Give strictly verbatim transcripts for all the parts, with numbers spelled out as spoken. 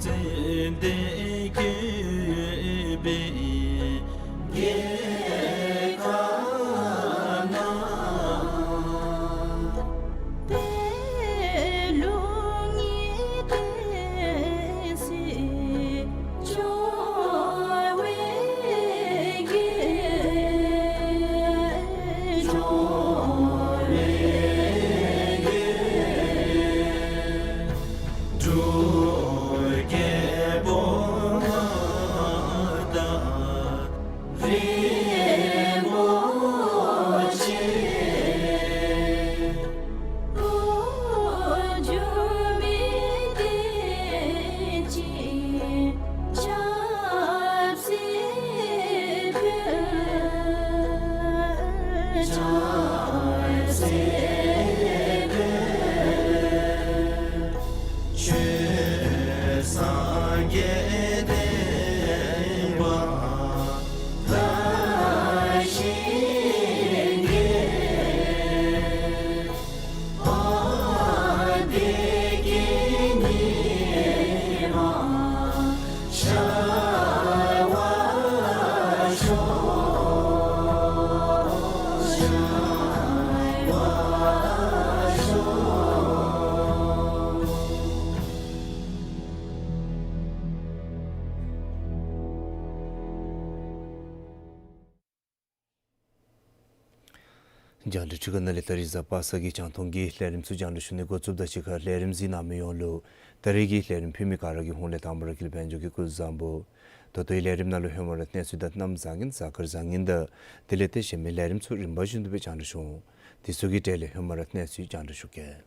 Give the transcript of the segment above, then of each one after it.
ཙན་དན་བཀོད་པའི་རྒྱལ་ཁབ་ན། པད་ལུང་གི་བསྟན་སྲིད་འབྱུང་བའི་རྒྱལ། འབྱུང་བའི་རྒྱལ། འབྲུག་རྒྱལ་པོ་དང་རིན་པོ་ཆེ། འོག་འཇུག་མི་བསྟན་ཅིང་ཆབ་སྲིད་འཕེལ། ཆབ་སྲིད་འཕེལ། ཆོས་སངས་རྒྱས་བསྟན་པ་དར་ཞིང་རྒྱས། འོ་བདེ་སྐྱིད་ཉི་མ་ཤར་བར་ཤོག། ཤར་བར་ཤོག། རྒྱང་བསྒྲགས་འཕྲུལ་ཁང་ནང་ལས་ད་རིས་གཟའ་པ་སངས་ཀྱི་རྒྱང་མཐོང་གི་ལས་རིམ་ཚུ་རྒྱང་བསྒྲགས་ཞུ་ནི་འགོ་བཙུགསཔ་ད་གཅིག་ཁར་ལས་རིམ་གཟིགས་གནང་མི་ཡོངས་ལུ་ད་རིས་ཀྱི་ལས་རིམ་ཕུལ་མི་ག་ར་གི་ཧོངས་ལས་དང་པ་ར་དཀྱིལ་དཔལ་འབྱོར་གྱི་སྐུ་གཟུགས་བཟང་པོ། ད་ལྟོའི་ལས་རིམ་ནང་ལུ་ཧེ་མ་ར་གནས་ཚུལ་དང་གནམ་བཟང་ངན་གཟའ་སྐར་བཟང་ངན་དང་དེ་ལས་ཏེ་གཞན་མི་ལས་རིམ་ཚུ་རིམ་པ་བཞིན་དུ་སྦེ་རྒྱང་བསྒྲགས་ཞུ་འོང་། དེ་ཚུ་གི་གྲས་ལས་ཧེ་མ་ར་གནས་ཚུལ་རྒྱང་བསྒྲགས་ཞུ་གེ།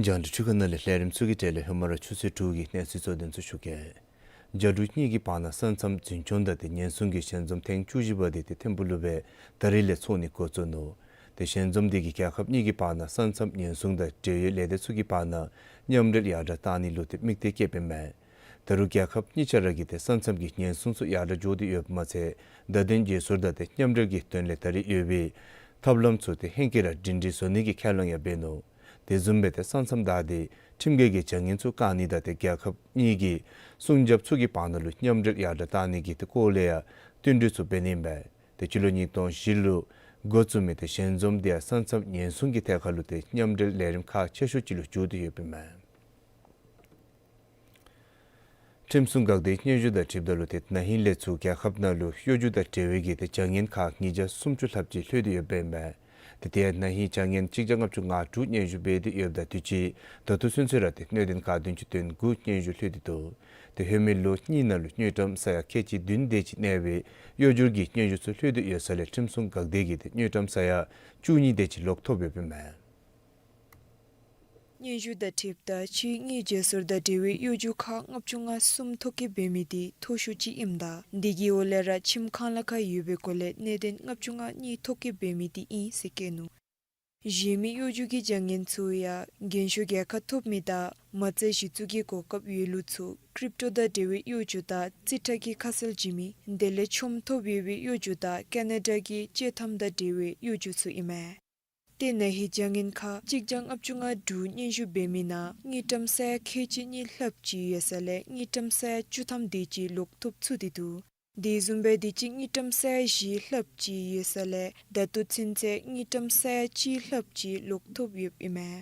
རྒྱང་བསྒྲགས་འཕྲུལ་ཁང་ནང་ལས་ལས་རིམ་ཚུ་གི་གྲས་ལས་ཧེ་མ་ར་ཆུ་ཚོད་དྲུག་གི་གནས་ཚུལ་གཙོ་དོན་ཚུ་ཞུ་གེ། རྒྱ་འབྲུག་གཉིས་ཀྱི་བར་ན་ས་མཚམས་འཛིན་སྐྱོང་དང་དེ་ཉེན་སྲུང་གི་ཞལ་འཛོམས་ཐེངས་བཅུ་བཞི་པ་དེ་ཏེ་ཐིམ་ཕུག་ལུ་སྦེ་ད་རིས་ལས་ཚོགས་ནི་འགོ་བཙུགས་ནུག། དེ་ཞལ་འཛོམས་དེ་གིས་རྒྱལ་ཁབ་གཉིས་ཀྱི་བར་ན་ས་མཚམས་ཉེན་སྲུང་དང་འབྲེལ་ཡོད་ལས་སྡེ་ཚུ་གི་བར་ན་མཉམ་འབྲེལ་ཡར་དྲག་བཏང་ནི་ལུ་ཏེ་དམིགས་གཏད་བསྐྱེདཔ་ཨིན་མས། ད་རུང་རྒྱལ་ཁབ་གཉིས་ཆ་ར་གིས་ཏེ་ས་མཚམས་ཀྱི་ཉེན་སྲུང་ཚུ་ཡར་དྲག་འགྱོ་སྟེ་ཡོདཔ་མ་ཚད་བརྡ་དོན་བརྗེ་སོར་དང་དེ་མཉམ་འབྲེལ་གྱི་དོན་ལས་ད་རིས་ཡོད་པའི་ཐབས་ལམ་ཚུ་ཏེ་ཧེང་སྐལ་ར་སྒྲིང་སྒྲིང་བཟོ་ནི་གི་ཁས་ལེན་ཡང་འབད་ནུག། དེ་བཟུམ་སྦེ་ཏེ་ས་མཚམས་བདའ་སྟེ་ཁྲིམས་འགལ་གྱི་བྱ་ངན་ཚུ་བཀག་ནི་དང་དེ་རྒྱལ་ཁབ་གཉིས་ཀྱི་སྲུང་སྐྱོབ་ཚུ་གི་བར་ན་ལུ་མཉམ་འབྲེལ་ཡར་དྲག་བཏང་ནི་གི་ཏེ་སྐོར་ལས་ཡང་བསྟུན་གྲོས་ཚུ་འབད་ནི་ཨིན་པས། ཏེ་སྤྱི་ལོ་ཉིས་སྟོང་བཞི་ལུ་འགོ་བཙུགས་མི་ཏེ་ཞལ་འཛོམས་དེ་ཡང་ས་མཚམས་ཉེན་སྲུང་གི་ཐད་ཁར་ལུ་ཏེ་མཉམ་འབྲེལ་ལས་རིམ་ཁག་ཆེ་ཤོས་ཅིག་ལུ་གྱུར་ཏེ་ཡོདཔ་ཨིན་མས། ཁྲིམས་སྲུང་འགག་སྡེའི་སྙན་ཞུ་དང་འཁྲིལཝ་ད་ལུ་ཏེ་ན་ཧིང་ལས་ཚུར་རྒྱལ་ཁབ་ནང་ལུ་གཡོ་སྒྱུ་དང་འབྲེལ་བའི་གི་ཏེ་བྱ་ངན་ཁག་ཉིས་བརྒྱ་སུམ་ཅུ་ལྷགཔ་ཅིག་ལྷོད་དེ་ཡོདཔ་ཨིན་མས། ཏེ་དེ་ཡང་ན་ཧིང་བྱ་ངན་གཅིག་བརྒྱ་ལྔ་བཅུ་ང་དྲུག་སྙན་ཞུ་འབད་དེ་ཡོདཔ་ད་དུས་ཅི་ད་ལྟོ་ཚུན་ཚོད་ར་ཏེ་གནད་དོན་ཁག་བདུན་ཅུ་དོན་དགུ་སྙན་ཞུ་ལྷོད་དེ་འདུག། ཏེ་ལྷོད་མི་ལོ་གཉིས་ནང་ལུ་དངུལ་ཀྲམ་ས་ཡ་ཁལ་གཅིག་བདུན་དེ་ཅིག་གནས་པའི་གཡོ་སྒྱུ་གི་སྙན་ཞུ་ཚུ་ལྷོད་དེ་ཡོད་ས་ལས་ཁྲིམས་སྲུང་འགག་སྡེ་གིས་ཏེ་དངུལ་ཀྲམ་ས་ཡ་བཅུ་གཉིས་དེ་ཅིག་ལོག་ཐོབ་ཡོདཔ་ཨིན་མས། སྙན་ཞུ་དང་འཁྲིལཝ་ད་ཕྱིའི་དངུལ་བརྗེ་སོར་དང་འབྲེལ་བའི་གཡོ་སྒྱུ་ཁག་ལྔ་བཅུ་ང་གསུམ་ཐོ་བཀོད་འབད་མི་དེ་མཐོ་ཤོས་ཅིག་ཨིནམ་ད་དེ་གི་འོག་ལས་ར་ཁྱིམ་ཁང་ལཱ་ཁག་ཡོད་པའི་སྐོར་ལས་གནད་དོན་ལྔ་བཅུ་ང་གཉིས་ཐོ་བཀོད་འབད་མི་དེ་ཨིན་ཟེར་བཀོད་ནུག། གཞན་མི་གཡོ་སྒྱུ་གི་བྱ་ངན་ཚུ་ཡང་རྒན་ཤོས་རྒྱལ་ཁ་ཐོབ་མི་དང་མ་རྩ་གཞི་བཙུགས་ཀྱི་གོ་སྐབས་ཡོད་ལུགས་ཚུ་ཀྲིབ་ཊོ་དང་འབྲེལ་བའི་གཡོ་སྒྱུ་དང་རྩིས་ཁྲ་གི་ཁ་གསལ་བྱིན་མི་དེ་ལས་ཆོམ་ཐོབ་ཡོད་པའི་གཡོ་སྒྱུ་དང་ཀ་ན་ཌ་གི་བཅད་ཐམ་དང་འབྲེལ་བའི་གཡོ་སྒྱུ་ཚུ་ཨིན་མས། ཏེ་ན་ཧིང་བྱ་ངན་ཁག་གཅིག་བརྒྱ་ལྔ་བཅུ་ང་དྲུག་སྙན་ཞུ་འབད་མི་ནང་དངུལ་ཀྲམ་ས་ཡ་ཁལ་གཅིག་གཉིས་ལྷགཔ་ཅིག་ཡོད་ས་ལས་དངུལ་ཀྲམ་ས་ཡ་བཅུ་ཐམ་དེ་ཅིག་ལོག་ཐོབ་ཚུགས་ཏེ་འདུག། དེ་བཟུམ་སྦེ་དུས་ཅི་དངུལ་ཀྲམ་ས་ཡ་བཞི་ལྷགཔ་ཅིག་ཡོད་ས་ལས་ད་ལྟོ་ཚུན་ཚོད་དངུལ་ཀྲམ་ས་ཡ་གཅིག་ལྷགཔ་ཅིག་ལོག་ཐོབ་ཡོདཔ་ཨིན་མས།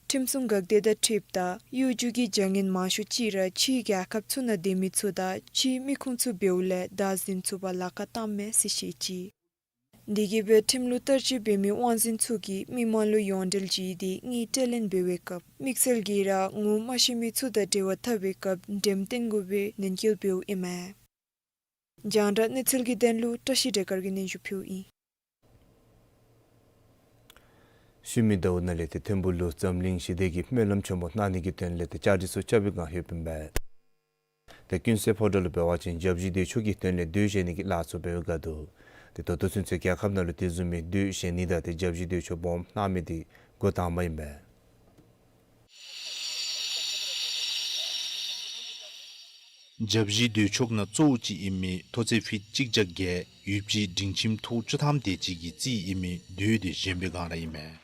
ཁྲིམས་སྲུང་འགག་སྡེ་དང་འཁྲིལཝ་ད་གཡོ་སྒྱུ་གི་བྱ་ངན་མང་ཤོས་ཅིག་ར་ཕྱིའི་རྒྱལ་ཁབ་ཚུ་ནང་སྡོད་མི་ཚུ་དང་ཕྱིའི་མི་ཁུངས་ཚུ་འབདཝ་ལས་བདའ་ཟུན་ཚུགས་པར་ལཱ་ཁག་བཏངམ་མས་ཟེར་བཤད་ཅི། དེ་གིས་སྦེ་ཁྲིམས་ལུགས་བསྟར་སྤྱོད་འབད་མི་དབང་འཛིན་ཚུ་གིས་མི་མང་ལུ་ཡོངས་འབྲེལ་བྱིན་ཏེ་དངུལ་སྤྲོད་ལེན་འབད་བའི་སྐབས་དམིགས་བསལ་གྱིས་ར་ངོ་མ་ཤེས་མི་ཚུ་དང་འབྲེལ་བ་འཐབ་པའི་སྐབས་འགྲེམས་སྟོན་དགོ་པའི་ནན་སྐུལ་འབདཝ་ཨིན་མས། རྒྱང་བསྒྲགས་གནས་ཚུལ་གྱི་དོན་ལུ་བཀྲ་ཤིས་བདེ་དཀར་གྱིས་སྙན་ཞུ་ཕུལཝ་ཨིན། ཤུལ་མའི་ཟླཝ་ནང་ལས་ཏེ་ཐིམ་ཕུག་ལུ་འཛམ་གླིང་ཞི་བདེ་གི་སྨོན་ལམ་ཆེན་མོ་གནང་ནི་གི་དོན་ལས་ཏེ་བཅའ་སྒྲིག་ཚུ་རྐྱབ་པའི་ངང་ལྷོདཔ་ཨིན་པས། ཏེ་ཀུན་གསལ་ཕོ་བྲང་ལུ་འབད་བ་ཅིན་བརྒྱ་བཞི་དེ་ཚུ་གི་དོན་ལས་གདུལ་བྱ་ནི་གི་ལཱ་ཚུ་འབད་བའི་སྒང་དུ་ ཏེ་ད་ལྟོ་ཚུན་ཚོད་རྒྱལ་ཁབ་ནང་ལུ་དེ་བཟུམ་མའི་མདོས་བཞེས་ནི་དང་ཏེ་བརྒྱ་བཞི་མདོས་ཆོག་སྦོམ་གནང་མི་འདི་འགོ་དང་པ་ཨིན་པས། བརྒྱ་བཞི་མདོས་ཆོག་ནང་གཙོ་བོ་ཅིག་ཨིན་མི་མཐོ་ཚད་ཕིཊ་གཅིག་བརྒྱ་བརྒྱད་ཡུདཔ་ཅིག་འབྲིང་ཁྱིམ་ཐོག་བཅུ་ཐམ་དེ་ཅིག་གི་རྩིས་ཨིན་མི་མདོས་འདི་བཞེངས་པའི་སྒང་ར་ཨིན་མས།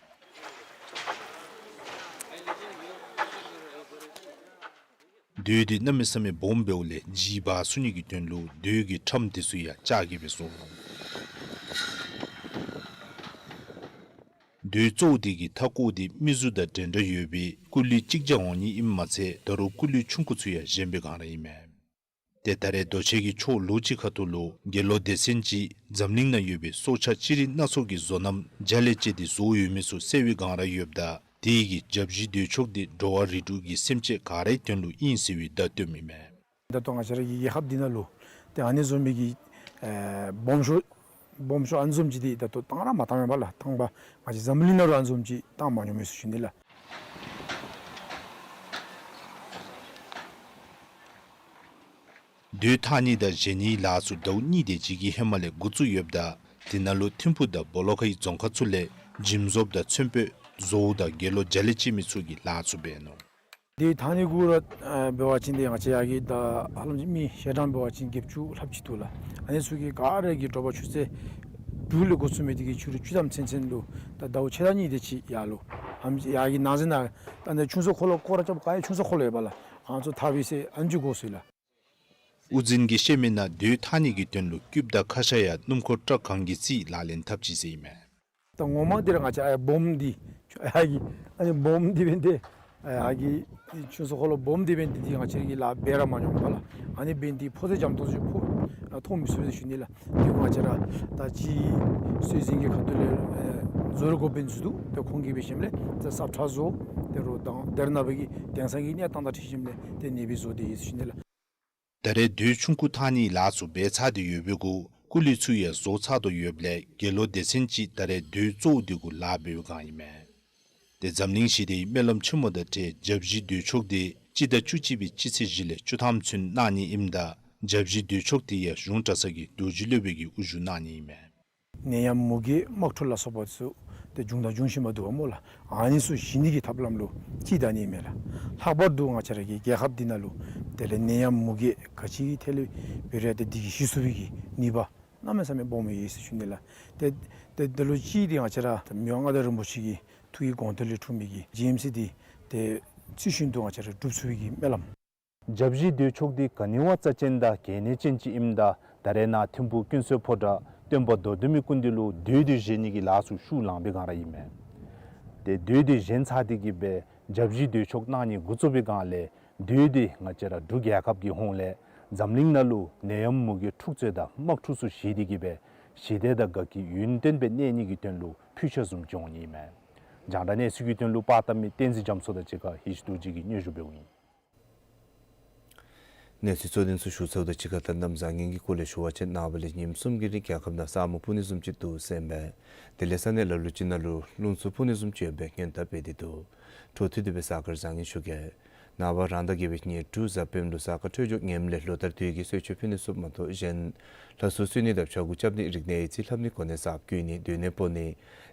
མདོས་འདི་གནམ་མེད་ས་མེད་སྦོམ་འབདཝ་ལས་ལྗིད་འབག་ཚུགས་ནི་གི་དོན་ལུ་མདོས་ཀྱི་ཁྲམ་དེ་ཚུ་ཡང་ལྕགས་ཀྱིས་སྦེ་བཟོ་ནུག། མདོས་གཙོ་བོ་དེ་གི་མཐའ་སྐོར་དེ་མི་གཟུགས་དང་འདྲན་འདྲ་ཡོད་པའི་སྐུ་ལུས་གཅིག་བརྒྱ་འོང་ནི་ཨིནམ་མ་ཚད་ད་རུང་སྐུ་ལུས་ཆུང་ཀུ་ཚུ་ཡང་བཞེངས་པའི་སྒང་ར་ཨིན་མས། ཏེ་ད་རེས་རྡོ་ཆས་ཀྱི་ཕྱོགས་ལོགས་ཅིག་ཁ་ཐུག་ལུ་དགེ་སློང་སྡེ་ཚན་ཅིག་འཛམ་གླིང་ནང་ཡོད་པའི་སྲོག་ཆགས་ཅི་རིགས་སྣ་ཚོགས་ཀྱི་བཟོ་རྣམ་རྒྱ་ལས་བཅད་དེ་བཟོ་ཡོད་མི་ཚུ་བསལ་བའི་སྒང་ར་ཡོདཔ་ད་དེ་གིས་བརྒྱ་བཞི་མདོས་ཆོག་དེ་འགྲོ་བ་རིགས་དྲུག་གི་སེམས་ཅན་ག་རའི་དོན་ལུ་ཨིན་ཟེར་བའི་བརྡ་སྟོནམ་ཨིན་མས། ད་ལྟོ་ང་བཅས་ར་གི་རྒྱལ་ཁབ་འདི་ནང་ལུ་ཏེ་ཨ་ནི་བཟུམ་མའི་གི་ཨེ་སྦོམ་ཤོས་སྦོམ་ཤོས་ཨ་ནི་བཟུམ་ཅིག་འདི་ད་ལྟོ་བཏང་ར་མ་བཏང་མས་པ་ལགས། བཏང་པ་ང་བཅས་འཛམ་གླིང་ནང་ལུ་ཨ་ནི་བཟུམ་ཅིག་བཏང་མ་མྱོང་མས་ཟེར་ཞུ་ནི་ལགས། མདོས་འཐག་ནི་དང་བཞེངས་ནིའི་ལཱ་ཚུ་ཟླཝ་གཉིས་དེ་ཅིག་གི་ཧེ་མ་ལས་འགོ་བཙུགས་ཡོདཔ་ད་དེ་ནང་ལུ་ཐིམ་ཕུག་དང་སྦོ་ལོགས་ཁའི་རྫོང་ཁག་ཚུ་ལས་འཇིམ་བཟོཔ་དང་ཚོན་དཔོན་བཟོཝ་དང་དགེ་སློང་རྒྱ་ལས་བཅད་མི་ཚུ་གིས་ལཱ་ཚུ་འབད་ནུག། མདོས་འཐག་ནི་གུ་ར་ཨ་འབད་བ་ཅིན་ཏེ་ང་བཅས་ཡར་གྱི་ད་ཧ་ལམ་ཅིག་མི་ཞལ་གྲངས་འབད་བ་ཅིན་བརྒྱད་ཅུ་ལྷགཔ་ཅིག་འདུག་ལགས། ཨ་ནི་ཚུ་གིས་ག་ར་གིས་དྲོ་པ་ཆུ་ཚོད་དྲུག་ལས་འགོ་བཙུགས་མི་དེ་གིས་ཕྱི་རུ་བཅུ་ཐམ་ཚུན་ཚོད་ལུ་ད་ཟླཝ་ཕྱེད་དང་གཉིས་དེ་ཅིག་ཡར་ལུ་ཨམ་ཡར་གྱི་ནང་གཟིགས་ནང་ད་ནི་ཆུ་ཚོད་འཁོར་ལོ་སྐོར་ར་རྐྱབ་ག་ཡི་ཆུ་ཚོད་འཁོར་ལོ་ཡོད་པ་ལགས། ཨ་ནི་ཚུ་འཐག་པའི་ཚེ་ཨ་ནི་ཅིག་འགོར་སོ་ཡི་ལགས། དབུ་འཛིན་གྱིས་བཤད་མི་ནང་མདོས་འཐག་ནི་གི་དོན་ལུ་སྐུདཔ་དང་ཁ་ཤ་ཡང་སྣུམ་འཁོར་ཊཱག་གང་གི་རྩིས་ལག་ལེན་འཐབ་ཅི་ཟེར་ཨིན་མས། ད་ངོ་མ་འདི་ར་ང་བཅས་ཨ་ཡར་སྦོམ་འདི་ཨ་ཡར་གྱི་ཨ་ནི་སྦོམ་འདི་འབད་ནི་དེ་ཨ་ཡར་གྱི་ཆུ་ཚོད་འཁོར་ལོ་སྦོམ་འདི་འབད་ནི་དེ་འདི་ང་བཅས་ར་གིས་ལཱ་འབད་ར་མ་མྱོང་པ་ལགས། ཨ་ནི་འབད་ནི་དེ་ཕོ་ཚོད་འཇམ་ཏོང་ཏོ་ཅིག་ཕོ་ཨ་མཐོང་མི་ཚུགས་ཟེར་ཞུ་ནི་ལགས། དེ་ང་བཅས་ར་ད་ཅི་སྲོལ་འཛིན་གྱི་ཁ་ཐུག་ལས་ཨེ་བཟོ་རུ་དགོ་པའི་འཛུལ་འདུག། ཏེ་ཁོང་གིས་འབད་ཞིནམ་ལས་ཏེ་སབ་ཁྲ་བཟོ་ཏེ་རོགས་དང་དེ་ར་ནང་པའི་གི་དེང་སང་གི་གནས་སྟངས་དང་འཁྲིལ་ཞིནམ་ལས་ཏེ་ཨ་ནི་སྦེ་བཟོ་སྟེ་ཡོད་ཟེར་ཞུ་ནི་ལགས། ད་རེས་མདོས་ཆུང་ཀུ་འཐག་ནིའི་ལཱ་ཚུ་འབད་ཚར་ཏེ་ཡོད་པའི་གུ་སྐུ་ལུས་ཚུ་ཡང་བཟོ་ཚར་དོ་ཡོདཔ་ལས་དགེ་སློང་སྡེ་ཚན་ཅིག་ད་རེས་མདོས་གཙོ་བོ་དེ་གུ་ལཱ་འབད་བའི་སྒང་ཨིན་མས། ཏེ་འཛམ་གླིང་ཞི་བདེའི་སྨོན་ལམ་ཆེན་མོ་དང་འབྲེལ་བརྒྱ་བཞི་མདོས་ཆོག་དེ་སྤྱི་ཟླ་བཅུ་གཅིག་པའི་སྤྱི་ཚེས་བཞི་ལས་བཅུ་ཐམ་ཚུན་གནང་ནི་ཨིནམ་ད་བརྒྱ་བཞི་མདོས་ཆོག་དེ་ཡང་གཞུང་གྲྭ་ཚང་གི་རྡོ་རྗེ་སློབ་དཔོན་གྱིས་དབུ་བཞུགས་གནང་ནི་ཨིན་མས། ནད་ཡམས་མུ་གེ་དམག་འཁྲུག་ལ་སོགས་པ་ཚུ་ཏེ་བྱུང་དང་འབྱུང་བཞིན་པ་འདུག་པ་སྨོ་ལགས། ཨ་ནི་ཚུ་ཞི་ནི་གི་ཐབས་ལམ་ལུ་ཅིག་ད་ནི་ཨིན་མས་ལགས། ལྷག་པར་དུ་ང་བཅས་ར་གི་རྒྱལ་ཁབ་འདི་ནང་ལུ་དེ་ལས་ནད་ཡམས་མུ་གེ་ག་ཅི་གི་ཐད་ལས་འབད་རུང་ཏེ་འདི་གིས་ཞི་ཚུགས་པའི་གི་ནུས་པ་གནམ་མེད་ས་མེད་སྦོམ་ཡོད་ཟེར་ཞུ་ནི་ལགས། ཏེ་ཏེ་དེ་ལུ་ཅིག་འདི་ང་བཅས་ར་མི་དབང་མངའ་བདག་རིན་པོ་ཆེ་གི་ཐུགས་ཀྱི་དགོངས་དོན་ལས་འཁྲུངས་མི་གི་ཇི་ཨེམ་སི་འདི་ཏེ་ཚུལ་བཞིན་དུ་ང་བཅས་ར་སྒྲུབ་ཚུགས་པའི་གི་སྨོན་ལམ། བརྒྱ་བཞི་མདོས་ཆོག་འདི་ག་ནི་བ་རྩ་ཅན་དང་གལ་གནད་ཅན་ཅིག་ཨིནམ་ད་ད་རེས་ནཱ་ཐིམ་ཕུག་ཀུན་གསལ་ཕོ་བྲང་སྟོན་པ་མདོ་སྟོན་མའི་སྐུ་མདུན་ལུ་མདོས་འདི་བཞེངས་ནི་གི་ལཱ་ཚུ་ཤུགས་ལང་པའི་སྒང་ར་ཨིན་མས། ཏེ་མདོས་འདི་བཞེངས་ཚར་ཏེ་གི་སྦེ་བརྒྱ་བཞི་མདོས་ཆོག་གནང་ནི་འགོ་བཙུགས་པའི་སྒང་ལས་མདོས་འདི་ང་བཅས་ར་འབྲུག་རྒྱལ་ཁབ་ཀྱི་ཧོངས་ལས་འཛམ་གླིང་ནང་ལུ་ནད་ཡམས་མུ་གེ་འཁྲུག་རྩོད་དང་དམག་འཁྲུག་ཚུ་ཞི་སྟེ་གི་སྦེ་ཞི་བདེ་དང་དགའ་སྐྱིད་ཡུན་བརྟན་སྦེ་གནས་ནི་གི་དོན་ལུ་ཕུལ་ཆས་བཟུམ་ཅིག་འོང་ནི་ཨིན་མས། རྒྱང་བསྒྲགས་གནས་ཚུལ་གྱི་དོན་ལུ་པར་བཏབ་མི་བསྟན་འཛིན་རྒྱ་མཚོ་དང་གཅིག་ཁར་ཧེ་ཤི་རྡོ་རྗེ་གིས་སྙན་ཞུ་འབདཝ་ཨིན། གནས་ཚུལ་གཙོ་དོན་ཚུ་ཞུ་ཚརཝ་དང་གཅིག་ཁར་ད་གནམ་བཟང་ངན་གྱི་སྐོར་ལས་ཞུ་བ་ཅིན་ནངས་པ་ལས་ཉིནམ་གསུམ་གྱི་རིང་རྒྱལ་ཁབ་ནང་ས་སྨུག་ཕུབ་ནི་བཟུམ་ཅིག་འདུག་ཟེར་ཨིན་པས། དེ་ལས་ས་གནས་ལ་ལུ་ཅིག་ནང་ལུ་རླུང་འཚུབ་འཕུ་ནི་བཟུམ་ཅིག་ཡོད་པའི་སྔོན་བརྡ་སྤེལ་ཏེ་འདུག། འཕྲོ་མཐུད་དེ་སྦེ་གཟའ་སྐར་བཟང་ངན་ཞུ་གེ། ནངས་པ་རང་ཟླ་བརྒྱད་པའི་ཉེར་དྲུག་གཟའ་སྤེནམ་ལུ་གཟའ་སྐར་འཕྲོད་སྦྱོར་ངནམ་ལས་ལོ་ལྟར་དུས་ཀྱི་གསོལ་མཆོད་ཕུལ་ནི་ཚུ་མ་གཏོགས་གཞན་ལྷ་གསོལ་གསོལ་ནི་དང་ཕྱྭ་འགུགས་རྐྱབ་ནི་རིག་གནས་ཡིག་རྩིས་ལྷབ་ནི་གོ་གནས་གསརཔ་བསྐོ་ནི་སྡོད་གནས་སྤོ་ནི་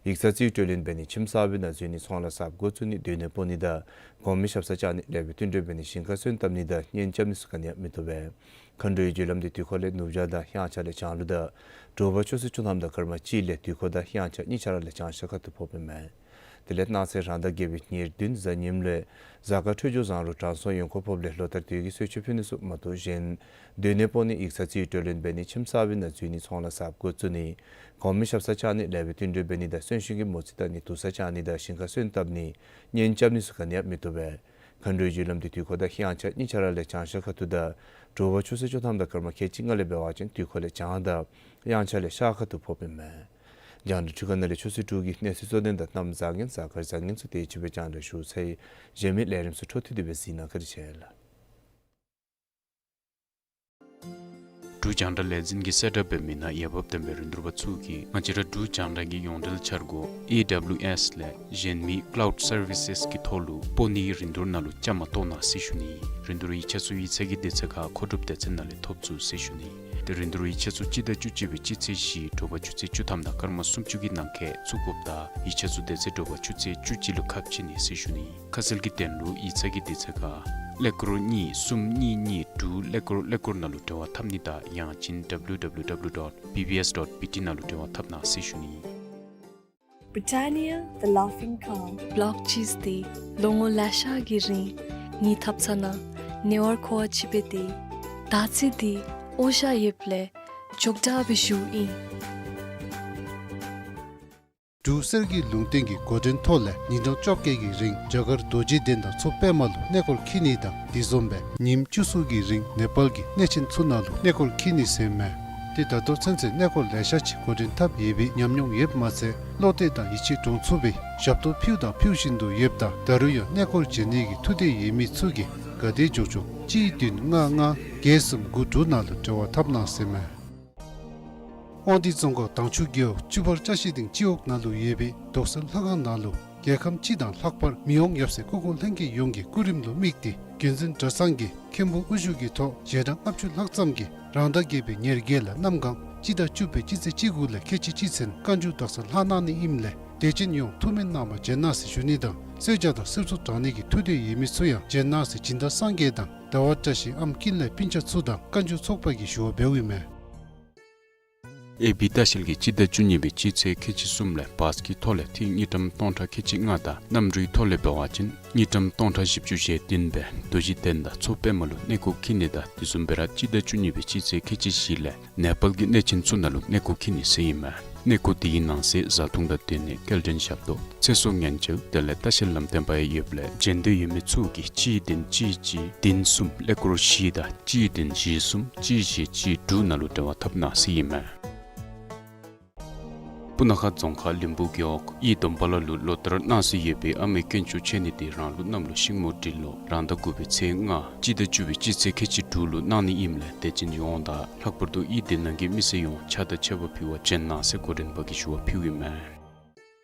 ཡིག་ཚང་རྩིས་སྤྲོད་ལེན་འབད་ནི་ཁྱིམ་གསར་པའི་ནང་འཛུལ་ནི་ཚོང་ལཱ་གསརཔ་འགོ་བཙུགས་ནི་སྡོད་གནས་སྤོ་ནི་དང་གོང་མའི་ཞབས་སར་བཅར་ནི་ལེགས་པའི་བསྟུན་གྲོས་འབད་ནི་ཞིང་ཁར་སོན་བཏབ་ནི་དང་གཉེན་རྐྱབ་ནི་ཚུ་ག་ནི་ཡང་མི་བཏུབ་པས། མཁའ་འགྲོའི་རྒྱུ་ལམ་འདི་དུས་འཁོར་ལས་ནུབ་བྱང་དང་དབྱངས་འཆར་ལས་བྱང་ལུ་དང་དྲོ་པ་ཆུ་ཚོད་བཅུ་ཐམ་དང་སྐར་མ་གཅིག་ལས་དུས་འཁོར་དང་དབྱངས་འཆར་གཉིས་ཆ་ར་ལས་བྱང་ཤར་ཁ་ཐུག་ཕོགཔ་ཨིན་མས། དེ་ལས་གནངས་ཚེ་རང་ཟླ་བརྒྱད་པའི་ཉེར་བདུན་གཟའ་ཉིམ་ལུ་གཟའ་སྐར་འཕྲོད་སྦྱོར་བཟང་རུང་དྲང་སྲོང་ཡོན་འཁོར་ཕོགཔ་ལས་ལོ་ལྟར་དུས་ཀྱི་གསོལ་མཆོད་ཕུལ་ནི་ཚུ་མ་གཏོགས་གཞན་སྡོད་གནས་སྤོ་ནི་ཡིག་ཚང་རྩིས་སྤྲོད་ལེན་འབད་ནི་ཁྱིམ་གསར་པའི་ནང་འཛུལ་ནི་ཚོང་ལཱ་གསརཔ་འགོ་བཙུགས་ནི་གོང་མའི་ཞབས་སར་བཅར་ནི་ལེགས་པའི་བསྟུན་གྲོས་འབད་ནི་དང་གསོན་གཤིན་གྱི་མོ་རྩིས་བལྟ་ནི་དུར་སར་བཅར་ནི་དང་ཞིང་ཁར་སོན་བཏབ་ནི་གཉེན་རྐྱབ་ནི་ཚུ་ག་ནི་ཡང་མི་བཏུབ་པས། མཁའ་འགྲོའི་རྒྱུ་ལམ་འདི་དུས་འཁོར་དང་དབྱངས་འཆར་གཉིས་ཆ་ར་ལས་བྱང་ཤར་ཁ་ཐུག་དང་དྲོ་པ་ཆུ་ཚོད་བཅུ་ཐམ་དང་སྐར་མ་ཁལ་གཅིག་ལྔ་ལས་འབད་བ་ཅིན་དུས་འཁོར་ལས་བྱང་དང་དབྱངས་འཆར་ལས་ཤར་ཁ་ཐུག་ཕོགཔ་ཨིན་མས། རྒྱང་བསྒྲགས་འཕྲུལ་ཁང་ནང་ལས་ཆུ་ཚོད་དྲུག་གི་གནས་ཚུལ་གཙོ་དོན་དང་གནམ་བཟང་ངན་གཟའ་སྐར་བཟང་ངན་ཚུ་དེ་ཅིག་སྦེ་རྒྱང་བསྒྲགས་ཞུ་ཚར་ཡི། གཞན་མི་ལས་རིམ་ཚུ་འཕྲོ་མཐུད་དེ་སྦེ་གཟིགས་གནང་། བཀའ་དྲིན་ཆེ་ལགས། འབྲུག་རྒྱང་བསྒྲགས་ལས་འཛིན་གྱིས་གསལ་བསྒྲགས་འབད་མི་ནང་འོས་འབབ་ལྡན་པའི་རིན་བསྡུར་པ་ཚུ་གིས་ང་བཅས་ར་འབྲུག་རྒྱང་བསྒྲགས་ཀྱི་ཡོངས་འབྲེལ་འཆར་སྒོ་ཨེ་ཌབ་ལུ་ཨེསི་ལས་གཞན་མི་ཀླའུཌ་སར་བི་སེསི་གི་ཐོག་ལུ་སྤོ་ནིའི་རིན་བསྡུར་ནང་ལུ་བཅའ་མར་གཏོགས་གནང་ཟེར་ཞུ་ནི། རིན་བསྡུར་ཡིག་ཆ་ཚུ་ཡིག་ཚང་གི་དུས་ཚོད་ཁར་མཁོ་སྒྲུབ་སྡེ་ཚན་ནང་ལས་ཐོབ་ཚུགས་ཟེར་ཞུ་ནི། དེ་རིང་དུས་ཡི་ཆ་ཚུ་སྤྱི་ཟླ་བཅུ་གཅིག་པའི་སྤྱི་ཚེས་བཞི་དྲོ་པ་ཆུ་ཚོད་བཅུ་ཐམ་དང་སྐར་མ་སུམ་ཅུ་གི་ནང་འཁོད་ཚུད་དགོཔ་ད་ཡི་ཆ་ཚུ་དེ་ཚེ་དྲོ་པ་ཆུ་ཚོད་བཅུ་གཅིག་ལུ་ཁ་ཕྱེ་ནི་ཟེར་ཞུ་ནི། ཁ་གསལ་གྱི་དོན་ལུ་ཡིག་ཚང་གི་དུས་ཚོད་ཁར་ཀླད་ཀོར་གཉིས་གསུམ་གཉིས་གཉིས་དྲུག་ཀླད་ཀོར་ཀླད་ཀོར་ནང་ལུ་འབྲེལ་བ་འཐབ་ནི་དང་ཡང་ཅིན་W W W dot B B S dot B T ནང་ལུ་འབྲེལ་བ་འཐབ་གནང་ཟེར་ཞུ་ནི། Britannia, the laughing cow. བོལོག་ཅིས་འདི་ལོ་ངོ་ལེ་ཤ་གི་རིང་ངེའི་ཐབ་ཚང་ནང་ཉེ་བར་མཁོ་བ་ཅིག་སྦེ་སྡོད། ད་ཅི་འདི་འོ་ཤ་ཡོདཔ་ལས་མགྱོགས་དྲགས་སྦེ་བཞུགས་ཨིན། འབྲུག་གསེར་གྱི་ལུང་བསྟན་གྱི་འགོ་འདྲེན་ཐོག་ལས་ཉིན་གྲངས་བཅོ་བརྒྱད་ཀྱི་རིང་རྒྱ་གར་རྡོ་རྗེ་གདན་དང་མཚོ་པདྨ་ལུ་གནས་སྐོར་འཁྱིད་ནི་དང་དེ་བཟུམ་སྦེ་ཉིནམ་བཅུ་གསུམ་གྱི་རིང་ནེ་པཱལ་གྱི་གནས་ཆེན་ཚུ་ནང་ལུ་གནས་སྐོར་འཁྱིད་ནི་ཟེར་མས། ཏེ་ད་ལྟོ་ཚུན་ཚོད་གནས་སྐོར་ལེ་ཤ་ཅིག་འགོ་འདྲེན་འཐབ་ཡོད་པའི་ཉམས་མྱོང་ཡོདཔ་མ་ཚད་བློ་གཏད་དང་ཡིད་ཆེས་འདྲོངས་ཚུགས་པའི་ཞབས་ཏོག་ཕུལ་དང་ཕུལ་བཞིན་དུ་ཡོདཔ་ད་ད་རུང་ཡང་གནས་སྐོར་བྱོན་ནི་གི་ཐུགས་འདོད་ཡོད་མི་ཚུ་གིས་ག་དེ་མགྱོགས་མགྱོགས་གཅིག་བདུན་ལྔ་ལྔ་བརྒྱད་གསུམ་དགུ་དྲུག་ནང་ལུ་འབྲེལ་བ་འཐབ་གནང་ཟེར་མས། དབང་འདུས་རྫོང་ཁག་དྭངས་ཆུ་རྒེད་འོག་བཅུ་པར་བཀྲ་ཤིས་སྡིངས་སྤྱི་འོག་ནང་ལུ་ཡོད་པའི་རྡོག་གསར་ལྷ་ཁང་ནང་ལུ་རྒྱལ་ཁམས་སྤྱི་དང་ལྷག་པར་མི་དབང་ཡབ་སྲས་སྐུ་འཁོར་ལྷན་རྒྱས་ཡོངས་ཀྱི་སྐུ་རིམ་ལུ་དམིགས་ཏེ་རྒྱུན་འཛིན་གྲྭ་ཚང་གིས་མཁན་པོ་དབུ་བཞུགས་ཀྱི་ཐོག་རྗེས་འབྲང་ལྔ་བཅུ་ལྷག་ཙམ་གྱིས་རང་ཟླ་བརྒྱད་པའི་ཉེར་བརྒྱད་ལས་གནམ་གང་སྤྱི་ཟླ་བཅུ་པའི་སྤྱི་ཚེས་བཅུ་དགུ་ལས་ཁལ་གཅིག་གཅིག་ཚུན་བཀའ་འགྱུར་རྡོག་གསར་ལྷག་གནང་ནི་ཨིནམ་ལས་དད་ཅན་ཡོངས་ཐུགས་སྨོན་གནང་བར་བྱོན་གནང་ཟེར་ཞུ་ནི་དང་གསོལ་ཇ་དང་གསེར་མཚོ་དྲང་ནི་གི་ཐུགས་འདོད་ཡོད་མི་ཚུ་ཡང་བྱོན་གནང་ཟེར་སྦྱིན་བདག་སངས་རྒྱས་དང་ཟླ་བ་བཀྲ་ཤིས་ཨམ་ཀུན་ལེགས་སྤུན་ཆ་ཚུ་དང་བཀའ་འགྱུར་ཚོགས་པ་གིས་ཞུ་བ་འབདཝ་ཨིན་མས། ཨེ་བི་ལྟ་བཤལ་གྱིས་སྤྱི་ཟླ་བཅུ་གཉིས་པའི་སྤྱི་ཚེས་ཁལ་གཅིག་གསུམ་ལས་བཱས་ཀྱི་ཐོག་ལས་ཏིག་དངུལ་ཀྲམ་སྟོང་ཕྲག་ཁལ་གཅིག་ལྔ་དང་གནམ་གྲུའི་ཐོག་ལས་འབད་བ་ཅིན་དངུལ་ཀྲམ་སྟོང་ཕྲག་བཞི་བཅུ་ཞེ་བདུན་སྦེ་རྡོ་རྗེ་གདན་དང་མཚོ་པདྨ་ལུ་གནས་སྐོར་འཁྱིད་ནི་དང་དེ་བཟུམ་སྦེ་ར་སྤྱི་ཟླ་བཅུ་གཉིས་པའི་སྤྱི་ཚེས་ཁལ་གཅིག་བཞི་ལས་ནེ་པཱལ་གྱི་གནས་ཆེན་ཚུ་ནང་ལུ་གནས་སྐོར་འཁྱིད་ནི་ཟེར་ཨིན་མས། གནས་སྐོར་དེའི་ནང་གསེས་བཟའ་འཐུང་དང་སྡོད་གནས་སྐྱེལ་འདྲེན་ཞབས་ཏོག་ཚེ་སྲོག་ཉེན་བཅོལ་དེ་ལས་ལྟ་བཤལ་ལམ་སྟོན་པ་ཡང་ཡོདཔ་ལས་བྱོན་འདོད་ཡོད་མི་ཚུ་གིས་གཅིག་བདུན་གཅིག་གཅིག་བདུན་གསུམ་ཀླད་ཀོར་བཞི་དང་གཅིག་བདུན་བཞི་གསུམ་གཅིག་བཞི་གཅིག་དྲུག་ནང་ལུ་འབྲེལ་བ་འཐབ་གནང་ཟེར་ཨིན་མས། སྤུ་ན་ཁ་རྫོང་ཁག་ལིང་བུ་རྒེད་འོག་གཡུས་སྡོམ་པ་ལ་ལུ་ལོ་ལྟར་གནང་སྲོལ་ཡོད་པའི་ཨ་མའི་དཀོན་མཆོག་མཆོད་གནས་དེ་རང་ལུགས་གནམ་ལོ་ཤིང་མོ་སྦྲུལ་ལོ་རང་ཟླ་དགུ་པའི་ཚེས་ལྔ་སྤྱི་ཟླ་བཅུ་པའི་སྤྱི་ཚེས་ཁལ་གཅིག་དྲུག་ལུ་གནང་ནི་ཨིནམ་ལས་དད་ཅན་ཡོངས་དང་ལྷག་པར་དུ་གཡུས་དེ་ནང་གི་མི་སེར་ཡོངས་ཕྱག་དང་མཆོད་པ་ཕུལ་བར་བྱོན་གནང་ཟེར་འགོ་འདྲེན་པ་གིས་ཞུ་བ་ཕུལཝ་ཨིན་མས།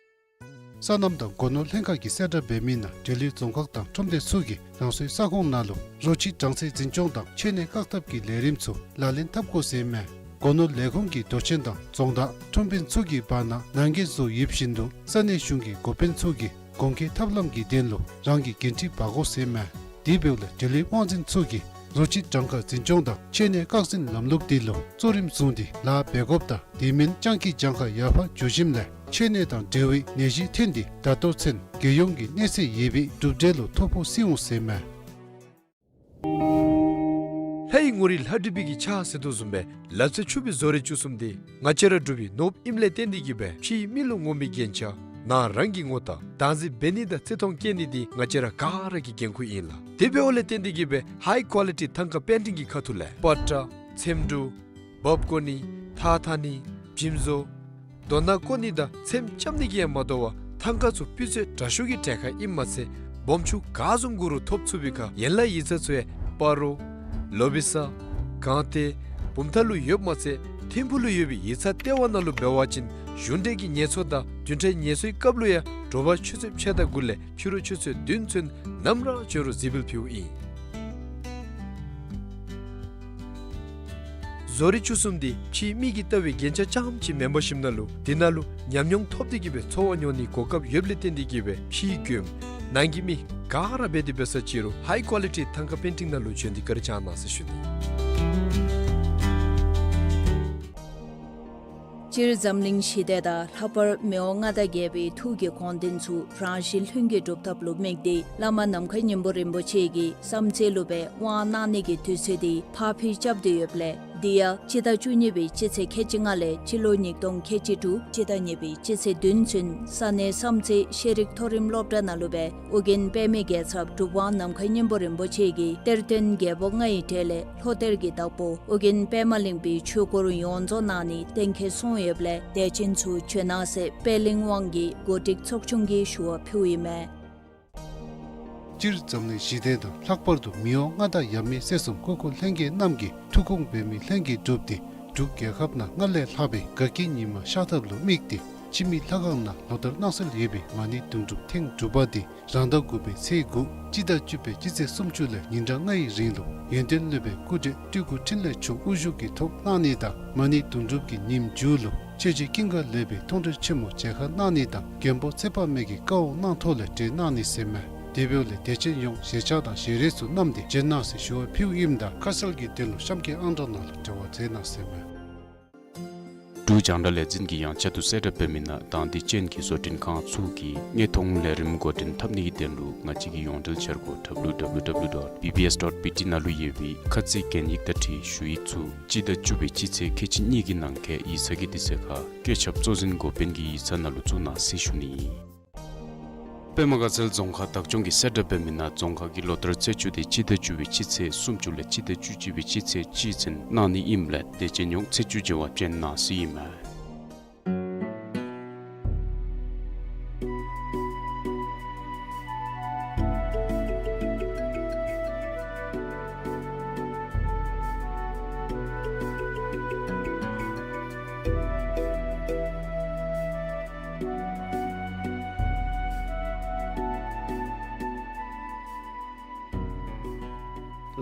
སོ་ནམ་དང་སྒོ་ནོར་ལྷན་ཁག་གིས་གསལ་བསྒྲགས་འབད་མི་ནང་འབྲེལ་ཡོད་རྫོང་ཁག་དང་ཁྲོམ་སྡེ་ཚུ་གིས་རང་སོའི་ས་ཁོངས་ནང་ལུ་རོ་ཁྱི་གྲངས་ཚད་འཛིན་སྐྱོང་དང་མཆོད་གནས་བཀག་ཐབས་ཀྱི་ལས་རིམ་ཚུ་ལག་ལེན་འཐབ་དགོ་ཟེར་མས། སྒོ་ནོར་ལས་ཁུངས་ཀྱི་མདོ་ཆེན་དང་རྫོང་བདག་ཁྲོམ་དཔོན་ཚུ་གི་བར་ན་ནང་འགལ་བཟོ་ཡོད་བཞིན་དུ་ས་གནས་གཞུང་གི་འགོ་དཔོན་ཚུ་གིས་གོང་འཁོད་ཐབས་ལམ་གྱི་དོན་ལུ་རང་གིས་འགན་འཁྲི་འབག་དགོ་ཟེར་མས། དེ་འབདཝ་ལས་འབྲེལ་ཡོད་དབང་འཛིན་ཚུ་གིས་རོ་ཁྱི་གྲངས་ཀ་འཛིན་སྐྱོང་དང་མཆོད་གནས་བཀག་འཛིན་ལམ་ལུགས་དེ་ལུ་གཙོ་རིམ་བཟུང་སྟེ་ལཱ་འབད་དགོཔ་དང་དེ་མིན་སྤྱང་ཀི་གྱངས་ཁ་ཡར་འཕར་འགྱོ་ཞིནམ་ལས་མཆོད་གནས་དང་འབྲེལ་བའི་ནད་གཞི་ཐོན་ཏེ་ད་ལྟོ་ཚུན་རྒྱལ་ཡོངས་ཀྱི་གནས་ཚད་ཡོད་པའི་གྲུབ་འབྲས་ལུ་ཐོ་ཕོག་སོང་ཟེར་མས། ལྷའི་ངོ་རིས་ལྷ་བྲིས་པའི་གི་ཕྱག་ཟེར་དོ་བཟུམ་སྦེ་ལག་རྩལ་ཕྱུག་པའི་བཟོ་རིག་བཅུ་གསུམ་དེ་ང་བཅས་ར་འབྲུག་པའི་ནོར་བུ་ཨིནམ་ལས་བརྟེན་ཏེ་གིས་སྦེ་ཕྱིའི་མི་ལུ་ངོམ་པའི་རྒྱན་ཆ་ནང་རང་གི་ངོ་རྟགས་བདག་འཛིན་འབད་ནི་དང་བརྩི་མཐོང་བསྐྱེད་ནི་དེ་ང་བཅས་ར་ག་ར་གི་འགན་ཁུར་ཨིན་ལགས། དེ་འབདཝ་ལས་བརྟེན་ཏེ་གིས་སྦེ་ཧའི་ཀོ་ལི་ཊི་ཐང་ཀ་པེན་ཊིང་གི་ཁ་ཐུག་ལས་པ་ཏྲ་ཚེམ་དྲུབ་འབག་བརྐོ་ནི་ཐགས་འཐག་ནི་འཇིམ་བཟོ་རྡོ་ནག་བརྐོ་ནི་དང་ཚེམ་རྐྱབ་ནི་གིས་ཡང་མ་དོ་བར་ཐང་ཀ་ཚུ་སྤུས་ཚད་དྲག་ཤོས་ཀྱི་གྲལ་ཁར་ཨིནམ་མ་ཚད་སྦོམ་ཆུང་ག་བཟུམ་དགོ་རུང་ཐོབ་ཚུགས་པའི་ཁར་ཡན་ལག་ཡིག་ཚང་ཚུ་ཡང་སྤ་རོ་ལོ་བི་ས་སྒང་སྟེང་བུམ་ཐང་ལུ་ཡོདཔ་མ་ཚད་ཐིམ་ཕུག་ལུ་ཡོད་པའི་ཡིག་ཚང་ལྟེ་བ་ནང་ལུ་འབད་བ་ཅིན་གཞུང་འབྲེལ་གྱི་ངལ་གསོ་དང་བདུན་ཕྲག་ངལ་གསོའི་སྐབས་ལུ་ཡང་དྲོ་པ་ཆུ་ཚོད་ཕྱེད་དང་དགུ་ལས་ཕྱི་རུ་ཆུ་ཚོད་བདུན་ཚུན་ནམ་ར་བྱོན་རུང་གཟིགས་འབུལ་ཕུལཝ་ཨིན། བཟོ་རིག་བཅུ་གསུམ་དེ་ཕྱིའི་མིག་གིས་བལྟ་བའི་རྒྱན་ཆ་རྐྱངམ་ཅིག་མེན་པར་ཞིནམ་ན་ལུ་དེ་ནང་ལུ་ཉམས་མྱོང་ཐོབ་སྟེ་གིས་སྦེ་འཚོ་བ་མྱོང་ནིའི་གོ་སྐབས་ཡོདཔ་ལས་བརྟེན་ཏེ་གིས་སྦེ་ཕྱིའི་མགྱོནམ་ནང་གི་མི་ག་ར་འབད་དེ་འབད་ས་ཅིག་རུང་ཧའི་ཀོ་ལི་ཊི་ཐང་ཀ་པེན་ཊིང་ནང་ལུ་བྱོན་ཏེ་བཀའ་དྲིན་བསྐྱང་གནང་ཟེར་ཞུ་ནི། སྤྱིར་འཛམ་གླིང་ཞི་བདེ་དང་ལྷག་པར་མི་དབང་མངའ་བདག་རྒྱལ་པོའི་ཐུགས་ཀྱི་དགོངས་དོན་ཚུ་རང་བཞིན་ལྷུན་གྱིས་འགྲུབ་ཐབས་ལུ་དམིགས་ཏེ་བླ་མ་ནམ་མཁའི་སྙིང་པོ་རིན་པོ་ཆེ་གི་བསམ་རྩེ་ལུ་སྦེ་དབང་གནང་ནི་གི་དུས་ཚོད་དེ་ཕར་འཕུལ་རྐྱབ་སྟེ་ཡོདཔ་ལས་དེ་ཡང་སྤྱི་ཟླ་བཅུ་གཉིས་པའི་སྤྱི་ཚེས་ཁལ་གཅིག་ལྔ་ལས་སྤྱི་ལོ་ཉིས་སྟོང་ཁལ་གཅིག་དྲུག་སྤྱི་ཟླ་གཉིས་པའི་སྤྱི་ཚེས་བདུན་ཚུན་ས་གནས་བསམ་རྩེ་ཤེས་རིག་མཐོ་རིམ་སློབ་གྲྭ་ནང་ལུ་སྦེ་ཨོ་རྒྱན་པདྨའི་རྒྱལ་ཚབ་གྲུབ་དབང་ནམ་མཁའི་སྙིང་པོ་རིན་པོ་ཆེ་གི་གཏེར་སྟོན་རྒྱལ་པོ་ལྔ་ཡི་གྲས་ལས་ལྷོ་གཏེར་གྱི་བདག་པོ་ཨོ་རྒྱན་པདྨ་གླིང་པའི་ཆོས་སྐོར་ཡོངས་རྫོགས་གནང་ནི་གཏན་འཁེལ་སོང་ཡོདཔ་ལས་དད་ཅན་ཚུ་བྱོན་གནང་ཟེར་པད་གླིང་དབང་གི་གོ་སྒྲིག་ཚོགས་ཆུང་གིས་ཞུ་བ་ཕུལཝ་ཨིན་མས། སྤྱིར་འཛམ་གླིང་ཞི་བདེ་དང་ལྷག་པར་དུ་མི་དབང་མངའ་བདག་ཡབ་མེས་སྲས་གསུམ་སྐུ་འཁོར་ལྷན་རྒྱས་རྣམས་ཀྱི་ཐུགས་དགོངས་འབད་མི་ལྷན་རྒྱས་འགྲུབ་སྟེ་འབྲུག་རྒྱལ་ཁབ་ནང་སྔར་ལས་ལྷག་པའི་དགའ་སྐྱིད་ཉི་མ་ཤར་ཐབས་ལུ་དམིགས་ཏེ་ འཆི་མེད་ལྷ་ཁང་ནང་ལོ་ལྟར་གནང་སྲོལ་ཡོད་པའི་མ་ཎི་དུང་སྒྲུབ་ཐེངས་དྲུག་པ་དེ་རང་ཟླ་དགུ་པའི་ཚེས་དགུ་སྤྱི་ཟླ་བཅུ་པའི་སྤྱི་ཚེས་སུམ་ཅུ་ལས་ཉིན་གྲངས་ལྔའི་རིང་ལུ་ཡོན་ཏན་སློབ་དཔོན་སྐུ་བགྲེས་སྤྲུལ་སྐུ་འཕྲིན་ལས་མཆོག་དབུ་བཞུགས་ཀྱི་ཐོག་གནང་ནི་དང་མ་ཎི་དུང་སྒྲུབ་ཀྱི་ཉིནམ་མཇུག་ལུ་ཆོས་རྗེ་ཀུན་དགའ་ལེགས་པའི་མཐོང་གྲོལ་ཆེན་མོ་མཇལ་ཁ་གནང་ནི་དང་མགོན་པོ་ཚེ་དཔག་མེད་ཀྱི་བཀའ་དབང་གནང་ཐོག་ལས་གྲོལ་གནང་ནི་ཟེར་མས། དེ་འབདཝ་ལས་དད་ཅན་ཡོངས་ཞལ་ཕྱག་དང་ཞལ་རས་ཚུ་བསྣམས་ཏེ་བྱོན་གནང་ཟེར་ཞུ་བ་ཕུལཝ་ཨིནམ་ད་ཁ་གསལ་གྱི་དོན་ལུ་གཤམ་གྱི་ཨང་གྲངས་ནང་ལུ་འབྲེལ་བ་མཛད་གནང་ཟེར་མས། འབྲུག་རྒྱང་བསྒྲགས་ལས་འཛིན་གྱི་ཡང་ཆེད་དུ་གསལ་བསྒྲགས་འབད་མི་ནང་དང་འདོད་ཅན་གྱི་བཟོ་སྐྲུན་ཁང་ཚུ་གིས་དངོས་མཐོང་ལས་རིམ་འགོ་འདྲེན་འཐབ་ནི་གི་དོན་ལུ་ང་བཅས་ཀྱི་ཡོངས་འབྲེལ་འཆར་སྒོ་W W W dot B B S dot B T ནང་ལུ་ཡོད་པའི་ཁ་ཚིག་གན་ཡིག་དང་འཁྲིལ་ཞུ་ཡིག་ཚུ་སྤྱི་ཟླ་བཅུ་པའི་སྤྱི་ཚེས་ཁལ་གཅིག་གཉིས་ཀྱི་ནང་འཁོད་ཡིག་ཚང་གི་དུས་ཚོད་ཁར་བཀོད་ཁྱབ་གཙོ་འཛིན་འགོ་དཔོན་གྱི་ཡིག་ཚང་ནང་ལུ་བཙུགས་གནང་ཟེར་ཞུ་ནི་ཨིན། པདྨ་དགའ་ཚལ་རྫོང་ཁག་བདག་སྐྱོང་གིས་གསལ་བསྒྲགས་འབད་མི་ནང་རྫོང་ཁག་གི་ལོ་ལྟར་ཚེས་བཅུ་དེ་སྤྱི་ཟླ་བཅུ་པའི་སྤྱི་ཚེས་སུམ་ཅུ་ལས་སྤྱི་ཟླ་བཅུ་གཅིག་པའི་སྤྱི་ཚེས་གཅིག་ཚུན་གནང་ནི་ཨིནམ་ལས་དད་ཅན་ཡོངས་ཚེས་བཅུ་མཇལ་བར་བྱོན་གནང་ཟེར་ཨིན་མས།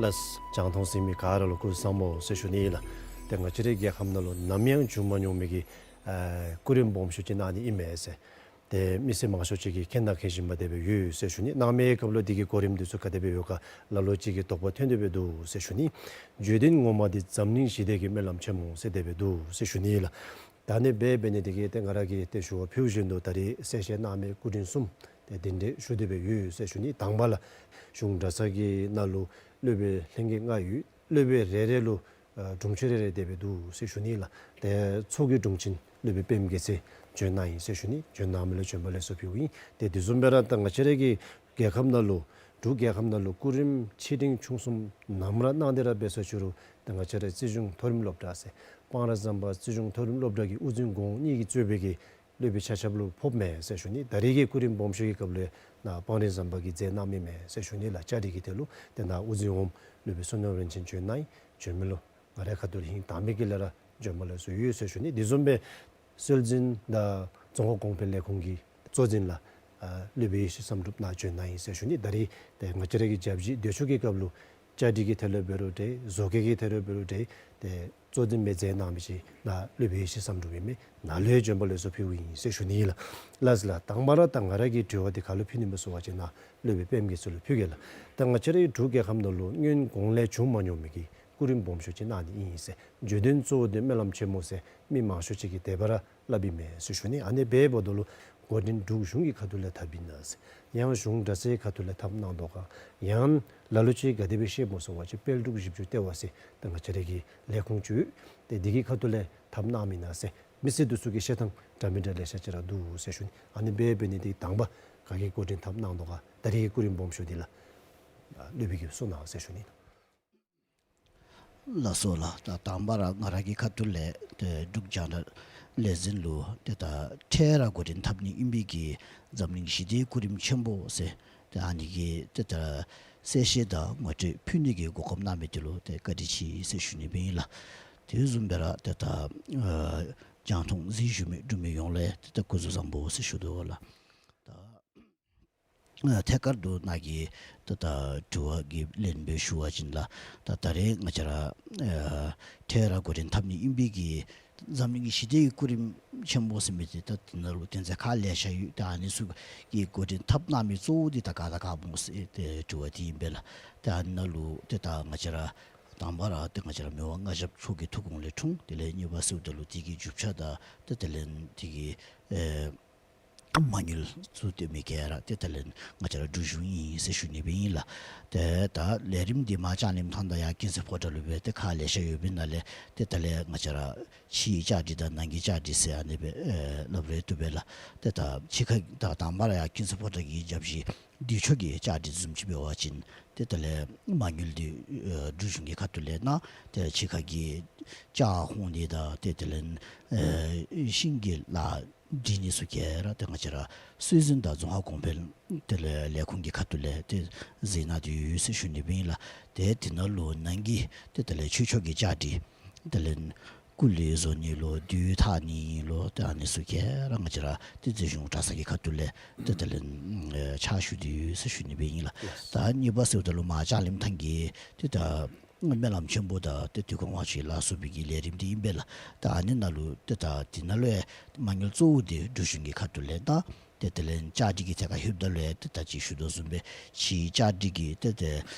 ལགས། རྒྱང་མཐོང་གཟིགས་མི་ག་ར་ལུ་སྐུ་གཟུགས་བཟང་པོ་ཟེར་ཞུ་ནི་ལགས། ཏེ་ང་བཅས་རའི་རྒྱལ་ཁབ་ནང་ལུ་ནམ་ཡང་བྱུང་མ་མྱོང་མི་གི་ཨ་སྐུ་རིམ་སྦོམ་ཤོས་ཅིག་གནང་ནི་ཨིན་མས་ཟེར། ཏེ་མི་སེར་མང་ཤོས་ཅིག་གིས་མཁྱེན་དང་མཁྱེན་བཞིན་པ་དེ་སྦེ་ཡོད་ཟེར་ཞུ་ནི། གནང་མིའི་སྐབས་ལུ་དེ་གི་གོ་རིམ་དེ་ཚུ་ག་དེ་སྦེ་ཡོད་ག་ལ་ལུ་ཅིག་གིས་དོགས་པ་ཐོན་ཏེ་སྦེ་འདུག་ཟེར་ཞུ་ནི། བརྗོད་དོན་ངོ་མ་དེ་འཛམ་གླིང་ཞི་བདེ་གི་སྨོན་ལམ་ཆེན་མོ་ཟེར་དེ་སྦེ་འདུག་ཟེར་ཞུ་ནི་ལགས། ད་ཨ་ནི་སྦེ་འབད་ནི་དེ་གིས་ཏེ་ང་ར་གིས་ཏེ་ཞུ་བ་ཕུལཝ་བཞིན་དུ་ད་རེས་གསལ་བཤད་གནང་མི་སྐུ་ཕྲེང་གསུམ་དེ་གདན་འདྲེན་ཞུ་སྟེ་སྦེ་ཡོད་ཟེར་ཞུ་ནི། དང་པ་ལགས། གཞུང་གྲྭ་ཚང་གི་ནང་ལུ་སློབ་དཔོན་ལྷན་རྒྱས་ལྔ་ཡོད། སློབ་དཔོན་རེ་རེ་ལུ་ཨ་དྲུང་ཆེན་རེ་རེ་དེ་སྦེ་འདུག་ཟེར་ཞུ་ནི་ལགས། ཏེ་ཚོགས་ཀྱི་དྲུང་ཆེན་སློབ་དཔོན་པདྨ་རྒྱལ་མཚན་བྱོན་གནང་ཡི་ཟེར་ཞུ་ནི། བྱོན་གནང་མི་ལུ་བྱོན་པ་ལེགས་སོ་ཕུལཝ་ཨིན། ཏེ་དེ་བཟུམ་སྦེ་ར་ད་ང་བཅས་རའི་གི་རྒྱལ་ཁབ་ནང་ལུ་འབྲུག་རྒྱལ་ཁབ་ནང་ལུ་སྐུ་རིམ་ཆེ་འབྲིང་ཆུང་གསུམ་ནམ་ར་གནང་སྟེ་ར་འབད་ས་ཅིག་རུང་ད་ང་བཅས་རའི་རྩིས་གཞུང་མཐོ་རིམ་སློབ་གྲྭ་ཟེར་སྤང་རི་ཟམ་པ་རྩིས་གཞུང་མཐོ་རིམ་སློབ་གྲྭ་གི་དབུ་འཛིན་གོང་གཉིས་ཀྱིས་གཙོས་པའི་གི་སློབ་དཔོན་ཆ་ཁྱབ་ལུ་ཕོགཔ་མས་ཟེར་ཞུ་ནི། ད་རེས་ཀྱི་སྐུ་རིམ་སྦོམ་ཤོས་ཀྱི་སྐབས་ལུ་ནཱ་སྤང་རི་ཟམ་པ་གིས་མཛད་གནང་མི་མས་ཟེར་ཞུ་ནི་ལགས། བཅའ་སྒྲིག་གི་ཐད་ལུ་ཏེ་ནཱ་དབུ་འཛིན་འོགམ་སློབ་དཔོན་བསོད་ནམས་རིན་ཆེན་བྱོན་གནང་ཡི། བྱོན་མི་ལུ་ང་རའི་ཁ་ཐུག་ལས་ཧིང་དྭངས་མའི་དཀྱིལ་ལས་ར་བྱོན་པ་ལེགས་སོ་ཡོད་ཟེར་ཞུ་ནི། དེ་བཟུམ་སྦེ་སྲོལ་འཛིན་དང་རྫོང་ཁ་གོང་འཕེལ་ལས་ཁུངས་ཀྱི་གཙོ་འཛིན་ལགས་ཨ་སློབ་དཔོན་ཡེ་ཤེས་བསམ་གྲུབ་ནཱ་བྱོན་གནང་ཡི་ཟེར་ཞུ་ནི། ད་རེས་ཏེ་ང་བཅས་རའི་གི་བརྒྱ་བཞི་དུས་མཆོད་ཀྱི་སྐབས་ལུ་བཅའ་སྒྲིག་གི་ཐད་ལུ་འབད་རུང་འདྲ་བཟོ་བཀོད་ཀྱི་ཐད་ལུ་འབད་རུང་འདྲ་ཏེ་གཙོ་འཛིན་སྦེ་མཛད་གནང་མི་ཅིག་ནཱ་སློབ་དཔོན་ཡེ་ཤེས་བསམ་གྲུབ་ཨིན་མས། ནཱ་ལུ་ཡང་བྱོན་པ་ལེགས་སོ་ཕུལཝ་ཨིན་ཟེར་ཞུ་ནི་ལགས། ལགས་ལགས། དང་པ་ར་ད་ང་ར་གིས་དྲི་བ་དེ་ག་ལུ་ཕུལ་ནི་སྨོ་ཟེར་བ་ཅིན་ནཱ་སློབ་དཔོན་པདྨ་རྒྱལ་མཚན་ལུ་ཕུལ་གེ་ལགས། ད་ང་བཅས་རའི་འབྲུག་རྒྱལ་ཁབ་ནང་ལུ་སྔོན་གོང་ལས་བྱུང་མ་མྱོང་མི་གི་སྐུ་རིམ་སྦོམ་ཤོས་ཅིག་གནང་ནི་ཨིན་ཟེར། བརྗོད་དོན་གཙོ་བོ་དེ་སྨོན་ལམ་ཆེན་མོ་ཟེར་མི་མང་ཤོས་ཅིག་གིས་དེ་སྦེ་ར་སླབ་ཨིན་མས་ཟེར་ཞུ་ནི། ཨ་ནི་འབདཝ་ད་ལུ་འགོ་འདྲེན་འབྲུག་གཞུང་གི་ཁ་ཐུག་ལས་འཐབ་ཨིན་ན་ཟེར། ཡང་གཞུང་གྲྭ་ཚང་གི་ཁ་ཐུག་ལས་འཐབ་གནང་དོ་ག། ཡང་ལ་ལུ་ཅིག་ག་དེ་སྦེ་ཤེས་སྨོ་ཟེར་བ་ཅིན་དཔལ་འབྲུག་བཞི་བཅུ་ལྟེ་བ་ཟེར་ད་ང་བཅས་རའི་གི་ལས་ཁུངས་ཅིག་ཡོད། ཏེ་དེ་གི་ཁ་ཐུག་ལས་འཐབ་གནངམ་ཨིན་ན་ཟེར་མི་སེར་དེ་ཚུ་གི་བཤད་ཐངས་འདྲ་མི་འདྲ་ལེ་ཤ་ཅིག་ར་འདུག་ཟེར་ཞུ་ནི། ཨ་ནི་འབད་འབད་ནི་དེ་དང་པ་ག་གིས་འགོ་འདྲེན་འཐབ་གནང་དོ་ག། ད་རེས་ཀྱི་སྐུ་རིམ་སྦོམ་ཤོས་འདི་ལགས་སློབ་དཔོན་གྱིས་གསུང་གནང་ཟེར་ཞུ་ནི། ལགས་སོ་ལགས། ད་དང་པ་ར་ང་ར་གི་ཁ་ཐུག་ལས་ཏེ་འབྲུག་རྒྱང་བསྒྲགས་ལས་འཛིན་ལུ་ཏེ་ད་འཕྲལ་ར་འགོ་འདྲེན་འཐབ་ནི་ཨིན་པའི་གི་འཛམ་གླིང་ཞི་བདེའི་སྐུ་རིམ་ཆེན་པོ་ཟེར་ཏེ་ཨ་ནི་གི་ཏེ་ད་གསལ་བཤད་དང་ངོ་སྤྲོད་ཕུལ་ནི་གི་གོ་སྐབས་གནང་མི་དེ་ལུ་ཏེ་བཀའ་དྲིན་ཆེ་ཟེར་ཞུ་ནི་སྦེ་ཨིན་ལགས། དེ་བཟུམ་སྦེ་ར་ཏེ་ད་ཨ་རྒྱང་མཐོང་གཟིགས་བཞུགས་མི་འབྲུག་མི་ཡོངས་ལས་ཏེ་ད་སྐུ་གཟུགས་བཟང་པོ་ཟེར་ཞུ་དོ་ལགས། ད་ཨ་ཐད་ཀར་དུ་ནཱ་གི་ད་ད་དྲི་བ་གི་ལན་སྦེ་ཞུ་བ་ཅིན་ལགས། ད་ད་རེས་ང་བཅས་ར་ཨ་འཕྲལ་ར་འགོ་འདྲེན་འཐབ་ནི་ཨིན་པའི་གི་འཛམ་གླིང་གི་ཞི་བདེའི་སྐུ་རིམ་ཆེན་པོ་ཟེར་མི་དེ་ད་དེ་ནང་ལུ་དོན་ཚན་ཁག་ལེ་ཤ་ཡོད། ད་ཨ་ནི་ཚུ་གི་འགོ་འདྲེན་འཐབ་གནང་མི་གཙོ་བོ་དེ་ད་ག་དང་ག་སྨོ་ཟེར་ཏེ་དྲི་བ་དེ་ཨིན་པས་ལགས། ད་ཨ་ནི་ནང་ལུ་ཏེ་ད་ང་བཅས་ར་དང་པ་ར་ཏེ་ང་བཅས་ར་མི་དབང་མངའ་ཞབས་མཆོག་གི་ཐུགས་དགོངས་ལས་འཁྲུངས། དེ་ལས་གཉིས་པ་ཟེརཝ་ད་ལུ་དེ་གི་རྒྱུ་ཆ་དང་ཏེ་དེ་ལས་དེ་གི་ཨེ་མ་དངུལ་ཚུ་སྟོན་མི་ག་ར་ཏེ་དེ་ལས་ང་བཅས་ར་འབྲུག་གཞུང་ཨིན་ཟེར་ཞུ་ནི་སྦེ་ཨིན་ལགས། ཏེ་ད་ལས་རིམ་འདི་མར་བཅའ་ལེན་ཐངས་དང་ཡང་ཀུན་གསལ་ཕོ་བྲང་ལུ་སྦེ་ཏེ་ཁག་ལེ་ཤ་ཡོདཔ་ཨིན་ན་ལས་ཏེ་དེ་ལས་ང་བཅས་ར་ཕྱིའི་བཅའ་སྒྲིག་དང་ནང་གི་བཅའ་སྒྲིག་ཟེར་ཨ་ནི་སྦེ་ཨེ་སླབ་རུང་བཏུབ་པས་ལགས། ཏེ་ད་ཕྱི་ཁ་ད་དང་པ་ར་ཡང་ཀུན་གསལ་ཕོ་བྲང་གི་བརྒྱ་བཞི་དུས་མཆོད་ཀྱི་བཅའ་སྒྲིག་བཟུམ་ཅིག་འབད་བ་ཅིན་ཏེ་དེ་ལས་མ་དངུལ་འདི་ཨེ་འབྲུག་གཞུང་གི་ཁ་ཐུག་ལས་གནང་། ཏེ་ཕྱི་ཁ་གི་ལྕགས་ཧོང་འདི་དང་ཏེ་དེ་ལས་ཨེ་ཤིང་གི་ལཱ་འབྲི་ནི་ཚུ་ག་ར་ཏེ་ང་བཅས་ར་སྲོལ་འཛིན་དང་རྫོང་ཁ་གོང་འཕེལ་དེ་ལས་ལས་ཁུངས་ཀྱི་ཁ་ཐུག་ལས་ཏེ་གཟིགས་གནང་སྟེ་ཡོད་ཟེར་ཞུ་ནི་སྦེ་ཨིན་ལགས། ཏེ་དེ་ནང་ལུ་ནང་གི་ཏེ་དེ་ལས་ཆོས་ཕྱོགས་ཀྱི་བཅའ་སྒྲིག་དེ་ལས་ སྐུ་ལས་བཟོ་ནི་ལོ་དུས་ཐག་ནི་ལོ་ཏེ་ཨ་ནི་ཚུ་ག་ར་ང་བཅས་ར་ཏེ་རྩིས་གཞུང་གྲྭ་ཚང་གི་ཁ་ཐུག་ལས་ཏེ་དེ་ལས་ཕྱག་ཞུ་སྟེ་ཡོད་ཟེར་ཞུ་ནི་སྦེ་ཨིན་ལགས། ད་གཉིས་པ་ཟེརཝ་ད་ལུ་མར་ལྕགས་གླིང་ཐང་གི་ཏེ་ད་སྨོན་ལམ་ཆེན་པོ་དང་ཏེ་དུས་འཁོར་དབང་ཆེན་ལ་སོགས་པའི་གི་ལས་རིམ་འདི་ཨིན་པས་ལགས། ད་ཨ་ནི་ནང་ལུ་ཏེ་ད་འདི་ནང་ལུ་ཡང་མ་དངུལ་གཙོ་བོ་འདི་འབྲུག་གཞུང་གི་ཁ་ཐུག་ལས་ད་ཏེ་དེ་ལས་བཅའ་སྒྲིག་གི་ཐད་ཁར་ལྷོདཔ་ད་ལུ་ཡང་ཏེ་ད་ཅི་ཞུ་དོ་བཟུམ་སྦེ་ཕྱིའི་བཅའ་སྒྲིག་གི་ཏེ་ཏེ་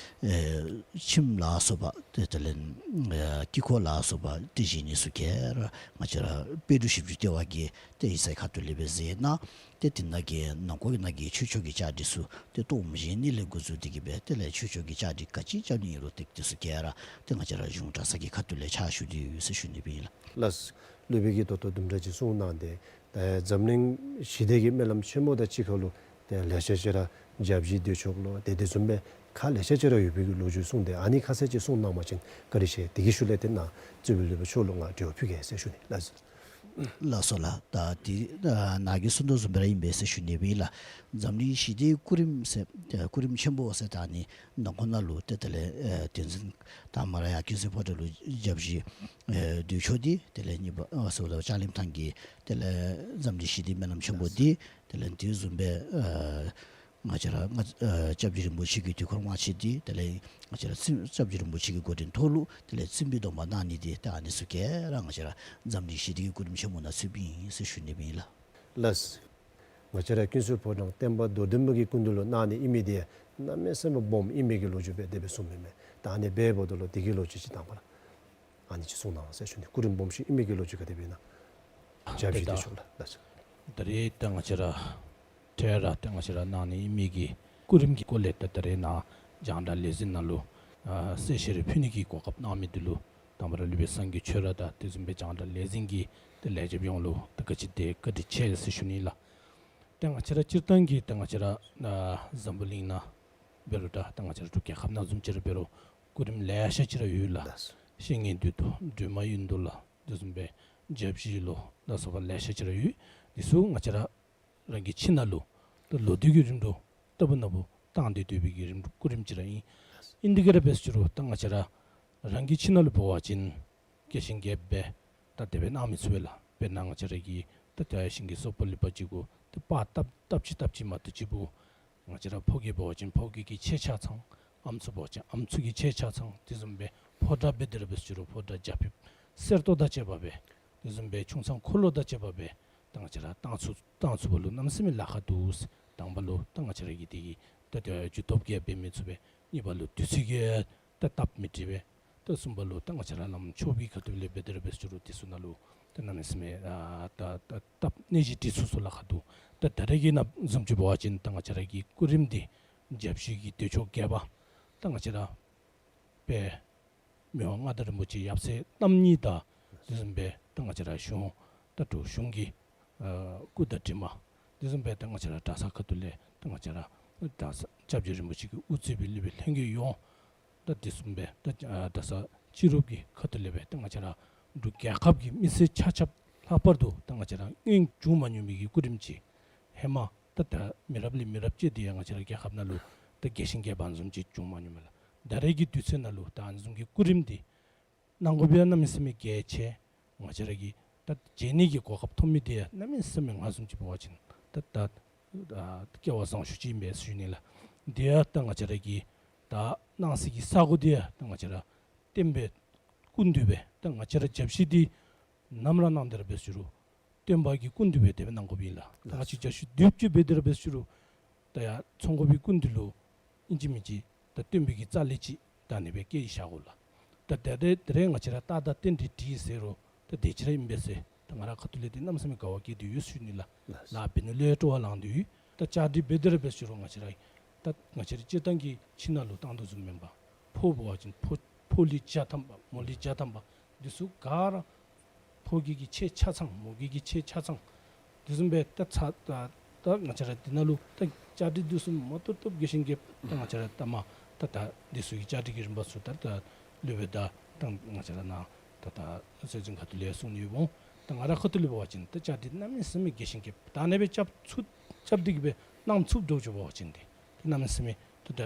ཨེ་ཁྱིམ་ལ་སོགས་པ་ཏེ་དེ་ལས་ཨེ་དཀྱིལ་འཁོར་ལ་སོགས་པ་ཏེ་བཞེངས་ནི་ཚུ་ག་ར་ང་བཅས་ར་དཔལ་འབྲུག་ཞིབ་འཇུག་ལྟེ་བ་གིས་ཏེ་ཡིག་ཚང་ཁ་ཐུག་ལས་སྦེ་མཛད་གནང་། ཏེ་དེ་ནང་གི་ནང་འཁོད་ནང་གི་ཆོས་ཕྱོགས་ཀྱི་བཅའ་སྒྲིག་ཚུ་ཏེ་གཏོརམ་བཞེངས་ནི་ལས་འགོ་བཙུགས་ཏེ་གི་སྦེ་དེ་ལས་ཆོས་ཕྱོགས་ཀྱི་བཅའ་སྒྲིག་ག་ཅི་རྐྱབ་ནི་ཨིན་རུང་ཏེ་དེ་ཚུ་ག་ར་ཏེ་ང་བཅས་ར་གཞུང་གྲྭ་ཚང་གི་ཁ་ཐུག་ལས་ཕྱག་ཞུ་སྟེ་ཡོད་ཟེར་ཞུ་ནི་སྦེ་ཨིན་ལགས། ལགས། སློབ་དཔོན་གྱིས་ད་ལྟོ་དུམ་གྲ་ཅིག་གསུངས་གནང་སྟེ་ད་འཛམ་གླིང་ཞི་བདེ་གི་སྨོན་ལམ་ཆེན་མོ་དང་གཅིག་ཁར་ལུ་ཏེ་ལེ་ཤ་ཅིག་ར་བརྒྱ་བཞི་དུས་མཆོད་ལོ་ཏེ་དེ་བཟུམ་སྦེ་ཁག་ལེ་ཤ་ཅིག་ར་ཡོད་པའི་གི་ལོ་རྒྱུས་གསུངས་ཏེ་ཨ་ནི་ཁ་གསལ་ཅིག་གསུངས་གནང་བ་ཅིན་བཀའ་དྲིན་ཆེ། དེ་གི་ཤུལ་ལས་ཏེ་ནཱ་རྩིས་འབུལ་སློབ་དཔོན་མཆོག་ལུ་ང་དྲི་བ་ཕུལ་གེ་ཟེར་ཞུ་ནི་ལགས། ལགས་སོ་ལགས། ད་དེ་ཨ་ནཱ་གིས་གསུངས་དོ་བཟུམ་སྦེ་ར་ཨིན་པས་ཟེར་ཞུ་ནི་སྦེ་ཨིན་ལགས། འཛམ་གླིང་ཞི་བདེའི་སྐུ་རིམ་ཟེར་ཨ་སྐུ་རིམ་ཆེན་པོ་ཟེར་ད་ཨ་ནི་ནང་འཁོད་ནང་ལུ་ཏེ་དེ་ལས་ཨེ་དེ་ཚུ་ད་མར་ཡར་ཀུན་གསལ་ཕོ་བྲང་ལུ་བརྒྱ་བཞི་ཨེ་དུས་མཆོད་འདི་དེ་ལས་གཉིས་པ་ཨ་ཟེརཝ་ད་ལྕགས་གླིང་ཐང་གི་དེ་ལས་འཛམ་གླིང་ཞི་བདེའི་སྨོན་ལམ་ཆེན་པོ་འདི་དེ་ལས་དེ་བཟུམ་སྦེ་ཨེ་ང་བཅས་ར་ང་ཨ་སྐྱབས་རྗེ་རིན་པོ་ཆེ་གི་དུས་འཁོར་དབང་ཆེན་འདི་དེ་ལས་ང་བཅས་ར་སྲིན་སྐྱབས་རྗེ་རིན་པོ་ཆེ་གི་འགོ་འདྲེན་ཐོག་ལུ་དེ་ལས་སྲིན་པོའི་སྡོམ་པ་གནང་ནི་འདི་ད་ཨ་ནི་ཚུ་ག་ར་ང་བཅས་ར་འཛམ་གླིང་ཞི་བདེ་གི་སྐུ་རིམ་ཆེན་མོ་ནང་ཚུདཔ་ཨིན་ཟེར་ཞུ་ནི་སྦེ་ཨིན་ལགས། ལགས། ང་བཅས་ར་ཀུན་གསལ་ཕོ་བྲང་སྟོན་པ་རྡོར་གདན་པ་གི་སྐུ་མདུན་ལུ་གནང་ནི་ཨིན་མི་འདི་གནམ་མེད་ས་མེད་སྦོམ་ཨིན་མི་གི་ལོ་རྒྱུས་སྦེ་དེ་སྦེ་གསུངམ་མས། ད་ཨ་ནི་འབདཝ་ད་ལུ་དེ་གི་ལོ་རྒྱུས་ཅིག་དང་པ་ར་ཨ་ནི་ཅིག་གསུངས་གནང་ཟེར་ཞུ་ནི། སྐུ་རིམ་སྦོམ་ཤོས་ཨིན་མི་གི་ལོ་རྒྱུས་ག་དེ་སྦེ་ཨིན་ན། བརྒྱ་བཞི་དེ་ད་ཆོག་ལགས། ལགས་སོ། ད་རེས་ད་ང་བཅས་ར་ཐད་རི་ད་ང་བཅས་ར་གནང་ནི་ཨིན་མི་གི་སྐུ་རིམ་གྱི་སྐོར་ལས་ད་ད་རེས་ནཱ་རྒྱང་བསྒྲགས་ལས་འཛིན་ནང་ལུ་ཨ་གསལ་བཤད་རེ་ཕུལ་ནི་གི་གོ་སྐབས་གནང་མི་འདི་ལུ་དང་པ་ར་སློབ་དཔོན་སངས་རྒྱས་ཆོས་ར་དང་དེ་བཟུམ་སྦེ་རྒྱང་བསྒྲགས་ལས་འཛིན་གྱི་ཏེ་ལས་བྱེདཔ་ཡོངས་ལུ་ད་ག་ཅི་དེ་བཀའ་དྲིན་ཆེ་ཟེར་ཞུ་ནི་ལགས། ད་ང་བཅས་ར་སྤྱིར་བཏང་གི་ད་ང་བཅས་ར་ཨ་འཛམ་བུ་གླིང་ནང་འབད་རུང་ད་ད་ང་བཅས་ར་འབྲུག་རྒྱལ་ཁབ་ནང་བཟུམ་ཅིག་ར་འབད་རུང་སྐུ་རིམ་ལེ་ཤ་ཅིག་ར་ཡོད་ལགས། ལགས། བཤེས་གཉེན་འདུས་མདོ་སྒྲོལ་མ་ཡོན་ཏོ་ལ་དེ་བཟུམ་སྦེ་བརྒྱ་བཞི་ལོ་ལ་སོགས་པ་ལེ་ཤ་ཅིག་ར་ཡོད། དེ་ཚུ་ང་བཅས་ར་རང་གི་ཁྱིམ་ནང་ལུ་ད་ལོ་དུས་ཀྱི་རིམ་གྲོ་ལྟ་བུ་ན་བུ་བཏང་སྟེ་སྡོད་པའི་གི་རིམ་གྲོ་སྐུ་རིམ་ཅིག་ར་ཨིན། ཨིན་དེ་ག་ར་འབད་ཟེར་རུང་ད་ང་བཅས་ར་རང་གི་ཁྱིམ་ནང་ལུ་འབད་བ་ཅིན་དགེ་བཤེས་རྒྱལཔོ་སྦེ་ད་དེ་སྦེ་གནང་མི་ཚུགས་པས་ལགས། དཔེར་ན་ང་བཅས་ར་གི་ད་ད་ཤིང་གི་སོག་པོ་ལི་པ་ཅིག་གུ་ད་པར་བཏབ་བཏབ་ཅི་བཏབ་ཅི་མ་གཏོགས་ཅིག་འབདཝ་ང་བཅས་ར་ཕོ་རྒྱས་འབད་བ་ཅིན་ཕོ་རྒྱས་ཀྱི་ཆས་ཆ་ཚང་། ཨམ་སྲུ་འབད་བ་ཅིན་ཨམ་སྲུ་གི་ཆས་ཆ་ཚང་། དེ་བཟུམ་སྦེ་ཕོ་བྲང་འབད་དེ་ར་འབད་ཟེར་རུང་ཕོ་བྲང་རྒྱ་ཕིབས་གསེར་ཏོག་དང་བཅས་པ་སྦེ་དེ་བཟུམ་སྦེ་ཆུང་ཚང་འཁོར་ལོ་དང་བཅས་པ་སྦེ་ད་ང་བཅས་ར་བཏང་ཚུགས་བཏང་ཚུགས་པ་ལུ་གནམ་མེད་ས་མེད་ལཱ་ཁག་འདུག། དང་པ་ལུ་ད་ང་བཅས་ར་གི་དེ་གི་ད་ད་རྒྱུ་སྟོབས་ཀྱིས་འབད་མི་ཚུགས་པས། གཉིས་པ་ལུ་དུས་ཚོད་ཀྱིས་ད་སྟབས་མི་བདེ་བས། ད་གསུམ་པ་ལུ་ད་ང་བཅས་ར་ལམ་ཕྱོགས་ཀྱི་ཁ་ཐུག་ལས་འབད་དེ་ར་འབད་ཟེར་རུང་དེ་ཚུ་ནང་ལུ་ད་གནམ་མེད་ས་མེད་ཨ་ད་ད་སྟབས་གནས་གཞི་འདི་ཚུ་ཚུ་ལཱ་ཁག་འདུག། ད་ད་རེས་ཀྱི་ནང་བཟུམ་ཅིག་འབད་བ་ཅིན་ད་ང་བཅས་ར་གི་སྐུ་རིམ་འདི་བརྒྱ་བཞི་གི་དུས་མཆོད་རྒྱས་པ་ད་ང་བཅས་ར་དཔལ་མི་དབང་མངའ་བདག་རིན་པོ་ཆེ་ཡབ་སྲས་རྣམ་གཉིས་དང་དེ་བཟུམ་སྦེ་ད་ང་བཅས་ར་གཞུང་ད་འབྲུག་གཞུང་གི་ཨ་སྐུ་དང་གྲིབ་མ་དེ་བཟུམ་སྦེ་ད་ང་བཅས་ར་གྲྭ་ཚང་ཁ་ཐུག་ལས་ད་ང་བཅས་ར་གྲྭ་ཚང་སྐྱབས་རྗེ་རིན་པོ་ཆེ་གིས་དབུ་གཙོས་པའི་སློབ་དཔོན་ལྷན་རྒྱས་ཡོངས་ད་དེ་བཟུམ་སྦེ་ད་ཨ་གྲྭ་ཚང་སྤྱི་རོགས་ཀྱི་ཁ་ཐུག་ལས་སྦེ་ད་ང་བཅས་ར་འབྲུག་རྒྱལ་ཁབ་ཀྱི་མི་སེར་ཆ་ཁྱབ་ལྷག་པར་དུ་ད་ང་བཅས་ར་སྔོན་བྱུང་མ་མྱོང་མི་གི་སྐུ་རིམ་ཅིག་ཧེ་མ་ད་ད་མི་རབས་ལས་མི་རབས་བཅད་དེ་ཡང་ང་བཅས་ར་རྒྱལ་ཁབ་ནང་ལུ་ད་རྒྱས་ཤིང་རྒྱས་པ་བཟུམ་ཅིག་བྱུང་མ་མྱོང་མས་ལགས། ད་རེས་ཀྱི་དུས་ཚོད་ནང་ལུ་ད་ཨ་ནི་བཟུམ་གྱི་སྐུ་རིམ་འདི་གནང་དགོཔ་ཡང་གནམ་མེད་ས་མེད་གལ་ཆེ། ང་བཅས་ར་གིས་ད་མཇལ་ནི་གི་གོ་སྐབས་ཐོབ་མི་འདི་ཡང་གནམ་མེད་ས་མེད་ང་བཟུམ་ཅིག་འབད་བ་ཅིན་ད་ད་ཨ་སྐལ་བ་བཟང་ཤོས་ཅིག་ཨིན་པས་ཟེར་ཞུ་ནི་ལགས། དེ་ཡང་ད་ང་བཅས་ར་གི་ད་གནང་སའི་གི་ས་སྒོ་འདི་ཡང་ད་ང་བཅས་ར་སྟོན་པའི་སྐུ་མདུན་སྦེ་ད་ང་བཅས་ར་བརྒྱ་བཞི་འདི་ནམ་ར་གནང་དེ་ར་འབད་ཟེར་རུང་སྟོན་པ་གི་སྐུ་མདུན་སྦེ་དེ་སྦེ་གནང་དགོཔ་ཨིན་ལགས། ད་ང་བཅས་བརྒྱ་བཞི་དུས་མཆོད་འབད་དེ་ར་འབད་ཟེར་རུང་ད་ཡར་ཚོགས་འགོ་པའི་སྐུ་མདུན་ལུ་ཨིན་ཅི་མིན་ཅི་ད་སྟོན་པའི་གི་རྩ་ལས་ཅིག་ད་ཨ་ནི་སྦེ་བསྐྱལ་བཞག་དགོ་ལགས། ད་ད་རེས་ད་རེས་ང་བཅས་ར་རྟགས་དང་རྟེན་འབྲེལ་འདི་ཟེར་རུང་ད་དེ་ཅིག་ར་ཨིན་པས་ཟེར་ད་ང་ར་ཁ་ཐུག་ལས་འདི་གནམ་མེད་ས་མེད་དགའ་བ་སྐྱེས་ཏེ་ཡོད་ཟེར་ཞུ་ནི་ལགས། ལགས་འབད་ནི་ལུ་སྤྲོ་བ་ལངས་ཏེ་ཡོད། ད་བཅའ་སྒྲིག་འབད་དེ་ར་འབད་ཟེར་རུང་ང་བཅས་ར་ད་ང་བཅས་ར་སྤྱིར་བཏང་གི་ཁྱིམ་ནང་ལུ་བཏང་དོ་བཟུམ་མེན་པར་ཕོ་འབད་བ་ཅིན་ཕོ་ཕོ་ལུས་བརྒྱ་ཐམ་པ་མོ་ལུས་བརྒྱ་ཐམ་པ་འདི་ཚུ་ག་ར་ཕོ་རྒྱས་ཀྱི་ཆས་ཆ་ཚང་མོ་རྒྱས་ཀྱི་ཆས་ཆ་ཚང་དེ་བཟུམ་སྦེ་ད་ཚ་ད་ད་ང་བཅས་ར་འདི་ནང་ལུ་ད་བཅའ་སྒྲིག་འདི་ཚུ་མ་ཏོག་ཏོ་རྒྱས་ཤིང་རྒྱས་ད་ང་བཅས་ར་ད་མ་ད་ད་འདི་ཚུ་གི་བཅའ་སྒྲིག་གི་རིམ་པ་ཚུ་ད་ད་སློབ་དཔོན་ད་ད་ང་བཅས་ར་ནཱ་ད་ད་སྲོལ་འཛིན་ཁ་ཐུག་ལས་གསུང་ནི་ཡོདཔ་འོང་། ད་ང་ར་ཁ་ཐུག་ལས་འབད་བ་ཅིན་ད་བཅའ་སྒྲིག་གནམ་མེད་ས་མེད་རྒྱས་ཤིང་རྒྱས་ད་ཨ་ནི་སྦེ་རྐྱབ་ཚུགས་རྐྱབ་སྟེ་གི་སྦེ་གནང་ཚུགས་འགྱོ་འགྱོ་འབད་བ་ཅིན་ཏེ་ཏེ་གནམ་མེད་ས་མེད་ཏེ་ད་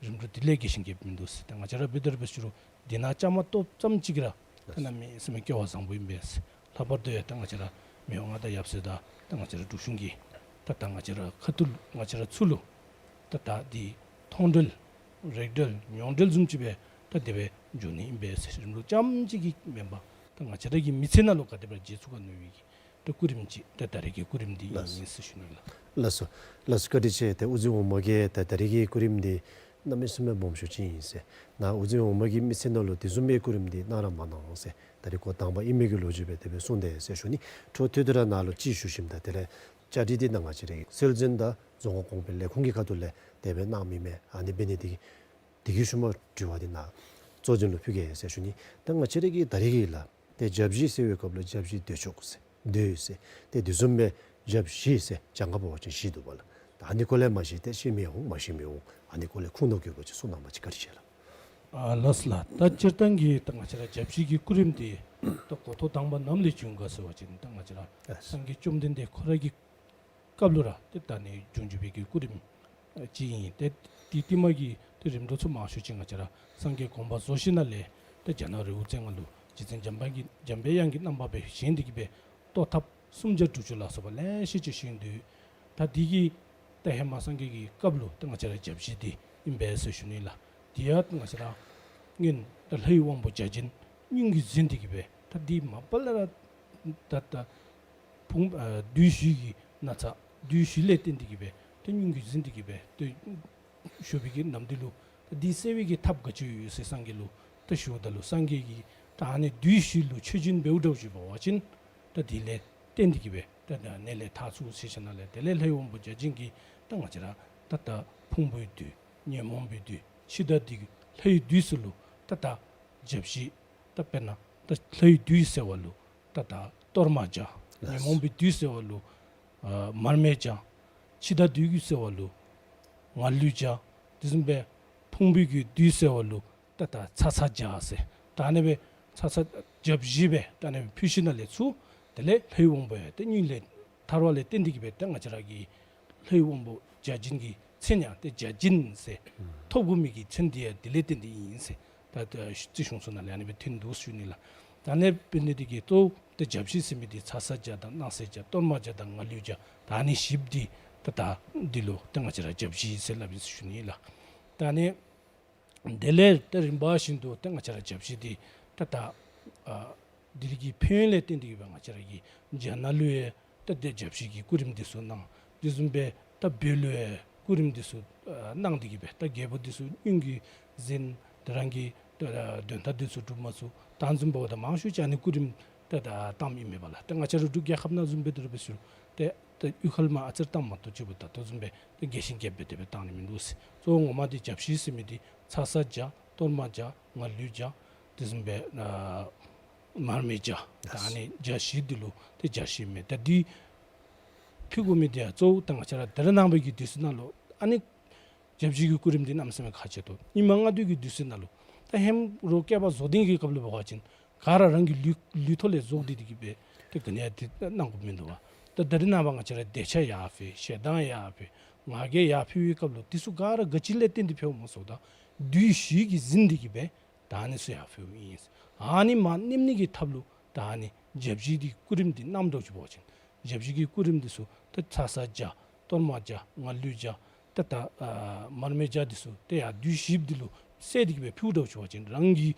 རིམ་གྲོ་འདི་ལས་རྒྱས་ཤིང་རྒྱསཔ་མིན་འདུག་ཟེར། ཏེ་ང་བཅས་ར་འབད་དེ་ར་འབད་ཟེར་རུང་འདི་ནང་བཅའ་མར་གཏོགསཔ་ཙམ་ཅིག་གིས་ར་ ད་གནམ་མེད་ས་མེད་སྐལ་བ་བཟང་པོ་ཨིན་པས། ལྷག་པར་དུ་ཡང་ད་ང་བཅས་ར་མི་དབང་མངའ་བདག་ཡབ་སྲས་དང་ད་ང་བཅས་ར་འབྲུག་གཞུང་གིས་ད་ད་ང་བཅས་ར་ཁ་ཐུག་ང་བཅས་ར་ཚུར་ལུ་ད་ད་འདི་མཐོང་གྲོལ་རིག་གྲོལ་མྱོང་གྲོལ་བཟུམ་ཅིག་སྦེ་ད་དེ་སྦེ་འགྱོ་ནི་ཨིན་པས་ཟེར། རིམ་གྲོ་རྐྱངམ་ཅིག་གིས་མེན་པར་ད་ང་བཅས་ར་གི་མི་ཚེ་ནང་ལུ་ག་དེ་སྦེ་ར་བརྗེ་ཚུགས་ག་མནོ་བའི་གི་ད་སྐུ་རིམ་ཅིག་ད་ད་རེས་ཀྱི་སྐུ་རིམ་འདི་ཨིན་ཟེར་ཞུ་ནི་ལགས། ལགས་སོ། ལགས་སོ། བཀའ་དྲིན་ཆེ། ཏེ་དབུ་འཛིན་འོག་མ་གིས་ད་ད་རེས་ཀྱི་སྐུ་རིམ་འདི་གནམ་མེད་ས་མེད་སྦོམ་ཤོས་ཅིག་ཨིན་ཟེར། ནཱ་དབུ་འཛིན་འོག་མ་གི་མི་ཚེ་ནང་ལུ་དེ་བཟུམ་མའི་སྐུ་རིམ་འདི་གནང་ར་མ་གནང་ཟེར། ད་རེས་འགོ་དང་པ་ཨིན་མི་གི་ལོ་རྒྱུས་སྦེ་དེ་སྦེ་གསུངས་ཏེ་ཟེར་ཞུ་ནི། འཕྲོ་མཐུད་དེ་ར་ནཱ་ལུ་ཅིག་ཞུ་ཞིནམ་ད་དེ་ལས་བཅའ་སྒྲིག་འདི་ནཱ་ང་བཅས་རའི་སྲོལ་འཛིན་དང་རྫོང་ཁ་གོང་འཕེལ་ལས་ཁུངས་ཀྱི་ཁ་ཐུག་ལས་དེ་སྦེ་གནང་མི་མས། ཨ་ནི་འབད་ནི་དེ་གིས་དེ་གི་ཤུལ་མ་དྲི་བ་འདི་ནཱ་གཙོ་འཛིན་ལུ་ཕུལ་གེ་ཟེར་ཞུ་ནི། ད་ང་བཅས་ར་གི་ད་རེས་ཀྱི་ལགས། ཏེ་བརྒྱ་བཞི་ཟེར་བའི་སྐབས་ལུ་བརྒྱ་བཞི་འདོད་ཆོག་ཟེར་འདོད་ཟེར། ཏེ་དེ་བཟུམ་སྦེ་བརྒྱ་བཞི་ཟེར་གྱངས་ཁ་འབད་བ་ཅིན་བཞི་འདུག་པ་ལགས། ད་ཨ་ནི་སྐོར་ལས་མ་གཞི་ཏེ་ཤེས་མི་འོང་མ་ཤེས་མི་འོང་། ཨ་ནི་སྐོར་ལས་ཁུངས་དང་དགོས་པ་ཅིག་གསུང་གནང་བ་ཅིན་བཀའ་དྲིན་ཆེ་ལགས། ཨ་ལགས་ལགས། ད་སྤྱིར་བཏང་གི་ད་ང་བཅས་ར་བརྒྱ་བཞི་གི་སྐུ་རིམ་འདི་ད་འགོ་ཐོག་དང་པ་ནམ་ལས་བྱུང་ག་ཟེར་བ་ཅིན་ད་ང་བཅས་ར་ལགས། སངས་རྒྱས་བཅོམ་ལྡན་འདས་ཁོ་ར་གི་སྐབས་ལུ་ར་ཏེ་ད་ནི་བྱུང་བྱུང་བའི་གི་སྐུ་རིམ་ཨ་ཅིག་ཨིན། ཏེ་དེ་དེ་མ་གི་ཏེ་རིམ་གྲོ་ཚུ་མང་ཤོས་ཅིག་ང་བཅས་ར་སངས་རྒྱས་དགོངས་པ་རྫོགས་ཞིནམ་ལས་ཏེ་རྒྱ་ནག་རི་བོ་རྩེ་ལྔ་ལུ་རྗེ་བཙུན་འཇམ་དཔལ་གྱི་འཇམ་པའི་དབྱངས་ཀྱི་རྣམ་པ་སྦེ་བཞེངས་ཏེ་གི་སྦེ་གཏོར་ཐབ་སུམ་བརྒྱ་དྲུག་ཅུ་ལ་སོགས་པ་ལེ་ཤ་ཅིག་བཞེངས་དོ། ད་དེ་གིས་ད་ཧེ་མ་སངས་རྒྱས་ཀྱི་སྐབས་ལུ་ད་ང་བཅས་ར་བརྒྱ་བཞི་འདི་ཨིན་པས་ཟེར་ཞུ་ནི་ལགས། དེ་ཡང་ང་བཅས་ར་སྔོན་ད་ལྷའི་དབང་པོ་བརྒྱ་བྱིན་སྙུང་གིས་ཟིན་ཏེ་གི་སྦེ་ད་འདི་མ་པ་ལས་ར་ད་ད་ཕུང་ཨ་བདུད་བཞི་གི་ན་ཚ་བདུད་བཞི་ལས་བརྟེན་ཏེ་གི་སྦེ་ད་སྙུང་གིས་ཟིན་ཏེ་གི་སྦེ་ད་བཞུགས་པའི་གི་ནམ་དུས་ལུ་ད་འདི་སེལ་བའི་གི་ཐབས་ག་ཅི་ཡོད་ཟེར་སངས་རྒྱས་ལུ་ད་ཞུཝ་ད་ལུ་སངས་རྒྱས་ཀྱིས་ད་ཨ་ནི་བདུད་བཞི་ལུ་མཆོད་སྦྱིན་འབདཝ་འདྲཝ་ཅིག་འབད་བ་ཅིན་ད་དེ་ལས་བརྟེན་ཏེ་གི་སྦེ་ད་ད་ནད་ལས་ཐར་ཚུགས་ཟེར་ཞིནམ་ལས་དེ་ལས་ལྷའི་དབང་པོ་བརྒྱ་བྱིན་གྱིས་ད་ང་བཅས་ར་ད་ད་ཕུང་པོའི་བདུད་ཉོན་མོངས་པའི་བདུད་འཆི་བདག་བདུད་ལྷའི་བདུད་ཚུ་ལུ་ད་ད་བརྒྱ་བཞི་ད་དཔེར་ན་ད་ལྷའི་བདུད་སེལ་བ་ལུ་ད་ད་གཏོར་མ་རྐྱབ། ལགས། ཉོན་མོངས་པའི་བདུད་སེལ་བ་ལུ་ཨ་མར་མེ་རྐྱབ། འཆི་བདག་བདུད་ཀྱི་སེལ་བ་ལུ་ང་ལུས་རྐྱབ། དེ་བཟུམ་སྦེ་ཕུང་པོའི་གི་བདུད་སེལ་བ་ལུ་ད་ད་ཚ་ཚ་རྐྱབ་ཟེར། ད་ཨ་ནི་སྦེ་ཚ་ཚ་བརྒྱ་བཞི་སྦེ་ད་ཨ་ནི་སྦེ་ཕུལ་ཞིནམ་ལས་ཚུར་དེ་ལས་ལྷའི་དབང་པོ་ཡང་ཏེ་སྙུང་ལས་ཐར་བ་ལས་བརྟེན་ཏེ་གི་སྦེ་ད་ང་བཅས་ར་གི་ལྷའི་དབང་པོ་བརྒྱ་བྱིན་གྱི་མཚན་ཡང་ཏེ་བརྒྱ་བྱིན་ཟེར་ཐོབ་དགོ་མི་གི་མཚན་འདི་ཡང་དེ་ལས་བརྟེན་ཏེ་ཨིན་ཟེར། ད་ད་རྩིས་གཞུང་ཚུ་ནང་ལས་ཨ་ནི་སྦེ་ཐོན་འདུག་ཞུ་ནི་ལགས། ད་ཨ་ནི་འབད་ནི་དེ་གིས་གཙོ་བོ་ཏེ་བརྒྱ་བཞི་ཟེར་མི་འདི་ཚ་ཚ་རྐྱབ་དང་གནག་སེལ་རྐྱབ་གཏོར་མ་རྐྱབ་དང་ང་ལུས་རྐྱབ་ད་ཨ་ནི་བཞི་པོ་འདི་ད་ད་འདི་ལུ་ཏེ་ང་བཅས་ར་བརྒྱ་བཞི་ཟེར་སླབ་ཨིན་ཟེར་ཞུ་ནི་ལགས། ད་ཨ་ནི་དེ་ལས་ཏེ་རིམ་པ་བཞིན་དུ་ཏེ་ང་བཅས་ར་བརྒྱ་བཞི་འདི་ཏེ་ད་ཨ་དེ་ལས་ཀྱི་ཕན་ཡོན་ལས་བརྟེན་ཏེ་གི་སྦེ་ང་བཅས་ར་གི་རྒྱ་ནག་ལུ་ཡང་ཏེ་དེ་བརྒྱ་བཞི་གི་སྐུ་རིམ་འདི་ཚུ་གནང་། དེ་བཟུམ་སྦེ་ད་བོད་ལུ་ཡང་སྐུ་རིམ་འདི་ཚུ་ཨ་གནང་སྟེ་གི་སྦེ་ད་རྒྱལ་པོ་འདི་ཚུ་སྙུང་གིས་ཟིན། དེ་རང་གི་ད་དོན་དག་འདི་ཚུ་འགྲུབ་མ་ཚུགས། ད་བཟུམ་འབདཝ་ད་མང་ཤོས་ཅིག་ཨ་ནི་སྐུ་རིམ་ད་ད་བཏངམ་ཨིན་མས་པ་ལགས། ད་ང་བཅས་ར་འབྲུག་རྒྱལ་ཁབ་ནང་བཟུམ་སྦེ་དེ་ར་འབད་ཞུ་ཏེ་ད་གཡུས་ཁ་ལས་མར་ཨ་ཙི་རེ་བཏངམ་མ་གཏོགས་ཅིག་འབདཝ་ད་ད་དེ་བཟུམ་སྦེ་ད་རྒྱས་ཤིང་རྒྱསཔ་སྦེ་དེ་སྦེ་བཏང་ནི་མིན་འདུག་ཟེར། གཙོ་བོ་ངོ་མ་འདི་བརྒྱ་བཞི་ཟེར་མི་འདི་ཚ་ཚ་རྐྱབ་གཏོར་མ་རྐྱབ་ང་ལུས་རྐྱབ་དེ་བཟུམ་སྦེ་ཨ་མར་མེ་རྐྱབ་ད་ཨ་ནི་བརྒྱ་བཞི་འདི་ལུ་ཏེ་བརྒྱ་བཞི་མས། ད་འདི་ཕུལ་དགོ་མི་འདི་ཡང་གཙོ་བོ་ད་ང་བཅས་ར་ད་རེས་ནངས་པ་གི་དུས་ཚོད་ནང་ལུ་ཨ་ནི་བརྒྱ་བཞི་གི་སྐུ་རིམ་འདི་གནམ་མེད་ས་མེད་ཁག་ཆེ་ཏོག། སྙིགས་མ་ལྔ་བདོའི་གི་དུས་ཚོད་ནང་ལུ་ད་ཧེ་མ་རོགས་བསྐལ་པ་རྫོགས་ལྡན་གྱི་སྐབས་ལུ་འབད་བ་ཅིན་ག་ར་རང་གི་ལུས་ལུས་ཐོག་ལས་རྫོགས་ཏེ་དེ་གི་སྦེ་ཏེ་ག་ནི་ཡང་དེ་གནང་དགོཔ་མིན་འདུག་པ། ད་ད་རེས་ནངས་པ་ང་བཅས་ར་འདོད་ཆགས་ཡར་འཕེལ་ཞེ་སྡང་ཡར་འཕེལ་ང་རྒྱལ་ཡར་འཕེལ་བའི་སྐབས་ལུ་དེ་ཚུ་ག་ར་ག་ཅི་ལས་བརྟེན་ཏེ་འཕེལཝ་སྨོ་ཟེརཝ་ད་བདུད་བཞི་གིས་ཟིན་ཏེ་གི་སྦེ་ད་ཨ་ནི་ཚུ་ཡར་འཕེལཝ་ཨིན། ཨ་ནི་མར་ནེམ་ནི་གི་ཐབས་ལུ་ད་ཨ་ནི་བརྒྱ་བཞི་འདི་སྐུ་རིམ་འདི་གནངམ་འདྲཝ་ཅིག་འབད་བ་ཅིན་བརྒྱ་བཞི་གི་སྐུ་རིམ་འདི་ཚུ་ད་ཚ་ཚ་རྐྱབ་གཏོར་མ་རྐྱབ་ང་ལུས་རྐྱབ་ད་ད་ཨ་མར་མེ་རྐྱབ་འདི་ཚུ་ཏེ་ཡར་བདུད་བཞི་འདི་ལུ་བསད་དེ་གི་སྦེ་ཕུལཝ་འདྲཝ་ཅིག་འབད་བ་ཅིན་རང་གི་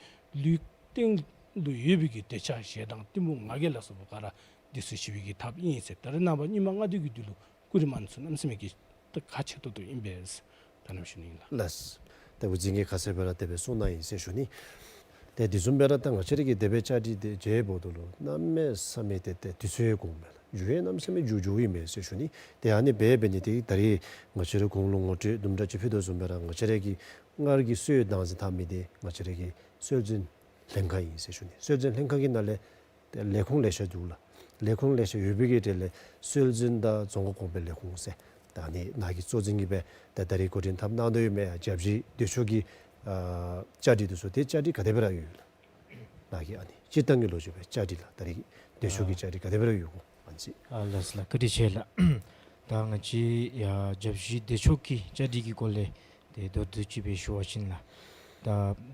ལུས་སྟེང་ལུ་ཡོད་པའི་གི་འདོད་ཆགས་ཞེ་སྡང་གཏི་མུག་ང་རྒྱལ་ལ་སོགས་པ་ག་ར་འདི་ཚུ་ཞི་བའི་གི་ཐབས་ཨིན་ཟེར། ད་རེས་ནངས་པ་སྙིགས་མ་ལྔ་བདོའི་གི་དུས་ལུ་སྐུ་རིམ་ཨ་ནི་ཚུ་གནམ་མེད་ས་མེད་ཀྱི་ད་ཁག་ཆེ་ཏོག་ཏོ་ཨིན་པས། ད་ནམ་ཞུ་ནི་ཨིན་ལགས། ལགས། ད་དབུ་འཛིན་གྱིས་ཁ་གསལ་སྦེ་ར་དེ་སྦེ་གསུངས་གནང་ཡི་ཟེར་ཞུ་ནི། ཏེ་དེ་བཟུམ་སྦེ་ར་ད་ང་བཅས་ར་གི་དེ་སྦེ་བཅའ་སྒྲིག་དེ་མཇལཝ་ད་ལུ་གནམ་མེད་ས་མེད་ཏེ་ཏེ་དུས་ཚོད་འགོརཝ་མས་ལགས། འགྱོ་ཡང་གནམ་མེད་ས་མེད་འགྱོ་འགྱོཝ་ཨིན་མས་ཟེར་ཞུ་ནི། ཏེ་ཨ་ནི་སྦེ་འབད་ནི་དེ་ད་རེས་ང་བཅས་ར་གོང་ལུ་ངོ་སྤྲོད་དུམ་གྲ་ཅིག་ཕུལ་དོ་བཟུམ་སྦེ་ར་ང་བཅས་ར་གི་སྔར་གྱི་སྲོལ་བདག་འཛིན་འཐབ་མི་དེ་ང་བཅས་ར་གི་སྲོལ་འཛིན་ལྷན་ཁག་ཨིན་ཟེར་ཞུ་ནི། སྲོལ་འཛིན་ལྷན་ཁག་གི་ནང་ལས་ཏེ་ལས་ཁུངས་ལེ་ཤ་འདུག་ལགས། ལས་ཁུངས་ལེ་ཤ་ཡོད་པའི་གི་གྲས་ལས་སྲོལ་འཛིན་དང་རྫོང་ཁ་གོང་འཕེལ་ལས་ཁུངས་ཟེར་ད་ཨ་ནི་ནཱ་གི་གཙོ་འཛིན་གྱིས་སྦེ་ད་ད་རེས་འགོ་འདྲེན་འཐབ་གནང་དོ་ཡོད་མི་བརྒྱ་བཞི་འདོད་ཆོག་གི་ཨ་བཅའ་སྒྲིག་དེ་ཚུ་ཏེ་བཅའ་སྒྲིག་ག་དེ་སྦེ་ར་ཡོད་ལགས། ནཱ་གི་ཨ་ནི་སྤྱིར་བཏང་གི་ལོ་རྒྱུས་སྦེ་བཅའ་སྒྲིག་ལགས། ད་རེས་འདོད་ཆོག་གི་ཨ་བཅའ་སྒྲིག་ག་དེ་སྦེ་ར་ཡོད་གོ་ཨ་ནི་ཅིག། ཨ་ལགས་སོ་ལགས། བཀའ་དྲིན་ཆེ་ལགས། ད་ང་བཅས་ཡ་བརྒྱ་བཞི་འདོད་ཆོག་གི་བཅའ་སྒྲིག་གི་སྐོར་ལས་ཏེ་མདོར་བསྡུས་ཅིག་སྦེ་ཞུ་བ་ཅིན་ལགས། ད་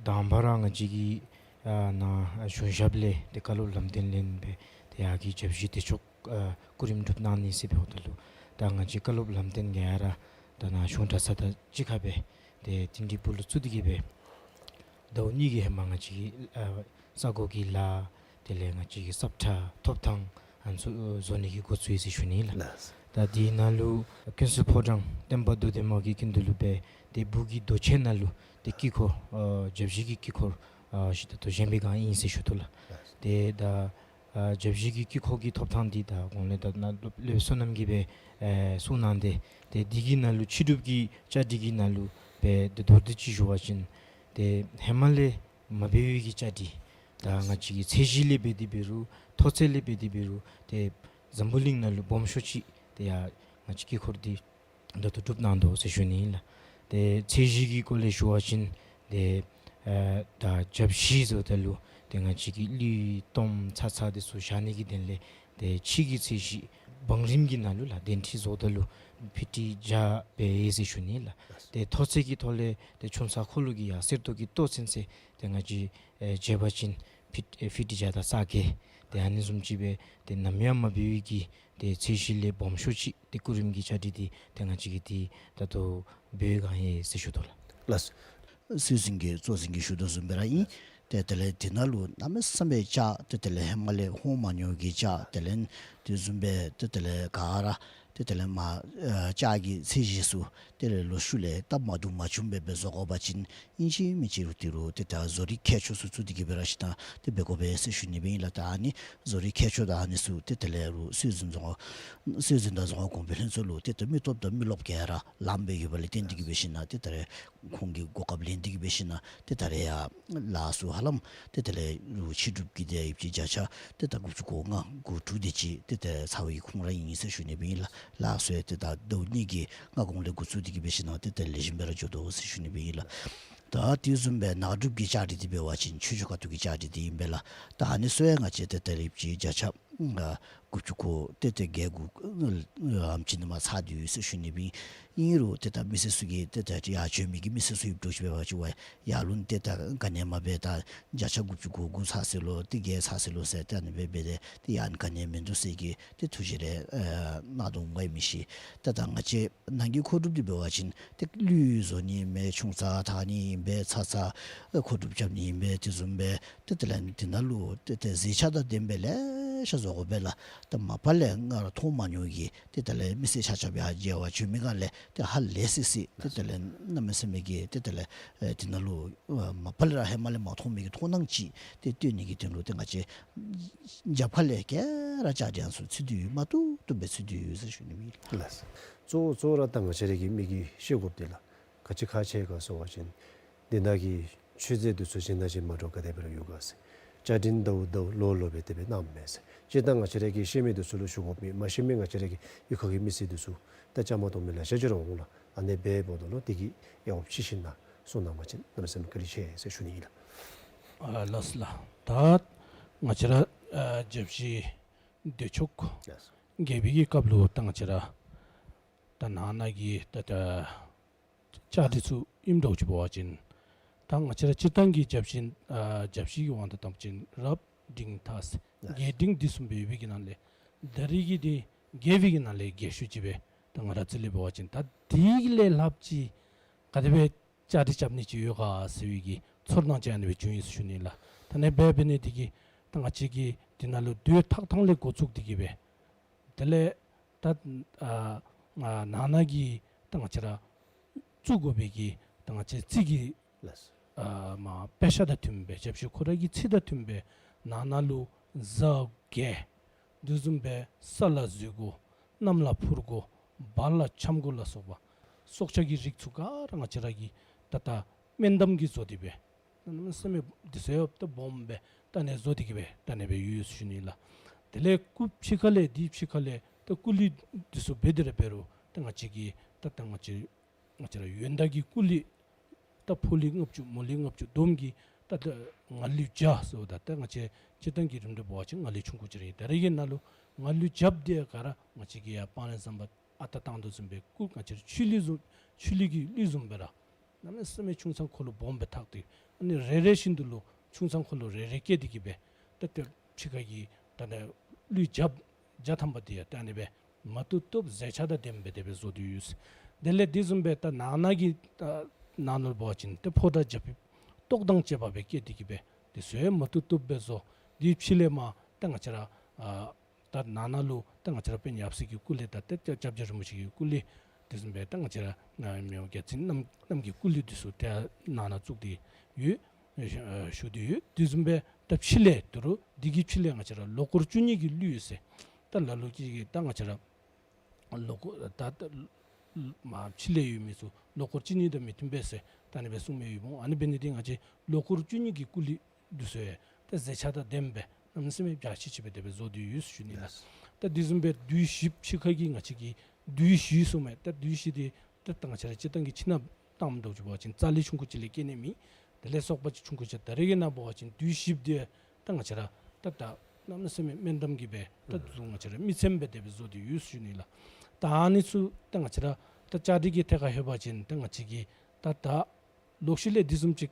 དང་པ་ར་ང་བཅས་ཀྱི་ ཨ་ནཱ་གཞུང་ཞབས་ལས་ཏེ་བཀའ་སློབ་ལམ་སྟོན་ལེན་སྦེ་ཏེ་ཡར་གྱི་བརྒྱ་བཞི་བདེ་མཆོག་ཨ་སྐུ་རིམ་སྒྲུབ་གནང་ནི་ཟེར་འབདཝ་ད་ལུ་ད་ང་བཅས་བཀའ་སློབ་ལམ་སྟོན་ག་ར་ད་ནཱ་གཞུང་གྲྭ་ཚང་དང་གཅིག་ཁར་སྦེ་ཏེ་རྟིང་རྟིང་སྦུག་ལུ་བཙུགས་ཏེ་གི་སྦེ་ཟླཝ་གཉིས་ཀྱི་ཧེ་མ་ང་བཅས་ཀྱིས་ཨ་ས་གོ་གི་ལཱ་དེ་ལས་ང་བཅས་ཀྱིས་སབ་ཁྲ་ཐོབ་ཐངས་ཨ་ནི་ཚུ་བཟོ་ནི་གི་འགོ་བཙུགས་ཡི་ཟེར་ཞུ་ནི་ལགས། ལགས། ད་དེའི་ནང་ལུ་ཀུན་གསལ་ཕོ་བྲང་བསྟན་པ་རྡོ་རྗེ་མ་གི་སྐུ་མདུན་ལུ་སྦེ་ཏེ་སྦུག་གི་རྡོ་གཅལ་ནང་ལུ་ཏེ་དཀྱིལ་འཁོར་ཨ་བརྒྱ་བཞི་གི་དཀྱིལ་འཁོར་ཨ་ཞིག་ད་ལྟོ་བཞེངས་པའི་སྒང་ཨིན་ཟེར་ཞུ་དོ་ལགས། ལགས། ཏེ་ད་ཨ་བརྒྱ་བཞི་གི་དཀྱིལ་འཁོར་གྱི་ཐོབ་ཐངས་འདི་ད་གོང་ལས་ད་ནཱ་སློབ་དཔོན་བསོད་ནམས་ཀྱིས་སྦེ་ཨེ་གསུངས་གནང་སྟེ་ཏེ་འདི་གི་ནང་ལུ་ཕྱི་སྒྲུབ་ཀྱི་བཅའ་སྒྲིག་གི་ནང་ལུ་སྦེ་ཏེ་མདོར་བསྡུས་ཅིག་ཞུ་བ་ཅིན་ཏེ་ཧེ་མ་ལས་མ་འབད་བའི་གི་བཅའ་སྒྲིག་ད་ང་བཅས་ཀྱི་ཚད་གཞི་ལས་འབད་དེ་འབད་རུང་མཐོ་ཚད་ལས་འབད་དེ་འབད་རུང་ཏེ་འཛམ་བུ་གླིང་ནང་ལུ་སྦོམ་ཤོས་ཅིག་ཏེ་ཡར་ང་བཅས་དཀྱིལ་འཁོར་འདི་ད་ལྟོ་སྒྲུབ་གནང་དོ་ཟེར་ཞུ་ནི་ཨིན་ལགས། ཏེ་ཚད་གཞི་གི་སྐོར་ལས་ཞུ་བ་ཅིན་ཏེ་ཨ་ད་བརྒྱ་བཞི་བཟོཝ་ད་ལུ་ཏེ་ང་བཅས་ཀྱིས་ཀླུ་གཏོརམ་ཚ་ཚ་དེ་ཚུ་བཞག་ནི་གི་དོན་ལས་ཏེ་ཕྱི་གི་ཚད་གཞི་བང་རིམ་གྱི་ནང་ལུ་ལགས་གདན་ཁྲི་བཟོཝ་ད་ལུ་ཕི་ཊི་བརྒྱ་འབད་ཡི་ཟེར་ཞུ་ནི་ལགས། ཏེ་མཐོ་ཚད་ཀྱི་ཐོག་ལས་ཏེ་ཆུང་ཚགས་འཁོར་ལོ་གི་ཡར་གསེར་ཏོག་གི་ཏོག་ཙེ་ཙེ་ཏེ་ང་བཅས་ཨེ་འབད་བ་ཅིན་ཕི་ཊི་ཨེ་ཕི་ཊི་བརྒྱ་དང་རྩ་བརྒྱད། ཏེ་ཨ་ནི་བཟུམ་ཅིག་སྦེ་ཏེ་ནམ་ཡང་མ་འབད་བའི་གི་ཏེ་ཚད་གཞི་ལས་སྦོམ་ཤོས་ཅིག་ཏེ་སྐུ་རིམ་གྱི་བཅའ་སྒྲིག་འདི་ཏེ་ང་བཅས་ཀྱིས་ཏེ་ད་ལྟོ་འབད་བའི་སྒང་ཨིན་ཟེར་ཞུ་དོ་ལགས། ལགས། སྲོལ་འཛིན་གྱིས་གཙོ་འཛིན་གྱིས་ཞུ་དོ་བཟུམ་སྦེ་ར་ཨིན། ཏེ་དེ་ལས་དེ་ནང་ལུ་གནམ་མེད་ས་མེད་ལྕགས་ཏེ་དེ་ལས་ཧེ་མ་ལས་ཧོང་མ་མྱོང་གི་ལྕགས་དེ་ལས་དེ་བཟུམ་སྦེ་ཏེ་དེ་ལས་ག་ར་ཏེ་དེ་ལས་མ་ཨ་ལྕགས་ཀྱི་ཚད་གཞི་ཚུ་དེ་ལས་ལོག་ཤུལ་ལས་ད་མ་བསྡུ་མ་བྱུང་སྦེ་སྦེ་བཟོ་དགོ་པ་ཅིན་ཨིན་ཅི་མིན་ཅི་རུང་དེ་རུང་ཏེ་ད་བཟོ་རིག་མཁས་མཆོག་ཚུ་བཙུགས་ཏེ་གི་སྦེ་ར་ཤི་ད་ཏེ་འབད་དགོ་པས་ཟེར་ཞུ་ནི་སྦེ་ཨིན་ལགས། ད་ཨ་ནི་བཟོ་རིག་མཁས་མཆོག་དང་ཨ་ནི་ཚུ་ཏེ་དེ་ལས་རུང་སྲོལ་འཛིན་རྫོང་ཁག་སྲོལ་འཛིན་དང་རྫོང་ཁ་གོང་འཕེལ་ལྷན་ཚོགས་ལུ་ཏེ་ད་མི་སྟོབས་དང་མི་རློབས་ག་ར་ལངམ་སྦེ་ཡོདཔ་ལས་བརྟེན་ཏེ་གི་སྦེ་ཤི་ན་ཏེ་ད་རེས་ཁོང་གི་གོ་སྐབས་ལེན་ཏེ་གི་སྦེ་ཤི་ན་ཏེ་ད་རེས་ཡར་ལཱ་ཚུ་ཧ་ལམ་ཏེ་དེ་ལས་རུང་ཕྱི་སྒྲུབ་ཀྱི་དེ་ཡིབ་ཅིག་བརྒྱ་ཆ་ཏེ་ད་དགུ་བཅུ་གོ་ལྔ་དགུ་དྲུག་དེ་ཅིག་ཏེ་ད་ཚར་བའི་ཁུངས་ར་ཨིན་ཟེར་ཞུ་ནི་སྦེ་ཨིན་ལགས། ལཱ་ཚུ་ཡང་ཏེ་ད་ཟླཝ་གཉིས་ཀྱི་སྔ་གོང་ལས་འགོ་བཙུགས་ཏེ་གི་སྦེ་ཤི་ན་ཏེ་ད་ལེགས་ཤོམ་སྦེ་ར་འགྱོ་དོ་ཟེར་ཞུ་ནི་སྦེ་ཨིན་ལགས། ད་དེ་བཟུམ་སྦེ་ནང་སྒྲུབ་ཀྱི་བཅའ་སྒྲིག་འདི་འབད་བ་ཅིན་ཆོས་རྒྱུགས་ཁ་ཐུག་གི་བཅའ་སྒྲིག་འདི་ཨིན་པས་ལགས། ད་ཨ་ནི་ཚུ་ཡང་ང་བཅས་ཏེ་ད་རེས་ཡིབ་ཅིག་བརྒྱ་ཆ་ཨ་དགུ་བཅུ་གོ་ཏེ་ཏེ་བརྒྱད་དགུ་ཨམ་ཅིག་ནང་མར་ཚར་དོ་ཡོད་ཟེར་ཞུ་ནི་སྦེ་ཨིན། ཨིན་རུང་ཏེ་ད་མི་སེར་ཚུ་གིས་ཏེ་ད་ཡར་འགྱོ་མི་གི་མི་སེར་ཚུ་ཡིབ་འགྱོ་ཅིག་འབད་བ་ཅིན་ཝའི་ཡར་ལུ་ཏེ་ད་ག་ནི་མ་འབད་ད་བརྒྱ་ཆ་དགུ་བཅུ་གོ་དགུ་ཚར་ཟེར་ལོ་ཏེ་བརྒྱད་ཚར་ཟེར་ལོ་ཟེར་ཏེ་ཨ་ནི་སྦེ་འབད་དེ་ཏེ་ཡང་ག་ནི་མིན་འདུག་ཟེར་གྱི་ཏེ་ཐུགས་བཞེད་རེ་ཨེ་གནང་དོ་འོང་ག་ཨིན་མི་ཤེས། ཏེ་ད་ང་བཅས་ནང་གི་མཁོ་སྒྲུབ་འདི་འབད་བ་ཅིན་ཏེ་ཀླུ་བཟོ་ནི་ཨིན་པས། ཆུང་ཙག་འཐག་ནི་ཨིན་པས། ཚ་ཚ་ཨེ་མཁོ་སྒྲུབ་རྐྱབ་ནི་ཨིན་པས། དེ་བཟུམ་སྦེ་ཏེ་དེ་ལས་དེ་ནང་ལུ་ཏེ་ཏེ་གཟི་ཆས་དང་ལྡན་པའི་ལེ་ཤ་བཟོ་དགོ་པས་ལགས། ཏེ་མ་པ་ལས་ང་ར་མཐོང་མ་མྱོང་གི་ཏེ་དེ་ལས་མི་སེར་ཆ་ཁྱབ་ཡར་མཇལ་བར་འགྱོ་མི་ག་ལས་ཏེ་ཧ་ལས་སི་སི་ཏེ་དེ་ལས་གནམ་མེད་ས་མེད་ཀྱི་ཏེ་དེ་ལས་ཨེ་དེ་ནང་ལུ་ཨེ་མ་པ་ལས་ར་ཧེ་མ་ལས་མ་མཐོང་མི་གི་མཐོང་སྣང་ཅིག་ཏེ་སྟོན་ནི་གི་དོན་ལུ་ཏེ་ང་བཅས་རྒྱབ་ཁ་ལས་ག་ར་བཅའ་སྒྲིག་ཚུ་ཚུད་དེ་ཡོད། མ་བཏུབ་བཏུབ་སྦེ་ཚུད་དེ་ཡོད་ཟེར་ཞུ་ནི་ཨིན་ལགས། གཙོ་བོ་གཙོ་བོ་ར་ད་ང་བཅས་ར་གི་མི་གིས་ཤེས་དགོཔ་འདི་ལགས། ག་ཅི་ཁག་ཆེ་ག་ཟེར་བ་ཅིན་འདི་ནང་གི་ཆོས་རྫས་འདི་ཚུ་གཞན་དང་གཞན་མ་འདྲཝ་ག་དེ་སྦེ་ར་ཡོད་ག་ཟེར། བཅའ་སྒྲིག་ཟླཝ་ཟླཝ་ལོ་ལོ་སྦེ་དེ་སྦེ་གནངམ་མས་ཟེར། སྤྱིར་བཏང་ང་བཅས་ར་གི་ཤེས་མི་འདི་ཚུ་ལུ་ཞུ་དགོ་མི་མ་ཤེས་མི་ང་བཅས་ར་གི་གཡུས་ཁ་གི་མི་སེར་འདི་ཚུ་ད་བཅའ་མར་གཏོགས་མི་ལེ་ཤ་ཅིག་ར་འོང་ལགས། ཨ་ནི་སྦེ་འབདཝ་ད་ལུ་དེ་གི་ཡང་ཕྱི་བཞིན་ན་གསུང་གནང་བ་ཅིན་གནམ་མེད་ས་མེད་བཀའ་དྲིན་ཆེ་ཟེར་ཞུ་ནི་ཨིན་ལགས། ཨ་ལགས་ལགས། ད་ང་བཅས་ར་ཨ་བརྒྱ་བཞི་བདེ་མཆོག་ལགས། རྒྱས་པའི་གི་སྐབས་ལུ་ད་ང་བཅས་ར་ད་ནང་ན་གི་ད་ད་བཅའ་སྒྲིག་ཚུ་ཨིནམ་འདྲཝ་ཅིག་འབད་བ་ཅིན་ད་ང་བཅས་ར་སྤྱིར་བཏང་གི་བརྒྱ་བཞི་ཨ་བརྒྱ་བཞི་གི་དབང་དུ་བཏང་བ་ཅིན་རབ་འབྲིང་ཐ་ཟེར་རྒྱས་འབྲིང་འདི་གསུམ་སྦེ་ཡོད་པའི་གི་ནང་ལས་ད་རེས་ཀྱི་འདི་རྒྱས་པའི་གི་ནང་ལས་རྒྱས་ཤོས་ཅིག་སྦེ་ད་ང་ར་རྩིས་ལས་འབད་བ་ཅིན་ད་འདི་གི་ལས་ལྷགཔ་ཅིག་ག་དེ་སྦེ་བཅའ་སྒྲིག་རྐྱབ་ནི་ཅིག་ཡོད་ག་ཟེར་བའི་གི་ཚོར་སྣང་ཅིག་ཨ་ནི་སྦེ་བྱུང་ཡི་ཟེར་ཞུ་ནི་ལགས། ད་ཨ་ནི་སྦེ་འབད་ནི་འདི་གིས་ད་ང་བཅས་ཀྱིས་འདི་ནང་ལུ་དུས་ཐག་ཐང་ལས་འགོ་བཙུགས་ཏེ་གི་སྦེ་དེ་ལས་ད་ཨ་ནང་ན་གི་ད་ང་བཅས་ར་བཙུགས་དགོ་པའི་གི་ད་ང་བཅས་རྩིས་ཀྱི་ལགས། ཨ་མ་དཔེ་ཆ་དང་མཐུན་པའི་ཞབས་ཕྱི་ཁོ་ར་གི་ཚིག་དང་མཐུན་པའི་ནང་ན་ལུ་གཟའ་རྒྱས་དེ་བཟུམ་སྦེ་ས་ལ་འཛུལ་དགོ། གནམ་ལ་འཕུར་དགོ། བར་ལ་འཁྱམ་དགོ་ལ་སོགས་པ་སྲོག་ཆགས་ཀྱི་རིགས་ཚུ་ག་ར་ང་བཅས་ར་གིས་ད་ད་སྨན་འདམ་གྱིས་བཟོ་སྟེ་སྦེ་གནམ་མེད་ས་མེད་འདི་ཚུ་ཡང་ད་སྦོམ་སྦེ་ད་ཨ་ནི་བཟོ་སྟེ་གི་སྦེ་ད་ཨ་ནི་སྦེ་ཡོད་ཟེར་ཞུ་ནི་ལགས། དེ་ལས་སྐུ་ཕྱི་ཁ་ལས་འདི་ཕྱི་ཁ་ལས་ད་སྐུ་གླུད་འདི་ཚུ་འབད་དེ་ར་འབད་རུང་ད་ང་བཅས་ཀྱིས་ད་ད་ང་བཅས་ང་བཅས་ར་ཡོན་བདག་གི་སྐུ་གླུད་ད་ཕོ་གླུད་ལྔ་བཅུ་མོ་གླུད་ལྔ་བཅུ་བསྡོམས་ཀྱིས་ད་ད་ང་གླུད་བརྒྱ་ཟེརཝ་ད་ད་ང་བཅས་སྤྱིར་བཏང་གི་རིམ་གྲོ་འབད་བ་ཅིན་ང་གླུད་ཆུང་ཀུ་ཅིག་ར་ཨིན། ད་རེས་ཀྱི་ནང་ལུ་ང་གླུད་བརྒྱཔོ་འདི་ག་ར་ང་བཅས་ཀྱིས་ཡར་སྤང་རི་ཟམ་པ་ཨ་རྟག་བཏང་དོ་བཟུམ་སྦེ་སྐུ་ང་བཅས་ར་ཆོས་གླུད་བཟུམ་ཆོས་གླུད་ཀྱི་གླུད་བཟུམ་སྦེ་ར་གནམ་མེད་ས་མེད་ཆུང་ཚང་འཁོར་ལོ་སྦོམ་སྦེ་འཐག་སྟེ་ཨ་ནི་རེ་རེ་བཞིན་དུ་ལུ་ ཆུང་ཚང་འཁོར་ལོ་རེ་རེ་བསྐྱེད་དེ་གི་སྦེ་ད་ཏེ་ཕྱི་ཁ་གི་ད་ནི་གླུད་བརྒྱ་བརྒྱ་ཐམ་པ་དེ་ཡང་ད་ཨ་ནི་སྦེ་མ་བཏུབ་བཏུབ་མཛེས་ཆ་དང་ལྡནམ་སྦེ་དེ་སྦེ་བཟོ་སྟེ་ཡོད། དེ་ལས་དེ་བཟུམ་སྦེ་ད་ནང་ན་གི་ད་ནང་ན་ལུ་འབད་བ་ཅིན་ཏེ་ཕོ་བྲང་རྒྱ་ཕིབས་ཏོག་དང་བཅས་པ་སྦེ་བསྐྱེད་དེ་གི་སྦེ་དེ་ཚུ་ཡང་མ་བཏུབ་བཏུབ་སྦེ་བཟོ། དེའི་ཕྱི་ལས་མར་ད་ང་བཅས་ར་ཨ་ད་ནང་ན་ལུ་ད་ང་བཅས་ར་དཔོན་ཡབ་སྲས་ཀྱི་སྐུ་ལས་ད་ཏེ་སྐྱབས་རྗེ་རིན་པོ་ཆེ་གི་སྐུ་ལས་དེ་བཟུམ་སྦེ་ད་ང་བཅས་ར་ཨ་མི་དབང་རྒྱལ་བཙུན་རྣམ་རྣམས་ཀྱི་སྐུ་ལས་དེ་ཚུ་ཏེ་ནང་ན་བཙུགས་ཏེ་ཡོད། ཞུ་སྟེ་ཡོད། དེ་བཟུམ་སྦེ་ད་ཕྱི་ལས་དོ་རུང་དེ་གི་ཕྱི་ལས་ང་བཅས་ར་ལོ་འཁོར་བཅུ་གཉིས་ཀྱི་གླུད་ཟེར་ད་ལ་ལུ་ཅིག་གིས་ད་ང་བཅས་ར་ལོ་འཁོར་ད་ད་མར་ཕྱི་ལས་ཡོད་མི་ཚུ་ལོ་འཁོར་བཅུ་གཉིས་དང་མི་མཐུན་པས་ཟེར་ད་ཨ་ནི་སྦེ་གསུངས་མི་ཡོདཔ་འོང་། ཨ་ནི་འབད་ནི་འདི་ང་བཅས་ལོ་འཁོར་བཅུ་གཉིས་ཀྱི་སྐུ་གླུད་དེ་ཚུ་ཡང་ད་མཛེས་ཆ་དང་ལྡནམ་སྦེ་གནམ་མེད་ས་མེད་རྒྱ་ཆེ་ཆེ་སྦེ་དེ་སྦེ་བཟོ་སྟེ་ཡོད་ཟེར་ཞུ་ནི་ལགས། ལགས། ད་དེ་བཟུམ་སྦེ་བདུད་བཞིཔ་ཕྱི་ཁ་གི་ང་བཅས་ཀྱི་བདུད་བཞི་གསུངས་མས། ད་བདུད་བཞི་དེ་ད་ད་ང་བཅས་ར་སྤྱིར་བཏང་གི་ཕྱི་ནང་བཏངམ་འདྲཝ་ཅིག་འབད་བ་ཅིན་རྩ་ལས་ཆུང་ཀུ་ཅིག་ལས་སྐྱེ་ནི་མེད། དེ་ལས་སོག་པ་ཅིག་ཆུང་ཀུ་ཅིག་ད་རེས་ཀྱི་ནང་འབད་བ་ཅིན་བདུད་བཞིཔ་དེ་ད་ང་བཅས་ར་ད་ད་གནམ་མེད་ས་མེད་སྨན་འདམ་གྱི་སྦེ་ད་ཨུམ་དེ་ཚུ་ང་བཅས་ར་མི་ཚནམ་སྦེ་དེ་སྦེ་བཟོ་སྟེ་ཡོད་ཟེར་ཞུ་ནི་ལགས། ད་ཨ་ནི་ཚུ་ད་ང་བཅས་ར་ད་བཅའ་སྒྲིག་གི་ཐད་ཁར་ལྷོད་པ་ཅིན་ད་ང་བཅས་ཀྱིས་ད་ད་ལོག་ཤུལ་ལས་དེ་བཟུམ་ཅིག་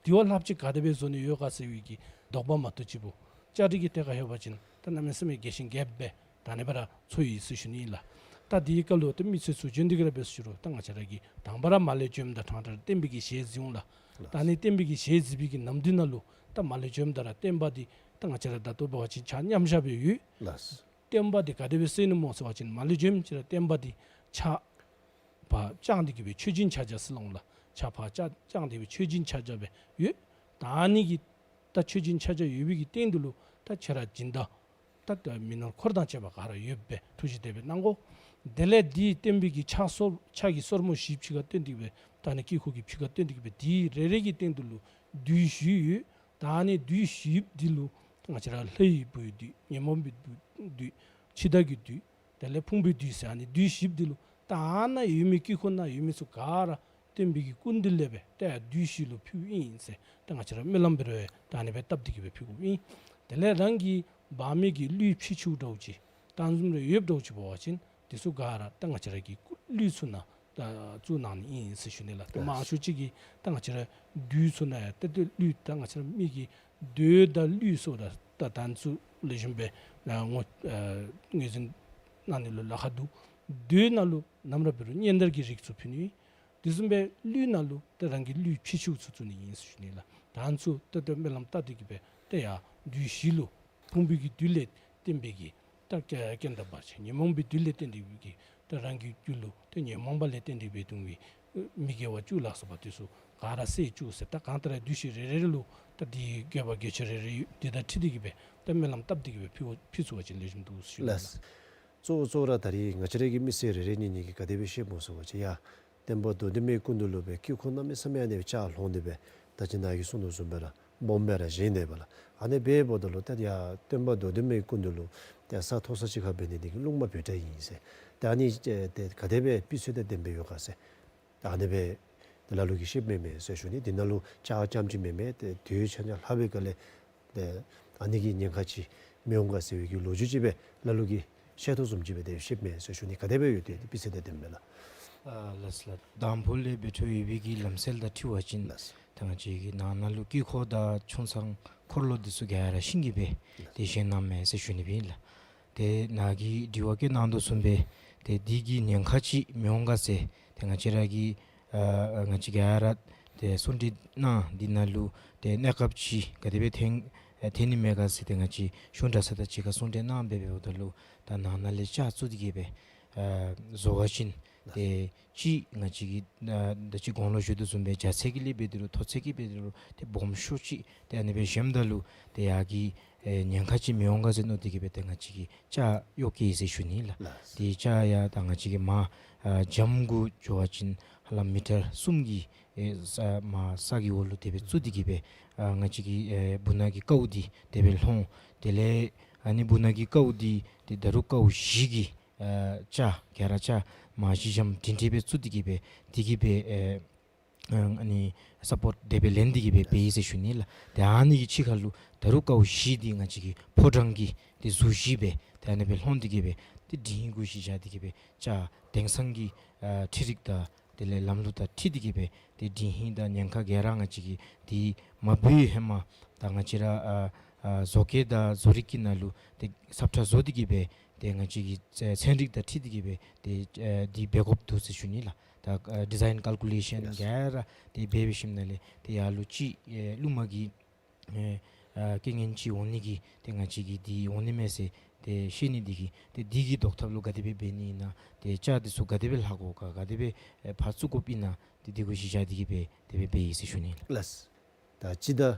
དེ་བ་ལྷགཔ་ཅིག་ག་དེ་སྦེ་བཟོ་ནི་ཡོད་ག་ཟེར་བའི་གི་དོགས་པ་མ་གཏོགས་ཅིག་པོ་བཅའ་སྒྲིག་གི་ཐད་ཁར་ལྷོད་པ་ཅིན་ད་གནམ་མེད་ས་མེད་རྒྱས་ཤིང་རྒྱསཔ་སྦེ་ད་ཨ་ནི་སྦེ་ར་ཚོར་ཡི་ཟེར་ཞུ་ནི་ཨིན་ལགས། ད་དེའི་སྐབས་ལུ་ད་མི་ཚེ་ཚུ་བྱོན་ཏེ་གི་ར་འབད་ཟེར་ཞུ་རུང་ད་ང་བཅས་ར་གིས་དང་པ་ར་མར་ལས་བྱོནམ་ད་ཕྲང་ཕྲང་ར་བསྟན་པའི་གི་ཞལ་གཟིགས་འོང་ལགས། ད་ཨ་ནི་བསྟན་པའི་གི་ཞལ་གཟིགས་པའི་གི་ནམ་དུས་ནང་ལུ་ད་མར་ལས་བྱོནམ་ད་ར་བསྟན་པ་འདི་ད་ང་བཅས་ར་ད་ལྟོ་འབད་བ་ཅིན་ཕྱག་མཉམ་བཞག་སྦེ་ཡོད། ལགས། བསྟན་པ་འདི་ག་དེ་སྦེ་གསལ་ནུག་སྨོ་ཟེར་བ་ཅིན་མར་ལས་བྱོནམ་ཅིག་ར་བསྟན་པ་འདི་ཕྱག་ཕར་བརྐྱངས་ཏེ་གི་སྦེ་མཆོད་སྦྱིན་ཕྱག་རྒྱ་ཟེར་སླབ་འོང་ལགས། ཕྱག་ཕར་བརྐྱངས་ཏེ་སྦེ་མཆོད་སྦྱིན་ཕྱག་རྒྱ་སྦེ་ཡོད། ད་ཨ་ནི་གི་ད་མཆོད་སྦྱིན་ཕྱག་རྒྱ་ཡོད་པའི་གི་སྟེང་དེ་ལུ་ད་ཁྱེད་ར་སྦྱིན་བདག་ད་ད་མི་ནོར་འཁོར་དང་བཅས་པ་ག་ར་ཡོདཔ་སྦེ་ཐུགས་བཞེད་དེ་སྦེ་གནང་དགོ། དེ་ལས་དེའི་བསྟན་པའི་གི་ཕྱག་སོར་ཕྱག་གི་སོར་མོ་བཞི་ཕྱི་ཁར་བཏོན་ཏེ་གི་སྦེ་ད་ཨ་ནི་དཀྱིལ་འཁོར་གྱི་ཕྱི་ཁར་བཏོན་ཏེ་གི་སྦེ་དེའི་རེ་རེ་གི་སྟེང་དེ་ལུ་བདུད་བཞི་ཡོད། ད་ཨ་ནི་བདུད་བཞིཔ་འདི་ལུ་ང་བཅས་ར་ལྷའི་བུའི་བདུད་ཉོན་མོངས་པའི་བདུད་འཆི་བདག་གི་བདུད་དེ་ལས་ཕུང་པོའི་བདུད་ཟེར་ཨ་ནི་བདུད་བཞིཔ་འདི་ལུ་ད་ཨ་ནཱ་ཡོད་མི་དཀྱིལ་འཁོར་ནང་ཡོད་མི་ཚུ་ག་ར་བསྟན་པའི་གི་སྐུ་མདུན་ལས་སྦེ་ད་ཡར་བདུད་བཞི་ལུ་ཕུལཝ་ཨིན་ཟེར་ད་ང་བཅས་ར་སྨོན་ལམ་འབད་རུང་ད་ཨ་ནི་སྦེ་བཏབ་སྟེ་གི་སྦེ་ཕུལ་དགོཔ་ཨིན། དེ་ལས་རང་གིས་འབག་མི་གི་གླུད་ཕྱི་ཕྱོགས་འདྲཝ་ཅིག་བཏང་འཛོམས་རེ་ཡོདཔ་འདྲཝ་ཅིག་འབད་བ་ཅིན་དེ་ཚུ་ག་ར་ད་ང་བཅས་ར་གི་གླུད་ཚུ་ནང་ད་བཙུགས་གནང་ནི་ཨིན་ཟེར་ཞུ་ནི་ལགས། ད་མང་ཤོས་ཅིག་གིས་ད་ང་བཅས་ར་བདུད་ཚུ་ནང་ཡང་ད་ཏེ་གླུད་ད་ང་བཅས་ར་མི་གི་མདོས་དང་གླུད་སོགས་ད་ད་ད་ཚུ་ལེགས་ཤོམ་སྦེ་ཨ་ངོས་ཨ་ངོས་འཛིན་གནང་ནི་ལུ་ལཱ་ཁག་འདུག། མདོས་ནང་ལུ་ནམ་ར་འབད་རུང་སྙན་དར་གྱི་རིགས་ཚུ་ཕུལ་ནི་ཨིན། དེ་བཟུམ་སྦེ་གླུད་ནང་ལུ་ད་རང་གི་གླུད་ཕྱི་ཕྱོགས་ཚུ་བཙུགས་ནི་ཨིན་ཟེར་ཞུ་ནི་ལགས། ད་ཚུ་ད་ད་སྨོན་ལམ་བཏབ་སྟེ་གི་སྦེ་ད་ཡར་བདུད་བཞི་ལུ་ཕུང་པོའི་གི་བདུད་ལས་བརྟེན་པའི་གི་ད་རྐྱེན་རྐྱེན་དང་བར་ཆད་ཉོན་མོངས་པའི་བདུད་ལས་བརྟེན་ཏེ་གི་ད་རང་གི་རྒྱུད་ལུ་ད་ཉོན་མོངས་པ་ལས་བརྟེན་ཏེ་སྦེ་ལྟུང་བའི་མི་དགེ་བ་བཅུ་ལ་སོགས་པ་དེ་ཚུ་ག་ར་སེལ་བཅུག་ཟེར། ད་གང་ལྟར་བདུད་བཞི་རེ་རེ་ལུ་ད་དེ་དགེ་བ་དགེ་ཆེ་རེ་རེ་ཡོད། དེ་དང་འཁྲིལ་ཏེ་གི་སྦེ་ད་སྨོན་ལམ་བཏབ་སྟེ་གི་སྦེ་ཕུལ་ཕུལ་ཚུགས་པ་ཅིན་ལེགས་ཤོམ་འདུག་ཟེར་ཞུ་ནི་ལགས། ལགས། གཙོ་བོ་གཙོ་བོ་ར་ད་རེས་ང་བཅས་ར་གི་མི་སེར་རེ་རེ་གཉིས་གཉིས་ཀྱིས་ག་དེ་སྦེ་ཤེསཔ་སྨོ་ཟེར་བ་ཅིན་ཡ་སྟོན་པ་མདོ་སྡེ་མའི་སྐུ་མདུན་ལུ་སྦེ་དཀྱིལ་འཁོར་གནམ་མེད་ས་མེད་ཨ་ནི་སྦེ་ཕྱག་ལྷོང་སྟེ་སྦེ་ད་ཅི་ནཱ་གིས་གསུངས་དོ་བཟུམ་སྦེ་ར་སྦོམ་སྦེ་ར་བཞེངས་ནི་སྦེ་ལགས། ཨ་ནི་སྦེ་འབདཝ་ད་ལུ་ཏེ་ཡ་སྟོན་པ་མདོ་སྡེ་མའི་སྐུ་མདུན་ལུ་ཏེ་ས་མཐོ་ས་ཅིག་ཁར་འབད་ནི་དེ་གིས་རླུང་མ་བུད་དྲགས་ཨིན་ཟེར། ཏེ་ཨ་ནི་ཏེ་ག་དེ་སྦེ་སྤུས་ཚད་དང་ལྡནམ་སྦེ་ཡོད་ག་ཟེར། ཏེ་ཨ་ནི་སྦེ་ཏེ་ལ་ལུ་གིས་ཤེསཔ་མེན་མས་ཟེར་ཞུ་ནི། དེ་ནང་ལུ་ལྕགས་རྐྱངམ་ཅིག་མེན་མས། ཏེ་མདོས་ཆ་ཉ་ལྷག་པའི་སྒང་ལས་ཏེ་ཨ་ནི་གི་ཉེན་ཁ་ཅིག་མི་འོང་ག་ཟེར་བའི་གི་ལོ་རྒྱུས་ཅིག་སྦེ་ལ་ལུ་གིས་ཤེས་དོ་བཟུམ་ཅིག་སྦེ་ཏེ་ཤེསཔ་མས་ཟེར་ཞུ་ནི། ག་དེ་སྦེ་ཡོད་དེ་སྤུས་ཚད་དང་ལྡནམ་སྦེ་ལགས། ཨ་ལགས་སོ་ལགས། དང་ཕུ་ལས་འབད་འཕྲོ་ཡོད་པའི་གི་ལམ་སྲོལ་དང་འཁྲིལ་བ་ཅིན་ལགས་སོ། ད་ང་བཅས་ཀྱི་ནང་ན་ལུ་དཀྱིལ་འཁོར་དང་ཆུང་ཚང་འཁོར་ལོ་འདི་ཚུ་ག་ར་ཤིང་གི་སྦེ་ལགས་སོ་ཏེ་བཞེངས་གནངམ་མས་ཟེར་ཞུ་ནི་སྦེ་ཨིན་ལགས། ཏེ་ནཱ་གིས་དྲི་བ་བཀོད་གནང་དོ་བཟུམ་སྦེ་ཏེ་འདི་གིས་ཉེན་ཁ་ཅིག་མི་འོང་ག་ཟེར་ཏེ་ང་བཅས་ར་གི་ཨ་ང་བཅས་ག་ར་ཏེ་གསུང་གྲོས་གནང་འདི་ནང་ལུ་ཏེ་གནས་སྐབས་ཅིག་ག་དེ་སྦེ་ཐོན་ཨ་ཐོན་ནི་མས་ག་ཟེར་ཏེ་ང་བཅས་གཞུང་གྲྭ་ཚང་དང་གཅིག་ཁར་གསུང་གྲོས་གནང་སྦེ་འབདཝ་ད་ལུ་ད་ནང་ན་ལས་ལྕགས་བཙུགས་ཏེ་གི་སྦེ་ཨ་བཟོ་བ་ཅིན་ཏེ་ཅིག་ང་བཅས་ཀྱིས་ཨ་ད་ཅི་གོང་ལུ་ཞུ་དོ་བཟུམ་སྦེ་རྒྱ་ཚད་ཀྱི་ལས་འབད་དེ་རུང་མཐོ་ཚད་ཀྱི་འབད་དེ་རུང་ཏེ་སྦོམ་ཤོས་ཅིག་ཏེ་ཨ་ནི་སྦེ་བཞེངསམ་ད་ལུ་ཏེ་ཡར་གྱི་ཨེ་ཉེན་ཁ་ཅིག་མི་འོང་ག་ཟེར་མནོ་སྟེ་གི་སྦེ་ཏེ་ང་བཅས་ཀྱིས་ལྕགས་གཡོག་བཀལ་ཡི་ཟེར་ཞུ་ནི་ལགས། ལགས། ཏེ་ལྕགས་ཡང་ད་ང་བཅས་ཀྱིས་མར་ཨ་འགྱམ་གུ་འགྱོ་བ་ཅིན་ཧ་ལམ་མི་ཊར་གསུམ་གྱི་ཨེ་ས་མར་ས་གི་འོག་ལུ་དེ་སྦེ་བཙུགས་ཏེ་གི་སྦེ་ཨ་ང་བཅས་ཀྱི་ཨེ་སྦུག་ན་གི་ཀཝ་འདི་དེ་སྦེ་ལྷོང་། དེ་ལས་ཨ་ནི་སྦུག་ན་གི་ཀཝ་འདི་ཏེ་ད་རུང་ཀཝ་བཞི་གི་ཨ་ལྕགས་ག་ར་ལྕགས་མར་བཞི་འགྱམ་སྒྲིང་སྒྲི་སྦེ་བཙུགས་ཏེ་གི་སྦེ་དེ་གི་སྦེ་ཨེ་ཨ་ནི་སཔོརཊ་དེ་སྦེ་ལེན་ཏེ་གི་སྦེ་འབད་ཡི་ཟེར་ཞུ་ནི་ལགས། ཏེ་ཨ་ནི་གི་ཕྱི་ཁ་ལུ་ད་རུང་ཀཝ་བཞི་འདི་ང་བཅས་ཀྱི་ཕོ་བྲང་གི་ཏེ་གཟུགས་གཞི་སྦེ་ཏེ་ཨ་ནི་སྦེ་ལྷོང་སྟེ་གི་སྦེ་ཏེ་དྲིན་གུ་ཞིག་བཞག་སྟེ་གི་སྦེ་ལྕགས་དེང་སང་གི་ཨ་འཕྲུལ་རིག་དང་དེ་ལས་ལམ་ལུགས་དང་འཁྲིལ་ཏེ་གི་སྦེ་ཏེ་དྲིན་ཧིང་དང་ཉེན་ཁ་ག་ར་ང་བཅས་ཀྱིས་ཏེ་མ་འབད་བའི་ཧེ་མ་ ད་ང་བཅས་ར་ཨ་ཨ་བཟོ་བཀོད་དང་བཟོ་རིག་གི་ནང་ལུ་ཏེ་ཟབ་ཁྲ་བཟོ་སྟེ་གི་སྦེ་ཏེ་ང་བཅས་ཀྱི་ཚན་རིག་དང་འཁྲིལ་ཏེ་གི་སྦེ་ཏེ་ཨ་འདི་འབད་དགོཔ་འདུག་ཟེར་ཞུ་ནི་ལགས། ད་ཨ་ཌི་ཛའིན་ཀལ་ཀུ་ལེ་ཤཱན་ག་ར་ཏེ་འབད་འབད་ཞིནམ་ལས་ཏེ་ཡར་ལུ་ཅིག་ཨེ་ལུ་མ་གི་ཨེ་ཨ་རྐྱེན་ངན་ཅིག་འོང་ནི་གི་ཏེ་ང་བཅས་ཀྱིས་འདི་འོང་ནི་མས་ཟེར་ཏེ་ཤེས་ནི་འདི་གིས་ཏེ་འདི་གི་ཟློག་ཐབས་ལུ་ག་དེ་སྦེ་འབད་ནི་ཨིན་ན་ཏེ་ལྕགས་འདི་ཚུ་ག་དེ་སྦེ་ལྷག་དགོ་ག་ག་དེ་སྦེ་ཨེ་ཕར་བཙུགས་དགོཔ་ཨིན་ན་ཏེ་འདི་གུ་གཞི་བཞག་སྟེ་གི་སྦེ་དེ་སྦེ་འབད་ཡི་ཟེར་ཞུ་ནི་ལགས། ལགས། ད་སྤྱི་ཟླ་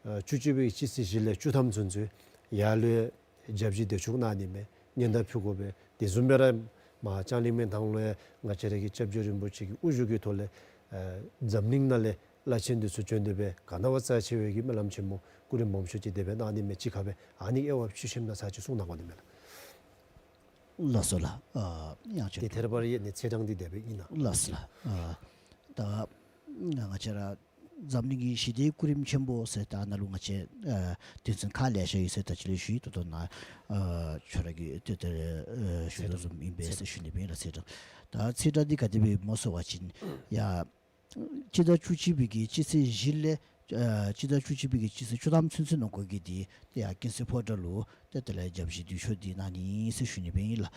ཨ་བཅུ་གཅིག་པའི་སྤྱི་ཚེས་བཞི་ལས་བཅུ་ཐམ་ཚུན་ཚོད་ཡར་ལུ་ཡང་རྒྱབ་བཤུད་འདི་ཚུ་གནང་ནི་མས། སྙན་དར་ཕུལ་དགོ་པས། དེ་བཟུམ་སྦེ་ར་མར་ལྕང་གླིང་མའི་ཐང་ལུ་ཡང་ང་བཅས་ར་གི་སྐྱབས་རྗེ་རིན་པོ་ཆེ་གི་དབུ་བཞུགས་ཀྱི་ཐོག་ལས་ཨ་འཛམ་གླིང་ནང་ལས་བླ་ཆེན་འདི་ཚུ་བྱོན་ཏེ་སྦེ་ག་ན་བ་རྩ་ཆེ་བའི་གི་སྨོན་ལམ་ཆེན་མོ་སྐུ་རིམ་སྦོམ་ཤོས་ཅིག་དེ་སྦེ་གནང་ནི་མས། གཅིག་ཁར་སྦེ་ཨ་ནི་དབྱེ་བ་ཕྱེ་ཞིནམ་ན་ཚར་ཅིག་གསུང་གནང་དགོ་ནི་མས་ལགས། ལགས་སོ་ལགས། ཨ་ཡང་ཅིག་ཏེ་ཐད་རི་བ་རི་ཡང་ནི་ཚེས་གྲངས་འདི་དེ་སྦེ་ཨིན་ན། ལགས་སོ་ལགས། ཨ་ད་ང་བཅས་ར་འཛམ་གླིང་གི་ཞི་བདེའི་སྐུ་རིམ་ཆེན་པོ་ཟེར་ད་ནཱ་ལུ་ང་བཅས་ཨ་དོན་ཚན་ཁག་ལེ་ཤ་ཡོད་ཟེར་ད་ཅི་ལས་ཞུ་ཡི། ད་ལྟོ་ནཱ་ཨ་ཁྱོད་ར་གིས་ཏེ་ཏེ་ཨ་ཞུ་དོ་བཟུམ་ཨིན་པས་ཟེར་ཞུ་ནི་སྦེ་ཨིན་ལགས། ཚེས་གྲངས་ད་ཚེས་གྲངས་འདི་ག་དེ་སྦེ་སྨོ་ཟེར་བ་ཅིན་ཡ་སྤྱི་ཟླ་བཅུ་གཅིག་པའི་གི་སྤྱི་ཚེས་བཞི་ལས་ཨ་སྤྱི་ཟླ་བཅུ་གཅིག་པའི་གི་སྤྱི་ཚེས་བཅུ་ཐམ་ཚུན་ཚོད་ནང་འཁོད་ཀྱི་འདི་ཏེ་ཡར་ཀུན་གསལ་ཕོ་བྲང་ལུ་ཏེ་དེ་ལས་རྒྱབ་བཤུད་འདི་ཚུ་འདི་གནང་ནི་ཟེར་ཞུ་ནི་སྦེ་ཨིན་ལགས།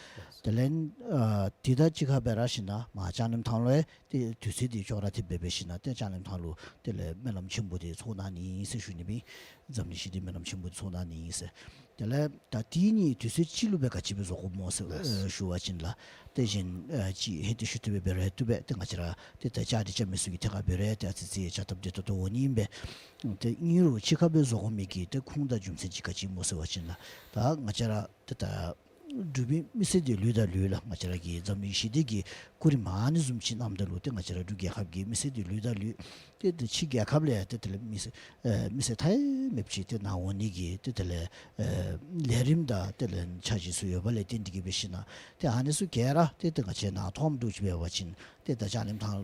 དེ་ལས་ཨ་དེ་དང་གཅིག་ཁར་སྦེ་ར་ཞིནམ་ན་མར་ལྕང་གླིང་ཐང་ལུ་ཡང་ཏེ་དུས་ཚོད་འདི་ཅོག་ར་འཐདཔ་སྦེ་འབད་ཞིནམ་ན་ཏེ་ལྕང་གླིང་ཐང་ལུ་དེ་ལས་སྨོན་ལམ་ཆེན་པོ་འདི་ཚོགས་གནང་ནི་ཟེར་ཞུ་ནི་སྦེ་ཨིན། འཛམ་གླིང་ཞི་བདེའི་སྨོན་ལམ་ཆེན་པོ་འདི་ཚོགས་གནང་ནི་ཟེར། དེ་ལས་ད་དེ་གཉིས་དུས་ཚོད་གཅིག་ལུ་སྦེ་ག་ཅི་སྦེ་བཟོ་དགོཔ་སྨོ་ཟེར་ལགས། ཨ་ཞུ་བ་ཅིན་ལགས། ཏེ་གཞན་ཨ་ཅིག་ཧེ་ཏེ་ཤུ་ཏེ་སྦེ་འབད་རུང་ཡང་བཏུབ་པས། ཏེ་ང་བཅས་ར་ཏེ་ད་བཅའ་སྒྲིག་རྐྱབ་མི་ཚུ་གི་ཐད་ཁར་འབད་རུང་ཡང་ཏེ་ཨ་ཙི་ཙི་བཅའ་ཐབས་བདེ་ཏོག་ཏོ་འོང་ནི་ཨིན་པས། ཏེ་ཨིན་རུང་གཅིག་ཁར་སྦེ་བཟོ་དགོ་མི་གི་ཏེ་ཁུངས་དང་རྒྱུ་མཚན་ཅིག་ག་ཅི་སྨོ་ཟེར་བ་ཅིན་ལགས། ད་ང་བཅས་ར་ཏེ་ད་འབྲུག་པའི་མི་སེར་འདི་ལུས་དང་ལུས་ལགས། ང་བཅས་ར་གི་འཛམ་གླིང་ཞི་བདེ་གི་སྐུ་རིམ་ཨ་ནི་བཟུམ་ཅིག་གནངམ་ད་ལུ་ཏེ་ང་བཅས་ར་འབྲུག་རྒྱལ་ཁབ་ཀྱི་མི་སེར་འདི་ལུས་དང་ལུས། ཏེ་ཏེ་ཕྱི་རྒྱལ་ཁབ་ལས་ཏེ་དེ་ལས་མི་སེར་ཨེ་མི་སེར་ཐ་ཡལ་མེདཔ་ཅིག་ཏེ་ནཱ་འོང་ནི་གི་ཏེ་དེ་ལས་ཨེ་ལས་རིམ་དང་དེ་ལས་འཆར་གཞི་ཚུ་ཡོད་པ་ལས་བརྟེན་ཏེ་གི་འབད་ཞིན་ན་ཏེ་ཨ་ནི་ཚུ་ག་ར་ཏེ་ཏེ་ང་བཅས་ནཱ་མཐོངམ་འདྲཝ་ཅིག་འབད་བ་ཅིན་ཏེ་ད་ལྕང་གླིང་ཐང་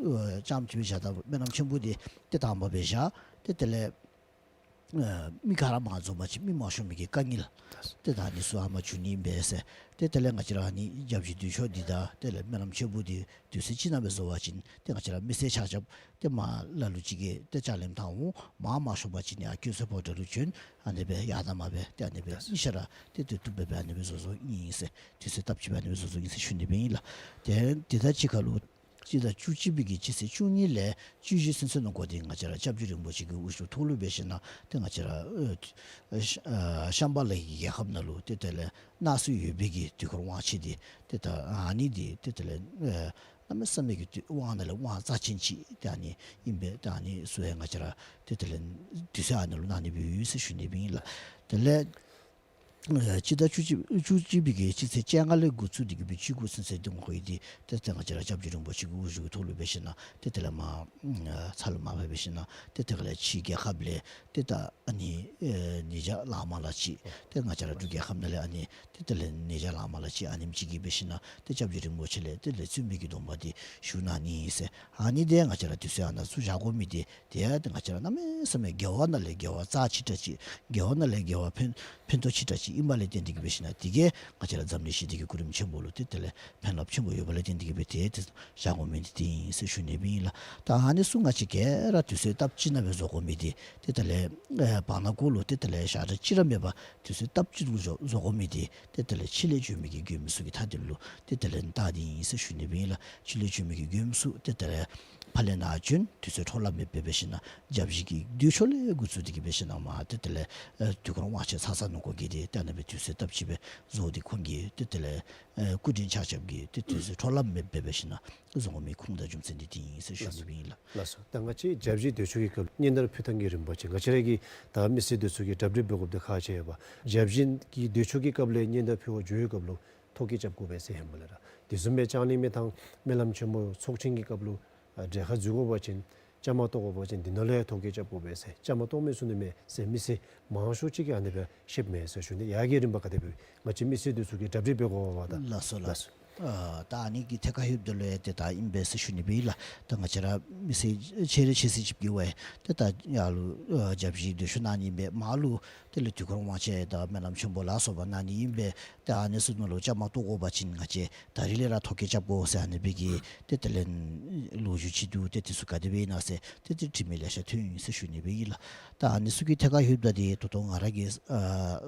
ལུ་ཨེ་རྐྱངམ་ཅིག་སྦེ་བཞག་ད་སྨོན་ལམ་ཆེན་པོ་འདི་ཏེ་དང་པ་སྦེ་བཞག། ཏེ་དེ་ལས་ཨ་མི་ག་ར་མ་འཛོམས་པ་ཅིན་མི་མང་ཤོས་མི་གི་དཀའ་ངལ་ཏེ་ད་ཨ་ནི་ཚུ་ཨ་མ་འབྱུང་ནི་ཨིན་པས་ཟེར། ཏེ་དེ་ལས་ང་བཅས་ར་ཨ་ནི་རྒྱབ་བཤུད་འདི་ཚུ་འདི་དང་དེ་ལས་སྨོན་ལམ་ཆེན་པོ་འདི་དུས་ཚོད་གཅིག་ནང་སྦེ་བཟོ་བ་ཅིན་ཏེ་ང་བཅས་ར་མི་སེར་ཆ་ཁྱབ་ཏེ་མར་ལ་ལུ་ཅིག་གིས་ཏེ་ལྕང་གླིང་ཐང་འོང་། མ་མང་ཤོས་པ་ཅིག་ནི་ཨ་ཀུན་གསལ་ཕོ་བྲང་ལུ་བྱོན། ཨ་ནི་སྦེ་ཡར་དང་མར་སྦེ་ཏེ་ཨ་ནི་སྦེ་ཨིན་ཤ་ར་ཏེ་དེ་བཏུབ་སྦེ་སྦེ་ཨ་ནི་སྦེ་བཟོ་བཟོཝ་ཨིན་ཟེར། དུས་ཚོད་སྟབས་གཅིག་སྦེ་ཨ་ནི་སྦེ་བཟོ་བཟོཝ་ཨིན་ཟེར་ཞུ་ནི་སྦེ་ཨིན་ལགས། ཏེ་དེ་དང་གཅིག་ཁར་ལུ་སྤྱི་ཟླ་བཅུ་གཅིག་པའི་གི་སྤྱི་ཚེས་བཅུ་གཉིས་ལས་བཅུ་བཞི་ཚུན་ཚོད་ནང་འཁོད་འདི་ང་བཅས་ར་སྐྱབས་རྗེ་རིན་པོ་ཆེ་གི་དབུ་བཞུགས་ཐོག་ལུ་འབད་ཞིན་ན་ཏེ་ང་བཅས་ར་ཨ་ཤམ་བྷ་ལ་གི་རྒྱལ་ཁབ་ནང་ལུ་ཏེ་དེ་ལས་གནང་སྲོལ་ཡོད་པའི་གི་དུས་འཁོར་དབང་ཆེན་འདི་ཏེ་ད་ཨ་ནི་འདི་ཏེ་དེ་ལས་ཨ་གནམ་མེད་ས་མེད་ཀྱི་དུས་དབང་ནང་ལས་དབང་རྩ་ཆེན་ཅིག་ཏེ་ཨ་ནི་ཨིན་པས། ཏེ་ཨ་ནི་ཚུ་ཡང་ང་བཅས་ར་ཏེ་དེ་ལས་དུས་ཚོད་ཨ་ནི་ལུ་གནང་ནི་སྦེ་ཡོད་ཟེར་ཞུ་ནི་སྦེ་ཨིན་ལགས། དེ་ལས་ཨ་སྤྱི་ཟླ་བཅུ་གཅིག་བཅུ་གཅིག་པའི་གི་སྤྱི་ཚེས་བཅོ་ལྔ་ལས་འགོ་བཙུགས་ཏེ་གི་སྦེ་བཅུ་དགུ་ཚུན་ཚོད་འདི་འོང་ཁོ་ཡི་འདི་ཏེ་ཏེ་ང་བཅས་ར་སྐྱབས་རྗེ་རིན་པོ་ཆེ་གི་དབུ་བཞུགས་ཐོག་ལུ་འབད་ཞིན་ན་ཏེ་དེ་ལས་མར་ཨ་ཚ་ལུ་མར་ཕབ་འབད་ཞིན་ན་ཏེ་དེ་ལས་ཕྱི་རྒྱལ་ཁབ་ལས་ཏེ་ད་ཨ་ནི་ཨེ་ཉེ་ཞ་ལངམ་ལ་ཅིག་ཏེ་ང་བཅས་ར་འབྲུག་རྒྱལ་ཁབ་ནང་ལས་ཨ་ནི་ཏེ་དེ་ལས་ཉེ་ཞ་ལངམ་ལ་ཅིག་ཨ་ནེམ་ཅིག་གིས་འབད་ཞིན་ན་ཏེ་སྐྱབས་རྗེ་རིན་པོ་ཆེ་ལས་དེ་ལས་བཙུན་མའི་གི་སྡོམ་པ་འདི་ཞུ་གནང་ནི་ཨིན་ཟེར། ཨ་ནི་འདི་ང་བཅས་ར་དུས་ཚོད་ཨ་ནཱ་ཚུ་བཞག་དགོ་མི་འདི་ཏེ་ཏེ་ང་བཅས་ར་གནམ་མེད་ས་མེད་དགེ་བ་ནང་ལས་དགེ་བ་རྩ་ཆེ་དྲགས་ཅིག་དགེ་བ་ནང་ལས་དགེ་བ་ཕན་ཕན་ཐོགས་ཆེ་དྲགས་ཅིག་ཨིནམ་ལས་བརྟེན་ཏེ་གི་འབད་ཞིན་ན་དེ་གིས་ང་བཅས་ར་འཛམ་གླིང་ཞི་བདེ་གི་སྐུ་རིམ་ཆེན་པོ་ལུ་ཏེ་དེ་ལས་ཕན་རླབས་ཆེན་པོ་ཡོདཔ་ལས་བརྟེན་ཏེ་གི་འབད་ཏེ་ཏེ་བཞག་དགོ་མི་འདི་ཏེ་ཨིན་ཟེར་ཞུ་ནི་སྦེ་ཨིན་ལགས། ད་ཨ་ནི་ཚུ་ང་བཅས་ག་ར་དུས་ཚོད་སྟབས་གཅིག་ནང་སྦེ་བཟོ་དགོ་མི་འདི་ཏེ་དེ་ལས་ཨེ་བར་ན་གུ་ལུ་ཏེ་དེ་ལས་ཞག་གྲངས་གཅིག་ར་མེད་པར་དུས་ཚོད་སྟབས་གཅིག་ལུ་བཟོ་བཟོ་དགོ་མི་འདི་ཏེ་དེ་ལས་ཕྱི་ལས་བྱོན་མི་གི་མགྱོནམ་ཚུ་གི་ཐད་འདི་ལུ་ཏེ་དེ་ལས་བལྟ་སྟེ་ཨིན་ཟེར་ཞུ་ནི་སྦེ་ཨིན་ལགས། ཕྱི་ལས་བྱོན་མི་གི་མགྱོནམ་ཚུ་ཏེ་དེ་ལས་ཕར་ལས་ནཱ་བྱོན། དུས་ཚོད་འཕྲོ་བརླག་མེདཔ་སྦེ་འབད་ཞིན་ན་རྒྱབ་བཤུད་ཀྱི་དུས་ཚོད་ལས་འགོ་བཙུགས་ཏེ་གི་འབད་ཞིན་ན་མར་ཏེ་དེ་ལས་ཨེ་དུས་འཁོར་དབང་ཆེན་ཚར་ཚར་ནང་འཁོད་ཀྱི་འདི་ཏེ་ཨ་ནི་སྦེ་དུས་ཚོད་སྟབས་གཅིག་སྦེ་བཟོ་སྟེ་ཁོང་གིས་ཏེ་དེ་ལས་ཨེ་སྐུ་མགྲོན་ཆ་ཁྱབ་ཀྱིས་ཏེ་དུས་ཚོད་འཕྲོ་བརླག་མེདཔ་སྦེ་འབད་ཞིན་ན་བཟོ་དགོ་མི་ཁུངས་དང་རྒྱུ་མཚན་འདི་འདི་ཨིན་ཟེར་ཞུ་ནི་སྦེ་ཨིན་ལགས། ལགས་སོ། ད་ང་བཅས་རྒྱབ་བཤུད་དུས་ཚོད་ཀྱི་སྐབས་སྙན་དར་ཕུལ་ཐངས་ཀྱི་རིམ་པ་ཅིག་ང་བཅས་ར་གིས་ད་མི་སེར་དེ་ཚུ་གིས་གྲ་སྒྲིག་འབད་དགོཔ་འདི་ཁག་ཆེ་བས། རྒྱབ་བཤུད་ཀྱི་དུས་ཚོད་ཀྱི་སྐབས་ལས་སྙན་དར་ཕུལ་བར་འགྱོ་བའི་སྐབས་ལུ་ཐོ་བཀོད་རྐྱབ་དགོ་པས་ཟེར་ཧེ་མ་ལས་ར། དེ་བཟུམ་སྦེ་ལྕང་གླིང་མའི་ཐང་སྨོན་ལམ་ཆེན་མོ་ཚོགས་ཆེན་གྱི་སྐབས་ལུ་ཨ་གྲལ་ཁར་འཛུལ་དགོ་པ་ཅིན་བཅའ་མར་གཏོགས་དགོ་པ་ཅིན་འདི་ནང་ལས་ཐོ་བཀོད་རྐྱབ་དགོ་པས་ཟེར། བཅའ་མར་གཏོགས་མི་ཚུགས་ནི་མས་ཟེར་མི་སེར་མང་ཤོས་ཅིག་གིས་ཨ་ནི་སྦེ་ཤེསཔ་མས་ཟེར་ཞུ་ནི། ཡར་གྱི་རིམ་པ་ག་དེ་སྦེ་ང་བཅས་མི་སེར་དེ་ཚུ་གིས་གྲ་སྒྲིག་འབད་དགོ་པས་ད། ལགས་སོ་ལགས། ལགས་སོ། ཨ་ད་ཨ་ནི་གི་ཐད་ཁར་ལྷོདཔ་ད་ལུ་ཡང་ཏེ་ད་ཨིན་པས་ཟེར་ཞུ་ནི་སྦེ་ཨིན་ལགས། ད་ང་བཅས་ར་མི་སེར་ཆེ་རེ་ཆེ་སུ་ཅིག་གིས་འབད་ཏེ་ད་ཡར་ལུ་ཨ་རྒྱབ་བཤུད་འདོན་ཆོག་གནང་ནི་ཨིན་པས། མར་ལུ་དེ་ལས་དུས་འཁོར་དབང་ཆེན་དང་སྨོན་ལམ་ཆེན་པོ་ལ་སོགས་པ་གནང་ནི་ཨིན་པས། ཏེ་ཨ་ནི་ཚུ་ནང་ལུ་བཅའ་མར་གཏོགས་དགོ་པ་ཅིན་ང་བཅས་ད་རིས་ལས་ར་ཐོ་བཀོད་རྐྱབ་དགོ་ཟེར་ཨ་ནི་སྦེ་གི་ཏེ་དེ་ལས་ལོ་རྒྱུས་ཅིག་འདུག། ཏེ་དེ་ཚུ་ག་དེ་སྦེ་ཨིན་ན་ཟེར་ཏེ་དེ་དྲི་མི་ལེ་ཤ་ཐོན་ཡི་ཟེར་ཞུ་ནི་སྦེ་ཨིན་ལགས། ད་ཨ་ནི་ཚུ་གི་ཐད་ཁར་ལྷོདཔ་ད་ཏེ་ད་ལྟོ་ང་ར་གི་ཨ་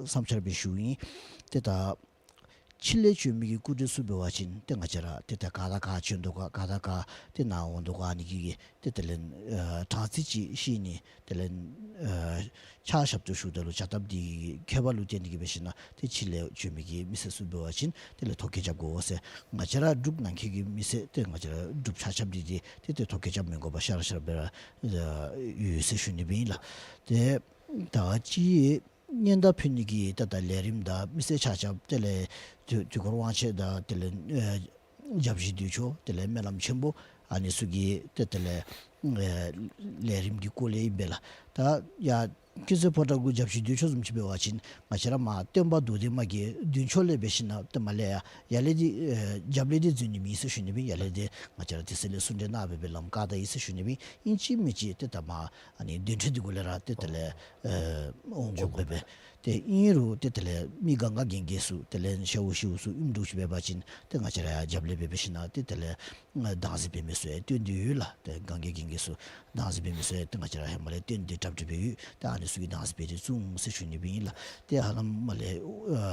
བསམ་འཆར་སྦེ་ཞུཝ་ཨིན། ཏེ་ད་ཕྱི་ལས་བྱོན་མི་གི་སྐུ་མགྲོན་ཚུ་འབད་བ་ཅིན་ཏེ་ང་བཅས་ར་ཏེ་ད་ག་དང་ག་བྱོན་དོ་ག་ག་དང་ག་ཏེ་ནཱ་འོང་དོ་ག་ཨ་ནི་གི་ཏེ་དེ་ལས་ཨ་གྲངས་རྩིས་ཅིག་ཤེས་ནི་དེ་ལས་ཨ་ཕྱག་ཞབས་ཏོག་ཞུཝ་ད་ལུ་བྱ་ཐབས་འདི་ཁྱད་པར་ལུ་བརྟེན་ཏེ་གིས་འབད་ཞིན་ན་ཏེ་ཕྱི་ལས་བྱོན་མི་གི་མི་སེར་ཚུ་འབད་བ་ཅིན་དེ་ལས་ཐོ་བཀོད་རྐྱབ་དགོ་ཟེར། ང་བཅས་ར་འབྲུག་ནང་འཁོད་ཀྱི་མི་སེར་ཏེ་ང་བཅས་ར་འབྲུག་ཆ་ཁྱབ་འདི་ཏེ་ཏེ་ཐོ་བཀོད་རྐྱབ་མི་དགོ་པར་ཤར་ཤར་སྦེ་ར་ཨ་ཡོད་ཟེར་ཞུ་ནི་སྦེ་ཨིན་ལགས། ཏེ་ད་ཅི་སྙན་དར་ཕུལ་ནི་གི་ད་ད་ལས་རིམ་དང་མི་སེར་ཆ་ཁྱབ་དེ་ལས་དུས་དུས་འཁོར་དབང་ཆེན་དང་དེ་ལས་ཨ་རྒྱབ་བཤུད་འདོན་ཆོག་དེ་ལས་སྨོན་ལམ་ཆེན་པོ་ཨ་ནི་ཚུ་གི་ཏེ་དེ་ལས་ཨ་ལས་རིམ་གྱི་སྐོར་ལས་ཨིན་པས་ལགས། ད་ཡར་མཁན་ཆེན་ཕོ་བྲང་གུ་རྒྱབ་བཤུད་འདོན་ཆོག་བཟུམ་ཅིག་འབད་བ་ཅིན་ང་བཅས་ར་མར་སྟོན་པ་རྡོར་གདན་མ་གི་མདུན་ཕྱོགས་ལས་འབད་ཞིན་ན་ཏེ་མར་ལས་ཡར་ཡར་ལས་འདི་ཨ་རྒྱབ་ལས་འདི་འཛུལ་ནི་མེད་ཟེར་ཞུ་ནི་སྦེ། ཡར་ལས་འདི་ང་བཅས་ར་དེ་ཚེ་ལས་གསུང་གྲོས་གནང་སྦེ་སྦེ་ལམ་བཀག་ད་ཡི་ཟེར་ཞུ་ནི་སྦེ། ཨིན་ཅི་མིན་ཅི་ཏེ་ད་མར་ཨ་ནི་གདན་ཁྲི་འདི་གུ་ལས་ར་ཏེ་དེ་ལས་ཨ་འོང་དགོཔ་སྦེ་སྦེ། ཏེ་ཨིན་རུང་ཏེ་དེ་ལས་མི་གང་ག་གན་རྐྱལ་ཚུ་དེ་ལས་ཤཝ་ཤིཝ་ཚུ་ཨིནམ་འདྲཝ་ཅིག་འབད་བ་ཅིན་ཏེ་ང་བཅས་ར་ཡར་རྒྱབ་ལས་སྦེ་འབད་ཞིན་ན་ཏེ་དེ་ལས་ཨ་བདག་འཛིན་འབད་མི་ཚུ་ཡང་བཏོན་ཏེ་ཡོད་ལགས། ཏེ་གན་རྐྱལ་གན་རྐྱལ་ཚུ་བདག་འཛིན་འབད་མི་ཚུ་ཡང་ཏེ་ང་བཅས་ར་ཧེ་མ་ལས་བཏོན་ཏེ་གྲ་སྒྲིག་འབད་ཡོད། ཏེ་ཨ་ནི་ཚུ་གི་བདག་འཛིན་འབད་དེ་བཙུགས་འོང་ཟེར་ཞུ་ནི་སྦེ་ཨིན་ལགས། ཏེ་ཧ་ལམ་མར་ལས་ཨ་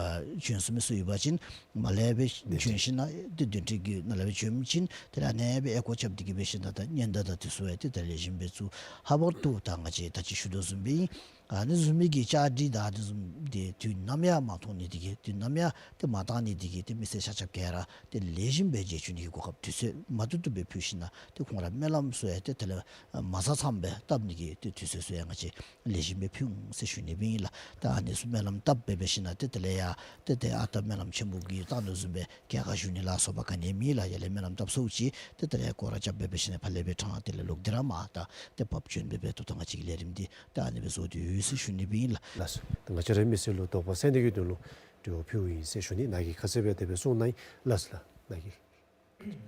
བྱོན་སོང་མི་ཚུ་ཡོད་པ་ཅིན་མར་ལས་སྦེ་བྱོན་ཞིན་ན་ཏེ་གདན་ཁྲི་གི་ནང་ལས་སྦེ་བྱོན་མི་ཅིན་དེ་ལས་ཨ་ནེ་སྦེ་ཨེ་སྐོར་རྐྱབ་སྟེ་གིས་འབད་ཞིན་ན་ད་སྙན་དར་དང་དེ་ཚུ་ཡང་ཏེ་ད་ལེགས་ཤོམ་སྦེ་བཙུགས། ལྷག་པར་དུ་ད་ང་བཅས་ད་ཅི་ཞུ་དོ་བཟུམ་སྦེ་ཨིན། ཨ་ནི་བཟུམ་མའི་གི་བཅའ་སྒྲིག་དང་ཨ་ནི་བཟུམ་འདི་དུས་ནམ་ཡང་མ་ཐོགས་ནི་འདི་གིས་དུས་ནམ་ཡང་ཏེ་མ་བཏང་ནི་འདི་གིས་ཏེ་མི་སེར་ཆ་ཁྱབ་ག་ར་ཏེ་ལེགས་ཤོམ་སྦེ་མཇལ་བཅུག་ནི་གི་གོ་སྐབས་དུས་ཚོད་མ་ཐུབ་ཐུབ་སྦེ་ཕུལ་ཞིན་ན་ཏེ་ཁོང་ར་སྨོན་ལམ་ཚུ་ཡང་ཏེ་དེ་ལས་མ་ཚར་ཚརཝ་སྦེ་བཏབ་ནི་གི་ཏེ་དུས་ཚོད་ཚུ་ཡང་ང་བཅས་ལེགས་ཤོམ་སྦེ་ཕུལ་འོང་ཟེར་ཞུ་ནི་སྦེ་ཨིན་ལགས། ད་ཨ་ནི་ཚུ་སྨོན་ལམ་བཏབ་སྦེ་འབད་ཞིན་ན་ཏེ་དེ་ལས་ཡང་ཏེ་ཏེ་ཨ་རྟག་སྨོན་ལམ་ཆེན་པོ་གི་བཏང་དོ་བཟུམ་སྦེ་གྱལ་ཁར་བཞུགས་ནི་ལ་སོགས་པ་ག་ནི་མེད་ལགས། ཡར་ལས་སྨོན་ལམ་བཏབ་ཚརཝ་ཅིག་ཏེ་དེ་ལས་སྐོར་ར་རྐྱབ་སྦེ་འབད་ཞིན་ན་ཕར་ལས་སྦེ་ཕྲང་དེ་ལས་ལོག་སྟེ་ར་མར་ད་ཏེ་བབས་བྱོན་སྦེ་སྦེ་ད་ལྟོ་ང་བཅས་ཀྱི་ལས་རིམ་འདི་ད་ཨ་ནི་སྦེ་བཟོ་སྟེ་ཡོད་ཟེར་ཞུ་ནི་སྦེ་ཨིན་ལགས། ལགས་སོ། ད་ང་བཅས་རའི་མི་སེར་ལུ་དོགས་པ་སེལ་ནི་གི་དོན་ལུ་དྲི་བ་ཕུལཝ་ཨིན་ཟེར་ཞུ་ནི། ནཱ་གིས་ཁ་གསལ་སྦེ་དེ་སྦེ་གསུངས་གནང་ཡི། ལགས་སོ་ལགས། ནཱ་གིས།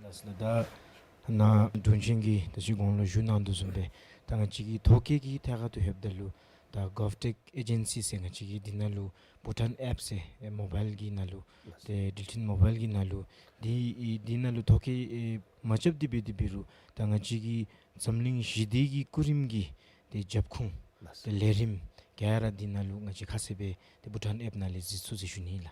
ལགས་སོ་ལགས། ད་ནཱ་དྲུང་ཆེན་གྱིས་ད་ཅི་གོང་ལུ་ཞུ་གནང་དོ་བཟུམ་སྦེ་ད་ང་བཅས་ཀྱི་ཐོ་བཀོད་ཀྱི་ཐད་ཁར་ལྷོདཔ་ད་ལུ་ད་གོབ་ཊེཀ་ཨེ་ཇེན་སི་ཟེར་ང་བཅས་ཀྱི་འདི་ནང་ལུ་བྷུ་ཊཱན་ཨེཔ་ཟེར་ཨེ་མོ་བཱའིལ་གྱི་ནང་ལུ་ཏེ་ཌིཇི་ཊལ་མོ་བཱའིལ་གྱི་ནང་ལུ་འདི་འདི་ནང་ལུ་ཐོ་བཀོད་ཨེ་མ་རྐྱབ་སྟེ་འབད་དེ་འབད་རུང་ད་ང་བཅས་ཀྱི་འཛམ་གླིང་ཞི་བདེ་གི་སྐུ་རིམ་གྱི་ཏེ་རྒྱབ་ཁུངས་ཏེ་ལས་རིམ་ག་ར་འདི་ནང་ལུ་ང་བཅས་ཁ་གསལ་སྦེ་ཏེ་བྷུ་ཊཱན་ཨེཔ་ནང་ལས་གཟིགས་ཚུགས་ཟེར་ཞུ་ནི་ལགས།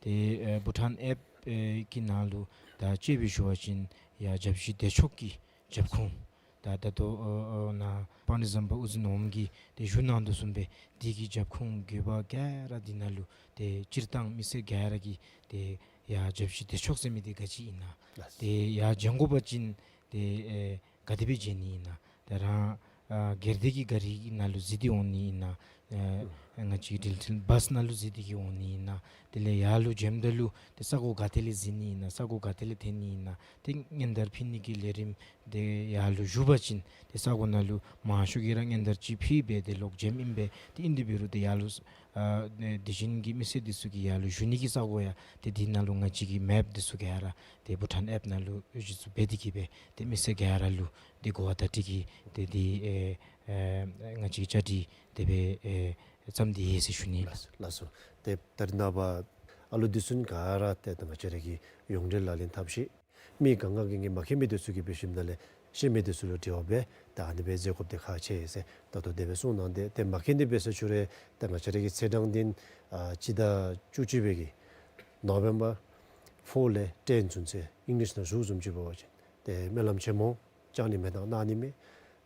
ཏེ་ཨེ་བྷུ་ཊཱན་ཨེཔ་ཨེ་ཀྱི་ནང་ལུ་ད་དཔྱེ་སྦེ་ཞུ་བ་ཅིན་ཡར་རྒྱབ་བཤུད་བདེ་མཆོག་གི་རྒྱབ་ཁུངས་ད་ད་ལྟོ་ཨ་ཨ་ནཱ་སྤང་རི་ཟམ་པ་དབུ་འཛིན་འོགམ་གིས་ཏེ་ཞུ་གནང་དོ་བཟུམ་སྦེ་འདི་གི་རྒྱབ་ཁུངས་དགོས་པ་ག་ར་འདི་ནང་ལུ་ཏེ་སྤྱིར་བཏང་མི་སེར་ག་ར་གིས་ཏེ་ཡར་རྒྱབ་བཤུད་བདེ་མཆོག་ཟེར་མི་འདི་ག་ཅི་ཨིན་ན། ཏེ་ཡར་མཇལ་དགོ་པ་ཅིན་ཏེ་ཨེ་ག་དེ་སྦེ་མཇལ་ནི་ཨིན་ན། ཏེ་རང་ཨ་སྒེར་སྡེ་གི་ག་རི་ནང་ལུ་གཟིགས་ཏེ་འོང་ནི་ཨིན་ན། ཨ་ང་བཅས་ཀྱི་ཌིཇི་ཊལ་བཱས་ནང་ལུ་གཟིགས་ཏེ་གིས་འོང་ནི་ཨིན་ན། དེ་ལས་ཡར་ལུ་འབྱོནམ་ད་ལུ་ཏེ་ས་གོ་ག་ཏེ་ལས་གཟིགས་ནི་ཨིན་ན། ས་གོ་ག་ཏེ་ལས་ཐོན་ནི་ཨིན་ན། ཏེ་སྙན་དར་ཕུལ་ནི་གི་ལས་རིམ་འདི་ཡར་ལུ་ཞུ་བ་ཅིན་ཏེ་ས་གོ་ནང་ལུ་མང་ཤོས་ཀྱིས་ར་སྙན་དར་ཅིག་ཕུལ་སྦེ་ཏེ་ལོག་འབྱོནམ་ཨིན་པས། ཏེ་ཨིན་དེ་འབད་རུང་ཏེ་ཡར་ལུ་ཨ་དེ་བཞིན་གྱི་མི་སེར་འདི་ཚུ་གིས་ཡར་ལུ་ཞུ་ནི་གི་ས་གོ་ཡང་ཏེ་འདི་ནང་ལུ་ང་བཅས་ཀྱི་མེཔ་འདི་ཚུ་ག་ར་ཏེ་བྷུ་ཊཱན་ཨེཔ་ནང་ལུ་གཞི་བཙུགས་འབད་དེ་གིས་སྦེ་ཏེ་མི་སེར་ག་ར་ལུ་ཏེ་གོ་བ་བརྡ་སྤྲོད་ཀྱི་ཏེ་འདི་ཨེ་ཨེ་ང་བཅས་ཀྱི་བཅའ་སྒྲིག་དེ་སྦེ་ཨེ་བརྩམས་ཏེ་ཡོད་ཟེར་ཞུ་ནི། ལགས་སོ་ལགས་སོ། ཏེ་ད་རིས་ནངས་པ་ཨ་ལུ་འདི་ཚུ་ག་ར་ཏེ་ད་ང་བཅས་ར་གི་ཡོངས་འབྲེལ་ལག་ལེན་འཐབ་ཞིནམ་མི་གང་ག་གིས་མ་མཁྱེན་མི་འདི་ཚུ་གིས་འབད་ཞིནམ་ད་ལས་ཤེས་མི་འདི་ཚུ་ལུ་དྲི་བ་འབད་ད་ཨ་ནི་སྦེ་མཛད་དགོཔ་འདི་ཁག་ཆེ་ཟེར་ད་ལྟོ་དེ་སྦེ་གསུངས་གནང་སྟེ། ཏེ་མ་མཁྱེན་འདི་འབད་ས་ཅིག་རུང་ད་ང་བཅས་ར་གི་ཚེས་གྲངས་འདི་ཨ་སྤྱི་ཟླ་བཅུ་གཅིག་པའི་གི་ནོ་བེམ་བར་ཕོར་ལས་ཊེན་ཚུན་ཚོད་ཨིང་ལིཤ་ནང་ཞུཝ་བཟུམ་ཅིག་འབད་བ་ཅིན་ཏེ་སྨོན་ལམ་ཆེན་མོ་བཅང་ནི་མེད་དང་གནང་ནི་མེད།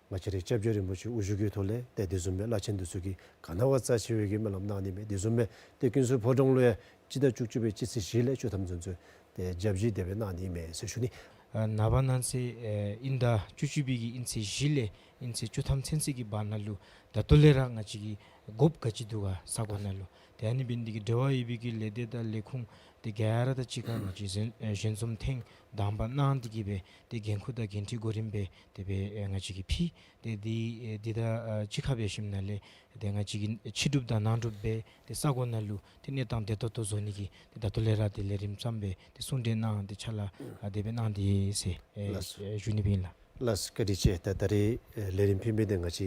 ང་བཅས་རའི་སྐྱབས་རྗེ་རིན་པོ་ཆེ་དབུ་བཞུགས་ཀྱི་ཐོག་ལས་ཏེ་དེ་བཟུམ་སྦེ་བླ་ཆེན་འདི་ཚུ་གིས་ག་ནི་བ་རྩ་ཆེ་བའི་གི་སྨོན་ལམ་གནང་ནི་མེད། དེ་བཟུམ་སྦེ་ཏེ་ཀུན་གསལ་ཕོ་བྲང་ལུ་ཡང་སྤྱི་ཟླ་བཅུ་གཅིག་པའི་སྤྱི་ཚེས་བཞི་ལས་བཅུ་ཐམ་ཚུན་ཚོད་ཏེ་རྒྱབ་བཤུད་དེ་སྦེ་གནང་ནི་མེད་ཟེར་ཞུ་ནི། ཨ་ནངས་པ་གནངས་ཚེ་ཨེ་དབྱིན་ཟླ་བཅུ་གཅིག་པའི་གི་དབྱིན་ཚེས་བཞི་ལས་དབྱིན་ཚེས་བཅུ་ཐམ་ཚུན་ཚོད་ཀྱི་བར་ན་ལུ་ད་ལྟོ་ལས་ར་ང་བཅས་ཀྱིས་དགོཔ་ག་ཅི་འདུག་ག་ས་གོ་ནང་ལུ་ཏེ་ཨ་ནི་འབད་ནི་འདི་གིས་འབྲེལ་བ་ཡོད་པའི་གི་ལས་སྡེ་དང་ལས་ཁུངས་ ཏེ་ག་ར་དང་གཅིག་ཁར་ང་བཅས་ཞལ་ཞལ་འཛོམས་ཐེངས་དང་པ་གནང་སྟེ་གི་སྦེ་ཏེ་འགན་ཁུར་དང་འགན་འཁྲི་གོ་རིམ་སྦེ་དེ་སྦེ་ཨེ་ང་བཅས་ཀྱིས་ཕུལ། ཏེ་འདི་ཨེ་འདི་དང་ཨ་གཅིག་ཁར་འབད་ཞིནམ་ན་ལས་ཏེ་ང་བཅས་ཀྱིས་ཕྱི་སྒྲུབ་དང་ནང་སྒྲུབ་སྦེ་ཏེ་ས་གོ་ནང་ལུ་ཏེ་གནས་སྟངས་བདེ་ཏོག་ཏོ་བཟོ་ནི་གི་ཏེ་ད་ལྟོ་ལས་ར་ཏེ་ལས་རིམ་བརྩམས་སྦེ་ཏེ་གསུང་གྲོས་གནང་སྟེ་ཕྱག་ལཱ་ཨ་དེ་སྦེ་གནང་སྟེ་ཡོད་ཟེར་ཨེ་ལགས་སོ། ཨེ་ཞུ་ནི་ཨིན་ལགས། ལགས་སོ། བཀའ་དྲིན་ཆེ། ད་ད་རེས་ཨེ་ལས་རིམ་ཕུལ་མི་འདི་ང་བཅས་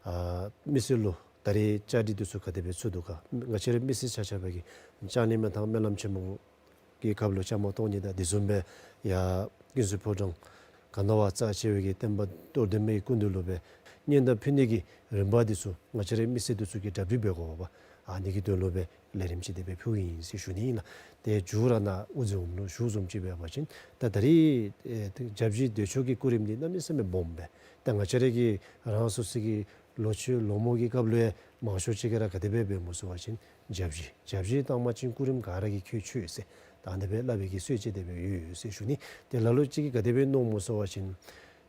ཨ་མི་སེར་ལུ་ད་རེས་བཅའ་སྒྲིག་འདི་ཚུ་ག་དེ་སྦེ་ཚུད་དོ་ག། ང་བཅས་རའི་མི་སེར་ཆ་ཁྱབ་ཀྱིས་ཅ་ལི་མ་དང་སྨོན་ལམ་ཆེན་མོ་གི་སྐབས་ལུ་བཅའ་མར་གཏོགས་ནི་དང་དེ་བཟུམ་སྦེ་ཡར་ཀུན་གསལ་ཕོ་བྲང་ག་ནི་བ་རྩ་ཆེ་བའི་གི་སྟོན་པ་རྟོགས་ལྡན་མའི་སྐུ་མདུན་ལུ་སྦེ་སྙན་དར་ཕུལ་ནི་གི་རིམ་པ་འདི་ཚུ་ང་བཅས་རའི་མི་སེར་འདི་ཚུ་གིས་གྲ་སྒྲིག་འབད་དགོ་པ། ཨ་ནི་གི་དོན་ལུ་སྦེ་ལས་རིམ་ཅིག་དེ་སྦེ་ཕུལཝ་ཨིན་ཟེར་ཞུ་ནི་ཨིན་ལགས། ཏེ་མཇུག་ར་ནཱ་དབུ་འཛིན་འོགམ་ལུ་ཞུཝ་བཟུམ་ཅིག་འབད་བ་ཅིན་ད་ད་རེས་ཨེ་ཏེ་བརྒྱ་བཞི་དུས་མཆོད་ཀྱི་སྐུ་རིམ་འདི་གནམ་མེད་ས་མེད་སྦོམ་སྦེ། ད་ང་བཅས་ར་གི་རང་སོ་སོ་གི་ལོ་ཆོས་ལོ་མོ་གི་སྐབས་ལུ་ཡང་མང་ཤོས་ཅིག་གིས་ར་ག་དེ་སྦེ་འབདཝ་སྨོ་ཟེར་བ་ཅིན་བརྒྱ་བཞི་བརྒྱ་བཞི་བཏང་པ་ཅིན་སྐུ་རིམ་ག་ར་གིས་ཁྱོད་ཆོས་ཟེར་ད་ཨ་ནི་སྦེ་སླབ་པའི་གི་སྲོལ་ཅིག་དེ་སྦེ་ཡོད་ཡོད་ཟེར་ཞུ་ནི། ཏེ་ལ་ལུ་ཅིག་གིས་ག་དེ་སྦེ་མནོཝ་སྨོ་ཟེར་བ་ཅིན་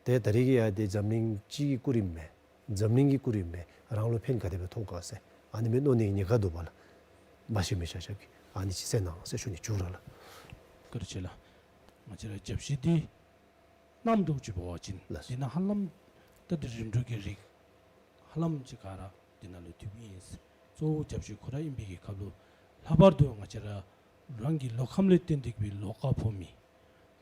ཏེ་ད་རེས་ཀྱི་ཡ་ཏེ་འཛམ་གླིང་སྤྱི་གི་སྐུ་རིམ་མས། འཛམ་གླིང་གི་སྐུ་རིམ་མས། རང་ལུ་ཕན་ག་དེ་སྦེ་ཐོགས་ག་ཟེར་ཨ་ནི་སྦེ་མནོ་ནི་ཉེན་ཁ་འདུག་པ་ལགས། འབད་ཞིནམ་ལས་ཆ་ཁྱབ་ཀྱིས་ཨ་ནི་ཅིག་གསན་གནང་ཟེར་ཞུ་ནི། མཇུག་ར་ལགས། བཀའ་དྲིན་ཆེ་ལགས། ང་བཅས་ར་བརྒྱ་བཞི་འདི་གནམ་དུ་ཅིག་འབད་བ་ཅིན་ལགས། འདི་ནང་ཧ་ལམ་ད་འདི་རིམ་གྲོ་གི་རིགས་ཧ་ལམ་ཅིག་ག་ར་འདི་ནང་ལུ་འདུཝ་ཨིན། གཙོ་བོ་བརྒྱ་བཞི་ཁོ་ར་ཨིན་པའི་གི་སྐབས་ལུ་ལྷག་པར་དུ་ང་བཅས་ར་རང་གི་ལོ་ཁམས་ལས་བརྟེན་ཏེ་གི་སྦེ་ལོ་དགའ་ཕོག་མི་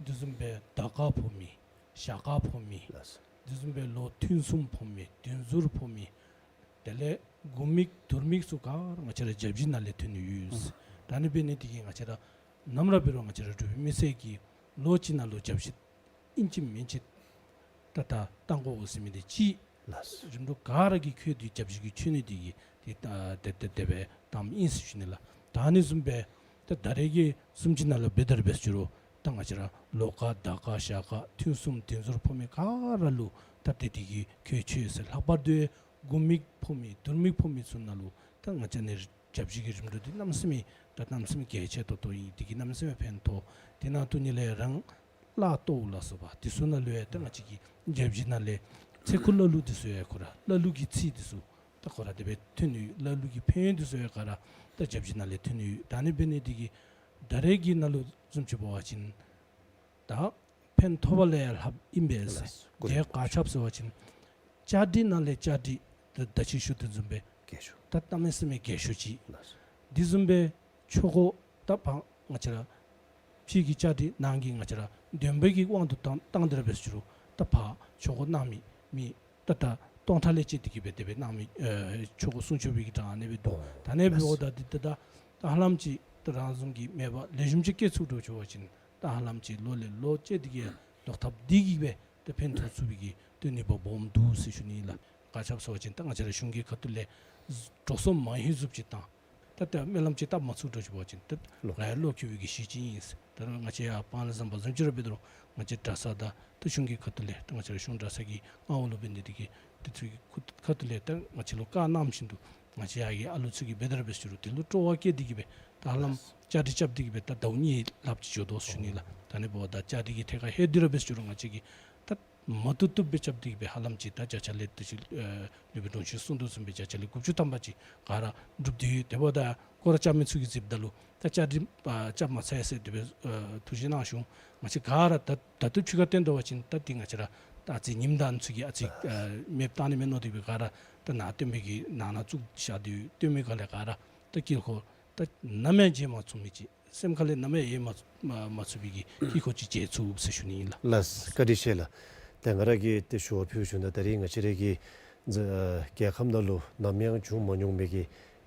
དེ་བཟུམ་སྦེ་ཟླ་དགའ་ཕོག་མི་ཞག་དགའ་ཕོག་མི་ལགས། དེ་བཟུམ་སྦེ་ལོ་ཐུན་གསུམ་ཕོག་མི་དུས་འཛོམས་ཕོག་མི་དེ་ལས་དགུང་མིག་དུར་མིག་ཚུ་ག་ར་ང་བཅས་ར་བརྒྱ་བཞི་ནང་ལས་ཐོན་ནི་ཡོད། ཨུམ། ད་ཨ་ནི་འབད་ནི་དེ་གིས་ང་བཅས་ར་ནམ་ར་འབད་རུང་ང་བཅས་ར་འབྲུག་པའི་མི་སེར་གྱིས་ལོ་གཅིག་ནང་ལུ་བརྒྱ་བཞི་ཨིན་ཅི་མིན་ཅི་ད་ད་བཏང་དགོ་ཟེར་མི་འདི་ཅིག་ལགས། རིམ་གྲོ་ག་ར་གིས་ཁྱོད་འདི་བརྒྱ་བཞི་གི་མཆོད་གནས་འདི་གིས་འདི་ད་དེ་དེ་དེ་སྦེ་བཏངམ་ཨིན་ཟེར་ཞུ་ནི་ལགས། ད་ཨ་ནི་བཟུམ་སྦེ་ད་ད་རེས་ཀྱི་གསུམ་ཅིག་ནང་ལུ་འབད་དེ་ར་འབད་ཟེར་རུང་ད་ང་བཅས་ར་ལོ་དགའ་ཟླ་དགའ་ཞག་དགའ་ཐུན་གསུམ་དུས་འཛོམས་ཕོག་མི་ག་ར་ལུ་ད་དེ་དེ་གིས་ཁྱོད་ཆོས་ཟེར། ལྷག་པར་དུ་དགུང་མིག་ཕོག་མི་དུར་མིག་ཕོག་མི་ཚུ་ནང་ལུ་ད་ང་བཅས་ནི་བརྒྱ་བཞི་གི་རིམ་གྲོ་འདི་གནམ་མེད་ས་མེད་ད་གནམ་མེད་ས་མེད་གལ་ཆེ་ཏོག་ཏོ་ཨིན། དེ་གིས་གནམ་མེད་ས་མེད་ཕན་ཐོགས། དེ་ནང་དུ་ནི་ལས་རང་བླ་གཏོར་ལ་སོགས་པ་དེ་ཚུ་ནང་ལུ་ཡང་ད་ང་བཅས་ཀྱི་བརྒྱ་བཞི་ནང་ལས་ཚེ་འཁོར་བླ་ལུགས་དེ་ཚུ་ཡང་ཁོ་ར་བླ་ལུགས་ཀྱི་ཚིག་དེ་ཚུ་ད་ཁོ་ར་དེ་སྦེ་ཐོན་ནི་ཡོད། བླ་ལུགས་ཀྱི་ཕན་ཡོན་དེ་ཚུ་ཡང་ག་ར་ད་བརྒྱ་བཞི་ནང་ལས་ཐོན་ནི་ཡོད། ད་ཨ་ནི་འབད་ནི་དེ་གིས་ད་རེས་ཀྱི་ནང་ལུ་བཟུམ་ཅིག་འབད་བ་ཅིན་ད་ཕན་ཐོགས་པ་ལས་ཡང་ལྷགཔ་ཨིན་པས་ཟེར། ལགས། དེ་ག་ཅི་སྦེ་ཟེར་བ་ཅིན་བཅའ་སྒྲིག་ནང་ལས་བཅའ་སྒྲིག་ད་ད་ཅི་ཞུ་དོ་བཟུམ་སྦེ་རྒྱས་ཤོས་ད་གནམ་མེད་ས་མེད་རྒྱས་ཤོས་ཅིག། ལགས། དེ་བཟུམ་སྦེ་ཆོ་ག་ད་ཕར་ང་བཅས་ར་ཕྱི་གི་བཅའ་སྒྲིག་ནང་གི་ང་བཅས་ར་འདོན་པའི་གི་དབང་དུ་བཏང་བཏང་སྟེ་ར་འབད་ཟེར་རུང་ད་ཕར་ཆོ་ག་གནང་མི་མི་ད་ད་སྟོང་ཕྲག་ལས་བཅད་དེ་གི་སྦེ་དེ་སྦེ་གནང་མི་ཨེ་ཆོ་ག་གསུང་ཆོག་པའི་གི་གྲངས་ཨ་ནི་སྦེ་འདུག། ཨོ། ད་ཨ་ནི་འབདཝ་ད་འདི་ད་ད་ད་ཧ་ལམ་ཅིག་ད་རང་བཟུམ་གྱི་མེད་པར་ལེགས་ཤོམ་ཅིག་སྐྱེ་ཚུགས་འགྱོ་ཚུགས་པ་ཅིན་ད་ཧ་ལམ་ཅིག་ལོ་ལས་ལོ་བཅད་དེ་གི་ལོག་ཐབས་འདི་གིས་སྦེ་ད་ཕན་ཐོགས་ཚུགས་པའི་གི་ཏེ་ནུས་པ་སྦོམ་འདུག་ཟེར་ཞུ་ནི་ལགས། ག་ཅི་སྦེ་ཟེར་བ་ཅིན་ད་ང་བཅས་ར་གཞུང་གི་ཁ་ཐུག་ལས་འགྲོ་སོང་མང་ཧེང་བཟུམ་ཅིག་བཏང་། ད་ད་སྨོན་ལམ་ཅིག་བཏབ་མ་ཚུགས་འགྱོ་ཚུགས་པ་ཅིན་ད་ལོ་ང་ཡང་བློ་འགྱོད་པའི་གི་གཞི་ཅིག་ཨིན། ད་རུང་ང་བཅས་ཡར་སྤང་ལ་ཟམ་པ་བཟུམ་ཅིག་ར་འབད་དོ་རུང་ང་བཅས་གྲྭ་ཚང་དང་ད་གཞུང་གི་ཁ་ཐུག་ལས་ད་ང་བཅས་ར་གཞུང་གྲྭ་ཚང་གི་མངའ་འོག་ལུ་འབད་ནི་དེ་གིས་དེ་ཚུ་གི་ཁ་ཐུག་ལས་ད་ང་བཅས་ལུ་བཀའ་གནང་བཞིན་དུ་ང་བཅས་ཡར་གྱི་ཨ་ལུ་ཚུ་གིས་འབད་དེ་ར་འབད་ཟེར་རུང་དེ་ལུ་སྤྲོ་བ་བསྐྱེད་དེ་གི་སྦེ་ད་ཧ་ལམ་བཅའ་སྒྲིག་རྐྱབ་སྟེ་གི་སྦེ་ད་ཟླཝ་གཉིས་ལྷགཔ་ཅིག་འགྱོ་དོ་ཟེར་ཞུ་ནི་ལགས། ད་ཨ་ནི་འབདཝ་ད་བཅའ་སྒྲིག་གི་ཐད་ཁར་ལྷོད་དེ་ར་འབད་ཟེར་རུང་ང་བཅས་ཀྱིས་ད་མ་བཏུབ་བཏུབ་སྦེ་རྐྱབ་སྟེ་གི་སྦེ་ཧ་ལམ་ཅིག་ད་བརྒྱ་ཆ་ལས་ད་ཅི་ཨེ་ནུས་པ་གྲོང་ཁྱེར་གསུང་དོ་བཟུམ་སྦེ་བརྒྱ་ཆ་ལས་དགུ་བཅུ་ཐམ་པ་ཅིག་ག་ར་འགྲུབ་སྟེ་ཡོད། དེ་འབདཝ་ད་སྐོར་ར་རྐྱབ་མི་ཚུ་གིས་གཟིགསཔ་ད་ལུ་ད་བཅའ་སྒྲིག་ཨ་རྐྱབ་མ་ཚར་ཟེར་དེ་སྦེ་ཨ་ཐུགས་བཞེད་གནང་བྱུང་། ང་བཅས་ག་ར་ད་ད་ལྟོ་ཕྱི་ཁར་བཏོན་དོ་བ་ཅིན་ད་འདི་ང་བཅས་ར་ད་ཨ་ཙི་ཉིམ་དང་ཚུ་གིས་ཨ་ཙི་ཨ་མེདཔ་བཏང་ནི་མས་མནོ་སྟེ་གི་སྦེ་ག་ར་ད་ནཱ་བཏོན་པའི་གི་ནང་ན་བཙུགས་བཞག་སྟེ་ཡོད། བཏོན་མི་ག་ལས་ག་ར་ད་དཀྱིལ་འཁོར་ད་ནམ་ཡང་བརྗེད་མ་ཚུགས་མི་ཅིག་སེམས་ཁ་ལས་ནམ་ཡང་ཡལ་མ་མ་མ་ཚུགས་པའི་གི་དཀྱིལ་འཁོར་ཅིག་མཇལ་ཚུགས་ཟེར་ཞུ་ནི་ཨིན་ལགས། ལགས། བཀའ་དྲིན་ཆེ་ལགས། ཏེ་ང་ར་གིས་ཏེ་ཞུ་བ་ཕུལ་བྱུང་ད་ད་རིས་ང་བཅས་ར་གི་རྒྱལ་ཁམས་ནང་ལུ་ནམ་ཡང་བྱུང་མ་མྱོང་མི་གི་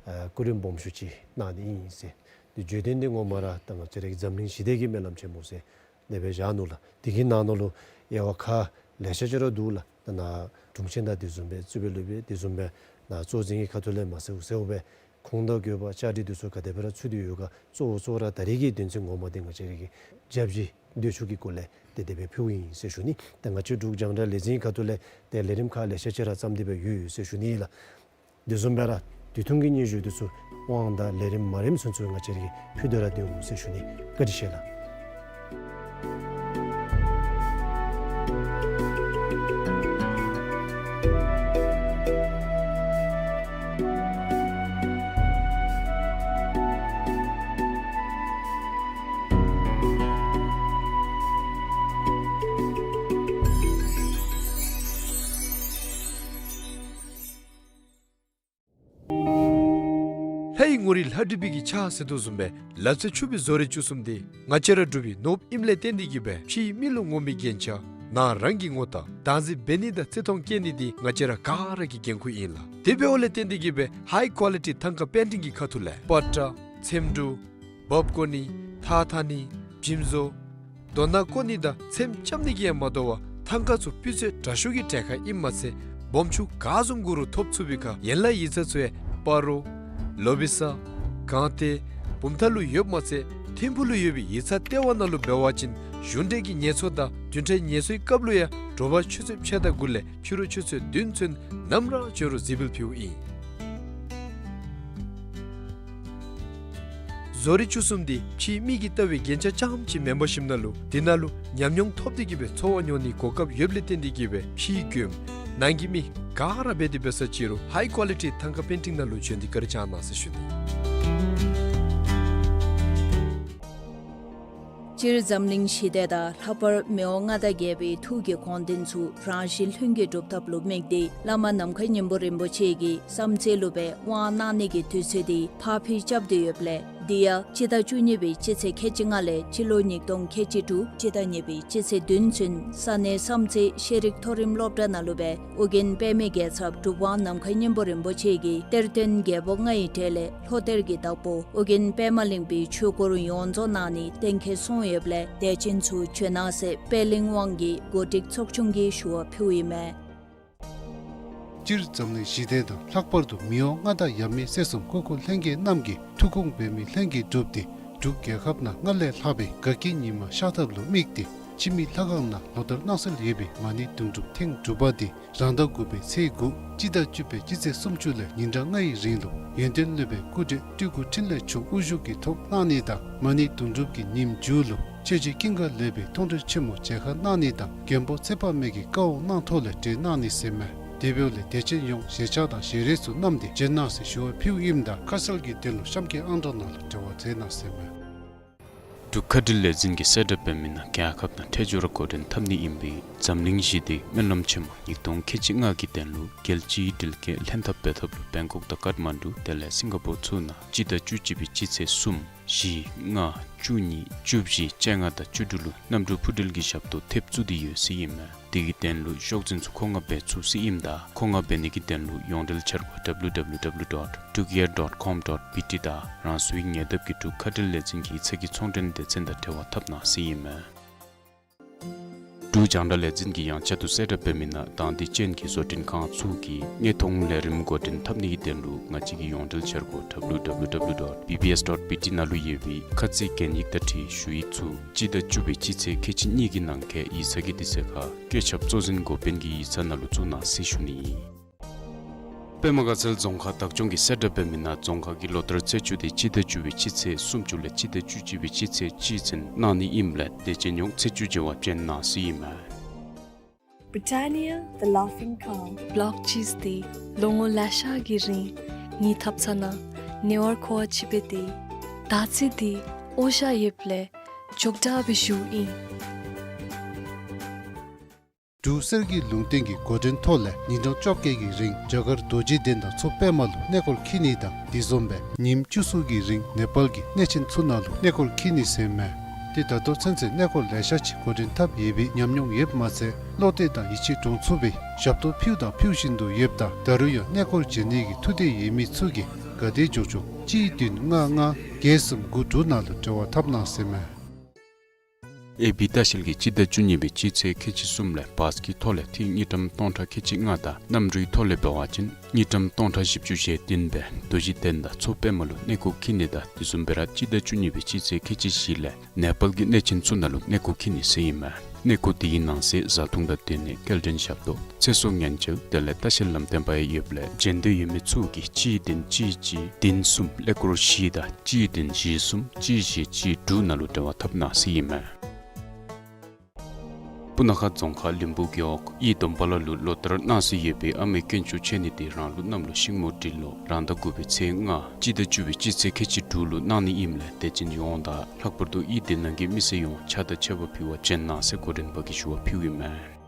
ཨ་སྐུ་རིམ་སྦོམ་ཤོས་ཅིག་གནང་ནི་ཨིན་ཟེར། ཏེ་བརྗོད་དོན་འདི་ངོ་མ་ར་ད་ང་བཅས་ར་གི་འཛམ་གླིང་ཞི་བདེ་གི་སྨོན་ལམ་ཆེན་མོ་ཟེར་དེ་སྦེ་བཞག་ནུག་ལགས། དེ་གི་ནང་ན་ལུ་དབྱེ་བ་ཁག་ལེ་ཤ་ཅིག་ར་འདུག་ལགས། ད་ནཱ་དྲུང་ཆེན་དང་དེ་བཟུམ་སྦེ་རྩིས་པའི་སློབ་དཔོན་དེ་བཟུམ་སྦེ་ནཱ་གཙོ་འཛིན་གྱི་ཁ་ཐུག་ལས་མ་གསལཝ་གསལཝ་སྦེ་ཁུངས་དང་དགོས་པ་བཅའ་སྒྲིག་འདི་ཚུ་ག་དེ་སྦེ་ར་ཚུད་དེ་ཡོད་ག། གཙོ་བོ་གཙོ་བོ་ར་ད་རིས་ཀྱི་དོན་ཚན་ངོ་མ་འདི་ང་བཅས་ར་གི་བརྒྱ་བཞི་དུས་མཆོད་ཀྱི་སྐོར་ལས་ཏེ་དེ་སྦེ་ཕུལཝ་ཨིན་ཟེར་ཞུ་ནི། ཏེ་ང་བཅས་འབྲུག་རྒྱང་བསྒྲགས་ལས་འཛིན་ཁ་ཐུག་ལས་ཏེ་ལས་རིམ་ཁག་ལེ་ཤ་ཅིག་ར་བརྩམས་ཏེ་སྦེ་ཡོད་ཡོད་ཟེར་ཞུ་ནི་ལགས། དེ་བཟུམ་སྦེ་ར་དུས་ཐུང་གི་སྙན་ཞུ་འདི་ཚུ་དབང་དང་ལས་རིམ་མ་རིམ་ཚུན་ཚོད་ང་བཅས་ར་གིས་ཕུལ་ཏེ་ར་སྡོད་འོང་ཟེར་ཞུ་ནི། བཀའ་དྲིན་ཆེ་ལགས། ལྷའི་ངོ་རིས་ལྷ་བྲིས་པའི་གི་ཕྱག་ཟེར་དོ་བཟུམ་སྦེ་ལབ་ཚད་ཆུབ་པའི་བཟོ་རིག་བཅུ་གསུམ་འདི་ང་བཅས་ར་འབྲུག་པའི་ནོར་བུ་ཨིནམ་ལས་བརྟེན་ཏེ་གིས་སྦེ་ཕྱིའི་མི་ལུ་ངོམ་པའི་རྒྱན་ཆ་ནང་རང་གི་ངོ་རྟགས་བདག་འཛིན་འབད་ནི་དང་བརྩི་མཐོང་བསྐྱེད་ནི་འདི་ང་བཅས་ར་ག་ར་གི་འགན་ཁུར་ཨིན་ལགས། དེ་འབདཝ་ལས་བརྟེན་ཏེ་གིས་སྦེ་ཧའི་ཀོ་ལི་ཊི་ཐང་ཀ་པེན་ཊིང་གི་ཁ་ཐུག་ལས་པ་ཏྲ་ཚེམ་དྲུབ་འབག་བརྐོ་ནི་ཐགས་འཐག་ནི་འཇིམ་བཟོ་རྡོ་ནག་བརྐོ་ནི་དང་ཚེམ་རྐྱབ་ནི་གིས་ཡང་མ་དོ་བར་ཐང་ཀ་ཚུ་སྤུས་ཚད་དྲག་ཤོས་ཀྱི་གྲལ་ཁར་ཨིནམ་མ་ཚད་སྦོམ་ཆུང་ག་བཟུམ་དགོ་རུང་ཐོབ་ཚུགས་པའི་ཁར་ཡན་ལག་ཡིག་ཚང་ཚུ་ཡང་སྤ་རོ་ལོ་བི་ས་སྒང་སྟེང་བུམ་ཐང་ལུ་ཡོདཔ་མ་ཚད་ཐིམ་ཕུག་ལུ་ཡོད་པའི་ཡིག་ཚང་ལྟེ་བ་ནང་ལུ་འབད་བ་ཅིན་གཞུང་འབྲེལ་གྱི་ངལ་འཚོ་དང་བདུན་ཕྲག་ངལ་འཚོའི་སྐབས་ལུ་ཡང་དྲོ་པ་ཆུ་ཚོད་ཕྱེད་དང་དགུ་ལས་ཕྱི་རུ་ཆུ་ཚོད་བདུན་ཚུན་ནམ་ར་འབྱོན་རུང་གཟིགས་འབུལ་ཕུལཝ་ཨིན། བཟོ་རིག་བཅུ་གསུམ་འདི་ཕྱིའི་མི་གིས་བལྟ་བའི་རྒྱན་ཆ་རྐྱངམ་ཅིག་མེན་པར་ཞིནམ་ན་ལུ་འདི་ནང་ལུ་ཉམས་མྱོང་ཐོབ་སྟེ་གིས་སྦེ་འཚོ་བ་མྱོང་ནིའི་གོ་སྐབས་ཡོདཔ་ལས་བརྟེན་ཏེ་གིས་སྦེ་ཕྱིའི་མགྱོནམ་ནང་གི་མི་ག་ར་འབད་དེ་འབད་ས་ཅི་རུང་ཧའི་ཀོ་ལི་ཊི་ཐང་ཀ་པེན་ཊིང་ནང་ལུ་བྱོན་ཏེ་བཀའ་དྲིན་བསྐྱང་གནང་ཟེར་ཞུ་ནི། སྤྱིར་འཛམ་གླིང་ཞི་བདེ་དང་ལྷག་པར་མི་དབང་མངའ་བདག་རྒྱལ་པོའི་ཐུགས་ཀྱི་དགོངས་དོན་ཚུ་རང་བཞིན་ལྷུན་གྱིས་གྲུབ་ཐབས་ལུ་དམིགས་ཏེ་བླ་མ་ནམ་མཁའི་སྙིང་པོ་རིན་པོ་ཆེ་གི་བསམ་རྩེ་ལུ་སྦེ་དབང་གནང་ནི་གི་དུས་ཚོད་འདི་ཕར་འཕུལ་རྐྱབ་སྟེ་ཡོདཔ་ལས་འདི་ཡང་སྤྱི་ཟླ་བཅུ་གཉིས་པའི་སྤྱི་ཚེས་ཁལ་གཅིག་ལྔ་ལས་སྤྱི་ལོ་ཉིས་སྟོང་ཁལ་གཅིག་དྲུག་སྤྱི་ཟླ་གཉིས་པའི་སྤྱི་ཚེས་བདུན་ཚུན་ས་གནས་བསམ་རྩེ་ཤེས་རིག་མཐོ་རིམ་སློབ་གྲྭ་ནང་ལུ་སྦེ་ཨོ་རྒྱན་པདྨའི་རྒྱལ་ཚབ་གྲུབ་དབང་ནམ་མཁའི་སྙིང་པོ་རིན་པོ་ཆེ་གིས་གཏེར་སྟོན་རྒྱལ་པོ་ལྔའི་གྲས་ལས་ལྷོ་གཏེར་གྱི་བདག་པོ་ཨོ་རྒྱན་པདྨ་གླིང་པའི་ཆོས་སྐོར་ཡོངས་རྫོགས་གནང་ནི་གཏན་འཁེལ་སོང་ཡོདཔ་ལས་དད་ཅན་ཚུ་བྱོན་གནང་ཟེར་པད་གླིང་དབང་གིས་འགོ་ཁྲིད་ཚོགས་ཆུང་གིས་ཞུ་བ་ཕུལཝ་ཨིན་མས། སྤྱིར་འཛམ་གླིང་ཞི་བདེ་དང་ལྷག་པར་དུ་མི་དབང་མངའ་བདག་ཡབ་མེས་སྲས་གསུམ་སྐུ་འཁོར་ལྷན་རྒྱས་རྣམས་ཀྱི་ཐུགས་དགོངས་འབད་མི་ལྷན་རྒྱས་འགྲུབ་སྟེ་འབྲུག་རྒྱལ་ཁབ་ནང་སྔར་ལས་ལྷག་པའི་དགའ་སྐྱིད་ཉི་མ་ཤར་ཐབས་ལུ་དམིགས་ཏེ་འཆི་མེད་ལྷ་ཁང་ནང་ལོ་ལྟར་གནང་སྲོལ་ཡོད་པའི་མ་ཎི་དུང་སྒྲུབ་ཐེངས་དྲུག་པ་འདི་རང་ཟླ་དགུ་པའི་ཚེས་དགུ་སྤྱི་ཟླ་བཅུ་པའི་སྤྱི་ཚེས་སུམ་ཅུ་ལས་ཉིན་གྲངས་ལྔའི་རིང་ལུ་ཡོན་ཏན་སློབ་དཔོན་སྐུ་བགྲེས་སྤྲུལ་སྐུ་འཕྲིན་ལས་མཆོག་དབུ་བཞུགས་ཀྱི་ཐོག་གནང་ནི་དང་མ་ཎི་དུང་སྒྲུབ་ཀྱི་ཉིནམ་མཇུག་ལུ་ཆོས་རྗེ་ཀུན་དགའ་ལེགས་པའི་མཐོང་གྲོལ་ཆེན་མོ་མཇལ་ཁ་གནང་ནི་དང་མགོན་པོ་ཚེ་དཔག་མེད་ཀྱི་བཀའ་དབང་གནང་ཐོག་ལས་གྲོལ་གནང་ནི་ཟེར་མས། དེ་འབདཝ་ལས་དད་ཅན་ཡོངས་ཞལ་ཆས་དང་ཞལ་རས་ཚུ་བསྣམས་ཏེ་བྱོན་གནང་ཟེར་ཞུ་བ་ཕུལཝ་ཨིནམ་ད་ཁ་གསལ་གྱི་དོན་ལུ་གཤམ་གྱི་ཨང་གྲངས་ནང་ལུ་འབྲེལ་བ་མཛད་གནང་ཟེར་མས། འབྲུག་མཁའ་འགྲུལ་ལས་འཛིན་གྱིས་གསལ་བསྒྲགས་འབད་མི་ནང་རྒྱལ་ཁབ་ནང་འཕྲལ་མགྱོགས་ར་འགོ་འདྲེན་འཐབ་ནི་ཨིན་པའི་འཛམ་གླིང་ཞི་བདེའི་སྨོན་ལམ་ཆེན་མོ་ཉིས་སྟོང་ཁལ་གཅིག་ལྔ་གི་དོན་ལུ་རྒྱལ་སྤྱིའི་སྒྲིལ་རྐྱེན་ལྷན་ཐབས་འབད་ཐབས་ལུ་བེང་ཀོག་དང་ཀཊ་མན་ཌུ་དེ་ལས་སིང་ག་པོར་ཚུ་ནང་སྤྱི་ཟླ་བཅུ་གཅིག་པའི་སྤྱི་ཚེས་གསུམ་བཞི་ལྔ་བཅུ་གཉིས་བཅུ་བཞི་བཅོ་ལྔ་དང་བཅུ་དྲུག་ལུ་གནམ་གྲུ་འཕུར་འགྲུལ་གྱི་ཞབས་ཏོག་ཐེབས་བཙུགས་ཏེ་ཡོད་ཟེར་ཨིན་མས། དེ་གི་དོན་ལུ་ཤོག་འཛིན་ཚུ་མཁོ་མངགས་འབད་ཚུགས་ཟེར་ཨིནམ་ད་མཁོ་མངགས་འབད་ནི་གི་དོན་ལུ་ཡོངས་འབྲེལ་འཆར་སྒོ་W W W dot drukair dot com dot B T དང་རང་སོའི་ཉེ་འདབས་ཀྱི་འབྲུག་མཁའ་འགྲུལ་ལས་འཛིན་གྱི་ཡིག་ཚང་གི་ཚོང་འབྲེལ་སྡེ་ཚན་དང་འབྲེལ་བ་འཐབ་གནང་ཟེར་ཨིན་མས། འབྲུག་རྒྱང་བསྒྲགས་ལས་འཛིན་གྱིས་ཡང་བསྐྱར་དུ་གསལ་བསྒྲགས་འབད་མི་ནང་དང་འདོད་ཅན་གྱི་བཟོ་སྐྲུན་ཁང་ཚུ་གིས་དངོས་མཐོང་ལས་རིམ་འགོ་འདྲེན་འཐབ་ནི་གི་དོན་ལུ་ང་བཅས་ཀྱི་ཡོངས་འབྲེལ་འཆར་སྒོ་W W W dot B B S dot B T ནང་ལུ་ཡོད་པའི་ཁ་ཚིག་གན་ཡིག་དང་འཁྲིལ་ཞུ་ཡིག་ཚུ་སྤྱི་ཟླ་བཅུ་པའི་སྤྱི་ཚེས་ཁལ་གཅིག་གཉིས་ཀྱི་ནང་འཁོད་ཡིག་ཚང་གི་དུས་ཚོད་ཁར་བཀོད་ཁྱབ་གཙོ་འཛིན་འགོ་དཔོན་གྱི་ཡིག་ཚང་ནང་ལུ་བཙུགས་གནང་ཟེར་ཞུ་ནི་ཨིན། པདྨ་དགའ་ཚལ་རྫོང་ཁག་བདག་སྐྱོང་གིས་གསལ་བསྒྲགས་འབད་མི་ནང་རྫོང་ཁག་གི་ལོ་ལྟར་ཚེས་བཅུ་འདི་སྤྱི་ཟླ་བཅུ་པའི་སྤྱི་ཚེས་སུམ་ཅུ་ལས་སྤྱི་ཟླ་བཅུ་གཅིག་པའི་སྤྱི་ཚེས་གཅིག་ཚུན་གནང་ནི་ཨིནམ་ལས་དད་ཅན་ཡོངས་ཚེས་བཅུ་མཇལ་བར་བྱོན་གནང་ཟེར་ཨིན་མས། Britannia, the laughing cow. བློག་ཅིས་ཏེ་ལོ་ངོ་ལེ་ཤ་གི་རིང་ངེའི་ཐབ་ཚང་ནང་ནེ་ཝར་ཁོ་བ་ཅིག་སྦེ་སྡོད། ད་ཚེ་འདི་འོ་ཞ་ཡོདཔ་ལས་མགྱོགས་དྲགས་སྦེ་བཞུགསཔ་ཨིན། འབྲུག་གསེར་གྱི་ལུང་བསྟན་གྱི་འགོ་འདྲེན་ཐོག་ལས་ཉིན་གྲངས་བཅོ་བརྒྱད་ཀྱི་རིང་རྒྱ་གར་རྡོ་རྗེ་གདན་དང་མཚོ་པདྨ་ལུ་གནས་སྐོར་འཁྱིད་ནི་དང་དེ་བཟུམ་སྦེ་ཉིནམ་བཅུ་གསུམ་གྱི་རིང་ནེ་པཱལ་གྱི་གནས་ཆེན་ཚུ་ནང་ལུ་གནས་སྐོར་འཁྱིད་ནི་ཟེར་མས། ཏེ་ད་ལྟོ་ཚུན་ཚོད་གནས་སྐོར་ལེ་ཤ་ཅིག་འགོ་འདྲེན་འཐབ་ཡོད་པའི་ཉམས་མྱོང་ཡོདཔ་མ་ཚད་བློ་གཏད་དང་ཡིད་ཆེས་འདྲོངས་ཚུགས་པའི་ཞབས་ཏོག་ཕུལཝ་དང་ཕུལ་བཞིན་དུ་ཡོདཔ་ད་ད་རུང་ཡང་གནས་སྐོར་བྱོན་ནི་གི་ཐུགས་འདོད་ཡོད་མི་ཚུ་གིས་ག་དེ་མགྱོགས་མགྱོགས་གཅིག་བདུན་ལྔ་ལྔ་བརྒྱད་གསུམ་དགུ་དྲུག་ནང་ལུ་འབྲེལ་བ་འཐབ་གནང་ཟེར་མས། ཨེ་བི་ལྟ་བཤལ་གྱིས་སྤྱི་ཟླ་བཅུ་གཉིས་པའི་སྤྱི་ཚེས་ཁལ་གཅིག་གསུམ་ལས་བཱས་ཀྱི་ཐོག་ལས་ཐིག་དངུལ་ཀྲམ་སྟོང་ཕྲག་ཁལ་གཅིག་ལྔ་དང་གནམ་གྲུའི་ཐོག་ལས་འབད་བ་ཅིན་དངུལ་ཀྲམ་སྟོང་ཕྲག་བཞི་བཅུ་ཞེ་བདུན་སྦེ་རྡོ་རྗེ་གདན་དང་མཚོ་པདྨ་ལུ་གནས་སྐོར་འཁྱིད་ནི་དང་དེ་བཟུམ་སྦེ་ར་སྤྱི་ཟླ་བཅུ་གཉིས་པའི་སྤྱི་ཚེས་ཁལ་གཅིག་བཞི་ལས་ནེ་པཱལ་གྱི་གནས་ཆེན་ཚུ་ནང་ལུ་གནས་སྐོར་འཁྱིད་ནི་ཟེར་ཨིན་མས། གནས་སྐོར་དེའི་ནང་གསེས་བཟའ་འཐུང་དང་སྡོད་གནས་སྐྱེལ་འདྲེན་ཞབས་ཏོག་ཚེ་སྲོག་ཉེན་བཅོལ་དེ་ལས་ལྟ་བཤལ་ལམ་སྟོན་པ་ཡང་ཡོདཔ་ལས་བྱོན་འདོད་ཡོད་མི་ཚུ་གིས་གཅིག་བདུན་གཅིག་གཅིག་བདུན་གསུམ་ཀླད་ཀོར་བཞི་དང་གཅིག་བདུན་བཞི་གསུམ་གཅིག་བཞི་གཅིག་དྲུག་ནང་ལུ་འབྲེལ་བ་འཐབ་གནང་ཟེར་ཨིན་མས། སྤུ་ན་ཁ་རྫོང་ཁག་ལིམ་པུ་རྒེད་འོག་དབྱི་དོམ་པ་ལ་ལུ་ལོ་ལྟར་གནང་སྲོལ་ཡོད་པའི་ཨ་མའི་དཀོན་མཆོག་མཆོད་གནས་འདི་རང་ལུགས་གནམ་ལོ་ཤིང་མོ་སྦྲུལ་ལོ་རང་ཟླ་དགུ་པའི་ཚེས་ལྔ་སྤྱི་ཟླ་བཅུ་པའི་སྤྱི་ཚེས་ཁལ་གཅིག་དྲུག་ལུ་གནང་ནི་ཨིནམ་ལས་དད་ཅན་ཡོངས་དང་ལྷག་པར་དུ་དབྱི་སྡེ་ནང་གི་མི་སེར་ཡོངས་ཕྱག་དང་མཆོད་པ་ཕུལ་བར་བྱོན་གནང་ཟེར་འགོ་འདྲེན་པ་གིས་ཞུ་བ་ཕུལཝ་ཨིན་མས།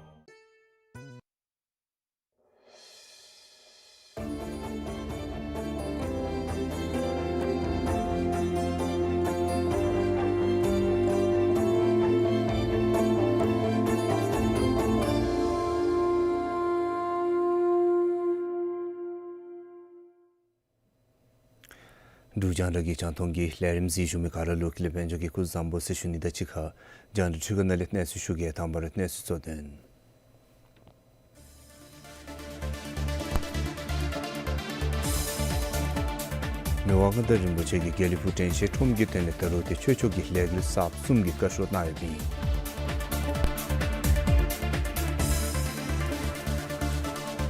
འབྲུག་རྒྱང་བསྒྲགས་ཀྱི་རྒྱང་མཐོང་གི་ལས་རིམ་གཟིགས་བཞུགས་མི་ག་ར་ལུ་ཀུན་ལེགས་དཔལ་འབྱོར་གྱིས་སྐུ་གཟུགས་བཟང་པོ་ཟེར་ཞུ་ནི་དང་གཅིག་ཁར་རྒྱང་བསྒྲགས་འཕྲུལ་ཁང་ནང་ལས་གནས་ཚུལ་ཞུ་གེ། དང་པ་ར་གནས་ཚུལ་གཙོ་དོན། མི་དབང་མངའ་བདག་རིན་པོ་ཆེ་གིས་དགེ་ལེགས་ཕུག་དྲན་ཤེས་ཁྲོམ་གྱི་དོན་ལས་ད་རུང་ཏེ་ཆོས་ཕྱོགས་ཀྱི་ལས་འགུལ་གསརཔ་གསུམ་གྱི་བཀའ་ཤོག་གནང་ཡོདཔ་ཨིན།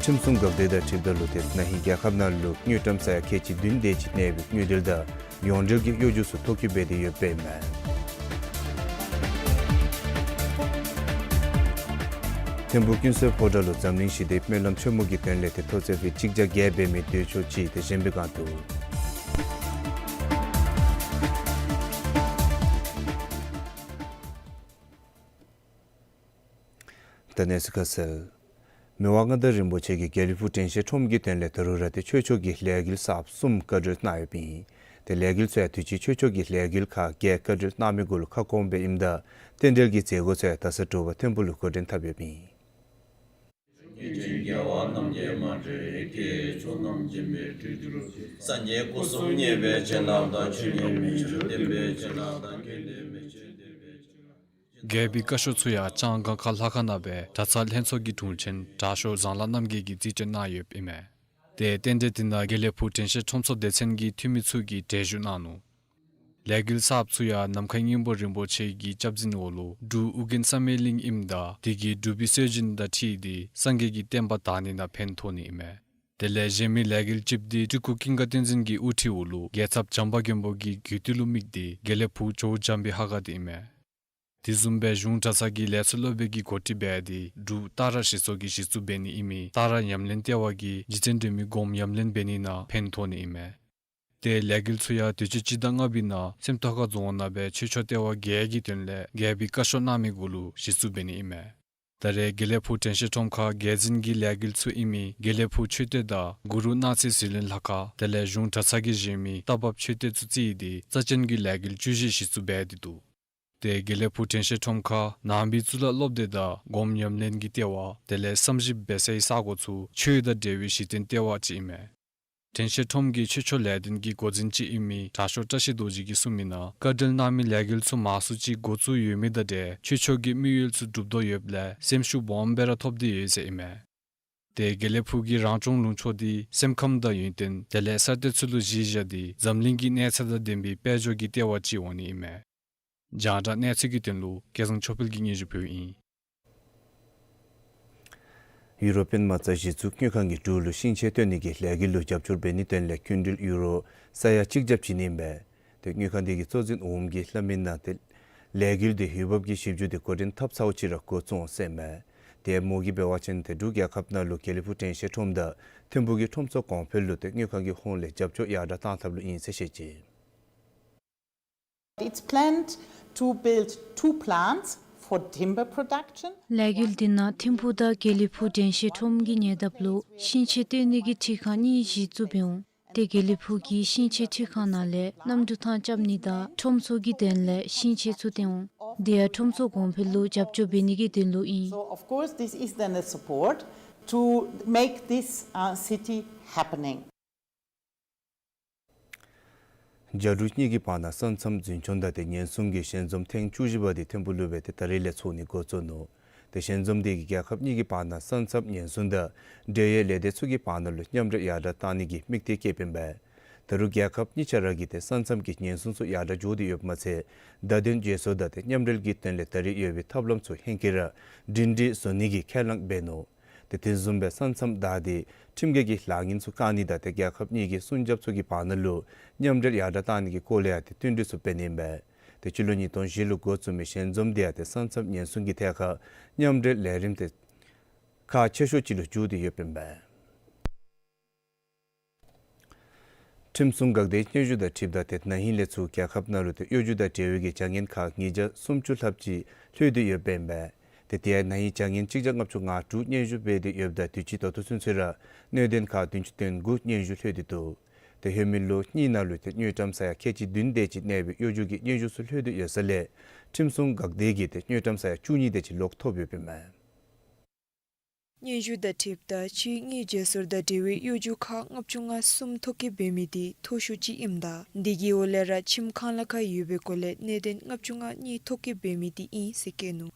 ཁྲིམས་སྲུང་འགག་སྡེ་དང་འཁྲིལཝ་ད་ལུ་ཏེ་ན་ཧིང་རྒྱལ་ཁབ་ནང་ལུ་དངུལ་ཀྲམ་ས་ཡ་ཁལ་གཅིག་བདུན་དེ་ཅིག་གནས་པའི་དངུལ་འབྲེལ་དང་ཡོངས་འབྲེལ་གྱི་གཡོ་སྒྱུ་ཚུ་ཐོ་བཀོད་འབད་དེ་ཡོདཔ་ཨིན་མས། ཐིམ་ཕུག་ཀུན་གསལ་ཕོ་བྲང་ལུ་འཛམ་གླིང་ཞི་བདེའི་སྨོན་ལམ་ཆེན་མོ་གི་དོན་ལས་ཏེ་ཐོག་བརྩེགས་པའི་གཅིག་བརྒྱ་བརྒྱད་འབད་མི་དུས་མཆོད་ཅིག་ཏེ་བཞེངས་པའི་བསྒང་དུ། ད་གནས་ཚུལ་ཁ་གསལ། མི་དབང་མངའ་བདག་རིན་པོ་ཆེ་གིས་དགེ་ལེགས་ཕུག་དྲན་ཤེས་ཁྲོམ་གྱི་དོན་ལས་ད་རུང་ར་ཏེ་ཆོས་ཕྱོགས་ཀྱི་ལས་འགུལ་གསརཔ་གསུམ་བཀའ་འཁྲོལ་གནང་ཡོདཔ་ཨིན། ཏེ་ལས་འགུལ་ཚུ་ཡང་དུས་ཅི་ཆོས་ཕྱོགས་ཀྱི་ལས་འགུལ་ཁག་བརྒྱད་བཀའ་འཁྲོལ་གནང་མི་གུ་ལུ་ཁ་སྐོང་འབདཝ་ཨིནམ་ད་རྟེན་འབྲེལ་གྱི་མཛད་སྒོ་ཚུ་ཡང་ད་ས་དྲོ་པ་ཐིམ་ཕུག་ལུ་འགོ་འདྲེན་འཐབ་ཡོདཔ་ཨིན། རྒྱས་པའི་བཀའ་ཤོག་ཚུ་ཡང་ལྕང་སྒང་ཁ་ལྷ་ཁང་ནང་སྦེ་གྲྭ་ཚང་ལྷན་ཚོགས་ཀྱི་དྲུང་ཆེན་དྲག་ཤོས་བཟང་ལྷ་རྣམ་རྒྱལ་གྱིས་རྩིས་སྤྲོད་གནང་ཡོདཔ་ཨིན་མས། ཏེ་རྟེན་འབྲེལ་དེ་ནང་དགེ་ལེགས་ཕུག་དྲན་ཤེས་ཁྲོམ་ཚོགས་སྡེ་ཚན་གྱི་འཐུས་མི་ཚུ་གིས་གྲལ་བཞུགས་གནང་ནུག། ལས་འགུལ་གསརཔ་ཚུ་ཡང་ནམ་མཁའི་སྙིང་པོ་རིན་པོ་ཆེ་གི་སྐྱབས་འཛིན་འོག་ལུ་འབྲུག་ཨོ་རྒྱན་བསམ་ཡས་གླིང་ཨིནམ་ད་དེ་གི་འབྲུག་པའི་སྲོལ་རྒྱུན་དང་འཁྲིལ་ཏེ་སངས་རྒྱས་ཀྱི་བསྟན་པ་དར་ནི་ནང་ཕན་ཐོགས་ནི་ཨིན་མས། དེ་ལས་གཞན་མི་ལས་འགུལ་ཅིག་འདི་སྤྲུལ་སྐུ་ཀུན་དགའ་བསྟན་འཛིན་གྱི་དབུ་ཁྲིད་འོག་ལུ་རྒྱལ་ཚབ་བྱམས་པ་མགོན་པོ་གི་དགུང་ལོ་དམིགས་ཏེ་དགེ་ལེགས་ཕུག་ཇོ་བོ་བྱམས་པའི་ལྷ་ཁང་དེ་ཨིན་མས། དེ་བཟུམ་སྦེ་གཞུང་གྲྭ་ཚང་གི་ལས་ཚོགས་སློབ་དཔོན་གྱིས་གོ་སྒྲིག་འབད་དེ་འབྲུག་སྟག་ར་གཞི་ཚོགས་ཀྱིས་གཞི་བཙུགས་འབད་ནི་ཨིན་མི་སྟག་ར་ཉམས་ལེན་ལྟེ་བ་གིས་རྗེ་བཙུན་སྒྲོལ་མའི་སྒོམ་ཉམས་ལེན་འབད་ནི་ནང་ཕན་ཐོགས་ནི་ཨིན་མས། ཏེ་ལས་འགུལ་ཚུ་ཡང་དུས་ཅི་སྤྱི་ཟླ་ལྔ་པའི་ནང་སེམས་རྟོགས་ཁ་རྫོང་ནང་སྦེ་ཆོས་ཕྱོགས་ལྟེ་བ་བརྒྱད་ཀྱི་དོན་ལས་རྒྱས་པའི་བཀའ་ཤོག་གནང་མི་གུ་ལུ་གཞི་བཙུགས་འབད་ནི་ཨིན་མས། ད་རེས་དགེ་ལེགས་ཕུག་དྲན་ཤེས་ཁྲོམ་ཁར་རྒྱས་འཛིན་གྱི་ལས་འགུལ་ཚུ་ཨིན་མི་དགེ་ལེགས་ཕུག་མཆོད་རྟེན་དང་གུ་རུ་སྣང་སྲིད་ཟིལ་གནོན་ལྷ་ཁང་དེ་ལས་གཞུང་གྲྭ་ཚང་གིས་བཞེངས་མི་རྟ་བབས་མཆོད་རྟེན་ཚུ་བརྩིས་ཏེ་རྩ་ཅན་གྱི་ལས་འགུལ་བཅུ་བཞི་གཞི་བཙུགས་འབད་དེ་འདུག། ཏེ་དགེ་ལེགས་ཕུག་དྲན་ཤེས་ཁྲོམ་ཁར་ནང་པའི་གཙུག་ལག་སློབ་སྡེ་དང་སྒོམ་ཉམས་ལེན་གྱི་ལྟེ་བ་དེ་ལས་བསམ་ཞིབ་འབད་སའི་ས་གོ་ཚུ་ཆོས་དང་འབྲེལ་བའི་གཞི་རྟེན་ལྟེ་བ་ཅིག་ཨིན་མས། དྲན་ཤེས་ཁྲོམ་གྱི་ཆོས་ཕྱོགས་ལས་དོན་གྱི་འགོ་འཛིན་ཅིག་ཨིན་མི་དྲག་ཤོས་བཀྲ་ཤིས་རྡོ་རྗེ་གིས་གསུངས་མི་ནང་བཀའ་འཁྲོལ་གནང་མི་ལས་འགུལ་ཚུ་མང་སུ་ཅིག་འགོ་བཙུགས་ཡོད་མི་དང་འབྲེལ་ཆོས་ཕྱོགས་ཀྱི་དམིགས་ཡུལ་ཚུ་འགྲུབ་དོ་ཡོདཔ་ལས་སེམས་ཤུགས་སྦོམ་སྦེ་ར་ཐོབ་སྟེ་ཡོད་ཟེར་ཨིན་མས། ཏེ་དགེ་ལེགས་ཕུག་གི་རང་སྐྱོང་ལུང་ཕྱོགས་འདི་སེམས་ཁམས་དང་ཡོན་ཏན་དེ་ལས་ས་སྟེང་ཚུ་ལུ་གཞི་བཞག་སྟེ་འཛམ་གླིང་གི་གནས་ཚད་དང་ལྡན་པའི་དཔལ་འབྱོར་གྱི་ལྟེ་བ་ཅིག་འོང་ནི་ཨིན་མས། རྒྱང་བསྒྲགས་གནས་ཚུལ་གྱི་དོན་ལུ་སྐལ་བཟང་ཆོས་འཕེལ་གྱིས་སྙན་ཞུ་ཕུལཝ་ཨིན། ཡུ་རོབ་པའི་མ་རྩ་གཞི་བཙུགས་དངུལ་ཁང་གིས་འབྲུག་ལུ་ཤིང་ཆས་བཏོན་ནི་གི་ལས་འགུལ་ལུ་རྒྱབ་སྐྱོར་འབད་ནིའི་དོན་ལས་སྐྱིན་འགྲུལ་ཡུ་རོ་ས་ཡ་གཅིག་བརྒྱ་བྱིན་ནི་ཨིན་པས། ཏེ་དངུལ་ཁང་དེ་གི་གཙོ་འཛིན་འོགམ་གིས་སླབ་མི་ནང་ཏེ་ལས་འགུལ་དེ་ཡུལ་བབ་ཀྱི་ཞིབ་འཇུག་དེ་འགོ་འདྲེན་འཐབ་ཚརཝ་ཅིག་ར་འགོ་བཙུགས་འོང་ཟེར་མས། ཏེ་མོ་གིས་འབད་བ་ཅིན་ཏེ་འབྲུག་རྒྱལ་ཁབ་ནང་ལུ་དགེ་ལེགས་ཕུག་དྲན་ཤེས་ཁྲོམ་དང་ཐིམ་ཕུག་གི་ཁྲོམ་ཚོགས་གོང་འཕེལ་ལུ་ཏེ་དངུལ་ཁང་གི་ཧོངས་ལས་རྒྱབ་སྐྱོར་ཡར་དྲག་གཏང་ཐབས་ལུ་ཨིན་ཟེར་བཤད་ཅི། It's planned to build two plants for timber production. ལས་འགུལ་དེ་ནང་ཐིམ་ཕུག་དང་དགེ་ལེགས་ཕུག་དྲན་ཤེས་ཁྲོམ་གྱི་ཉེ་འདབས་ལུ་ཤིང་ཆས་བཏོན་ནི་གི་འཕྲུལ་ཁང་གཉིས་གཞི་བཙུགས་འབད་འོང་། ཏེ་དགེ་ལེགས་ཕུག་གི་ཤིང་ཆས་འཕྲུལ་ཁང་ནང་ལས་གནམ་གྲུ་ཐང་རྐྱབ་ནི་དང་ཁྲོམ་ཚོགས་ཀྱི་དོན་ལས་ཤིང་ཆས་ཚུ་བཏོན་འོང་། དེ་ཡང་ཁྲོམ་ཚོགས་གོང་འཕེལ་ལུ་རྒྱབ་སྐྱོར་འབད་ནི་གི་དོན་ལུ་ཨིན། So of course this is then a support to make this, uh, city happening. རྒྱ་འབྲུག་གཉིས་ཀྱི་བར་ན་ས་མཚམས་འཛིན་སྐྱོང་དང་ཏེ་ཉེན་སྲུང་གི་ཞལ་འཛོམས་ཐེངས་བཅུ་བཞི་པ་དེ་ཐིམ་ཕུག་ལུ་སྦེ་ཏེ་ད་རིས་ལས་ཚོགས་ནི་འགོ་བཙུགས་ནུག། ཏེ་ཞལ་འཛོམས་དེ་གིས་རྒྱལ་ཁབ་གཉིས་ཀྱི་བར་ན་ས་མཚམས་ཉེན་སྲུང་དང་འབྲེལ་ཡོད་ལས་སྡེ་ཚུ་གི་བར་ན་ལུ་མཉམ་འབྲེལ་ཡར་དྲག་གཏང་ནི་གི་དམིགས་གཏད་བསྐྱེདཔ་ཨིན་པས། ད་རུང་རྒྱལ་ཁབ་གཉིས་ཆ་ར་གིས་ཏེ་ས་མཚམས་ཀྱི་ཉེན་སྲུང་ཚུ་ཡར་དྲག་འགྱོ་སྟེ་ཡོདཔ་མ་ཚད་བརྡ་དོན་བརྗེ་སོར་དང་ཏེ་མཉམ་འབྲེལ་གྱི་དོན་ལས་ད་རིས་ཡོད་པའི་ཐབས་ལམ་ཚུ་ཧེང་སྐལ་ར་སྒྲིང་སྒྲིང་བཟོ་ནི་གི་ཁས་བླངས་འབད་ནུག། ཏེ་དེ་བཟུམ་སྦེ་ས་མཚམས་བདའ་སྟེ་ཁྲིམས་འགལ་གྱི་ལཱ་ངན་ཚུ་བཀག་ནི་དང་ཏེ་རྒྱལ་ཁབ་གཉིས་ཀྱི་སྲུང་སྐྱོབ་ཚུ་གི་བར་ན་ལུ་མཉམ་འབྲེལ་ཡར་དྲག་གཏང་ནི་གི་སྐོར་ལས་ཡང་ཏེ་བསྟུན་གྲོས་ཚུ་འབད་ནི་ཨིན་པས། ཏེ་སྤྱི་ལོ་ཉིས་སྟོང་བཞི་ལུ་འགོ་བཙུགས་མི་ཞལ་འཛོམས་དེ་ཡང་ཏེ་ས་མཚམས་ཉེན་སྲུང་གི་ཐད་ཁར་མཉམ་འབྲེལ་ལས་རིམ་དེ་ཁག་ཆེ་ཤོས་ཅིག་ལུ་གྱུར་ཏེ་ཡོདཔ་ཨིན་པས། ཁྲིམས་སྲུང་འགག་སྡེའི་སྙན་ཞུ་དང་འཁྲིལཝ་ད་ཏེ་ན་ཧིང་ལས་ཚུར་རྒྱལ་ཁབ་ནང་ལུ་ཏེ་གཡོ་སྒྱུ་དང་འབྲེལ་བའི་གི་བྱ་ངན་ཁག་ཉིས་བརྒྱ་སུམ་ཅུ་ལྷགཔ་ཅིག་ལྷོད་དེ་ཡོདཔ་ཨིན་པས། ཏེ་དེ་ཡང་ན་ཧིང་བྱ་ངན་གཅིག་བརྒྱ་ལྔ་བཅུ་ང་དྲུག་སྙན་ཞུ་འབད་དེ་ཡོདཔ་ད་དུས་ཅི་ད་ལྟོ་ཚུན་ཚོད་ར་གནད་དོན་ཁག་བདུན་ཅུ་དོན་དགུ་སྙན་ཞུ་ལྷོད་དེ་འདུག། ཏེ་ལྷོད་མི་ལོ་གཉིས་ནང་ལུ་ཏེ་དངུལ་ཀྲམ་ས་ཡ་ཁལ་གཅིག་བདུན་དེ་ཅིག་གནས་པའི་གཡོ་སྒྱུ་གི་སྙན་ཞུ་ཚུ་ལྷོད་དེ་ཡོད་ས་ལས་ཁྲིམས་སྲུང་འགག་སྡེ་གིས་ཏེ་དངུལ་ཀྲམ་ས་ཡ་བཅུ་གཉིས་དེ་ཅིག་ལོག་ཐོབ་ཡོདཔ་ཨིན་མས། སྙན་ཞུ་དང་འཁྲིལཝ་ད་ཕྱི་དངུལ་བརྗེ་སོར་དང་འབྲེལ་བའི་གཡོ་སྒྱུ་ཁག་ལྔ་བཅུ་ང་གསུམ་ཐོ་བཀོད་འབད་མི་དེ་མཐོ་ཤོས་ཅིག་ཨིནམ་ད་དེ་གི་འོག་ལས་ར་ཁྱིམ་གང་ལ་ཁར་ཡོད་པའི་སྐོར་ལས་གནད་དོན་ལྔ་བཅུ་ང་གཉིས་ཐོ་བཀོད་འབད་མི་དེ་ཨིན་ཟེར་བཀོད་ནུག།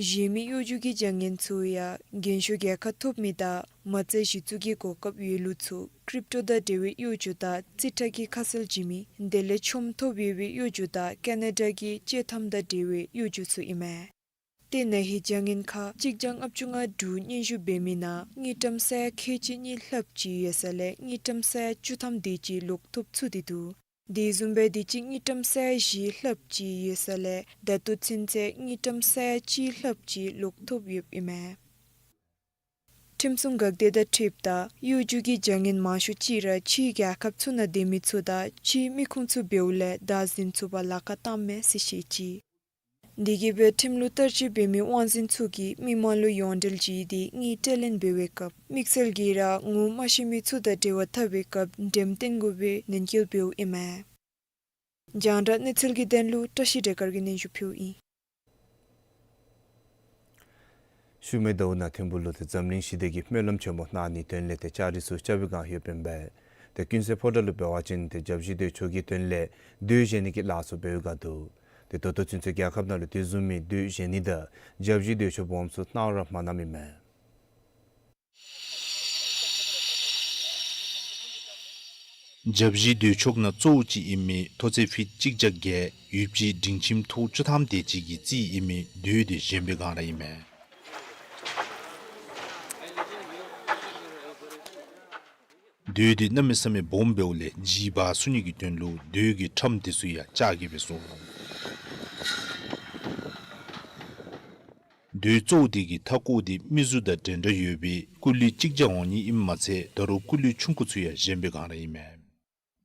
གཞན་མི་གཡོ་སྒྱུ་གི་བྱ་ངན་ཚུ་ཡང་རྒན་ཤོས་རྒྱལ་ཁ་ཐོབ་མི་དང་མ་རྩ་གཞི་བཙུགས་ཀྱི་གོ་སྐབས་ཡོད་ལུགས་ཚུ་ཀྲིབ་ཊོ་དང་འབྲེལ་བའི་གཡོ་སྒྱུ་དང་རྩིས་ཁྲ་གི་ཁ་གསལ་བྱིན་མི་དེ་ལས་ཆོམ་ཐོབ་ཡོད་པའི་གཡོ་སྒྱུ་དང་ཀ་ན་ཌ་གི་བཅད་ཐམ་དང་འབྲེལ་བའི་གཡོ་སྒྱུ་ཚུ་ཨིན་མས། ཏེ་ན་ཧིང་བྱ་ངན་ཁག་གཅིག་བརྒྱ་ལྔ་བཅུ་ང་དྲུག་སྙན་ཞུ་འབད་མི་ནང་དངུལ་ཀྲམ་ས་ཡ་ཁལ་གཅིག་གཉིས་ལྷགཔ་ཅིག་ཡོད་ས་ལས་དངུལ་ཀྲམ་ས་ཡ་བཅུ་ཐམ་དེ་ཅིག་ལོག་ཐོབ་ཚུགས་ཏེ་འདུག། དེ་བཟུམ་སྦེ་དེ་ཅིག་དངུལ་ཀྲམ་ས་ཡ་བཞི་ལྷགཔ་ཅིག་ཡོད་ས་ལས་ད་ལྟོ་ཚུན་ཚོད་དངུལ་ཀྲམ་ས་ཡ་གཅིག་ལྷགཔ་ཅིག་ལོག་ཐོབ་ཡོདཔ་ཨིན་མས། ཁྲིམས་སྲུང་འགག་སྡེ་དང་འཁྲིལཝ་ད་གཡོ་སྒྱུ་གི་བྱ་ངན་མང་ཤོས་ཅིག་ར་ཕྱིའི་རྒྱལ་ཁབ་ཚུ་ནང་སྡོད་མི་ཚུ་དང་ཕྱིའི་མི་ཁུངས་ཚུ་འབདཝ་ལས་བདའ་ཟིན་ཚུགས་པར་ལཱ་ཁག་བཏངམ་མས་ཟེར་བཤད་ཅི། དེ་གིས་སྦེ་ཁྲིམས་ལུགས་བསྟར་སྤྱོད་འབད་མི་དབང་འཛིན་ཚུ་གིས་མི་མང་ལུ་ཡོངས་འབྲེལ་བྱིན་ཏེ་དངུལ་སྤྲོད་ལེན་འབད་བའི་སྐབས་དམིགས་བསལ་གྱིས་ར་ངོ་མ་ཤེས་མི་ཚུ་དང་འབྲེལ་བ་འཐབ་པའི་སྐབས་འགྲེམས་སྟོན་དགོ་པའི་ནན་སྐུལ་འབདཝ་ཨིན་མས། རྒྱང་བསྒྲགས་གནས་ཚུལ་གྱི་དོན་ལུ་བཀྲ་ཤིས་བདེ་དཀར་གྱིས་སྙན་ཞུ་ཕུལཝ་ཨིན། ཤུལ་མའི་ཟླཝ་ནང་ཐིམ་ཕུག་ལུ་ཏེ་འཛམ་གླིང་ཞི་བདེ་གི་སྨོན་ལམ་ཆེན་མོ་གནང་ནིའི་དོན་ལས་ཏེ་ལྕགས་རི་ཚུ་ལྕགས་པའི་སྒང་ཡོདཔ་ཨིན་པས། ཏེ་ཀུན་གསལ་ཕོ་བྲང་ལུ་འབད་བ་ཅིན་ཏེ་བརྒྱ་བཞི་མདོས་ཆོག་གི་དོན་ལས་མདོས་བཞེས་ནི་གི་ལཱ་ཚུ་འབད་བའི་སྒང་འདུག། ཏེ་ད་ལྟོ་ཚུན་ཚོད་རྒྱལ་ཁབ་ནང་ལུ་དེ་བཟུམ་མའི་མདོས་བཞེས་ནི་དང་བརྒྱ་བཞི་མདོས་ཆོག་སྦོམ་ཚུ་གནང་ར་མ་གནངམ་ཨིན་མས། བརྒྱ་བཞི་མདོས་ཆོག་ནང་གཙོ་བོ་ཅིག་ཨིན་མི་མཐོ་ཚད་ཕིཊ་གཅིག་བརྒྱ་བརྒྱད་ཡུདཔ་ཅིག་སྒྲིང་ཁྱིམ་ཐོག་བཅུ་ཐམ་དེ་ཅིག་གི་རྩིས་ཨིན་མི་མདོས་དེ་བཞེངས་པའི་སྒང་ར་ཨིན་མས། མདོས་དེ་གནམ་མེད་ས་མེད་སྦོམ་འབདཝ་ལས་ལྗིད་འབག་ཚུགས་ནི་གི་དོན་ལུ་མདོས་ཀྱི་ཁྲམ་དེ་ཚུ་ཡང་ལྕགས་ཀྱིས་སྦེ་བཟོ་ནུག། མདོས་གཙོ་བོ་དེ་གི་མཐའ་སྐོར་དེ་མི་གཟུགས་དང་འདྲན་འདྲ་ཡོད་པའི་སྐུ་ལུས་གཅིག་བརྒྱ་འོང་ནི་ཨིནམ་མ་ཚད་ད་རུང་སྐུ་ལུས་ཆུང་ཀུ་ཚུ་ཡང་བཞེངས་པའི་སྒང་ར་ཨིན་མས།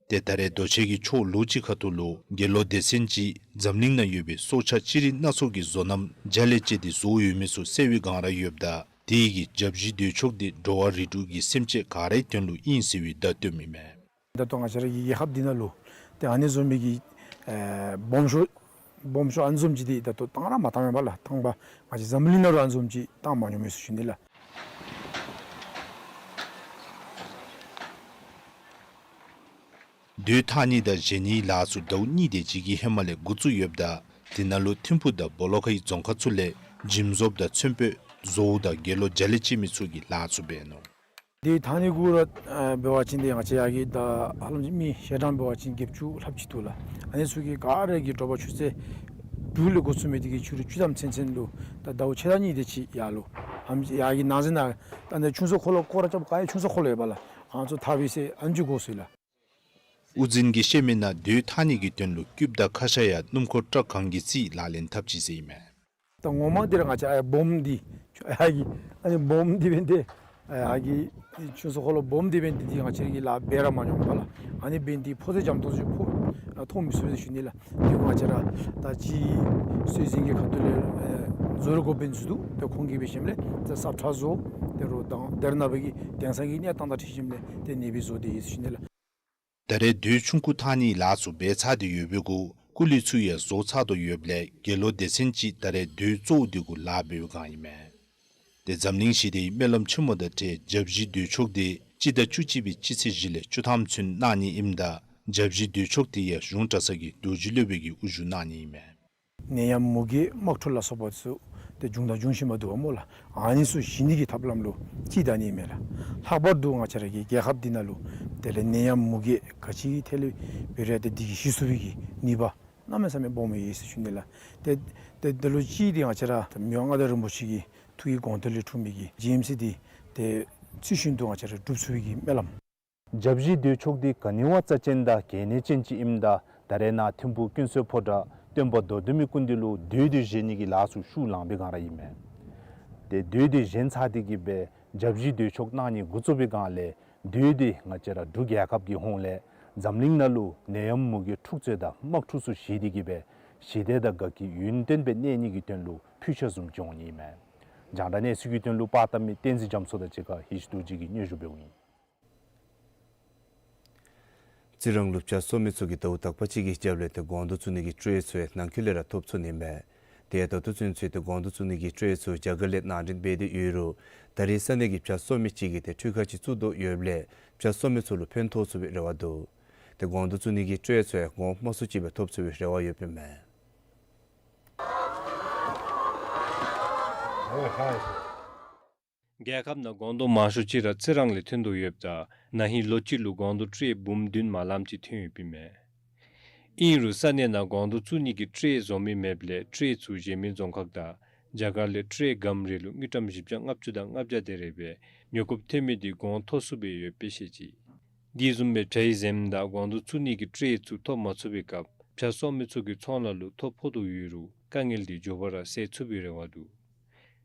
ཏེ་ད་རེས་རྡོ་ཆས་ཀྱི་ཆོས་ལོ་གཅིག་ཁ་ཐུག་ལུ་དགེ་སློང་སྡེ་ཚན་ཅིག་འཛམ་གླིང་ནང་ཡོད་པའི་སྲོག་ཆགས་ཅི་རིགས་སྣ་ཚོགས་ཀྱི་བཟོ་རྣམ་རྒྱ་ལས་བཅད་དེ་བཟོ་ཡོད་མི་ཚུ་བསལ་བའི་སྒང་ར་ཡོདཔ་ད་དེ་གིས་བརྒྱ་བཞི་མདོས་ཆོག་དེ་འགྲོ་བ་རིགས་དྲུག་གི་སེམས་ཅན་ག་རའི་དོན་ལུ་ཨིན་ཟེར་བའི་བརྡ་སྟོནམ་ཨིན་མས། ད་ལྟོ་ང་བཅས་ར་གི་རྒྱལ་ཁབ་འདི་ནང་ལུ་ཏེ་ཨ་ནི་བཟུམ་མའི་གི་ཨེ་སྦོམ་ཤོས་སྦོམ་ཤོས་ཨ་ནི་བཟུམ་ཅིག་འདི་ད་ལྟོ་བཏང་ར་མ་བཏང་མས་པ་ལགས། བཏང་པ་ང་བཅས་འཛམ་གླིང་ནང་ལུ་ཨ་ནི་བཟུམ་ཅིག་བཏང་མ་མྱོང་མས་ཟེར་ཞུ་ནི་ལགས། མདོས་འཐག་ནི་དང་བཞེས་ནིའི་ལཱ་ཚུ་ཟླཝ་གཉིས་དེ་ཅིག་གི་ཧེ་མ་ལས་འགོ་བཙུགས་ཡོདཔ་ད་དེ་ནང་ལུ་ཐིམ་ཕུག་དང་སྦོ་ལོགས་ཁའི་རྫོང་ཁག་ཚུ་ལས་འཇིམ་བཟོཔ་དང་ཚོན་དཔོན་བཟོཝ་དང་དགེ་སློང་རྒྱ་ལས་བཅད་མི་ཚུ་གིས་ལཱ་ཚུ་འབད་ནུག། དེ་འཐག་ནི་གུ་ར་ཨ་འབད་བ་ཅིན་ཏེ་ང་བཅས་ཡར་གྱི་ད་ཧ་ལམ་མི་ཞལ་གྲངས་འབད་བ་ཅིན་བརྒྱད་ཅུ་ལྷགཔ་ཅིག་འདུག་ལགས། ཨ་ནི་ཚུ་གིས་ག་ར་གིས་དྲོ་པ་ཆུ་ཚོད་དྲུག་ལས་འགོ་བཙུགས་མི་དེ་གིས་ཕྱི་རུ་བཅུ་ཐམ་ཚུན་ཚོད་ལུ་ད་ཟླཝ་ཕྱེད་དང་གཉིས་དེ་ཅིག་ཡར་ལུ་ཨམ་ཡར་གྱི་ནང་ཟེར་ན་ད་ནི་ཆུང་ས་འཁོར་ལོ་སྐོར་ར་རྐྱབ་ག་ཡི་ཆུང་ས་འཁོར་ལོ་ཡོད་པ་ལགས། ཨ་ནི་ཚུ་འཐག་པའི་ཚེ་ཨ་ནི་ཅིག་འགོར་སོ་ཡི་ལགས། དབུ་འཛིན་གྱིས་བཤད་མི་ནང་མདོས་འཐག་ནི་གི་དོན་ལུ་སྐུདཔ་དང་ཁ་ཤ་ཡང་སྣུམ་འཁོར་ཊཱག་གང་གིས་རྩིས་ལག་ལེན་འཐབ་ཅི་ཟེར་ཨིན་མས། ད་ངོ་མ་འདི་ར་ང་བཅས་ཨ་སྦོམ་འདི་ཨ་གི་ཨ་ནི་སྦོམ་འདི་འབད་ནི་དེ་ཨ་གི་ཆུང་ས་འཁོར་ལོ་སྦོམ་འདི་འབད་ནི་དེ་འདི་ང་བཅས་ར་གིས་ལཱ་འབད་ར་མ་མྱོང་པ་ལགས། ཨ་ནི་འབད་ནི་དེ་ཕོ་ཚོད་འཇམ་ཏོང་ཏོ་ཅིག་ཕོ་ཨ་མཐོང་མི་ཚུགས་ཟེར་ཞུ་ནི་ལགས། དེ་ང་བཅས་ར་ད་ཅི་སྲོལ་འཛིན་གྱི་ཁ་ཐུག་ལས་ཨེ་བཟོ་རུ་དགོ་པའི་འཛུལ་འདུག། ད་ཁོང་གིས་འབད་ཞིནམ་ལས་ད་སྲབ་ཁྲ་བཟོ། དེ་རུ་དང་དེར་ན་བའི་གི་དེང་སང་གི་གནས་སྟངས་དང་འཁྲིལ་ཞིནམ་ལས་དེ་ནི་སྦེ་བཟོ་སྟེ་ཡོད་ཟེར་ཞུ་ནི་ལགས། ད་རེས་མདོས་ཆུང་ཀུ་འཐག་ནིའི་ལཱ་ཚུ་འབད་ཚར་ཏེ་ཡོད་པའི་གུ་སྐུ་ལུས་ཚུ་ཡང་བཟོ་ཚར་དོ་ཡོདཔ་ལས་དགེ་སློང་སྡེ་ཚན་ཅིག་ད་རེས་མདོས་གཙོ་བོ་དེ་གུ་ལཱ་འབད་བའི་སྒང་ཨིན་མས། ཏེ་འཛམ་གླིང་ཞི་བདེའི་སྨོན་ལམ་ཆེན་མོ་དང་འབྲེལ་བརྒྱ་བཞི་མདོས་ཆོག་དེ་སྤྱི་ཟླ་བཅུ་གཅིག་པའི་སྤྱི་ཚེས་བཞི་ལས་བཅུ་ཐམ་ཚུན་གནང་ནི་ཨིནམ་ད་བརྒྱ་བཞི་མདོས་ཆོག་དེ་ཡང་གཞུང་གྲྭ་ཚང་གི་རྡོ་རྗེ་སློབ་དཔོན་གྱིས་དབུ་བཞུགས་གནང་ནི་ཨིན་མས། ནད་ཡམས་མུ་གེ་དམག་འཁྲུག་ལ་སོགས་པ་ཚུ་ཏེ་བྱུང་དང་འབྱུང་བཞིན་པ་འདུག་པ་སྨོ་ལགས། ཨ་ནི་ཚུ་ཞི་ནི་གི་ཐབས་ལམ་ལུ་ཅིག་ད་ནི་མས་ལགས། ལྷག་པར་དུ་ང་བཅས་ར་གི་རྒྱལ་ཁབ་འདི་ནང་ལུ་དེ་ལས་ནད་ཡམས་མུ་གེ་ག་ཅི་ཐད་ལས་འབད་རུང་ཏེ་འདི་གིས་ཞི་ཚུགས་པའི་གི་ནུས་པ་གནམ་མེད་ས་མེད་སྦོམ་ཡོད་ཟེར་ཞུ་ནི་ལགས། ཏེ་ཏེ་འདི་ལུ་ཅིག་འདི་ང་བཅས་ར་མི་དབང་མངའ་བདག་རིན་པོ་ཆེ་གི་ཐུགས་ཀྱི་དགོངས་དོན་ལས་འཁྲུངས་མི་གི་ཇི་ཨེམ་སི་འདི་ཏེ་ཚུལ་བཞིན་དུ་ང་བཅས་ར་སྒྲུབ་ཚུགས་པའི་གི་སྨོན་ལམ། བརྒྱ་བཞི་མདོས་ཆོག་འདི་ག་ནི་བ་རྩ་ཅན་དང་གལ་གནད་ཅན་ཅིག་ཨིནམ་ད་ད་རེས་ནཱ་ཐིམ་ཕུག་ཀུན་གསལ་ཕོ་བྲང་སྟོན་པ་རྡོར་གདན་མའི་སྐུ་མདུན་ལུ་མདོས་འདི་བཞེས་ནི་གི་ལཱ་ཚུ་ཤུགས་ལང་པའི་སྒང་ར་ཨིན་མས། ཏེ་མདོས་འདི་བཞེས་ཚར་ཏེ་གི་སྦེ་བརྒྱ་བཞི་མདོས་ཆོག་གནང་ནི་འགོ་བཙུགས་པའི་སྒང་ལས་མདོས་འདི་ང་བཅས་ར་འབྲུག་རྒྱལ་ཁབ་ཀྱི་ཧོངས་ལས་འཛམ་གླིང་ནང་ལུ་ནད་ཡམས་མུ་གེ་འཁྲུག་རྩོད་དང་དམག་འཁྲུག་ཚུ་ཞི་སྟེ་གི་སྦེ་ཞི་བདེ་དང་དགའ་སྐྱིད་ཡུན་བརྟན་སྦེ་གནས་ནི་གི་དོན་ལུ་ཕུལ་ཆས་བཟུམ་ཅིག་འོང་ནི་ཨིན་མས། རྒྱང་བསྒྲགས་གནས་ཚུལ་གྱི་དོན་ལུ་པར་བཏབ་མི་བསྟན་འཛིན་རྒྱ་མཚོ་དང་གཅིག་ཁར་ཧེ་ཤི་རྡོ་རྗེ་གིས་སྙན་ཞུ་འབདཝ་ཨིན། རྩི་རང་ལུ་ཆ་སོ་མི་ཚུ་གིས་ཟླཝ་དག་པ་ཅིག་གི་རྒྱབ་ལས་ཏེ་སྒོང་རྡོ་བཙུགས་ནི་གི་ཊེ་ཚུ་ཡང་ནང་འཁོད་ལས་ར་ཐོབ་ཚུགས་ནི་མས། ཏེ་ད་ལྟོ་ཚུན་ཚོད་ཏེ་སྒོང་རྡོག་བཙུགས་ནི་གི་ཊྲེ་ཚུ་རྒྱ་གར་ལས་ནང་འདྲེན་འབད་དེ་ཡོད་རུང་ད་རེས་ས་གནས་ཀྱི་བྱ་གསོ་མི་ཅིག་གིས་ཏེ་འཕྲུལ་ཁང་ཅིག་བཙུགས་དོ་ཡོདཔ་ལས་བྱ་གསོ་མི་ཚུ་ལུ་ཕན་ཐོགས་ཚུགས་པའི་རེ་བ་འདུག། ཏེ་སྒོང་རྡོག་བཙུགས་ནི་གི་ཊྲེ་ཚུ་ཡང་སྒོང་མ་སུ་ཅིག་སྦེ་ཐོབ་ཚུགས་པའི་རེ་བ་ཡོདཔ་ཨིན་མས། རྒྱལ་ཁབ་ནང་སྒོང་རྡོག་མང་ཤོས་ཅིག་ར་རྩི་རང་ལས་ཐོན་དོ་ཡོདཔ་ད་ན་ཧིང་ལོ་གཅིག་ལུ་སྒོང་རྡོག་ཊྲེ་འབུམ་བདུན་མ་ལངམ་ཅིག་ཐོན་ཡོདཔ་ཨིན་མས། ཨིན་རུང་ས་གནས་ནང་སྒོང་རྡོག་བཙུགས་ནི་གི་ཊྲེ་བཟོ་མི་མེདཔ་ལས་ཊྲེ་ཚུ་གཞན་མི་རྫོང་ཁག་དང་རྒྱ་གར་ལས་ཊྲེ་སྒམ་རེ་ལུ་དངུལ་ཀྲམ་བཞི་བརྒྱ་ལྔ་བཅུ་དང་ལྔ་བརྒྱ་དེ་རེ་སྦེ་ཉོ་དགོཔ་ཐོན་མི་འདི་གོང་མཐོ་སུ་སྦེ་ཡོདཔ་སྦེ་བཤད་ཅི། དེ་བཟུམ་སྦེ་བྱའི་གཟནམ་དང་སྒོང་རྡོག་བཙུགས་ནི་གི་ཊྲེ་ཚུ་ཐོབ་མ་ཚུགས་པའི་སྐབས་བྱ་གསོ་མི་ཚུ་གི་ཚོང་ལཱ་ལུ་ཐོ་ཕོག་དོ་ཡོད་རུང་དཀའ་ངལ་འདི་མགྱོགས་པ་ར་སེལ་ཚུགས་པའི་རེ་བ་འདུག།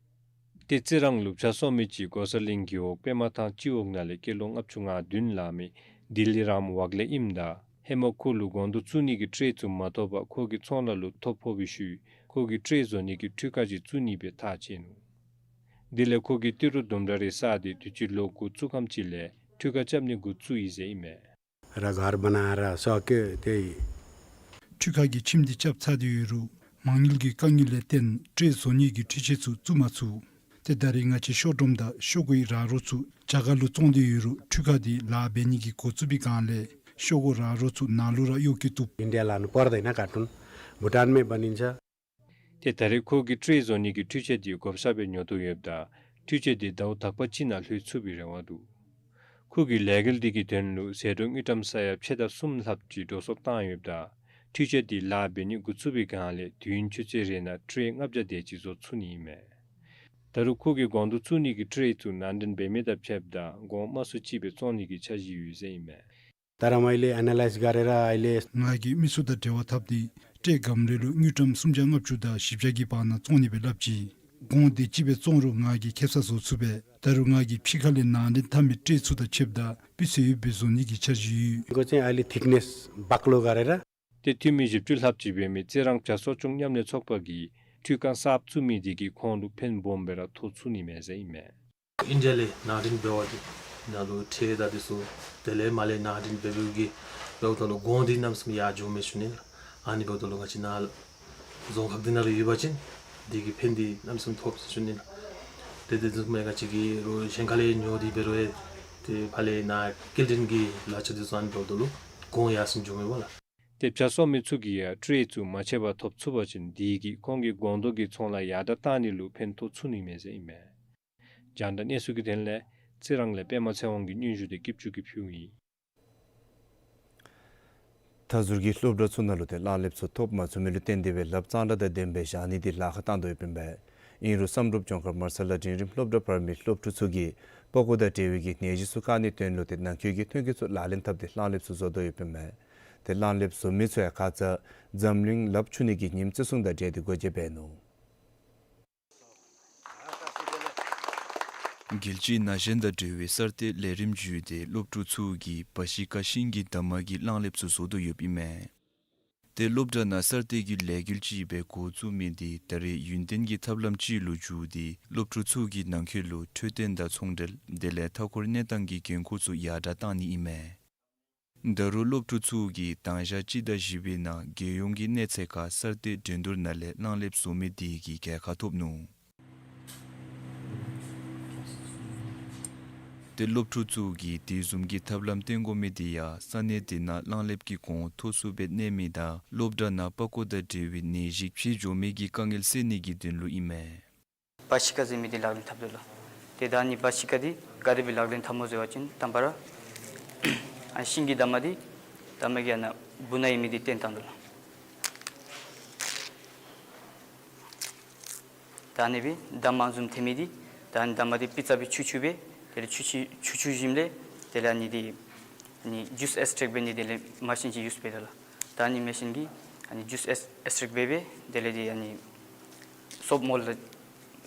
ཏེ་རྩི་རང་ལུ་བྱ་གསོ་མི་ཅིག་གོ་ས་གླིང་རྒེད་འོག་པདྨ་ཐང་སྤྱི་འོག་ནང་ལས་སྐྱེས་ལོ་ལྔ་བཅུ་ང་བདུན་ལང་མི་དི་ལི་རམ་ཝག་ལེ་ཨིནམ་ད་ཧེ་མ་ཁོ་ལུ་སྒོང་རྡོག་བཙུགས་ནི་གི་ཊྲེ་ཚུ་མ་ཐོབ་པར་ཁོ་གིས་ཚོང་ལཱ་ལུ་ཐོ་ཕོག་པའི་ཤུལ་ཁོ་གིས་ཊྲེ་བཟོ་ནི་གི་འཕྲུལ་ཁང་ཅིག་བཙུགས་ནི་སྦེ་ཐག་བཅད་ནུག། དེ་ལས་ཁོ་གིས་ཏི་རུ་དུམ་གྲ་རེ་བསགས་ཏེ་དུས་ཅི་ལོ་འགོ་བཙུགས་ཁམས་ཅིག་ལས་འཕྲུལ་ཁང་རྐྱབ་ནི་འགོ་བཙུགས་ཡི་ཟེར་ཨིན་མས། ར་གར་བ་ན་ར་སོ་ཀེ་ཏེ། འཕྲུལ་ཁང་གི་ཁྱིམ་འདི་རྐྱབ་ཚར་ཏེ་ཡོད་རུང་མ་དངུལ་གྱི་དཀའ་ངལ་ལས་བརྟེན་ཊྲེ་བཟོ་ནི་གི་འཕྲུལ་ཆས་ཚུ་བཙུགས་མ་ཚུགས། ཏེ་ད་རེས་ང་བཅས་ཤོག་སྒྲོམ་དང་ཤོག་གུའི་ར་རོ་ཚུ་རྒྱ་གར་ལུ་བཙོང་སྟེ་ཡོད་རུང་འཕྲུལ་ཁང་འདི་ལཱ་འབད་ནི་གི་འགོ་བཙུགས་པའི་སྒང་ལས་ཤོག་གུ་ར་རོ་ཚུ་ནཱ་ལུ་ར་གཡོག་བཀོལ་བཏུབ། ཨིན་ཌི་ཡ་ལ་ནི་པར་དེ་ན་ཀར་ཊུན་བྷུ་ཊཱན་མེ་བ་ནིན་ཆ། ཏེ་ད་རེས་ཁོ་གིས་ཊྲེ་བཟོ་ནི་གི་འཕྲུལ་ཆས་འདི་བགོ་བཤའ་སྦེ་ཉོ་དོ་ཡོདཔ་ད་འཕྲུལ་ཆས་འདི་ཟླཝ་དག་པ་ཅིག་ནང་ལྷོད་ཚུགས་པའི་རེ་བ་འདུག། ཁོ་གིས་ལས་འགུལ་འདི་གི་དོན་ལུ་ཟད་འགྲོ་དངུལ་ཀྲམ་ས་ཡ་ཕྱེད་དང་གསུམ་ལྷགཔ་ཅིག་འགྲོ་སོང་བཏང་ཡོདཔ་ད་འཕྲུལ་ཆས་འདི་ལཱ་འབད་ནི་འགོ་བཙུགས་པའི་སྒང་ལས་དུས་ཡུན་ཆུ་ཚོད་རེ་ནང་ཊྲེ་ལྔ་བརྒྱ་དེ་ཅིག་བཟོ་ཚུགས་ནི་ཨིན་མས། ད་རུང་ཁོ་གིས་སྒོང་རྡོག་བཙུགས་ནི་གི་ཊྲེ་ཚུ་ནང་འདྲེན་འབད་མི་དང་ཕྱདཔ་ད་སྒོང་མ་སུ་ཅིག་སྦེ་བཙོང་ནི་གི་འཆར་གཞི་ཡོད་ཟེར་ཨིན་མས། ད་ར་མ་ཨའི་ལས་ཨ་ན་ལའིཛ་ག་རེ་ར་ཨའི་ལས། ང་གིས་མི་ཚུ་དང་འབྲེལ་བ་འཐབ་སྟེ་ཊྲེ་སྒམ་རེ་ལུ་དངུལ་ཀྲམ་སུམ་བརྒྱ་ལྔ་བཅུ་དང་བཞི་བརྒྱ་གི་བར་ན་བཙོང་ནི་སྦེ་སླབ་ཅི། སྒོང་དེ་ཅིག་སྦེ་བཙོང་རུང་ང་གིས་ཁེ་སང་བཟོ་ཚུགས་པས། ད་རུང་ང་གིས་ཕྱི་ཁ་ལས་ནང་འདྲེན་འཐབ་མི་ཊྲེ་ཚུ་དང་ཕྱདཔ་ད་སྤུས་ཚད་ཡོདཔ་སྦེ་བཟོ་ནི་གི་འཆར་གཞི་ཡོད། འགོ་ཅན་ཨའི་ལས་ཐིཀ་ནེས་བག་ལོ་ག་རེ་ར། ཏེ་འཐུས་མི་བཞི་བཅུ་ལྷགཔ་ཅིག་འབད་མི་རྩི་རང་བྱ་གསོ་སྐྱོང་མཉམ་ལས་ཚོགས་པ་གིས་འཕྲུལ་ཁང་གསརཔ་བཙུགས་མི་འདི་གིས་ཁོང་ལུ་ཕན་སྦོམ་སྦེ་ར་ཐོགས་ཚུགས་ནི་མས་ཟེར་ཨིན་མས། ཨིན་ཌི་ཡ་ལས་ནང་འདྲེན་འབད་བ་ཅིན་ནཱ་ལུ་ཊྲེ་དང་འདི་ཚུ་དེ་ལས་མར་ལས་ནང་འདྲེན་འབད་བའི་གི་འབདཝ་ད་ལུ་སྒོང་འདི་གནམ་མེད་ས་མེད་ཡར་འགྱོཝ་མས་ཞུ་ནི་ལགས། ཨ་ནི་འབདཝ་ད་ལུ་ང་བཅས་ནཱ་ལུ་རྫོང་ཁག་འདི་ནང་ལུ་ཡོད་པ་ཅིན་འདི་གི་ཕན་འདི་གནམ་མེད་ས་མེད་ཐོབ་ཟེར་ཞུ་ནི་ལགས། ཏེ་དེ་བཟུམ་སྦེ་ང་བཅས་ཀྱིས་རོགས་གཞན་ཁ་ལས་ཉོ་སྟེ་འབད་རུང་ཨེ་ཏེ་ཕར་ལས་ནཱ་སྐྱེལ་འདྲེན་གྱི་ལག་ཆ་འདི་ཚུ་ཨ་ནི་འབདཝ་ད་ལུ་གོང་ཡར་སེང་འགྱོཝ་མས་པ་ལགས། ཏེ་བྱ་གསོ་མི་ཚུ་གིས་ཡང་ཊྲེ་ཚུ་མ་ཆད་པར་ཐོབ་ཚུགས་པ་ཅིན་དེ་གིས་ཁོང་གི་སྒོང་རྡོག་གི་ཚོང་ལཱ་ཡར་དྲགས་བཏང་ནི་ལུ་ཕན་ཐོགས་ཚུགས་ནི་མས་ཟེར་ཨིན་མས། རྒྱང་བསྒྲགས་གནས་ཚུལ་གྱི་དོན་ལས་རྩི་རང་ལས་པདྨ་ཚེ་དབང་གི་སྙན་ཞུ་དེ་སྐྱིད་ཆུ་གིས་ཕུལཝ་ཨིན། མཐའ་ཟུར་གྱི་སློབ་གྲྭ་ཚུ་ནང་ལུ་ཏེ་གླང་ལེབ་ཚུ་ཐོབ་མ་ཚུགས་མི་ལུ་བརྟེན་ཏེ་སྦེ་ལགཔ་གཙང་སྦྲ་དང་ལྡནམ་སྦེ་བཞག་ནི་འདི་ལཱ་ཁག་བཏང་དོ་ཡོདཔ་ཨིན་པས། ཨིན་རུང་བསམ་གྲུབ་ལྗོངས་མཁར་མར་ས་ལ་འབྲིང་རིམ་སློབ་གྲྭ་བར་མའི་སློབ་ཕྲུག་ཚུ་གིས་པགས་ཀོ་དང་འབྲེལ་བའི་གི་ནད་གཞི་ཚུ་བཀག་ནིའི་དོན་ལུ་ཏེ་ནང་འཁོད་ཀྱི་ཐོན་སྐྱེད་ཚུ་ལག་ལེན་འཐབ་སྟེ་གླང་ལེབ་ཚུ་བཟོ་དོ་ཡོདཔ་ཨིན་པས། ཏེ་གླང་ལེབ་བཟོ་མི་ཚུ་ཡང་ཁ་ཙ་འཛམ་གླིང་ལགཔ་འཁྱུ་ནི་གི་ཉིནམ་བརྩི་སྲུང་དང་འབྲེལ་ཏེ་སྒོ་འབྱེད་འབད་ནུག། རྒྱལ་སྤྱིའི་ན་གཞོན་དང་འབྲེལ་བའི་གསར་གཏོད་ལས་རིམ་བརྒྱུད་དེ་སློབ་ཕྲུག་ཚུ་གིས་བ་ཤི་ཀ་ཤིང་གི་འདབ་མ་གི་གླང་ལེབ་ཚུ་བཟོ་དོ་ཡོདཔ་ཨིན་མས། ཏེ་སློབ་གྲྭ་ནང་གསར་གཏོད་ཀྱི་ལས་འགུལ་ཅིག་སྦེ་འགོ་བཙུགས་མི་འདི་ད་རེས་ཡུན་བརྟན་གྱི་ཐབས་ལམ་ཅིག་ལུ་འགྱུར་ཏེ་སློབ་ཕྲུག་ཚུ་གི་ནང་འཁོད་ལུ་འཕྲོད་བསྟེན་དང་ཚོང་འབྲེལ་དེ་ལས་མཐའ་འཁོར་གནས་སྟངས་ཀྱི་འགན་ཁུར་ཚུ་ཡར་དྲགས་བཏང་ནི་ཨིན་མས། ད་རུང་སློབ་ཕྲུག་ཚུ་གིས་དང་ཞག་སྤྱི་ཟླ་བཞི་པའི་ནང་རྒྱལ་ཡོངས་ཀྱི་གནས་ཚད་ཁར་གསར་གཏོད་འགྲན་བསྡུར་ནང་ལས་གླང་ལེབ་བཟོ་མི་དེ་གིས་རྒྱལ་ཁ་ཐོབ་ནུག། ཏེ་སློབ་ཕྲུག་ཚུ་གིས་དེ་བཟུམ་གྱི་ཐབས་ལམ་བསྟེན་དགོ་མི་དེ་ཡང་ས་གནས་དེ་ནང་གླང་ལེབ་ཀྱི་གོང་མཐོ་སུ་སྦེ་གནས་མི་དང་སློབ་གྲྭ་ནང་པགས་ཀོ་དང་འབྲེལ་བའི་ནད་གཞི་འཕེལ་འགྱོ་མི་གི་དཀའ་ངལ་སེལ་ནི་གི་དོན་ལུ་ཨིན་མས། བ་ཤི་ཀ་ཟེར་མི་འདི་ལག་ལེན་འཐབ་དོ་ལགས། ཏེ་ད་ཨ་ནི་བ་ཤི་ཀ་འདི་ག་དེ་སྦེ་ལག་ལེན་འཐབ་སྨོ་ཟེར་བ་ཅིན་དང་པ་ར་ཨ་ཤིང་གི་འདབ་མ་འདི་འདབ་མ་གི་ཨ་ནཱ་སྦུག་ན་ཡོད་མི་འདི་བཏོན་བཏང་དོ་ལགས། ད་ཨ་ནི་སྦེ་འདབ་མ་བཟུམ་ཐོན་མི་འདི་ད་ཨ་ནི་འདབ་མ་འདི་པི་ཙ་སྦེ་འཁྱུ་འཁྱུ་སྦེ་དེ་ལས་འཁྱུ་འཁྱུ་འཁྱུ་འཁྱུ་ཞིནམ་ལས་དེ་ལས་ཨ་ནི་འདི་ཨ་ནི་ཇུས་ཨེགསི་ཊེཀཊ་འབད་ནི་དེ་ལས་མེ་ཤིན་ཅིག་ཡུསི་འབད་དོ་ལགས། ད་ཨ་ནི་མེ་ཤིན་གྱིས་ཨ་ནི་ཇུས་ཨེགསི་ཨེགསི་ཊེཀཊ་འབད་སྦེ་དེ་ལས་འདི་ཨ་ནི་སོབ་མོལཌ་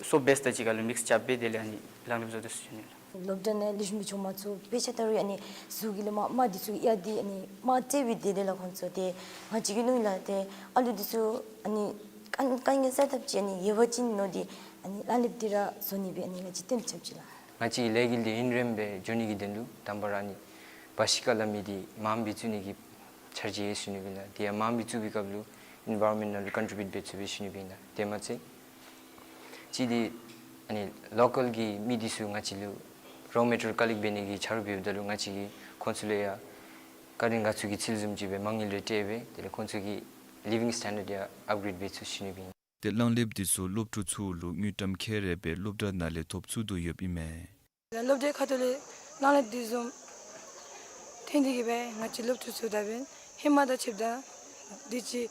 སོབ་བེསི་དང་གཅིག་ཁར་ལུ་མིགསི་རྐྱབ་སྦེ་དེ་ལས་ཨ་ནི་གླང་ལེབ་བཟོ་དོ་ཟེར་ཞུ་ནི་ལགས། སློབ་གྲྭ་ནང་ལེགས་ཤོམ་སྦེ་འགྱོ་མ་ཚུགས། དཔེ་ཆ་ལྟ་རུང་ཨ་ནི་གཟུགས་ཀྱི་ལས་མར་དམར་འདི་ཚུ་ཡར་འདི་ཨ་ནི་དམར་བཙལ་སྦེ་དེ་ལས་ལགས་ཁོང་ཚུ། ཏེ་ང་བཅས་ཀྱི་ནང་ལགས་ཏེ་ཨ་ལུ་འདི་ཚུ་ཨ་ནི་དཀའ་དཀའ་ངལ་སེལ་ཐབས་ཅིག་ཨ་ནི་ཡོད་པ་ཅིན་མནོ་སྟེ་ཨ་ནི་གླང་ལེབ་འདི་ར་བཟོ་ནི་སྦེ་ཨ་ནི་ང་བཅས་གཏན་འཁྱམས་ཅི་ལགས། ང་བཅས་ཀྱི་ལས་འགུལ་འདི་ཡུན་རིངམོ་སྦེ་འགྱོ་ནི་གི་དོན་ལུ་དང་པ་ར་ཨ་ནི་བ་ཤི་ཀ་སླབ་མི་འདི་མངམ་སྦེ་བཙུགས་ནི་གི་འཆར་གཞི་ཡོད་ཟེར་ཞུ་ནི་ཨིན་ལགས། དེ་ཡང་མངམ་སྦེ་བཙུགས་པའི་སྐབས་ལུ་ environment ནང་ལུ་ཀོན་ཊི་བིའུཊ་འབད་ཚུགས་པའི་ཞུ་ནི་སྦེ་ཨིན། དེ་མ་ཚད་ཅིག་འདི་ཨ་ནི་ལོ་ཀཱལ་གྱི་མི་འདི་ཚུ་ང་བཅས་ལུ་རོ་མེ་ཊི་རི་ཡལ་ཀ་ལེཀཊ་འབད་ནི་གི་ཆ་རོགས་འབདཝ་ད་ལུ་ང་བཅས་ཀྱིས་ཁོང་ཚུ་ལུ་ཡང་ཀ་རིང་ག་ཚུ་གི་ཚུལ་བཟུམ་ཅིག་སྦེ་མ་དངུལ་ལུ་སྤྲོད་སྦེ་དེ་ལས་ཁོང་ཚུ་གི་ལི་བིང་སི་ཊེན་ཌརཌ་ཡང་ཨཔ་གྲེཌ་འབད་ཚུགས་ཞུ་ནི་སྦེ་ཨིན། ཏེ་གླང་ལེབ་འདི་ཚུ་སློབ་ཕྲུག་ཚུ་ལུ་དངུལ་ཀྲམ་ཁལ་རེ་སྦེ་སློབ་གྲྭ་ནང་ལས་ཐོབ་ཚུགས་དོ་ཡོདཔ་ཨིན་མས། སློབ་གྲྭའི་ཁ་ཐུག་ལས་གླང་ལེབ་འདི་བཟུམ་འཐོན་ཏེ་གིས་སྦེ་ང་བཅས་སློབ་ཕྲུག་ཚུ་ད་འབདན་ཧེ་མ་དང་ཕྱདཔ་ད་འདི་ཅིག་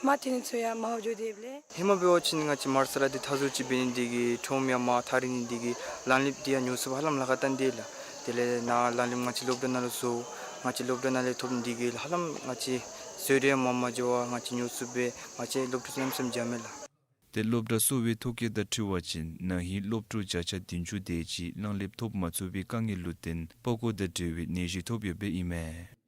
མ་འཐོན་ནི་ཚུ་ཡང་མང་རུ་འགྱོ་སྟེ་ཡོདཔ་ལས། ཧེ་མ་འབད་བ་ཅིན་ང་བཅས་མར་ས་ར་འདི་མཐའ་ཟུར་ཅིག་འབད་ནི་འདི་གིས་ཁྲོམ་ཡང་མར་ཐག་རིང་ནི་འདི་གིས་གླང་ལེབ་འདི་ཡང་ཉོ་ཚུགས་པར་ཧ་ལམ་ལཱ་ཁག་བཏང་སྟེ་ལགས། དེ་ལས་ནཱ་གླང་ལེབ་ང་བཅས་སློབ་གྲྭ་ནང་ལུ་བཟོ། ང་བཅས་སློབ་གྲྭ་ནང་ལས་ཐོབ་ནི་འདི་གིས་ཧ་ལམ་ང་བཅས་ཟད་འགྲོ་ཡང་མང་མ་འགྱོ་བར་ང་བཅས་ཉོ་ཚུགས་པས། ང་བཅས་སློབ་ཕྲུག་ཚུ་གནམ་མེད་ས་མེད་འཇགས་མས་ལགས། ཏེ་སློབ་གྲྭ་གསོ་བའི་ཐོ་བཀོད་དང་འཁྲིལ་བ་ཅིན་ན་ཧིང་སློབ་ཕྲུག་བརྒྱ་ཆ་བདུན་ཅུ་དེ་ཅིག་གླང་ལེབ་ཐོབ་མ་ཚུགས་པའི་དཀའ་ངལ་ལུ་བརྟེན་པགས་ཀོ་དང་འབྲེལ་བའི་ནད་གཞི་ཐོབ་ཡོདཔ་ཨིན་མས།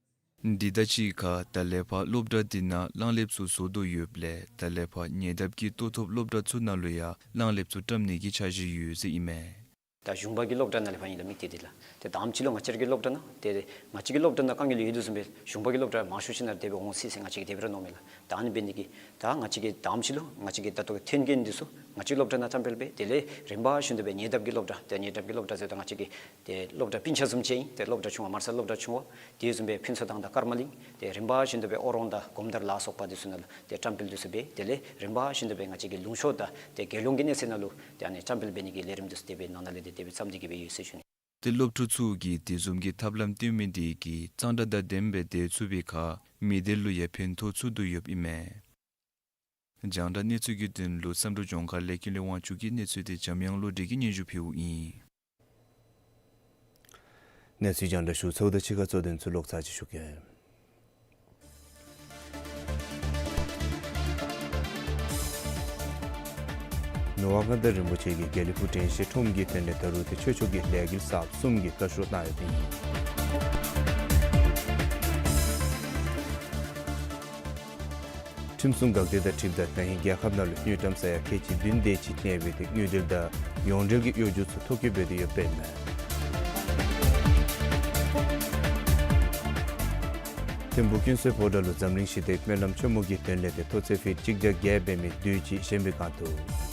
འདི་དང་གཅིག་ཁར་ད་ལས་ཕར་སློབ་གྲྭ་འདི་ནང་གླང་ལེབ་ཚུ་བཟོ་དོ་ཡོདཔ་ལས་ད་ལས་ཕར་ཉེ་འདབས་ཀྱི་ལྟོ་ཐོབ་སློབ་གྲྭ་ཚུ་ནང་ལུ་ཡང་གླང་ལེབ་ཚུ་བཀྲམ་ནི་གི་འཆར་གཞི་ཡོད་ཟེར་ཨིན་མས། ད་གཞུང་པ་གི་སློབ་གྲྭ་ནང་ལས་ཕར་ཨིན་ལགས། དམིགས་གཏད་འདི་ལགས། ཏེ་དང་པ་ཅིག་ལུ་ང་བཅས་ར་གི་སློབ་གྲྭ་ནང་ཏེ་ང་བཅས་ཀྱི་སློབ་གྲྭ་ནང་དཀའ་ངལ་ཡོད་དོ་བཟུམ་སྦེ་གཞུང་པ་གི་སློབ་གྲྭ་མང་ཤོས་ཅིག་ནང་དེ་སྦེ་འོང་སྲིད་ཟེར་ང་བཅས་ཀྱིས་དེ་སྦེ་ར་མནོཝ་མས་ལགས། ད་ཨ་ནི་འབད་ནི་འདི་གིས་ད་ང་བཅས་ཀྱིས་དང་པ་ཅིག་ལུ་ང་བཅས་ཀྱི་ད་ལྟོ་འཐོན་མཁན་འདི་ཚུ་ང་བཅས་ཀྱི་སློབ་གྲྭ་ནང་བཀྲམ་སྤེལ་འབད། དེ་ལས་རིམ་པ་བཞིན་དུ་སྦེ་ཉེ་འདབས་ཀྱི་སློབ་གྲྭ་ཏེ་ཉེ་འདབས་ཀྱི་སློབ་གྲྭ་ཟེརཝ་ད་ང་བཅས་ཀྱི་ཏེ་སློབ་གྲྭ་སྤུན་ཆ་བཟུམ་ཅིག་ཨིན། ཏེ་སློབ་གྲྭ་ཆུང་བ་མར་ས་སློབ་གྲྭ་ཆུང་བ་དེ་བཟུམ་སྦེ་ཕུན་ཚོགས་ཐང་དང་ཀརྨ་གླིང་ཏེ་རིམ་པ་བཞིན་དུ་སྦེ་ཨོ་རོང་དང་སྒོམ་དར་ལ་སོགས་པ་འདི་ཚུ་ནང་ལུ་ཏེ་བཀྲམ་སྤེལ་འདི་ཚུ་འབད། དེ་ལས་རིམ་པ་བཞིན་དུ་སྦེ་ང་བཅས་ཀྱི་ལུང་ཕྱོགས་དང་ཏེ་རྒྱལ་ཡོངས་ཀྱི་གནས་ཚད་ནང་ལུ་ཏེ་ཨ་ནི་བཀྲམ་སྤེལ་འབད་ནི་གི་ལས་རིམ་འདི་ཚུ་དེ་སྦེ་ནང་ན་ལས་ཏེ་དེ་སྦེ་བརྩམས་ཏེ་གིས་སྦེ་ཡོད་ཟེར་ཞུ་ནི། ཏེ་སློབ་ཕྲུག་ཚུ་གིས་དེ་བཟུམ་གྱི་ཐབས་ལམ་བཏོན་མི་འདི་གིས་གཙང་སྦྲ་དང་ལྡནམ་སྦེ་སྡོད་ཚུགས་པའི་ཁར་མི་སྡེ་ལུ་ཡང་ཕན་ཐོགས་ཚུགས་དོ་ཡོདཔ་ཨིན་མས། རྒྱང་བསྒྲགས་གནས་ཚུལ་གྱི་དོན་ལུ་བསམ་གྲུབ་ལྗོངས་མཁར་ལས་ཀུན་ལེགས་དབང་ཕྱུག་གི་གནས་ཚུལ་དེ་འཇམ་དབྱངས་བློ་གྲོས་ཀྱིས་སྙན་ཞུ་ཕུལཝ་ཨིན། གནས་ཚུལ་རྒྱང་བསྒྲགས་ཞུ་ཚརཝ་ད་གཅིག་ཁར་གཙོ་དོན་ཚུ་ལོག་ཚར་ཅིག་ཞུ་གེ། ནུབ་དབང་མངའ་བདག་རིན་པོ་ཆེ་གིས་དགེ་ལེགས་ཕུག་དྲན་ཤེས་ཁྲོམ་གྱི་དོན་ལས་ད་རུང་ཏེ་ཆོས་ཕྱོགས་ཀྱི་ལས་འགུལ་གསརཔ་གསུམ་གྱི་བཀའ་ཤོག་གནང་ཡོདཔ་ཨིན། ཁྲིམས་སྲུང་འགག་སྡེ་དང་འཁྲིལཝ་ད་ད་རིས་རྒྱལ་ཁབ་ནང་ལུ་དངུལ་ཀྲམ་ས་ཡ་ཁལ་གཅིག་བདུན་དེ་ཅིག་གནས་པའི་ཏེ་དངུལ་འབྲེལ་དང་ཡོངས་འབྲེལ་གྱི་གཡོ་སྒྱུ་ཚུ་ཐོ་བཀོད་འབད་དེ་ཡོདཔ་ཨིན་མས། ཐིམ་ཕུག་ཀུན་གསལ་ཕོ་བྲང་ལུ་འཛམ་གླིང་ཞི་བདེའི་སྨོན་ལམ་ཆེན་མོ་གི་དོན་ལས་ཏེ་ཐོག་ཚད་ཕིཊ་གཅིག་བརྒྱ་བརྒྱད་འབད་མི་བདུན་ཅིག་བཞེངས་པའི་བསྒང་དུ།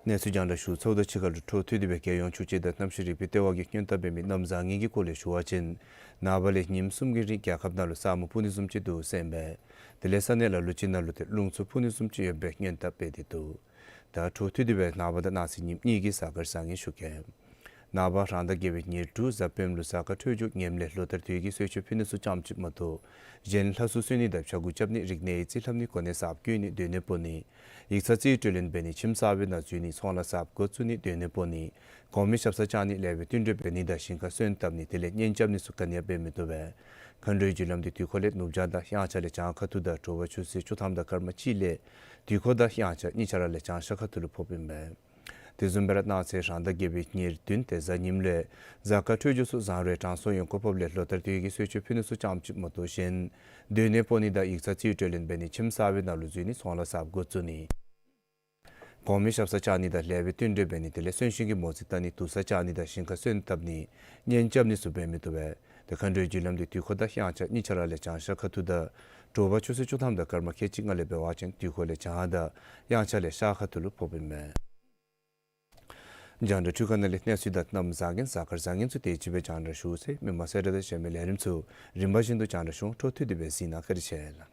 གནས་ཚུལ་རྒྱང་བསྒྲགས་ཞུ་ཚརཝ་ད་གཅིག་ཁར་ལུ་འཕྲོ་མཐུད་དེ་སྦེ་རྒྱལ་ཡོངས་ཆུ་དཔྱད་དང་གནམ་གཤིས་རིག་པའི་ལྟེ་བ་གིས་སྔོན་བརྡ་འབད་མི་གནམ་བཟང་ངན་གྱི་སྐོར་ལས་ཞུ་བ་ཅིན་ནངས་པ་ལས་ཉིནམ་གསུམ་གྱི་རིང་རྒྱལ་ཁབ་ནང་ལུ་ས་སྨུག་སྤུབ་ནི་བཟུམ་ཅིག་འདུག་ཟེར་ཨིན་པས། དེ་ལས་ས་གནས་ལ་ལུ་ཅིག་ནང་ལུ་ཏེ་རླུང་འཚུབ་འཕུ་ནི་བཟུམ་ཅིག་ཡོད་པའི་སྔོན་བརྡ་འབད་དེ་འདུག། ད་འཕྲོ་མཐུད་དེ་སྦེ་ནངས་པ་དང་གནངས་ཚེ་ཉིནམ་གཉིས་ཀྱི་གཟའ་སྐར་བཟང་ངན་ཞུ་གེ། ནངས་པ་རང་ཟླ་བརྒྱད་པའི་ཉེར་དྲུག་གཟའ་སྤེནམ་ལུ་གཟའ་སྐར་འཕྲོད་སྦྱོར་ངནམ་ལས་ལོ་ལྟར་དུས་ཀྱི་གསོལ་མཆོད་ཕུལ་ནི་ཚུ་ཙམ་ཅིག་མ་གཏོགས་གཞན་ལྷ་སྲུང་གསོལ་ནི་དང་ཕྱྭ་འགུགས་རྐྱབ་ནི་རིག་གནས་ཡིག་རྩིས་ལྷབ་ནི་གོ་གནས་གསརཔ་བསྐོ་ནི་སྡོད་གནས་སྤོ་ནི་ཡིག་ཚང་རྩིས་སྤྲོད་ལེན་འབད་ནི་ཁྱིམ་གསར་པའི་ནང་འཛུལ་ནི་ཚོང་ལཱ་གསརཔ་འགོ་བཙུགས་ནི་སྡོད་གནས་སྤོ་ནི་གོང་མའི་ཞབས་སར་བཅར་ནི་ལེགས་པའི་བསྟུན་གྲོས་འབད་ནི་དང་ཞིང་ཁ་སོན་བཏབ་ནི་དེ་ལས་གཉེན་རྐྱབ་ནི་ཚུ་ག་ནི་ཡང་འབད་མི་བཏུབ་པས། མཁའ་འགྲོའི་རྒྱུ་ལམ་འདི་དུས་འཁོར་ལས་ནུབ་བྱང་དང་དབྱངས་འཆར་ལས་བྱང་ཁ་ཐུག་དང་དྲོ་པ་ཆུ་ཚོད་བཅུ་ཐམ་དང་སྐར་མ་གཅིག་ལས་དུས་འཁོར་དང་དབྱངས་འཆར་གཉིས་ཆ་ར་ལས་བྱང་ཤར་ཁ་ཐུག་ལུ་ཕོགཔ་ཨིན་པས། དེ་བཟུམ་སྦེ་ར་གནངས་ཚེ་རང་ཟླ་བརྒྱད་པའི་ཉེར་བདུན་ཏེ་གཟའ་ཉིམ་ལུ་གཟའ་སྐར་འཕྲོད་སྦྱོར་ཚུ་བཟང་རུང་དྲང་སྲོང་ཡོན་གོ་ཕོགཔ་ལས་ལོ་ལྟར་དུས་ཀྱི་གསོལ་མཆོད་ཕུལ་ནི་ཚུ་ཙམ་ཅིག་མ་གཏོགས་གཞན་སྡོད་གནས་སྤོ་ནི་དང་ཡིག་ཚང་རྩིས་སྤྲོད་ལེན་འབད་ནི་ཁྱིམ་གསར་པའི་ནང་ལུ་འཛུལ་ནི་ཚོང་ལཱ་གསརཔ་འགོ་བཙུགས་ནི་གོང་མའི་ཞབས་སར་བཅར་ནི་དང་ལེགས་པའི་བསྟུན་གྲོས་འབད་ནི་དེ་ལས་གསོན་གཤིན་གྱི་མོ་རྩིས་བལྟ་ནི་དུར་སར་བཅར་ནི་དང་ཞིང་ཁར་སོན་བཏབ་ནི་གཉེན་རྐྱབ་ནི་ཚུ་འབད་མི་བཏུབ་པས། ཏེ་མཁའ་འགྲོའི་རྒྱུ་ལམ་འདི་དུས་འཁོར་དང་དབྱངས་འཆར་གཉིས་ཆ་ར་ལས་བྱང་ཤར་ཁ་ཐུག་དང་དྲོ་པ་ཆུ་ཚོད་བཅུ་ཐམ་དང་སྐར་མ་ཁལ་གཅིག་ལྔ་ལས་འབད་བ་ཅིན་དུས་འཁོར་ལས་བྱང་དང་དབྱངས་འཆར་ལས་ཤར་ཁ་ཐུག་ལུ་ཕོགཔ་ཨིན་མས། རྒྱང་བསྒྲགས་འཕྲུལ་ཁང་ནང་ལས་གནས་ཚུལ་དང་གནམ་བཟང་ངན་གཟའ་སྐར་བཟང་ངན་ཚུ་དེ་ཅིག་སྦེ་རྒྱང་བསྒྲགས་ཞུ་ཚར་ཡི། མི་མང་གསལ་བསྒྲགས་དང་གཞན་མི་ལས་རིམ་ཚུ་རིམ་པ་བཞིན་དུ་རྒྱང་བསྒྲགས་ཞུ་འོང་། འཕྲོ་མཐུད་དེ་སྦེ་གཟིགས་གནང་། བཀའ་དྲིན་ཆེ་ལགས།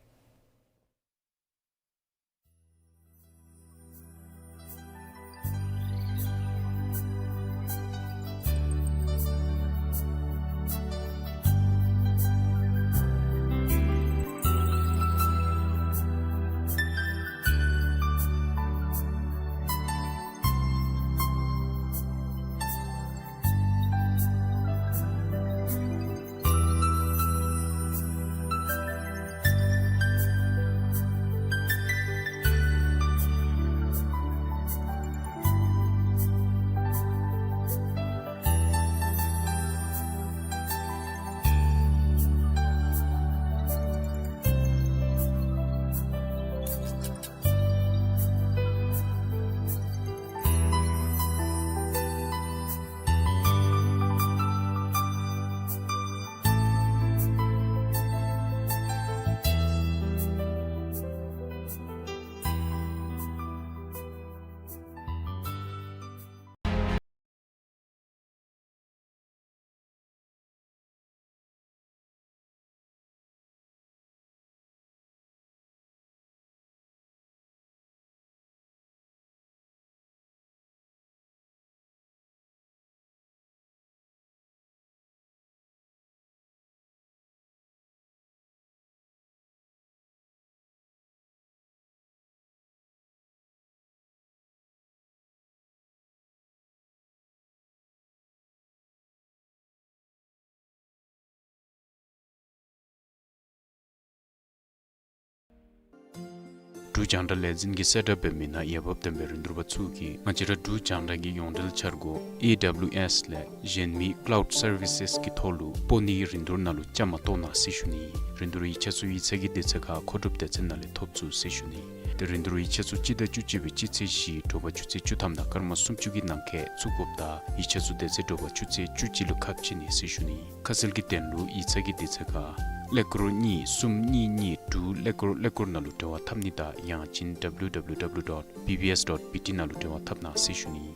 འབྲུག་རྒྱང་བསྒྲགས་ལས་འཛིན་གྱི་གསལ་བསྒྲགས་འབད་མི་ནང་འོས་འབབ་ལྡན་པའི་རིན་བསྡུར་པ་ཚུ་གིས་ང་བཅས་ར་འབྲུག་རྒྱང་བསྒྲགས་ཀྱི་ཡོངས་འབྲེལ་འཆར་སྒོ་ཨེ་ཌབ་ལིའུ་ཨེསི་ལས་གཞན་མི་ཀ་ལའུཌ་སར་བི་སེསི་གི་ཐོག་ལུ་སྤོ་ནིའི་རིན་བསྡུར་ནང་ལུ་བཅའ་མར་གཏོགས་གནང་ཟེར་ཞུ་ནི། རིན་བསྡུར་ཡིག་ཆ་ཚུ་ཡིག་ཚང་གི་དུས་ཚོད་ཁར་མཁོ་སྒྲུབ་སྡེ་ཚན་ནང་ལས་ཐོབ་ཚུགས་ཟེར་ཞུ་ནི། ཏེ་རིན་བསྡུར་ཡིག་ཆ་ཚུ་སྤྱི་ཟླ་བཅུ་གཅིག་པའི་སྤྱི་ཚེས་བཞི་དྲོ་པ་ཆུ་ཚོད་བཅུ་ཐམ་དང་སྐར་མ་སུམ་ཅུ་གི་ནང་འཁོད་ཚུད་དགོཔ་དང་ཡིག་ཆ་ཚུ་དེ་ཚེ་དྲོ་པ་ཆུ་ཚོད་བཅུ་གཅིག་ལུ་ཁ་ཕྱེ་ནི་ཟེར་ཞུ་ནི། ཁ་གསལ་གྱི་དོན་ལུ་ཡིག་ཚང་གི་དུས་ཚོད་ཁར་ཀླད་ཀོར་གཉིས་གསུམ་གཉིས་གཉིས་དྲུག་ཀླད་ཀོར་ཀླད་ཀོར་ནང་ལུ་འབྲེལ་བ་འཐབ་ནི་དང་ཡང་ཅིན་ཌབ་ལིའུ་ཌབ་ལིའུ་ཌབ་ལིའུ་ཌོཊ་བི་བི་ཨེསི་ཌོཊ་བི་ཊི་ནང་ལུ་འབྲེལ་བ་འཐབ་གནང་ཟེར་ཞུ་ནི།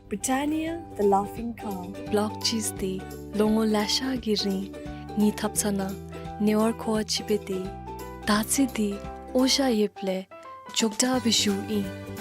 Britannia, the Laughing Cow. ལོག་ཅིག་སྟེ་ལོ་ངོ་ལེ་ཤ་གི་རིང་ངེའི་ཐབ་ཚང་ནང་ཉེ་བར་མཁོ་བ་ཅིག་འབད་དེ། ད་ཚེ་འདི་འོ་ཞ་ཡོདཔ་ལས་འཇོག་དྲགས་སྦེ་བཞུགས་ཨིན།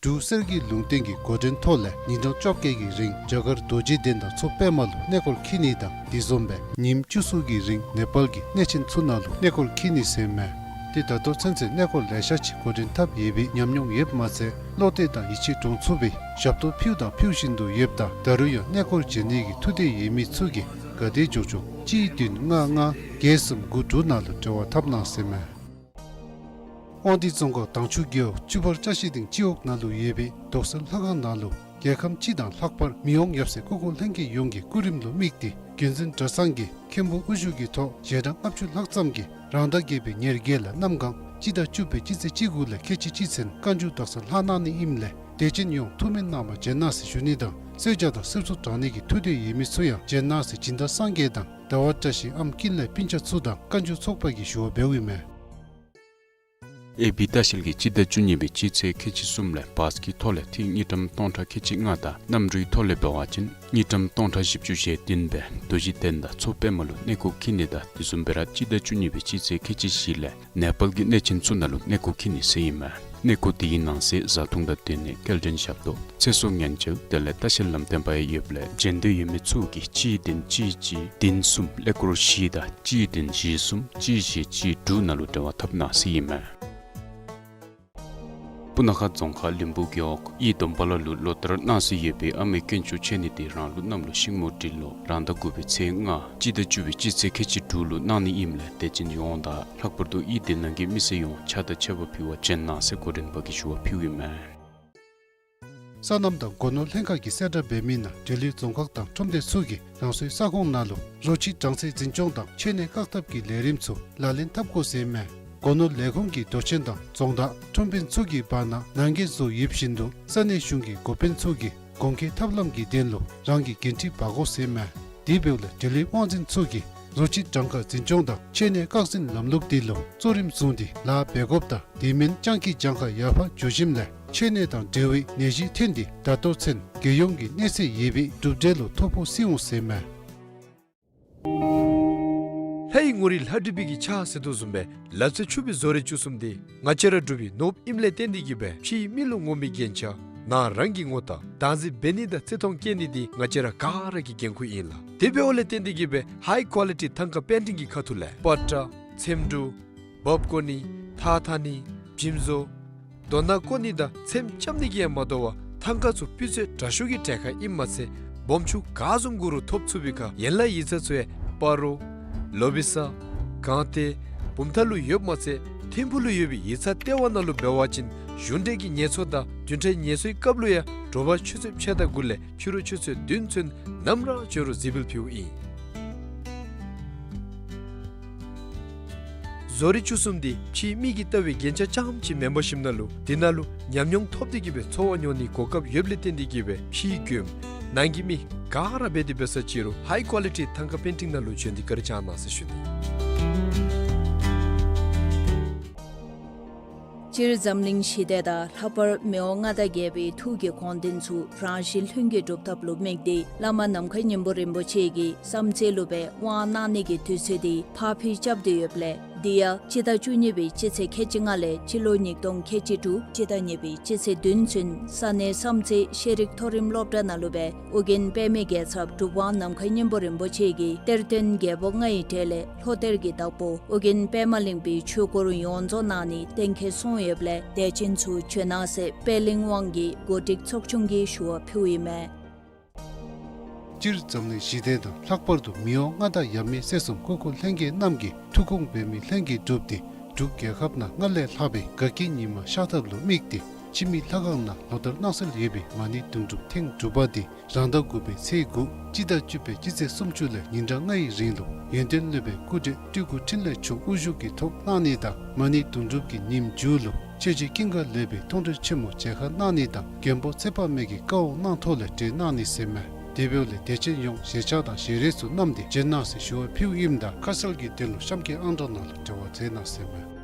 འབྲུག་གསེར་གྱི་ལུང་བསྟན་གྱི་འགོ་འདྲེན་ཐོག་ལས་ཉིན་གྲངས་བཅོ་བརྒྱད་ཀྱི་རིང་རྒྱ་གར་རྡོ་རྗེ་གདན་དང་མཚོ་པདྨ་ལུ་གནས་སྐོར་འཁྱིད་ནི་དང་དེ་བཟུམ་སྦེ་ཉིནམ་བཅུ་གསུམ་གྱི་རིང་ནེ་པཱལ་གྱི་གནས་ཆེན་ཚུ་ནང་ལུ་གནས་སྐོར་འཁྱིད་ནི་ཟེར་མས། ཏེ་ད་ལྟོ་ཚུན་ཚོད་གནས་སྐོར་ལེ་ཤ་ཅིག་འགོ་འདྲེན་འཐབ་ཡོད་པའི་ཉམས་མྱོང་ཡོདཔ་མ་ཚད་བློ་གཏད་དང་ཡིད་ཆེས་འདྲོངས་ཚུགས་པའི་ཞབས་ཏོག་ཕུལ་དང་ཕུལ་བཞིན་དུ་ཡོདཔ་ད་ད་རུང་ཡང་གནས་སྐོར་མཇལ་ནི་གི་ཐུགས་འདོད་ཡོད་མི་ཚུ་གིས་ག་དེ་མགྱོགས་མགྱོགས་གཅིག་བདུན་ལྔ་ལྔ་བརྒྱད་གསུམ་དགུ་དྲུག་ནང་ལུ་འབྲེལ་བ་འཐབ་གནང་ཟེར་མས། དབང་འདུས་རྫོང་ཁག་དྭངས་ཆུ་རྒེད་འོག་ཆུ་ཕར་བཀྲ་ཤིས་སྡིངས་སྤྱི་འོག་ནང་ལུ་ཡོད་པའི་རྡོག་སེལ་ལྷ་ཁང་ནང་ལུ་རྒྱལ་ཁམས་སྤྱི་དང་ལྷག་པར་མི་དབང་ཡབ་སྲས་སྐུ་འཁོར་ལྷན་རྒྱས་ཡོངས་ཀྱི་སྐུ་རིམ་ལུ་དམིགས་ཏེ་རྒྱུན་འཛིན་གྲྭ་ཚང་གིས་མཁན་པོ་དབུ་བཞུགས་ཀྱི་ཐོག་ཞལ་གྲངས་ལྔ་བཅུ་ལྷག་ཙམ་གྱིས་རང་ཟླ་བརྒྱད་པའི་ཉེར་བརྒྱད་ལས་གནམ་གང་སྤྱི་ཟླ་བཅུ་པའི་སྤྱི་ཚེས་བཅུ་དགུ་ལས་ཁལ་གཅིག་གཅིག་ཚུན་བཀའ་འགྱུར་རྡོག་སེལ་ལྷག་གནང་ནི་ཨིནམ་ལས་དད་ཅན་ཡོངས་ཐུགས་སྨོན་གནང་བར་བྱོན་གནང་ཟེར་ཞུ་ནི་དང་གསོལ་ཇ་དང་གསེར་མཚོ་དྲང་ནི་གི་ཐུགས་འདོད་ཡོད་མི་ཚུ་ཡང་བྱོན་གནང་ཟེར་སྦྱིན་བདག་སངས་རྒྱས་དང་ཟླ་བ་བཀྲ་ཤིས་ཨམ་ཀིན་ལའི་སྤུན་ཆ་ཚུ་དང་བཀའ་འགྱུར་ཚོགས་པ་གིས་ཞུ་བ་འབདཝ་ཨིན་མས། ཨེ་བི་ལྟ་བཤལ་གྱིས་སྤྱི་ཟླ་བཅུ་གཉིས་པའི་སྤྱི་ཚེས་ཁལ་གཅིག་གསུམ་ལས་བཱས་ཀྱི་ཐོག་ལས་ཐིག་དངུལ་ཀྲམ་སྟོང་ཕྲག་ཁལ་གཅིག་ལྔ་དང་གནམ་གྲུའི་ཐོག་ལས་འབད་བ་ཅིན་དངུལ་ཀྲམ་སྟོང་ཕྲག་བཞི་བཅུ་ཞེ་བདུན་སྦེ་རྡོ་རྗེ་གདན་དང་མཚོ་པདྨ་ལུ་གནས་སྐོར་འཁྱིད་ནི་དང་དེ་བཟུམ་སྦེ་ར་སྤྱི་ཟླ་བཅུ་གཉིས་པའི་སྤྱི་ཚེས་ཁལ་གཅིག་བཞི་ལས་ནེ་པཱལ་གྱི་གནས་ཆེན་ཚུ་ནང་ལུ་གནས་སྐོར་འཁྱིད་ནི་ཟེར་ཨིན་མས། གནས་སྐོར་དེའི་ནང་གསེས་བཟའ་འཐུང་དང་སྡོད་གནས་སྐྱེལ་འདྲེན་ཞབས་ཏོག་ཚེ་སྲོག་ཉེན་བཅོལ་དེ་ལས་ལྟ་བཤལ་ལམ་སྟོན་པ་ཡང་ཡོདཔ་ལས་བྱོན་འདོད་ཡོད་མི་ཚུ་གིས་གཅིག་བདུན་གཅིག་གཅིག་བདུན་གསུམ་ཀླད་ཀོར་བཞི་དང་གཅིག་བདུན་བཞི་གསུམ་གཅིག་བཞི་གཅིག་དྲུག་ནང་ལུ་འབྲེལ་བ་འཐབ་གནང་ཟེར་ཨིན་མས། སྤུ་ན་ཁ་རྫོང་ཁག་ལིང་བུ་རྒེད་འོག་ཡི་དོམ་པ་ལ་ལུ་ལོ་ལྟར་གནང་སྲོལ་ཡོད་པའི་ཨ་མའི་དཀོན་མཆོག་མཆོད་གནས་དེ་རང་ལུགས་གནམ་ལོ་ཤིང་མོ་འབྲི་ལོ་རང་ཟླ་དགུ་པའི་ཚེས་ལྔ་སྤྱི་ཟླ་བཅུ་པའི་སྤྱི་ཚེས་ཁལ་གཅིག་དྲུག་ལུ་གནང་ནི་ཨིནམ་ལས་དད་ཅན་ཡོངས་དང་ལྷག་པར་དུ་ཡི་དེ་ནང་གི་མི་སེར་ཡོངས་ཕྱག་དང་མཆོད་པ་ཕུལ་བར་བྱོན་གནང་ཟེར་འགོ་འདྲེན་པ་གིས་ཞུ་བ་ཕུལཝ་ཨིན་མས། སོ་ནམ་དང་སྒོ་ནོར་ལྷན་ཁག་གི་གསལ་བསྒྲགས་འབད་མི་ནང་འབྲེལ་ཡོད་རྫོང་ཁག་དང་ཁྲོམ་སྡེ་ཚུ་གིས་རང་སོའི་ས་ཁོངས་ནང་ལུ་རོ་ཁྱི་གྲངས་ཚད་འཛིན་སྐྱོང་དང་མཆོད་གནས་བཀག་ཐབས་ཀྱི་ལས་རིམ་ཚུ་ལག་ལེན་འཐབ་དགོ་ཟེར་མས། སྒོ་ནོར་ལས་ཁུངས་ཀྱི་མདོ་ཆེན་དང་རྫོང་བདག་ཁྲོམ་དཔོན་ཚུ་གི་བར་ན་ནང་འགལ་བཟོ་ཡོད་བཞིན་དུ་ས་གནས་གཞུང་གི་འགོ་དཔོན་ཚུ་གིས་གོང་འཁོད་ཐབས་ལམ་གྱི་དོན་ལུ་རང་གི་འགན་འཁྲི་འབག་དགོ་ཟེར་མས། དེ་འབདཝ་ལས་འབྲེལ་ཡོད་དབང་འཛིན་ཚུ་གིས་རོ་ཁྱི་གྲངས་ཀ་འཛིན་སྐྱོང་དང་མཆོད་གནས་བཀག་འཛིན་ལམ་ལུགས་དེ་ལུ་གཙོ་རིམ་བཟུང་སྟེ་ལཱ་འབད་དགོཔ་དང་དེ་མིན་སྤྱང་ཀི་གྱངས་ཁ་ཡར་འཕར་འགྱོ་ཞིནམ་ལས་མཆོད་གནས་དང་འབྲེལ་བའི་ནད་གཞི་ཐོན་ཏེ་ད་ལྟོ་ཚུན་རྒྱལ་ཡོངས་ཀྱི་གནས་ཚད་ཡོད་པའི་གྲུབ་འབྲས་ལུ་ཐོ་ཕོག་སོང་ཡོད་ཟེར་མས། ལྷའི་ངོ་རིས་ལྷ་བྲིས་པའི་གི་ཕྱག་ཟེར་དོ་བཟུམ་སྦེ་ལག་རྩལ་ཕྱུག་པའི་བཟོ་རིག་བཅུ་གསུམ་དེ་ང་བཅས་ར་འབྲུག་པའི་ནོར་བུ་ཨིནམ་ལས་བརྟེན་ཏེ་གིས་སྦེ་ཕྱིའི་མི་ལུ་ངོམ་པའི་རྒྱན་ཆ་ནང་རང་གི་ངོ་རྟགས་བདག་འཛིན་འབད་ནི་དང་བརྩི་མཐོང་བསྐྱེད་ནི་དེ་ང་བཅས་ར་ག་ར་གི་འགན་ཁུར་ཨིན་ལགས། དེ་འབདཝ་ལས་བརྟེན་ཏེ་གིས་སྦེ་ཧའི་ཀོ་ལི་ཊི་ཐང་ཀ་པེན་ཊིང་གི་ཁ་ཐུག་ལས་པ་ཏྲ་ཚེམ་དྲུབ་འབག་བཀོ་ནི་ཐགས་འཐག་ནི་འཇིམ་བཟོ་རྡོ་ནག་བརྐོ་ནི་དང་ཚེམ་རྐྱབ་ནི་གིས་ཡང་མ་དོ་བར་ཐང་ཀ་ཚུ་སྤུས་ཚད་དྲག་ཤོས་ཀྱི་གྲལ་ཁར་ཨིནམ་མ་ཚད་སྦོམ་ཆུང་ག་བཟུམ་དགོ་རུང་ཐོབ་ཚུགས་པའི་ཁར་ཡན་ལག་ཡིག་ཚང་ཚུ་ཡང་སྤ་རོ་ལོ་བི་ས་གངས་ཏེ་བུམ་ཐང་ལུ་ཡོདཔ་མ་ཚད་ཐིམ་ཕུག་ལུ་ཡོད་པའི་ཡིག་ཚང་ལྟེ་བ་ནང་ལུ་འབད་བ་ཅིན་གཞུང་འབྲེལ་གྱི་ཉེས་ཚབས་དང་བདུན་ཕྲག་ཉེས་གསོག་གི་སྐབས་ལུ་ཡང་དྲོ་པ་ཆུ་ཚོད་ཕྱེད་དང་དགུ་ལས་ཕྱི་རུ་ཆུ་ཚོད་བདུན་ཚུན་ནམ་ར་འབྱོན་རུང་གཟིགས་འབུལ་ཕུལཝ་ཨིན། བཟོ་རིག་བཅུ་གསུམ་དེ་ཕྱིའི་མི་གིས་ལྟ་བའི་རྒྱན་ཆ་རྐྱངམ་ཅིག་མེན་པར་ཞིནམ་ལས་དེ་ནང་ལུ་ཉམས་མྱོང་ཐོབ་སྟེ་གིས་སྦེ་འཚོ་བ་མྱོང་ནིའི་གོ་སྐབས་ཡོདཔ་ལས་བརྟེན་ཏེ་གིས་སྦེ་ཕྱིའི་མགྱོནམ་ནང་གི་མི་ག་ར་འབད་དེ་འབད་ས་ཅིག་རུང་ཧའི་ཀོ་ལི་ཊི་ཐང་ཀ་པེན་ཊིང་ནང་ལུ་བྱོན་ཏེ་བཀའ་དྲིན་བསྐྱང་གནང་ཟེར་ཞུ་ནི། སྤྱིར་འཛམ་གླིང་ཞི་བདེ་དང་ལྷག་པར་མི་དབང་མངའ་བདག་རྒྱལ་པོའི་ཐུགས་ཀྱི་དགོངས་དོན་ཚུ་རང་བཞིན་ལྷུན་གྱིས་གྲུབ་ཐབས་ལུ་དམིགས་ཏེ་བླ་མ་ནམ་མཁའི་སྙིང་པོ་རིན་པོ་ཆེ་གི་བསམ་རྩེ་ལུ་སྦེ་དབང་གནང་ནི་གི་དུས་ཚོད་དེ་ཕར་འཕུལ་རྐྱབ་སྟེ་ཡོདཔ་ལས་དེ་ཡང་སྤྱི་ཟླ་བཅུ་གཉིས་པའི་སྤྱི་ཚེས་ཁལ་གཅིག་ལྔ་ལས་སྤྱི་ལོ་ཉིས་སྟོང་ཁལ་གཅིག་དྲུག་སྤྱི་ཟླ་གཉིས་པའི་སྤྱི་ཚེས་བདུན་ཚུན་ས་གནས་བསམ་རྩེ་ཤེས་རིག་མཐོ་རིམ་སློབ་གྲྭ་ནང་ལུ་སྦེ་ཨོ་རྒྱན་པདྨའི་རྒྱལ་ཚབ་གྲུབ་དབང་ནམ་མཁའི་སྙིང་པོ་རིན་པོ་ཆེ་གི་གཏེར་སྟོན་རྒྱལ་པོ་ལྔ་ཡི་གྲས་ལས་ལྷོ་གཏེར་གྱི་བདག་པོ་ཨོ་རྒྱན་པདྨ་གླིང་པའི་ཆོས་སྐོར་ཡོངས་རྫོགས་གནང་ནི་གཏན་འཁེལ་སོང་ཡོདཔ་ལས་དད་ཅན་ཚུ་བྱོན་གནང་ཟེར་པད་གླིང་དབང་གི་གོ་སྒྲིག་ཚོགས་ཆུང་གིས་ཞུ་བ་ཕུལཝ་ཨིན་མས། སྤྱིར་འཛམ་གླིང་ཞི་བདེ་དང་ལྷག་པར་དུ་མི་དབང་མངའ་བདག་ཡབ་མེས་སྲས་གསུམ་སྐུ་འཁོར་ལྷན་རྒྱས་རྣམས་ཀྱི་ཐུགས་དགོངས་འབད་མེད་ལྷན་རྒྱས་གྲུབ་སྟེ་འབྲུག་རྒྱལ་ཁབ་ནང་སྔར་ལས་ལྷག་པའི་དགའ་སྐྱིད་ཉི་མ་ཤར་ཐབས་ལུ་དམིགས་ཏེ་འཆི་མེད་ལྷ་ཁང་ནང་ལོ་ལྟར་གནང་སྲོལ་ཡོད་པའི་མ་ཎི་དུང་སྒྲུབ་ཐེངས་དྲུག་པ་དེ་རང་ཟླ་དགུ་པའི་ཚེས་དགུ་སྤྱི་ཟླ་བཅུ་པའི་སྤྱི་ཚེས་སུམ་ཅུ་ལས་ཉིན་གྲངས་ལྔ་ཡི་རིང་ལུ་ཡོན་ཏན་སློབ་དཔོན་སྐུ་བགྲེས་སྤྲུལ་སྐུ་འཕྲིན་ལས་མཆོག་དབུ་བཞུགས་ཀྱི་ཐོག་གནང་ནི་དང་མ་ཎི་དུང་སྒྲུབ་ཀྱི་ཉིནམ་མཇུག་ལུ་ཆོས་རྗེ་ཀུན་དགའ་ལེགས་པའི་མཐོང་གྲོལ་ཆེན་མོ་མཇལ་ཁ་གནང་ནི་དང་མགོན་པོ་ཚེ་དཔག་མེད་ཀྱི་བཀའ་དབང་གནང་ཐོག་ལས་གྲོལ་གནང་ནི་ཟེར་མས། དེ་འབདཝ་ལས་དད་ཅན་ཡོངས་ཞལ་ཕྱག་དང་ཞལ་རས་ཚུ་བསྣམས་ཏེ་བྱོན་གནང་ཟེར་ཞུ་བ་ཕུལཝ་ཨིནམ་ད་ཁ་གསལ་གྱི་དོན་ལུ་གཤམ་གྱི་ཨང་གྲངས་ནང་ལུ་འབྲེལ་བ་མཛད་གནང་ཟེར་མས།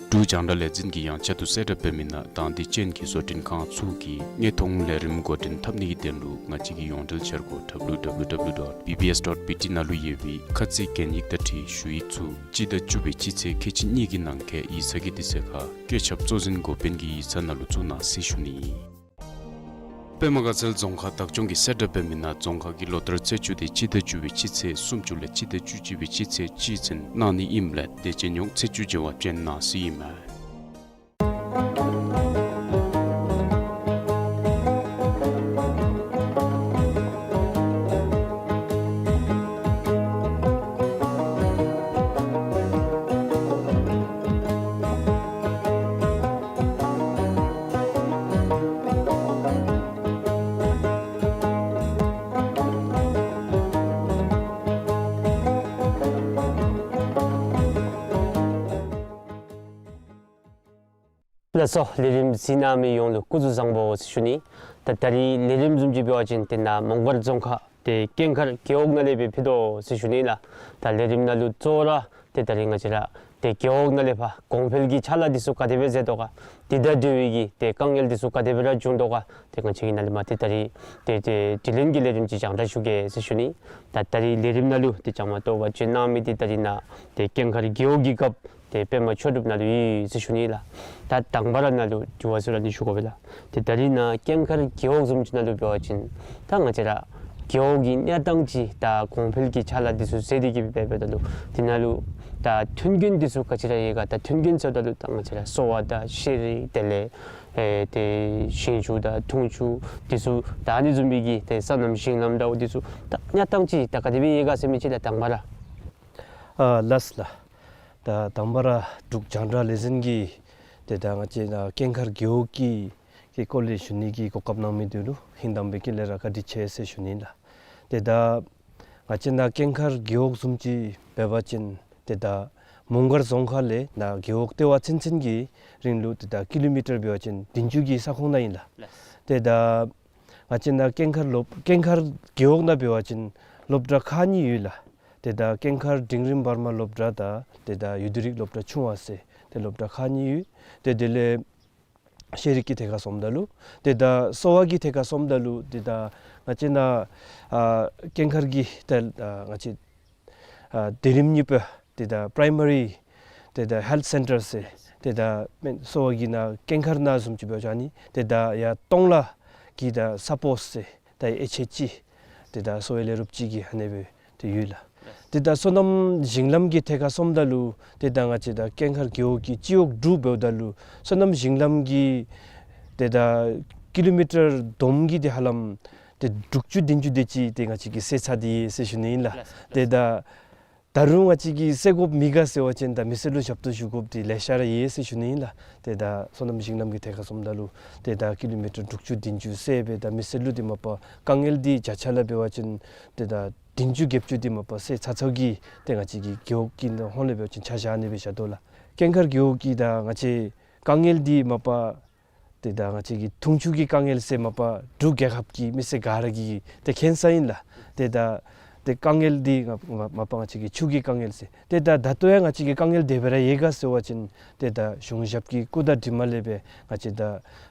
འབྲུག་རྒྱང་བསྒྲགས་ལས་འཛིན་གྱི་ཡང་ཆེད་དུ་གསལ་བསྒྲགས་འབད་མི་ནང་དང་དེ་ཅན་གྱི་བཟོ་སྐྲུན་ཁང་ཚུ་གིས་དངོས་མཐོང་ལས་རིམ་འགོ་འདྲེན་འཐབ་ནི་གི་དོན་ལུ་ང་བཅས་ཀྱི་ཡོངས་འབྲེལ་འཆར་སྒོ་W W W dot B B S dot B T ནང་ལུ་ཡོད་པའི་ཁ་ཚིག་གན་ཡིག་དང་འཁྲིལ་ཞུ་ཡིག་ཚུ་སྤྱི་ཟླ་བཅུ་པའི་སྤྱི་ཚེས་ཁལ་གཅིག་གཉིས་ཀྱི་ནང་འཁོད་ཡིག་ཚང་གི་དུས་ཚོད་ཁར་བཀོད་ཁྱབ་གཙོ་འཛིན་འགོ་དཔོན་གྱི་ཡིག་ཚང་ནང་ལུ་བཙུགས་གནང་ཟེར་ཞུ་ནི། པདྨ་དགའ་ཚལ་རྫོང་ཁག་བདག་སྐྱོང་གིས་གསལ་བསྒྲགས་འབད་མི་ནང་རྫོང་ཁག་གི་ལོ་ལྟར་ཚེས་བཅུ་དེ་སྤྱི་ཟླ་བཅུ་པའི་སྤྱི་ཚེས་སུམ་ཅུ་ལས་སྤྱི་ཟླ་བཅུ་གཅིག་པའི་སྤྱི་ཚེས་གཅིག་ཚུན་གནང་ནི་ཨིནམ་ལས་དད་ཅན་ཡོངས་ཚེས་བཅུ་མཇལ་བར་བྱོན་གནང་ཟེར་ཨིན་མས། ལགས་སོ། ལས་རིམ་གཟིགས་གནང་མི་ཡོངས་ལུ་སྐུ་གཟུགས་བཟང་པོ་ཟེར་ཞུ་ནི། ད་ད་རིས་ལས་རིམ་བཟུམ་ཅིག་འབད་བ་ཅིན་ཏེ་ནཱ་མོང་སྒར་རྫོང་ཁག་ཏེ་ཀུན་དགའ་རྒེད་འོག་ནང་ལས་སྦེ་ཕུལ་དོ་ཟེར་ཞུ་ནི་ལགས། ད་ལས་རིམ་ནང་ལུ་གཙོ་བོ་ར་ཏེ་ད་རིས་ང་བཅས་ར་ཏེ་རྒེད་འོག་ནང་ལས་ཕར་གོང་འཕེལ་གྱི་ཕྱག་ལཱ་འདི་ཚུ་ག་དེ་སྦེ་མཛད་དོ་ག། དེ་དང་འབྲེལ་བའི་གི་ཏེ་དཀའ་ངལ་འདི་ཚུ་ག་དེ་སྦེ་ར་བྱུང་དོ་ག། ཏེ་ང་བཅས་ཀྱིས་ནཱ་ལས་མར་ཏེ་ད་རིས་ཏེ་ཏེ་དྲི་ལན་གྱི་ལས་རིམ་ཅིག་རྒྱང་བསྒྲགས་ཞུ་གེ་ཟེར་ཞུ་ནི། ད་ད་རིས་ལས་རིམ་ནང་ལུ་ཏེ་བཅའ་མར་གཏོགས་པར་བྱོན་གནང་མི་འདི་ད་རིས་ནཱ་ཏེ་ཀུན་དགའ་རྒེད་འོག་གི་རྒཔོ་ཏེ་པདྨ་ཆོས་གྲུབ་ནཱ་ལུ་ཡོད་ཟེར་ཞུ་ནི་ལགས། ད་དང་པ་ར་ནཱ་ལུ་དྲི་བ་ཚུ་ར་ནི་ཞུ་དགོ་པས་ལགས། ཏེ་ད་རིས་ནཱ་ཀུན་དགའ་རྒེད་འོག་བཟུམ་ཅིག་ནང་ལུ་འབད་བ་ཅིན་ད་ང་བཅས་ར་རྒེད་འོག་གི་གནས་སྟངས་ཅིག་ད་གོང་འཕེལ་གྱི་ཕྱག་ལཱ་འདི་ཚུ་མཛད་དེ་གི་སྦེ་འབདཝ་ད་ལུ་དེ་ནང་ལུ་ད་མཐུན་རྐྱེན་འདི་ཚུ་ག་ཅི་ར་ཡོད་ག། ད་མཐུན་རྐྱེན་ཟེརཝ་ད་ལུ་ད་ང་བཅས་ར་གསོ་བ་དང་ཤེས་རིག་དེ་ལས་ཨེ་ཏེ་ཞིང་ཆུ་དང་འཐུང་ཆུ་འདི་ཚུ་ད་ཨ་ནི་བཟུམ་མའི་གི་ཏེ་སོ་ནམ་ཞིང་ལམ་འདྲཝ་འདི་ཚུ་ད་གནས་སྟངས་ཅིག་ད་ག་དེ་སྦེ་ཡོད་ག་ཟེར་མི་ཅིག་ལགས་དང་པ་ར། ཨ་ལགས་ལགས། ད་དང་པ་ར་འབྲུག་རྒྱང་བསྒྲགས་ལས་འཛིན་གྱིས་ཏེ་ད་ང་བཅས་ནཱ་ཀུན་དགའ་རྒེད་འོག་གི་གི་སྐོར་ལས་ཞུ་ནི་གི་གོ་སྐབས་གནང་མི་འདི་ལུ་ཧིང་དྭངས་པའི་དཀྱིལ་ལས་ར་བཀའ་དྲིན་ཆེ་ཟེར་ཞུ་ནི་ལགས། ཏེ་ད་ང་བཅས་ནཱ་ཀུན་དགའ་རྒེད་འོག་བཟུམ་ཅིག་འབད་བ་ཅིན་ཏེ་ད་མོང་སྒར་རྫོང་ཁག་ལས་ནཱ་རྒེད་འོག་ལྟེ་བ་ཚུན་ཚོད་ཀྱི་རིང་ལུ་ཏེ་ད་ཀི་ལོ་མི་ཊར་འབད་བ་ཅིན་བདུན་ཅུ་གི་ས་ཁོངས་ནང་ཨིན་ལགས། ལགས། ཏེ་ད་ང་བཅས་ནཱ་ཀུན་དགའ་སློབ་ཀུན་དགའ་རྒེད་འོག་ནང་འབད་བ་ཅིན་སློབ་གྲྭ་ཁག་གཉིས་ཡོད་ལགས། ཏེ་ད་ཀུན་དགའ་འབྲིང་རིམ་བར་མ་སློབ་གྲྭ་དང་ཏེ་ད་ཡུལ་དུས་རིག་སློབ་གྲྭ་ཆུང་བ་ཟེར་ཏེ་སློབ་གྲྭ་ཁག་གཉིས་ཡོད། ཏེ་དེ་ལས་ཤེས་རིག་གི་ཐད་ཁར་སོངམ་ད་ལུ་ཏེ་ད་གསོ་བ་གི་ཐད་ཁར་སོངམ་ད་ལུ་ཏེ་ད་ང་བཅས་ནཱ་ཨ་ཀུན་དགའ་གི་ཏེ་ཨ་ང་བཅས་ཨ་དེ་རིམ་གཉིས་པ་ཏེ་ད་པྲའི་མ་རི་ཏེ་ད་ཧེལཐ་སེན་ཊར་ཟེར་ཏེ་ད་སྨན་གསོ་བ་གི་ནཱ་ཀུན་དགའ་ནང་བཟུམ་ཅིག་འབད་བ་ཅིན་ཨ་ནི་ཏེ་ད་ཡར་སྟོང་ལ་གི་ད་ས་པོ་སི་ཟེར་ད་ཨེཆ་ཨེཆ་ཅི་ཏེ་ད་གསོ་བའི་ལས་རོགསཔ་ཅིག་གི་ཨ་ནི་སྦེ་ཏེ་ཡོད་ལགས། ཏེ་ད་སོ་ནམ་ཞིང་ལམ་གྱི་ཐད་ཁར་སོངམ་ད་ལུ་ཏེ་ད་ང་བཅས་ད་ཀུན་དགའ་རྒེད་འོག་གི་སྤྱི་འོག་དྲུག་འབདཝ་ད་ལུ་སོ་ནམ་ཞིང་ལམ་གྱི་ཏེ་ད་ཀི་ལོ་མི་ཊར་བསྡོམས་ཀྱིས་ཏེ་ཧ་ལམ་ཏེ་དྲུག་ཅུ་བདུན་ཅུ་དེ་ཅིག་ཏེ་ང་བཅས་ཀྱིས་སེལ་ཚར་ཏེ་ཡོད་ཟེར་ཞུ་ནི་ཨིན་ལགས། ལགས་སོ། ཏེ་ད་ད་རུང་ང་བཅས་ཀྱིས་སེལ་དགོཔ་མེད་ག་ཟེར་བ་ཅིན་ད་མི་སེར་ལུ་ཞབས་ཏོག་ཞུ་དགོཔ་འདི་ལེ་ཤ་ར་ཡོད་ཟེར་ཞུ་ནི་ཨིན་ལགས། ཏེ་ད་སོ་ནམ་ཞིང་ལམ་གྱི་ཐད་ཁར་སོངམ་ད་ལུ་ཏེ་ད་ཀི་ལོ་མི་ཊར་དྲུག་ཅུ་བདུན་ཅུ་ཟེར་སྦེ་ད་མི་སེར་ལུ་འདི་མ་པ་དཀའ་ངལ་འདི་བརྒྱ་ཆ་ལས་འབད་བ་ཅིན་ཏེ་ད་བདུན་ཅུ་བརྒྱད་ཅུ་འདི་མ་པ་སེལ་ཚར་ཚརཝ་གི་ཏེ་ང་བཅས་ཀྱི་རྒེད་འོག་གི་ནང་ཧོང་ལས་འབད་བ་ཅིན་ཆ་བཞག་ནི་སྦེ་བཞག་དོ་ལགས། ཀུན་དགའ་རྒེད་འོག་གི་ད་ང་བཅས་དཀའ་ངལ་འདི་མ་པ་ཏེ་ད་ང་བཅས་ཀྱི་འཐུང་ཆུ་གི་དཀའ་ངལ་ཟེར་མ་པ་འབྲུག་རྒྱལ་ཁབ་ཀྱི་མི་སེར་ག་ར་གིས་ཏེ་མཁྱེན་ས་ཨིན་ལགས། ཏེ་ད་ཏེ་དཀའ་ངལ་འདི་མ་མ་པ་ང་བཅས་ཀྱི་ཆུ་གི་དཀའ་ངལ་ཟེར། ཏེ་ད་ད་ལྟོ་ཡང་ང་བཅས་ཀྱི་དཀའ་ངལ་དེ་སྦེ་ར་ཡོད་ག་ཟེར་བ་ཅིན་ཏེ་ད་གཞུང་ཞབས་ཀྱི་སྐུ་དྲིན་ལས་སྦེ་ང་བཅས་ད་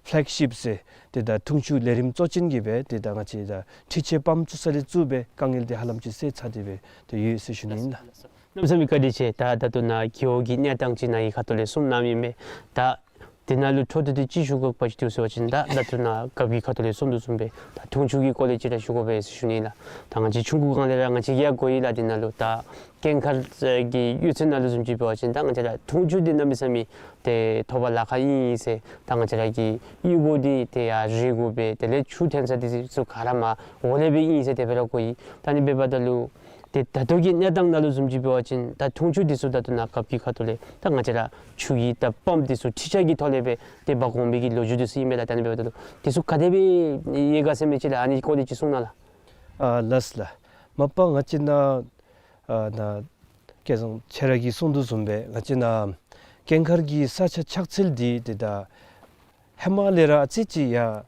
ཕེ་ལེག་ཤིབ་ཟེར་ཏེ་ད་འཐུང་ཆུ་ལས་རིམ་གཙོ་ཅན་གྱི་སྦེ་ཏེ་ད་ང་བཅས་ད་འཕྲུལ་ཆས་པམཔ་བཙུགས་ས་ལས་བཙུགས་སྦེ་དཀའ་ངལ་འདི་ཧ་ལམ་ཅིག་སེལ་ཚར་ཏེ་སྦེ་ཏེ་ཡོད་ཟེར་ཞུ་ནི་ཨིན་ལགས། གནམ་མེད་ས་མེད་བཀའ་དྲིན་ཆེ། ད་ད་ལྟོ་ནཱ་རྒེད་འོག་གི་གནས་སྟངས་ཅིག་ནཱ་གི་ཁ་ཐུག་ལས་གསུང་གནངམ་ཨིན་པས། ད་ དེ་ནང་ལུ་འཕྲོ་མཐུད་དེ་ཅིག་ཞུ་དགོཔ་ཅིག་འདུག་ཟེར་བ་ཅིན་ད་ད་ལྟོ་ནཱ་རྒཔོ་གི་ཁ་ཐུག་ལས་གསུངས་དོ་བཟུམ་སྦེ་ད་འཐུང་ཆུ་གི་སྐོར་ལས་ཅིག་ར་ཞུ་དགོ་པས་ཟེར་ཞུ་ནི་ལགས། ད་ང་བཅས་ཆུང་ཀུ་སྒང་ལས་ར་ང་བཅས་ཀྱིས་ཡང་གོ་ཡི་ལགས། དེ་ནང་ལུ་ད་ཀེང་མཁར་གྱི་གཡུས་ཚན་ནང་ལུ་བཟུམ་ཅིག་འབད་བ་ཅིན་ད་ང་བཅས་ར་འཐུང་ཆུ་འདི་གནམ་མེད་ས་མེད་ཏེ་ཐོབ་པར་ལཱ་ཁག་ཨིན་ཟེར། ད་ང་བཅས་ར་གི་གཡུས་སྒོ་འདི་ཏེ་ཡར་རི་དགོ་པས། དེ་ལས་ཆུ་འཐོན་ས་འདི་ཚུ་ག་ར་མར་འོག་ལས་སྦེ་ཨིན་ཟེར་དེ་སྦེ་ར་གོ་ཡི། ད་ཨ་ནི་འབདཝ་ད་ལུ་ཏེ་ད་ལྟོ་གི་གནས་སྟངས་ནང་ལུ་བཟུམ་ཅིག་འབད་བ་ཅིན་ད་འཐུང་ཆུ་འདི་ཚུ་ད་ལྟོ་ནཱ་རྒཔོ་གི་ཁ་ཐུག་ལས་ད་ང་བཅས་ར་ཆུ་གི་ད་པམཔ་འདི་ཚུ་འཕྲུལ་ཆས་ཀྱི་ཐོག་ལས་སྦེ་ཏེ་འབག་འོང་མི་གི་ལོ་རྒྱུས་འདི་ཚུ་ཨིན་མས་ལགས། ད་ཨ་ནི་འབདཝ་ད་ལུ་འདི་ཚུ་ག་དེ་སྦེ་ཡོད་ག་ཟེར་མི་ཅིག་ལགས། ཨ་ནི་སྐོར་ལས་ཅིག་གསུང་གནང་ལགས། ཨ་ལགས་ལགས། མ་པ་ང་བཅས་ནཱ་ཨ་ནཱ་སྐལ་བཟང་ཁྱེད་ར་གིས་གསུངས་དོ་བཟུམ་སྦེ་ང་བཅས་ནཱ་ཀེང་མཁར་གྱི་ས་ཆ་ཆགས་ཚུལ་འདི་ཏེ་ད་ཧེ་མ་ལས་ར་ཨ་ཙི་ཅིག་ཡར་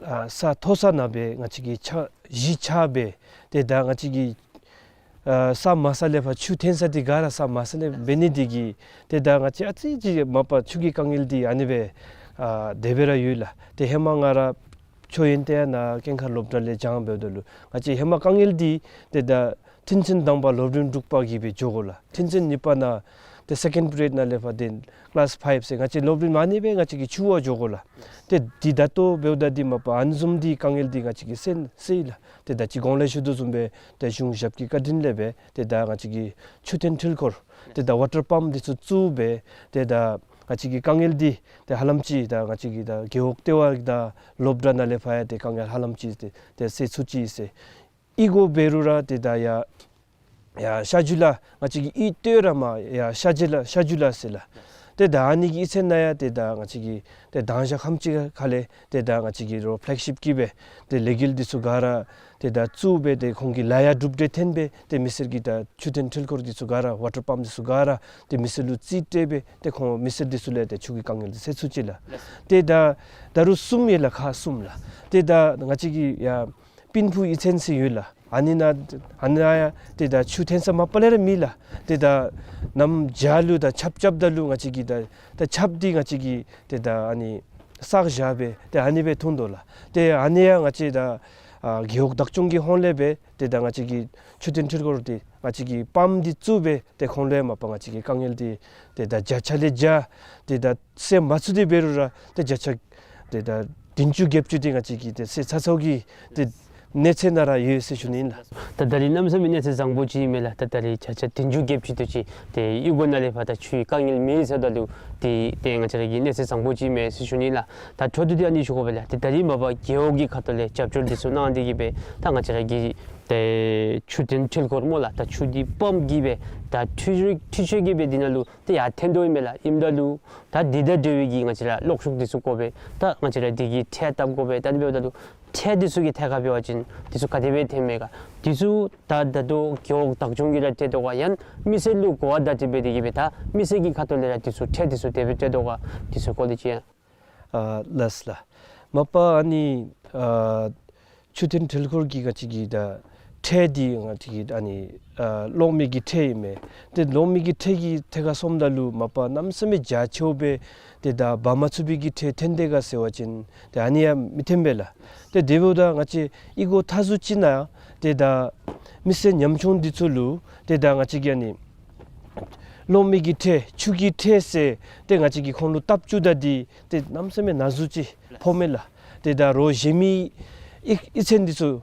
ཨ་ས་མཐོ་ས་ནང་སྦེ་ང་བཅས་ཀྱི་ཆགས་གཞི་ཆགས་སྦེ་ཏེ་ད་ང་བཅས་ཀྱི་ཨ་ས་དམའ་ས་ལས་ཕར་ཆུ་འཐོན་ས་འདི་ག་ར་ས་དམའ་ས་ལས་འབད་ནི་འདི་གིས་ཏེ་ད་ང་བཅས་ཨ་ཙི་ཅིག་མ་པ་ཆུ་གི་དཀའ་ངལ་འདི་ཨ་ནི་སྦེ་ཨ་དེ་སྦེ་ར་ཡོད་ལགས། ཏེ་ཧེ་མ་ང་ར་ཆོས་ཡོན་ཏན་ཡང་ནཱ་ཀེང་མཁར་སློབ་གྲྭ་ལས་སྦྱངས་འབདཝ་ད་ལུ་ང་བཅས་ཧེ་མ་དཀའ་ངལ་འདི་ཏེ་ད་ཐོན་ཚན་དང་པ་སློབ་རིམ་དྲུག་པ་གི་སྦེ་འགྱོ་དགོ་ལགས། ཐོན་ཚན་གཉིས་པ་ནང་ཏེ་སེ་ཀེནཌ་པི་རི་ཡོཌ་ནང་ལས་ཕར་ཏེ་ཀི་ལཱསི་ཕའིབ་ཟེར་ང་བཅས་སློབ་རིམ་ཨ་ནི་སྦེ་ང་བཅས་ཀྱིས་འགྱོ་བར་འགྱོ་དགོ་ལགས། ཏེ་འདི་ད་ལྟོ་འབདཝ་ད་འདི་མ་པ་ཨ་ནི་བཟུམ་འདི་དཀའ་ངལ་འདི་ང་བཅས་ཀྱིས་སེལ་སེལ་ཡི་ལགས། ཏེ་ད་ཅི་གོང་ལས་ཞུ་དོ་བཟུམ་སྦེ་ཏེ་གཞུང་ཞབས་ཀྱི་བཀའ་དྲིན་ལས་སྦེ་ཏེ་ད་ང་བཅས་ཀྱིས་ཆུ་འཐོན་འཕྲུལ་འཁོར་ཏེ་ད་ཝ་ཊར་པམཔ་འདི་ཚུ་བཙུགས་སྦེ་ཏེ་ད་ང་བཅས་ཀྱི་དཀའ་ངལ་འདི་ཏེ་ཧ་ལམ་ཅིག་ད་ང་བཅས་ཀྱི་ད་རྒེད་འོག་ལྟེ་བ་དང་སློབ་གྲྭ་ནང་ལས་ཕར་ཡང་ཏེ་དཀའ་ངལ་ཧ་ལམ་ཅིག་ཏེ་ཏེ་སེལ་ཚུགས་ཅི་ཟེར། ཨི་གོ་འབད་རུང་ར་ཏེ་ད་ཡར་ཡར་ཤར་རྒྱུད་ལ་ང་བཅས་ཀྱི་ཨི་སྟོད་ར་མར་ཡར་ཤར་རྒྱུད་ལ་ཤར་རྒྱུད་ལ་ཟེར་ལགས། ཏེ་ད་ཨ་ནི་གི་ཨི་ཚན་ནང་ཡང་ཏེ་ད་ང་བཅས་ཀྱི་ཏེ་དང་ཞག་ཁམས་ཅིག་ཁ་ལས་ཏེ་ད་ང་བཅས་ཀྱི་རོགས་ཕེ་ལེག་ཤིབ་ཀྱིས་སྦེ་ཏེ་ལས་འགུལ་འདི་ཚུ་ག་ར་ཏེ་ད་བཙུགས་སྦེ་ཏེ་ཁོང་གིས་ལཱ་ཡང་གྲུབ་འབྲས་ཐོན་སྦེ་ཏེ་མི་སེར་གྱི་ད་ཆུ་འཐོན་འཕྲུལ་འཁོར་འདི་ཚུ་ག་ར་ཝ་ཊར་པམཔ་འདི་ཚུ་ག་ར་ཏེ་མི་སེར་ལུ་རྩིས་སྤྲོད་སྦེ་ཏེ་ཁོང་མི་སེར་འདི་ཚུ་ལས་ཏེ་ཆུ་གི་དཀའ་ངལ་འདི་སེལ་ཚུགས་ཅི་ལགས། ཏེ་ད་ད་རུང་གསུམ་ཡོད་ལགས། ཁག་གསུམ་ལགས། ཏེ་ད་ང་བཅས་ཀྱི་ཡར་སྤུན་ཕུ་ཨི་ཚན་ཟེར་ཡོད་ལགས། ཨ་ནི་ནང་ཨ་ནི་ནང་ཡང་ཏེ་ད་ཆུ་འཐོན་ས་མ་པ་ལས་ར་མེད་ལགས། ཏེ་ད་གནམ་བྱཱར་ལུ་ད་ཆརཔ་རྐྱབ་ད་ལུ་ང་བཅས་ཀྱིས་ད་ད་ཆརཔ་འདི་ང་བཅས་ཀྱིས་ཏེ་ད་ཨ་ནི་བསགས་བཞག་སྦེ་ཏེ་ཨ་ནི་སྦེ་འཐུང་དོ་ལགས། ཏེ་ཨ་ནི་ཡང་ང་བཅས་ད་ཨ་རྒེད་འོག་བདག་སྐྱོང་གི་ཧོངས་ལས་སྦེ་ཏེ་ད་ང་བཅས་ཀྱིས་ཆུ་འཐོན་འཕྲུལ་འཁོར་འདི་ང་བཅས་ཀྱིས་པམཔ་འདི་བཙུགས་སྦེ་ཏེ་ཁོང་ལུ་ཡང་མ་པ་ང་བཅས་ཀྱི་དཀའ་ངལ་འདི་ཏེ་ད་བརྒྱ་ཆ་ལས་བརྒྱ་ཏེ་ད་སེལ་མ་ཚུགས་ཏེ་འབད་རུང་ར་ཏེ་བརྒྱ་ཆ་ཏེ་ད་བདུན་ཅུ་བརྒྱད་ཅུ་འདི་ང་བཅས་ཀྱིས་ཏེ་སེལ་ཚར་ཚརཝ་གི་ཏེ་གནས་ཚད་ནང་ར་ཡོད་ཟེར་ཞུ་ནི་ཨིན་ལགས། ད་ད་རིས་གནམ་མེད་ས་མེད་གནས་ཚད་བཟང་པོ་ཅིག་ཨིན་མས་ལགས། ད་ད་རིས་བརྒྱ་ཆ་བདུན་ཅུ་བརྒྱད་ཅུ་དེ་ཅིག་ཏེ་ཨི་གོ་ནང་ལས་ཕར་ད་ཆུའི་དཀའ་ངལ་མེད་ཟེརཝ་ད་ལུ་ཏེ་ཏེ་ང་བཅས་ར་གི་གནས་ཚད་བཟང་པོ་ཅིག་ཨིན་མས་ཟེར་ཞུ་ནི་ལགས། ད་འཕྲོ་མཐུད་དེ་ཨ་ནི་ཞུ་དགོ་པས་ལགས། ཏེ་ད་རིས་མ་པ་རྒེད་འོག་གི་ཁ་ཐུག་ལས་རྒྱབ་སྐྱོར་འདི་ཚུ་གནང་སྟེ་གིས་སྦེ་ད་ང་བཅས་ར་གི་ཏེ་ཆུ་འཐོན་འཕྲུལ་འཁོར་སྨོ་ལགས། ད་ཆུ་འདི་པམཔ་གིས་སྦེ་ད་འཕྲུལ་འཕྲུལ་ཆས་ཀྱིས་སྦེ་འདི་ནང་ལུ་ཏེ་ཡར་འཐོན་དོ་ཨིན་མས་ལགས། ཨིནམ་ད་ལུ་ད་འདི་དང་འབྲེལ་བའི་གི་ང་བཅས་ར་གློག་ཤུགས་འདི་ཚུ་དགོ་པས། ད་ང་བཅས་ར་འདི་གི་ཁྲལ་བཏབ་དགོ་པས། ད་ཨ་ནི་འབདཝ་ད་ལུ་ཁྲལ་འདི་ཚུ་གི་ཐད་ཁར་འབད་བ་ཅིན་འདི་ཚུ་ག་དེ་སྦེ་འཐོན་མས་ག། འདི་ཚུ་ད་ད་ལྟོ་རྒེད་འོག་བདག་སྐྱོང་གིས་ར་སྤྲོད་དོ་ག་ཡང་མི་སེར་ལུ་གོ་བརྡ་སྤྲོད་དེ་གིས་སྦེ་ད་མི་སེར་གྱི་ཁ་ཐུག་ལས་ར་འདི་ཚུ་ཁྲལ་འདི་ཚུ་དེ་སྦེ་སྤྲོད་དོ་ག། འདི་ཚུ་སྐོར་ལས་ཅིག་ཡང་། ཨ་ལགས་ལགས། མ་པ་ཨ་ནི་ཨ་ཆུ་འཐོན་འཕྲུལ་འཁོར་གྱི་ང་བཅས་ཀྱི་ད་ཁྲལ་འདི་ང་བཅས་ཀྱི་ཨ་ནི་ཨ་གློག་མེ་གི་ཁྲལ་ཨིན་མས། ཏེ་གློག་མེ་གི་ཁྲལ་གྱི་ཐད་ཁར་སོངམ་ད་ལུ་མ་པ་གནམ་མེད་ས་མེད་རྒྱ་ཆེཝ་སྦེ་ཏེ་ད་འབག་མ་ཚུགས་པའི་གི་ཁྲལ་འཐོན་དེས་ག་ཟེར་བ་ཅིན་ཏེ་ཨ་ནི་ཡང་མི་འཐོན་པས་ལགས། ཏེ་དེ་འབདཝ་ད་ང་བཅས་ཨི་གོ་མཐའ་ཟུར་ཅིག་ནང་ཏེ་ད་མི་སེར་ཉམ་ཆུང་འདི་ཚུ་ལུ་ཏེ་ད་ང་བཅས་ཀྱིས་ཨ་ནི་གློག་མེ་གི་ཁྲལ་ཆུ་གི་ཁྲལ་ཟེར་ཏེ་ང་བཅས་ཀྱིས་ཁོང་ལུ་བཏབ་བཅུག་ད་འདི་ཏེ་གནམ་མེད་ས་མེད་ན་ཟུག་ཅིག་ཕོག་མས་ལགས། ཏེ་ད་རོགས་གཞན་མི་ཨི་ཨི་ཚན་འདི་ཚུ་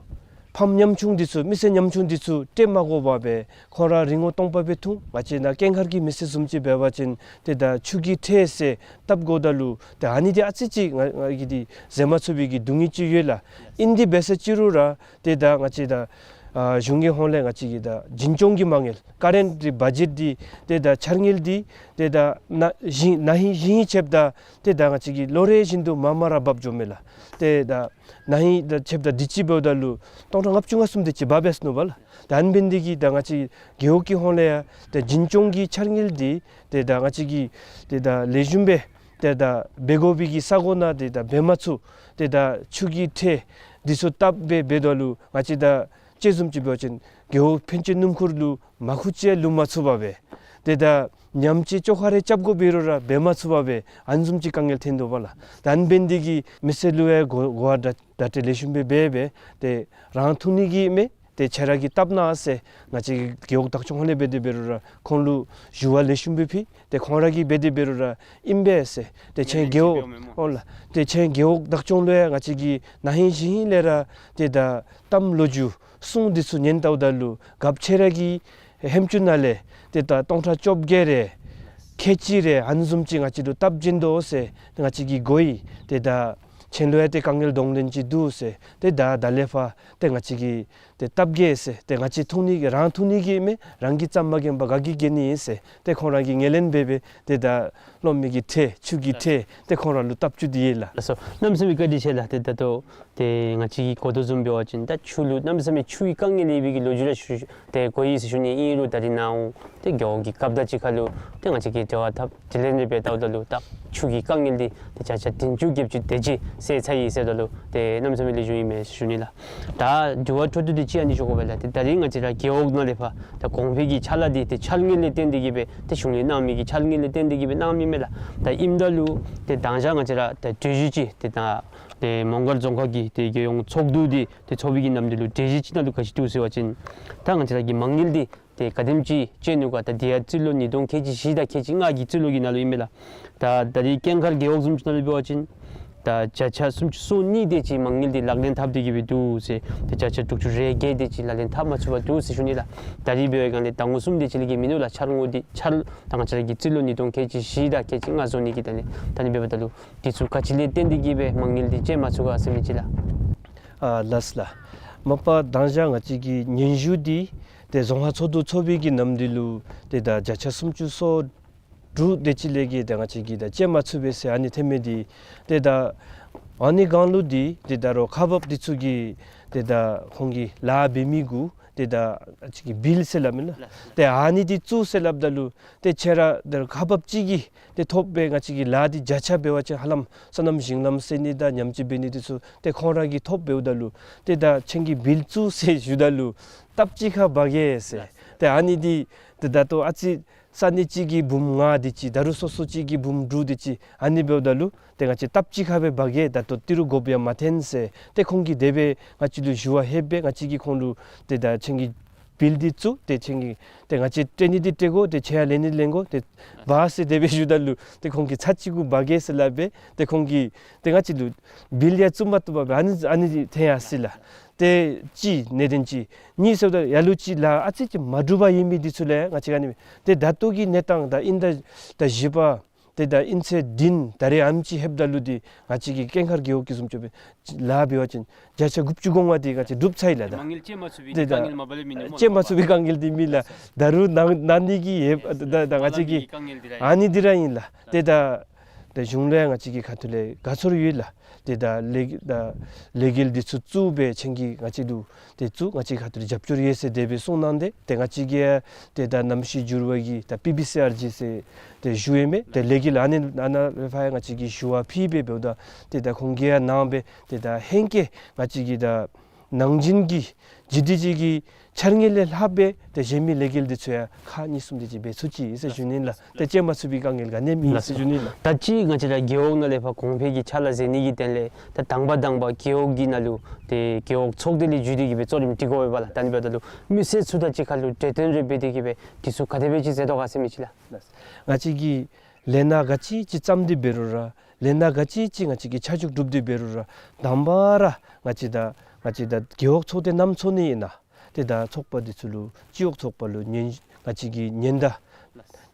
ཕམ་ཉམ་ཆུང་འདི་ཚུ་མི་སེར་ཉམ་ཆུང་འདི་ཚུ་སྤྲོད་མ་དགོ་པར་སྦེ་ཁོང་ར་རིན་གོང་སྟོང་པ་སྦེ་འཐུང་། ང་བཅས་ནཱ་ཀེང་མཁར་གྱི་མི་སེར་བཟུམ་ཅིག་འབད་བ་ཅིན་ཏེ་ད་ཆུ་གི་ཁྲལ་ཟེར་བཏབ་དགོ་ད་ལུ་ཏེ་ཨ་ནི་འདི་ཨ་ཙི་ཅིག་ང་ང་གིས་འདི་བཟོད་མ་ཚུགས་པའི་གི་སྡུག་བསྔལ་ཅིག་ཡོད་ལགས། ཨིན་དེ་འབད་ས་ཅིག་རུང་ར་ཏེ་ད་ང་བཅས་ད་ཨ་གཞུང་གི་ཧོངས་ལས་ང་བཅས་ཀྱི་ད་འཛིན་སྐྱོང་གི་མ་དངུལ་ཀ་རེནཊ་རི་བ་ཇེཊ་འདི་ཏེ་ད་འཆར་དངུལ་འདི་ཏེ་ད་ན་ཧིང་ན་ཧིང་ཧིང་ཧིང་ཆད་ད་ཏེ་ད་ང་བཅས་ཀྱིས་ལོ་རེ་བཞིན་དུ་མར་མར་ར་འབབ་འགྱོཝ་མས་ལགས། ཏེ་ད་ན་ཧིང་ད་ཆད་ད་དུས་ཅི་འབདཝ་ད་ལུ་སྟོང་ཕྲག་ལྔ་བཅུ་ང་གསུམ་དེ་ཅིག་འབབ་ཡར་སོ་ནུག་པ་ལགས། ད་ཨ་ནི་འབད་ནི་འདི་གིས་ད་ང་བཅས་རྒེད་འོག་གི་ཧོངས་ལས་ཡང་ད་འཛིན་སྐྱོང་གི་འཆར་དངུལ་འདི་ཏེ་ད་ང་བཅས་ཀྱིས་ཏེ་ད་ལེགས་ཤོམ་སྦེ་ཏེ་ད་འབད་དགོ་པའི་གི་ས་གོ་ནང་ཏེ་ད་འབད་མ་ཚུགས། ཏེ་ད་ཆུ་གི་ཁྲལ་འདི་ཚུ་བཏབ་སྦེ་འབདཝ་ད་ལུ་ང་བཅས་ད་དཔྱེ་བཟུམ་ཅིག་འབད་བ་ཅིན་རྒེད་འོག་ཕན་ཆད་སྣུམ་འཁོར་ལུ་མར་ཁུ་ཅིག་བླུག་མ་ཚུགས་པར་སྦེ་ཏེ་ད་ཉམས་བཅོས་ཅོག་ཁ་རེ་རྐྱབ་དགོ་འབད་རུང་ར་འབད་མ་ཚུགས་པར་སྦེ་ཨ་ནི་བཟུམ་ཅིག་དཀའ་ངལ་འཐོན་དོ་པ་ལགས། ད་ཨ་ནི་འབད་ནི་འདི་གིས་མི་སེར་ལུ་ཡང་གོ་གོ་བ་བརྡ་བརྡ་སྤྲོད་ལེགས་ཤོམ་སྦེ་འབད་སྦེ་ཏེ་རང་འཐུང་ནི་གི་མེད། ཏེ་ཁྱེད་ར་གིས་བཏབ་གནང་ཟེར་ང་བཅས་ཀྱི་རྒེད་འོག་བདག་སྐྱོང་ལས་འབད་དེ་འབད་རུང་ར་ཁོང་ལུ་ཞུ་བ་ལེགས་ཤོམ་སྦེ་ཕུལ། ཏེ་ཁོང་ར་གིས་འབད་དེ་འབད་རུང་ར་ཨིན་པས་ཟེར། ཏེ་ཁྱེད་རྒེད་འོག་འོང་ལགས། ཏེ་ཁྱེད་རྒེད་འོག་བདག་སྐྱོང་ལུ་ཡང་ང་བཅས་ཀྱིས་ན་ཧིང་གཞེས་ཧིང་ལས་ར་ཏེ་ད་གཏམ་ལོ་རྒྱུས་གསུང་འདི་ཚུ་ཉན་བལྟཝ་ད་ལུ་རྒཔོ་ཁྱེད་ར་གི་ཧེམ་ཅུང་ནང་ལས་ཏེ་ད་སྟོང་ཕྲག་བཅོ་བརྒྱད་རེ་ཁལ་གཅིག་རེ་ཨ་ནི་བཟུམ་ཅིག་ང་བཅས་ལུ་བཏབ་བྱིན་དོ་ཟེར་ཏེ་ང་བཅས་ཀྱིས་གོ་ཡི། ཏེ་ད་ཁྱེད་ལུ་ཡང་ཏེ་དཀའ་ངལ་གདོང་ལེན་ཅིག་འདུག་ཟེར། ཏེ་ད་ད་ལས་ཕར་ཏེ་ང་བཅས་ཀྱིས་ཏེ་བཏབ་གེ་ཟེར། ཏེ་ང་བཅས་འཐུང་ནི་གི་རང་འཐུང་ནི་གི་མེན། རང་གིས་རྩམ་མ་གྱོན་པར་ག་གིས་གྱོན་ནི་ཨིན་ཟེར། ཏེ་ཁོང་ར་གིས་ངོས་ལེན་འབད་སྦེ་ཏེ་ད་གློག་མེ་གི་ཁྲལ་ཆུ་གི་ཁྲལ་ཏེ་ཁོང་ར་ལུ་བཏབ་བཅུག་སྟེ་ཡོད་ལགས། ལགས་སོ། གནམ་མེད་ས་མེད་བཀའ་དྲིན་ཆེ་ལགས། ཏེ་ད་ལྟོ་ཏེ་ང་བཅས་ཀྱིས་གོ་དོ་བཟུམ་འབད་བ་ཅིན་ད་ཆུ་ལུ་གནམ་མེད་ས་མེད་ཆུ་གི་དཀའ་ངལ་ཡོད་པའི་གི་ལོ་རྒྱུས་ར་ཞུ་ཏེ་གོ་ཡི་ཟེར་ཞུ་ནི་ཨིན་རུང་ད་རིས་ནཱ་འོང་ཏེ་རྒེད་འོག་གི་རྒཔོ་དང་གཅིག་ཁར་ལུ་ཏེ་ང་བཅས་ཀྱིས་འབྲེལ་བ་འཐབ་དྲི་ལན་རེ་འབད་བལྟཝ་ད་ལུ་ད་ཆུ་གི་དཀའ་ངལ་འདི་ཏེ་བརྒྱ་ཆ་བདུན་ཅུ་བརྒྱད་ཅུ་དེ་ཅིག་སེལ་ཚར་ཡི་ཟེརཝ་ད་ལུ་ཏེ་གནམ་མེད་ས་མེད་ལེགས་ཤོམ་ཨིན་མས་ཟེར་ཞུ་ནི་ལགས། ད་དྲི་བ་འཕྲོ་མཐུད་དེ་ཅིག་ཨ་ནི་ཞུ་དགོ་པས་ལགས། ཏེ་ད་རིས་ང་བཅས་ར་རྒེད་འོག་ནང་ལས་ཕར་ད་གོང་འཕེལ་གྱི་ཕྱག་ལཱ་འདི་ཏེ་འཆར་དངོས་ལས་བརྟེན་ཏེ་གིས་སྦེ་ཏེ་གཞུང་ལས་གནང་མི་གི་འཆར་དངོས་ལས་བརྟེན་ཏེ་གིས་སྦེ་གནང་མི་མས་ལགས། ད་ཨིནམ་ད་ལུ་ཏེ་དང་ཞག་ང་བཅས་ར་ད་གྲོས་གཞི་ཅིག་ཏེ་ད་ཏེ་མོང་སྒར་རྫོང་ཁག་གི་ཏེ་རྒྱལ་ཡོངས་ཚོགས་འདུ་འདི་ཏེ་ཚོགས་པའི་གི་ནམ་དུས་ལུ་གྲོས་གཞི་ཅིག་ནང་ལུ་ག་ཅི་འདུག་ཟེར་བ་ཅིན་ད་ང་བཅས་ར་གི་མ་དངུལ་འདི་ཏེ་ག་དེམ་ཅིག་སྤྱོད་ནུག་ག། ད་དེ་ཡང་རྩིས་ལོ་ཉིས་སྟོང་ཁལ་གཅིག་བཞི་དང་ཁལ་གཅིག་ལྔ་གི་རྩིས་ལོ་གི་ནང་ལུ་ཨིན་མས་ལགས། ད་ད་རིས་སྐྱེངས་མཁར་རྒེད་འོག་བཟུམ་ཅིག་ནང་ལུ་འབད་བ་ཅིན་ད་བརྒྱ་ཆ་སུམ་ཅུ་སོ་གཉིས་དེ་ཅིག་མ་དངུལ་འདི་ལག་ལེན་འཐབ་སྟེ་གིས་སྦེ་འདུག་ཟེར། ད་བརྒྱ་ཆ་དྲུག་ཅུ་རེ་བརྒྱད་དེ་ཅིག་ལག་ལེན་འཐབ་མ་ཚུགས་པར་འདུག་ཟེར་ཞུ་ནི་ལགས། ད་རིས་འབད་བའི་སྒང་ལས་ཟླ་ངོ་གསུམ་དེ་ཅིག་ལས་བརྒལ་མིན་ནུག་ལགས། འཆར་དངོས་འདི་འཆར་ད་ང་བཅས་ར་གི་རྩིས་ལོ་ཉིས་སྟོང་ཁལ་གཅིག་བཞི་དང་ཁལ་གཅིག་ལྔ་བཟོ་ནི་གི་ད་ལས་ད་ཨ་ནི་འབདཝ་ད་ལུ་འདི་ཚུ་ག་ཅི་ལས་བརྟེན་ཏེ་གིས་སྦེ་མ་དངུལ་འདི་སྤྱོད་མ་ཚུགས་ག་ཟེར་མི་ཅིག་ལགས། ཨ་ལགས་ལགས། མ་པ་དང་ཞག་ང་བཅས་ཀྱི་སྙན་ཞུ་འདི་ཏེ་རྫོང་ཁག་ཚོགས་འདུ་ཚོགས་པའི་གི་ནམ་དུས་ལུ་ཏེ་ད་བརྒྱ་ཆ་སུམ་ཅུ་སོ་དྲུག་དེ་ཅིག་ལས་བརྒལ་ཏེ་ང་བཅས་ཀྱིས་ད་སྤྱོད་མ་ཚུགས་པས་ཟེར་ཨ་ནི་ཐོན་མི་འདི་ཏེ་ད་ཨ་ནི་སྒང་ལུ་འདི་ཏེ་ད་རུང་ཁག་འབགཔ་འདི་ཚུ་གིས་ཏེ་ད་ཁོང་གི་ལཱ་འབད་མི་གུ་ཏེ་ད་ང་བཅས་ཀྱི་བིལ་ཟེར་སླབ་མེན་ན། ཏེ་ཨ་ནི་འདི་བཙུགས་ཟེར་སླབ་ད་ལུ་ཏེ་ཁྱེད་ར་ད་ཁག་འབགཔ་ཅིག་གིས་ཏེ་ཐོབ་པའི་ང་བཅས་ཀྱི་ལཱ་འདི་བརྒྱ་ཆ་འབད་བ་ཅིན་ཧ་ལམ་སོ་ནམ་ཞིང་ལམ་སེལ་ནི་དང་ཉམས་བཅོས་འབད་ནི་འདི་ཚུ་ཏེ་ཁོང་ར་གིས་ཐོབ་འབདཝ་ད་ལུ་ཏེ་ད་ཁྱེད་ཀྱིས་བིལ་བཙུགས་ཟེར་ཞུཝ་ད་ལུ་ལྟབ་གཅིག་ཁར་འབག་གེ་ཟེར། ཏེ་ཨ་ནི་འདི་ཏེ་ད་ལྟོ་ཨ་ཙི་ས་གནས་ཅིག་གི་འབུམ་ལྔ་དེ་ཅིག་ད་རུང་སོ་སོ་ཅིག་གི་འབུམ་དྲུག་དེ་ཅིག་ཨ་ནི་འབདཝ་ད་ལུ་ཏེ་ང་བཅས་ལྟབ་གཅིག་ཁར་སྦེ་འབག་གེ། ད་ལྟོ་ཏི་རུ་དགོཔ་ཡང་མ་ཐོན་ཟེར་ཏེ་ཁོང་གིས་དེ་སྦེ་ང་བཅས་ལུ་ཞུ་བ་ལྷོདཔ་སྦེ་ང་བཅས་ཀྱིས་ཁོང་ལུ་ཏེ་ད་ཁྱེད་ཀྱིས་བིལ་འདི་བཙུགས་ཏེ་ཁྱེད་ཀྱིས་ཏེ་ང་བཅས་སྤྲོད་ནི་འདི་སྤྲོད་དགོ། ཏེ་ཁྱེད་ཡང་ལེན་ནི་ལེན་དགོ། ཏེ་འབག་ཟེར་དེ་སྦེ་ཞུཝ་ད་ལུ་ཏེ་ཁོང་གིས་ཚར་གཅིག་གུ་འབག་གེ་ཟེར་སླབ་སྦེ་ཏེ་ཁོང་གིས་ཏེ་ང་བཅས་ལུ་བིལ་ཡང་བཙུགས་མ་བཏུབ་པར་ཨ་ནི་ཨ་ནི་འདི་ཐོན་ཡར་སོ་ཡི་ལགས། ཏེ་གཅིག་གནད་དོན་གཅིག། གཉིས་ཟེརཝ་ད་ལ་ལུ་ཅིག་ལཱ་ཨ་ཙི་ཅིག་མ་གྲུབ་པར་ཡོད་མི་འདི་ཚུ་ལས་ང་བཅས་ག་ནི་ཏེ་ད་ལྟོ་གི་གནས་སྟངས་ད་ཨིན་ཟླ་ད་བཞི་པ་ཏེ་ད་ཨིན་ཚེས་བདུན་ད་རེས་ཨེམ་ཅིག་ལྷོདཔ་ད་ལུ་འདི་ང་བཅས་ཀྱི་སྐྱེངས་མཁར་རྒེད་འོག་གི་བཟུམ་ཅིག་སྦེ་ལཱ་འབད་བ་ཅིན་བརྒྱ་ཆ་དགུ་བཅུ་གོ་ལྔ་འདི་ང་བཅས་གྲུབ་ཚར་ཡི་ལགས། ད་མ་དངུལ་སྤྱོད་མ་ཚུགས་པའི་ཏེ་ད་དཀའ་ངལ་མ་པ་ལས་མིན་ནུག་སྨོ། སྤྱོད་མ་ཚུགས་པའི་དཀའ་ངལ་འདི་མེད་ལགས། ད་རུང་གནང་གནང་ནི་གི་ཡོདཔ་ད་ད་ང་བཅས་ཀྱི་དཀའ་ངལ་འདི་ར་ཨ་ནི་འདི་ར་ཨིན་ལགས། ཏེ་ད་ད་གཞུང་ལས་ང་བཅས་ཀྱི་ཁ་ཐུག་ལས་དགའ་ཚོར་ཡོད་ལགས། ཏེ་ད་ལས་ད་ལས་འགུལ་འདི་ཚུ་བཙུགས་སྦེ་ཁྱེད་ཀྱིས་ང་བཅས་ལུ་ཏེ་བཙུགས་ང་བཅས་ཁ་ཐུག་ལས་རྒྱབ་སྐྱོར་ཡོད་ཟེར་དེ་སྦེ་གསུངས་གནང་སྟེ་ཏེ་ང་བཅས་ཀྱིས་ཏེ་ད་གནམ་གཤིས་འགྱུར་བ་གི་ད་པི་བི་སི་ཨར་ཇི་ཟེར་ཏེ་ཞུ་ཡོད་མི་ཏེ་ལས་འགུལ་ཨ་ནི་ཨ་ནཱ་ལས་ཕར་ཡང་ང་བཅས་ཀྱིས་ཞུ་བ་ཕུལ་སྦེ་འབདཝ་ད་ཏེ་ད་ཁོང་གིས་ཡང་གནང་སྦེ་ཏེ་ད་ཧེང་སྐལ་ང་བཅས་ཀྱི་ད་ནང་བཞིན་གྱི་ཇི་དེ་ཅིག་གི་འཆར་དངོས་ལས་ལྷག་སྦེ་ཏེ་གཞན་མི་ལས་འགུལ་འདི་ཚུ་ཡང་ཁག་གཉིས་གསུམ་དེ་ཅིག་འབད་ཚུགས་ཅི་ཟེར་ཞུ་ནི་ལགས། ཏེ་སྤྱོད་མ་ཚུགས་པའི་དཀའ་ངལ་ག་ནི་མེད་ཟེར་ཞུ་ནི་ལགས། ད་ཅི་ང་བཅས་ར་རྒེད་འོག་ནང་ལས་ཕར་གོང་འཕེལ་གྱི་ཕྱག་ལཱ་མཛད་ནི་གི་དོན་ལས་ད་དང་པ་དང་པ་རྒེད་འོག་གི་ནང་ལུ་ཏེ་རྒེད་འོག་ཚོགས་སྡེ་ལས་བརྒྱུད་དེ་གིས་སྦེ་གཙོ་རིམ་སྒྲིག་དགོ་པས་ལགས། ད་ཨ་ནི་འབདཝ་ད་ལུ་མི་སེར་ཚུ་དང་གཅིག་ཁར་ལུ་གྲོས་བསྟུན་རེ་འབད་དེ་གིས་སྦེ་འདི་ཚུ་ག་དེ་སྦེ་ཅིག་མཛད་དོ་ག་ཟེར་མི་ཅིག་ལགས། ང་བཅས་ཀྱིས་ལས་སྣ་ག་ཅི་ཅིག་བརྩམས་ཏེ་འབད་རུང་ར་ལས་སྣ་ག་ཅི་ཅིག་ང་བཅས་ཀྱིས་ཆ་འཇོག་གྲུབ་སྟེ་འབད་རུང་ར་དང་པ་ར་ང་བཅས་ད་ང་བཅས་ད་རྒེད་འོག་ཚོགས་སྡེ་ནམ་ཚོགས་ནི་ཨིན་ན་ཏེ་ད་ཚོགས་པ་འདི་ཚུ་ལུ་སྤྱི་འོག་ཚོགས་པ་ལུ་ཉན་ང་བཅས་ཀྱིས་ཉེན་བརྡ་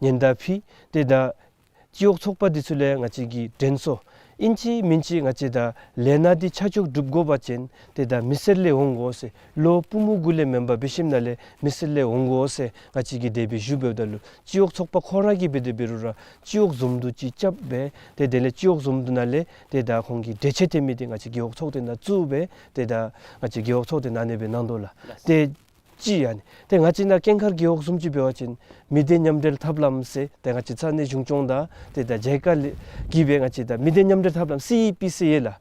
ཉེན་བརྡ་ཕུལ། ཏེ་ད་སྤྱི་འོག་ཚོགས་པ་འདི་ཚུ་ལས་ང་བཅས་ཀྱིས་དྲན་གསོ་ཨིན་ཅི་མིན་ཅི་ང་བཅས་ད་ལས་སྣ་འདི་ཆ་འཇོག་གྲུབ་དགོ་པ་ཅིན་ཏེ་ད་མི་སེར་ལས་འོང་དགོ་ཟེར། ལོ་པུས་མོ་གུ་ལས་མེན་པར་འབད་ཞིནམ་ལས་མི་སེར་ལས་འོང་དགོ་ཟེར་ང་བཅས་ཀྱིས་དེ་སྦེ་ཞུ་འབདཝ་ད་ལུ་སྤྱི་འོག་ཚོགས་པ་ཁོང་ར་གིས་འབད་དེ་འབད་རུང་ར་སྤྱི་འོག་བཟུམ་འདུ་ཅིག་རྐྱབ་སྦེ་ཏེ་དེ་ལས་སྤྱི་འོག་བཟུམ་འདུ་ནང་ལས་ཏེ་ད་ཁོང་གི་གྲོས་ཆོད་འཐེན་མི་འདི་ང་བཅས་རྒེད་འོག་ཚོགས་སྡེ་ནང་བཙུགས་སྦེ་ཏེ་ད་ང་བཅས་རྒེད་འོག་ཚོགས་སྡེ་ནང་ཨ་ནེ་སྦེ་གནང་དོ་ལགས། ཏེ་ཅིག་ཨ་ནི་ཏེ་ང་བཅས་ནཱ་སྐྱེངས་མཁར་རྒེད་འོག་བཟུམ་ཅིག་འབད་བ་ཅིན་མི་སྡེ་མཉམ་འབྲེལ་ཐབས་ལམ་ཟེར་ཏེ་ང་བཅས་ས་གནས་གཞུང་སྐྱོང་དང་ཏེ་ད་ཇའི་ཀ་ལས་གིས་སྦེ་ང་བཅས་ད་མི་སྡེ་མཉམ་འབྲེལ་ཐབས་ལམ་སི་ཨི་པི་ཟེར་ཡོད་ལགས།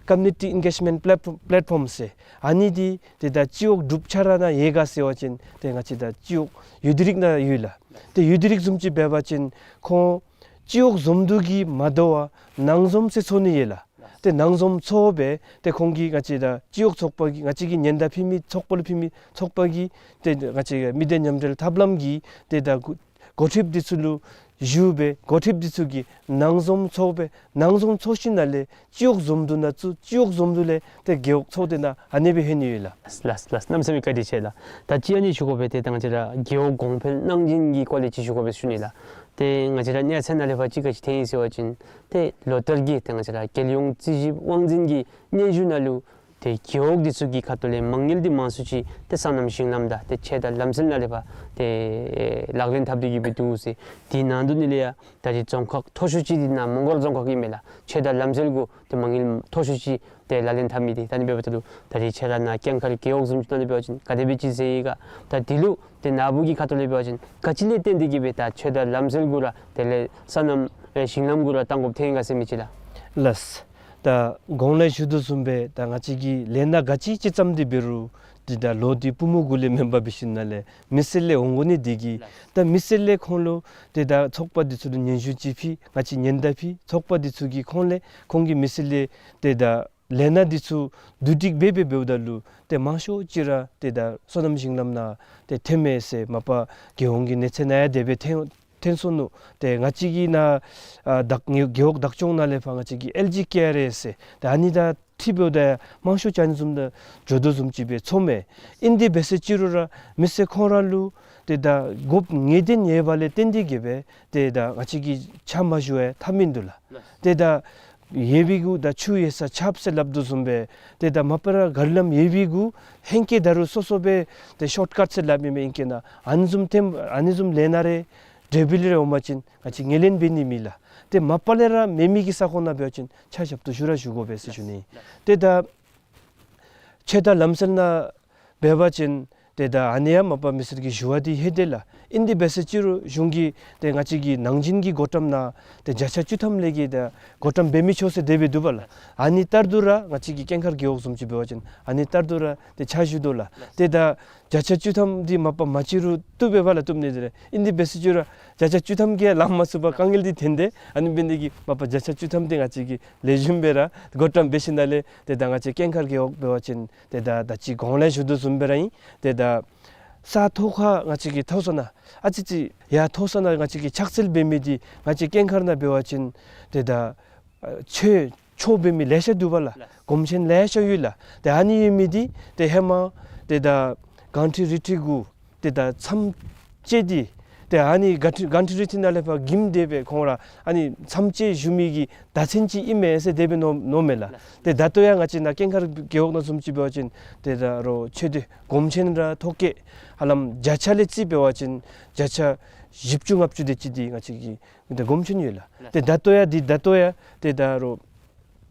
Community Engagement Platform Platform ཟེར། ཨ་ནི་འདི་ཏེ་ད་སྤྱི་འོག་འབྲུག་ཆ་ར་ནང་ཡོད་ག་ཟེར་བ་ཅིན་ཏེ་ང་བཅས་ད་སྤྱི་འོག་ཡུ་ཌི་རིག་ནང་ཡོད་ལགས། ཏེ་ཡུ་ཌི་རིག་བཟུམ་ཅིག་འབད་བ་ཅིན་ཁོང་སྤྱི་འོག་བཟུམ་འདུ་གིས་མ་དོ་བར་ནང་འཛོམས་ཟེར་ཚོགས་ནི་ཡོད་ལགས། ཏེ་ནང་འཛོམས་ཚོགས་སྦེ་ཏེ་ཁོང་གིས་ང་བཅས་ད་སྤྱི་འོག་ཚོགས་པ་གི་ང་བཅས་ཀྱི་ཉེན་བརྡ་ཕུལ་མི་ཚོགས་པ་ལུ་ཕུལ་མི་ཚོགས་པ་གིས་ཏེ་ང་བཅས་མི་སྡེ་མཉམ་འབྲེལ་ཐབས་ལམ་གྱི་ཏེ་ད་འགོ་འགོ་ཁྲིདཔ་འདི་ཚུ་ལུ་ཞུ་སྦེ་འགོ་ཁྲིདཔ་འདི་ཚུ་གིས་ནང་འཛོམས་ཚོགས་སྦེ་ནང་འཛོམས་ཚོགས་ཞིནམ་ལས་སྤྱི་འོག་འཛོམས་འདུ་ནང་བཙུགས། སྤྱི་འོག་འཛོམས་འདུ་ལས་ཏེ་རྒེད་འོག་ཚོགས་སྡེ་ནང་ཨ་ནེ་སྦེ་ལྷོད་ནི་ཡོད་ལགས། ལགས་ལགས། གནམ་མེད་ས་མེད་བཀའ་དྲིན་ཆེ་ལགས། ད་ཅི་ཨ་ནི་ཞུ་དགོ་པས། ཏེ་ད་ང་བཅས་ར་རྒེད་འོག་གོང་འཕེལ་གནང་སྦྱིན་གྱི་སྐོར་ལས་ཅིག་ཞུ་དགོ་པས་ཞུ་ནི་ལགས། ཏེ་ང་བཅས་ར་གནས་ཚད་ནང་ལས་ཕར་ཅིག་ག་ཅི་ཐོན་ཡི་ཟེར་བ་ཅིན་ཏེ་ལོ་ལྟར་གྱི་ཏེ་ང་བཅས་ར་རྒྱལ་ཡོངས་རྩིས་ཞིབ་དབང་འཛིན་གྱི་སྙན་ཞུ་ནང་ལུ་ཏེ་རྒེད་འོག་འདི་ཚུ་གི་ཁ་ཐུག་ལས་མ་དངུལ་འདི་མང་སུ་ཅིག་ཏེ་སོ་ནམ་ཞིང་ལམ་དང་ཏེ་ཆོས་དང་ལམ་སྲོལ་ནང་ལས་ཕར་ཏེ་ལག་ལེན་འཐབ་སྟེ་གི་སྦེ་འདུག་ཟེར། དེ་ནང་དོག་ནི་ལས་ཡང་ད་རེས་རྫོང་ཁག་མཐོ་ཤོས་ཅིག་འདི་ནཱ་མོང་སྒར་རྫོང་ཁག་ཨིན་མས་ལགས། ཆོས་དང་ལམ་སྲོལ་གུ་ཏེ་མ་དངུལ་མཐོ་ཤོས་ཅིག་ཏེ་ལག་ལེན་འཐབ་མི་འདི། ད་ཨ་ནི་འབདཝ་ད་ལུ་ད་རེས་ཁྱེད་ར་ནཱ་ཀུན་མཁར་རྒེད་འོག་བཟུམ་ཅིག་ནང་ལས་འབད་བ་ཅིན་ག་དེ་སྦེ་ཅིག་ཟེར་ཡི་ག། ད་དེ་ལུ་ཏེ་ནཱ་བུ་གི་ཁ་ཐུག་ལས་འབད་བ་ཅིན་ག་ཅི་ལས་བརྟེན་ཏེ་གི་སྦེ་ད་ཆོས་དང་ལམ་སྲོལ་གུ་ར་དེ་ལས་སོ་ནམ་ཨེ་ཞིང་ལམ་གུ་ར་གཏང་དགོཔ་ཐོན་ཡི་ག་ཟེར་མི་ཅིག་ལགས། ལགས། ད་གོང་ལས་ཞུ་དོ་བཟུམ་སྦེ་ད་ང་བཅས་ཀྱིས་ལས་སྣ་ག་ཅི་ཅིག་བརྩམས་ཏེ་འབད་རུང་ཏེ་ད་ལོ་འདི་པུས་མོ་གུ་ལས་མེན་པར་འབད་ཞིནམ་ལས་མི་སེར་ལས་འོང་དགོ་ནི་འདི་གིས། ལགས། ད་མི་སེར་ལས་ཁོང་ལུ་ཏེ་ད་ཚོགས་པ་འདི་ཚུ་ལུ་སྙན་ཞུ་ཅིག་ཕུལ། ང་བཅས་ཉེན་བརྡ་ཕུལ། ཚོགས་པ་འདི་ཚུ་གིས་ཁོང་ལས་ཁོང་གི་མི་སེར་ལས་ཏེ་ད་ལས་སྣ་འདི་ཚུ་བསྡུ་སྒྲིག་འབད་འབད་འབདཝ་ད་ལུ་ཏེ་མང་ཤོས་ཅིག་ར་ཏེ་ད་སོ་ནམ་ཞིང་ལམ་ནང་ཏེ་ཐོནམ་མས་ཟེར་མ་པ་རྒྱལ་ཡོངས་ཀྱི་གནས་ཚད་ནང་ཡང་དེ་སྦེ་ཐོན་ཐོན་སོ་ནུག། ཏེ་ང་བཅས་ཀྱི་ནཱ་ཨ་བདག་རྒེད་འོག་བདག་སྐྱོང་ནང་ལས་ཕར་ང་བཅས་ཀྱི་ཨེལ་ཇི་ཀེ་ཨར་ཨེ་ཟེར་ཏེ་ཨ་ནི་དང་འཁྲིལ་འབདཝ་ད་མང་ཤོས་ཅིག་ཨ་ནི་བཟུམ་དང་འགྱོ་དོ་བཟུམ་ཅིག་སྦེ་ཚོརཝ་མས། ཨིན་དེ་འབད་ཟེར་ཅི་རུང་ར་མི་སེར་ཁོང་ར་ལུ་ཏེ་ད་དགོཔ་ངེས་བདེན་ཡོད་པ་ལས་བརྟེན་ཏེ་གི་སྦེ་ཏེ་ད་ང་བཅས་ཀྱིས་ཕྱག་མ་ཞུ་བར་ཐབས་མིན་འདུག་ལགས། ཏེ་ད་ཡོད་པའི་གུ་ད་ཆུ་ཡོད་ས་ཆརཔ་ཟེར་སླབ་དོ་བཟུམ་སྦེ་ཏེ་ད་མ་པ་ར་ག་ར་ལམ་ཡོད་པའི་གུ་ཧེང་སྐལ་ད་རུང་སོ་སོ་སྦེ་ཏེ་ཤོཊ་ཀཊ་ཟེར་སླབ་མི་མས། ཨིན་གེ་ནཱ་ཨ་ནི་བཟུམ་ཐོནམ་ཨ་ནི་བཟུམ་ལས་སྣ་རེ་འབྲས་བུ་རེ་འོང་པ་ཅིན་ང་བཅས་ངོས་ལེན་འབད་ནི་མེད་ལགས། ཏེ་མ་པ་ལས་ར་མེད་མི་གི་ས་ཁོངས་ནང་འབད་བ་ཅིན་ཕྱག་ཞབས་ཏོག་ཞུ་ར་ཞུ་དགོ་པས་ཟེར་ཞུ་ནི། ཏེ་ད་ཆོས་དང་ལམ་སྲོལ་ནང་འབད་བ་ཅིན་ཏེ་ད་ཨ་ནི་ཡང་མ་པ་མི་སེར་གྱིས་ཞུ་བ་འདི་ཧེ་དེ་ལགས། ཨིན་དེ་འབད་ཟེར་ཅི་རུང་གཞུང་གིས་ཏེ་ང་བཅས་ཀྱི་ནང་བཞིན་གྱི་བགོ་བཀྲམ་ནང་ཏེ་བརྒྱ་ཆ་བཅུ་ཐམ་ལས་བརྒལ་ཏེ་བགོ་བཀྲམ་འབད་མི་ཆོག་ཟེར་དེ་སྦེ་འདུག་པ་ལགས། ཨ་ནི་ལྟར་དུ་ར་ང་བཅས་ཀྱི་ཀུན་མཁར་རྒེད་འོག་བཟུམ་ཅིག་འབད་བ་ཅིན་ཨ་ནི་ལྟར་དུ་ར་ཏེ་ཕྱག་ཞུ་དོ་ལགས། ཏེ་ད་བརྒྱ་ཆ་བཅུ་ཐམ་འདི་མ་པ་མ་བྱིན་རུང་བཏུབ་པས་པ་ལགས། བཏུབ་ནི་འདི་རེ། ཨིན་དེ་འབད་ཟེར་ཅི་རུང་བརྒྱ་ཆ་བཅུ་ཐམ་གྱིས་ལང་མ་ཚུགས་པར་དཀའ་ངལ་འདི་ཐོན་ཏེ་ཨ་ནི་འབད་ནི་འདི་གིས་མ་པ་བརྒྱ་ཆ་བཅུ་ཐམ་འདི་ང་བཅས་ཀྱིས་ལེགས་ཤོམ་སྦེ་ར་བགོ་བཀྲམ་འབད་ཞིནམ་ལས་ཏེ་ད་ང་བཅས་ཀུན་མཁར་རྒེད་འོག་འབད་བ་ཅིན་ཏེ་ད་ད་ཅི་གོང་ལས་ཞུ་དོ་བཟུམ་སྦེ་ར་ཨིན། ཏེ་ད་ས་མཐོ་ཁ་ང་བཅས་ཀྱིས་མཐོ་ས་ནང་ཨ་ཙི་ཙི་ཡར་མཐོ་ས་ནང་ང་བཅས་ཀྱིས་ཕྱག་འཚལ་འབད་མི་འདི་ང་བཅས་ཀུན་མཁར་ནང་འབད་བ་ཅིན་ཏེ་ད་ཨ་ཆོས་ཆོས་འབད་མི་ལེ་ཤ་འདུག་པ་ལགས། ལགས། སྒོམ་ཆེན་ལེ་ཤ་ཡོད་ལགས། ཏེ་ཨ་ནི་ཡོད་མི་འདི་ཏེ་ཧེ་མ་ཏེ་ད་གང་ཁྲི་རི་ཁྲི་གུ་ཏེ་ད་མཚམས་བཅད་དེ་ཏེ་ཨ་ནི་གང་ཁྲི་གང་ཁྲི་རི་ཁྲི་ནང་ལས་ཕར་འགྱིམ་སྟེ་སྦེ་ཁོང་ར་ཨ་ནི་མཚམས་བཅད་བཞུགས་མི་གི་བདག་འཛིན་ཅིག་ཨིན་མས་ཟེར་དེ་སྦེ་མནོ་མནོཝ་མས་ལགས། ཏེ་ད་ལྟོ་ཡང་ང་བཅས་ནཱ་ཀུན་མཁར་རྒེད་འོག་ནང་བཟུམ་ཅིག་འབད་བ་ཅིན་ཏེ་ད་རུང་ཆོས་སྡེ་སྒོམ་ཆེན་ར་ཐོག་ཁར་ཧ་ལམ་བརྒྱ་ཆ་ལས་རྩིས་འབད་བ་ཅིན་བརྒྱ་ཆ་བཞི་བཅུ་ལྔ་བཅུ་དེ་ཅིག་འདི་ང་བཅས་ཀྱི་ཏེ་སྒོམ་ཆེན་ཡོད་ལགས། ཏེ་ད་ལྟོ་ཡང་འདི་ད་ལྟོ་ཡང་ཏེ་ད་རུང་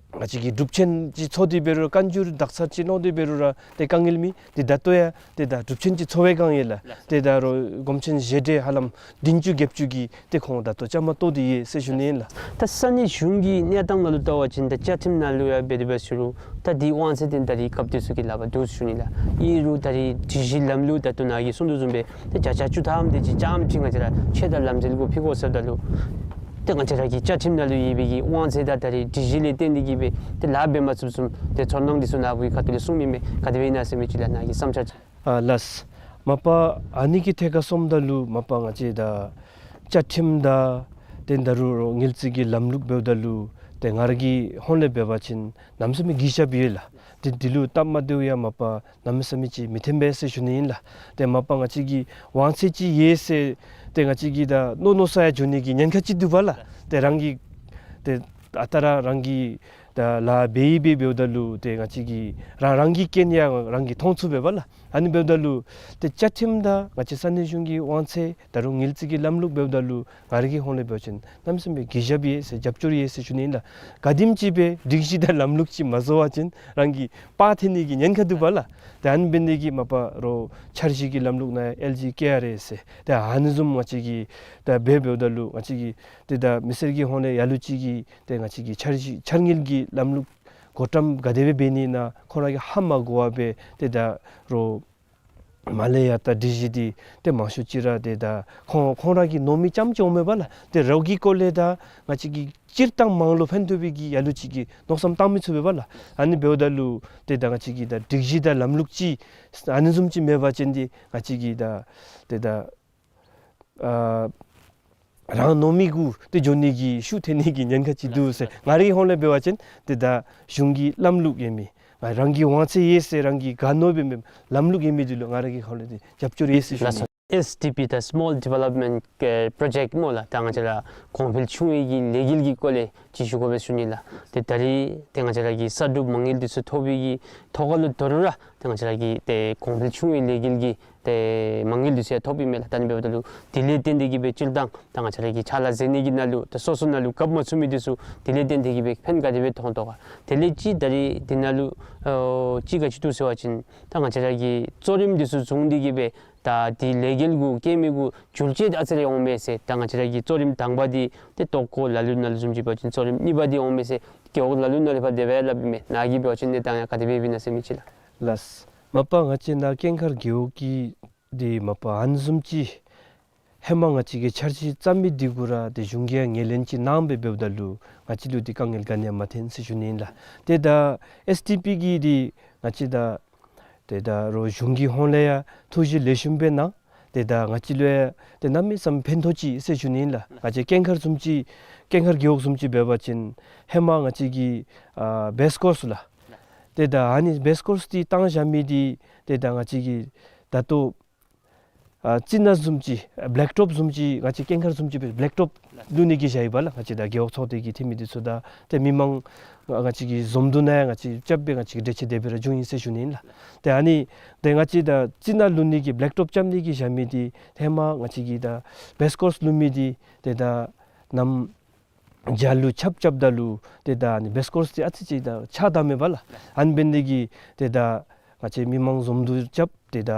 ང་བཅས་ཀྱིས་སྒྲུབ་ཆེན་ཅིག་ཚོགས་ཏེ་འབད་རུང་བཀའ་འགྱུར་དག་ས་ཅིག་ལོག་སྟེ་འབད་རུང་ར་ཏེ་དཀའ་ངལ་མེད། ཏེ་ད་ལྟོ་ཡང་ཏེ་ད་སྒྲུབ་ཆེན་ཅིག་ཚོགས་པའི་བསྒང་ཡོད་ལགས། ཏེ་ད་རུང་སྒོམ་ཆེན་བཞེས་སྒྲིག་ཧ་ལམ་བདུན་ཅུ་བརྒྱད་ཅུ་གི་ཏེ་ཁོང་ད་ལྟོ་བཅའ་མར་གཏོགས་ཏེ་ཡོད་ཟེར་ཞུ་ནི་ཨིན་ལགས། ད་ས་གནས་གཞུང་གི་གནས་སྟངས་ནང་ལུ་བལྟ་བ་ཅིན་ད་བཅའ་ཁྲིམས་ནང་ལུ་ཡང་འབད་དེ་འབད་ཞུ་རུང་ད་འདི་དབང་ཚད་འདི་ད་རེས་སྐབས་དེ་ཚུ་གི་ལག་པར་འདུག་ཞུ་ནི་ལགས། ཨིན་རུང་ད་རེས་སྒྲིག་གཞི་ལམ་ལུགས་ད་ལྟོ་ནཱ་གིས་གསུངས་དོ་བཟུམ་སྦེ་ཏེ་བརྒྱ་ཆ་བཅུ་ཐམ་དེ་ཅིག་རྐྱངམ་ཅིག་ང་བཅས་ར་ཆོས་དང་ལམ་སྲོལ་གུ་ཕུལ་དགོ་ཟེརཝ་ད་ལུ་ཏེ་ང་བཅས་ར་གི་བཅའ་ཁྲིམས་ནང་ལུ་ཡོད་པའི་གི་དབང་ཚད་དང་ད་རེས་སྒྲིག་གཞི་ལས་བརྟེན་ཏེ་གི་སྦེ་ཏེ་ལཱ་འབད་མ་ཚུགསཔ་བཟུམ་ཏེ་ཚོར་སྣང་འདི་ཚུ་ནཱ་བུ་གི་ཁ་ཐུག་ལས་གསུང་མི་མས། ག་དེ་སྦེ་ཨིན་ན་ཟེར་མི་ཅིག་ལགས། ནཱ་གི་བསམ་འཆར་ཅིག། ཨ་ལགས། མ་པ་ཨ་ནི་གི་ཐད་ཁར་སོངམ་ད་ལུ་མ་པ་ང་བཅས་ད་བཅའ་ཁྲིམས་དང་ཏེ་ད་རུང་དངུལ་རྩིས་ཀྱི་ལམ་ལུགས་འབདཝ་ད་ལུ་ཏེ་ང་ར་གི་ཧོངས་ལས་འབད་བ་ཅིན་གནམ་མེད་ས་མེད་གུས་ཞབས་ཡོད་ལགས། ཏེ་འདི་ལུ་སྟབས་མ་བདེཝ་ཡང་མ་པ་གནམ་མེད་ས་མེད་ཅིག་མི་ཐོན་པས་ཟེར་ཞུ་ནི་ཨིན་ལགས། ཏེ་མ་པ་ང་བཅས་ཀྱི་དབང་ཚད་ཅིག་ཡོད་ཟེར་ཏེ་ང་བཅས་ཀྱིས་ད་མནོ་མནོ་ས་ཡང་འགྱོ་ནི་གི་ཉེན་ཁ་ཅིག་འདུག་པ་ལགས། ཏེ་རང་གིས་ཏེ་ཨ་རྟག་ར་རང་གིས་ད་ལཱ་འབད་ཡི་འབད་འབདཝ་ད་ལུ་ཏེ་ང་བཅས་ཀྱིས་རང་རང་གི་རྐྱེན་ཡང་རང་གིས་མཐོང་ཚུགས་པས་པ་ལགས། ཨ་ནི་འབདཝ་ད་ལུ་ཏེ་བཅའ་ཁྲིམས་དང་ང་བཅས་ས་གནས་གཞུང་གི་དབང་ཚད་ད་རུང་དངུལ་རྩིས་ཀྱི་ལམ་ལུགས་འབདཝ་ད་ལུ་ང་ར་གི་ཧོངས་ལས་འབད་བ་ཅིན་གནམ་མེད་ས་མེད་གུས་ཞབས་ཡོད་ཟེར་རྒྱབ་སྐྱོར་ཡོད་ཟེར་ཞུ་ནི་ཨིན་ལགས། ག་དེམ་ཅིག་སྦེ་སྒྲིག་གཞི་དང་ལམ་ལུགས་ཅིག་མ་བཟོ་བ་ཅིན་རང་གི་པར་འཐེན་ནི་གི་ཉེན་ཁ་འདུག་པ་ལགས། ཏེ་ཨ་ནི་འབད་ནི་གིས་མ་པ་རོགས་འཆར་གཞི་གི་ལམ་ལུགས་ནང་ཡང་ཨེལ་ཇི་ཀེ་ཨར་ཨེ་ཟེར་ཏེ་ཨ་ནི་བཟུམ་ང་བཅས་ཀྱིས་ད་འབད་འབདཝ་ད་ལུ་ང་བཅས་ཀྱིས་ཏེ་ད་མི་སེར་གྱི་ཧོངས་ལས་ལ་ལུ་ཅིག་གིས་ཏེ་ང་བཅས་ཀྱི་འཆར་གཞི་འཆར་དངུལ་གྱི་ལམ་ལུགས་བགོ་བཀྲམ་ག་དེ་སྦེ་འབད་ནི་ཨིན་ན་ཁོང་ར་གིས་ཧ་མ་གོ་བར་སྦེ་ཏེ་ད་རོགས་ མར་ལས་ཡར་ད་སྒྲིག་གཞི་འདི་ཏེ་མང་ཤོས་ཅིག་ར་ཏེ་ད་ཁོང་ཁོང་ར་གིས་མནོ་མི་ཙམ་ཅིག་འོང་མས་པ་ལགས། ཏེ་རོགས་ཀྱི་སྐོར་ལས་ད་ང་བཅས་ཀྱིས་སྤྱིར་བཏང་མང་ལུ་ཕན་ཐོགས་པའི་གི་ལ་ལུ་ཅིག་གི་མནོ་བསམ་བཏང་མི་ཚུགས་པས་པ་ལགས། ཨ་ནི་འབདཝ་ད་ལུ་ཏེ་ད་ང་བཅས་ཀྱི་ད་སྒྲིག་གཞི་དང་ལམ་ལུགས་ཅིག་ཨ་ནི་བཟུམ་ཅིག་མེད་པ་ཅིན་འདི་ང་བཅས་ཀྱི་ད་ཏེ་ད་ཨ་རང་མནོ་མི་གུ་ཏེ་འགྱོ་ནི་གི་ཤུགས་ཐོན་ནི་གི་ཉེན་ཁ་ཅིག་འདུག་ཟེར། ང་རའི་ཧོང་ལས་འབད་བ་ཅིན་ཏེ་ད་གཞུང་གི་ལམ་ལུགས་ཡོད་མི་ང་རང་གི་དབང་ཚད་ཡོད་ཟེར་རང་གིས་ག་མནོ་འབད་མི་ལམ་ལུགས་ཡོད་མི་འདི་ལུ་ང་རང་གི་ཧོང་ལས་ཏེ་རྒྱབ་སྐྱོར་ཡོད་ཟེར་ཞུ་ནི། ཨེསི་ཌི་པི་ད་སི་མོལ་ཌི་ཝེ་ལོབ་མེནཊ་པོ་རོ་ཇེཀཊ་སྨོ་ལགས། ད་ང་བཅས་ར་གོང་འཕེལ་ཆུང་བའི་གི་ལས་འགུལ་གྱི་སྐོར་ལས་ཅིག་ཞུ་དགོ་པས་ཞུ་ནི་ལགས། ཏེ་ད་རེས་ཏེ་ང་བཅས་ར་གིས་གསར་སྒྲུབ་མ་དངུལ་འདི་ཚུ་ཐོབ་པའི་གི་ཐོག་ཁ་ལུ་དོ་རུང་ར་ཏེ་ང་བཅས་ར་གིས་ཏེ་གོང་འཕེལ་ཆུང་བའི་ལས་འགུལ་གྱི་ཏེ་མ་དངུལ་འདི་ཚུ་ཡང་ཐོབ་ཨིན་མས་ལགས། ད་ཨ་ནི་འབདཝ་ད་ལུ་དེ་ལས་བརྟེན་ཏེ་གིས་སྦེ་སྤྱིར་བཏང་ད་ང་བཅས་ར་གི་ཕྱག་ལཱ་མཛད་ནི་གི་ནང་ལུ་ད་སོ་སོ་ནང་ལུ་རྐྱབ་མ་ཚུགས་མི་འདི་ཚུ་དེ་ལས་བརྟེན་ཏེ་གིས་སྦེ་ཕན་ག་དེ་སྦེ་ཐོགས་དོ་ག། དེ་ལས་ཅིག་ད་རེས་འདི་ནང་ལུ་ཨོ་ཅིག་ག་ཅི་འདུག་ཟེར་བ་ཅིན་ད་ང་བཅས་ར་གི་གཙོ་རིམ་འདི་ཚུ་བཟུང་སྟེ་གིས་སྦེ་ད་འདི་ལས་འགུལ་གུ་བཀལ་མི་གུ་འགྱུར་བཅོས་ཨ་ཙི་རེ་འོང་མས་ཟེར། ད་ང་བཅས་ར་གི་གཙོ་རིམ་དང་པ་འདི་ཏེ་ལྟོ་གོས་ལ་ལུ་ནང་ལུ་བཟུམ་ཅིག་འབད་བ་ཅིན་གཙོ་རིམ་གཉིས་པ་འདི་འོང་མས་ཟེར་རྒེད་འོག་ལ་ལུ་ནང་ལུ་ཕར་དེ་སྦེ་སླབ་ཨིན་མས། ནཱ་གིས་འབད་བ་ཅིན་གནས་སྟངས་ཡང་ག་དེ་སྦེ་ཨིན་ན་ཟེར་མི་ཅིག་ལགས། ལགས། མ་པ་ང་བཅས་ནཱ་ཀེང་མཁར་རྒེད་འོག་གི་འདི་མ་པ་ཨ་ནི་བཟུམ་ཅིག་ཧེ་མ་ང་བཅས་ཀྱིས་འཆར་གཞི་བརྩམ་མི་འདི་གུ་ར་ཏེ་གཞུང་གིས་ཡང་ངོས་ལེན་ཅིག་གནང་སྦེ་འབདཝ་ད་ལུ་ང་བཅས་ལུ་འདི་དཀའ་ངལ་ག་ནི་ཡང་མ་ཐོན་ཟེར་ཞུ་ནི་ཨིན་ལགས། ཏེ་ད་ཨེསི་ཌི་པི་གི་འདི་ང་བཅས་ད་ཏེ་ད་རོགས་གཞུང་གི་ཧོང་ལས་ཡང་ཐུགས་བཞེད་ལེགས་ཤོམ་སྦེ་གནང་། ཏེ་ད་ང་བཅས་ལུ་ཡང་ཏེ་གནམ་མེད་ས་མེད་ཕན་ཐོགས་ཅི་ཟེར་ཞུ་ནི་ཨིན་ལགས། ང་བཅས་ཀེང་མཁར་བཟུམ་ཅིག་ཀེང་མཁར་རྒེད་འོག་བཟུམ་ཅིག་འབད་བ་ཅིན་ཧེ་མ་ང་བཅས་ཀྱི་ཨ་བེསི་ཀོརསི་ལགས། ཏེ་ད་ཨ་ནི་བེསི་ཀོརསི་འདི་བཏང་བཞག་མི་འདི་ཏེ་ད་ང་བཅས་ཀྱི་ད་ལྟོ་ཨ་རྩི་ནག་བཟུམ་ཅིག་བེ་ལེཀ་ཊོབ་བཟུམ་ཅིག་ང་བཅས་ཀེང་མཁར་བཟུམ་ཅིག་སྦེ་བེ་ལེཀ་ཊོབ་བླུག་ནི་གི་བཞག་ཡི་པ་ལགས། ང་བཅས་ད་རྒེད་འོག་ཚོགས་སྡེ་གི་འཐུས་མི་འདི་ཚུ་དང་ཏེ་མི་མང་ང་བཅས་ཀྱི་འཛོམས་འདུ་ནང་ཡང་ང་བཅས་རྐྱབ་སྦེ་ང་བཅས་ཀྱི་འགྲེལ་བཤད་དེ་སྦེ་ར་བྱུང་ཡི་ཟེར་ཞུ་ནི་ཨིན་ལགས། ཏེ་ཨ་ནི་ཏེ་ང་བཅས་ད་རྩི་ནག་བླུག་ནི་གི་བེ་ལེཀ་ཊོབ་རྐྱབ་ནི་གི་བཞག་མི་འདི་ཧེ་མ་ང་བཅས་ཀྱི་ད་བེསི་ཀོརསི་བླུག་མི་འདི་ཏེ་ད་གནམ་བྱཱར་ལུ་ཆརཔ་རྐྱབ་ད་ལུ་ཏེ་ད་ཨ་ནི་བེསི་ཀོརསི་འདི་ཨ་ཙི་ཅིག་ད་ཆག་ད་མས་པ་ལགས། ཨ་ནི་འབད་ནི་དེ་གིས་ཏེ་ད་ང་བཅས་མི་མང་འཛོམས་འདུ་རྐྱབ་ཏེ་ད་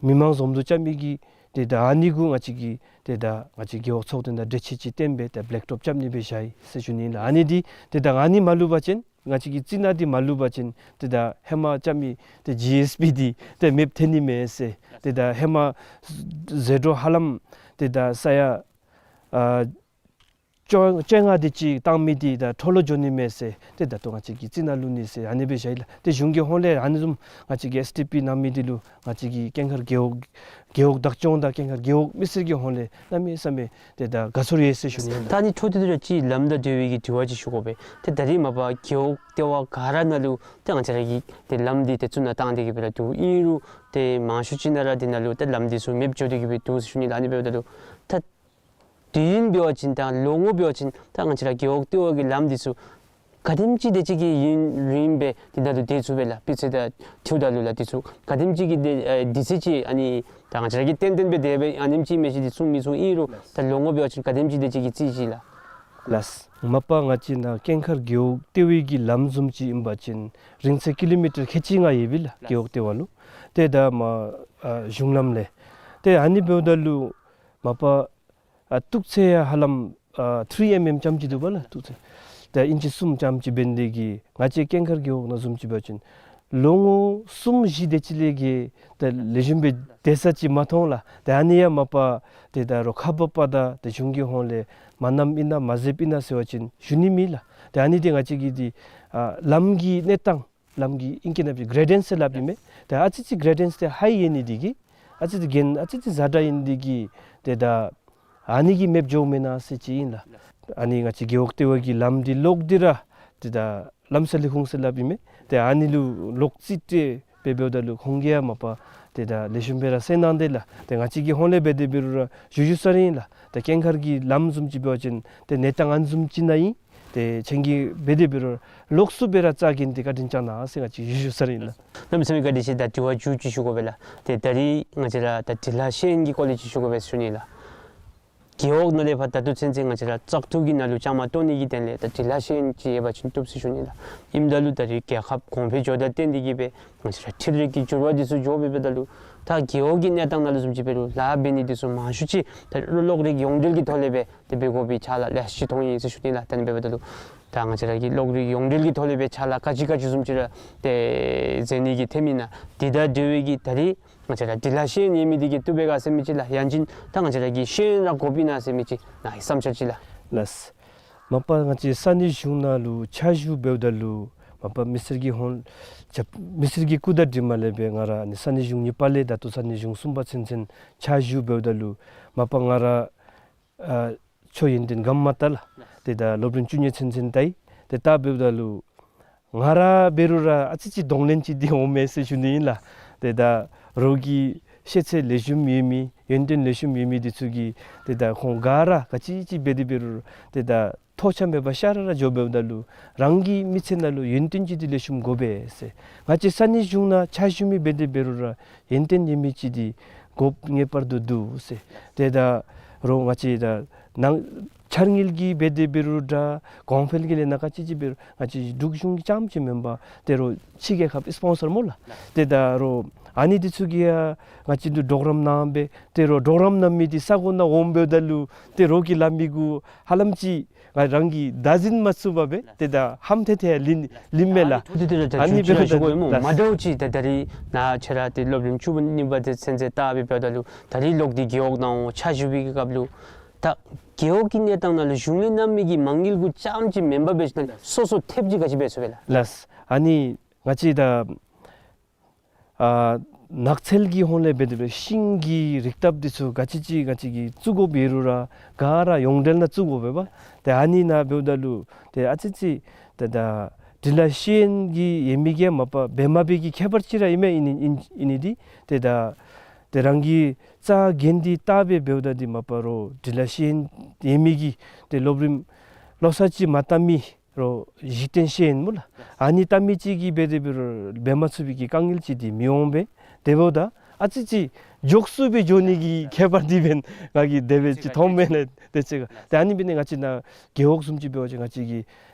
མི་མང་འཛོམས་འདུ་རྐྱབ་མི་གི་ཏེ་ད་ཨ་ནི་གུ་ང་བཅས་ཀྱིས་ཏེ་ད་ང་བཅས་རྒེད་འོག་ཚོགས་སྡེ་དང་འགྲེལ་བཤད་ཅིག་བཏོན་སྦེ་ཏེ་བེ་ལེཀ་ཊོབ་རྐྱབ་ནི་སྦེ་བཞག་ཡི་ཟེར་ཞུ་ནི་ཨིན་ལགས། ཨ་ནི་འདི་ཏེ་ད་ཨ་ནི་མ་བླུག་པ་ཅིན་ང་བཅས་ཀྱིས་རྩི་ནག་འདི་མ་བླུག་པ་ཅིན་ཏེ་ད་ཧེ་མ་རྐྱབ་མི་ཏེ་ཇི་ཨེསི་པི་འདི་ཏེ་མེདཔ་ཐོན་ནི་མས་ཟེར། ཏེ་ད་ཧེ་མ་ཟད་འགྲོ་ཧ་ལམ་ཏེ་ད་ས་ཡ་ཨ་བཅོ་བཅོ་ལྔ་དེ་ཅིག་བཏང་མི་འདི་ད་འཕྲོ་བརླག་འགྱོ་ནི་མས་ཟེར། ཏེ་ད་ལྟོ་ང་བཅས་ཀྱིས་རྩི་ནག་བླུག་ནི་ཟེར་ཨ་ནི་སྦེ་བཞག་ཡི་ལགས། ཏེ་གཞུང་གི་ཧོང་ལས་ཨ་ནི་བཟུམ་ང་བཅས་ཀྱིས་ཨེསི་ཌི་པི་གནང་མི་འདི་ལུ་ང་བཅས་ཀྱི་ཀེང་མཁར་རྒེད་འོག་རྒེད་འོག་བདག་སྐྱོང་དང་ཀེང་མཁར་རྒེད་འོག་མི་སེར་གྱི་ཧོང་ལས་གནམ་མེད་ས་མེད་ཏེ་ད་དགའ་ཚོར་ཡོད་ཟེར་ཞུ་ནི་ཨིན་ལགས། ད་ཨ་ནི་འཕྲོ་མཐུད་དེ་ར་ཅིག་ལམ་དང་འབྲེལ་བའི་གི་དྲི་བ་ཅིག་ཞུ་དགོ་པས། ཏེ་ད་རེས་མ་པ་རྒེད་འོག་ལྟེ་བ་ག་ར་ནང་ལུ་ཏེ་ང་བཅས་ར་གི་ཏེ་ལམ་འདི་ཏེ་བཙུགས་ནང་བཏང་སྟེ་གིས་སྦེ་ར་འདུག། ཨིན་རུང་ཏེ་མང་ཤོས་ཅིག་ནང་ར་འདི་ནང་ལུ་ཏེ་ལམ་འདི་ཚུ་མེདཔ་འགྱོ་སྟེ་གིས་སྦེ་འདུག་ཟེར་ཞུ་ནི་ལགས། ཨ་ནི་འབདཝ་ད་ལུ་ད་དུས་ཡུན་འབད་བ་ཅིན་དང་ལོ་ངོ་འབད་བ་ཅིན་ད་ང་བཅས་ར་རྒེད་འོག་ལྟེ་བ་གི་ལམ་འདི་ཚུ་ག་དེམ་ཅིག་དེ་ཅིག་གི་ཡུན་རིངམོ་སྦེ་འདི་ནང་ལུ་སྡོད་ཚུགས་པས་ལགས། སྤུས་ཚད་དང་འཁྲིལཝ་ད་ལུ་ལགས། འདི་ཚུ་ག་དེམ་ཅིག་གི་དེ་ཨེ་དུས་ཚོད་ཅིག་ཨ་ནི་ད་ང་བཅས་ར་གིས་ཏན་ཏན་སྦེ་དེ་སྦེ་ཨ་ནེམ་ཅིག་མེན་ཞིན་འདི་གསུང་མི་ཚུགས། ཨིན་རུང་ད་ལོ་ངོ་འབད་བ་ཅིན་ག་དེམ་ཅིག་དེ་ཅིག་གི་རྩིས་ཅིག་ལགས། ལགས། མ་པ་ང་བཅས་ནཱ་ཀེང་མཁར་རྒེད་འོག་ལྟེ་བའི་གི་ལམ་བཟུམ་ཅིག་ཨིན་པ་ཅིན་རིང་ཚད་ཀི་ལོ་མི་ཊར་ཁལ་གཅིག་ལྔ་ཡོད་པས་ལགས། རྒེད་འོག་ལྟེ་བ་ལུ། ཏེ་ད་མ་ཨ་གཞུང་ལམ་ལས། ཏེ་ཨ་ནི་འབདཝ་ད་ལུ་མ་པ་ཨ་སྟུག་ཚད་ཡང་ཧ་ལམ་ཨ་ཐི་རི་ཨེམ་ཨེམ་ཙམ་ཅིག་འདུག་པ་ལགས། སྟུག་ཚད་ད་ཨིན་ཅི་གསུམ་ཙམ་ཅིག་འབད་ནི་དེ་གིས་ང་བཅས་ཀེང་མཁར་རྒེད་འོག་ནང་བཟུམ་ཅིག་འབད་བ་ཅིན་ལོ་ངོ་གསུམ་བཞི་དེ་ཅིག་ལས་བརྒལ་ཏེ་ལེགས་ཤོམ་སྦེ་སྡོད་ས་ཅིག་མ་མཐོང་ལགས། ཏེ་ཨ་ནི་ཡང་མ་པ་ཏེ་ད་རོགས་ཁག་འབགཔ་དང་ཏེ་གཞུང་གི་ཧོང་ལས་མ་གནངམ་ཨིན་ན་མ་མཛདཔ་ཨིན་ན་ཟེར་བ་ཅིན་ཞུ་ནི་མེད་ལགས། ཏེ་ཨ་ནི་འདི་ང་བཅས་ཀྱི་འདི་ཨ་ལམ་གྱི་གནས་སྟངས་ལམ་གྱི་ཨིང་སྐད་ནང་སྦེ་གྲེ་ཌེནསི་ཟེར་སླབ་ཨིན་མས། ཏེ་ཨ་ཙི་ཅིག་གྲེ་ཌེནསི་འདི་ཧའི་ཡོད་ནི་འདི་གིས་ཨ་ཙི་ཅིག་གྱེན་ཨ་ཙི་ཅིག་ཛ་དྲག་ཨིན་ནི་འདི་གིས་ཏེ་ད་ཨ་ནི་གིས་མེདཔ་འགྱོཝ་མེན་ན་ཟེར་ཅིག་ཨིན་ལགས། ཨ་ནི་ང་བཅས་རྒེད་འོག་ལྟེ་བ་གི་ལམ་འདི་ལོག་སྟེ་ར་ཏེ་ད་ལམ་སེལ་ལས་ཁུངས་ཟེར་སླབ་ཨིན་མས། ཏེ་ཨ་ནི་ལུ་ལོག་རྩིས་སྤྲོད་སྦེ་འབདཝ་ད་ལུ་ཁོང་གིས་ཡང་མ་པ་ཏེ་ད་ལེགས་ཤོམ་སྦེ་ར་གསན་གནང་དེས་ལགས། ཏེ་ང་བཅས་ཀྱི་ཧོང་ལས་འབད་དེ་འབད་རུང་ར་ཞུ་ཞུ་ས་ར་ཨིན་ལགས། ཏེ་ཀེང་མཁར་གྱི་ལམ་བཟུམ་ཅིག་འབད་བ་ཅིན་ཏེ་གནས་སྟངས་ཨ་ནི་བཟུམ་ཅིག་ནང་ཨིན། ཏེ་ཁྱེད་ཀྱིས་འབད་དེ་འབད་རུང་ལོགས་སུ་སྦེ་ར་རྩ་འགེངས་ཏེ་བཀའ་དྲིན་བསྐྱང་གནང་ཟེར་ང་བཅས་ཞུ་ཞུ་ས་ར་ཨིན་ལགས། གནམ་མེད་ས་མེད་བཀའ་དྲིན་ཆེ། ད་དྲི་བ་མཇུག་ཅིག་ཞུ་དགོ་པས་ལགས། ཏེ་ད་རིས་ང་བཅས་ར་ད་འབྲི་ལྷག་ཤེས་ཡོན་གྱི་སྐོར་ལས་ཅིག་ཞུ་དགོ་པས་ཞུ་ནི་ལགས། རྒེད་འོག་ནང་ལས་ཕར་ད་ལྟོ་ཚུན་ཚོད་ང་བཅས་ར་བཙག་འཐུ་གི་ནང་ལུ་བཅའ་མར་གཏོགས་ནི་གི་དོན་ལས་ད་འབྲི་ལྷག་ཤེས་ཡོན་ཅིག་ཡོད་པ་ཅིན་བཏུབ་ཟེར་ཞུ་ནི་ལགས། ཨིནམ་ད་ལུ་ད་རིས་རྒྱལ་ཁབ་གོང་འཕེལ་འགྱོཝ་དང་བསྟུན་ཏེ་གིས་སྦེ་ང་བཅས་ར་འཕྲུལ་རིག་གི་འགྱུར་བ་འདི་ཚུ་འགྱོ་སྦེ་འབདཝ་ད་ལུ་ད་རྒེད་འོག་གི་གནས་སྟངས་ནང་ལུ་བཟུམ་ཅིག་འབད་རུང་ལཱ་འབད་ནི་འདི་ཚུ་མང་ཤོས་ཅིག་ད་གློག་རིག་ཡོངས་འབྲེལ་གྱི་ཐོག་ལས་སྦེ་ཏེ་འབད་དགོ་པའི་ཕྱག་ལཱ་ལེ་ཤ་ཅིག་མཐོང་ཡི་ཟེར་ཞུ་ནི་ལགས། ད་ཨ་ནི་འབདཝ་ད་ལུ་ད་ང་བཅས་ར་གི་གློག་རིག་ཡོངས་འབྲེལ་གྱི་ཐོག་ལས་སྦེ་ཕྱག་ལཱ་ག་ཅི་ག་ཅི་བཟུམ་ཅིག་ར་ཏེ་མཛད་ནི་གི་ཐོན་མི་ན་འདི་དང་འབྲེལ་བའི་གི་ད་རིས་ ང་བཅས་ར་འབྲི་ལྷག་ཤེས་ཡོན་ཡོད་མི་འདི་གིས་བཏུབ་པས་ག་ཟེར་མི་ཅིག་ལགས། ཡང་ཅིན་ད་ང་བཅས་ར་གི་ཤེས་ཡོན་ར་དགོཔ་ཨིན་ན་ཟེར་མི་ཅིག་ནཱ་གི་བསམ་འཆར་ཅིག་ལགས། ལགས། མ་པ་ང་བཅས་ས་གནས་གཞུང་ནང་ལུ་ཕྱག་ཞུ་འབདཝ་ད་ལུ་མ་པ་མི་སེར་གྱི་ཧོངས་ལས་མི་སེར་གྱི་སྐུ་དང་འབྲེལ་མ་ལས་སྦེ་ང་ར་ཨ་ནི་ས་གནས་གཞུང་གཉིས་པ་ལས་ད་ལྟོ་ས་གནས་གཞུང་གསུམ་པ་ཚུན་ཚོད་ཕྱག་ཞུ་འབདཝ་ད་ལུ་མ་པ་ང་ར་ཨ་ཆོས་ཡོན་ཏན་ག་མ་བལྟ་ལགས། ཏེ་ད་སློབ་རིམ་བཅུ་གཉིས་ཚུན་ཚོད་བལྟ་ཡི། ཏེ་བལྟ་འབདཝ་ད་ལུ་ང་ར་འབད་རུང་ར་ཨ་ཙི་ཅིག་གདོང་ལེན་ཅིག་འདི་འོང་མས་ཟེར་ཞུ་ནི་ཨིན་ལགས། ཏེ་ད་རོགས་ཀྱི་ཤེས་ཚད་ལེགས་ཤོམ་ཡོད་མི་ཡོན་ཏན་ལེགས་ཤོམ་ཡོད་མི་འདི་ཚུ་གིས་ཏེ་ད་ཁོང་ག་ར་ག་ཅི་ཅིག་འབད་དེ་འབད་རུང་ཏེ་ད་ཐོགས་ཆགས་མེད་པར་ཤ་ར་ར་འགྱོ་འབདཝ་ད་ལུ་རང་གི་མི་ཚེ་ནང་ལུ་ཡོན་ཏན་ཅིག་འདི་ལེགས་ཤོམ་དགོ་པས་ཟེར། ང་བཅས་ས་གནས་གཞུང་ནང་ཕྱག་ཞུ་མི་འབད་དེ་འབད་རུང་ར་ཡོན་ཏན་ཡོད་མི་ཅིག་འདི་དགོཔ་ངེས་པར་དུ་འདུག་ཟེར། ཏེ་ད་རོགས་ང་བཅས་ད་ནང་འཆར་དངུལ་གྱིས་འབད་དེ་འབད་རུང་འདྲ་གོང་འཕེལ་གྱི་ལས་སྣ་ག་ཅི་ཅིག་འབད་རུང་ང་བཅས་འབྲུག་གཞུང་གི་རྐྱངམ་ཅིག་མེན་པར་ཏེ་རོགས་ཕྱི་རྒྱལ་ཁབ་སི་པོན་སར་སྨོ་ལགས། ཏེ་ད་རོགས་ཨ་ནི་འདི་ཚུ་གིས་ཡང་ང་བཅས་འདི་གྲོགས་རམ་གནང་སྦེ་ཏེ་རོགས་གྲོགས་རམ་གནང་མི་འདི་ས་གོ་ནང་འོང་འབདཝ་ད་ལུ་ཏེ་རོགས་ཀྱིས་སླབ་མི་གུ་ཧ་ལམ་ཅིག་ང་རང་གིས་བདའ་ཟུན་མ་ཚུགས་པར་སྦེ་ཏེ་ད་ཧམ་ཐལ་ཐལ་ལིན་ལིནམ་མས་ལགས། ཨ་ནི་འབདཝ་ད་ལགས། མ་འདྲཝ་ཅིག་ད་ད་རིས་ནཱ་ཁྱོད་ར་ཏེ་སློབ་རིམ་བཅུ་གཉིས་པ་དེ་ཚུན་ཚོད་བལྟ་སྦེ་འབདཝ་ད་ལུ་ད་རིས་ལོག་སྟེ་རྒེད་འོག་ནང་འོང་ཕྱག་ཞུ་བའི་གི་སྐབས་ལུ་ད་རྒེད་འོག་གི་གནས་སྟངས་ནང་ལུ་གཞུང་ལས་གནང་མི་གི་མ་དངུལ་གུ་རྐྱངམ་ཅིག་མེན་པར་སྦེ་ཞིནམ་ལས་སོ་སོ་ཐེབས་ཅིག་ག་ཅི་འབད་ཚུགས་པས་ལགས། ལགས། ཨ་ནི་ང་བཅས་ད་ཨ་ནགས་ཚལ་གྱི་ཧོངས་ལས་འབད་དེ་འབད་ཤིང་གི་རིགས་བཏབ་འདི་ཚུ་ག་ཅི་ཅིག་ང་བཅས་ཀྱིས་བཙུགས་དགོཔ་ཡོད་རུང་ར་ག་ར་ཡོངས་འབྲེལ་ནང་བཙུགས་དགོ་པས་པ། ཏེ་ཨ་ནི་ནང་འབདཝ་ད་ལུ་ཏེ་ཨ་ཙི་ཅིག་ཏེ་ད་འབྲི་ལྷག་ཤེས་ཡོན་གྱི་ཡོད་མི་གིས་མ་པ་འབད་མ་འབད་ཀྱི་ཁྱད་པར་ཅིག་ར་ཨིན་མས། ཨིན་ནི་ཨིན་ཨིན་ནི་འདི་ཏེ་ད་ཏེ་རང་གི་རྩ་འགེངས་ཏེ་བལྟ་སྦེ་འབདཝ་ད་འདི་མ་པ་རོགས་འབྲི་ལྷག་ཤེས་ཡོན་ཡོད་མི་གིས་ཏེ་སློབ་རིམ་བློ་གསར་ཅིག་མ་བལྟ་མི་རོགས་གཞི་རྟེན་ཤེས་ཡོན་སྨོ་ལགས། ཨ་ནི་བལྟ་མི་ཅིག་གིས་འབད་དེ་འབད་རུང་འབད་མ་ཚུགས་པའི་གི་དཀའ་ངལ་ཅིག་འདི་མི་འོང་པས། དེ་འབདཝ་ད་ཨ་ཙི་ཅིག་མགྱོགས་སུ་སྦེ་འགྱོ་ནི་གི་ཁྱད་པར་འདི་འབདན་ང་གིས་དེ་སྦེ་ཅིག་མཐོངམ་མས་ལགས། དེ་ཅིག་ཏེ་ཨ་ནི་འབད་ནི་ང་བཅས་ནཱ་རྒེད་འོག་བཟུམ་ཅིག་འབད་བ་ཅིན་ང་བཅས་ཀྱིས་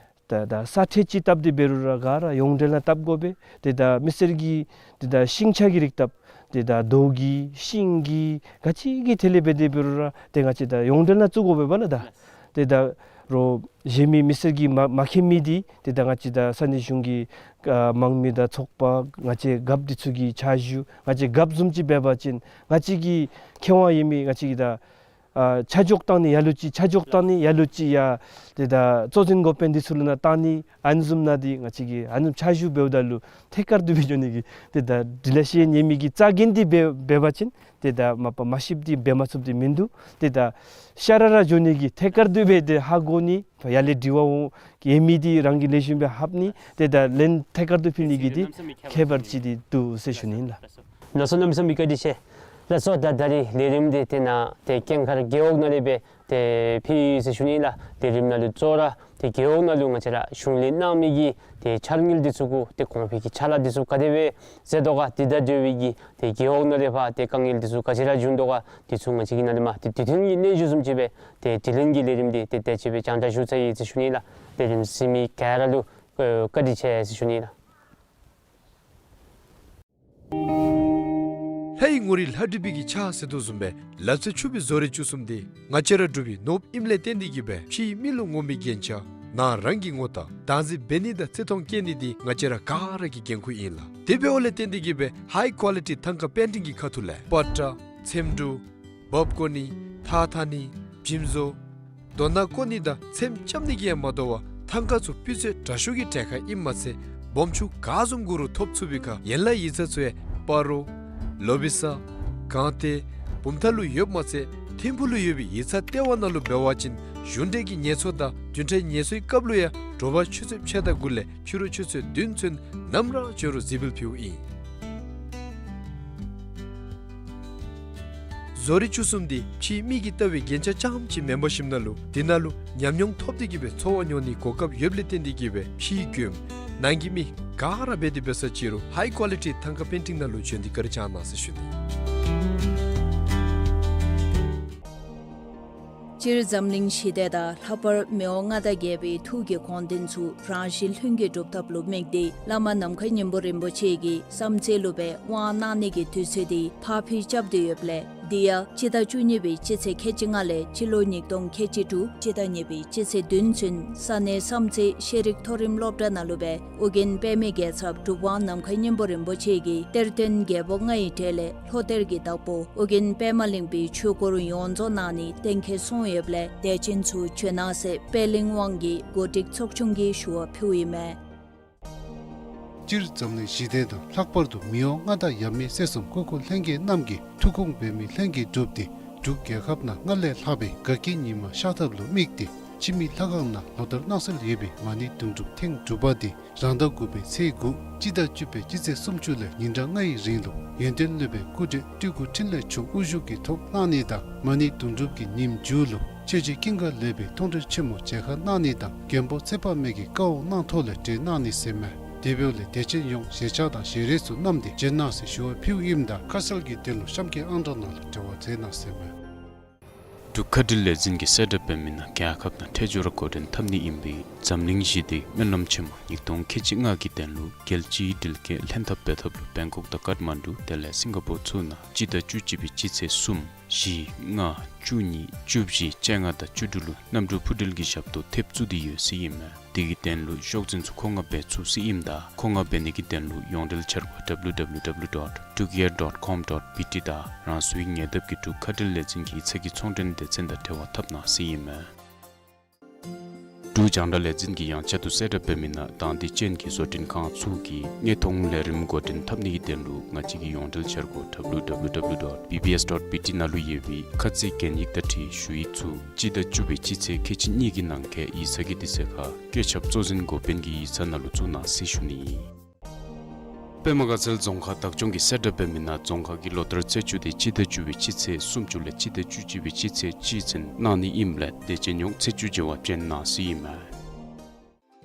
ད་ད་ས་ཁྲལ་ཅིག་བཏབ་སྟེ་འབད་རུང་ར་ག་ར་ཡོངས་འབྲེལ་ནང་བཏབ་དགོ་པས། ཏེ་ད་མི་སེར་གྱིས་ཏེ་ད་ཤིང་ཆ་གི་རིགས་བཏབ་ཏེ་ད་རྡོ་གི་ཤིང་གི་ག་ཅི་གི་ཐད་ལས་འབད་དེ་འབད་རུང་ར་ཏེ་ང་བཅས་ད་ཡོངས་འབྲེལ་ནང་བཙུགས་དགོ་པས་པ་ལགས། ད་ཏེ་ད་རོགས་གཞན་མི་མི་སེར་གྱིས་མ་མ་མཁྱེན་མི་འདི་ཏེ་ད་ང་བཅས་ད་ས་གནས་གཞུང་གི་ཨ་དམངས་མི་དང་ཚོགས་པ་ང་བཅས་རྒཔོ་འདི་ཚུ་གི་ཕྱག་ཞུ་ང་བཅས་རྒཔོ་བཟུམ་ཅིག་འབད་བ་ཅིན་ང་བཅས་ཀྱི་ཁེ་དབང་ཡོད་མི་ང་བཅས་ཀྱི་ད་ཨ་ཆ་འཇོག་བཏང་ནི་ཡ་ལུ་ཅིག་ཆ་འཇོག་བཏང་ནི་ཡ་ལུ་ཅིག་ཡ་ཏེ་ད་གཙོ་འཛིན་འགོ་དཔོན་འདི་ཚུ་ལུ་ནཱ་བཏང་ནི་ཨ་ནི་བཟུམ་ནང་འདི་ང་བཅས་ཀྱིས་ཨ་ནི་ཕྱག་ཞུ་འབདཝ་ད་ལུ་ཐད་ཀར་དུ་སྦེ་འགྱོ་ནི་གི་ཏེ་ད་འབྲི་ལྷག་ཤེས་ཡོན་ཡོད་མི་གི་རྩ་འགེངས་ཏེ་འབད་འབད་བ་ཅིན་ཏེ་ད་མ་པ་མ་ཤེསཔ་འདི་འབད་མ་ཚུགསཔ་འདི་མིན་འདུག། ཏེ་ད་ཤ་ར་ར་འགྱོ་ནི་གི་ཐད་ཀར་དུ་སྦེ་ཏེ་ཧ་གོ་ནི་ཡར་ལས་དྲི་བ་འོང་ཡོད་མི་འདི་རང་གིས་ལེགས་ཤོམ་སྦེ་ལྷབ་ནི་ཏེ་ད་ལན་ཐད་ཀར་དུ་ཕུལ་ནི་གི་འདི་ཁྱད་པར་ཅིག་འདི་འདུག་ཟེར་ཞུ་ནི་ཨིན་ལགས། ལགས་སོ། གནམ་མེད་ས་མེད་བཀའ་དྲིན་ཆེ། ལགས་སོ། ད་ད་རིས་ལས་རིམ་འདི་ཏེ་ནཱ་ཏེ་ཀེང་མཁར་རྒེད་འོག་ནང་ལས་སྦེ་ཏེ་ཕུལ་ཡི་ཟེར་ཞུ་ནི་ཨིན་ལགས། ལས་རིམ་ནང་ལུ་གཙོ་བོ་ར་ཏེ་རྒེད་འོག་ནང་ལུ་ང་བཅས་ར་གཞུང་ལས་གནང་མི་གི་ཏེ་འཆར་དངུལ་འདི་ཚུ་གུ་ཏེ་གོང་འཕེལ་གྱི་ཕྱག་ལཱ་འདི་ཚུ་ག་དེ་སྦེ་མཛད་དོ་ག། དེ་དང་འབྲེལ་བའི་གི་ཏེ་རྒེད་འོག་ནང་ལས་ཕར་ཏེ་དཀའ་ངལ་འདི་ཚུ་ག་ཅི་ར་བྱུང་དོ་ག། འདི་ཚུ་ང་བཅས་ཀྱིས་ནཱ་ལས་མར་ཏེ་དུས་མཐུན་གྱི་སྙན་ཞུ་བཟུམ་ཅིག་སྦེ་ཏེ་དྲི་ལན་གྱི་ལས་རིམ་འདི་ཏེ་དེ་ཅིག་སྦེ་རྒྱང་བསྒྲགས་ཞུ་ཚར་ཡི་ཟེར་ཞུ་ནི་ཨིན་ལགས། ལས་རིམ་གཟིགས་མི་ག་ར་ལུ་ཨེ་བཀའ་དྲིན་ཆེ་ཟེར་ཞུ་ནི་ཨིན་ལགས། ལྷའི་ངོ་རིས་ལྷ་བྲིས་པའི་གི་ཕྱག་ཟེར་དོ་བཟུམ་སྦེ་ལག་རྩལ་ཕྱུག་པའི་བཟོ་རིག་བཅུ་གསུམ་འདི་ང་བཅས་ར་འབྲུག་པའི་ནོར་བུ་ཨིནམ་ལས་བརྟེན་ཏེ་གིས་སྦེ་ཕྱིའི་མི་ལུ་ངོམ་པའི་རྒྱན་ཆ་ནང་རང་གི་ངོ་རྟགས་བདག་འཛིན་འབད་ནི་དང་བརྩི་མཐོང་བསྐྱེད་ནི་འདི་ང་བཅས་ར་ག་ར་གི་འགན་ཁུར་ཨིན་ལགས། དེ་འབདཝ་ལས་བརྟེན་ཏེ་གིས་སྦེ་ཧའི་ཀོ་ལི་ཊི་ཐང་ཀ་པེན་ཊིང་གི་ཁ་ཐུག་ལས་པ་ཏྲ་ཚེམ་དྲུབ་འབག་བརྐོ་ནི་ཐགས་འཐག་ནི་འཇིམ་བཟོ་རྡོ་ནང་བརྐོ་ནི་དང་ཚེམ་རྐྱབ་ནི་གིས་ཡང་མ་དོ་བར་ཐང་ཀ་ཚུ་སྤུས་ཚད་དྲག་ཤོས་ཀྱི་གྲལ་ཁར་ཨིནམ་མ་ཚད་སྦོམ་ཆུང་ག་བཟུམ་དགོ་རུང་ཐོབ་ཚུགས་པའི་ཁར་ཡན་ལག་ཡིག་ཚང་ཚུ་ཡང་སྤ་རོ་ལོ་བི་ས་སྒང་སྟེང་བུམ་ཐང་ལུ་ཡོདཔ་མ་ཚད་ཐིམ་ཕུག་ལུ་ཡོད་པའི་ཡིག་ཚང་ལྟེ་བ་ནང་ལུ་འབད་བ་ཅིན་གཞུང་འབྲེལ་གྱི་ངལ་གསོ་དང་བདུན་ཕྲག་ངལ་གསོའི་སྐབས་ལུ་ཡང་དྲོ་པ་ཆུ་ཚོད་ཕྱེད་དང་དགུ་ལས་ཕྱི་རུ་ཆུ་ཚོད་བདུན་ཚུན་ནམ་ར་བྱོན་རུང་གཟིགས་འབུལ་ཕུལཝ་ཨིན། བཟོ་རིག་བཅུ་གསུམ་འདི་ཕྱིའི་མི་གིས་ལྟ་བའི་རྒྱན་ཆ་རྐྱངམ་ཅིག་མེན་པར་ཞིནམ་ལས་འདི་ནང་ལུ་ཉམས་མྱོང་ཐོབ་སྟེ་གིས་སྦེ་འཚོ་བ་མྱོང་ནིའི་གོ་སྐབས་ཡོདཔ་ལས་བརྟེན་ཏེ་གིས་སྦེ་ཕྱིའི་མགྱོནམ་ནང་གི་མི་ག་ར་འབད་དེ་འབད་ས་ཅིག་རུང་ཧའི་ཀོ་ལི་ཊི་ཐང་ཀ་པེན་ཊིང་ནང་ལུ་བྱོན་ཏེ་བཀའ་དྲིན་བསྐྱང་གནང་ཟེར་ཞུ་ནི། སྤྱིར་འཛམ་གླིང་ཞི་བདེ་དང་ལྷག་པར་མི་དབང་མངའ་བདག་རྒྱལ་པོའི་ཐུགས་ཀྱི་དགོངས་དོན་ཚུ་རང་བཞིན་ལྷུན་གྱིས་གྲུབ་ཐབས་ལུ་དམིགས་ཏེ་བླ་མ་ནམ་མཁའི་སྙིང་པོ་རིན་པོ་ཆེ་གི་བསམ་རྩེ་ལུ་སྦེ་དབང་གནང་ནི་གི་དུས་ཚོད་འདི་ཕར་འཕུལ་རྐྱབ་སྟེ་ཡོདཔ་ལས་ འདི་ཡང་སྤྱི་ཟླ་བཅུ་གཉིས་པའི་སྤྱི་ཚེས་ཁལ་གཅིག་ལྔ་ལས་སྤྱི་ལོ་ཉིས་སྟོང་ཁལ་གཅིག་དྲུག་སྤྱི་ཟླ་གཉིས་པའི་སྤྱི་ཚེས་བདུན་ཚུན་ས་གནས་བསམ་རྩེ་ཤེས་རིག་མཐོ་རིམ་སློབ་གྲྭ་ནང་ལུ་སྦེ་ཨོ་རྒྱན་པདྨའི་རྒྱལ་ཚབ་གྲུབ་དབང་ནམ་མཁའི་སྙིང་པོ་རིན་པོ་ཆེ་གིས་གཏེར་སྟོན་རྒྱལ་པོ་ལྔ་ཡི་གྲས་ལས་ལྷོ་གཏེར་གྱི་བདག་པོ་ཨོ་རྒྱན་པདྨ་གླིང་པའི་ཆོས་སྐོར་ཡོངས་རྫོགས་གནང་ནི་གཏན་འཁེལ་སོང་ཡོདཔ་ལས་དད་ཅན་ཚུ་བྱོན་གནང་ཟེར་པད་གླིང་དབང་གི་གོ་སྒྲིག་ཚོགས་ཆུང་གིས་ཞུ་བ་ཕུལཝ་ཨིན་མས། སྤྱིར་འཛམ་གླིང་ཞི་བདེ་དང་ལྷག་པར་དུ་མི་དབང་མངའ་བདག་ཡབ་མེས་སྲས་གསུམ་སྐུ་འཁོར་ལྷན་རྒྱས་རྣམས་ཀྱི་ཐུགས་དགོངས་འབད་མི་ལྷན་རྒྱས་འགྲུབ་སྟེ་འབྲུག་རྒྱལ་ཁབ་ནང་སྔར་ལས་ལྷག་པའི་དགའ་སྐྱིད་ཉི་མ་ཤར་ཐབས་ལུ་དམིགས་ཏེ་ཕྱི་མི་ལྷ་ཁང་ནང་ལོ་ལྟར་གནང་སྲོལ་ཡོད་པའི་མ་ཎི་དུང་སྒྲུབ་ཐེངས་དྲུག་པ་དེ་རང་ཟླ་དགུ་པའི་ཚེས་དགུ་སྤྱི་ཟླ་བཅུ་པའི་སྤྱི་ཚེས་སུམ་ཅུ་ལས་ཉིན་གྲངས་ལྔ་ཡི་རིང་ལུ་ཡོན་ཏན་སློབ་དཔོན་སྐུ་བགྲེས་སྤྲུལ་སྐུ་འཕྲིན་ལས་མཆོག་དབུ་བཞུགས་ཀྱི་ཐོག་གནང་ནི་དང་མ་ཎི་དུང་སྒྲུབ་ཀྱི་ཉིནམ་མཇུག་ལུ་ཆོས་རྗེ་ཀུན་དགའ་ལེགས་པའི་མཐོང་གྲོལ་ཆེན་མོ་མཇལ་ཁ་གནང་ནི་དང་མགོན་པོ་ཚེ་དཔག་མེད་ཀྱི་བཀའ་དབང་གནང་ཐོག་ལས་གྲོལ་གནང་ནི་ཟེར་མས། དེ་འབདཝ་ལས་དད་ཅན་ཡོངས་ཞལ་ཆས་དང་ཞལ་རས་ཚུ་བསྣམས་ཏེ་བྱོན་གནང་ཟེར་ཞུ་བ་ཕུལཝ་ཨིནམ་ད་ཁ་གསལ་གྱི་དོན་ལུ་གཤམ་གྱི་ཨང་གྲངས་ནང་ལུ་འབྲེལ་བ་མཛད་གནང་ཟེར་མས། འབྲུག་མཁའ་འགྲུལ་ལས་འཛིན་གྱིས་གསལ་བསྒྲགས་འབད་མི་ནང་རྒྱལ་ཁབ་ནང་འཕྲལ་མགྱོགས་ར་འགོ་འདྲེན་འཐབ་ནི་ཨིན་པའི་འཛམ་གླིང་ཞི་བདེའི་སྨོན་ལམ་ཆེན་མོ་ཉིས་སྟོང་ཁལ་གཅིག་ལྔ་གི་དོན་ལུ་རྒྱལ་སྤྱིའི་འགྲུལ་སྐྱེལ་ལྷན་ཐབས་འབད་ཐབས་ལུ་བེང་ཀོག་དང་ཀཊ་མན་ཌུ་དེ་ལས་སིང་ག་པོར་ཚུ་ནང་སྤྱི་ཟླ་བཅུ་གཅིག་པའི་སྤྱི་ཚེས་གསུམ་བཞི་ལྔ་བཅུ་གཉིས་བཅུ་བཞི་བཅོ་ལྔ་དང་བཅུ་དྲུག་ལུ་གནམ་གྲུ་འཕུར་འགྲུལ་གྱི་ཞབས་ཏོག་ཐེབས་བཙུགས་ཏེ་ཡོད་ཟེར་ཨིན་མས། དེ་གི་དོན་ལུ་ཤོག་འཛིན་ཚུ་མཁོ་མངགས་འབད་ཚུགས་ཟེར་ཨིནམ་ད་མཁོ་མངགས་འབད་ནི་གི་དོན་ལུ་ཡོངས་འབྲེལ་འཆར་སྒོ་W W W dot truckair dot com dot B T དང་རང་སོའི་ཉེ་འདབས་ཀྱི་འབྲུག་མཁའ་འགྲུལ་ལས་འཛིན་གྱི་ཡིག་ཚང་གི་ཚོང་འབྲེལ་སྡེ་ཚན་དང་འབྲེལ་བ་འཐབ་གནང་ཟེར་ཨིན་མས། འབྲུག་རྒྱང་བསྒྲགས་ལས་འཛིན་གྱིས་ཡང་བསྐྱར་དུ་གསལ་བསྒྲགས་འབད་མི་ནང་དང་འདོད་ཅན་གྱི་བཟོ་སྐྲུན་ཁང་ཚུ་གིས་དངོས་མཐོང་ལས་རིམ་འགོ་འདྲེན་འཐབ་ནི་གི་དོན་ལུ་ང་བཅས་ཀྱི་ཡོངས་འབྲེལ་འཆར་སྒོ་W W W dot B B S dot B T ནང་ལུ་ཡོད་པའི་ཁ་ཚིག་གན་ཡིག་དང་འཁྲིལ་ཞུ་ཡིག་ཚུ་སྤྱི་ཟླ་བཅུ་པའི་སྤྱི་ཚེས་ཁལ་གཅིག་གཉིས་ཀྱི་ནང་འཁོད་ཡིག་ཚང་གི་དུས་ཚོད་ཁར་བཀོད་ཁྱབ་གཙོ་འཛིན་འགོ་དཔོན་གྱི་ཡིག་ཚང་ནང་ལུ་བཙུགས་གནང་ཟེར་ཞུ་ནི་ཨིན། པདྨ་དགའ་ཚལ་རྫོང་ཁག་བདག་སྐྱོང་གིས་གསལ་བསྒྲགས་འབད་མི་ནང་རྫོང་ཁག་གི་ལོ་ལྟར་རྩེ་བཅུ་དེ་སྤྱི་ཟླ་བཅུ་པའི་སྤྱི་ཚེས་སུམ་ཅུ་ལས་སྤྱི་ཟླ་བཅུ་གཅིག་པའི་སྤྱི་ཚེས་གཅིག་ཚུན་གནང་ནི་ཨིནམ་ལས་དད་ཅན་ཡོངས་ཚེས་བཅུ་མཇལ་བར་བྱོན་གནང་ཟེར་ཨིན་མས།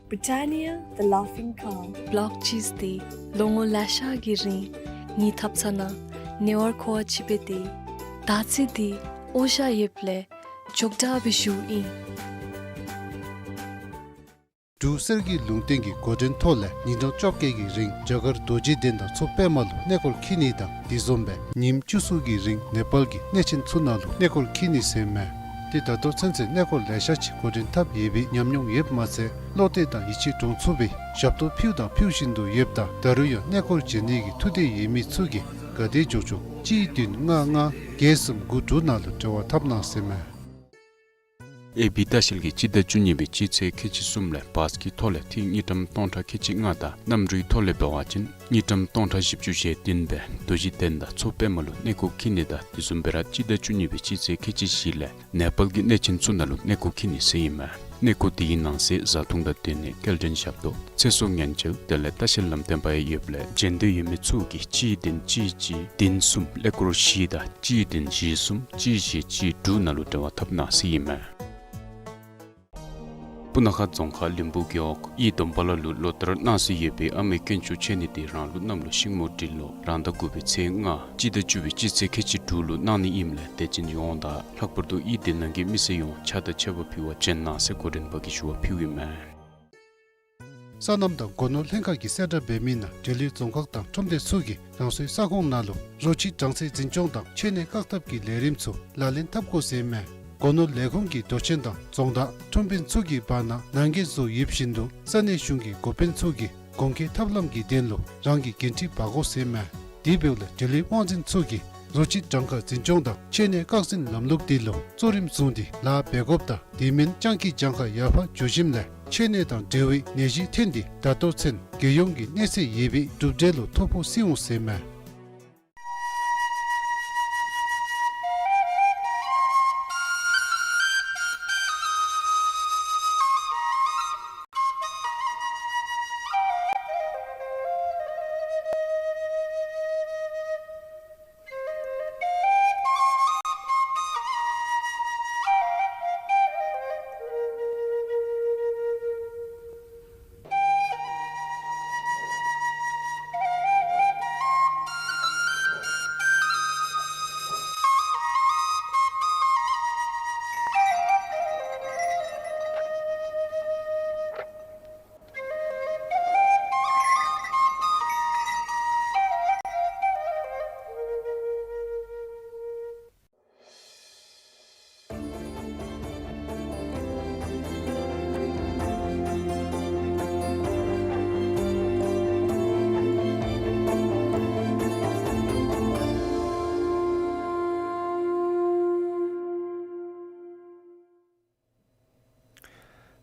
Britannia, the laughing cow. བློ་གཅིག་སྟེ་ལོ་ངོ་ལེ་ཤ་གི་རིང་ངེའི་ཐབ་ཚང་ནང་ཉེ་བར་མཁོ་བ་ཅིག་འབད་དེ་ད་ཚེ་འདི་འོ་ཞ་ཡོདཔ་ལས་མགྱོགས་དྲགས་སྦེ་བཞུགསཔ་ཨིན། འབྲུག་གསེར་གྱི་ལུང་བསྟན་གྱི་འགོ་འདྲེན་ཐོག་ལས་ཉིན་གྲངས་བཅོ་བརྒྱད་ཀྱི་རིང་རྒྱ་གར་རྡོ་རྗེ་གདན་དང་མཚོ་པདྨ་ལུ་གནས་སྐོར་འཁྱིད་ནི་དང་དེ་བཟུམ་སྦེ་ཉིནམ་བཅུ་གསུམ་གྱི་རིང་ནེ་པཱལ་གྱི་གནས་ཆེན་ཚུ་ནང་ལུ་གནས་སྐོར་འཁྱིད་ནི་ཟེར་མས། ཏེ་ད་ལྟོ་ཚུན་ཚོད་གནས་སྐོར་ལེ་ཤ་ཅིག་འགོ་འདྲེན་འཐབ་ཡོད་པའི་ཉམས་མྱོང་ཡོདཔ་མ་ཚད་བློ་གཏད་དང་ཡིད་ཆེས་འདྲོངས་ཚུགས་པའི་ཞབས་ཏོག་ཕུལ་དང་ཕུལ་བཞིན་དུ་ཡོདཔ་ད་ད་རུང་ཡང་གནས་སྐོར་མཇལ་ནི་གི་ཐུགས་འདོད་ཡོད་མི་ཚུ་གིས་ག་དེ་མགྱོགས་མགྱོགས་གཅིག་བདུན་ལྔ་ལྔ་བརྒྱད་གསུམ་དགུ་དྲུག་ནང་ལུ་འབྲེལ་བ་འཐབ་གནང་ཟེར་མས། ཨེ་བི་ལྟ་བཤལ་གྱིས་སྤྱི་ཟླ་བཅུ་གཉིས་པའི་སྤྱི་ཚེས་ཁལ་གཅིག་གསུམ་ལས་བཱས་ཀྱི་ཐོག་ལས་ཏིག་དངུལ་ཀྲམ་སྟོང་ཕྲག་ཁལ་གཅིག་ལྔ་དང་གནམ་གྲུའི་ཐོག་ལས་འབད་བ་ཅིན་དངུལ་ཀྲམ་སྟོང་ཕྲག་བཞི་བཅུ་ཞེ་བདུན་སྦེ་རྡོ་རྗེ་གདན་དང་མཚོ་པདྨ་ལུ་གནས་སྐོར་འཁྱིད་ནི་དང་དེ་བཟུམ་སྦེ་ར་སྤྱི་ཟླ་བཅུ་གཉིས་པའི་སྤྱི་ཚེས་ཁལ་གཅིག་བཞི་ལས་ནེ་པཱལ་གྱི་གནས་ཆེན་ཚུ་ནང་ལུ་གནས་སྐོར་འཁྱིད་ནི་ཟེར་ཨིན་མས། གནས་སྐོར་དེའི་ནང་གསེས་བཟའ་འཐུང་དང་སྡོད་གནས་སྐྱེལ་འདྲེན་ཞབས་ཏོག་ཚེ་སྲོག་ཉེན་བཅོལ་དེ་ལས་ལྟ་བཤལ་ལམ་སྟོན་པ་ཡང་ཡོདཔ་ལས་མཇལ་འདོད་ཡོད་མི་ཚུ་གིས་གཅིག་བདུན་གཅིག་གཅིག་བདུན་གསུམ་ཀླད་ཀོར་བཞི་དང་གཅིག་བདུན་བཞི་གསུམ་གཅིག་བཞི་གཅིག་དྲུག་ནང་ལུ་འབྲེལ་བ་འཐབ་གནང་ཟེར་ཨིན་མས། སྤུ་ན་ཁ་རྫོང་ཁག་ལིང་བུ་རྒེད་འོག་གཡུས་སྡོམ་པ་ལ་ལུ་ལོ་ལྟར་གནང་སྲོལ་ཡོད་པའི་ཨ་མའི་དཀོན་མཆོག་མཆོད་གནས་དེ་རང་ལུགས་གནམ་ལོ་ཤིང་མོ་སྦྲུལ་ལོ་རང་ཟླ་དགུ་པའི་ཚེས་ལྔ་སྤྱི་ཟླ་བཅུ་པའི་སྤྱི་ཚེས་ཁལ་གཅིག་དྲུག་ལུ་གནང་ནི་ཨིནམ་ལས་དད་ཅན་ཡོངས་དང་ལྷག་པར་དུ་གཡུས་དེ་ནང་གི་མི་སེར་ཡོངས་ཕྱག་དང་མཆོད་པ་ཕུལ་བར་བྱོན་གནང་ཟེར་འགོ་འདྲེན་པ་གིས་ཞུ་བ་ཕུལཝ་ཨིན་མས། སོ་ནམ་དང་སྒོ་ནོར་ལྷན་ཁག་གིས་གསལ་བསྒྲགས་འབད་མི་ནང་འབྲེལ་ཡོད་རྫོང་ཁག་དང་ཁྲོམ་སྡེ་ཚུ་གིས་རང་སོའི་ས་ཁོངས་ནང་ལུ་རོ་ཁྱི་གྲང་ཚད་འཛིན་སྐྱོང་དང་མཆོད་གནས་བཀག་ཐབས་ཀྱི་ལས་རིམ་ཚུ་ལག་ལེན་འཐབ་དགོ་ཟེར་མས། སྒོ་ནོར་ལས་ཁུངས་ཀྱིས་མདོ་ཆེན་དང་རྫོང་བདག་ཁྲོམ་དཔོན་ཚུ་གི་བར་ན་ནང་འགལ་བཟོ་ཡོདཔ་བཞིན་དུ་ས་གནས་གཞུང་གི་འགོ་དཔོན་ཚུ་གིས་གོང་འཁོད་ཐབས་ལམ་གྱི་དོན་ལུ་རང་གི་འགན་འཁྲི་འབག་དགོ་ཟེར་མས། དེ་འབདཝ་ལས་འབྲེལ་ཡོད་དབང་འཛིན་ཚུ་གིས་རོ་ཁྱི་གྲངས་ཀ་འཛིན་སྐྱོང་དང་མཆོད་གནས་བཀག་འཛིན་ལམ་ལུགས་དེ་ལུ་གཙོ་རིམ་བཟུང་སྟེ་ལཱ་འབད་དགོཔ་དང་དེ་མིན་སྤྱང་ཀི་གྱངས་ཁ་ཡར་འཕར་འགྱོ་ཞིནམ་ལས་མཆོད་གནས་དང་འབྲེལ་བའི་ནད་གཞི་ཐོན་ཏེ་ད་ལྟོ་ཚུན་རྒྱལ་ཡོངས་ཀྱི་གནས་ཚད་ཡོད་པའི་གྲུབ་འབྲས་ལུ་ཐོ་ཕོག་སོང་ཟེར་མས།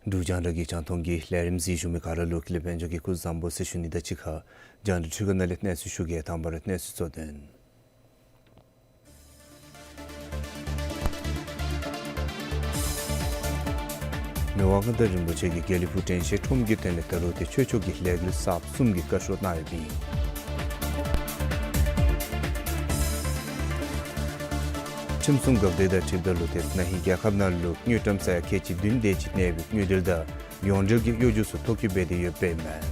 འབྲུག་རྒྱང་བསྒྲགས་ཀྱི་རྒྱང་མཐོང་གི་ལས་རིམ་གཟིགས་བཞུགས་མི་ག་ར་ལུ་ཀུན་ལེགས་དཔལ་འབྱོར་གྱིས་སྐུ་གཟུགས་བཟང་པོ་ཟེར་ཞུ་ནི་དང་གཅིག་ཁར་རྒྱང་བསྒྲགས་འཕྲུལ་ཁང་ནང་ལས་གནས་ཚུལ་ཞུ་གེ། དང་པ་ར་གནས་ཚུལ་གཙོ་དོན། མི་དབང་མངའ་བདག་རིན་པོ་ཆེ་གིས་དགེ་ལེགས་ཕུག་དྲན་ཤེས་ཁྲོམ་གྱི་དོན་ལས་ད་རུང་ཏེ་ཆོས་ཕྱོགས་ཀྱི་ལས་འགུལ་གསརཔ་གསུམ་གྱི་བཀའ་ཤོག་གནང་ཡོདཔ་ཨིན། ཁྲིམས་སྲུང་འགག་སྡེ་དང་འཁྲིལཝ་ད་ལུ་ཏེ་ན་ཧིང་རྒྱལ་ཁབ་ནང་ལུ་དངུལ་ཀྲམ་ས་ཡ་ཁལ་གཅིག་བདུན་དེ་ཅིག་གནས་པའི་དངུལ་འབྲེལ་དང་ཡོངས་འབྲེལ་གྱི་གཡོ་སྒྱུ་ཚུ་ཐོ་བཀོད་འབད་དེ་ཡོདཔ་ཨིན་མས།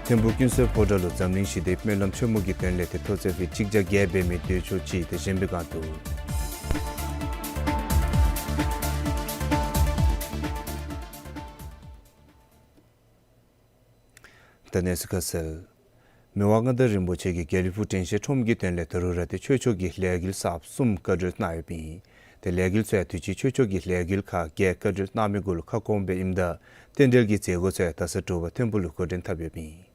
ཐིམ་ཕུག་ཀུན་གསལ་ཕོ་བྲང་ལུ་འཛམ་གླིང་ཞི་བདེའི་སྨོན་ལམ་ཆེན་མོ་གི་དོན་ལས་ཏེ་ཐོག་ཚད་ཕུད་གཅིག་བརྒྱ་བརྒྱད་འབད་མི་དུས་ཚོད་ཅིག་ཏེ་བཞེངས་པའི་བསྒང་དུ། ད་གནས་ཚུལ་ཁ་གསལ། མི་དབང་མངའ་བདག་རིན་པོ་ཆེ་གིས་དགེ་ལེགས་ཕུག་དྲན་ཤེས་ཁྲོམ་གྱི་དོན་ལས་ད་རུང་ར་ཏེ་ཆོས་ཕྱོགས་ཀྱི་ལས་འགུལ་གསརཔ་གསུམ་བཀའ་འཁྲོལ་གནང་ཡོདཔ་ཨིན། ཏེ་ལས་འགུལ་ཚུ་ཡང་དུས་ཅི་ཆོས་ཕྱོགས་ཀྱི་ལས་འགུལ་ཁག་བརྒྱད་བཀའ་འཁྲོལ་གནང་མི་གུ་ལུ་ཁ་སྐོང་འབདཝ་ཨིནམ་ད་རྟེན་འབྲེལ་གྱི་མཛད་སྒོ་ཚུ་ཡང་ད་ས་དྲོ་པ་ཐིམ་ཕུག་ལུ་འགོ་འདྲེན་འཐབ་ཡོདཔ་ཨིན།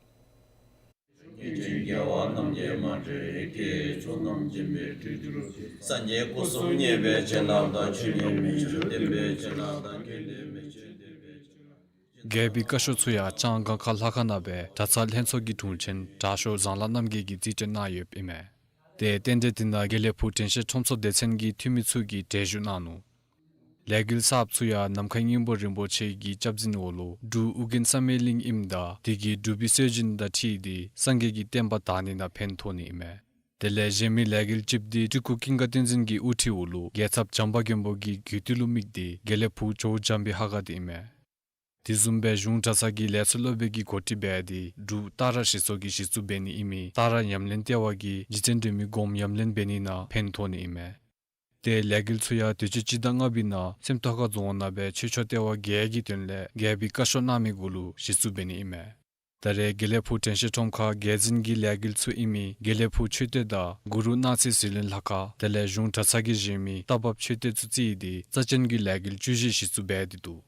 རྒྱས་པའི་བཀའ་ཤོག་ཚུ་ཡང་ལྕང་སྒང་ཁ་ལྷ་ཁང་ནང་སྦེ་གྲྭ་ཚང་ལྷན་ཚོགས་ཀྱི་དྲུང་ཆེན་དྲག་ཤོས་བཟང་ལྷ་རྣམ་རྒྱལ་གྱིས་རྩིས་སྤྲོད་གནང་ཡོདཔ་ཨིན་མས། ཏེ་རྟེན་འབྲེལ་དེ་ནང་དགེ་ལེགས་ཕུག་དྲན་ཤེས་ཁྲོམ་ཚོགས་སྡེ་ཚན་གྱི་འཐུས་མི་ཚུ་གིས་གྲལ་བཞུགས་གནང་ནུག། ལས་འགུལ་གསརཔ་ཚུ་ཡང་ནམ་མཁའི་སྙིང་པོ་རིན་པོ་ཆེ་གི་སྐྱབས་འཛིན་འོག་ལུ་འབྲུག་ཨོ་རྒྱན་བསམ་ཡས་གླིང་ཨིནམ་ད་དེ་གི་འབྲུག་པའི་སྲོལ་རྒྱུན་དང་འཁྲིལ་ཏེ་སངས་རྒྱས་ཀྱི་བསྟན་པ་དར་ནི་ནང་ཕན་ཐོགས་ནི་ཨིན་མས། དེ་ལས་གཞན་མི་ལས་འགུལ་ཅིག་འདི་སྤྲུལ་སྐུ་ཀུན་དགའ་བསྟན་འཛིན་གྱི་དབུ་ཁྲིད་འོག་ལུ་རྒྱལ་ཚབ་བྱམས་པ་མགོན་པོ་གི་རྒྱུད་སྟོད་ལུ་དམིགས་ཏེ་དགེ་ལེགས་ཕུག་ཇོ་བོ་འཇམ་པའི་ཧ་ག་དེ་ཨིན་མས། དེ་བཟུམ་སྦེ་གཞུང་གྲྭ་ཚང་གི་ལས་ཚོགས་སློབ་དཔོན་གྱིས་གོ་སྒྲིག་འབད་དེ་འབྲུག་སྟག་ར་གཞི་ཚོགས་ཀྱིས་གཞི་བཙུགས་འབད་ནི་ཨིན་མི་སྟག་ར་ཉམས་ལེན་ལྟེ་བ་གིས་རྗེ་བཙུན་སྒྲོལ་མའི་སྒོམ་ཉམས་ལེན་འབད་ནི་ནང་ཕན་ཐོགས་ནི་ཨིན་མས། ཏེ་ལས་འགུལ་ཚུ་ཡང་དུས་ཅི་སྤྱི་ཟླ་ལྔ་པའི་ནང་སེམས་རྟོགས་ཁ་རྫོང་ནང་སྦེ་ཆོས་ཕྱོགས་ལྟེ་བ་བརྒྱད་ཀྱི་དོན་ལས་རྒྱས་པའི་བཀའ་ཤོག་གནང་མི་གུ་ལུ་གཞི་བཙུགས་འབད་ནི་ཨིན་མས། ད་རེས་དགེ་ལེགས་ཕུག་དྲན་ཤེས་ཁྲོམ་ཁར་རྒྱས་འཛིན་གྱི་ལས་འགུལ་ཚུ་ཨིན་མི་དགེ་ལེགས་ཕུག་མཆོད་རྟེན་དང་གུ་རུ་སྣང་སྲིད་ཟིལ་གནོན་ལྷ་ཁང་དེ་ལས་གཞུང་གྲྭ་ཚང་གིས་བཞེངས་མི་རྟ་བབས་མཆོད་རྟེན་ཚུ་བརྩིས་ཏེ་རྩ་ཅན་གྱི་ལས་འགུལ་བཅུ་བཞི་གཞི་བཙུགས་འབད་དེ་འདུག།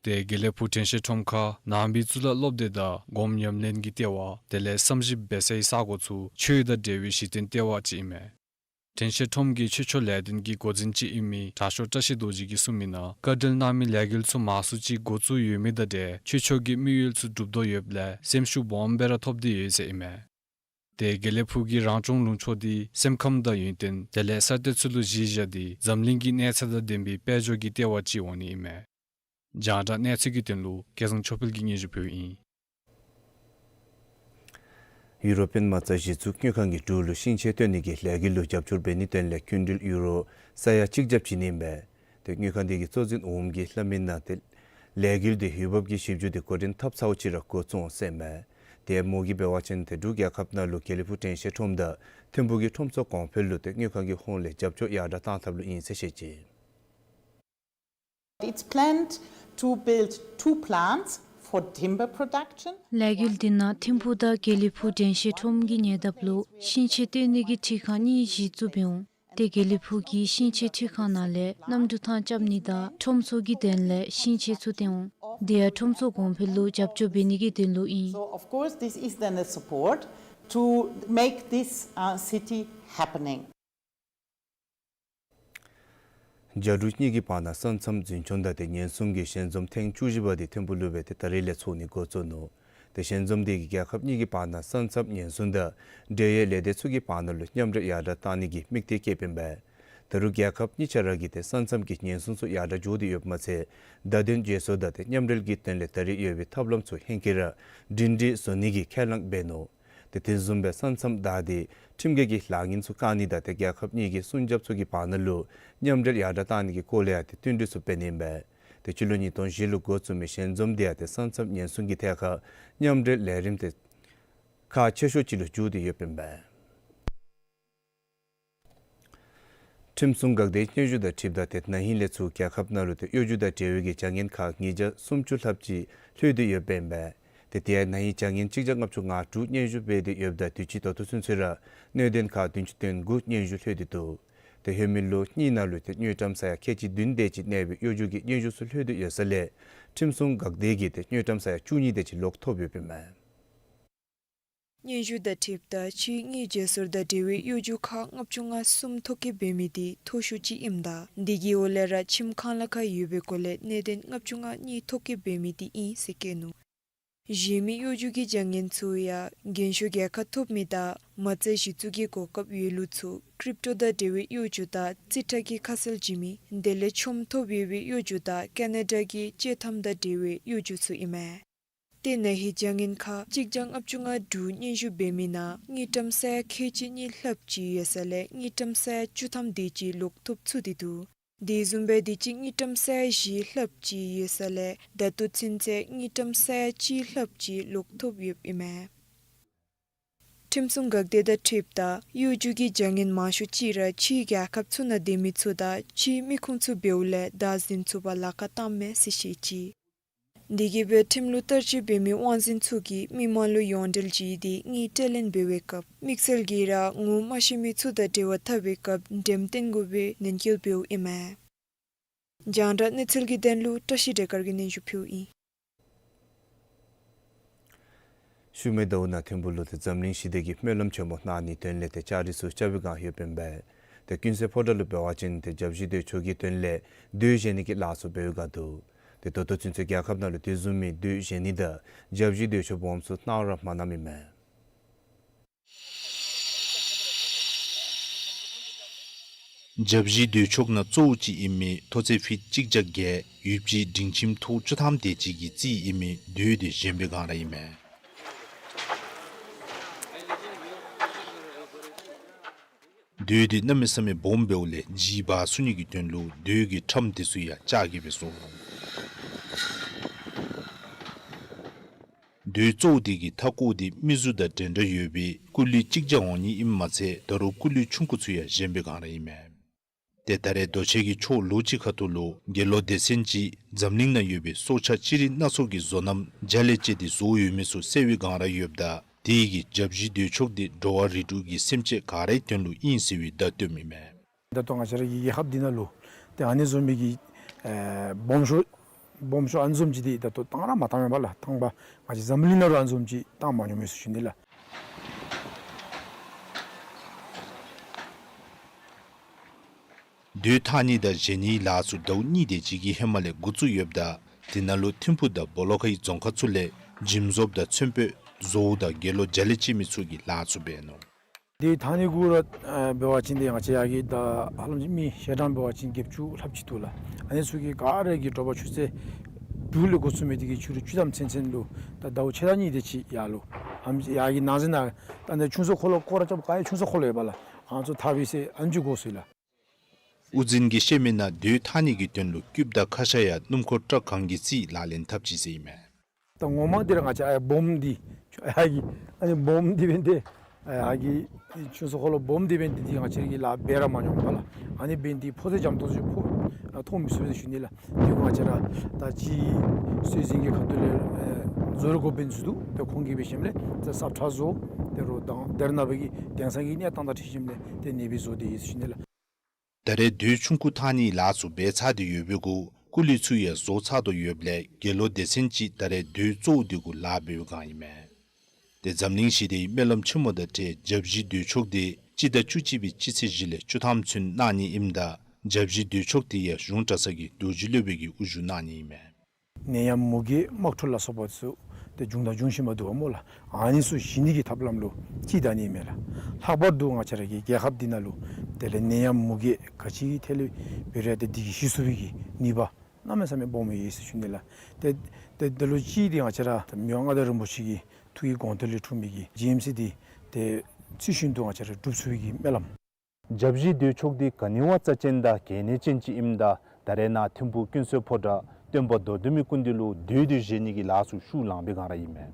ཏེ་དགེ་ལེགས་ཕུག་དྲན་ཤེས་ཁྲོམ་ཁར་ནང་པའི་གཙུག་ལག་སློབ་སྡེ་དང་སྒོམ་ཉམས་ལེན་གྱི་ལྟེ་བ་དེ་ལས་བསམ་ཞིབ་འབད་སའི་ས་གོ་ཚུ་ཆོས་དང་འབྲེལ་བའི་གཞི་རྟེན་ལྟེ་བ་ཅིག་ཨིན་མས། དྲན་ཤེས་ཁྲོམ་གྱི་ཆོས་ཕྱོགས་ལས་དོན་གྱི་འགོ་འཛིན་ཅིག་ཨིན་མི་དྲག་ཤོས་བཀྲ་ཤིས་རྡོ་རྗེ་གིས་གསུངས་མི་ནང་བཀའ་འཁྲོལ་གནང་མི་ལས་འགུལ་ཚུ་མང་སུ་ཅིག་འགོ་བཙུགས་ཡོད་མི་དང་འབྲེལ་ཆོས་ཕྱོགས་ཀྱི་དམིགས་ཡུལ་ཚུ་འགྲུབ་དོ་ཡོདཔ་ལས་སེམས་ཤུགས་སྦོམ་སྦེ་ར་ཐོབ་སྟེ་ཡོད་ཟེར་ཨིན་མས། ཏེ་དགེ་ལེགས་ཕུག་གི་རང་སྐྱོང་ལུང་ཕྱོགས་འདི་སེམས་ཁམས་དང་ཡོན་ཏན་དེ་ལས་ས་སྟེང་ཚུ་ལུ་གཞི་བཞག་སྟེ་འཛམ་གླིང་གི་གནས་ཚད་དང་ལྡན་པའི་དཔལ་འབྱོར་གྱི་ལྟེ་བ་ཅིག་འོང་ནི་ཨིན་མས། རྒྱང་བསྒྲགས་གནས་ཚུལ་གྱི་དོན་ལུ་སྐལ་བཟང་ཆོས་འཕེལ་གྱིས་སྙན་ཞུ་ཕུལཝ་ཨིན། ཡུ་རོ་པིའན་མ་རྩ་གཞི་བཙུགས་དངུལ་ཁང་གིས་འབྲུག་ལུ་ཤིང་ཆས་བཏོན་ནི་གི་ལས་འགུལ་ལུ་རྒྱབ་སྐྱོར་འབད་ནིའི་དོན་ལས་སྐྱིན་འགྲུལ་ཡུ་རོ་ས་ཡ་གཅིག་རྒྱབ་བྱིན་ནི་ཨིན་པས། ཏེ་དངུལ་ཁང་དེ་གི་གཙོ་འཛིན་འོགམ་གིས་སླབ་མི་ནང་ཏེ་ལས་འགུལ་དེ་ཡུལ་བབ་ཀྱི་ཞིབ་འཇུག་དེ་འགོ་འདྲེན་འཐབ་ཚརཝ་ཅིག་ར་འགོ་བཙུགས་འོང་ཟེར་ཨིན་མས། ཏེ་མོ་གིས་འབད་བ་ཅིན་ཏེ་འབྲུག་རྒྱལ་ཁབ་ནང་ལུ་དགེ་ལེགས་ཕུག་དྲན་ཤེས་ཁྲོམ་དང་ཐིམ་ཕུག་གི་ཁྲོམ་ཚོགས་གོང་འཕེལ་ལུ་ཏེ་དངུལ་ཁང་གི་ཧོངས་ལས་རྒྱབ་སྐྱོར་ཡར་དྲག་བཏང་ཐབས་ལུ་ཨིན་ཟེར་བཤད་ཅི། It's planned to build two plants for timber production. ལས་འགུལ་འདི་ནང་ཐིམ་ཕུག་དང་དགེ་ལེགས་ཕུག་དྲན་ཤེས་ཁྲོམ་གྱི་ཉེ་འདབས་ལུ་ཤིང་ཆས་བཏོན་ནི་གི་འཕྲུལ་ཁང་གཉིས་གཞི་བཙུགས་འབད་འོང་། ཏེ་དགེ་ལེགས་ཕུག་གི་ཤིང་ཆས་འཕྲུལ་ཁང་ནང་ལས་གནམ་གྲུ་ཐང་རྐྱབ་ནི་དང་ཁྲོམ་ཚོགས་ཀྱི་དོན་ལས་ཤིང་ཆས་ཚུ་བཏོན་འོང་། དེ་ཡང་ཁྲོམ་ཚོགས་གོང་འཕེལ་ལུ་རྒྱབ་སྐྱོར་འབད་ནི་གི་དོན་ལུ་ཨིན། So of course this is then a support to make this, uh, city happening. རྒྱ་འབྲུག་གཉིས་ཀྱི་བར་ན་ས་མཚམས་རྫུན་འཁྱོངས་དང་ཏེ་ཉེན་སྲུང་གི་ཞལ་འཛོམས་ཐེངས་བཅུ་བཞི་པ་དེ་ཐིམ་ཕུག་ལུ་སྦེ་ཏེ་ད་རིས་ལས་ཚོགས་ནི་འགོ་བཙུགས་ནུག། ཏེ་ཞལ་འཛོམས་དེ་གིས་རྒྱལ་ཁབ་གཉིས་ཀྱི་བར་ན་ས་མཚམས་ཉེན་སྲུང་དང་འབྲེལ་ཡོད་ལས་སྡེ་ཚུ་གི་བར་ན་ལུ་མཉམ་འབྲེལ་ཡར་དྲག་གཏང་ནི་གི་དམིགས་གཏད་བསྐྱེདཔ་ཨིན་པས། ད་རུང་རྒྱལ་ཁབ་གཉིས་ཆ་ར་གིས་ཏེ་ས་མཚམས་ཀྱི་ཉེན་སྲུང་ཚུ་ཡར་དྲག་འགྱོ་སྟེ་ཡོདཔ་མ་ཚད་བརྡ་དོན་བརྗེ་སོར་དང་ཏེ་མཉམ་འབྲེལ་གྱི་དོན་ལས་ད་རིས་ཡོད་པའི་ཐབས་ལམ་ཚུ་ཧེང་སྐལ་ར་སྒྲིང་སྒྲིང་བཟོ་ནི་གི་ཁས་བླངས་འབད་ནུག། ཏེ་དེ་བཟུམ་སྦེ་ས་མཚམས་བདའ་སྟེ་ཁྲིམས་འགལ་གྱི་ལཱ་ངན་ཚུ་བཀག་ནི་དང་ཏེ་རྒྱལ་ཁབ་གཉིས་ཀྱི་སྲུང་སྐྱོབ་ཚུ་གི་བར་ན་ལུ་མཉམ་འབྲེལ་ཡར་དྲག་གཏང་ནི་གི་སྐོར་ལས་ཡང་ཏེ་བསྟུན་གྲོས་ཚུ་འབད་ནི་ཨིན་པས། ཏེ་སྤྱི་ལོ་ཉིས་སྟོང་བཞི་ལུ་འགོ་བཙུགས་མི་ཞལ་འཛོམས་དེ་ཡང་ཏེ་ས་མཚམས་ཉེན་སྲུང་གི་ཐད་ཁར་མཉམ་འབྲེལ་ལས་རིམ་དེ་ཁག་ཆེ་ཤོས་ཅིག་ལུ་གྱུར་ཏེ་ཡོདཔ་ཨིན་པས། ཁྲིམས་སྲུང་འགག་སྡེའི་སྙན་ཞུ་དང་འཁྲིལཝ་ད་ཏེ་ན་ཧིང་ལས་ཚུར་རྒྱལ་ཁབ་ནང་ལུ་ཏེ་གཡོ་སྒྱུ་དང་འབྲེལ་བའི་གི་བྱ་ངན་ཁག་ཉིས་བརྒྱ་སུམ་ཅུ་ལྷགཔ་ཅིག་ལྷོད་དེ་ཡོདཔ་ཨིན་པས། ཏེ་དེ་ཡང་ན་ཧིང་བྱ་ངན་གཅིག་བརྒྱ་ལྔ་བཅུ་ང་དྲུག་སྙན་ཞུ་འབད་དེ་ཡོདཔ་ད་དུས་ཅི་ད་ལྟོ་ཚུན་ཚོད་ར་གནད་དོན་ཁག་བདུན་ཅུ་དོན་དགུ་སྙན་ཞུ་ལྷོད་དེ་འདུག། ཏེ་ལྷོད་མི་ལོ་གཉིས་ནང་ལུ་ཏེ་དངུལ་ཀྲམ་ས་ཡ་ཁལ་གཅིག་བདུན་དེ་ཅིག་གནས་པའི་གཡོ་སྒྱུ་གི་སྙན་ཞུ་ཚུ་ལྷོད་དེ་ཡོད་ས་ལས་ཁྲིམས་སྲུང་འགག་སྡེ་གིས་ཏེ་དངུལ་ཀྲམ་ས་ཡ་བཅུ་གཉིས་དེ་ཅིག་ལོག་ཐོབ་ཡོདཔ་ཨིན་མས། སྙན་ཞུ་དང་འཁྲིལཝ་ད་ཕྱི་དངུལ་བརྗེ་སོར་དང་འབྲེལ་བའི་གཡོ་སྒྱུ་ཁག་ལྔ་བཅུ་ང་གསུམ་ཐོ་བཀོད་འབད་མི་དེ་མཐོ་ཤོས་ཅིག་ཨིནམ་ད་དེ་གི་འོག་ལས་ར་ཁྱིམ་གང་ལ་ཁ་ཡོད་པའི་སྐོར་ལས་གནད་དོན་ལྔ་བཅུ་ང་གཉིས་ཐོ་བཀོད་འབད་མི་དེ་ཨིན་ཟེར་བཀོད་ནུག། གཞན་མི་གཡོ་སྒྱུ་གི་བྱ་ངན་ཚུ་ཡང་རྒན་ཤོས་རྒྱལ་ཁ་ཐོབ་མི་དང་མ་རྩ་གཞི་བཙུགས་ཀྱི་གོ་སྐབས་ཡོད་ལུགས་ཚུ་ཀྲིབ་ཊོ་དང་འབྲེལ་བའི་གཡོ་སྒྱུ་དང་རྩིས་ཁྲ་གི་ཁ་གསལ་བྱིན་མི་དེ་ལས་ཆོམ་ཐོབ་ཡོད་པའི་གཡོ་སྒྱུ་དང་ཀ་ན་ཌ་གི་བཅད་ཐམ་དང་འབྲེལ་བའི་གཡོ་སྒྱུ་ཚུ་ཨིན་མས། ཏེ་ན་ཧིང་བྱ་ངན་ཁག་གཅིག་བརྒྱ་ལྔ་བཅུ་ང་དྲུག་སྙན་ཞུ་འབད་མི་ནང་དངུལ་ཀྲམ་ས་ཡ་ཁལ་གཅིག་གཉིས་ལྷགཔ་ཅིག་ཡོད་ས་ལས་དངུལ་ཀྲམ་ས་ཡ་བཅུ་ཐམ་དེ་ཅིག་ལོག་ཐོབ་ཚུགས་ཏེ་འདུག། དེ་བཟུམ་སྦེ་དུས་ཅི་དངུལ་ཀྲམ་ས་ཡ་བཞི་ལྷགཔ་ཅིག་ཡོད་ས་ལས་ད་ལྟོ་ཚུན་ཚོད་དངུལ་ཀྲམ་ས་ཡ་གཅིག་ལྷགཔ་ཅིག་ལོག་ཐོབ་ཡོདཔ་ཨིན་མས། ཁྲིམས་སྲུང་འགག་སྡེ་དང་འཁྲིལཝ་ད་གཡོ་སྒྱུ་གི་བྱ་ངན་མང་ཤོས་ཅིག་ར་ཕྱིའི་རྒྱལ་ཁབ་ཚུ་ནང་སྡོད་མི་ཚུ་དང་ཕྱིའི་མི་ཁུངས་ཚུ་འབདཝ་ལས་བདའ་ཟིན་ཚུགས་པར་ལཱ་ཁག་བཏངམ་མས་ཟེར་བཤད་ཅི། དེ་གིས་སྦེ་ཁྲིམས་ལུགས་བསྟར་སྤྱོད་འབད་མི་དབང་འཛིན་ཚུ་གིས་མི་མང་ལུ་ཡོངས་འབྲེལ་བྱིན་ཏེ་དངུལ་སྤྲོད་ལེན་འབད་བའི་སྐབས་དམིགས་བསལ་གྱིས་ར་ངོ་མ་ཤེས་མི་ཚུ་དང་འབྲེལ་བ་འཐབ་པའི་སྐབས་འགྲེམས་སྟོན་དགོ་པའི་ནན་སྐུལ་འབདཝ་ཨིན་མས། རྒྱང་བསྒྲགས་གནས་ཚུལ་གྱི་དོན་ལུ་བཀྲ་ཤིས་བདེ་དཀར་གྱིས་སྙན་ཞུ་ཕུལཝ་ཨིན། ཤུལ་མའི་ཟླཝ་ནང་ཐིམ་ཕུག་ལུ་ཏེ་འཛམ་གླིང་ཞི་བདེ་གི་སྨོན་ལམ་ཆེན་མོ་གནང་ནིའི་དོན་ལས་ཏེ་ལྕགས་རི་ཚུ་རྐྱབ་པའི་བསྒང་ཡོདཔ་ཨིན་པས། ཏེ་ཀུན་གསལ་ཕོ་བྲང་ལུ་འབད་བ་ཅིན་ཏེ་བརྒྱ་བཞི་མདོས་ཆོག་གི་དོན་ལས་མདོས་བཞེས་ནི་གི་ལཱ་ཚུ་འབད་བའི་བསྒང་འདུག། ཏེ་ད་ལྟོ་ཚུན་ཚོད་རྒྱལ་ཁབ་ནང་ལུ་དེ་བཟུམ་མའི་མདོས་བཞེས་ནི་དང་བརྒྱ་བཞི་མདོས་ཆོག་སྦོམ་ཚུ་གནང་ར་མ་གནངམ་ཨིན་མས། བརྒྱ་བཞི་མདོས་ཆོག་ནང་གཙོ་བོ་ཅིག་ཨིན་མི་མཐོ་ཚད་ཕིཊ་གཅིག་བརྒྱ་བརྒྱད་ཡུདཔ་ཅིག་སྒྲིང་ཁྱིམ་ཐོག་བཅུ་ཐམ་དེ་ཅིག་གི་རྩིས་ཨིན་མི་མདོས་དེ་བཞེངས་པའི་བསྒང་ར་ཨིན་མས། མདོས་དེ་གནམ་མེད་ས་མེད་སྦོམ་འབདཝ་ལས་ལྗིད་འབག་ཚུགས་ནི་གི་དོན་ལུ་མདོས་ཀྱི་ཁྲམ་དེ་ཚུ་ཡང་ལྕགས་ཀྱིས་སྦེ་བཟོ། མདོས་གཙོ་བོ་དེ་གི་མཐའ་སྐོར་དེ་མི་གཟུགས་དང་འདྲན་འདྲ་ཡོད་པའི་སྐུ་ལུས་གཅིག་བརྒྱ་འོང་ནི་ཨིནམ་མ་ཚད་ད་རུང་སྐུ་ལུས་ཆུང་ཀུ་ཚུ་ཡང་བཞེངས་པའི་བསྒང་ར་ཨིན་མས། ཏེ་ད་རེས་རྡོ་ཆས་ཀྱི་ཆོས་ལོ་གཅིག་ཁ་ཐུག་ལུ་དགེ་སློང་སྡེ་ཚན་ཅིག་འཛམ་གླིང་ནང་ཡོད་པའི་སྲོག་ཆགས་ཅི་རིགས་སྣ་ཚོགས་ཀྱི་བཟོ་རྣམ་རྒྱ་ལས་བཅད་དེ་བཟོ་ཡོད་མི་ཚུ་བསལ་བའི་བསྒང་ར་ཡོདཔ་ད་དེ་གིས་བརྒྱ་བཞི་མདོས་ཆོག་དེ་འགྲོ་བ་རིགས་དྲུག་གི་སེམས་ཅན་ག་རའི་དོན་ལུ་ཨིན་ཟེར་བའི་བརྡ་སྟོནམ་ཨིན་མས། ད་ལྟོ་ང་བཅས་ར་གི་རྒྱལ་ཁབ་འདི་ནང་ལུ་ཏེ་ཨ་ནི་བཟུམ་མའི་གི་ཨེ་སྦོམ་ཤོས་སྦོམ་ཤོས་ཨ་ནི་བཟུམ་ཅིག་འདི་ད་ལྟོ་བཏང་ར་མ་བཏངམ་ཨིན་པས་ལགས། བཏང་པ་ང་བཅས་འཛམ་གླིང་ནང་ལུ་ཨ་ནི་བཟུམ་ཅིག་བཏང་མ་མྱོང་མས་ཟེར་ཞུ་ནི་ལགས། མདོས་འཐག་ནི་དང་བཞེས་ནིའི་ལཱ་ཚུ་ཟླཝ་གཉིས་དེ་ཅིག་གི་ཧེ་མ་ལས་འགོ་བཙུགས་ཡོདཔ་ད་དེ་ནང་ལུ་ཐིམ་ཕུག་དང་སྦོ་ལོགས་ཁའི་རྫོང་ཁག་ཚུ་ལས་འཇིམ་བཟོཔ་དང་ཚོན་དཔོན་བཟོཝ་དང་དགེ་སློང་རྒྱ་ལས་བཅད་མི་ཚུ་གིས་ལཱ་ཚུ་འབད་ནུག། དེ་འཐག་ནི་གུ་ར་ཨ་འབད་བ་ཅིན་དེ་ང་བཅས་ཡར་གི་ད་ཧ་ལམ་ཅིག་མི་ཞལ་གྲངས་འབད་བ་ཅིན་བརྒྱད་ཅུ་ལྷགཔ་ཅིག་འདུག་ལགས། ཨ་ནི་ཚུ་གིས་ག་ར་གིས་དྲོ་པ་ཆུ་ཚོད་དྲུག་ལས་འགོ་བཙུགས་མི་དེ་གིས་ཕྱི་རུ་བཅུ་ཐམ་ཚུན་ཚོད་ལུ་ད་ཟླཝ་ཕྱེད་དང་གཉིས་དེ་ཅིག་ཡར་ལུ་ཨམ་ཡར་གི་ནང་ཟེར་ན་ད་ནི་ཆུང་ས་འཁོར་ལོ་སྐོར་ར་རྐྱབ་ག་ཡ་ཆུང་ས་འཁོར་ལོ་ཡོད་པས་ལགས། ཨ་ནི་ཚུ་འཐག་པའི་ཚེ་ཨ་ནི་ཅིག་འགོར་སོ་ཡི་ལགས། དབུ་འཛིན་གྱིས་བཤད་མི་ནང་མདོས་འཐག་ནི་གི་དོན་ལུ་སྐུདཔ་དང་ཁ་ཤ་ཡང་སྣུམ་འཁོར་ཊཱག་གང་གིས་རྩིས་ལག་ལེན་འཐབ་ཅི་ཟེར་ཨིན་མས། ད་ངོ་མ་འདི་ར་ང་བཅས་ཨ་ཡར་སྦོམ་འདི་ཨ་ཡར་གི་ཨ་ནི་སྦོམ་འདི་འབད་ནི་དེ་ཨ་ཡར་གི་ཆུང་ས་འཁོར་ལོ་སྦོམ་འདི་འབད་ནི་དེ་འདི་ང་བཅས་ར་གིས་ལཱ་འབད་ར་མ་མྱོང་པས་ལགས། ཨ་ནི་འབད་ནི་དེ་ཕོ་ཚོད་འཇམ་ཏོང་ཏོ་ཅིག་ཕོ་ཨ་མཐོང་མི་ཚུགས་ཟེར་ཞུ་ནི་ལགས། དེ་ང་བཅས་ར་ད་ཅི་སྲོལ་འཛིན་གྱི་ཁ་ཐུག་ལས་ཨེ་བཟོ་རིག་འགོ་དཔོན་ཚུ་འདུག། ཏེ་ཁོང་གིས་འབད་ཞིནམ་ལས་ཏེ་སྲབ་ཁྲ་བཟོ། ཏེ་རོགས་དང་དེ་ར་ནང་པའི་གི་དེང་སང་གི་གནས་སྟངས་དང་འཁྲིལ་ཞིནམ་ལས་ཏེ་ཨ་ནི་སྦེ་བཟོ་སྟེ་ཡོད་ཟེར་ཞུ་ནི་ལགས། ད་རེས་མདོས་ཆུང་ཀུ་འཐག་ནིའི་ལཱ་ཚུ་འབད་ཚར་ཏེ་ཡོད་པའི་གུ་སྐུ་ལུས་ཚུ་ཡང་བཟོ་ཚར་དོ་ཡོདཔ་ལས་དགེ་སློང་སྡེ་ཚན་ཅིག་ད་རེས་མདོས་གཙོ་བོ་དེ་གུ་ལཱ་འབད་བའི་བསྒང་ཨིན་མས། ཏེ་འཛམ་གླིང་ཞི་བདེའི་སྨོན་ལམ་ཆེན་མོ་དང་འབྲེལ་བརྒྱ་བཞི་མདོས་ཆོག་དེ་སྤྱི་ཟླ་བཅུ་གཅིག་པའི་སྤྱི་ཚེས་བཞི་ལས་བཅུ་ཐམ་ཚུན་གནང་ནི་ཨིནམ་ད་བརྒྱ་བཞི་མདོས་ཆོག་དེ་ཡང་གཞུང་གྲྭ་ཚང་གི་རྡོ་རྗེ་སློབ་དཔོན་གྱིས་དབུ་བཞུགས་གནང་ནི་ཨིན་མས། ནད་ཡམས་མུ་གེ་དམག་འཁྲུག་ལ་སོགས་པ་ཚུ་ཏེ་བྱུང་དང་འབྱུང་བཞིན་པ་འདུག་པ་སྨོ་ལགས། ཨ་ནི་ཚུ་ཞི་ནི་གི་ཐབས་ལམ་ལུ་ཅིག་ད་ནི་མས་ལགས། ལྷག་པར་དུ་ང་བཅས་ར་གི་རྒྱལ་ཁབ་འདི་ནང་ལུ་དེ་ལས་ནད་ཡམས་མུ་གེ་ག་ཅི་ཐད་ལས་འབད་རུང་ཏེ་འདི་གིས་ཞི་ཚུགས་པའི་གི་ནུས་པ་གནམ་མེད་ས་མེད་སྦོམ་ཡོད་ཟེར་ཞུ་ནི་ལགས། ཏེ་ཏེ་དེ་ལུ་ཅིག་འདི་ང་བཅས་ར་མི་དབང་མངའ་བདག་རིན་པོ་ཆེ་གི་ཐུགས་ཀྱི་དགོངས་དོན་ལས་འཁྲུངས་མི་གི་ཇི་ཨེམ་སི་འདི་ཏེ་ཚུལ་བཞིན་དུ་ང་བཅས་ར་སྒྲུབ་ཚུགས་པའི་གི་སྨོན་ལམ། བརྒྱ་བཞི་མདོས་ཆོག་འདི་ག་ནི་བ་རྩ་ཅན་དང་གལ་གནད་ཅན་ཅིག་ཨིནམ་ད་ད་རེས་ནཱ་ཐིམ་ཕུག་ཀུན་གསལ་ཕོ་བྲང་སྟོན་པ་མདོ་སྟོད་མའི་སྐུ་མདུན་ལུ་མདོས་འདི་བཞེངས་ནི་གི་ལཱ་ཚུ་ཤུགས་ལང་པའི་བསྒང་ར་ཨིན་མས།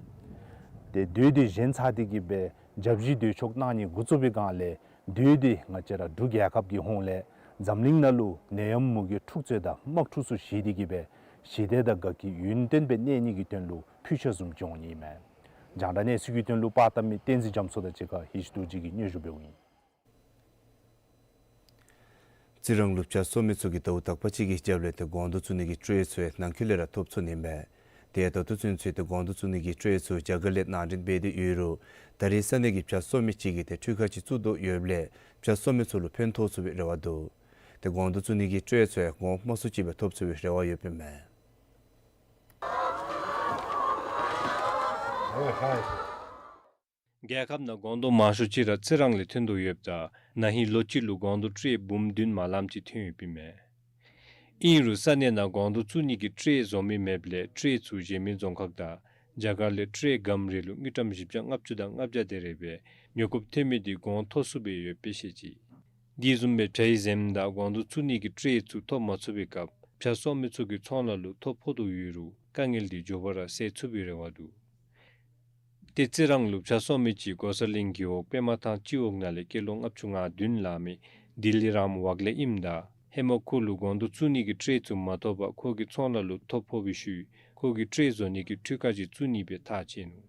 ཏེ་མདོས་འདི་བཞེངས་ཚར་ཏེ་གི་སྦེ་བརྒྱ་བཞི་མདོས་ཆོག་གནང་ནི་འགོ་བཙུགས་པའི་བསྒང་ལས་མདོས་འདི་ང་བཅས་ར་འབྲུག་རྒྱལ་ཁབ་ཀྱི་ཧོངས་ལས་འཛམ་གླིང་ནང་ལུ་ནད་ཡམས་མུ་གེ་འཁྲུག་རྩོད་དང་དམག་འཁྲུག་ཚུ་ཞི་སྟེ་གི་སྦེ་ཞི་བདེ་དང་དགའ་སྐྱིད་ཡུན་བརྟན་སྦེ་གནས་ནི་གི་དོན་ལུ་ཕུལ་ཆས་བཟུམ་ཅིག་འོང་ནི་ཨིན་མས། རྒྱང་བསྒྲགས་གནས་ཚུལ་གྱི་དོན་ལུ་པར་བཏབ་མི་བསྟན་འཛིན་རྒྱ་མཚོ་དང་གཅིག་ཁར་ཡེ་ཤེས་རྡོ་རྗེ་གིས་སྙན་ཞུ་འབདཝ་ཨིན། རྩི་རང་ལུ་བྱ་གསོ་མི་ཚུ་གིས་ཟླཝ་དག་པ་ཅིག་གི་རྒྱབ་ལས་ཏེ་སྒོང་རྡོག་བཙུགས་ནི་གི་སྤྲོ་བ་ཚུ་ཡང་ནང་འཁོད་ལས་ར་ཐོབ་ཚུགས་ནི་མས། ཏེ་ད་ལྟོ་ཚུན་ཚོད་ཏེ་སྒོང་རྡོག་བཙུགས་ནི་གི་ཊྲེ་ཚུ་རྒྱ་གར་ལས་ནང་འདྲེན་འབད་དེ་ཡོད་རུང་ད་རེས་ས་གནས་ཀྱི་བྱ་གསོ་མི་ཅིག་གིས་ཏེ་འཕྲུལ་ཁང་ཅིག་བཙུགས་དོ་ཡོདཔ་ལས་བྱ་གསོ་མི་ཚུ་ལུ་ཕན་ཐོགས་ཚུགས་པའི་རེ་བ་འདུག། ཏེ་སྒོང་རྡོག་བཙུགས་ནི་གི་ཊྲེ་ཚུ་ཡང་སྒོང་མ་སོ་ཅིག་སྦེ་ཐོབ་ཚུགས་པའི་རེ་བ་ཡོདཔ་ཨིན་མས། རྒྱལ་ཁབ་ནང་སྒོང་རྡོག་མང་ཤོས་ཅིག་ར་རྩི་རང་ལས་ཐོན་དོ་ཡོདཔ་ད་ན་ཧིང་ལོ་གཅིག་ལུ་སྒོང་རྡོག་ཊྲེ་འབུམ་བདུན་མ་ལམ་ཅིག་ཐོན་ཡོདཔ་ཨིན་མས། ཨིན་རུང་ས་གནས་ནང་སྒོང་རྡོག་བཙུགས་ནི་གི་ཊྲེ་བཟོ་མི་མེདཔ་ལས་ཊྲེ་ཚུ་གཞན་མི་རྫོང་ཁག་དང་རྒྱ་གར་ལས་ཊྲེ་སྒམ་རེ་ལུ་དངུལ་ཀྲམ་བཞི་བརྒྱ་ལྔ་བཅུ་དང་ལྔ་བརྒྱ་དེ་རེ་སྦེ་ཉོ་དགོཔ་ཐོན་མི་དེ་གོང་མཐོ་སུ་སྦེ་ཡོདཔ་སྦེ་བཤད་ཅི། དེ་བཟུམ་སྦེ་བྱའི་གཟེངས་དང་སྒོང་རྡོག་བཙུགས་ནི་གི་ཊྲེ་ཚུ་ཐོབ་མ་ཚུགས་པའི་སྐབས་བྱ་གསོ་མི་ཚུ་གི་ཚོང་ལཱ་ལུ་ཐོ་ཕོག་དོ་ཡོད་རུང་དཀའ་ངལ་དེ་མགྱོགས་པ་ར་སེལ་ཚུགས་པའི་རེ་བ་འདུག། ཏེ་རྩི་རང་ལུ་བྱ་གསོ་མི་ཅིག་གོ་ས་གླིང་རྒེད་འོག་པདྨ་ཐང་སྤྱི་འོག་ནང་ལས་སྐྱེས་ལོ་ལྔ་བཅུ་ང་བདུན་ལང་མི་དི་ལི་རམ་ཝག་ལེ་ཨིནམ་ད་ཧེ་མ་ཁོ་ལུ་སྒོང་རྡོག་བཙུགས་ནི་གི་ཊྲེ་ཚུ་མ་ཐོབ་པར་ཁོ་གིས་ཚོང་ལཱ་ལུ་ཐོ་ཕོག་པའི་ཤུལ་ཁོ་གིས་ཊྲེ་བཟོ་ནི་གི་འཕྲུལ་ཁང་ཅིག་བཙུགས་ནི་སྦེ་ཐག་བཅད་ནུག།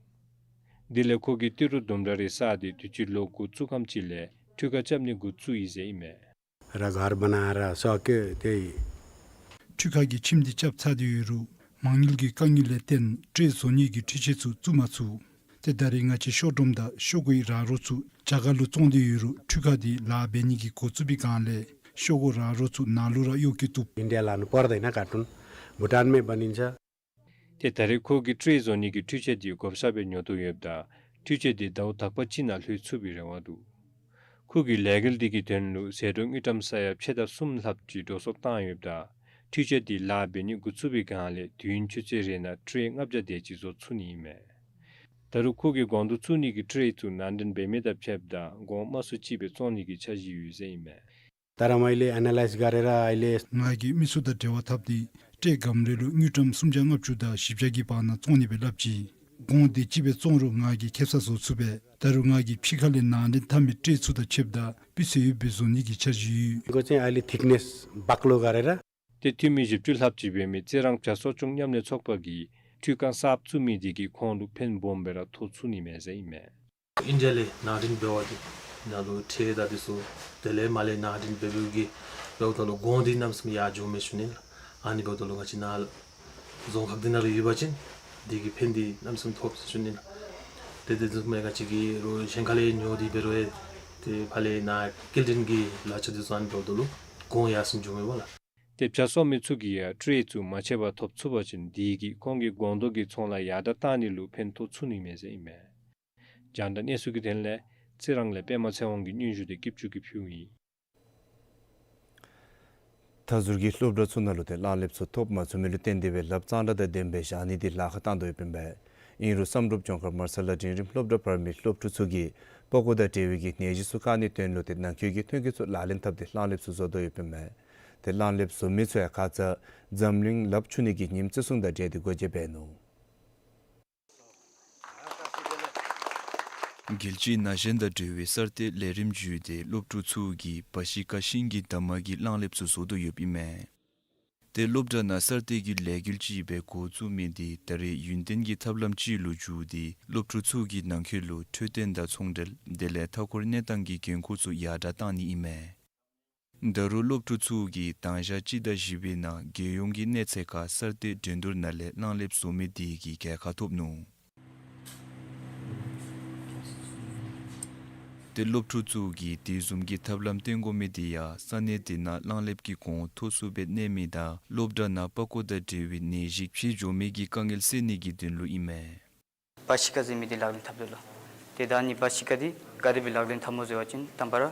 དེ་ལས་ཁོ་གིས་ཏི་རུ་དུམ་གྲ་རེ་བསགས་ཏེ་དུས་ཅི་ལོ་འགོ་བཙུགས་ཁམས་ཅིག་ལས་འཕྲུལ་ཁང་རྐྱབ་ནི་འགོ་བཙུགས་ཡི་ཟེར་ཨིན་མས། ར་གར་བ་ན་ར་སོ་ཀེ་ཏེ། འཕྲུལ་ཁང་གི་ཁྱིམ་དེ་རྐྱབ་ཚར་ཏེ་ཡོད་རུང་མ་དངུལ་གྱི་དཀའ་ངལ་ལས་བརྟེན་ཊྲེ་བཟོ་ནི་གི་འཕྲུལ་ཆས་ཚུ་བཙུགས་མ་ཚུགས། ཏེ་ད་རེས་ང་བཅས་ཤོག་སྒྲོམ་དང་ཤོག་གུའི་ར་རོ་ཚུ་རྒྱ་གར་ལུ་བཙོང་སྟེ་ཡོད་རུང་འཕྲུལ་ཁང་དེ་ལཱ་འབད་ནི་གི་འགོ་བཙུགས་པའི་སྒང་ལས་ཤོག་གུ་ར་རོ་ཚུ་ནཱ་ལུ་ར་གཡོག་བཀོལ་བཏུབ། ཨིན་ཌི་ཡ་ལ་ནི་པར་དེ་ན་ཀར་ཊུན་བྷུ་ཊཱན་མེ་བ་ནིན་ཆ། ཏེ་ད་རེས་ཁོ་གིས་ཊྲེ་བཟོ་ནི་གི་འཕྲུལ་ཆས་དེ་བགོ་བཤའ་སྦེ་ཉོ་དོ་ཡོདཔ་ད་འཕྲུལ་ཆས་དེ་ཟླཝ་དག་པ་ཅིག་ནང་ལྷོད་ཚུགས་པའི་རེ་བ་འདུག། ཁོ་གིས་ལས་འགུལ་དེ་གི་དོན་ལུ་ཟད་འགྲོ་དངུལ་ཀྲམ་ས་ཡ་ཕྱེད་དང་གསུམ་ལྷགཔ་ཅིག་འགྲོ་སོང་བཏང་ཡོདཔ་ད་འཕྲུལ་ཆས་དེ་ལཱ་འབད་ནི་འགོ་བཙུགས་པའི་སྒང་ལས་དུས་ཡུན་ཆུ་ཚོད་རེ་ནང་ཊྲེ་ལྔ་བརྒྱ་དེ་ཅིག་བཟོ་ཚུགས་ནི་ཨིན་མས། ད་རུང་ཁོ་གིས་སྒོང་རྡོག་བཙུགས་ནི་གི་ཊྲེ་ཚུ་ནང་འདྲེན་འབད་མི་དང་ཕྱདཔ་ད་སྒོང་མ་སོ་ཅིག་སྦེ་བཙོང་ནི་གི་འཆར་གཞི་ཡོད་ཟེར་ཨིན་མས། ད་ར་མ་ཨའི་ལས་ཨ་ན་ལཱའིཛ་ག་རེ་ར་ཨའི་ལས། ང་གིས་མི་ཚུ་དང་འབྲེལ་བ་འཐབ་སྟེ་ཊྲེ་སྒམ་རེ་ལུ་དངུལ་ཀྲམ་སུམ་བརྒྱ་ལྔ་བཅུ་དང་བཞི་བརྒྱ་གི་བར་ན་བཙོང་ནི་སྦེ་སླབ་ཅི། སྒོང་དེ་ཅིག་སྦེ་བཙོང་རུང་ང་གིས་ཁེ་སང་བཟོ་ཚུགས་པས། ད་རུང་ང་གིས་ཕྱི་ཁ་ལས་ནང་འདྲེན་འཐབ་མི་ཊྲེ་ཚུ་དང་ཕྱདཔ་ད་སྤུས་ཚད་ཡོདཔ་སྦེ་བཟོ་ནི་གི་འཆར་གཞི་ཡོད། གོ་ཅན་ཨའི་ལས་ཐིཀ་ནེས་བག་ལོ་ག་རེ་ར། ཏེ་འཐུས་མི་བཞི་བཅུ་ལྷགཔ་ཅིག་འབད་མི་རྩི་རང་བྱ་གསོ་སྐྱོང་མཉམ་ལས་ཚོགས་པ་གིས་འཕྲུལ་ཁང་གསརཔ་བཙུགས་མི་དེ་གིས་ཁོང་ལུ་ཕན་སྦོམ་སྦེ་ར་ཐོགས་ཚུགས་ནི་མས་ཟེར་ཨིན་མས། ཨིན་ཌི་ཡ་ལས་ནང་འདྲེན་འབད་བ་ཅིན་ནཱ་ལུ་ཊྲེ་དང་དེ་ཚུ་དེ་ལས་མར་ལས་ནང་འདྲེན་འབད་བའི་གི་འབདཝ་ད་ལུ་སྒོང་དེ་གནམ་མེད་ས་མེད་ཡར་འགྱོཝ་མས་ཞུ་ནི་ལགས། ཨ་ནི་འབདཝ་ད་ལུ་ང་བཅས་ནཱ་རྫོང་ཁག་འདི་ནང་ལུ་ཡོད་པ་ཅིན་དེ་གི་ཕན་དེ་གནམ་མེད་ས་མེད་ཐོགས་ཟེར་ཞུ་ནི་ལགས། ཏེ་དེ་བཟུམ་སྦེ་ང་བཅས་ཀྱིས་རོགས་གཞན་ཁ་ལས་ཉོ་སྟེ་འབད་རུང་ཡང་ཏེ་ཕར་ལས་ནཱ་སྐྱེལ་འདྲེན་གྱི་ལག་ཆ་དེ་ཚུ་ཨ་ནི་འབདཝ་ད་ལུ་གོང་ཡར་སེང་འགྱོཝ་མས་པ་ལགས། ཏེ་བྱ་གསོ་མི་ཚུ་གིས་ཡང་ཊྲེ་ཚུ་མ་ཆད་པར་ཐོབ་ཚུགས་པ་ཅིན་དེ་གིས་ཁོང་གི་སྒོང་རྡོག་གི་ཚོང་ལཱ་ཡར་དྲག་བཏང་ནི་ལུ་ཕན་ཐོགས་ཚུགས་ནི་མས་ཟེར་ཨིན་མས། རྒྱང་བསྒྲགས་གནས་ཚུལ་གྱི་དོན་ལས་རྩི་རང་ལས་པདྨ་ཚེ་དབང་གི་སྙན་ཞུ་དེ་སྐྱིད་ཆུ་གིས་ཕུལཝ་ཨིན། མཐའ་ཟུར་གྱི་སློབ་གྲྭ་ཚུ་ནང་ལུ་ཏེ་གླང་ལེབ་ཚུ་ཐོབ་མ་ཚུགས་མི་ལུ་བརྟེན་ཏེ་སྦེ་ལགཔ་གཙང་སྦྲ་དང་ལྡནམ་སྦེ་བཞག་ནི་དེ་ལཱ་ཁག་བཏང་དོ་ཡོདཔ་ཨིན་པས། ཨིན་རུང་བསམ་གྲུབ་ལྗོངས་མཁར་མར་ས་ལ་འབྲིང་རིམ་སློབ་གྲྭ་བར་མའི་སློབ་ཕྲུག་ཚུ་གིས་པགས་ཀོ་དང་འབྲེལ་བའི་གི་ནད་གཞི་ཚུ་བཀག་ནིའི་དོན་ལུ་ཏེ་ནང་འཁོད་ཀྱི་ཐོན་སྐྱེད་ཚུ་ལག་ལེན་འཐབ་སྟེ་གླང་ལེབ་ཚུ་བཟོ་དོ་ཡོདཔ་ཨིན་མས། ཏེ་གླང་ལེབ་བཟོ་མི་ཚུ་ཡང་ཁ་ཙ་འཛམ་གླིང་ལགཔ་འཁྱུ་ནི་གི་ཉིནམ་བརྩི་སྲུང་དང་འབྲེལ་ཏེ་སྒོ་འབྱེད་འབད་ནུག། རྒྱལ་སྤྱིའི་ན་གཞོན་དང་འབྲེལ་བའི་གསར་གཏོད་ལས་རིམ་བརྒྱུད་དེ་སློབ་ཕྲུག་ཚུ་གིས་བ་ཤི་ཀ་ཤིང་གི་འདབ་མ་གི་གླང་ལེབ་ཚུ་བཟོ་དོ་ཡོདཔ་ཨིན་མས། ཏེ་སློབ་གྲྭ་ནང་གསར་གཏོད་ཀྱི་ལས་འགུལ་ཅིག་སྦེ་འགོ་བཙུགས་མི་དེ་ད་རེས་ཡུན་བརྟན་གྱི་ཐབས་ལམ་ཅིག་ལུ་འགྱུར་ཏེ་སློབ་ཕྲུག་ཚུ་གི་ནང་འཁོད་ལུ་འཕྲོད་བསྟེན་དང་ཚོང་འབྲེལ་དེ་ལས་མཐའ་འཁོར་གནས་སྟངས་ཀྱི་འགན་ཁུར་ཚུ་ཡར་དྲག་བཏང་ནི་ཨིན་མས། ད་རུང་སློབ་ཕྲུག་ཚུ་གིས་དང་ཞག་སྤྱི་ཟླ་བཞི་པའི་ནང་རྒྱལ་ཡོངས་ཀྱི་གནས་ཚད་ཁར་གསར་གཏོད་འགྲན་བསྡུར་ནང་ལས་གླང་ལེབ་བཟོ་མི་དེ་གིས་རྒྱལ་ཁ་ཐོབ་ནུག། ཏེ་སློབ་ཕྲུག་ཚུ་གིས་དེ་བཟུམ་གྱི་ཐབས་ལམ་བསྟེན་དགོ་མི་དེ་ཡང་ས་གནས་དེ་ནང་གླང་ལེབ་ཀྱི་གོང་མཐོ་སུ་སྦེ་གནས་མི་དང་སློབ་གྲྭ་ནང་པགས་ཀོ་དང་འབྲེལ་བའི་ནད་གཞི་ཕྱི་འགྱོ་མི་གི་དཀའ་ངལ་སེལ་ནི་གི་དོན་ལུ་ཨིན་མས། བ་ཤི་ཀ་ཟེར་མི་དེ་ལག་ལེན་འཐབ་དོ་ལགས། ཏེ་ད་ཨ་ནི་བ་ཤི་ཀ་དེ་ག་དེ་སྦེ་ལག་ལེན་འཐབ་སྨོ་ཟེར་བ་ཅིན་དང་པ་ར་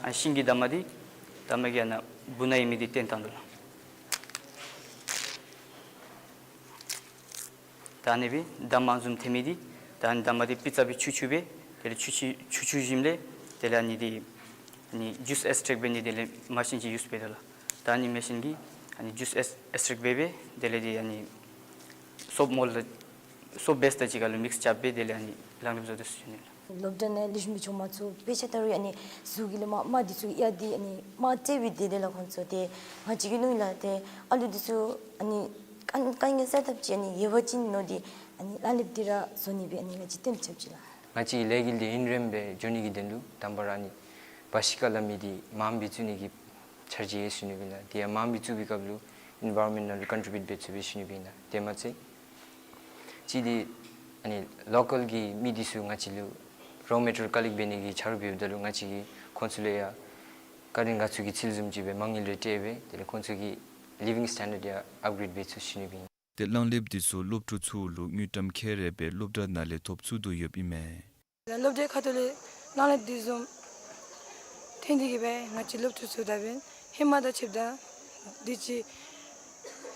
ཨ་ཤིང་གི་འདབ་མ་དེ་འདབ་མ་གི་ཨ་ནཱ་སྦུག་ན་ཡོད་མི་དེ་བཏོན་བཏང་དོ་ལགས། ད་ཨ་ནི་སྦེ་འདབ་མ་བཟུམ་ཐོན་མི་དེ་ད་ཨ་ནི་འདབ་མ་དེ་པི་ཙ་སྦེ་འཁྱུ་འཁྱུ་སྦེ་དེ་ལས་འཁྱུ་འཁྱུ་འཁྱུ་འཁྱུ་ཞིནམ་ལས་དེ་ལས་ཨ་ནི་དེ་ཨ་ནི་ཇུས་ཨེགསི་ཊེཀཊ་འབད་ནི་དེ་ལས་མེ་ཤིན་ཅིག་ཡུསི་འབད་དོ་ལགས། ད་ཨ་ནི་མེ་ཤིན་གྱིས་ཨ་ནི་ཇུས་ཨེགསི་ཨེགསི་ཊེཀཊ་འབད་སྦེ་དེ་ལས་དེ་ཨ་ནི་སོབ་མོལཌ་སོབ་བེསི་དང་གཅིག་ཁར་ལུ་མིགསི་རྐྱབ་སྦེ་དེ་ལས་ཨ་ནི་གླང་ལེབ་བཟོ་དོ་ཟེར་ཞུ་ནི་ལགས། སློབ་གྲྭ་ནང་ལེགས་ཤོམ་སྦེ་འགྱོ་མ་ཚུགས། དཔེ་ཆ་ལྟ་རུང་ཨ་ནི་གཟུགས་ཀྱི་ལས་མར་དམར་དེ་ཚུ་གི་དབྱར་དེ་ཨ་ནི་དམར་ཙེ་སྦེ་དེ་ལས་ཁོང་ཚུ་ཏེ་ང་བཅས་ཀྱིས་མནོ་ཡི་ལགས། ཏེ་ཨ་ལུ་དེ་ཚུ་ཨ་ནི་དཀའ་དཀའ་ངལ་སེལ་ཐབས་ཅིག་ཨ་ནི་ཡོད་པ་ཅིན་མནོ་སྟེ་ཨ་ནི་གླང་ལེབ་དེ་ར་བཟོ་ནི་སྦེ་ཨ་ནི་ང་བཅས་གཏན་འཁེལ་ཅི་ལགས། ང་བཅས་ཀྱི་ལས་འགུལ་དེ་ཡུན་རིངམོ་སྦེ་འགྱོ་ནི་གི་དོན་ལུ་དང་པ་ར་ཨ་ནི་བ་ཤི་ཀ་སླབ་མི་དེ་མངམ་སྦེ་བཙུགས་ནི་གི་འཆར་གཞི་ཡོད་ཟེར་ཞུ་ནི་ཨིན་ལགས། དེ་ཡང་མངམ་སྦེ་བཙུགས་པའི་སྐབས་ལུ་ environment ནང་ལུ་contribute འབད་ཚུགས་པའི་ཤུལ་ནི་སྦེ་ཨིན་ལགས། དེ་མ་ཚད་ཅིག་འདི་ཨ་ནི་local གི་མི་འདི་ཚུ་ང་བཅས་ལུ་raw material collect འབད་ནི་གི་ཆ་རོགས་འབདཝ་ད་ལུ་ང་བཅས་ཀྱིས་ཁོང་ཚུ་ལུ་ཡང་བཀའ་དྲིན་དགའ་ཚོར་གྱི་ཚུལ་བཟུམ་ཅིག་སྦེ་མ་དངུལ་རེ་སྤྲོད་སྦེ་དེ་ལས་ཁོང་ཚུ་གི་living standard ཡང་upgrade འབད་ཚུགས་ཤུལ་ནི་སྦེ་ཨིན། ཏེ་གླང་ལེབ་འདི་ཚུ་སློབ་ཕྲུག་ཚུ་ལུ་དངུལ་ཀྲམ་ཁལ་རེ་སྦེ་སློབ་གྲྭ་ནང་ལས་ཐོབ་ཚུགས་དོ་ཡོདཔ་ཨིན་མས། སློབ་གྲྭའི་ཁ་ཐུག་ལས་གླང་ལེབ་འདི་བཟུམ་ཐོན་ཏེ་གིས་སྦེ་ང་བཅས་སློབ་ཕྲུག་ཚུ་ད་འབདན་ཧེ་མ་དང་ཕྱདཔ་ད་འདི་ཅིག་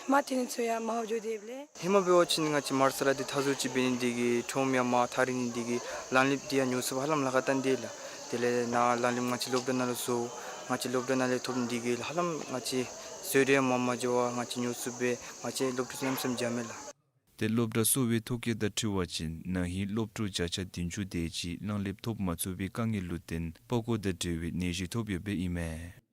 མར་ཐོན་ནི་ཚུ་ཡང་མར་འགྱོ་སྟེ་ཡོདཔ་ལས། ཧེ་མ་འབད་བ་ཅིན་ང་བཅས་མར་ས་ལ་འདི་ཐ་ཟུར་ཅིག་འབད་ནི་འདི་གིས་ཁྲོམ་ཡང་མར་ཐག་རིང་ནི་འདི་གིས་གླང་ལེབ་འདི་ཡང་ཉོ་ཚུགས་པར་ཧ་ལམ་ལཱ་ཁག་བཏང་སྟེ་ལགས། དེ་ལས་ནཱ་གླང་ལེབ་ང་བཅས་སློབ་གྲྭ་ནང་ལུ་བཟོ། ང་བཅས་སློབ་གྲྭ་ནང་ལས་ཐོབ་ནི་འདི་གིས་ཧ་ལམ་ང་བཅས་བཟོ་སྟེ་ཡང་མར་མ་འགྱོ་བར་ང་བཅས་ཉོ་ཚུགས་པས། ང་བཅས་སློབ་ཕྲུག་ཚུ་གནམ་མེད་ས་མེད་འཇམ་མས་ལགས། ཏེ་སློབ་གྲྭ་གསོ་བའི་ཐོ་བཀོད་དང་འཁྲིལ་བ་ཅིན་ན་ཧིང་སློབ་ཕྲུག་བརྒྱ་ཆ་བདུན་ཅུ་དེ་ཅིག་གླང་ལེབ་ཐོབ་མ་ཚུགས་པའི་དཀའ་ངལ་ལུ་བརྟེན་པགས་ཀོ་དང་འབྲེལ་བའི་ནད་གཞི་ཐོབ་ཡོདཔ་ཨིན་མས།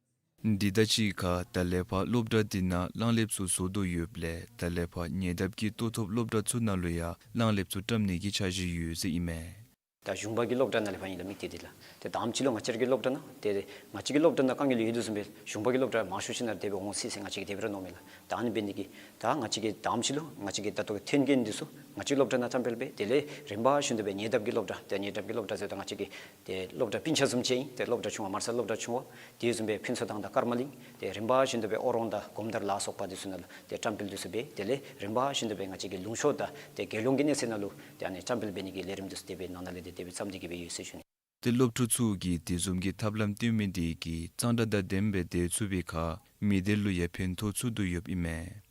འདི་དང་གཅིག་ཁར་ད་ལས་ཕར་སློབ་གྲྭ་འདི་ནང་གླང་ལེབ་ཚུ་བཟོ་དོ་ཡོདཔ་ལས་ད་ལས་ཕར་ཉེ་འདབས་ཀྱི་ལྟོ་ཐོབ་སློབ་གྲྭ་ཚུ་ནང་ལུ་ཡང་གླང་ལེབ་ཚུ་བཀྲམ་ནི་གི་འཆར་གཞི་ཡོད་ཟེར་ཨིན་མས། ད་གཞུང་པ་གི་སློབ་གྲྭ་ནང་ལས་ཕར་ཨིན་ལགས། དམིགས་གཏད་འདི་ལགས། ཏེ་དང་པ་ཅིག་ལུ་ང་བཅས་ར་གི་སློབ་གྲྭ་ནང་ཏེ་ང་བཅས་ཀྱི་སློབ་གྲྭ་ནང་དཀའ་ངལ་ཡོད་དོ་བཟུམ་སྦེ་གཞུང་པ་གི་སློབ་གྲྭ་མང་ཤོས་ཅིག་ནང་དེ་སྦེ་འོང་སྲིད་ཟེར་ང་བཅས་ཀྱིས་དེ་སྦེ་ར་མནོཝ་མས་ལགས། ད་ཨ་ནི་འབད་ནི་འདི་གིས་ད་ང་བཅས་ཀྱིས་དང་པ་ཅིག་ལུ་ང་བཅས་ཀྱི་ད་ལྟོ་གི་ཐོན་མཁན་འདི་ཚུ་ང་བཅས་སློབ་གྲྭ་ནང་བཀྲམ་སྤེལ་འབད། དེ་ལས་རིམ་པ་བཞིན་དུ་སྦེ་ཉེ་འདབས་ཀྱི་སློབ་གྲྭ་ཏེ་ཉེ་འདབས་ཀྱི་སློབ་གྲྭ་ཟེརཝ་ད་ང་བཅས་ཀྱི་ཏེ་སློབ་གྲྭ་སྤུན་ཆ་བཟུམ་ཅིག་ཨིན། ཏེ་སློབ་གྲྭ་ཆུང་བ་མར་ས་སློབ་གྲྭ་ཆུང་བ་དེ་བཟུམ་སྦེ་ཕུན་ཚོགས་ཐང་དང་ཀརྨ་གླིང་ཏེ་རིམ་པ་བཞིན་དུ་སྦེ་ཨོ་རོང་དང་སྒོམ་དར་ལ་སོགས་པ་འདི་ཚུ་ནང་ལུ་ཏེ་བཀྲམ་སྤེལ་འདི་ཚུ་འབད། དེ་ལས་རིམ་པ་བཞིན་དུ་སྦེ་ང་བཅས་ཀྱི་ལུང་གཤོང་དང་ཏེ་རྒྱལ་ཡོངས་ཀྱི་གནས་ཚད་ནང་ལུ་ཏེ་ཨ་ནི་བཀྲམ་སྤེལ་འབད་ནི་གི་ལས་རིམ་འདི་ཚུ་དེ་སྦེ་ནང་ན་ལས་ཏེ་དེ་སྦེ་བརྩམས་ཏེ་གིས་སྦེ་ཡོད་ཟེར་ཞུ་ནི། ཏེ་སློབ་ཕྲུག་ཚུ་གིས་དེ་བཟུམ་གྱི་ཐབས་ལམ་སྟོན་མི་དེ་གིས་གཙང་སྦྲ་དང་ལྡནམ་སྦེ་སྡོད་ཚུགས་པའི་ཁར་མི་སྡེ་ལུ་ཡང་ཕན་ཐོགས་ཚུགས་དོ་ཡོདཔ་ཨིན་མས།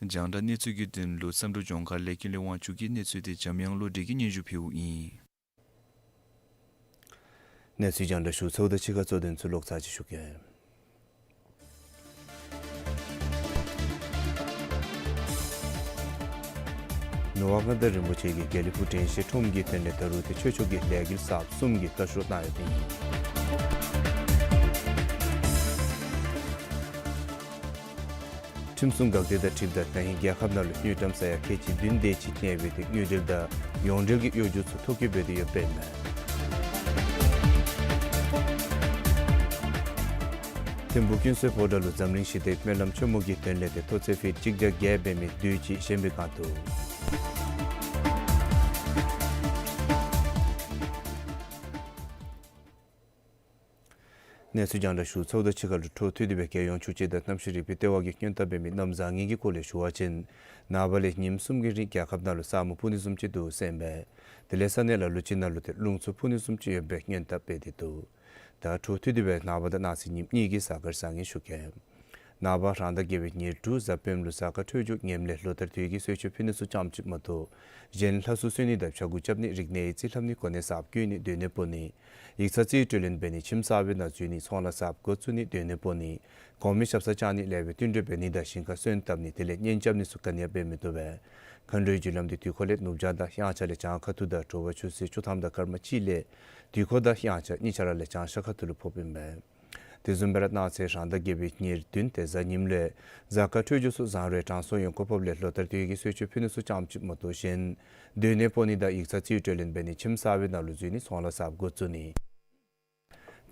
རྒྱང་བསྒྲགས་གནས་ཚུལ་གྱི་དོན་ལུ་བསམ་གྲུབ་ལྗོངས་མཁར་ལས་ཀུན་ལེགས་དབང་ཕྱུག་གི་གནས་ཚུལ་དེ་འཇམ་དབྱངས་བློ་གྲོས་ཀྱིས་སྙན་ཞུ་ཕུལཝ་ཨིན། གནས་ཚུལ་རྒྱང་བསྒྲགས་ཞུ་ཚརཝ་དང་གཅིག་ཁར་གཙོ་དོན་ཚུ་ལོག་ཚར་ཅིག་ཞུ་གེ། ནོར་བ་མངའ་བདག་རིན་པོ་ཆེ་གིས་དགེ་ལེགས་ཕུག་དྲན་ཤེས་ཁྲོམ་གྱི་དོན་ལས་ད་རུང་ཏེ་ཆོས་ཕྱོགས་ཀྱི་ལས་འགུལ་གསརཔ་གསུམ་གྱི་བཀའ་ཤོག་གནང་ཡོདཔ་ཨིན། ཁྲིམས་སྲུང་འགག་སྡེ་དང་འཁྲིལཝ་ད་ན་ཧིང་རྒྱལ་ཁབ་ནང་ལུ་དངུལ་ཀྲམ་ས་ཡ་ཁལ་གཅིག་བདུན་དེ་ཅིག་གནས་པའི་ཏེ་དངུལ་འབྲེལ་དང་ཡོངས་འབྲེལ་གྱི་གཡོ་སྒྱུ་ཚུ་ཐོ་བཀོད་འབད་དེ་ཡོདཔ་ཨིན་མས། ཐིམ་ཕུག་ཀུན་གསལ་ཕོ་བྲང་ལུ་འཛམ་གླིང་ཞི་བདེའི་སྨོན་ལམ་ཆེན་མོ་གི་དོན་ལས་ཏེ་ཐོག་ཚད་ཕིཊ་གཅིག་བརྒྱ་བརྒྱད་འབད་མི་དུས་ཅི་བཞེངས་པའི་བསྒང་དུ། གནས་ཚུལ་རྒྱང་བསྒྲགས་ཞུ་ཚརཝ་དང་གཅིག་ཁར་ལུ་འཕྲོ་མཐུད་དེ་སྦེ་རྒྱལ་ཡོངས་ཆུ་དཔྱད་དང་གནམ་གཤིས་རིག་པའི་ལྟེ་བ་གིས་སྔོན་བརྡ་འབད་མི་གནམ་བཟང་ངན་གྱི་སྐོར་ལས་ཞུ་བ་ཅིན་ནངས་པ་ལས་ཉིནམ་གསུམ་གྱི་རིང་རྒྱལ་ཁབ་ནང་ལུ་ས་སྨུག་སྤུབ་ནི་བཟུམ་ཅིག་འདུག་ཟེར་ཨིན་པས། དེ་ལས་ས་གནས་ལ་ལུ་ཅིག་ནང་ལུ་ཏེ་རླུང་འཚུབ་འཕུ་ནི་བཟུམ་ཅིག་ཡོད་པའི་སྔོན་བརྡ་འབད་དེ་འདུག། ད་འཕྲོ་མཐུད་དེ་སྦེ་ནངས་པ་དང་གནངས་ཚེ་ཉིནམ་གཉིས་ཀྱི་གཟའ་སྐར་བཟང་ངན་ཞུ་གེ། ནངས་པ་རང་ཟླ་བརྒྱད་པའི་ཉེར་དྲུག་གཟའ་སྤེནམ་ལུ་གཟའ་སྐར་འཕྲོད་སྦྱོར་ངནམ་ལས་ལོ་ལྟར་དུས་ཀྱི་གསོལ་མཆོད་ཕུལ་ནི་ཚུ་ཙམ་ཅིག་མ་གཏོགས་གཞན་ལྷ་སྲུང་གསོལ་ནི་དང་ཕྱྭ་འགུགས་རྐྱབ་ནི་རིག་གནས་ཡིག་རྩིས་ལྷབ་ནི་གོ་གནས་གསརཔ་བསྐོ་ནི་སྡོད་གནས་སྤོ་ནི་ཡིག་ཚང་རྩིས་སྤྲོད་ལེན་འབད་ནི་ཁྱིམ་གསར་པའི་ནང་འཛུལ་ནི་ཚོང་ལཱ་གསརཔ་འགོ་བཙུགས་ནི་སྡོད་གནས་སྤོ་ནི་གོང་མའི་ཞབས་སར་བཅར་ནི་ལེགས་པའི་བསྟུན་གྲོས་འབད་ནི་དང་ཞིང་ཁ་སོན་བཏབ་ནི་དེ་ལས་གཉེན་རྐྱབ་ནི་ཚུ་ག་ནི་ཡང་འབད་མི་བཏུབ་པས། མཁའ་འགྲོའི་རྒྱུ་ལམ་འདི་དུས་འཁོར་ལས་ནུབ་བྱང་དང་དབྱངས་འཆར་ལས་བྱང་ཁ་ཐུག་དང་དྲོ་པ་ཆུ་ཚོད་བཅུ་ཐམ་དང་སྐར་མ་གཅིག་ལས་དུས་འཁོར་དང་དབྱངས་འཆར་གཉིས་ཆ་ར་ལས་བྱང་ཤར་ཁ་ཐུག་ལུ་ཕོགཔ་ཨིན་པས། དེ་བཟུམ་སྦེ་ར་གནངས་ཚེ་རང་ཟླ་བརྒྱད་པའི་ཉེར་བདུན་ཏེ་གཟའ་ཉིམ་ལུ་གཟའ་སྐར་འཕྲོད་སྦྱོར་ཚུ་བཟང་རུང་དྲང་སྲོང་ཡོན་གོ་ཕོགཔ་ལས་ལོ་ལྟར་དུས་ཀྱི་གསོལ་མཆོད་ཕུལ་ནི་ཚུ་ཙམ་ཅིག་མ་གཏོགས་གཞན་སྡོད་གནས་སྤོ་ནི་དང་ཡིག་ཚང་རྩིས་སྤྲོད་ལེན་འབད་ནི་ཁྱིམ་གསར་པའི་ནང་ལུ་འཛུལ་ནི་ཚོང་ལཱ་གསརཔ་འགོ་བཙུགས་ནི་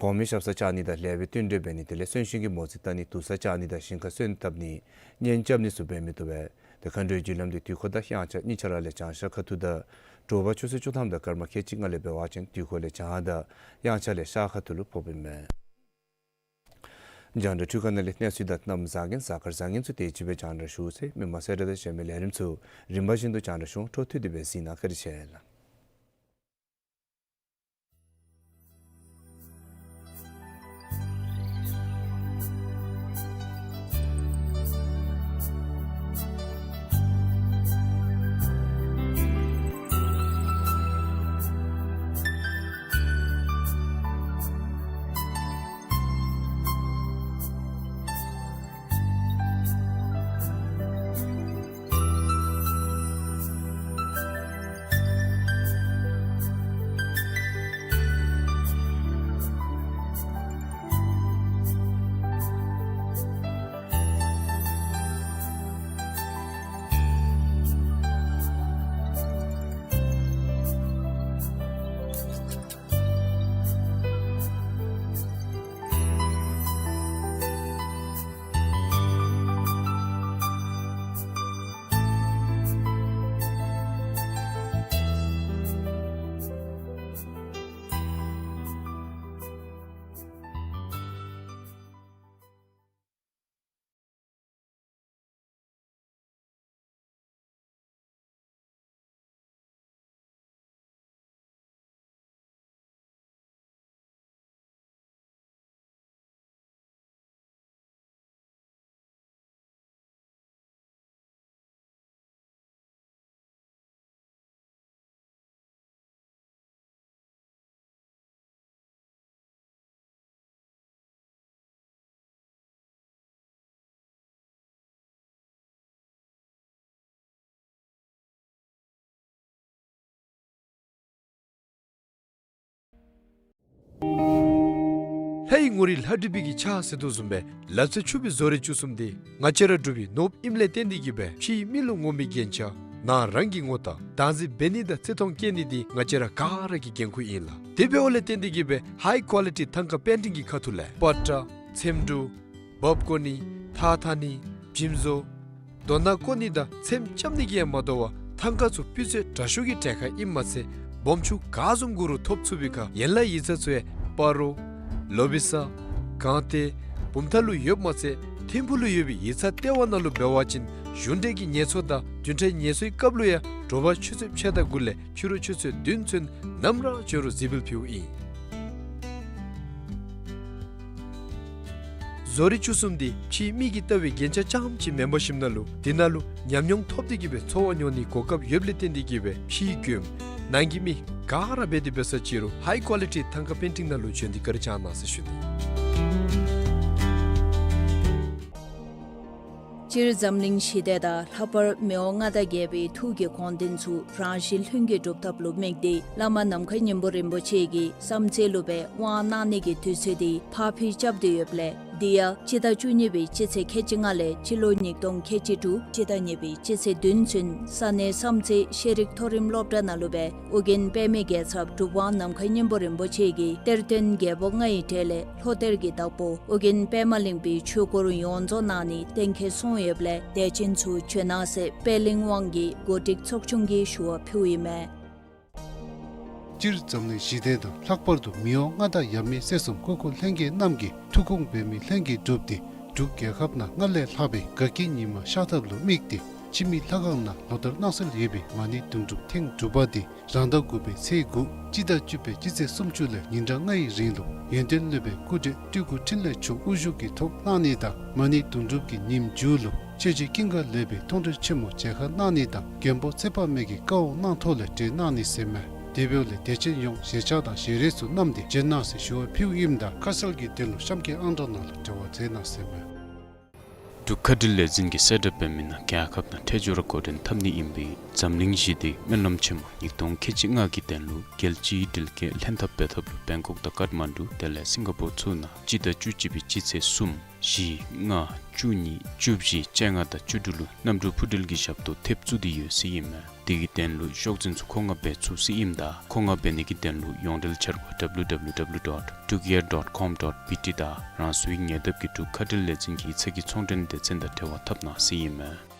གོང་མའི་ཞབས་སར་བཅར་ནི་དང་ལེགས་པའི་བསྟུན་གྲོས་འབད་ནི་དེ་ལས་གསོན་གཤིན་གྱི་མོ་རྩིས་བལྟ་ནི་དུར་སར་བཅར་ནི་དང་ཞིང་ཁ་སོན་བཏབ་ནི་གཉེན་རྐྱབ་ནི་ཚུ་འབད་མི་བཏུབ་པས། ཏེ་མཁའ་འགྲོའི་རྒྱུ་ལམ་འདི་དུས་འཁོར་དང་དབྱངས་འཆར་གཉིས་ཆ་ར་ལས་བྱང་ཤར་ཁ་ཐུག་དང་དྲོ་པ་ཆུ་ཚོད་བཅུ་ཐམ་དང་སྐར་མ་ཁལ་གཅིག་ལྔ་ལས་འབད་བ་ཅིན་དུས་འཁོར་ལས་བྱང་དང་དབྱངས་འཆར་ལས་ཤར་ཁ་ཐུག་ལུ་ཕོགཔ་ཨིན་མས། རྒྱང་བསྒྲགས་འཕྲུལ་ཁང་ནང་ལས་གནས་ཚུལ་དང་གནམ་བཟང་ངན་གཟའ་སྐར་བཟང་ངན་ཚུ་དེ་ཅིག་སྦེ་རྒྱང་བསྒྲགས་ཞུ་ཚར་ཡི། མི་མང་གསལ་བསྒྲགས་དང་གཞན་མི་ལས་རིམ་ཚུ་རིམ་པ་བཞིན་དུ་རྒྱང་བསྒྲགས་ཞུ་འོང་། འཕྲོ་མཐུད་དེ་སྦེ་གཟིགས་གནང་། བཀའ་དྲིན་ཆེ་ལགས། ལྷའི་ངོ་རིས་ལྷ་བྲིས་པའི་གི་ཕྱག་ཟེར་དོ་བཟུམ་སྦེ་ལབ་ཚད་ཆུབ་པའི་བཟོ་རིག་བཅུ་གསུམ་འདི་ང་བཅས་ར་འབྲུག་པའི་ནོར་བུ་ཨིནམ་ལས་བརྟེན་ཏེ་གིས་སྦེ་ཕྱིའི་མི་ལུ་ངོམ་པའི་རྒྱན་ཆ་ནང་རང་གི་ངོ་རྟགས་བདག་འཛིན་འབད་ནི་དང་བརྩི་མཐོང་བསྐྱེད་ནི་འདི་ང་བཅས་ར་ག་ར་གི་འགན་ཁུར་ཨིན་ལགས། དེ་འབདཝ་ལས་བརྟེན་ཏེ་གིས་སྦེ་ཧའི་ཀོ་ལི་ཊི་ཐང་ཀ་པེན་ཊིང་གི་ཁ་ཐུག་ལས་པ་ཏྲ་ཚེམ་དྲུབ་འབག་བརྐོ་ནི་ཐགས་འཐག་ནི་འཇིམ་བཟོ་རྡོ་ནག་བརྐོ་ནི་དང་ཚེམ་རྐྱབ་ནི་གིས་ཡང་མ་དོ་བར་ཐང་ཀ་ཚུ་སྤུས་ཚད་དྲག་ཤོས་ཀྱི་གྲལ་ཁར་ཨིནམ་མ་ཚད་སྦོམ་ཆུང་ག་བཟུམ་དགོ་རུང་ཐོབ་ཚུགས་པའི་ཁར་ཡན་ལག་ཡིག་ཚང་ཚུ་ཡང་སྤ་རོ་ལོ་བི་ས་སྒང་སྟེང་བུམ་ཐང་ལུ་ཡོདཔ་མ་ཚད་ཐིམ་ཕུག་ལུ་ཡོད་པའི་ཡིག་ཚང་ལྟེ་བ་ནང་ལུ་འབད་བ་ཅིན་གཞུང་འབྲེལ་གྱི་ངལ་འཚོ་དང་བདུན་ཕྲག་ངལ་འཚོའི་སྐབས་ལུ་ཡང་དྲོ་པ་ཆུ་ཚོད་ཕྱེད་དང་དགུ་ལས་ཕྱི་རུ་ཆུ་ཚོད་བདུན་ཚུན་ནམ་ར་འབྱོན་རུང་གཟིགས་འབུལ་ཕུལཝ་ཨིན། བཟོ་རིག་བཅུ་གསུམ་འདི་ཕྱིའི་མི་གིས་བལྟ་བའི་རྒྱན་ཆ་རྐྱངམ་ཅིག་མེན་པར་ཞིནམ་ན་ལུ་དེ་ནང་ལུ་ཉམས་མྱོང་ཐོབ་སྟེ་གིས་སྦེ་འཚོ་བ་མྱོང་ནིའི་གོ་སྐབས་ཡོདཔ་ལས་བརྟེན་ཏེ་གིས་སྦེ་ཕྱིའི་མགྱོནམ་ནང་གི་མི་ག་ར་འབད་དེ་འབད་ས་ཅི་རུང་ཧའི་ཀོ་ལི་ཊི་ཐང་ཀ་པེན་ཊིང་ནང་ལུ་བྱོན་ཏེ་བཀའ་དྲིན་བསྐྱང་གནང་ཟེར་ཞུ་ནི། སྤྱིར་འཛམ་གླིང་ཞི་བདེ་དང་ལྷག་པར་མི་དབང་མངའ་བདག་རྒྱལ་པོའི་ཐུགས་ཀྱི་དགོངས་དོན་ཚུ་རང་བཞིན་ལྷུན་གྱིས་གྲུབ་ཐབས་ལུ་དམིགས་ཏེ་བླ་མ་ནམ་མཁའི་སྙིང་པོ་རིན་པོ་ཆེ་གི་བསམ་རྩེ་ལུ་སྦེ་དབང་གནང་ནི་གི་དུས་ཚོད་འདི་ཕར་འཕུལ་རྐྱབ་སྟེ་ཡོདཔ་ལས་འདི་ཡང་སྤྱི་ཟླ་བཅུ་གཉིས་པའི་སྤྱི་ཚེས་ཁལ་གཅིག་ལྔ་ལས་སྤྱི་ལོ་ཉིས་སྟོང་ཁལ་གཅིག་དྲུག་སྤྱི་ཟླ་གཉིས་པའི་སྤྱི་ཚེས་བདུན་ཚུན་ས་གནས་བསམ་རྩེ་ཤེས་རིག་མཐོ་རིམ་སློབ་གྲྭ་ནང་ལུ་སྦེ་ཨོ་རྒྱན་པདྨའི་རྒྱལ་ཚབ་གྲུབ་དབང་ནམ་མཁའི་སྙིང་པོ་རིན་པོ་ཆེ་གིས་གཏེར་སྟོན་རྒྱལ་པོ་ལྔའི་གྲས་ལས་ལྷོ་གཏེར་གྱི་བདག་པོ་ཨོ་རྒྱན་པདྨ་གླིང་པའི་ཆོས་སྐོར་ཡོངས་རྫོགས་གནང་ནི་གཏན་འཁེལ་སོང་ཡོདཔ་ལས་དད་ཅན་ཚུ་བྱོན་གནང་ཟེར་པད་གླིང་དབང་གིས་འགོ་ཁྲིད་ཚོགས་ཆུང་གིས་ཞུ་བ་ཕུལཝ་ཨིན་མས། སྤྱིར་འཛམ་གླིང་ཞི་བདེ་དང་ལྷག་པར་དུ་མི་དབང་མངའ་བདག་ཡབ་མེས་སྲས་གསུམ་སྐུ་འཁོར་ལྷན་རྒྱས་རྣམས་ཀྱི་ཐུགས་དགོངས་འབད་མེད་ལྷུན་གྱིས་གྲུབ་སྟེ་འབྲུག་རྒྱལ་ཁབ་ནང་སྔར་ལས་ལྷག་པའི་དགའ་སྐྱིད་ཉི་མ་ཤར་ཐབས་ལུ་དམིགས་ཏེ་འཆི་མེད་ལྷ་ཁང་ནང་ལོ་ལྟར་གནང་སྲོལ་ཡོད་པའི་མ་ཎི་དུང་སྒྲུབ་ཐེངས་དྲུག་པ་འདི་རང་ཟླ་དགུ་པའི་ཚེས་དགུ་སྤྱི་ཟླ་བཅུ་པའི་སྤྱི་ཚེས་སུམ་ཅུ་ལས་ཉིན་གྲངས་ལྔའི་རིང་ལུ་ཡོན་ཏན་སློབ་དཔོན་སྐུ་བགྲེས་སྤྲུལ་སྐུ་འཕྲིན་ལས་མཆོག་དབུ་བཞུགས་ཀྱི་ཐོག་གནང་ནི་དང་མ་ཎི་དུང་སྒྲུབ་ཀྱི་ཉིནམ་མཇུག་ལུ་ཆོས་རྗེ་ཀུན་དགའ་ལེགས་པའི་མཐོང་གྲོལ་ཆེན་མོ་མཇལ་ཁ་གནང་ནི་དང་མགོན་པོ་ཚེ་དཔག་མེད་ཀྱི་བཀའ་དབང་གནང་ཐོག་ལས་གྲོལ་གནང་ནི་ཟེར་མས། དེ་འབདཝ་ལས་དད་ཅན་ཡོངས་ཞལ་ཆས་དང་ཞལ་རས་ཚུ་བསྣམས་ཏེ་བྱོན་གནང་ཟེར་ཞུ་བ་ཕུལཝ་ཨིནམ་ད་ཁ་གསལ་གྱི་དོན་ལུ་གཤམ་གྱི་ཨང་གྲངས་ནང་ལུ་འབྲེལ་བ་མཛད་གནང་ཟེར་མས། འབྲུག་མཁའ་འགྲུལ་ལས་འཛིན་གྱིས་གསལ་བསྒྲགས་འབད་མི་ནང་རྒྱལ་ཁབ་ནང་འཕྲལ་མགྱོགས་ར་འགོ་འདྲེན་འཐབ་ནི་ཨིན་པའི་འཛམ་གླིང་ཞི་བདེའི་སྨོན་ལམ་ཆེན་མོ་ཉིས་སྟོང་ཁལ་གཅིག་ལྔ་གི་དོན་ལུ་རྒྱལ་སྤྱིའི་སྒྲིལ་རྐྱེན་ལྷན་ཐབས་འབད་ཐབས་ལུ་བེང་ཀོག་དང་ཀཊ་མན་ཌུ་དེ་ལས་སིང་ག་པོར་ཚུ་ནང་སྤྱི་ཟླ་བཅུ་གཅིག་པའི་སྤྱི་ཚེས་གསུམ་བཞི་ལྔ་བཅུ་གཉིས་བཅུ་བཞི་བཅོ་ལྔ་དང་བཅུ་དྲུག་ལུ་གནམ་གྲུ་འཕུར་འགྲུལ་གྱི་ཞབས་ཏོག་ཐེབས་བཙུགས་ཏེ་ཡོད་ཟེར་ཨིན་མས། དེ་གི་དོན་ལུ་ཤོག་འཛིན་ཚུ་མཁོ་མངགས་འབད་ཚུགས་ཟེར་ཨིནམ་ད་མཁོ་མངགས་འབད་ནི་གི་དོན་ལུ་ཡོངས་འབྲེལ་འཆར་སྒོ་W W W dot drukair dot com dot B T དང་རང་སོའི་ཉེ་འདབས་ཀྱི་འབྲུག་མཁའ་འགྲུལ་ལས་འཛིན་གྱི་ཡིག་ཚང་གི་ཚོང་འབྲེལ་སྡེ་ཚན་དང་འབྲེལ་བ་འཐབ་གནང་ཟེར་ཨིན་མས།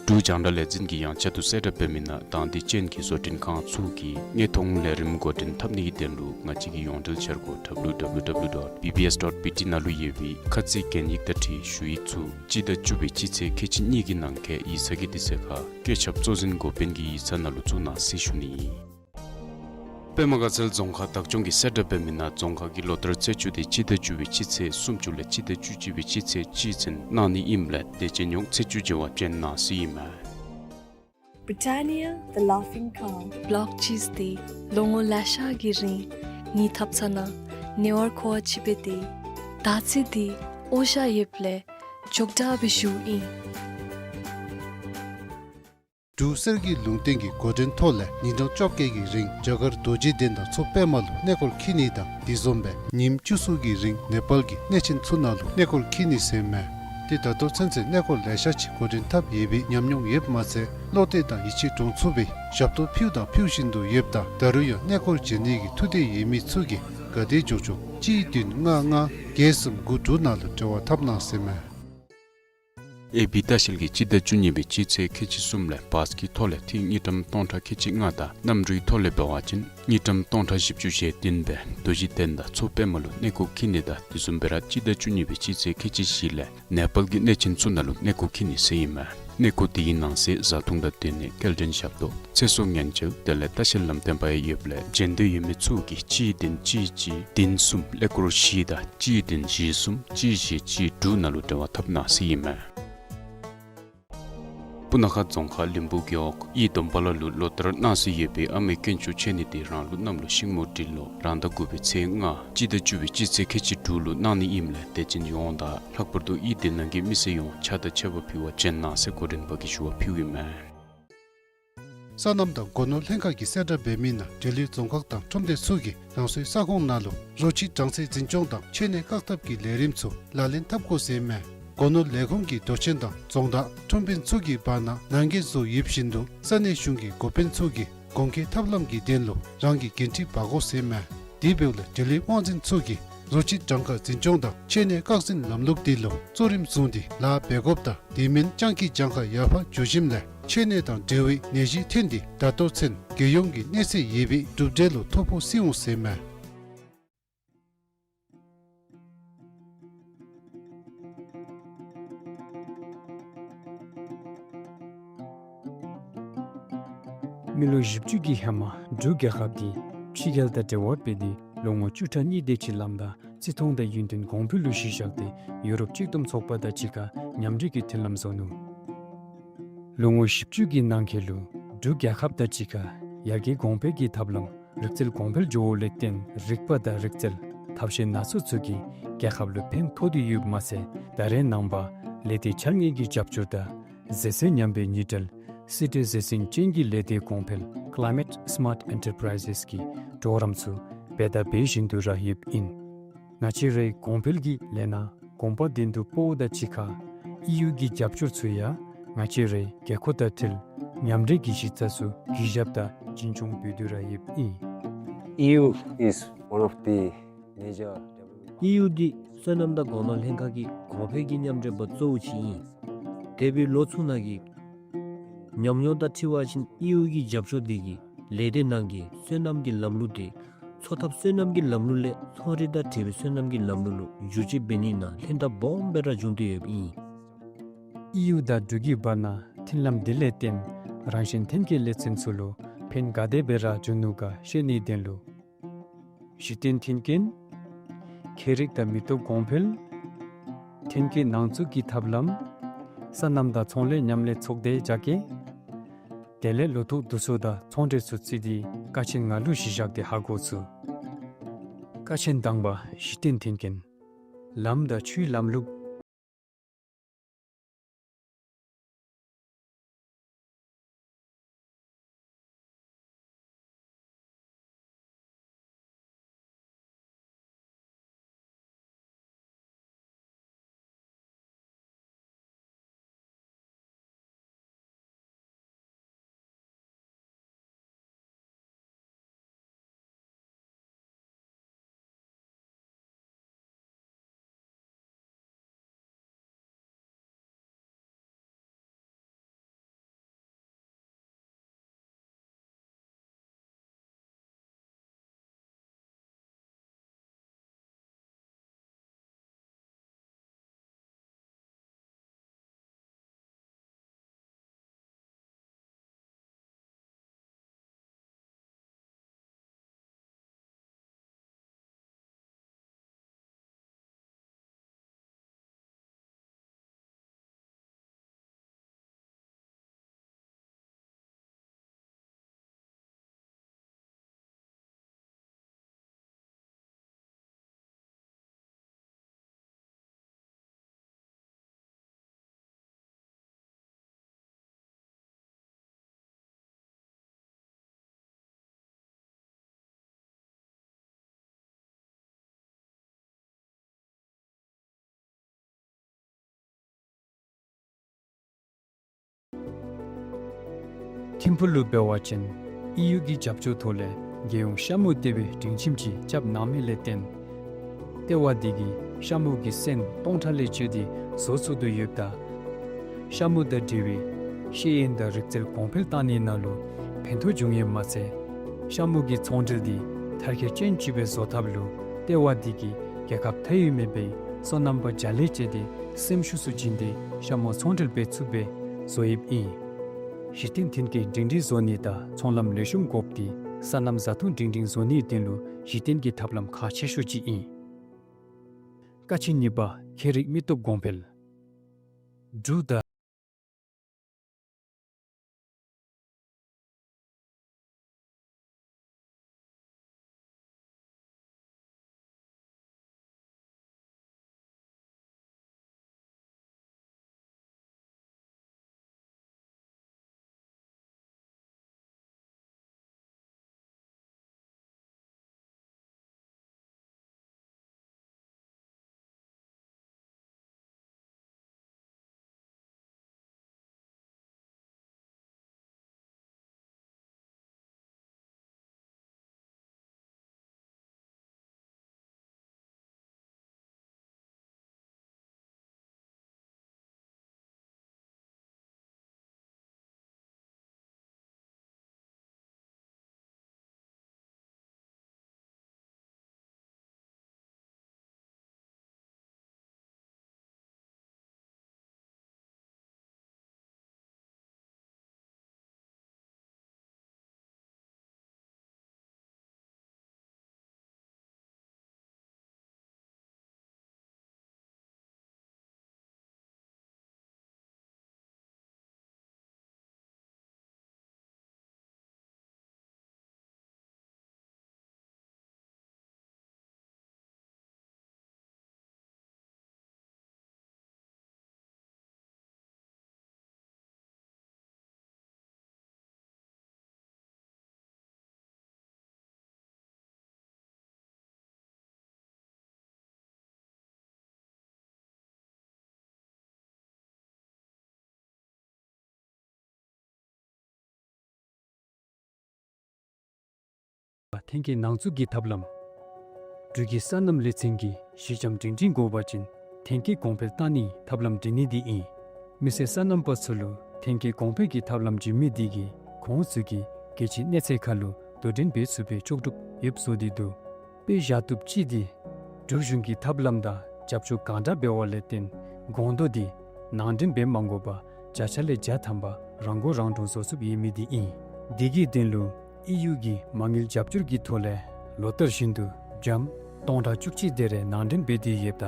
འབྲུག་རྒྱང་བསྒྲགས་ལས་འཛིན་གྱིས་ཡང་བསྐྱར་དུ་གསལ་བསྒྲགས་འབད་མི་ནང་དང་འདོད་ཅན་གྱི་བཟོ་སྐྲུན་ཁང་ཚུ་གིས་དངོས་མཐོང་ལས་རིམ་འགོ་འདྲེན་འཐབ་ནི་གི་དོན་ལུ་ང་བཅས་ཀྱི་ཡོངས་འབྲེལ་འཆར་སྒོ་W W W dot B B S dot B T ནང་ལུ་ཡོད་པའི་ཁ་ཚིག་གན་ཡིག་དང་འཁྲིལ་ཞུ་ཡིག་ཚུ་སྤྱི་ཟླ་བཅུ་པའི་སྤྱི་ཚེས་ཁལ་གཅིག་གཉིས་ཀྱི་ནང་འཁོད་ཡིག་ཚང་གི་དུས་ཚོད་ཁར་བཀོད་ཁྱབ་གཙོ་འཛིན་འགོ་དཔོན་གྱི་ཡིག་ཚང་ནང་ལུ་བཙུགས་གནང་ཟེར་ཞུ་ནི་ཨིན། པདྨ་དགའ་ཚལ་རྫོང་ཁག་བདག་སྐྱོང་གིས་གསལ་བསྒྲགས་འབད་མི་ནང་རྫོང་ཁག་གི་ལོ་ལྟར་རྩད་གཅོད་འདི་སྤྱི་ཟླ་བཅུ་པའི་སྤྱི་ཚེས་སུམ་ཅུ་ལས་སྤྱི་ཟླ་བཅུ་གཅིག་པའི་སྤྱི་ཚེས་གཅིག་ཚུན་གནང་ནི་ཨིནམ་ལས་དད་ཅན་ཡོངས་ཚེས་བཅུ་མཇལ་བར་བྱོན་གནང་ཟེར་ཨིན་མས། Britannia, the Laughing Cow. བི་ལོག་ཅིས་འདི་ལོ་ངོ་ལེ་ཤ་གི་རིང་ངེའི་ཐབ་ཚང་ནང་ཉེ་བར་མཁོ་བ་ཅིག་འབད་དེ་ད་ཚེ་འདི་འོ་ཞ་ཡོདཔ་ལས་མགྱོགས་དྲགས་སྦེ་བཞུགས་ཨིན། འབྲུག་གསེར་གྱི་ལུང་བསྟན་གྱི་འགོ་འདྲེན་ཐོག་ལས་ཉིན་གྲངས་བཅོ་བརྒྱད་ཀྱི་རིང་རྒྱ་གར་རྡོ་རྗེ་གདན་དང་མཚོ་པདྨ་ལུ་གནས་སྐོར་འཁྱིད་ནི་དང་དེ་བཟུམ་སྦེ་ཉིནམ་བཅུ་གསུམ་གྱི་རིང་ནེ་པཱལ་གྱི་གནས་ཆེན་ཚུ་ནང་ལུ་གནས་སྐོར་འཁྱིད་ནི་ཟེར་མས། ཏེ་ད་ལྟོ་ཚུན་ཚོད་གནས་སྐོར་ལེ་ཤ་ཅིག་འགོ་འདྲེན་འཐབ་ཡོད་པའི་ཉམས་མྱོང་ཡོདཔ་མ་ཚད་བློ་གཏད་དང་ཡིད་ཆེས་འདྲོངས་ཚུགས་པའི་ཞབས་ཏོག་ཕུལཝ་དང་ཕུལ་བཞིན་དུ་ཡོདཔ་ད་ད་རུང་ཡང་གནས་སྐོར་བྱོན་ནི་གི་ཐུགས་འདོད་ཡོད་མི་ཚུ་གིས་ག་དེ་མགྱོགས་མགྱོགས་གཅིག་བདུན་ལྔ་ལྔ་བརྒྱད་གསུམ་དགུ་དྲུག་ནང་ལུ་འབྲེལ་བ་འཐབ་གནང་ཟེར་མས། ཨེ་བི་ལྟ་བཤལ་གྱིས་སྤྱི་ཟླ་བཅུ་གཉིས་པའི་སྤྱི་ཚེས་ཁལ་གཅིག་གསུམ་ལས་བཱས་ཀྱི་ཐོག་ལས་ཐིག་དངུལ་ཀྲམ་སྟོང་ཕྲག་ཁལ་གཅིག་ལྔ་དང་གནམ་གྲུའི་ཐོག་ལས་འབད་བ་ཅིན་དངུལ་ཀྲམ་སྟོང་ཕྲག་བཞི་བཅུ་ཞེ་བདུན་སྦེ་རྡོ་རྗེ་གདན་དང་མཚོ་པདྨ་ལུ་གནས་སྐོར་འཁྱིད་ནི་དང་དེ་བཟུམ་སྦེ་ར་སྤྱི་ཟླ་བཅུ་གཉིས་པའི་སྤྱི་ཚེས་ཁལ་གཅིག་བཞི་ལས་ནེ་པཱལ་གྱི་གནས་ཆེན་ཚུ་ནང་ལུ་གནས་སྐོར་འཁྱིད་ནི་ཟེར་ཨིན་མས། གནས་སྐོར་དེའི་ནང་གསེས་བཟའ་འཐུང་དང་སྡོད་གནས་སྐྱེལ་འདྲེན་ཞབས་ཏོག་ཚེ་སྲོག་ཉེན་བཅོལ་དེ་ལས་ལྟ་བཤལ་ལམ་སྟོན་པ་ཡང་ཡོདཔ་ལས་བྱོན་འདོད་ཡོད་མི་ཚུ་གིས་གཅིག་བདུན་གཅིག་གཅིག་བདུན་གསུམ་ཀླད་ཀོར་བཞི་དང་གཅིག་བདུན་བཞི་གསུམ་གཅིག་བཞི་གཅིག་དྲུག་ནང་ལུ་འབྲེལ་བ་འཐབ་གནང་ཟེར་ཨིན་མས། སྤུ་ན་ཁ་རྫོང་ཁག་ལིམ་པུ་རྒེད་འོག་དབྱི་དོམ་པ་ལ་ལུ་ལོ་ལྟར་གནང་སྲོལ་ཡོད་པའི་ཨ་མའི་དཀོན་མཆོག་མཆོད་གནས་འདི་རང་ལུགས་གནམ་ལོ་ཤིང་མོ་སྦྲུལ་ལོ་རང་ཟླ་དགུ་པའི་ཚེས་ལྔ་སྤྱི་ཟླ་བཅུ་པའི་སྤྱི་ཚེས་ཁལ་གཅིག་དྲུག་ལུ་གནང་ནི་ཨིནམ་ལས་དད་ཅན་ཡོངས་དང་ལྷག་པར་དུ་དབྱི་སྡེ་ནང་གི་མི་སེར་ཡོངས་ཕྱག་དང་མཆོད་པ་ཕུལ་བར་བྱོན་གནང་ཟེར་འགོ་འདྲེན་པ་གིས་ཞུ་བ་ཕུལཝ་ཨིན་མས། སོ་ནམ་དང་སྒོ་ནོར་ལྷན་ཁག་གིས་གསལ་བསྒྲགས་འབད་མི་ནང་འབྲེལ་ཡོད་རྫོང་ཁག་དང་ཁྲོམ་སྡེ་ཚུ་གིས་རང་སོའི་ས་ཁོངས་ནང་ལུ་རོ་ཁྱི་གྲང་ཚད་འཛིན་སྐྱོང་དང་མཆེད་གནས་བཀག་ཐབས་ཀྱི་ལས་རིམ་ཚུ་ལག་ལེན་འཐབ་དགོ་ཟེར་མས། སྒོ་ནོར་ལས་ཁུངས་ཀྱི་མདོ་ཆེན་དང་རྫོང་བདག་ཁྲོམ་དཔོན་ཚུ་གི་བར་ན་ནང་འགལ་བཟོ་ཡོདཔ་བཞིན་དུ་ས་གནས་གཞུང་གི་འགོ་དཔོན་ཚུ་གིས་གོང་འཁོད་ཐབས་ལམ་གྱི་དོན་ལུ་རང་གི་འགན་འཁྲི་འབག་དགོ་ཟེར་མས། དེ་འབདཝ་ལས་འབྲེལ་ཡོད་དབང་འཛིན་ཚུ་གིས་རོ་ཁྱི་གྲངས་ཀ་འཛིན་སྐྱོང་དང་མཆེད་གནས་བཀག་འཛིན་ལམ་ལུགས་དེ་ལུ་གཙོ་རིམ་བཟུང་སྟེ་ལཱ་འབད་དགོཔ་དང་དེ་མིན་སྤྱང་ཀི་གྱངས་ཁ་ཡར་འཕར་འགྱོ་ཞིནམ་ལས་མཆེད་གནས་དང་འབྲེལ་བའི་ནད་གཞི་ཐོན་ཏེ་ད་ལྟོ་ཚུན་རྒྱལ་ཡོངས་ཀྱི་གནས་ཚད་ཡོད་པའི་གྲུབ་འབྲས་ལུ་ཐོ་ཕོག་སྲིད་འོང་ཟེར་མས། མི་ལོ་བཞི་བཅུ་གི་ཧེ་མ་འབྲུག་རྒྱལ་ཁབ་འདི་ཕྱི་རྒྱལ་དང་འབྲེལ་བ་འབད་དེ་ལོ་ངོ་བཅུ་ཕྲག་གཉིས་དེ་ཅིག་ལམ་དང་རྩི་མཐོང་དང་ཡུན་བརྟན་གོང་འཕེལ་ལུ་གཞི་བཞག་སྟེ་ཡུ་རོབ་གཅིག་བསྡོམས་ཚོགས་པ་དང་གཅིག་ཁར་མཉམ་འབྲེལ་གྱི་མཐུན་ལམ་བཟོ་ནུག། ལོ་ངོ་བཞི་བཅུ་གི་ནང་འཁོད་ལུ་འབྲུག་རྒྱལ་ཁབ་དང་གཅིག་ཁར་ཡར་རྒྱས་གོང་འཕེལ་གྱི་ཐབས་ལམ་རིག་རྩལ་གོང་འཕེལ་འགྱོ་བ་ལས་བརྟེན་རིག་པ་དང་རིག་རྩལ་ཐབས་ཤེས་སྣ་ཚོགས་ཚུ་གིས་རྒྱལ་ཁབ་ལུ་ཕན་ཐོགས་ཏེ་ཡོདཔ་མ་ཚད་ད་རེས་ནངས་པ་ལས་སྡེ་འཆར་ངེས་ཀྱི་རྒྱབ་སྐྱོར་དང་གཟེར་ཚད་མཉམ་པའི་ཉེས་བྲལ་སྲིད་གྲོས་གཟེར་ཟིང་ཅན་གྱི་ལས་སྡེ་གོང་འཕེལ་Climate Smart Enterprises གི་གྲོགས་རམ་ཚུ་འབད་དང་འབད་བཞིན་དུ་ར་ཡོདཔ་ཨིན། ང་བཅས་རའི་གོང་འཕེལ་གྱི་ལས་སྣ་གོམ་པ་མདུན་དུ་སྤོཝ་དང་གཅིག་ཁར་ཨི་ཡུ་གི་རྒྱབ་སྐྱོར་ཚུ་ཡང་ང་བཅས་རའི་དགོས་མཁོ་དང་འཁྲིལ་མཉམ་འབྲེལ་གྱི་གཞི་རྩ་ཚུ་གུས་ཞབས་དང་འཛིན་སྐྱོང་འབད་དེ་ར་ཡོདཔ་ཨིན། E U is one of the major development ཨི་ཡུ་འདི་སོ་ནམ་དང་སྒོ་ནོར་ལྷན་ཁག་གི་གོང་འཕེལ་གྱི་མཉམ་འབྲེལ་པ་གཙོ་བོ་ཅིག་ཨིན། འདས་པའི་ལོ་ཚུ་ནང་གི་ཉམས་མྱོང་དང་འཁྲིལ་བ་ཅིན་ཨི་ཡུ་གི་རྒྱབ་སྐྱོར་འདི་གིས་ལས་སྡེ་ནང་གི་སོ་ནམ་གྱི་ལམ་ལུགས་དེ་འཚོ་ཐབས་སོ་ནམ་གྱི་ལམ་ལུགས་ལས་ཚོང་རིག་དང་འབྲེལ་བའི་སོ་ནམ་གྱི་ལམ་ལུགས་ལུ་བསྒྱུར་བཅོས་འབད་ནི་ནང་ལྷན་ཐབས་སྦོམ་སྦེ་ར་བྱུང་སྟེ་ཡོདཔ་ཨིན། ཨི་ཡུ་དང་འབྲུག་གི་བར་ན་མཐུན་ལམ་འདི་ལས་བརྟེན་རང་བཞིན་ཐོན་སྐྱེད་ལས་ཚན་ཚུ་ལུ་ཕན་ག་དེ་སྦེ་ར་འབྱུང་ནུག་ག་ཤེས་ནིའི་དོན་ལུ་གཞི་རྟེན་མཐུན་རྐྱེན། ཁྱད་རིག་དང་མི་སྟོབས་གོང་འཕེལ། ཐོན་སྐྱེད་ནང་འཛུགས་ཀྱི་ཐབས་ལམ། སོ་ནམ་དང་ཚོང་ལས་མཉམ་ལས་ཚོགས་སྡེ་རྒྱ་སྐྱེད། དེ་ལས་ལོ་ཐོག་བསྡུ་གསོག་དང་ཚོང་འབྲེལ་ཚུ་བརྩིས་ཏེ་ཀ་ཆེན་ལྔ་ལུ་གཞི་བཞག་སྟེ་ཧ་གོ་ཚུགས། ཀ་ཆེན་དང་པ་གཞི་རྟེན་མཐུན་རྐྱེན། ལམ་དང་ཆུའི་ལམ་ལུགས། ཐིམ་ཕུག་ལུ་འབད་བ་ཅིན་ཨི་ཡུ་གི་རྒྱབ་སྐྱོར་ཐོག་ལས་རྒྱལ་ཡོངས་ཤ་མུ་ལྟེ་བའི་སྒྲིང་ཁྱིམ་ཅིག་རྐྱབ་གནང་མི་ལས་བརྟེན་ལྟེ་བ་འདི་གིས་ཤ་མུ་གི་སོན་སྟོང་ཕྲག་ལས་བཅད་དེ་བཟོ་ཚུགས་དོ་ཡོདཔ་ད་ཤ་མུ་དང་འབྲེལ་བའི་ཤེས་ཡོན་དང་རིག་རྩལ་གོང་འཕེལ་བཏང་ནི་ནང་ལུ་ཕན་ཐོགས་འབྱུང་ཡོདཔ་མ་ཚད་ཤ་མུ་གི་ཚོང་འབྲེལ་འདི་མཐར་འཁྱོལ་ཅན་ཅིག་སྦེ་བཟོ་ཐབས་ལུ་ལྟེ་བ་འདི་གིས་རྒྱལ་ཁབ་མཐའ་དབུས་མེད་པའི་སོ་ནམ་པ་བརྒྱ་ལས་བཅད་དེ་སེམས་ཤུགས་ཚུ་བྱིན་ཏེ་ཤ་མུ་ཚོང་འབྲེལ་འབད་ཚུགསཔ་སྦེ་བཟོ་ཡོདཔ་ཨིན། གཞི་རྟེན་མཐུན་རྐྱེན་སྒྲིང་སྒྲིང་བཟོ་ནི་དང་ཚོང་ལམ་ལེགས་ཤོམ་དགོཔ་འདི་སོ་ནམ་བཟའ་འཐུང་སྒྲིང་སྒྲིང་བཟོ་ནིའི་དོན་ལུ་གཞི་རྟེན་གྱི་ཐབས་ལམ་ཁག་ཆེ་ཤོས་ཅིག་ཨིན། ཀ་ཆེན་གཉིས་པ་ཁྱད་རིག་མི་སྟོབས་གོང་འཕེལ། འབྲུག་དང་། ཐོན་སྐྱེད་ནང་འཛུགས་ཀྱི་ཐབས་ལམ། འབྲུག་གི་སོ་ནམ་ལས་ཚན་གྱིས་ཞི་འཇམ་སྒྲིང་སྒྲིང་དགོ་པ་ཅིན་ཐོན་སྐྱེད་གོང་འཕེལ་བཏང་ནིའི་ཐབས་ལམ་སྒྲིག་ནི་འདི་ཨིན། མི་སེར་སོ་ནམ་པ་ཚུ་ལུ་ཐོན་སྐྱེད་གོང་འཕེལ་གྱི་ཐབས་ལམ་སྒྲིག་མི་འདི་གིས་ཁོང་ཚུ་གིས་གལ་ཆེ་གནས་ཚད་ཁར་ལུ་དོ་འགྲན་འབད་ཚུགས་པའི་ལྕོགས་གྲུབ་ཡོདཔ་བཟོ་སྟེ་འདུག། དཔེ་བཞག་བཏུབ་ཅིག་འདི་འབྲུག་གཞུང་གི་ཐབས་ལམ་དང་རྒྱབ་སྐྱོར་གང་དྲག་འབད་བ་ལས་བརྟེན་སྒོང་རྡོ་འདི་ནང་འདྲེན་འབད་མ་དགོ་པར་བརྒྱ་ཆ་ལས་བརྒྱ་ཐམ་པ་རང་མགོ་རང་འདྲོངས་བཟོ་ཚུགསཔ་ཡོད་མི་འདི་ཨིན། འདི་གི་དོན་ལུ་ཨི་ཡུ་གིས་མ་དངུལ་རྒྱབ་སྐྱོར་གྱི་ཐོག་ལས་ལོ་བསྟར་བཞིན་དུ་འགྱམ་སྟོང་ཕྲག་བཅུ་གཅིག་དེ་རེ་ནང་འདྲེན་འབད་དེ་ཡོདཔ་ད་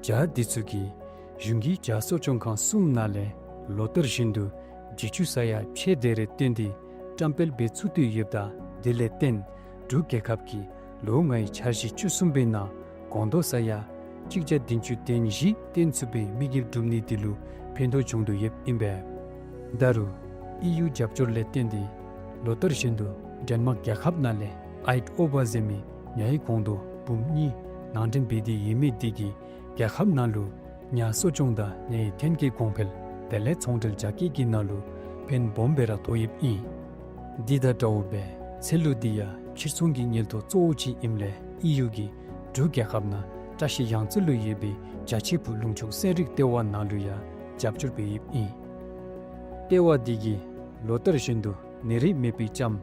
ཇ་འདི་ཚུ་གིས་གཞུང་གི་ཇ་གསོ་སྐྱོང་ཁང་གསུམ་ནང་ལས་ལོ་བསྟར་བཞིན་དུ་བྱི་ཅུང་ས་ཡ་ཕྱེད་དེ་རེ་བཏོན་ཏེ་བཀྲམ་སྤེལ་འབད་ཚུགས་ཏེ་ཡོདཔ་ད་དེ་ལས་བརྟེན་འབྲུག་རྒྱལ་ཁབ་ཀྱིས་ལོ་ལྔའི་འཆར་གཞི་བཅུ་གསུམ་པའི་ནང་སྒོང་རྡོ་ས་ཡ་གཅིག་བརྒྱ་བདུན་ཅུ་དོན་བཞི་བཏོན་ཚུགས་པའི་དམིགས་ཡུལ་བསྒྲུབ་ནི་དེ་ལུ་ཕན་ཐོགས་བྱུང་དོ་ཡོདཔ་ཨིན་པས། ད་རུང་ཨི་ཡུ་རྒྱབ་སྐྱོར་ལས་བརྟེན་ཏེ་ལོ་བསྟར་བཞིན་དུ་ཌེན་མཱརཀ་རྒྱལ་ཁབ་ནང་ལས་ཨའིཊ་ཨོ་བ་ཟེར་མི་ཉ་ཡི་སྒོང་རྡོ་འབུམ་གཉིས་ནང་འདྲེན་འབད་དེ་ཡོད་མི་དེ་གིས་རྒྱལ་ཁབ་ནང་ལུ་ཉ་གསོ་སྐྱོང་དང་ཉ་ཡི་ཐོན་སྐྱེད་གོང་འཕེལ་དེ་ལས་ཚོང་འབྲེལ་རྒྱ་སྐྱེད་ཀྱི་ནང་ལུ་ཕན་སྦོམ་སྦེ་ར་ཐོགས་ཡོདཔ་ཨིན། འདི་དང་འདྲཝ་སྦེ་ཚལ་ལུ་འདི་ཡང་ཕྱིར་ཚོང་གི་ཉལ་ཐོག་གཙོ་བོ་ཅིག་ཨིནམ་ལས་ཨི་ཡུ་གིས་འབྲུག་རྒྱལ་ཁབ་ནང་བཀྲ་ཤིས་གཡང་རྩེ་ལུ་ཡོད་པའི་རྒྱ་ཆེ་བུ་ལུང་ཕྱོགས་སེ་རིག་ལྟེ་བ་ནང་ལུ་ཡང་རྒྱབ་སྐྱོར་འབད་ཡོདཔ་ཨིན། ལྟེ་བ་འདི་གིས་ལོ་བསྟར་བཞིན་དུ་ནད་རིགས་མེད་པའི་ལྕངམ་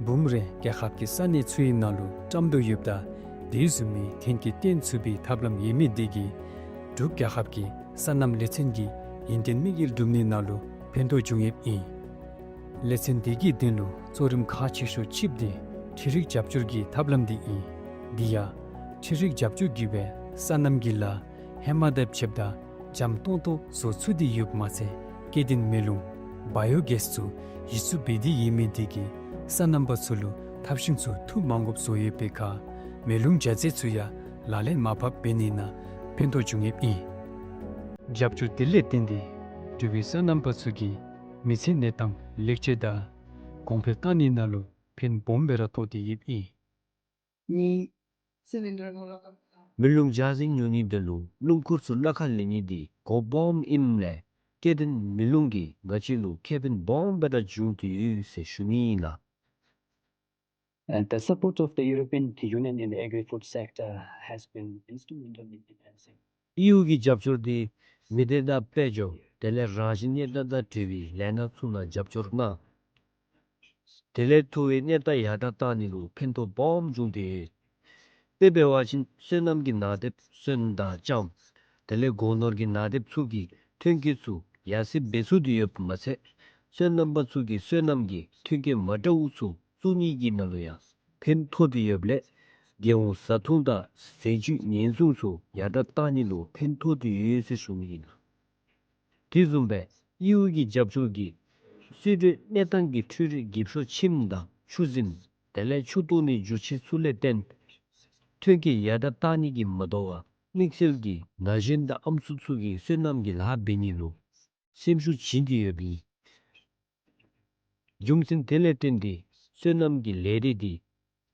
འབུམ་རེ་རྒྱལ་ཁབ་ཀྱི་ས་གནས་ཚུའི་ནང་ལུ་བཀྲམ་དོ་ཡོདཔ་ད་དེ་བཟུམ་མའི་ཐོན་སྐྱེད་བཏོན་ཚུགས་པའི་ཐབས་ལམ་ཡོད་མི་དེ་གིས་འབྲུག་རྒྱལ་ཁབ་ཀྱི་སོ་ནམ་ལས་ཚན་གྱི་ཡུན་བརྟན་དམིགས་ཡུལ་བསྒྲུབ་ནི་ནང་ལུ་ཕན་ཐོགས་བྱུང་ཡོདཔ་ཨིན། ལས་ཚན་དེ་གི་དོན་ལུ་གཙོ་རིམ་ཁག་ཆེ་ཤོས་ཅིག་འདི་འཕྲུལ་རིག་རྒྱབ་སྐྱོར་གྱི་ཐབས་ལམ་འདི་ཨིན། འདི་ཡང་འཕྲུལ་རིག་རྒྱབ་སྐྱོར་གྱིས་སྦེ་སོ་ནམ་གྱི་ལཱ་ཧེ་མ་དང་ཕྱདཔ་ད་འཇམ་ཏོང་ཏོ་བཟོ་ཚུགས་ཏེ་ཡོདཔ་མ་ཚད་སྐྱེ་ལྡན་མེ་རླུང་བཱ་ཡོ་གེསི་ཚུ་ཡིད་ཚུ་འབད་དེ་ཡོད་མི་དེ་གིས་སོ་ནམ་པ་ཚུ་ལུ་ཐབས་ཤེས་ཚུ་འཐུ་མ་དགོཔ་བཟོ་ཡོད་པའི་ཁར་མེ་རླུང་འཇའ་རྩི་ཚུ་ཡང་ལག་ལེན་མར་ཕབ་འབད་ནི་ནང་ཕན་ཐོགས་བྱུང་ཡོདཔ་ཨིན། རྒྱབ་སྐྱོར་དེ་ལས་བརྟེན་ཏེ་འབྲུག་པའི་སོ་ནམ་པ་ཚུ་གིས་མི་ཚེའི་གནས་སྟངས་ལེགས་བཅོས་དང་གོང་འཕེལ་བཏང་ནི་ནང་ལུ་ཕན་སྦོམ་སྦེ་ར་ཐོགས་ཏེ་ཡོདཔ་ཨིན། མེ་རླུང་འཇའ་རྩི་ཉོ་ནི་དེ་ལུ་སྣུམ་འཁོར་ཚུ་གླ་ཁར་ལེན་ནི་འདི་གོ་སྦོམ་ཨིནམ་ལས་སྐྱེ་ལྡན་མེ་རླུང་གིས་ང་བཅས་ལུ་ཁེ་ཕན་སྦོམ་སྦེ་ར་བྱུང་སྟེ་ཡོད་ཟེར་ཞུ་ནི་ཨིན་ལགས། And the support of the European Union in the agri-food sector has been instrumental in enhancing. ཨི་ཡུ་གི་རྒྱབ་སྐྱོར་འདི་མི་སྡེ་དང་དཔལ་འབྱོར་དེ་ལས་རང་བཞིན་གནས་སྟངས་དང་འབྲེལ་བའི་ལས་སྣ་ཚུ་ནང་རྒྱབ་སྐྱོར་གནང་། དེ་ལས་འཐུ་བའི་གནས་སྟངས་ཡར་དྲག་བཏང་ནི་ལུ་ཕན་ཐོགས་སྦོམ་བྱུང་སྟེ་ཡོད། དཔེ་འབད་བ་ཅིན་སོ་ནམ་གྱི་ནག་དེབ་སོན་དང་ལྕངམ་དེ་ལས་སྒོང་རྡོ་གི་ནག་དེབ་ཚུ་གིས་ཐོན་སྐྱེད་ཚུ་ཡར་སེང་འབད་ཚུགས་ཏེ་ཡོདཔ་མ་ཚད་སོ་ནམ་པ་ཚུ་གིས་སོ་ནམ་གྱི་ཐོན་སྐྱེད་མ་འདྲཝ་ཚུ་བཙུགས་ནི་གི་ནང་ལུ་ཡང་ཕན་ཐོགས་ཏེ་ཡོདཔ་ལས་རྒྱལ་ཡོངས་བཟའ་འཐུང་དང་ཟས་བཅུད་ཉེན་སྲུང་ཚུ་ཡར་དྲག་བཏང་ནི་ལུ་ཕན་ཐོགས་ཏེ་ཡོད་ཟེར་ཞུ་ནི་ཨིན། དེ་བཟུམ་སྦེ་ཨི་ཡུ་གི་རྒྱབ་སྐྱོར་གྱིས་སྲིད་གྲོས་གནས་སྟངས་ཀྱི་འཕྲུལ་རིག་འགྱིབ་ཤོག་ཆིངམ་དང་ཆུ་འཛིན་དེ་ལས་ཆུ་གཏོར་ནིའི་རྒྱུ་ཆས་ཚུ་ལས་བརྟེན་ཐོན་སྐྱེད་ཡར་དྲག་བཏང་ནི་གིས་མ་དོ་བར་དམིགས་བསལ་གྱིས་ན་གཞོན་དང་ཨམ་སྲུ་ཚུ་གིས་སོ་ནམ་གྱི་ལཱ་འབད་ནི་ལུ་སེམས་ཤུགས་བྱིན་ཏེ་ཡོདཔ་ཨིན། རྒྱུ་མཚན་དེ་ལས་བརྟེན་ཏེ་སོ་ནམ་གྱི་ལས་སྡེ་འདི་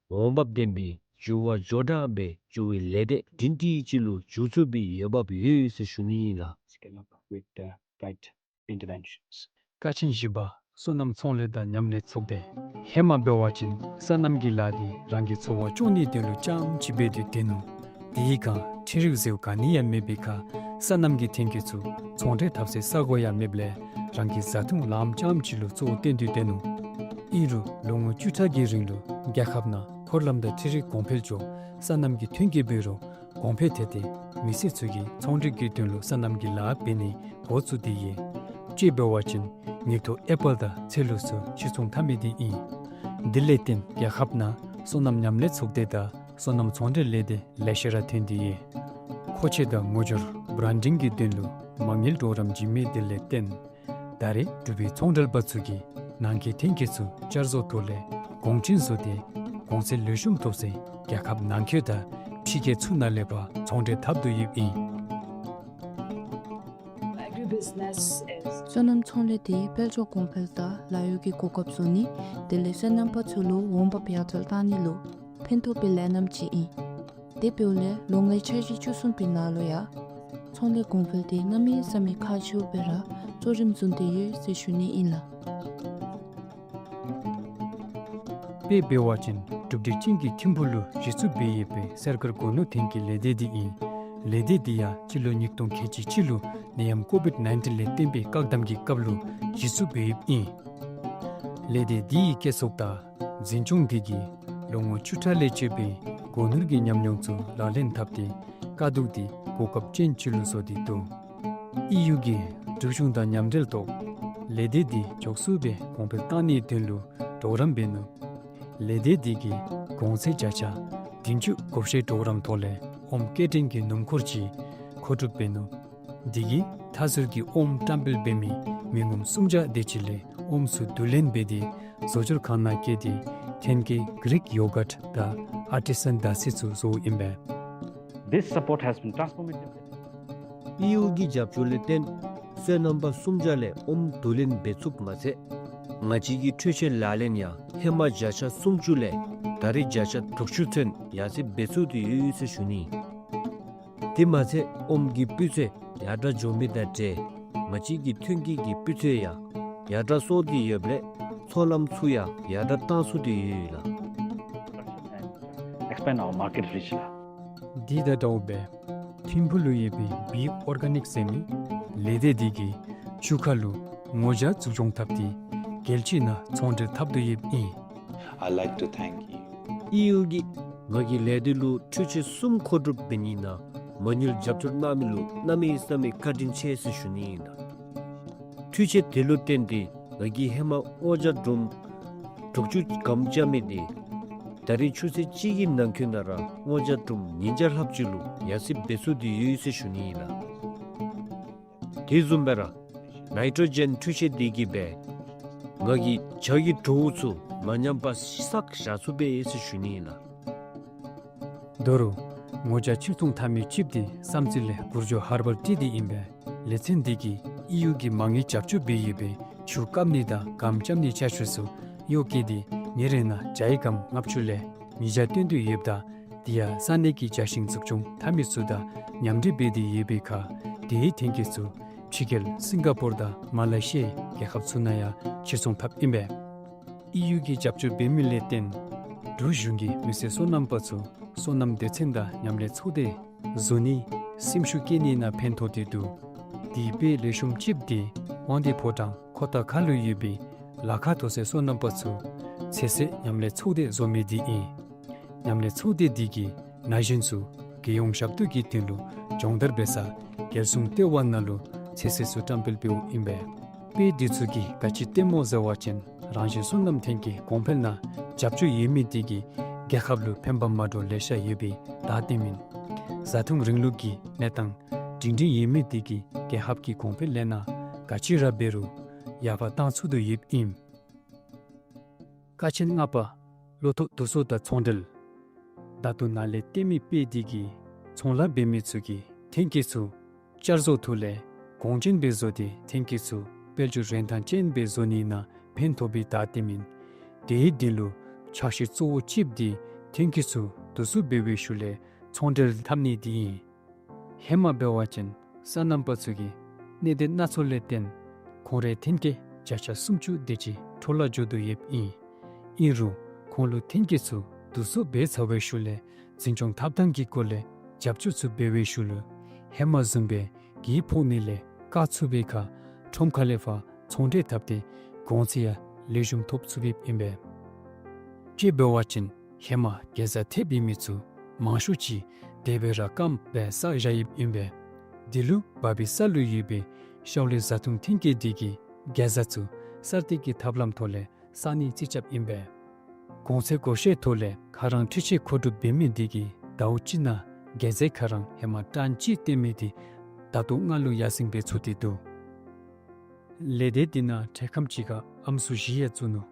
འོང་འབབ་ལྡན་པའི་འགྱུར་བ་མགྱོགས་དྲགས་སྦེ་འགྱུར་བའི་ལས་སྡེ་སྒྲིང་སྒྲི་ཅིག་ལུ་འགྱུར་ཚུགས་པའི་འོས་འབབ་ཡོད་ཟེར་ཞུ་ནི་ཨིན་ལགས། Scale up with the right interventions. ཀ་ཆེན་བཞི་པ་སོ་ནམ་ཚོང་ལས་དང་མཉམ་ལས་ཚོགས་སྡེ། ཧེ་མ་འབད་བ་ཅིན་སོ་ནམ་གྱི་ལཱ་འདི་རང་གི་འཚོ་བ་སྐྱོང་ནིའི་དོན་ལུ་རྐྱངམ་ཅིག་འབད་དེ་སྡོད་ནུག། དེའི་སྒང་ཁྲིམས་རིག་ཟེར་ག་ནི་ཡང་མེད་པའི་ཁར་སོ་ནམ་གྱི་ཐོན་སྐྱེད་ཚུ་ཚོང་འབྲེལ་འཐབ་སའི་ས་གོ་ཡང་མེདཔ་ལས་རང་གི་བཟའ་འཐུང་ལངམ་རྐྱངམ་ཅིག་ལུ་གཙོ་བོ་བཏོན་ཏེ་སྡོད་ནུག། ཨིན་རུང་ལོ་ངོ་བཅུ་ཕྲག་གི་རིང་ལུ་རྒྱལ་ཁབ་ནང་འཁོར་ལམ་དང་འཕྲུལ་རིག་གོང་འཕེལ་འགྱོ་སོ་ནམ་གྱི་ཐོན་སྐྱེད་འབད་རུང་གོང་འཕེལ་ཐལ་ཏེ་མི་སེར་ཚུ་གིས་ཚོང་འབྲེལ་གྱི་དོན་ལུ་སོ་ནམ་གྱི་ལཱ་འབད་ནི་འགོ་བཙུགས་ཏེ་ཡོད། དཔྱེ་འབད་བ་ཅིན་ངེའི་ཐོག་ཨེ་པཱལ་དང་ཚལ་ལུ་ཚུ་ཕྱིར་ཚོང་འཐབ་མི་འདི་ཨིན། དེ་ལས་བརྟེན་རྒྱལ་ཁབ་ནང་སོ་ནམ་མཉམ་ལས་ཚོགས་སྡེ་དང་སོ་ནམ་ཚོང་འབྲེལ་ལས་སྡེ་ལེ་ཤ་ར་ཐོན་ཏེ་ཡོད། མཁོ་ཆས་དང་ངོ་སྦྱོར་བྷ་རཱན་ཌིང་གི་དོན་ལུ་མ་དངུལ་གྲོགས་རམ་བྱིན་མི་དེ་ལས་བརྟེན་ད་རེས་འབྲུག་པའི་ཚོང་འབྲེལ་པ་ཚུ་གིས་ནང་འཁོད་ཐོན་སྐྱེད་ཚུ་བསྐྱར་བཟོ་ཐོག་ལས་གོང་ཅན་བཟོ་སྟེ་གོང་ཚད་ལེགས་ཤོམ་ཐོབ་སའི་རྒྱལ་ཁབ་ནང་འཁོད་དང་ཕྱི་རྒྱལ་ཚུ་ནང་ལས་ཕར་ཚོང་འབྲེལ་འཐབ་དོ་ཡོདཔ་ཨིན། Agribusiness is སོ་ནམ་ཚོང་ལས་འདི་དཔལ་འབྱོར་གོང་འཕེལ་དང་ལཱ་གཡོག་གི་གོ་སྐབས་བཟོ་ནི་དེ་ལས་སོ་ནམ་པ་ཚུ་ལུ་འོང་འབབ་ཡར་དྲག་བཏང་ནི་ལུ་ཕན་ཐོགས་པའི་ལས་རྣམ་ཅིག་ཨིན། དེ་འབདཝ་ལས་ལོ་ལྔའི་འཆར་གཞི་བཅུ་གསུམ་པའི་ནང་ལུ་ཡང་ཚོང་ལས་གོང་འཕེལ་འདི་གནམ་མེད་ས་མེད་ཁག་ཆེཝ་སྦེ་ར་གཙོ་རིམ་བཟུང་སྟེ་ཡོད་ཟེར་ཞུ་ནི་ཨིན་ལགས། དཔེ་འབད་བ་ཅིན་ གྲུབ་འབྲས་ཅན་གྱི་ཐིམ་ཕུག་ལུ་གཞི་བཙུགས་འབད་ཡོད་པའི་སེར་དཀར་སྒོ་ནོར་ཐོན་སྐྱེད་ལས་སྡེ་འདི་ཨིན། ལས་སྡེ་འདི་ཡང་སྤྱི་ལོ་ཉིས་སྟོང་ཁལ་གཅིག་གཅིག་ལུ་ནད་ཡམས་ཀོ་བིཌ་ནའིན་ཊིན་ལས་བརྟེན་པའི་བཀག་དམ་གྱི་སྐབས་ལུ་གཞི་བཙུགས་འབད་ཡོདཔ་ཨིན། ལས་སྡེ་འདི་ཡི་བཀོད་ཚོགས་དང་འཛིན་སྐྱོང་འདི་གིས་ལོ་ངོ་བཅུ་ཕྲག་ལས་བཅད་པའི་སྒོ་ནོར་གྱི་ཉམས་མྱོང་ཚུ་ལག་ལེན་འཐབ་སྟེ་དཀའ་སྡུག་འདི་གོ་སྐབས་ཅན་ཅིག་ལུ་བཟོ་སྟེ་འདུག། ཨི་ཡུ་གིས་འབྲུག་གཞུང་དང་མཉམ་འབྲེལ་ཐོག་ལས་སྡེ་འདི་མགྱོགས་སུ་སྦེ་གོང་འཕེལ་བཏང་ནིའི་དོན་ལུ་གྲོགས་རམ་འབད་ནུག། ལས་སྡེ་འདི་གིས་གོང་ཚད་བརྒྱ་ཆ་བདུན་ཅུ་བགོ་བཤའི་གྲོགས་རམ་ཐོག་ལས་ཨོམ་སྐྱེལ་འདྲེན་གྱི་སྣུམ་འཁོར་ཅིག་མཁོ་སྒྲུབ་འབད་ནུག། འདི་གིས་མཐའ་ཟུར་གྱི་ཨོམ་བཀྲམ་སྤེལ་འབད་མི་མི་ངོམ་སུམ་བརྒྱ་དེ་ཅིག་ལས་ཨོམ་ཚུ་བསྡུ་ལེན་འབད་དེ་བཟོ་སྦྱོར་ཁང་ནང་བསྐྱལ་ཏེ་ཐོན་སྐྱེད་གི་རིགས་ཡོ་གཊ་དང་ཨར་ཊི་སན་དར་ཚི་ཚུ་བཟོཝ་ཨིན་པས། This support has been transformative. ཨི་ཡུ་གི་རྒྱབ་སྐྱོར་ལས་བརྟེན་སོ་ནམ་པ་སུམ་བརྒྱ་ལས་ཨོམ་བསྡུ་ལེན་འབད་ཚུགསཔ་མ་ཚད་ང་བཅས་ཀྱི་འཕྲུལ་ཆས་ལག་ལེན་ཡང་ཧེ་མ་བརྒྱ་ཆ་སུམ་ཅུ་ལས་ད་རེས་བརྒྱ་ཆ་དྲུག་ཅུ་ཚུན་ཡར་སེང་འབད་ཚུགས་ཏེ་ཡོད་ཟེར་ཞུ་ནི། དེ་མ་ཚད་ཨོམ་གྱི་སྤུས་ཚད་ཡར་དྲག་འགྱོ་མི་དང་འབྲེལ་ང་བཅས་ཀྱི་ཐོན་སྐྱེད་ཀྱི་སྤུས་ཚད་ཡང་ཡར་དྲག་སོང་སྟེ་ཡོདཔ་ལས་ཚོང་ལམ་ཚུ་ཡང་ཡར་དྲག་བཏང་ཚུགས་ཏེ་ཡོད་ལགས། Expand our market reach ལགས། འདི་དང་འདྲཝ་སྦེ་ཐིམ་ཕུག་ལུ་ཡོད་པའི་བི་ཨོར་ག་ནིཀ་ཟེར་མི་ལས་སྡེ་འདི་གིས་ཆུ་ཁ་ལུ་ངོ་བརྒྱ་འཛུགས་སྐྱོང་འཐབ་སྟེ་རྒྱལ་སྤྱི་ནང་ཚོང་འབྲེལ་འཐབ་དོ་ཡོདཔ་ཨིན། I like to thank you. ཨི་ཡུ་གིས་ང་གིས་ལས་སྡེ་ལུ་འཕྲུལ་ཆས་གསུམ་མཁོ་སྒྲུབ་འབད་ནི་ནང་མ་དངུལ་རྒྱབ་སྐྱོར་གནང་མི་ལུ་གནམ་མེད་ས་མེད་བཀའ་དྲིན་ཆེ་ཟེར་ཞུ་ནི་ཨིན་ལགས། འཕྲུལ་ཆས་དེ་ལུ་བརྟེན་ཏེ་ང་གིས་ཧེ་མ་སྔོ་ལྗང་སྒྲོམ་དྲུག་ཅུ་སྒམ་རྐྱབ་མི་དེ་ད་རེས་ཆུ་ཚོད་གཅིག་གི་ནང་འཁོད་ནང་ར་སྔོ་ལྗང་སྒྲོམ་ཉིས་བརྒྱ་ལྷགཔ་ཅིག་ལུ་ཡར་སེང་འབད་ཚུགས་ཏེ་ཡོད་ཟེར་ཞུ་ནི་ཨིན་ལགས། དེ་བཟུམ་སྦེ་ར་ནའི་ཊྲོ་ཇེན་འཕྲུལ་ཆས་འདི་གིས་སྦེ་ང་གིས་བྱག་གི་བྲོཝ་ཚུ་མ་ཉམས་པར་བསགས་བཞག་ཚུགས་པས་ཟེར་ཞུ་ནི་ཨིན་ལགས། ད་རུང་ངོ་བརྒྱ་ཕྱིར་ཚོང་འཐབ་མི་ཅིག་འདི་བསམ་རྩེ་ལས་གུར་མགྱོགས་ཧར་པར་སྤྲད་དེ་ཨིན་པས། ལེ་ཚན་འདི་གིས་ཨི་ཡུ་གི་མ་དངུལ་རྒྱབ་སྐྱོར་འབད་ཡོད་པའི་ཆུ་བཀབ་ནི་དང་སྒམ་རྐྱབ་ནི་ཅ་ཆས་ཚུ་གཡོག་བཀོལ་ཏེ་ཉིན་རེ་ནང་བརྒྱ་ཡི་སྒམ་ལྔ་བཅུ་ལས་ཉིས་བརྒྱ་བཏོན་དོ་ཡོདཔ་ད་དེ་ཡང་ས་གནས་ཀྱི་རྒྱ་ཞིང་འཛུགས་སྐྱོང་འཐབ་མི་ཚུ་དང་མཉམ་འབྲེལ་འབད་དེ་ཡོད་པའི་ཁར་དེའི་ཐོན་སྐྱེད་ཚུ་ཕྱི་རྒྱལ་སིང་ག་པོར་དང་མ་ལེ་ཤི་ཡའི་རྒྱལ་ཁབ་ཚུ་ནང་ཡང་ཕྱིར་ཚོང་འཐབ་ཨིན་པས། ཨི་ཡུ་གིས་རྒྱབ་སྐྱོར་འབད་མི་ལས་བརྟེན་འབྲུག་གཞུང་གིས་མི་སེར་སོ་ནམ་པ་ཚུ་སོ་ནམ་སྡེ་ཚན་དང་མཉམ་ལས་ཚོགས་སྡེ་བཟོ་ནི་སེམས་ཤུགས་བསྐྱེད་ནི་ནང་ཕན་ཐོགས་ཏེ་འདུག། དེའི་དཔེ་ལེགས་ཤོམ་ཅིག་འདི་དབང་འདུས་ཕོ་བྲང་ཁོ་ཐང་ཁ་ལུ་ཡོད་པའི་ལ་ཁ་མཐོ་སའི་སོ་ནམ་པ་ཚུ་ཚོད་བསྲེ་མཉམ་ལས་ཚོགས་སྡེ་བཟོ་མི་འདི་ཨིན། མཉམ་ལས་ཚོགས་སྡེ་འདི་གིས་ན་གཞོན་ཚུ་རྒྱལ་ཡོངས་ཞབས་ཏོག་གི་དོན་ལུ་སྦྱོང་བརྡར་འབད་ས་རྒྱལ་སྲུང་ལྟེ་བ་ནང་ལུ་ཚོད་བསྲེ་ཚུ་བཀྲམ་སྤེལ་འབདཝ་ཨིན་པས། དཔེ་འདི་ཚུ་གིས་ག་ཅི་སྟོནམ་སྨོ་ཟེར་བ་ཅིན་རང་བཞིན་སོ་ནམ་ཐོན་སྐྱེད་གོང་འཕེལ་ནང་རྒྱབ་སྐྱོར་ཡོད་མི་འདི་གིས་རྒྱལ་ཁབ་ལུ་ཕན་པ་མ་འདྲཝ་ལེ་ཤ་ཡོད་པའི་བརྡ་སྟོནམ་ཨིན། བཟའ་འཐུང་རིང་ལུགས་ཀྱི་གནས་སྟངས་སྒྲིང་སྒྲིང་ཡོད་མི་འདི་གིས་རྒྱལ་ཁབ་ཀྱི་གོང་འཕེལ་ལས་སྣ་ག་ཅི་ར་འབད་རུང་ཡར་འཕར་བཏང་ཚུགས་དོ་ཡོདཔ་ཨིན། ཀ་ཆེན་ལྔ་པ་བློ་ཐོག་བསྡུ་གསོག་དང་ཚོང་འབྲེལ། བརྡ་བསྡུ་ནང་ལས་བཏོན་མི་དཔེ་འདི་གིས་ཚོང་ལཱ་འབད་མི་ཚུ་གིས་ཐོན་སྐྱེད་ཚུ་བསྐྱར་བཟོ་ཐོག་ལས་གོང་ཅན་སྦེ་བཟོ་སྟེ་ཐོན་སྐྱེད་ཚུ་དཔལ་འབྱོར་རིན་ཐང་ཅན་སྦེ་བཟོ་ནི་ནང་ཕན་ཐོགས་པའི་བརྡ་སྟོནམ་ཨིན། དེའི་དོན་ལུ་ཕྱག་བཞེས་གཙོ་བོ་ཅིག་འདི་ཐོན་སྐྱེད་ཚུ་བསྡུ་གསོག་འབད་བའི་ཤུལ་ལས་ཚོང་འབྲེལ་འཐབ་ནི་འདི་ཨིན། ཧེ་མ་འབད་བ་ཅིན་སོ་ནམ་པ་ཚུ་གིས་གནད་དོན་སྣ་ཚོགས་ལས་བརྟེན་ཁོང་རའི་ཐོན་སྐྱེད་བརྒྱ་ཆ་སུམ་ཅུ་དེ་ཅིག་འཕྲོ་བརླག་འགྱོ་དོ་ཡོདཔ་ཨིན། ཨིན་རུང་ཁོང་ལུ་ཐོན་སྐྱེད་ཚུ་བསྡུ་གསོག་འབད་ཚར་བའི་ཤུལ་ལས་འཛིན་སྐྱོང་ཐབས་དང་གི་སྐོར་ལས་རྒྱབ་སྐྱོར་ཚུ་འབད་བའི་ཤུལ་ལུ་ཧེ་མ་བཟུམ་སྦེ་གྱོང་ཕོག་ནི་ལས་བཀག་ཚུགས་པའི་ཁར་ཁྲོམ་ཁ་ལས་ཕར་ཚོང་འབྲེལ་འཐབ་སྟེ་གོང་ཚད་ཡང་ལེགས་ཤོམ་ཐོབ་ཚུགསཔ་ཨིན་པས། དཔེ་འབད་བ་ཅིན་ཧེ་མ་གེ་ཛ་ཐེབས་ཡོད་མི་ཚུ་མང་ཤོས་ཅིག་དེ་སྦེ་ར་སྐམ་སྦེ་བསགས་བཞག་ཡོདཔ་ཨིན་པས། དེ་ལུ་འབབ་པའི་ས་ལུ་ཡོད་པའི་ཤའོ་ལི་བཟའ་འཐུང་ཐོན་སྐྱེད་འདི་གིས་གེ་ཛ་ཚུ་གསར་གཏོད་ཀྱི་ཐབས་ལམ་ཐོག་ལས་བསག་ནི་རྩིས་རྐྱབ་ཨིན་པས། གོང་ཚད་བགོ་བཤའི་ཐོག་ལས་ཁོ་ར་འཕྲུལ་ཆས་མཁོ་སྒྲུབ་འབད་མི་འདི་གིས་ཟླཝ་གཅིག་ནང་གེ་ཛའི་ཁོ་ར་ཧེ་མ་ཊཱན་གཅིག་བཏོན་མི་འདི་ཟླ་ཐོག་ལྔ་ལུ་ཡར་སེང་འབད་ཚུགས་ཏེ་འདུག། ལས་སྡེ་འདི་ནང་འཕྲལ་ཁམས་ཅིག་ཁར་ཨམ་སྲུ་བཞི་ཡང་བཙུགས་ནུག།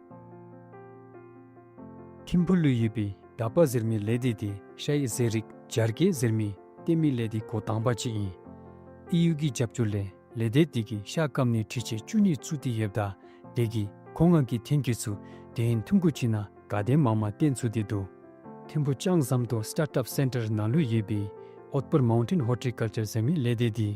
ཐིམ་ཕུག་ལུ་ཡོད་པའི་དག་པ་ཟེར་མི་ལས་སྡེ་འདི་ཤའི་ཟས་རིགས་སྦྱར་སྐྱེལ་ཟེར་མི་བཏོན་མི་ལས་སྡེ་འགོ་དང་པ་ཅིག་ཨིན། ཨི་ཡུ་གི་རྒྱབ་སྐྱོར་ལས་ལས་སྡེ་འདི་གིས་ཤ་སྐམ་ནི་འཕྲུལ་ཆས་བཅུ་གཉིས་བཙུགས་ཏེ་ཡོདཔ་ད་དེ་གིས་ཁོང་རའི་ཐོན་སྐྱེད་ཚུ་དུས་ཡུན་ཐུང་ཀུ་ཅིག་ནང་ག་དེ་མང་མང་བཏོན་ཚུགས་ཏེ་འདུག། ཐིམ་ཕུག་ལྕང་ཟམ་ཏོག་སི་ཊཱརཊ་ཨཔ་སེན་ཊར་ནང་ལུ་ཡོད་པའི་ཨོད་པར་མའུན་ཊེན་ཧོར་ཊི་ཀལ་ཅར་ཟེར་མི་ལས་སྡེ་འདི་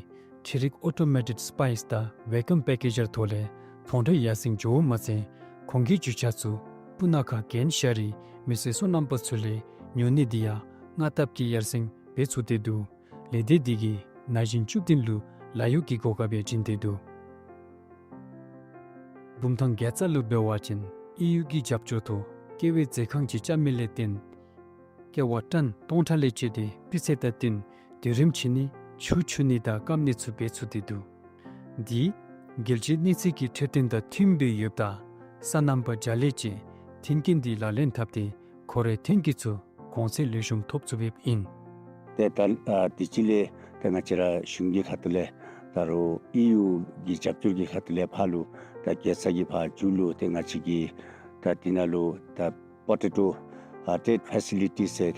འཕྲུལ་རིག་ཨོ་ཊོ་མེ་ཊེཌ་སི་པའིསི་དང་ཝེ་ཀམ་པེ་ཀེ་ཇར་ཐོག་ལས་ཚོང་འབྲེལ་ཡར་སེང་འགྱོཝ་མ་ཚད་ཁོང་གི་རྒྱུ་ཆ་ཚུ་སྤུ་ན་ཁ་གྱོན་ཤ་རིགས་ མི་སེར་སོ་ནམ་པ་ཚུ་ལས་ཉོ་ནི་འདི་ཡང་སྔ་ལྟབ་ཀྱིས་ཡར་སེང་འབད་ཚུགས་ཏེ་འདུག། ལས་སྡེ་འདི་གིས་ན་གཞོན་བཅུ་བདུན་ལུ་ལཱ་གཡོག་གི་གོ་སྐབས་ཡང་བྱིན་ཏེ་འདུག། འབུམ་ཐང་དགེ་རྩ་ལུ་འབད་བ་ཅིན་ཨི་ཡུ་གི་རྒྱབ་སྐྱོར་ཐོག་ཀེ་བའི་རྩེད་ཁང་ཅིག་རྐྱབ་མི་ལས་བརྟེན་ཀེ་བ་ཊཱོན་སྟོང་ཕྲག་ལས་བཅད་དེ་སྤུས་ཚད་དང་བསྟུན་དུས་རིམ་ཕྱེ་ནི་ཆུ་འཁྱུ་ནི་དང་སྐམ་ནི་ཚུ་འབད་ཚུགས་ཏེ་འདུག། འདི་རྒྱལ་སྤྱིའི་གནས་ཚད་ཀྱི་འཕྲོད་བསྟེན་དང་མཐུནམ་སྦེ་ཡོདཔ་ད་སོ་ནམ་པ་བརྒྱ་ལས་བཅད་མཐུན་རྐྱེན་འདི་ལག་ལེན་འཐབ་སྟེ་ཁོ་རའི་ཐོན་སྐྱེད་ཚུ་གོང་ཚད་ལེགས་ཤོམ་ཐོབ་ཚུགསཔ་ཨིན། ཏེ་ད་ཨ་དུས་ཅི་ལས་ཏེ་ང་བཅས་ར་གཞུང་གི་ཁ་ཐུག་ལས་ད་རུང་ཨི་ཡུ་གི་རྒྱབ་སྐྱོར་གྱི་ཁ་ཐུག་ལས་ཕར་ལུ་ད་དགེ་རྩ་གི་ཕར་མཇུག་ལུ་ཏེ་ང་བཅས་ཀྱིས་ད་འདི་ནང་ལུ་ད་པོ་ཊེ་ཊོ་ཨ་ཊེཌ་ཕེ་སི་ལི་ཊི་ཟེར་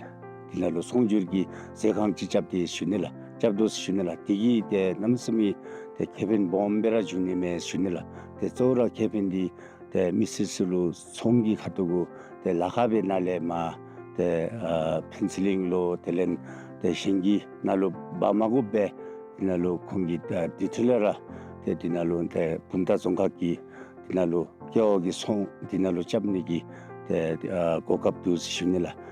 འདི་ནང་ལུ་ཚོང་སྒྱུར་གྱི་རྩེད་ཁང་ཅིག་རྐྱབ་སྟེ་ཞུ་ནི་ལགས། རྐྱབ་དོ་ཟེར་ཞུ་ནི་ལགས། དེ་གིས་ཏེ་གནམ་མེད་ས་མེད་ཏེ་ཁེ་ཕན་སྦོམ་སྦེ་ར་འབྱུང་ནི་མས་ཟེར་ཞུ་ནི་ལགས། ཏེ་གཙོ་བོ་ར་ཁེ་ཕན་འདི་ཏེ་མི་སེར་ཚུ་ལུ་ཚོང་གི་ཁ་ཐུག་གུ་ཏེ་ལཱ་ཁག་སྦེ་ནཱ་ལས་མར་ཏེ་ཨ་ཕེན་སི་ལིང་ལོ་དེ་ལས་ཏེ་ཞིང་གི་ནང་ལུ་འབག་མ་དགོཔ་སྦེ་འདི་ནང་ལུ་ཁོང་གིས་ཏེ་དེ་འཕྲོ་ལས་ར་ཏེ་འདི་ནང་ལུ་ཏེ་བུམ་ཐང་རྫོང་ཁག་གིས་འདི་ནང་ལུ་ཀེ་བ་གི་ཚོང་འདི་ནང་ལུ་རྐྱབ་ནི་གི་ཏེ་ཨ་གོ་སྐབས་འདུག་ཟེར་ཞུ་ནི་ལགས།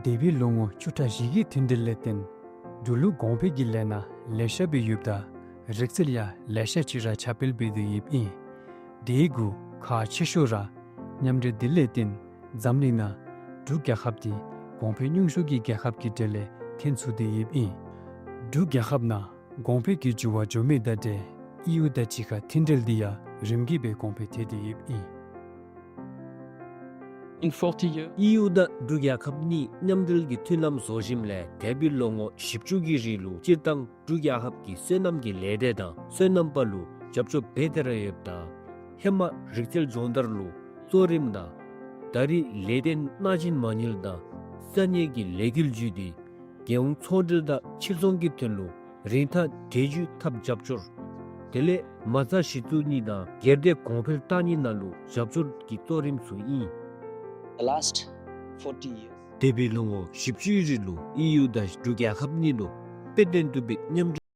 འདས་པའི་ལོ་ངོ་བཅུ་ཕྲག་བཞི་གི་མཐུན་འབྲེལ་ལས་བརྟེན་འབྲུག་ལུ་གོང་འཕེལ་གྱི་ལས་སྣ་ལེ་ཤ་སྦེ་ཡོདཔ་ད་རིག་རྩལ་ཡང་ལེ་ཤ་ཅིག་ར་ཁྱབ་སྤེལ་འབད་དེ་ཡོདཔ་ཨིན། དེ་གུ་ཁག་ཆེ་ཤོས་ར་མཉམ་འབྲེལ་འདི་ལས་བརྟེན་འཛམ་གླིང་ནང་འབྲུག་རྒྱལ་ཁབ་འདི་གོང་འཕེལ་ཉུང་ཤོས་ཀྱི་རྒྱལ་ཁབ་ཀྱི་གྲས་ལས་ཐོན་ཚུགས་ཏེ་ཡོདཔ་ཨིན། འབྲུག་རྒྱལ་ཁབ་ནང་གོང་འཕེལ་གྱི་འགྱུར་བ་འགྱོ་མི་དང་འབྲེལ་ཨི་ཡུ་དང་གཅིག་ཁར་མཐུན་འབྲེལ་འདི་ཡང་རིམ་གྱིས་སྦེ་གོང་འཕེལ་ཐལ་ཏེ་ཡོདཔ་ཨིན། In forty years, ཨི་ཡུ་དང་འབྲུག་རྒྱལ་ཁབ་གཉིས་མཉམ་འབྲེལ་གྱི་མཐུན་ལམ་བཟོ་ཞིནམ་ལས་འདས་པའི་ལོ་ངོ་བཞི་བཅུ་གི་རིང་ལུ་སྤྱིར་བཏང་འབྲུག་རྒྱལ་ཁབ་ཀྱིས་སོ་ནམ་གྱི་ལས་སྡེ་དང་སོ་ནམ་པ་ལུ་རྒྱབ་སྐྱོར་འབད་དེ་ར་ཡོདཔ་ད་ཧེ་མ་རིག་རྩལ་སྦྱོང་བརྡར་ལུ་གཙོ་རིམ་དང་ད་རེས་ལས་དོན་སྣ་ཅན་མ་དངུལ་དང་ས་གནས་ཀྱི་ལས་འགུལ་བརྒྱུད་དེ་རྒྱལ་ཡོངས་ཚོང་འབྲེལ་དང་ཕྱིར་ཚོང་གི་དོན་ལུ་རིན་ཐང་འགྲན་བསྡུར་འཐབ་རྒྱབ་སྐྱོར། དེ་ལས་མ་རྩ་གཞི་བཙུགས་ནི་དང་སྒེར་སྡེ་གོང་འཕེལ་བཏང་ནི་ནང་ལུ་རྒྱབ་སྐྱོར་གྱི་གཙོ་རིམ་ཚུ་ཨིན། The last forty years. འདས་པའི་ལོ་ངོ་བཞི་བཅུའི་རིང་ལུ་ཨི་ཡུ་དང་འབྲུག་རྒྱལ་ཁབ་གཉིས་ལུ་དཔེ་སྟོན་བཏུབ་པའི་མཉམ་འབྲེལ།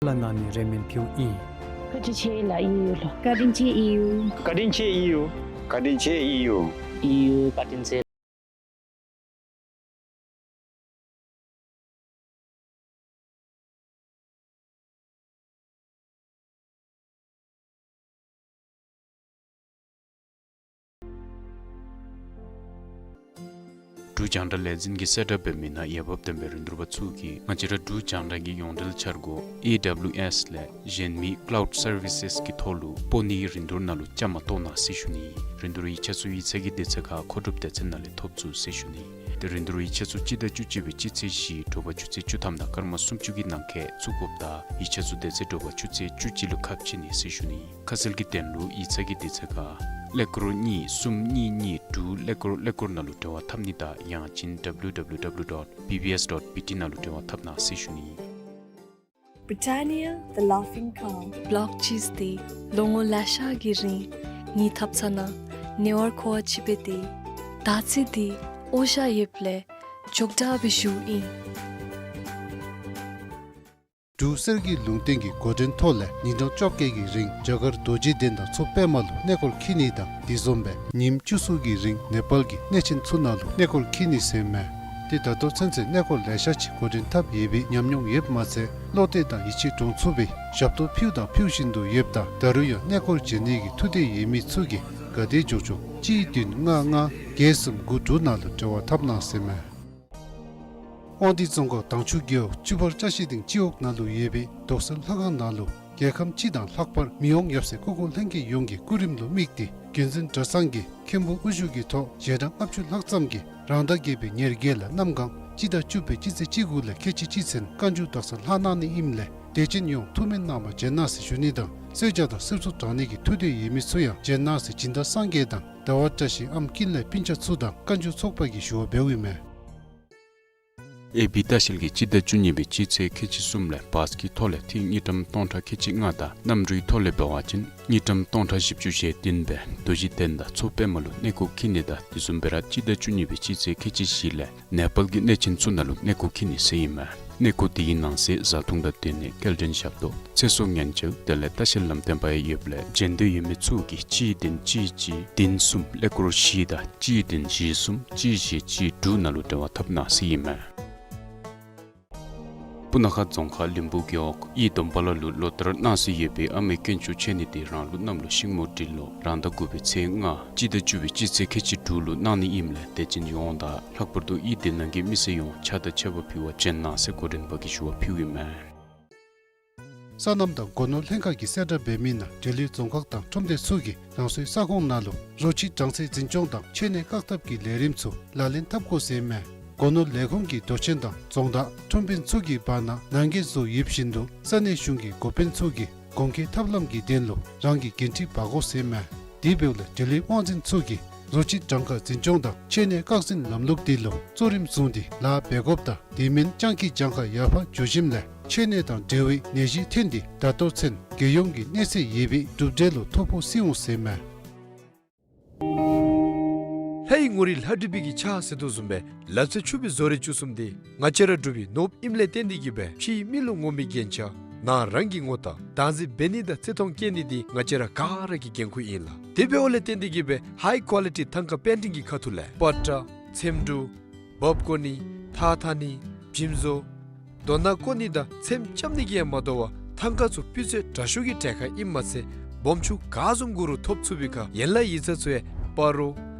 ལགས་ནཱ་ནི་རེ་སྨོན་ཕུལཝ་ཨིན། བཀའ་དྲིན་ཆེ་ལགས་ཨི་ཡུ་ལུ། བཀའ་དྲིན་ཆེ་ཨི་ཡུ། བཀའ་དྲིན་ཆེ་ཨི་ཡུ། བཀའ་དྲིན་ཆེ་ཨི་ཡུ། ཨི་ཡུ་བཀའ་དྲིན་ཆེ། འབྲུག་རྒྱང་བསྒྲགས་ལས་འཛིན་གྱིས་གསལ་བསྒྲགས་འབད་མི་ནང་འོས་འབབ་ལྡན་པའི་རིན་བསྡུར་པ་ཚུ་གིས་ང་བཅས་ར་འབྲུག་རྒྱང་བསྒྲགས་ཀྱི་ཡོངས་འབྲེལ་འཆར་སྒོ་ཨེ་ཌབ་ལིའུ་ཨེསི་ལས་གཞན་མི་ཀ་ལའུཌ་སར་བི་སེསི་གི་ཐོག་ལུ་སྤོ་ནིའི་རིན་བསྡུར་ནང་ལུ་བཅའ་མར་གཏོགས་གནང་ཟེར་ཞུ་ནི། རིན་བསྡུར་ཡིག་ཆ་ཚུ་ཡིག་ཚང་གི་དུས་ཚོད་ཁར་མཁོ་སྒྲུབ་སྡེ་ཚན་ནང་ལས་ཐོབ་ཚུགས་ཟེར་ཞུ་ནི། ཏེ་རིན་བསྡུར་ཡིག་ཆ་ཚུ་སྤྱི་ཟླ་བཅུ་གཅིག་པའི་སྤྱི་ཚེས་བཞི་དྲོ་པ་ཆུ་ཚོད་བཅུ་ཐམ་དང་སྐར་མ་སུམ་ཅུ་གི་ནང་འཁོད་བཙུགས་དགོཔ་ད་ཡིག་ཆ་ཚུ་དེ་ཚེ་དྲོ་པ་ཆུ་ཚོད་བཅུ་གཅིག་ལུ་ཁ་ཕྱེ་ནི་ཟེར་ཞུ་ནི། ཁ་གསལ་གྱི་དོན་ལུ་ཡིག་ཚང་གི་དུས་ཚོད་ཁར་ཀླད་ཀོར་གཉིས་གསུམ་གཉིས་གཉིས་དྲུག་ཀླད་ཀོར་ཀླད་ཀོར་ནང་ལུ་འབྲེལ་བ་འཐབ་ནི་དང་ཡང་ཅིན་ཌབ་ལིའུ་ཌབ་ལིའུ་ཌབ་ལིའུ་ཌོཊ་བི་བི་ཨེསི་ཌོཊ་བི་ཊི་ནང་ལུ་འབྲེལ་བ་འཐབ་གནང་ཟེར་ཞུ་ནི། Britannia, the Laughing Cow. བི་ལོག་ཅིསི་འདི་ལོ་ངོ་ལེ་ཤ་གི་རིང་ངེའི་ཐབ་ཚང་ནང་ཉེ་བར་མཁོ་བ་ཅིག་འབད་དེ་ད་ཚེ་འདི་འོ་ཞ་ཡོདཔ་ལས་འཇོག་དྲགས་སྦེ་བཞུགས་ཨིན། འབྲུག་གསེར་གྱི་ལུང་བསྟན་གྱི་འགོ་འདྲེན་ཐོག་ལས་ཉིན་གྲངས་བཅོ་བརྒྱད་ཀྱི་རིང་རྒྱ་གར་རྡོ་རྗེ་གདན་དང་མཚོ་པདྨ་ལུ་གནས་སྐོར་འཁྱིད་ནི་དང་དེ་བཟུམ་སྦེ་ཉིནམ་བཅུ་གསུམ་གྱི་རིང་ནེ་པཱལ་གྱི་གནས་ཆེན་ཚུ་ནང་ལུ་གནས་སྐོར་འཁྱིད་ནི་ཟེར་མས། ཏེ་ད་ལྟོ་ཚུན་ཚོད་གནས་སྐོར་ལེ་ཤ་ཅིག་འགོ་འདྲེན་འཐབ་ཡོད་པའི་ཉམས་མྱོང་ཡོདཔ་མ་ཚད་བློ་གཏད་དང་ཡིད་ཆེས་འདྲོངས་ཚུགས་པའི་ཞབས་ཏོག་ཕུལཝ་དང་ཕུལ་བཞིན་དུ་ཡོདཔ་ད་ད་རུང་ཡང་གནས་སྐོར་བྱོན་ནི་གི་ཐུགས་འདོད་ཡོད་མི་ཚུ་གིས་ག་དེ་མགྱོགས་མགྱོགས་ གཅིག་བདུན་ལྔ་ལྔ་བརྒྱད་གསུམ་དགུ་དྲུག་ནང་ལུ་འབྲེལ་བ་འཐབ་གནང་ཟེར་མས། དབང་འདུས་རྫོང་ཁག་དྭངས་ཆུ་རྒེད་འོག་ཆུ་ཕར་ཅ་ཤིང་སྡིང་སྤྱི་འོག་ནང་ལུ་ཡོད་པའི་རྡོག་སེལ་ལྷ་ཁང་ནང་ལུ་རྒྱལ་ཁམས་སྤྱི་དང་ལྷག་པར་མི་དབང་ཡབ་སྲས་སྐུ་འཁོར་ལྷན་རྒྱས་ཡོངས་ཀྱི་སྐུ་རིམ་ལུ་དམིགས་ཏེ་བརྒྱུད་འཛིན་གྲྭ་ཚང་གིས་མཁན་པོ་དབུ་བཞུགས་ཀྱི་ཐོག་ཞལ་གྲངས་ལྔ་བཅུ་ལྷག་ཙམ་གྱིས་རང་ཟླ་བརྒྱད་པའི་ཉེར་བརྒྱད་ལས་གནམ་གང་སྤྱི་ཟླ་བཅུ་པའི་སྤྱི་ཚེས་བཅུ་དགུ་ལས་ཁལ་གཅིག་གཅིག་ཚུན་བཀའ་འགྱུར་དག་ས་ལྷག་གནང་ནི་ཨིནམ་ལས་དད་ཅན་ཡོངས་ཐུགས་སྨོན་གནང་བར་བྱོན་གནང་ཟེར་ཞུ་ནི་དང་གསོལ་ཇ་དང་གསེར་མཚོ་དྲང་ནི་གི་ཐུགས་འདོད་ཡོད་མི་ཚུ་ཡང་བྱོན་གནང་ཟེར་སྦྱིན་བདག་སངས་རྒྱས་དང་ཟླ་བ་བཀྲ་ཤིས་ཨམ་ཀིན་ལས་སྤུན་ཆ་ཚུ་དང་བཀའ་འགྱུར་ཚོགས་པ་གིས་ཞུ་བ་འབདཝ་ཨིན་མས། ཨེ་བི་ལྟ་བཤལ་གྱིས་སྤྱི་ཟླ་བཅུ་གཉིས་པའི་སྤྱི་ཚེས་ཁལ་གཅིག་གསུམ་ལས་བཱས་ཀྱི་ཐོག་ལས་ཐིག་དངུལ་ཀྲམ་སྟོང་ཕྲག་ཁལ་གཅིག་ལྔ་དང་གནམ་གྲུའི་ཐོག་ལས་འབད་བ་ཅིན་དངུལ་ཀྲམ་སྟོང་ཕྲག་བཞི་བཅུ་ཞེ་བདུན་སྦེ་རྡོ་རྗེ་གདན་དང་མཚོ་པདྨ་ལུ་གནས་སྐོར་འཁྱིད་ནི་དང་དེ་བཟུམ་སྦེ་ར་སྤྱི་ཟླ་བཅུ་གཉིས་པའི་སྤྱི་ཚེས་ཁལ་གཅིག་བཞི་ལས་ནེ་པཱལ་གྱི་གནས་ཆེན་ཚུ་ནང་ལུ་གནས་སྐོར་འཁྱིད་ནི་ཟེར་ཨིན་མས། གནས་སྐོར་དེའི་ནང་གསེས་བཟའ་འཐུང་དང་སྡོད་གནས་སྐྱེལ་འདྲེན་ཞབས་ཏོག་ཚེ་སྲོག་ཉེན་བཅོལ་དེ་ལས་ལྟ་བཤལ་ལམ་སྟོན་པ་ཡང་ཡོདཔ་ལས་བྱོན་འདོད་ཡོད་མི་ཚུ་གིས་གཅིག་བདུན་གཅིག་གཅིག་བདུན་གསུམ་ཀླད་ཀོར་བཞི་དང་གཅིག་བདུན་བཞི་གསུམ་གཅིག་བཞི་གཅིག་དྲུག་ནང་ལུ་འབྲེལ་བ་འཐབ་གནང་ཟེར་ཨིན་མས། སྤུ་ན་ཁ་རྫོང་ཁག་ལིམ་པོ་རྒེད་འོག་གཡུས་སྡོམ་པ་ལ་ལུ་ལོ་ལྟར་གནང་སྲོལ་ཡོད་པའི་ཨ་མའི་དཀོན་མཆོག་མཆོད་གནས་དེ་རང་ལུགས་གནམ་ལོ་ཤིང་མོ་སྦྲུལ་ལོ་རང་ཟླ་དགུ་པའི་ཚེས་ལྔ་སྤྱི་ཟླ་བཅུ་པའི་སྤྱི་ཚེས་ཁལ་གཅིག་དྲུག་ལུ་གནང་ནི་ཨིནམ་ལས་དད་ཅན་ཡོངས་དང་ལྷག་པར་དུ་གཡུས་དེ་ནང་གི་མི་སེར་ཡོངས་ཕྱག་དང་མཆོད་པ་ཕུལ་བར་བྱོན་གནང་ཟེར་འགོ་འདྲེན་པ་གིས་ཞུ་བ་ཕུལཝ་ཨིན་མས། སོ་ནམ་དང་སྒོ་ནོར་ལྷན་ཁག་གིས་གསལ་བསྒྲགས་འབད་མི་ནང་འབྲེལ་ཡོད་རྫོང་ཁག་དང་ཁྲོམ་སྡེ་ཚུ་གིས་རང་སོའི་ས་ཁོངས་ནང་ལུ་རོ་ཁྱི་གྲང་ཚད་འཛིན་སྐྱོང་དང་མཆོད་གནས་བཀག་ཐབས་ཀྱི་ལས་རིམ་ཚུ་ལག་ལེན་འཐབ་དགོ་ཟེར་མས། སྒོ་ནོར་ལས་ཁུངས་ཀྱི་མདོ་ཆེན་དང་རྫོང་བདག་ཁྲོམ་དཔོན་ཚུ་གི་བར་ན་ནང་འགལ་བཟོ་ཡོདཔ་བཞིན་དུ་ས་གནས་གཞུང་གི་འགོ་དཔོན་ཚུ་གིས་གོང་འཁོད་ཐབས་ལམ་གྱི་དོན་ལུ་རང་གི་འགན་འཁྲི་འབག་དགོ་ཟེར་མས། དེ་འབདཝ་ལས་འབྲེལ་ཡོད་དབང་འཛིན་ཚུ་གིས་རོ་ཁྱི་གྲང་ཁ་འཛིན་སྐྱོང་དང་མཆོད་གནས་བཀག་འཛིན་ལམ་ལུགས་དེ་ལུ་གཙོ་རིམ་བཟུང་སྟེ་ལཱ་འབད་དགོཔ་དང་དེ་མིན་སྤྱང་ཀི་གྱངས་ཁ་ཡར་འཕར་འགྱོ་ཞིནམ་ལས་མཆོད་གནས་དང་འབྲེལ་བའི་ནད་གཞི་ཐོན་ཏེ་ད་ལྟོ་ཚུན་རྒྱལ་ཡོངས་ཀྱི་གནས་ཚད་ཡོད་པའི་གྲུབ་འབྲས་ལུ་ཐོ་ཕོག་སྲིད་འོང་ཟེར་མས། ལྷའི་ངོ་རིས་ལྷ་བྲིས་པའི་གི་ཕྱག་ཟེར་དོ་བཟུམ་སྦེ་ལག་རྩལ་ཕྱུག་པའི་བཟོ་རིག་བཅུ་གསུམ་དེ་ང་བཅས་ར་འབྲུག་པའི་ནོར་བུ་ཨིནམ་ལས་བརྟེན་ཏེ་གིས་སྦེ་ཕྱིའི་མི་ལུ་ངོམ་པའི་རྒྱན་ཆ་ནང་རང་གི་ངོ་རྟགས་བདག་འཛིན་འབད་ནི་དང་བརྩི་མཐོང་བསྐྱེད་ནི་དེ་ང་བཅས་ར་ག་ར་གི་འགན་ཁུར་ཨིན་ལགས། དེ་འབདཝ་ལས་བརྟེན་ཏེ་གིས་སྦེ་ཧའི་ཀོ་ལི་ཊི་ཐང་ཀ་པེན་ཊིང་གི་ཁ་ཐུག་ལས་པ་ཏྲ་ཚེམ་དྲུབ་འབག་བཀོ་ནི་ཐགས་འཐག་ནི་འཇིམ་བཟོ་རྡོ་ནག་བརྐོ་ནི་དང་ཚེམ་རྐྱབ་ནི་གིས་ཡང་མ་དོ་བར་ཐང་ཀ་ཚུ་སྤུས་ཚད་དྲག་ཤོས་ཀྱི་གྲལ་ཁར་ཨིནམ་མ་ཚད་སྦོམ་ཆུང་ག་བཟུམ་དགོ་རུང་ཐོབ་ཚུགས་པའི་ཁར་ཡན་ལག་ཡིག་ཚང་ཚུ་ཡང་སྤ་རོ་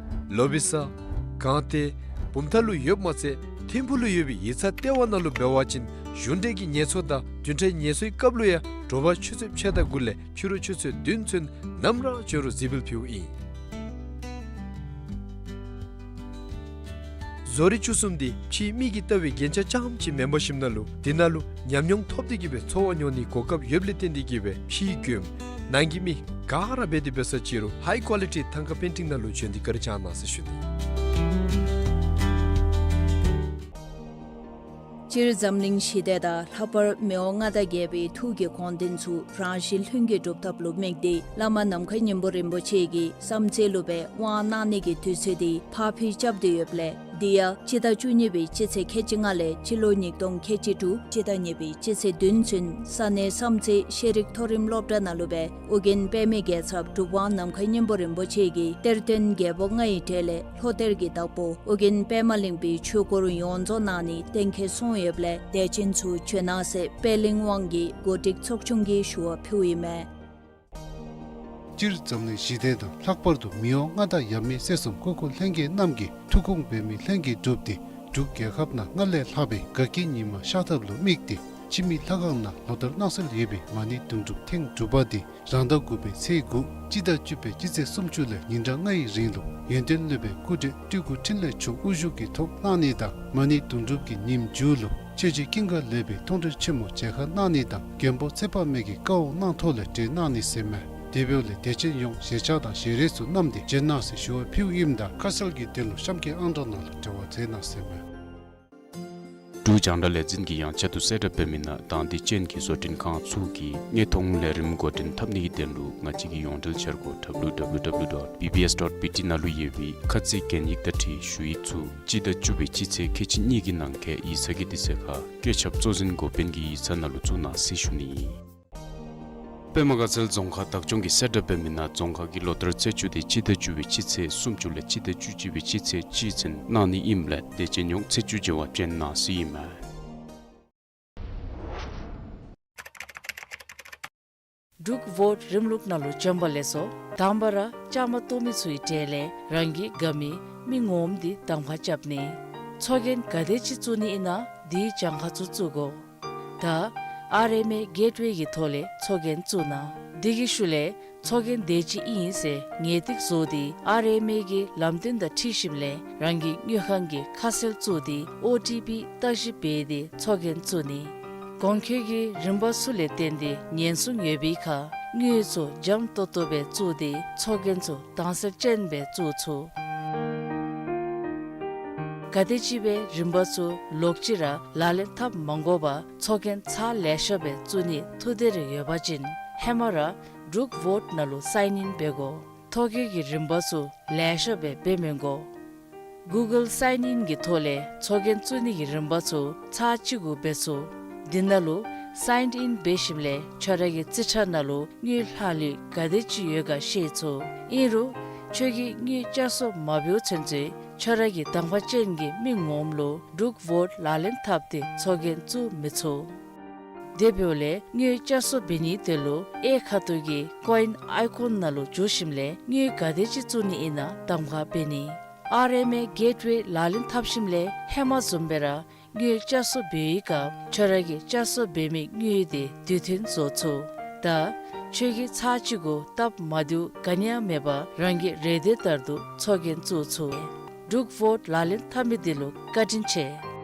ལོ་བི་ས་སྒང་སྟེང་བུམ་ཐང་ལུ་ཡོདཔ་མ་ཚད་ཐིམ་ཕུག་ལུ་ཡོད་པའི་ཡིག་ཚང་ལྟེ་བ་ནང་ལུ་འབད་བ་ཅིན་གཞུང་འབྲེལ་གྱི་ངལ་གསོ་དང་བདུན་ཕྲག་ངལ་གསོའི་སྐབས་ལུ་ཡང་དྲོ་པ་ཆུ་ཚོད་ཕྱེད་དང་དགུ་ལས་ཕྱི་རུ་ཆུ་ཚོད་བདུན་ཚུན་ནམ་ར་བྱོན་རུང་གཟིགས་འབུལ་ཕུལཝ་ཨིན། བཟོ་རིག་བཅུ་གསུམ་དེ་ཕྱིའི་མི་གིས་བལྟ་བའི་རྒྱན་ཆ་རྐྱངམ་ཅིག་མེན་པར་ཞིནམ་ན་ལུ་དེ་ནང་ལུ་ཉམས་མྱོང་ཐོབ་སྟེ་གིས་སྦེ་འཚོ་བ་མྱོང་ནིའི་གོ་སྐབས་ཡོདཔ་ལས་བརྟེན་ཏེ་གིས་སྦེ་ཕྱིའི་མགྱོནམ་ནང་གི་མི་ག་ར་འབད་དེ་འབད་ས་ཅིག་རུང་ཧའི་ཀོ་ལི་ཊི་ཐང་ཀ་པེན་ཊིང་ནང་ལུ་བྱོན་ཏེ་བཀའ་དྲིན་བསྐྱང་གནང་ཟེར་ཞུ་ནི། སྤྱིར་འཛམ་གླིང་ཞི་བདེ་དང་ལྷག་པར་མི་དབང་མངའ་བདག་རྒྱལ་པོའི་ཐུགས་ཀྱི་དགོངས་དོན་ཚུ་རང་བཞིན་ལྷུན་གྱིས་གྲུབ་ཐབས་ལུ་དམིགས་ཏེ་བླ་མ་ནམ་མཁའི་སྙིང་པོ་རིན་པོ་ཆེ་གིས་བསམ་རྩེ་ལུ་སྦེ་དབང་གནང་ནི་གི་དུས་ཚོད་དེ་ཕར་འཕུལ་རྐྱབ་སྟེ་ཡོདཔ་ལས་དེ་ཡང་སྤྱི་ཟླ་བཅུ་གཉིས་པའི་སྤྱི་ཚེས་ཁལ་གཅིག་ལྔ་ལས་སྤྱི་ལོ་ཉིས་སྟོང་ཁལ་གཅིག་དྲུག་སྤྱི་ཟླ་གཉིས་པའི་སྤྱི་ཚེས་བདུན་ཚུན་ས་གནས་བསམ་རྩེ་ཤེས་རིག་མཐོ་རིམ་སློབ་གྲྭ་ནང་ལུ་སྦེ་ཨོ་རྒྱན་པདྨའི་རྒྱལ་ཚབ་གྲུབ་དབང་ནམ་མཁའི་སྙིང་པོ་རིན་པོ་ཆེ་གིས་གཏེར་སྟོན་རྒྱལ་པོ་ལྔའི་གྲས་ལས་ལྷོ་གཏེར་གྱི་བདག་པོ་ཨོ་རྒྱན་པདྨ་གླིང་པའི་ཆོས་སྐོར་ཡོངས་རྫོགས་གནང་ནི་གཏན་འཁེལ་སོང་ཡོདཔ་ལས་དད་ཅན་ཚུ་བྱོན་གནང་ཟེར་པད་གླིང་དབང་གིས་འགོ་ཁྲིད་ཚོགས་ཆུང་གིས་ཞུ་བ་ཕུལཝ་ཨིན་མས། སྤྱིར་འཛམ་གླིང་ཞི་བདེ་དང་ལྷག་པར་དུ་མི་དབང་མངའ་བདག་ཡབ་མེས་སྲས་གསུམ་སྐུ་འཁོར་ལྷན་རྒྱས་རྣམས་ཀྱི་ཐུགས་དགོངས་འབད་མི་ལྷན་རྒྱས་འབྲུགཔ་དེ་འབྲུག་རྒྱལ་ཁབ་ནང་སྔར་ལས་ལྷག་པའི་དགའ་སྐྱིད་ཉི་མ་ཤར་ཐབས་ལུ་དམིགས་ཏེ་ཕྱི་མི་ལྷ་ཁང་ནང་ལོ་ལྟར་གནང་སྲོལ་ཡོད་པའི་མ་ཎི་དུང་སྒྲུབ་ཐེངས་དྲུག་པ་དེ་རང་ཟླ་དགུ་པའི་ཚེས་དགུ་སྤྱི་ཟླ་བཅུ་པའི་སྤྱི་ཚེས་སུམ་ཅུ་ལས་ཉིན་གྲངས་ལྔའི་རིང་ལུ་ཡོན་ཏན་སློབ་དཔོན་སྐུ་བགྲེས་སྤྲུལ་སྐུ་འཕྲིན་ལས་མཆོག་དབུ་བཞུགས་ཀྱི་ཐོག་གནང་ནི་དང་མ་ཎི་དུང་སྒྲུབ་ཀྱི་ཉིནམ་མཇུག་ལུ་ཆོས་རྗེ་ཀུན་དགའ་ལེགས་པའི་མཐོང་གྲོལ་ཆེན་མོ་མཇལ་ཁ་གནང་ནི་དང་མགོན་པོ་ཚེ་དཔག་མེད་ཀྱི་བཀའ་དབང་གནང་ཐོག་ལས་གྲོལ་གནང་ནི་ཟེར་མས། དེ་འབདཝ་ལས་དད་ཅན་ཡོངས་ཞལ་ཆས་དང་ཞལ་རས་ཚུ་བསྣམས་ཏེ་བྱོན་གནང་ཟེར་ཞུ་བ་ཕུལཝ་ཨིནམ་ད་ཁ་གསལ་གྱི་དོན་ལུ་གཤམ་གྱི་ཨང་གྲངས་ནང་ལུ་འབྲེལ་བ་མཛད་གནང་ཟེར་མས། འབྲུག་རྒྱང་བསྒྲགས་ལས་འཛིན་གྱིས་ཡང་བསྐྱར་དུ་གསལ་བསྒྲགས་འབད་མི་ནང་དང་འདོད་ཅན་གྱི་བཟོ་སྐྲུན་ཁང་ཚུ་གིས་དངོས་མཐོང་ལས་རིམ་འགོ་འདྲེན་འཐབ་ནི་གི་དོན་ལུ་ང་བཅས་ཀྱི་ཡོངས་འབྲེལ་འཆར་སྒོ་W W W dot B B S dot B T ནང་ལུ་ཡོད་པའི་ཁ་ཚིག་གན་ཡིག་དང་འཁྲིལ་ཞུ་ཡིག་ཚུ་སྤྱི་ཟླ་བཅུ་པའི་སྤྱི་ཚེས་ཁལ་གཅིག་གཉིས་ཀྱི་ནང་འཁོད་ཡིག་ཚང་གི་དུས་ཚོད་ཁར་བཀོད་ཁྱབ་གཙོ་འཛིན་འགོ་དཔོན་གྱི་ཡིག་ཚང་ནང་ལུ་བཙུགས་གནང་ཟེར་ཞུ་ནི་ཨིན། པདྨ་དགའ་ཚལ་རྫོང་ཁག་བདག་སྐྱོང་གིས་གསལ་བསྒྲགས་འབད་མི་ནང་རྫོང་ཁག་གི་ལོ་ལྟར་ཚེས་བཅུ་དེ་སྤྱི་ཟླ་བཅུ་པའི་སྤྱི་ཚེས་སུམ་ཅུ་ལས་སྤྱི་ཟླ་བཅུ་གཅིག་པའི་སྤྱི་ཚེས་གཅིག་ཚུན་གནང་ནི་ཨིནམ་ལས་དད་ཅན་ཡོངས་ཚེས་བཅུ་མཇལ་བར་བྱོན་གནང་ཟེར་ཨིན་མས། འབྲུག་ཝོཊ་རིམ་ལུགས་ནང་ལུ་བྱོན་པ་ལེགས་སོ། དང་པ་ར་བཅའ་མར་གཏོགས་མི་ཚུའི་གྲས་ལས་རང་གི་དགའ་མི་མི་ངོམ་འདི་གདམ་ཁ་རྐྱབ་ནི། ཚོགས་རྒྱན་ག་དེ་ཅིག་བཙུགས་ནི་ཨིན་ན་འདི་གྱངས་ཁ་ཚུ་བཙུགས་དགོ། ད་ཨར་ཨེམ་ཨེ་གེཊ་ཝེ་གི་ཐོག་ལས་ཚོགས་རྒྱན་བཙུགས་གནང་། འདི་གི་ཤུལ་ལས་ཚོགས་རྒྱན་དེ་ཅིག་ཨིན་ཟེར་ངེས་ཏིག་བཟོ་སྟེ་ཨར་ཨེམ་ཨེ་གི་ལམ་སྟོན་དང་འཁྲིལ་ཞིནམ་ལས་རང་གི་དངུལ་ཁང་གི་ཁ་གསལ་བཙུགས་ཏེ་ཨོ་ཊི་པི་བརྟག་ཞིབ་འབད་དེ་ཚོགས་རྒྱན་བཙུགས་ནི། གོང་འཁོད་ཀྱི་རིམ་པ་ཚུ་ལས་བརྟེན་ཏེ་ཉེན་སྲུང་ཡོད་པའི་ཁར་དངུལ་ཚུ་འཇམ་ཏོང་ཏོ་སྦེ་བཙུགས་ཏེ་ཚོགས་རྒྱན་ཚུ་དྭངས་གསལ་ཅན་སྦེ་བཙུགས་ཚུགས། ག་དེམ་ཅིག་སྦེ་རིམ་པ་ཚུ་ལོག་ཅི་ར་ལག་ལེན་འཐབ་མ་དགོ་པར་ཚོགས་རྒྱན་ཚར་ལེ་ཤ་སྦེ་བཙུགས་ནི་ཐུགས་འདོད་རེ་ཡོད་པ་ཅིན་ཧེ་མ་ར་འབྲུག་ཝོཊ་ནང་ལུ་སའིན་ཨིན་འབད་དགོ། ཐོ་བཀོད་ཀྱི་རིམ་པ་ཚུ་ལེ་ཤ་སྦེ་འབད་མི་དགོ། གུ་གཱལ་སའིན་ཨིན་གྱི་ཐོག་ལས་ཚོགས་རྒྱན་བཙུགས་ནི་གི་རིམ་པ་ཚུ་ཚར་གཅིག་གུ་འབད་ཚུགས། འདི་ནང་ལུ་སའིན་ཨིན་འབད་ཞིནམ་ལས་ཁྱོད་ར་གི་རྩིས་ཁྲ་ནང་ལུ་དངུལ་ལྷག་ལུས་ག་དེ་ཅིག་ཡོད་ག་ཤེས་ཚུགས། ཨིན་རུང་ཁྱོད་ཀྱིས་དངུལ་བསྐྱར་གསོ་མ་འབདཝ་ཚུན་ཚོད་ཁྱོད་ར་གི་གདམ་ཁ་ཅན་གྱི་མི་ངོམ་ལུ་འབྲུག་ཝོཊ་ལག་ལེན་འཐབ་སྟེ་ཚོགས་རྒྱན་བཙུགས་མི་ཚུགས། དེ་འབདཝ་ལས་དངུལ་བསྐྱར་གསོ་འབད་ནི་དེ་ལུ་གཡས་ཁ་ཐུག་གི་ཀོ་ཨིན་ཨའི་ཀོན་ནང་ལུ་འཛུལ་ཞིནམ་ལས་དངུལ་ག་དེ་ཅིག་བཙུགས་ནི་ཨིན་ན་གདམ་ཁ་འབད་ནི། ཨར་ཨེམ་ཨེ་གེཊ་ཝེ་ལག་ལེན་འཐབ་ཞིནམ་ལས་ཧེ་མ་བཟུམ་སྦེ་ར་དངུལ་བསྐྱར་གསོ་འབད་བའི་སྐབས་ཁྱོད་ར་གིས་བསྐྱར་གསོ་འབད་མི་དངུལ་དེ་དུས་མཐུན་བཟོ་ཚུགས། ད་ཁྱོད་ཀྱིས་ཚར་གཅིག་གུ་སྟབས་མ་བདེཝ་ག་ནི་ཡང་མེད་པར་རང་གི་རེ་འདོད་ལྟར་དུ་ཚོགས་རྒྱན་བཙུགས་ཚུགས། འབྲུག་ཝོཊ་ལག་ལེན་འཐབ་མི་དེ་ལུ་བཀའ་དྲིན་ཆེ།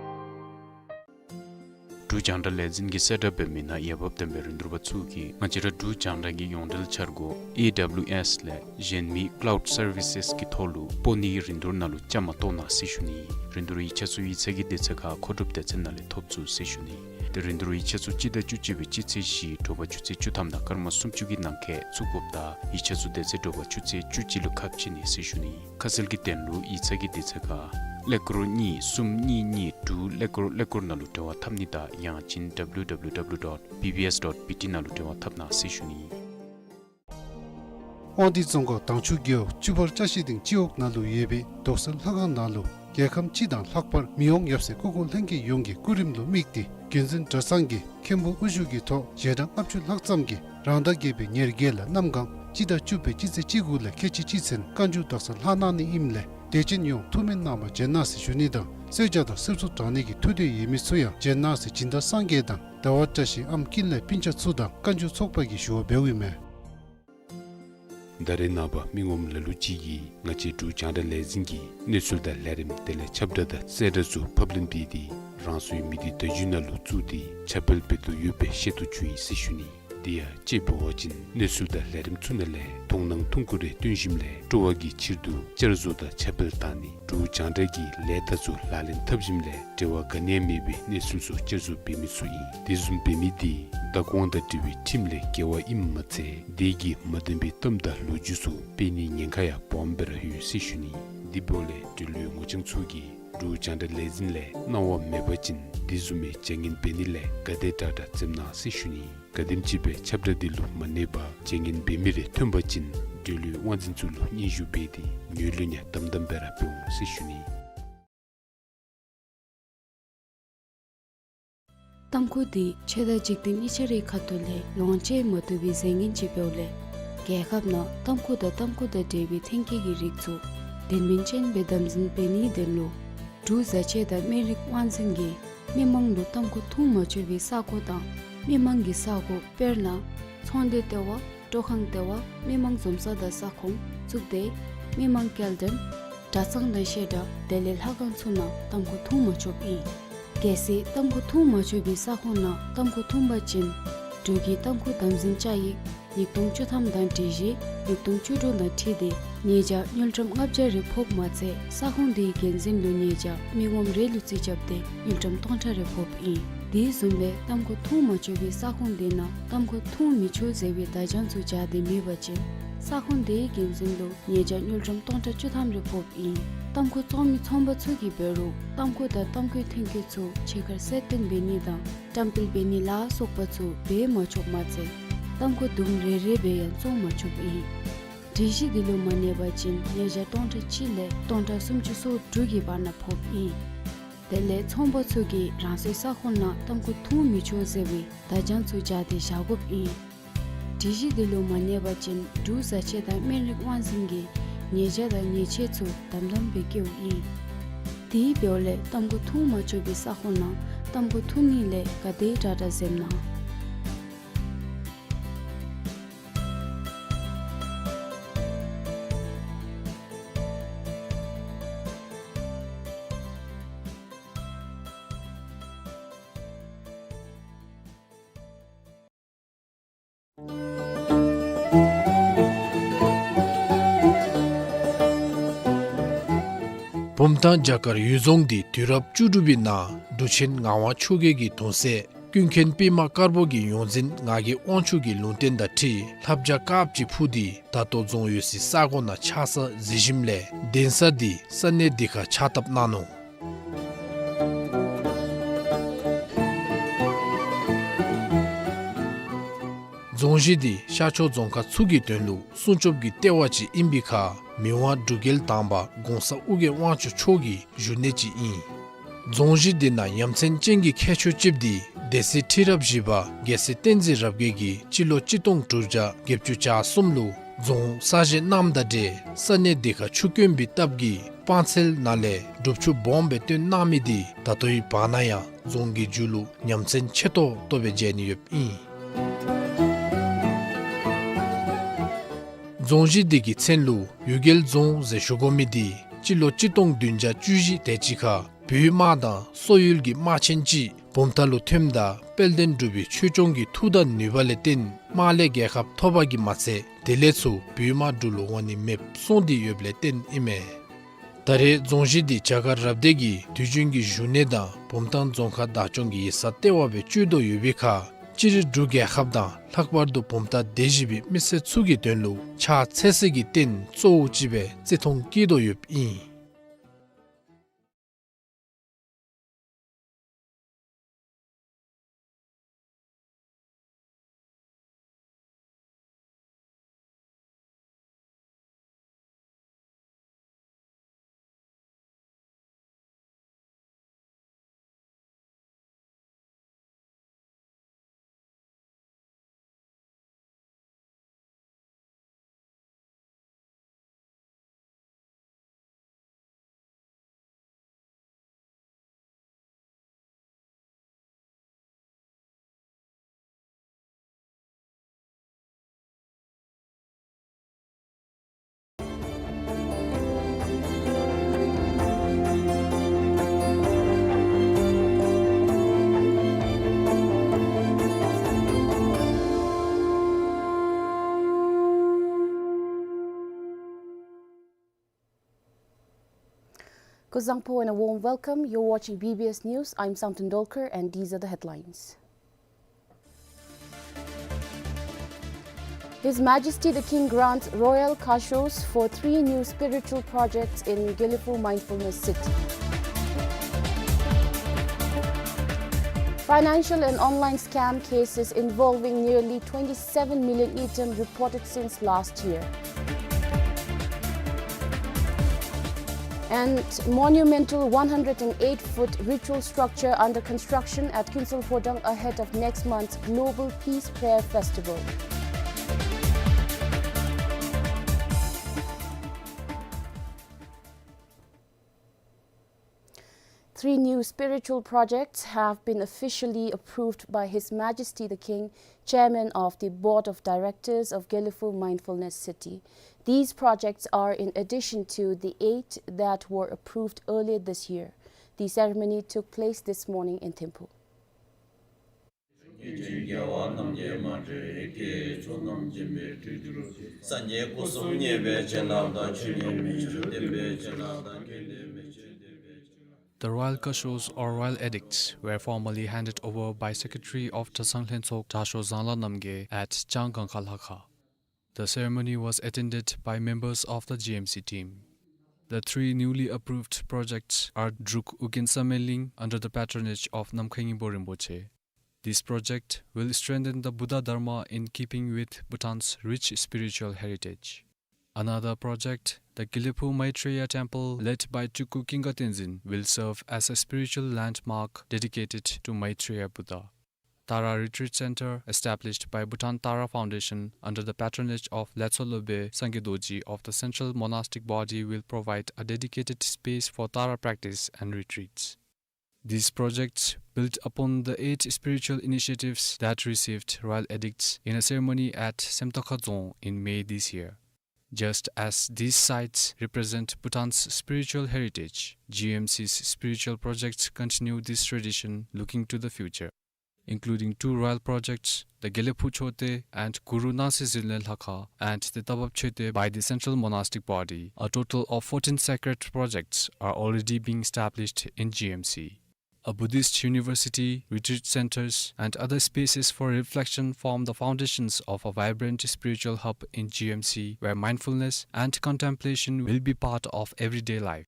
འབྲུག་རྒྱང་བསྒྲགས་ལས་འཛིན་གྱིས་གསལ་བསྒྲགས་འབད་མི་ནང་འོས་འབབ་ལྡན་པའི་རིན་བསྡུར་པ་ཚུ་གིས་ང་བཅས་ར་འབྲུག་རྒྱང་བསྒྲགས་ཀྱི་ཡོངས་འབྲེལ་འཆར་སྒོ་ཨེ་ཌབ་ལིའུ་ཨེསི་ལས་གཞན་མི་ཀླའུཌ་སར་བི་སེསི་གི་ཐོག་ལུ་སྤོ་ནིའི་རིན་བསྡུར་ནང་ལུ་བཅའ་མར་གཏོགས་གནང་ཟེར་ཞུ་ནི། རིན་བསྡུར་ཡིག་ཆ་ཚུ་ཡིག་ཚང་གི་དུས་ཚོད་ཁར་མཁོ་སྒྲུབ་སྡེ་ཚན་ནང་ལས་ཐོབ་ཚུགས་ཟེར་ཞུ་ནི། ཏེ་རིན་བསྡུར་ཡིག་ཆ་ཚུ་སྤྱི་ཟླ་བཅུ་གཅིག་པའི་སྤྱི་ཚེས་བཞི་དྲོ་པ་ཆུ་ཚོད་བཅུ་ཐམ་དང་སྐར་མ་སུམ་ཅུ་གི་ནང་འཁོད་བཙུགས་དགོཔ་དང་ཡིག་ཆ་ཚུ་དེ་ཚེ་དྲོ་པ་ཆུ་ཚོད་བཅུ་གཅིག་ལུ་ཁ་ཕྱེ་ནི་ཟེར་ཞུ་ནི། ཁ་གསལ་གྱི་དོན་ལུ་ཡིག་ཚང་གི་དུས་ཚོད་ཁར་ཀླད་ཀོར་གཉིས་གསུམ་གཉིས་གཉིས་དྲུག་ཀླད་ཀོར་ཀླད་ཀོར་ནང་ལུ་འབྲེལ་བ་འཐབ་ནི་དང་ཡང་ཅིན་ཌབ་ལིའུ་ཌབ་ལིའུ་ཌབ་ལིའུ་ཌོཊ་བི་བི་ཨེསི་ཌོཊ་བི་ཊི་ནང་ལུ་འབྲེལ་བ་འཐབ་གནང་ཟེར་ཞུ་ནི། དབང་འདུས་རྫོང་ཁག་དྭངས་ཆུ་རྒེད་འོག་བཅུ་པར་ཅ་ཤེས་སྡིངས་སྤྱི་འོག་ནང་ལུ་ཡོད་པའི་རྡོག་རྩ་ལྷ་ཁང་ནང་ལུ་རྒྱལ་ཁམས་སྤྱི་དང་ལྷག་པར་མི་དབང་ཡབ་སྲས་སྐུ་ཁོངས་ལྷན་རྒྱས་ཡོངས་ཀྱི་སྐུ་རིམ་ལུ་དམིགས་ཏེ་རྒྱུན་འཛིན་གྲྭ་ཚང་གིས་མཁན་པོ་དབུ་བཞུགས་ཀྱི་ཐོག་ཞལ་གྲངས་ལྔ་བཅུ་ལྷག་ཙམ་གྱིས་རང་ཟླ་བརྒྱད་པའི་ཉེར་བརྒྱད་ལ་གནམ་གང་སྤྱི་ཟླ་བཅུ་པའི་སྤྱི་ཚེས་བཅུ་དགུ་ལས་ཁལ་གཅིག་གཅིག་ཚུན་བཀའ་འགྱུར་རྡོག་རྩ་ལྷག་གནང་ནི་ཨིནམ་ལས་དད་ཅན་ཡོངས་ཐུགས་སྨོན་གནང་བར་བྱོན་གནང་ཟེར་ཞུ་ནི་དང་གསོལ་ཇ་དང་སིལ་ཚོགས་དྲང་ནི་གི་ཐུགས་འདོད་ཡོད་མི་ཚུ་ཡང་བྱོན་གནང་ཟེར་སྦྱིན་བདག་སངས་རྒྱས་དང་ཟླ་བ་བཀྲ་ཤིས་ཨམ་ཀིན་ལས་སྤུན་ཆ་ཚུ་དང་བཀའ་འགྱུར་ཚོགས་པ་གིས་ཞུ་བ་འབདཝ་ཨིན་མས། ད་རེས་ནངས་པ་མི་ངོམ་ལ་ལུ་ཅིག་གིས་ང་བཅས་འབྲུག་རྒྱང་བསྒྲགས་ལས་འཛིན་གྱི་གནས་ཚུལ་དང་ལས་རིམ་དེ་ལས་ཁྱབ་བསྒྲགས་དང་གསལ་བསྒྲགས་ཚུ་ཕབ་ལེན་འབད་དེ་རང་སོའི་མི་སྡེ་བརྡ་བརྒྱུད་ནང་ལུ་བཙུགས་ཏེ་ཁྱབ་སྤེལ་འབད་དོ་ཡོད་པའི་ཤེས་རྟོགས་བྱུང་ཡི་ཟེར་ཞུ་ནི། དེ་ཡང་དཔྱེ་འབད་བ་ཅིན་གནས་ཚུལ་དང་ལས་རིམ་ཚུ་ནང་ལས་མཐོང་སྣང་ཐུང་ཀུ་རེ་སྟོན་ཞིནམ་ལས་སྤྲོ་བ་གི་ཕྱིར་དུ་བསྐྱར་བཟོ་དང་ཁྱབ་སྤེལ་བཏང་ནི། འབྲུག་རྒྱང་བསྒྲགས་ཀྱི་ལས་རྟགས་ཚུ་ལག་ལེན་འཐབ་ཞིནམ་ལས་འབྲེལ་བ་ག་ནི་ཡང་མེད་པའི་གནས་ཚུལ་ཚུ་བསྐྱར་བཟོ་འབད་མི་ཚུ་ཨིན། དེ་བཟུམ་འབད་མི་དེ་བདག་དབང་དང་འབྲེལ་བའི་ཁྲིམས་ལས་འགལ་བ་ཨིནམ་མ་ཚད་དེ་གིས་མ་བདེན་པའི་གཏམ་དང་ལོ་རྒྱུས་ཚུ་སྤེལ་ནིའི་ཉེན་ཁ་ཡང་སྦོམ་སྦེ་ར་ཡོད་ཟེར་ཞུ་ནི། དེ་འབདཝ་ལས་འབྲེལ་ཡོད་ངོ་རྐྱང་ཚུ་གིས་འབྲུག་རྒྱང་བསྒྲགས་ལས་འཛིན་ལས་གནང་བ་མེད་པ་ཅིན་དེ་བཟུམ་མའི་བྱ་ངན་འབད་ནི་ལས་ག་དེ་དྲག་དྲག་འཛེམ་གནང་ཟེར་ཞུ་ནི། ག་དེམ་ཅིག་སྦེ་ཁྱབ་བསྒྲགས་དེ་ལུ་མ་གནས་པར་བྱ་ངན་འབད་མི་རེ་ཐོན་པ་ཅིན་འབྲེལ་ཡོད་དབང་འཛིན་ཚུ་ལུ་སྙན་ཞུ་འབད་དེ་ངོས་ལེན་ཡང་དམ་དམ་སྦེ་ར་འབད་འོང་ཟེར་ཞུ་ནི། ཏམ་ཁུ་འདི་ཆོས་དང་འཇིག་རྟེན་གཉིས་ཆ་རའི་ཁ་ཐུག་ལས་ལོངས་སྤྱོད་མ་བཏུབ་པའི་རྫས་ངན་ཅིག་འབདཝ་ལས་རྒྱལ་ཁབ་ནང་ཏམ་ཁུ་དང་ཏམ་ཁུ་དང་འབྲེལ་བའི་ཐོན་སྐྱེད་ཀྱི་རིགས་ཚུ་དོན་སྨིན་ཅན་སྦེ་དམ་འཛིན་འབད་ནིའི་དོན་ལུ་འབྲུག་བཟའ་ཆས་དང་སྨན་རིགས་དབང་འཛིན་གྱིས་མི་མང་ལུ་ཏམ་ཁུ་འཐུང་མ་ཆོག་པའི་ས་གོ་དང་མི་མང་གི་ས་གོ་དཔེར་ན་ཚོང་སྡེ་ལྟེ་བ། སྤྲོ་ཁང་ལྟེ་བ། མི་མང་འཛོམས་ས་དང་ས་ཁོངས་བཙུགས་ཏེ་མི་མང་སྐྱེལ་འདྲེན་གྲྭ་ཚང་དང་བཤད་གྲྭ་དེ་ལས་ལྷ་ཁང་ཚུ་ནང་ཏམ་ཁུ་འཐུང་མ་ཆོགཔ་ཨིན། གལ་སྲིད་ཏམ་ཁུ་འཐུང་མ་ཆོག་པའི་ས་ཁོངས་ནང་ཏམ་ཁུ་འཐུང་པ་ཅིན་འབྲུག་གི་ཏམ་ཁུ་དམ་འཛིན་བཅའ་ཡིག་ཉིས་སྟོང་བཅུ་ཐམ་དང་སྒྲིག་གཞི་ཉིས་སྟོང་བཅུ་དྲུག་དང་འཁྲིལ་ཏེ་ཉེས་བྱ་དངུལ་ཀྲམ་ལྔ་བརྒྱ་རེ་ཕོགཔ་མ་ཚད་ས་ཁོངས་དེའི་འགན་འཛིན་ལུ་ཉེས་བྱ་མི་ངོམ་རེ་ལུ་རྩིས་རྐྱབ་སྟེ་དངུལ་ཀྲམ་སྟོང་ཕྲག་རེ་ཕོགཔ་ཨིན། དེ་བཟུམ་སྦེ་ཏམ་ཁུ་འཐུང་མ་ཆོག་པའི་ས་ཁོངས་དེ་ནང་ཏམ་ཁུ་འཐུང་མི་ཆོག་ཟེར་བའི་བརྡ་བྱང་ཚུ་སྦྱར་ཏེ་མེད་པ་ཅིན་ས་ཁོངས་དེའི་འགན་འཛིན་ལུ་ཉེས་བྱ་དངུལ་ཀྲམ་སྟོང་ཕྲག་བཅུ་ཐམ་རེ་ཕོགཔ་ཨིན། ཏམ་ཁུ་བཙོང་མི་ཚོང་པ་ཚུ་གིས་འབད་རུང་ཏམ་ཁུ་དང་ཏམ་ཁུའི་ཐོན་སྐྱེད་ཚུ་ཕྱི་ཁར་གསལ་སྟོན་འབད་ནི་དང་བཀྲམ་སྤེལ་འབད་ནི་ལ་སོགས་པ་ཚུ་འབད་མ་ཆོགཔ་མ་ཚད་ཏམ་ཁུ་དུམ་རེ་རེ་སྦེ་ཡང་བཙོང་མ་ཆོགཔ་ཨིན། སྒྲིག་གཞི་དེ་ལུ་མ་གནས་པ་ཅིན་ཉེས་བྱ་སྟོང་ཕྲག་གཅིག་ལས་སྟོང་ཕྲག་སུམ་ཅུ་སོ་དྲུག་གི་བར་ན་ཕོགཔ་ཨིན། དེ་ལས་ཚོང་པ་ཚུ་གིས་རང་སོའི་ས་ཁོངས་ནང་ཏམ་ཁུ་འཐུང་མི་ཆོག་ཟེར་བའི་བརྡ་བྱང་ཚུ་སྦྱར་ཏེ་བཞག་དགོཔ་ཨིན། སྒྲིག་གཞི་དེ་ལུ་མ་གནས་པ་ཅིན་འབྲུག་བཟའ་ཆས་དང་སྨན་རིགས་དབང་འཛིན་གྱིས་ཉེས་བྱ་དང་ཉེས་ཆད་ཚུ་དམ་དམ་སྦེ་བཀལཝ་ཨིན། དེ་འབདཝ་ལས་ཏམ་ཁུ་འཐུང་མ་ཆོག་པའི་ས་ཁོངས་ནང་ཏམ་ཁུ་འཐུང་ནི་ལས་ག་དེ་དྲག་དྲག་འཛེམ་གནང་། བུམ་ཐང་བྱ་དཀར་གཡུལ་རྫོང་འདི་དུས་རབས་བཅུ་དྲུག་པའི་ནང་འབྲུག་ཆེན་ངག་དབང་ཆོས་རྒྱལ་གྱི་གདུང་སྲས་ཀུན་མཁྱེན་པདྨ་དཀར་པོ་གི་ཡོངས་འཛིན་ངག་གི་དབང་ཕྱུག་གི་ལུང་བསྟན་དང་འཁྲིལ་ལྷ་བྱ་དཀརཔོ་ཅིག་འཕུར་ཏེ་ད་ལྟོ་རྫོང་ཡོད་སའི་ས་གོ་ནང་ཆགས་ས་གཟིགས་ཞིནམ་ལས་གདན་ས་འདི་ས་གནས་འདི་ཁར་ཕྱག་བཏབ་གནང་ནུག། རྫོང་གཞི་འདི་ཤར་ཕྱོགས་རྫོང་ཁག་ཚུ་གི་དོན་ལུ་སྲུང་སྐྱོབ་ཀྱི་ལྟེ་བ་ཅིག་ཨིན་པའི་ཁར་མི་དབང་འབྲུག་རྒྱལ་དང་པ་གོང་ས་ཨོ་རྒྱན་དབང་ཕྱུག་མཆོག་གི་བཞུགས་གནས་ཅིག་ཨིན། རྫོང་གཞི་འདི་ནང་ཡ་མཚན་ཅན་གྱི་ཁྱད་ཆོས་ཅིག་འདི་སྡེ་སྲིད་ཁྲི་རབས་བཞི་པ་རྒྱལ་སྲས་བསྟན་འཛིན་རབ་རྒྱས་ཀྱིས་སྤྱི་ལོ་གཅིག་སྟོང་དྲུག་བརྒྱ་བརྒྱད་ཅུ་གྱ་གསུམ་ལུ་རྫོང་གསར་བཞེངས་གནངམ་དང་འབྲེལ་ས་གནས་འདི་ཁར་ཆུ་དཀོན་པའི་སྟབས་ཀྱིས་སྤང་ཚལ་ནང་ལས་སྒྲུབ་ཆུ་སྦོམ་སྦེ་བཏོན་གནང་མི་འདི་ད་ལྟོའི་བར་ན་ཡང་རྫོང་གི་མཇུག་ལུ་ཡ་མཚན་ཆེ་ཏོག་ཏོ་སྦེ་མཇལ་ནི་ཡོདཔ་ཨིན། རྫོང་གཞི་འདི་གི་མཚན་ལུ་གཡུལ་རྒྱལ་རྫོང་ཟེར་ཞུ་དགོ་མི་འདི་སྤྱི་ལོ་གཅིག་སྟོང་བདུན་བརྒྱ་བཅུ་བཞི་དེ་ཅིག་ཁར་བོད་དམག་དང་སོག་ཡུལ་གྱི་དམག་ཆེན་ཅིག་བུམ་ཐང་ལུ་ཐོནམ་ད་དཔལ་ལྡན་འབྲུག་པའི་ཆོས་སྐྱོང་གི་མཐུ་དང་ནུས་པ་ལས་བརྟེན་དམག་ལས་རྒྱལ་ཁ་ཐོབ་པ་གིས་མ་ཚད་དེ་ལས་ཚུར་བོད་དམག་འབྲུག་ལུ་འོང་ནི་མེདཔ་སོང་སྟེ་ཡོདཔ་ལས་བརྟེན་ཨིན་མས། ད་རེས་རྫོང་གཞི་འདི་བྱ་དཀར་རབ་སྡེ་གི་དུས་རྒྱུན་གྱི་བཞུགས་གནས་དང་བུམ་ཐང་རྫོང་ཁག་བདག་སྐྱོང་གི་ཡིག་ཚང་ལྟེ་བ་སྦེ་སྤྱོད་དོ་ཡོད་པའི་ཁར་སྤྱིར་འབྲུག་རྒྱལ་ཁབ་དང་ལྷག་པར་དུ་བུམ་ཐང་སྡེ་བཞི་པའི་མི་སེར་ཚུ་གི་དོན་ལུ་ཕྱག་འཚལ་སའི་རྟེན་གཙོ་བོ་ཅིག་སྦེ་བརྩི་མཐོང་བསྐྱེད་དོ་ཡོདཔ་ཨིན། Kuzuzangpo and a warm welcome. You're watching B B S News. I'm Samten Dolkar, and these are the headlines. His Majesty the King grants royal cachets for three new spiritual projects in Gelephu Mindfulness City. Financial and online scam cases involving nearly twenty-seven million ngultrum reported since last year. And monumental one hundred and eight foot ritual structure under construction at Kuensel Phodang ahead of next month's Global Peace Prayer Festival. Three new spiritual projects have been officially approved by His Majesty the King, Chairman of the Board of Directors of Gelephu Mindfulness City. These projects are in addition to the eight that were approved earlier this year. The ceremony took place this morning in Thimphu. སངས་རྒྱས་སྐུ་གསུམ་བརྙེས་པའི་བྱིན་རླབས་དང་། ཆོས་ཉིད་མི་འགྱུར་བདེན་པའི་བྱིན་རླབས་དང་། མཁྱེན་བརྩེ་མི་འགྱུར་བདེན་པའི་བྱིན་རླབས། The royal cachets or royal edicts were formally handed over by Secretary of Tashang Lhentsok Dra Sho Zangla Namgay at Changgang Khalhakha. The ceremony was attended by members of the G M C team. The three newly approved projects are Druk Ugin Sameling under the patronage of Namkhai Ngingpo Rinpoche. This project will strengthen the Buddha Dharma in keeping with Bhutan's rich spiritual heritage. Another project, the Gelephu Maitreya Temple, led by Tulku Khyingka Tenzin, will serve as a spiritual landmark dedicated to Maitreya Buddha. Tara Retreat Center, established by Bhutan Tara Foundation under the patronage of Letsho Lobey Sangye Dorji of the Central Monastic Body, will provide a dedicated space for Tara practice and retreats. These projects build upon the eight spiritual initiatives that received royal edicts in a ceremony at Semtokha Dzong in May this year. Just as these sites represent Bhutan's spiritual heritage, G M C's spiritual projects continue this tradition, looking to the future, including two royal projects, the Gelephu Chote and Guru Nangshe Zirlen Lhakha and the Tabap Chote by the Central Monastic Body. A total of fourteen sacred projects are already being established in G M C. A Buddhist university, retreat centers, and other spaces for reflection form the foundations of a vibrant spiritual hub in G M C, where mindfulness and contemplation will be part of everyday life.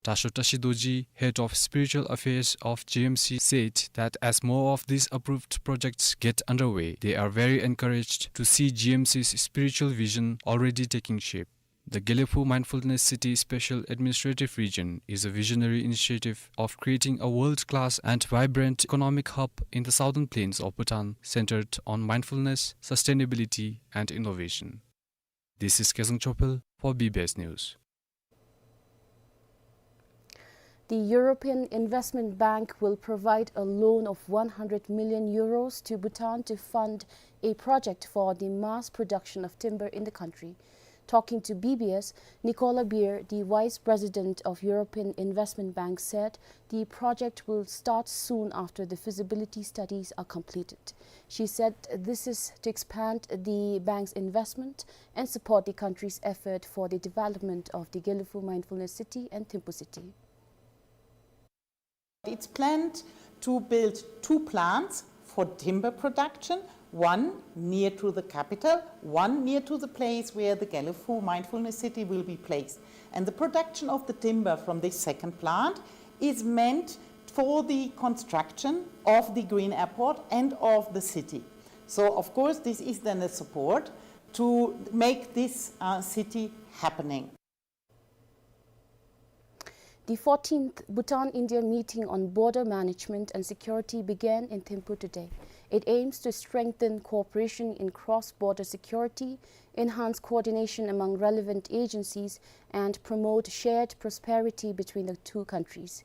Tasho Tashi Dorji, head of spiritual affairs of G M C, said that as more of these approved projects get underway, they are very encouraged to see G M C's spiritual vision already taking shape. The Gelephu Mindfulness City Special Administrative Region is a visionary initiative of creating a world-class and vibrant economic hub in the southern plains of Bhutan, centered on mindfulness, sustainability, and innovation. This is Kezang Chopel for B B S News. The European Investment Bank will provide a loan of one hundred million euros to Bhutan to fund a project for the mass production of timber in the country. Talking to B B S, Nicolas Beer, the Vice President of European Investment Bank, said the project will start soon after the feasibility studies are completed. She said this is to expand the bank's investment and support the country's effort for the development of the Gelephu Mindfulness City and Thimphu City. It's planned to build two plants for timber production, one near to the capital, one near to the place where the Gelephu Mindfulness City will be placed. And the production of the timber from this second plant is meant for the construction of the green airport and of the city. So, of course, this is then a support to make this, uh, city happening. The fourteenth Bhutan-India meeting on border management and security began in Thimphu today. It aims to strengthen cooperation in cross-border security, enhance coordination among relevant agencies, and promote shared prosperity between the two countries.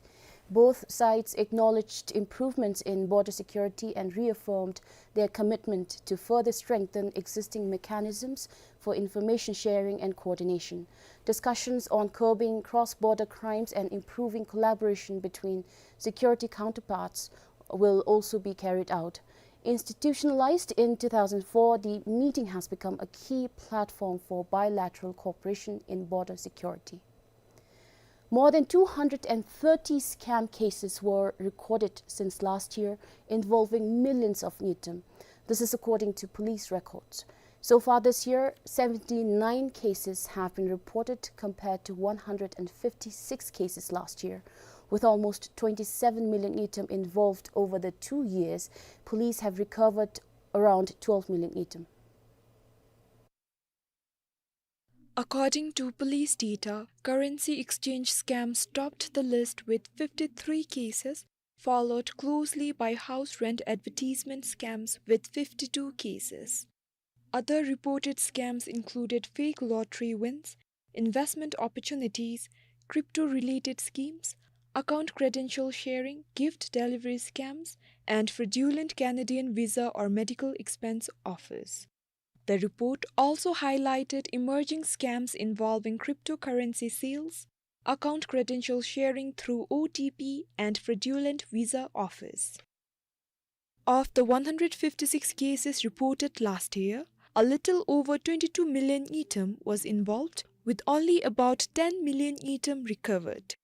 Both sides acknowledged improvements in border security and reaffirmed their commitment to further strengthen existing mechanisms for information sharing and coordination. Discussions on curbing cross-border crimes and improving collaboration between security counterparts will also be carried out. Institutionalized in two thousand four, the meeting has become a key platform for bilateral cooperation in border security. More than two hundred and thirty scam cases were recorded since last year, involving millions of ngultrum. This is according to police records. So far this year, seventy-nine cases have been reported compared to one hundred and fifty-six cases last year. With almost twenty-seven million ngultrum involved over the two years, police have recovered around twelve million ngultrum. According to police data, currency exchange scams topped the list with fifty-three cases, followed closely by house rent advertisement scams with fifty-two cases. Other reported scams included fake lottery wins, investment opportunities, crypto-related schemes, account credential sharing, gift delivery scams, and fraudulent Canadian visa or medical expense offers. The report also highlighted emerging scams involving cryptocurrency sales, account credential sharing through O T P, and fraudulent visa offers. Of the one hundred fifty-six cases reported last year, a little over twenty-two million ngultrum was involved, with only about ten million ngultrum recovered.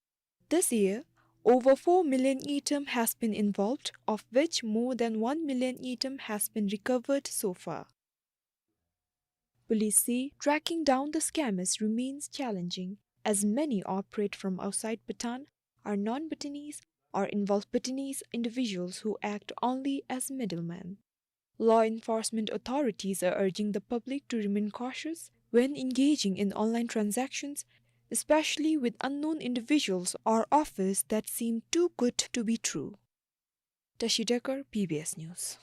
This year, over four million ngultrum has been involved, of which more than one million ngultrum has been recovered so far. Police say tracking down the scammers remains challenging, as many operate from outside Bhutan, are non-Bhutanese, or involve Bhutanese individuals who act only as middlemen. Law enforcement authorities are urging the public to remain cautious when engaging in online transactions, especially with unknown individuals or offers that seem too good to be true. Tashi Dekar, B B S News.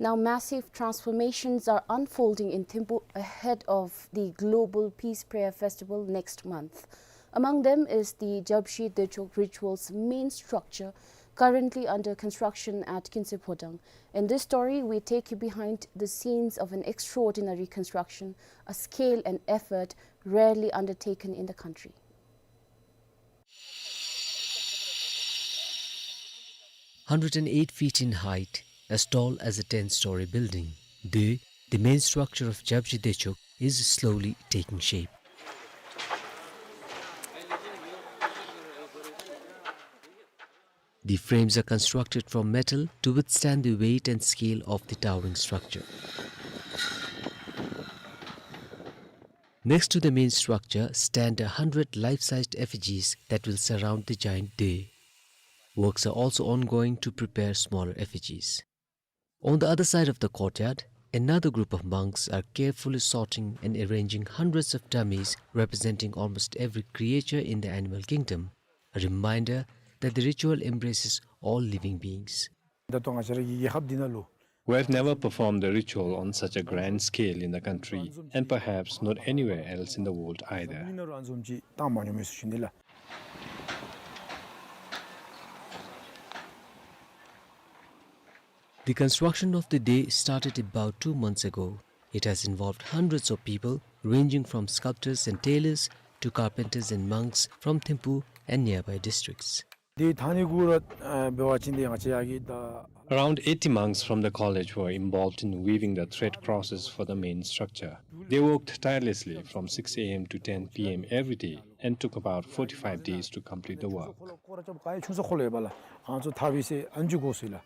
Now, massive transformations are unfolding in Thimphu ahead of the Global Peace Prayer Festival next month. Among them is the Japji Dechok ritual's main structure, currently under construction at Kinse Phodang. In this story, we take you behind the scenes of an extraordinary construction, a scale and effort rarely undertaken in the country. Hundred and eight feet in height, as tall as a ten-story building, the, the main structure of Japji Dechok is slowly taking shape. The frames are constructed from metal to withstand the weight and scale of the towering structure. Next to the main structure stand a hundred life-sized effigies that will surround the giant Doi. Works are also ongoing to prepare smaller effigies. On the other side of the courtyard, another group of monks are carefully sorting and arranging hundreds of dummies representing almost every creature in the animal kingdom, a reminder that the ritual embraces all living beings. ད་ལྟོ་ང་བཅས་ར་གི་རྒྱལ་ཁབ་འདི་ནང་ལུ། We have never performed a ritual on such a grand scale in the country, and perhaps not anywhere else in the world either. མི་ནང་ར་འཛོམས་ཅིག་བཏང་མ་མྱོང་མི་སུ་ཞིག་འདི་ལགས། The construction of the Doi started about two months ago. It has involved hundreds of people, ranging from sculptors and tailors to carpenters and monks from Thimphu and nearby districts. འདི་ཐང་ནི་གུ་ར་འབད་བ་ཅིན་འདི་ང་བཅས་ཡར་གྱི་ད། Around eighty monks from the college were involved in weaving the thread crosses for the main structure. They worked tirelessly from six A M to ten P M every day and took about forty-five days to complete the work. ཁོ་ར་ཁོ་ར་ཅབ་ག་ཡེ་ཆུང་ས་ཁོ་ལས་པ་ལགས། ང་ཚོ་ཐར་བའི་སེ་ཨན་ཇུ་གོ་སུ་ལགས།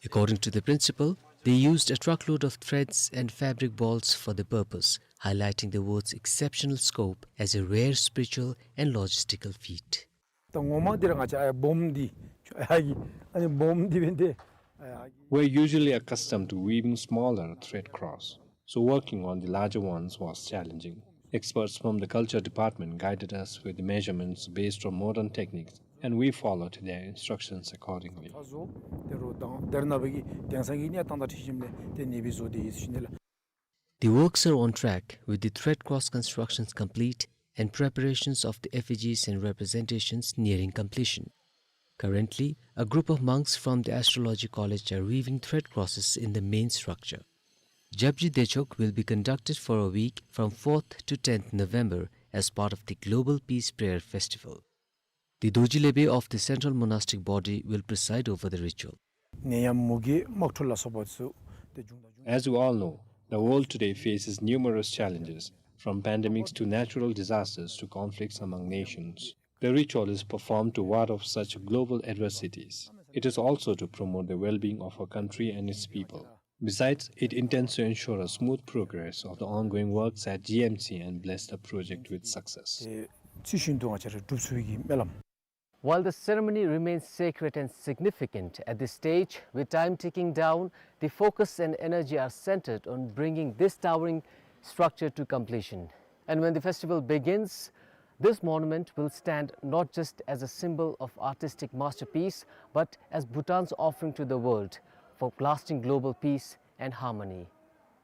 According to the principal, they used a truckload of threads and fabric balls for the purpose, highlighting the work's exceptional scope as a rare spiritual and logistical feat. ད་ངོ་མ་འདི་ར་ང་བཅས་ཨ་ཡ་སྦོམ་འདི་ཨ་ཡ་གི་ཨ་ནི་སྦོམ་འདི་འབད་དེ་ཨ་ཡ་གི། We're usually accustomed to weaving smaller thread cross, so working on the larger ones was challenging. Experts from the culture department guided us with the measurements based on modern techniques, and we followed their instructions accordingly. ད་བཟོ་དེ་རུ་དང་དེར་ན་བའི་གི་དེང་སང་གི་ནི་ཨ་ཏང་ད་ཁྲི་ཞིམ་ལས་དེ་ནི་བི་བཟོ་དེ་ཡིས་ཞིན་ལ། The works are on track, with the thread cross constructions complete and preparations of the effigies and representations nearing completion. Currently, a group of monks from the Astrology College are weaving thread crosses in the main structure. Japji Dechok will be conducted for a week from fourth to tenth November as part of the Global Peace Prayer Festival. The Dorji Lebe of the Central Monastic Body will preside over the ritual. ནད་ཡམས་མུ་གེ་དམག་འཁྲུག་ལ་སོགས་པ་ཚུ་དེ་བྱུང་དང་འབྱུང་། As we all know, the world today faces numerous challenges, from pandemics to natural disasters to conflicts among nations. The ritual is performed to ward off such global adversities. It is also to promote the well-being of our country and its people. Besides, it intends to ensure a smooth progress of the ongoing works at G M C and bless the project with success. དེ་ཚུལ་བཞིན་དུ་ང་བཅས་ར་སྒྲུབ་ཚུགས་པའི་གི་སྨོན་ལམ། While the ceremony remains sacred and significant at this stage, with time ticking down, the focus and energy are centered on bringing this towering structure to completion. And when the festival begins, this monument will stand not just as a symbol of artistic masterpiece, but as Bhutan's offering to the world for lasting global peace and harmony.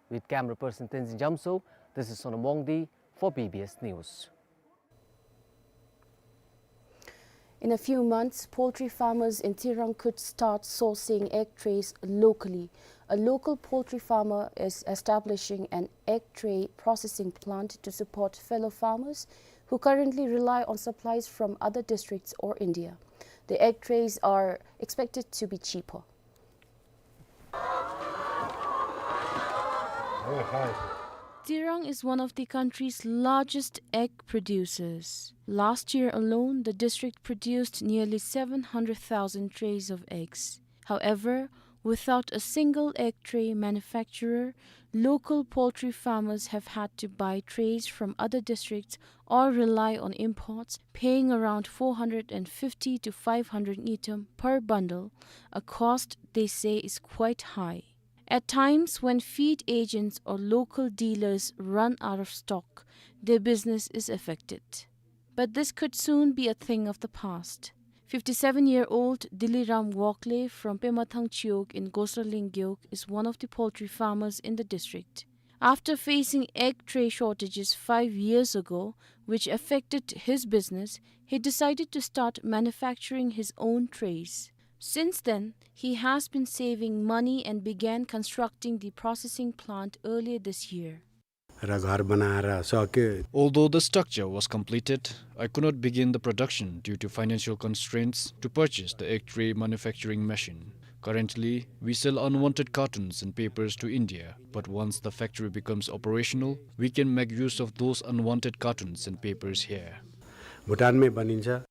With camera person Tenzin Jamso, this is Sonam Wangdi for B B S News. In a few months, poultry farmers in Tsirang could start sourcing egg trays locally. A local poultry farmer is establishing an egg tray processing plant to support fellow farmers who currently rely on supplies from other districts or India. The egg trays are expected to be cheaper. Tsirang is one of the country's largest egg producers. Last year alone, the district produced nearly seven hundred thousand trays of eggs. However, without a single egg tray manufacturer, local poultry farmers have had to buy trays from other districts or rely on imports, paying around four hundred and fifty to five hundred ngultrum per bundle, a cost they say is quite high. At times when feed agents or local dealers run out of stock, their business is affected. But this could soon be a thing of the past. Fifty-seven-year-old Diliram Walkley from Pemathang Chiwog in Gosraling Gewog is one of the poultry farmers in the district. After facing egg tray shortages five years ago, which affected his business, he decided to start manufacturing his own trays. Since then, he has been saving money and began constructing the processing plant earlier this year. र घर बनाएर सक्यो। Although the structure was completed, I could not begin the production due to financial constraints to purchase the egg tray manufacturing machine. Currently, we sell unwanted cartons and papers to India, but once the factory becomes operational, we can make use of those unwanted cartons and papers here. भुटानमै बनिन्छ।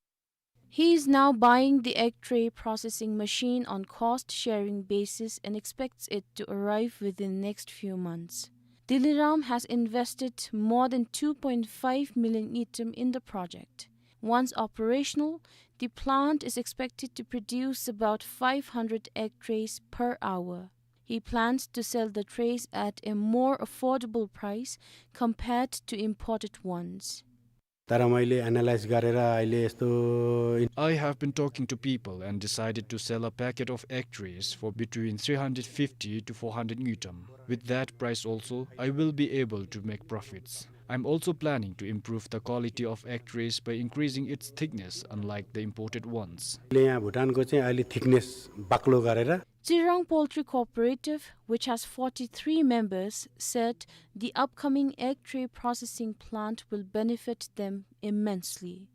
He is now buying the egg tray processing machine on cost-sharing basis and expects it to arrive within next few months. Diliram has invested more than two point five million ngultrum in the project. Once operational, the plant is expected to produce about five hundred egg trays per hour. He plans to sell the trays at a more affordable price compared to imported ones. तर मैले एनालाइज गरेर अहिले यस्तो इन- I have been talking to people and decided to sell a packet of egg trays for between three hundred fifty to four hundred ngultrum. With that price also, I will be able to make profits. I'm also planning to improve the quality of egg trays by increasing its thickness, unlike the imported ones. मैले यहाँ भुटानको चाहिँ अहिले थिकनेस बाक्लो गरेर Chirang Poultry Cooperative, which has forty-three members, said the upcoming egg tray processing plant will benefit them immensely.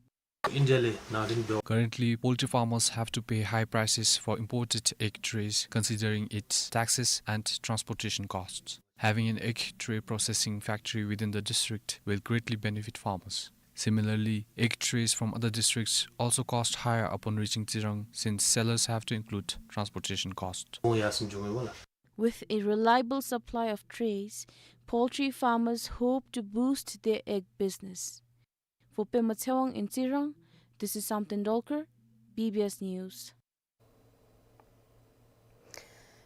Currently, poultry farmers have to pay high prices for imported egg trays, considering its taxes and transportation costs. Having an egg tray processing factory within the district will greatly benefit farmers. Similarly, egg trays from other districts also cost higher upon reaching Chirang, since sellers have to include transportation cost. With a reliable supply of trays, poultry farmers hope to boost their egg business. For Pema Tshewang in Chirang, this is Sam Tendolkar, B B S News.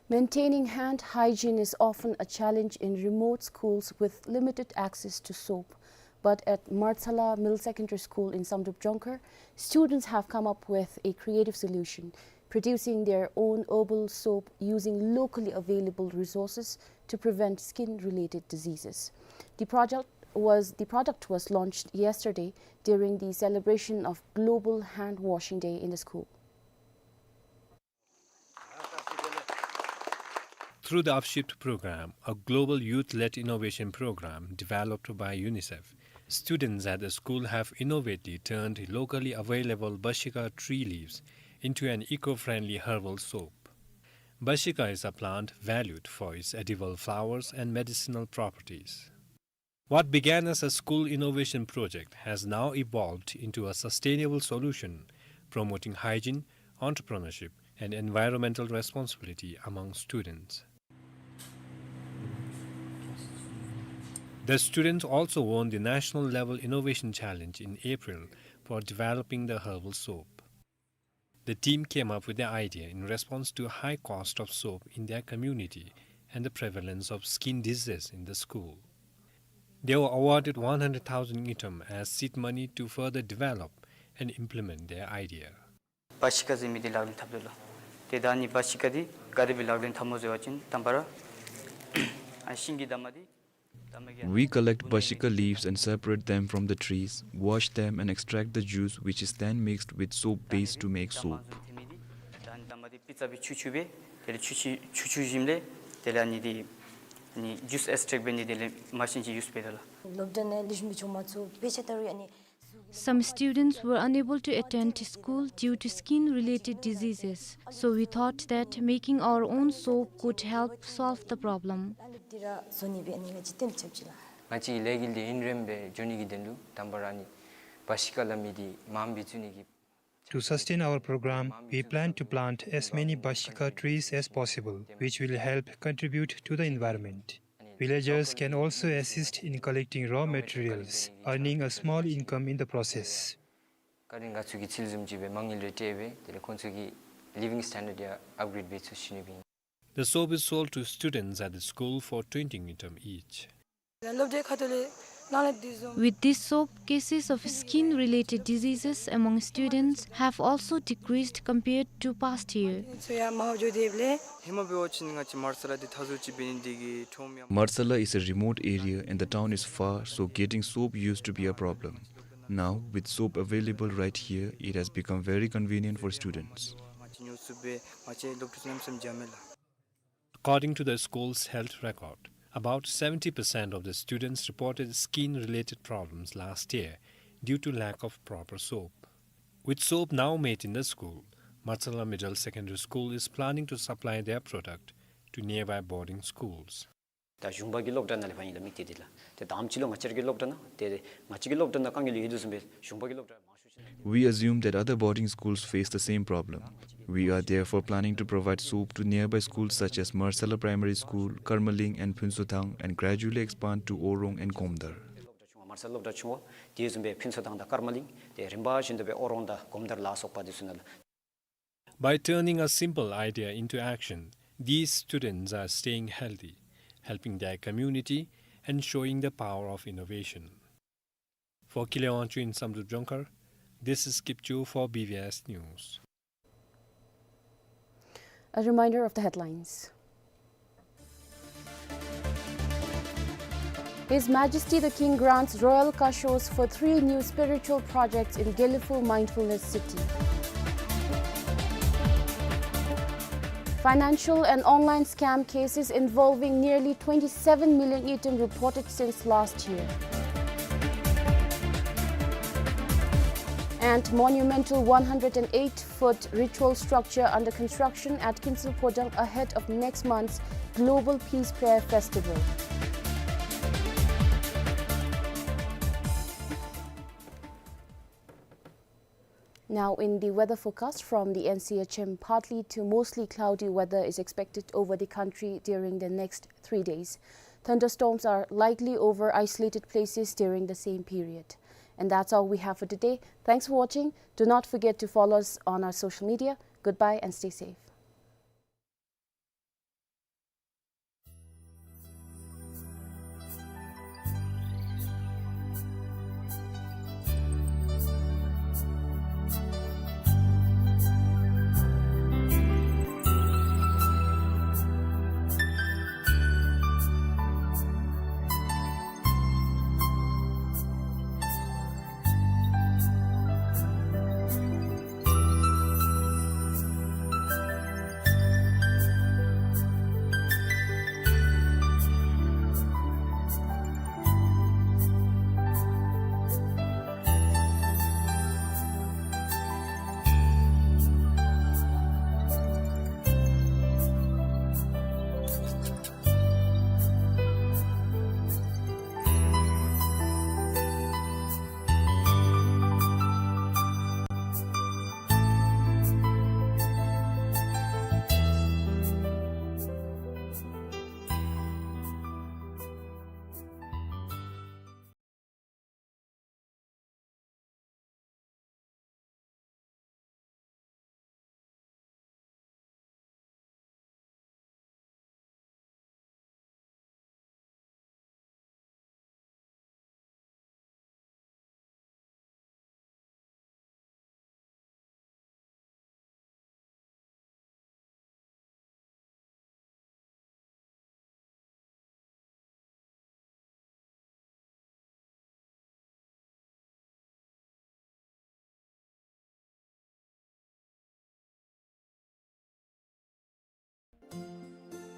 Maintaining hand hygiene is often a challenge in remote schools with limited access to soap. But at Martsala Middle Secondary School in Samdrup Jongkhar, students have come up with a creative solution, producing their own herbal soap using locally available resources to prevent skin-related diseases. The project was, the product was launched yesterday during the celebration of Global Hand Washing Day in the school. Through the Upshift program, a global youth-led innovation program developed by UNICEF, students at the school have innovatively turned locally available bashika tree leaves into an eco-friendly herbal soap. Bashika is a plant valued for its edible flowers and medicinal properties. What began as a school innovation project has now evolved into a sustainable solution, promoting hygiene, entrepreneurship, and environmental responsibility among students. The students also won the National Level Innovation Challenge in April for developing the herbal soap. The team came up with the idea in response to high cost of soap in their community and the prevalence of skin diseases in the school. They were awarded one hundred thousand ngultrum as seed money to further develop and implement their idea. བ་ཤི་ཀ་ཟེར་མི་འདི་ལག་ལེན་འཐབ་དོ་ལགས། ཏེ་ད་ནི་བ་ཤི་ཀ་འདི་ག་དེ་སྦེ་ལག་ལེན་འཐབ་སྨོ་ཟེར་བ་ཅིན་དང་པ་ར་ཨ་ཤིང་གི་འདབ་མ་འདི་འདབ་མ་གི་We collect bashika leaves and separate them from the trees, wash them and extract the juice, which is then mixed with soap base to make soap. ད་ནི་འདབ་མ་འདི་པི་ཙ་སྦེ་ཆུ་ཆུ་སྦེ་དེ་ལས་ཆུ་ཆུ་ཆུ་ཆུ་ཞིནམ་ལས་དེ་ལས་ཨ་ནི་འདི་ཨ་ནི་ཇུས་ཨེགསི་ཊྲེཀཊ་འབད་ནི་དེ་ལས་མ་ཤིན་ཅིག་ཡུསི་འབད་དོ་ལགས། སློབ་གྲྭ་ནང་ལེགས་ཤོམ་སྦེ་འགྱོ་མ་ཚུགས། དཔེ་ཆ་ལྟ་རུང་ཨ་ནི། Some students were unable to attend school due to skin-related diseases, so we thought that making our own soap could help solve the problem. ང་བཅས་ཀྱི་ལས་འགུལ་འདི་ཨིན་རིམ་སྦེ་འགྱོ་ནི་གི་དོན་ལུ་དང་པ་ར་ནི་བ་ཤི་ཀ་སླབ་མི་འདི་མངམ་སྦེ་བཙུགས་ནི་གི། To sustain our program, we plan to plant as many bashika trees as possible, which will help contribute to the environment. Villagers can also assist in collecting raw materials, earning a small income in the process. ཀ་རིང་ང་ཚུ་གིས་ཚུལ་བཟུམ་ཅིག་སྦེ་མ་དངུལ་རེ་སྤྲོད་སྦེ་དེ་ལས་ཁོང་ཚུ་གི་living standard ཡང་ཨཔ་གྲེཌ་འབད་ཚུགས་ནི་སྦེ་ཨིན། The soap is sold to students at the school for twenty ngultrum each. སློབ་གྲྭའི་ཁ་ཐུག་ལས་ With this soap, cases of skin-related diseases among students have also decreased compared to past year. Marcella is a remote area and the town is far, so getting soap used to be a problem. Now, with soap available right here, it has become very convenient for students. According to the school's health record, about seventy percent of the students reported skin-related problems last year due to lack of proper soap. With soap now made in the school, Marcella Middle Secondary School is planning to supply their product to nearby boarding schools. ད་གཞུང་པ་གི་སློབ་གྲྭ་ནང་ལས་ཕར་ཨིན་ལགས་མི་འདི་འདི་ལགས། ཏེ་ད་ཨམ་ཅིག་ལུ་ང་བཅས་ར་གི་སློབ་གྲྭ་ནང་ཏེ་ང་བཅས་ཀྱི་སློབ་གྲྭ་ནང་དཀའ་ངལ་ཡོད་དོ་བཟུམ་སྦེ་གཞུང་པ་གི་སློབ་གྲྭ་མང་ཤོས་ཅིག་ནང་། We assume that other boarding schools face the same problem. We are therefore planning to provide soap to nearby schools such as Marcella Primary School, Karmaling and Phuntshothang, and gradually expand to Orong and Komdar. སློབ་གྲྭ་ཆུང་བ་མར་སལ་སློབ་གྲྭ་ཆུང་བ་དེ་བཟུམ་སྦེ་ཕུན་ཚོགས་ཐང་དང་ཀརྨ་གླིང་དེ་རིམ་པ་བཞིན་དུ་སྦེ་ཨོ་རོང་དང་སྒོམ་དར་ལ་སོགས་པ་དེ་ཚུ་ནང་ལུ། By turning a simple idea into action, these students are staying healthy, helping their community, and showing the power of innovation. For Kile Wangchuk in Samdrup Jongkhar, this is Kipchoo for B B S News. A reminder of the headlines. His Majesty the King grants royal kashos for three new spiritual projects in Gelephu Mindfulness City. Financial and online scam cases involving nearly twenty-seven million ngultrum reported since last year. And monumental one hundred and eight foot ritual structure under construction at Kinsul Podal ahead of next month's Global Peace Prayer Festival. Now, in the weather forecast from the N C H M, partly to mostly cloudy weather is expected over the country during the next three days. Thunderstorms are likely over isolated places during the same period. And that's all we have for today. Thanks for watching. Do not forget to follow us on our social media. Goodbye and stay safe.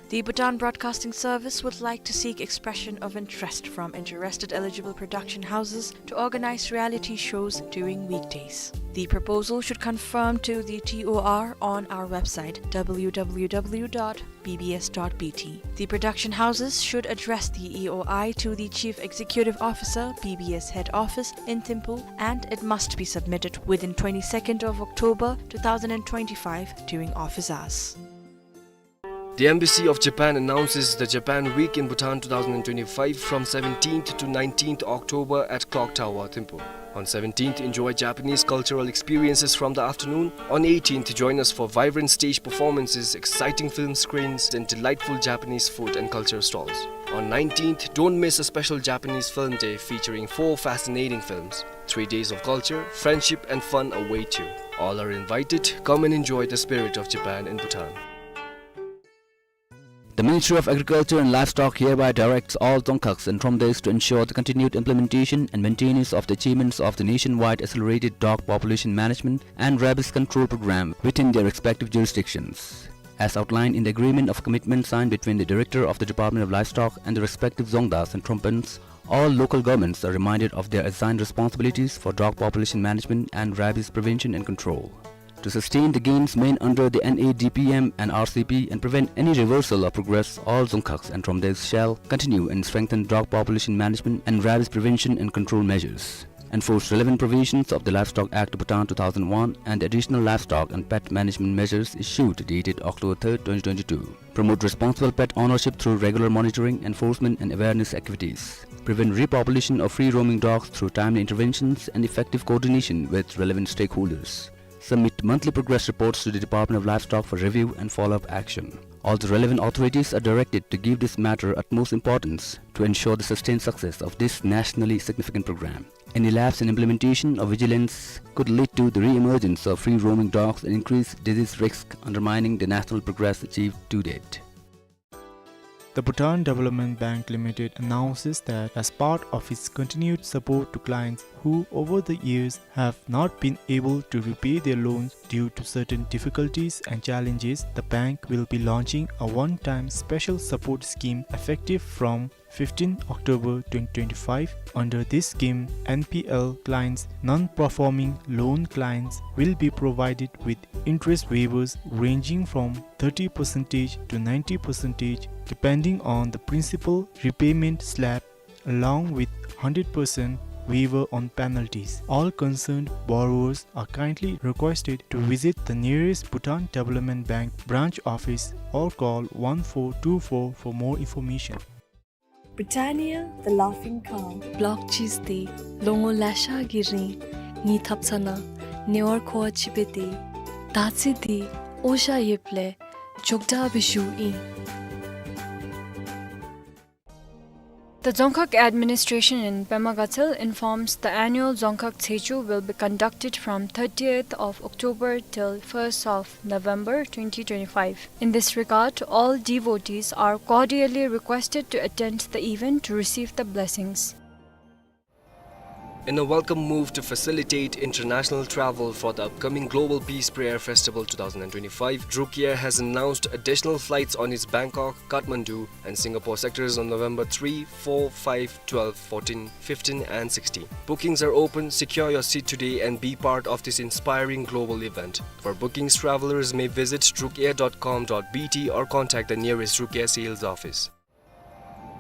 The Bhutan Broadcasting Service would like to seek expression of interest from interested eligible production houses to organize reality shows during weekdays. The proposal should conform to the T O R on our website, W W W dot B B S dot B T. The production houses should address the E O I to the Chief Executive Officer, B B S Head Office in Thimphu, and it must be submitted within twenty-second of October two thousand and twenty-five during office hours. The Embassy of Japan announces the Japan Week in Bhutan two thousand and twenty-five from seventeenth to nineteenth October at Clock Tower, Thimphu. On seventeenth, enjoy Japanese cultural experiences from the afternoon. On eighteenth, join us for vibrant stage performances, exciting film screenings, and delightful Japanese food and culture stalls. On nineteenth, don't miss a special Japanese film day featuring four fascinating films. Three days of culture, friendship, and fun await you. All are invited. Come and enjoy the spirit of Japan in Bhutan. The Ministry of Agriculture and Livestock hereby directs all Dzongkhags and Thromdays to ensure the continued implementation and maintenance of the achievements of the nationwide accelerated dog population management and rabies control program within their respective jurisdictions. As outlined in the agreement of commitment signed between the Director of the Department of Livestock and the respective Dzongdas and Thrompas, all local governments are reminded of their assigned responsibilities for dog population management and rabies prevention and control. To sustain the gains made under the N A D P M and R C P and prevent any reversal of progress, all Dzongkhags and Thromdays shall continue and strengthen dog population management and rabies prevention and control measures. Enforce relevant provisions of the Livestock Act Bhutan two thousand one and the Additional Livestock and Pet Management Measures issued dated October third, twenty twenty-two. Promote responsible pet ownership through regular monitoring, enforcement, and awareness activities. Prevent repopulation of free-roaming dogs through timely interventions and effective coordination with relevant stakeholders. Submit monthly progress reports to the Department of Livestock for review and follow-up action. All the relevant authorities are directed to give this matter utmost importance to ensure the sustained success of this nationally significant program. Any lapse in implementation or vigilance could lead to the re-emergence of free-roaming dogs and increase disease risk, undermining the national progress achieved to date. The Bhutan Development Bank Limited announces that as part of its continued support to clients who over the years have not been able to repay their loans due to certain difficulties and challenges, the bank will be launching a one-time special support scheme effective from fifteenth October twenty twenty-five. Under this scheme, N P L clients, non-performing loan clients, will be provided with interest waivers ranging from thirty percent to ninety percent, depending on the principal repayment slab, along with hundred percent waiver on penalties. All concerned borrowers are kindly requested to visit the nearest Bhutan Development Bank branch office or call one four two four for more information. Britannia, the laughing cow. Block cheese འདི་ལོ་ངོ་ལེ་ཤ་གི་རིང་ངེའི་ཐབ་ཚང་ནང་ཉེ་བར་མཁོ་བ་ཅིག་སྦེ་སྡོད། ད་ཅི་འདི་ཨོ་ཤ་ཡོདཔ་ལས་མགྱོགས་དྲགས་སྦེ་ཞུཝ་ཨིན། The Dzongkhag Administration in Pema Gatshel informs the annual Dzongkhag Tshechu will be conducted from thirtieth of October till first of November twenty twenty-five. In this regard, all devotees are cordially requested to attend the event to receive the blessings. In a welcome move to facilitate international travel for the upcoming Global Peace Prayer Festival two thousand twenty-five, Druk Air has announced additional flights on its Bangkok, Kathmandu, and Singapore sectors on November three, four, five, twelve, fourteen, fifteen, and sixteen. Bookings are open. Secure your seat today and be part of this inspiring global event. For bookings, travelers may visit drukair dot com dot B T or contact the nearest Druk Air sales office.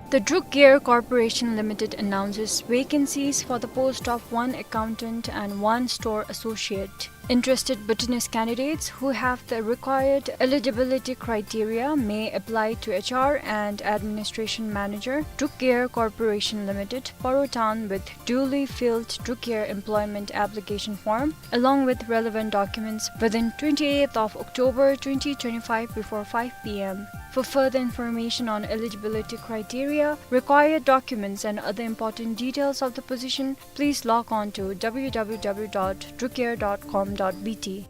The Druk Air Corporation Limited announces vacancies for the post of one accountant and one store associate. Interested Bhutanese candidates who have the required eligibility criteria may apply to H R and Administration Manager, Druk Air Corporation Limited, Paro Town, with duly filled Druk Air employment application form along with relevant documents within twenty-eighth of October twenty twenty-five before five P M. For further information on eligibility criteria, required documents and other important details of the position, please log on to W W W dot drukair dot com dot B T.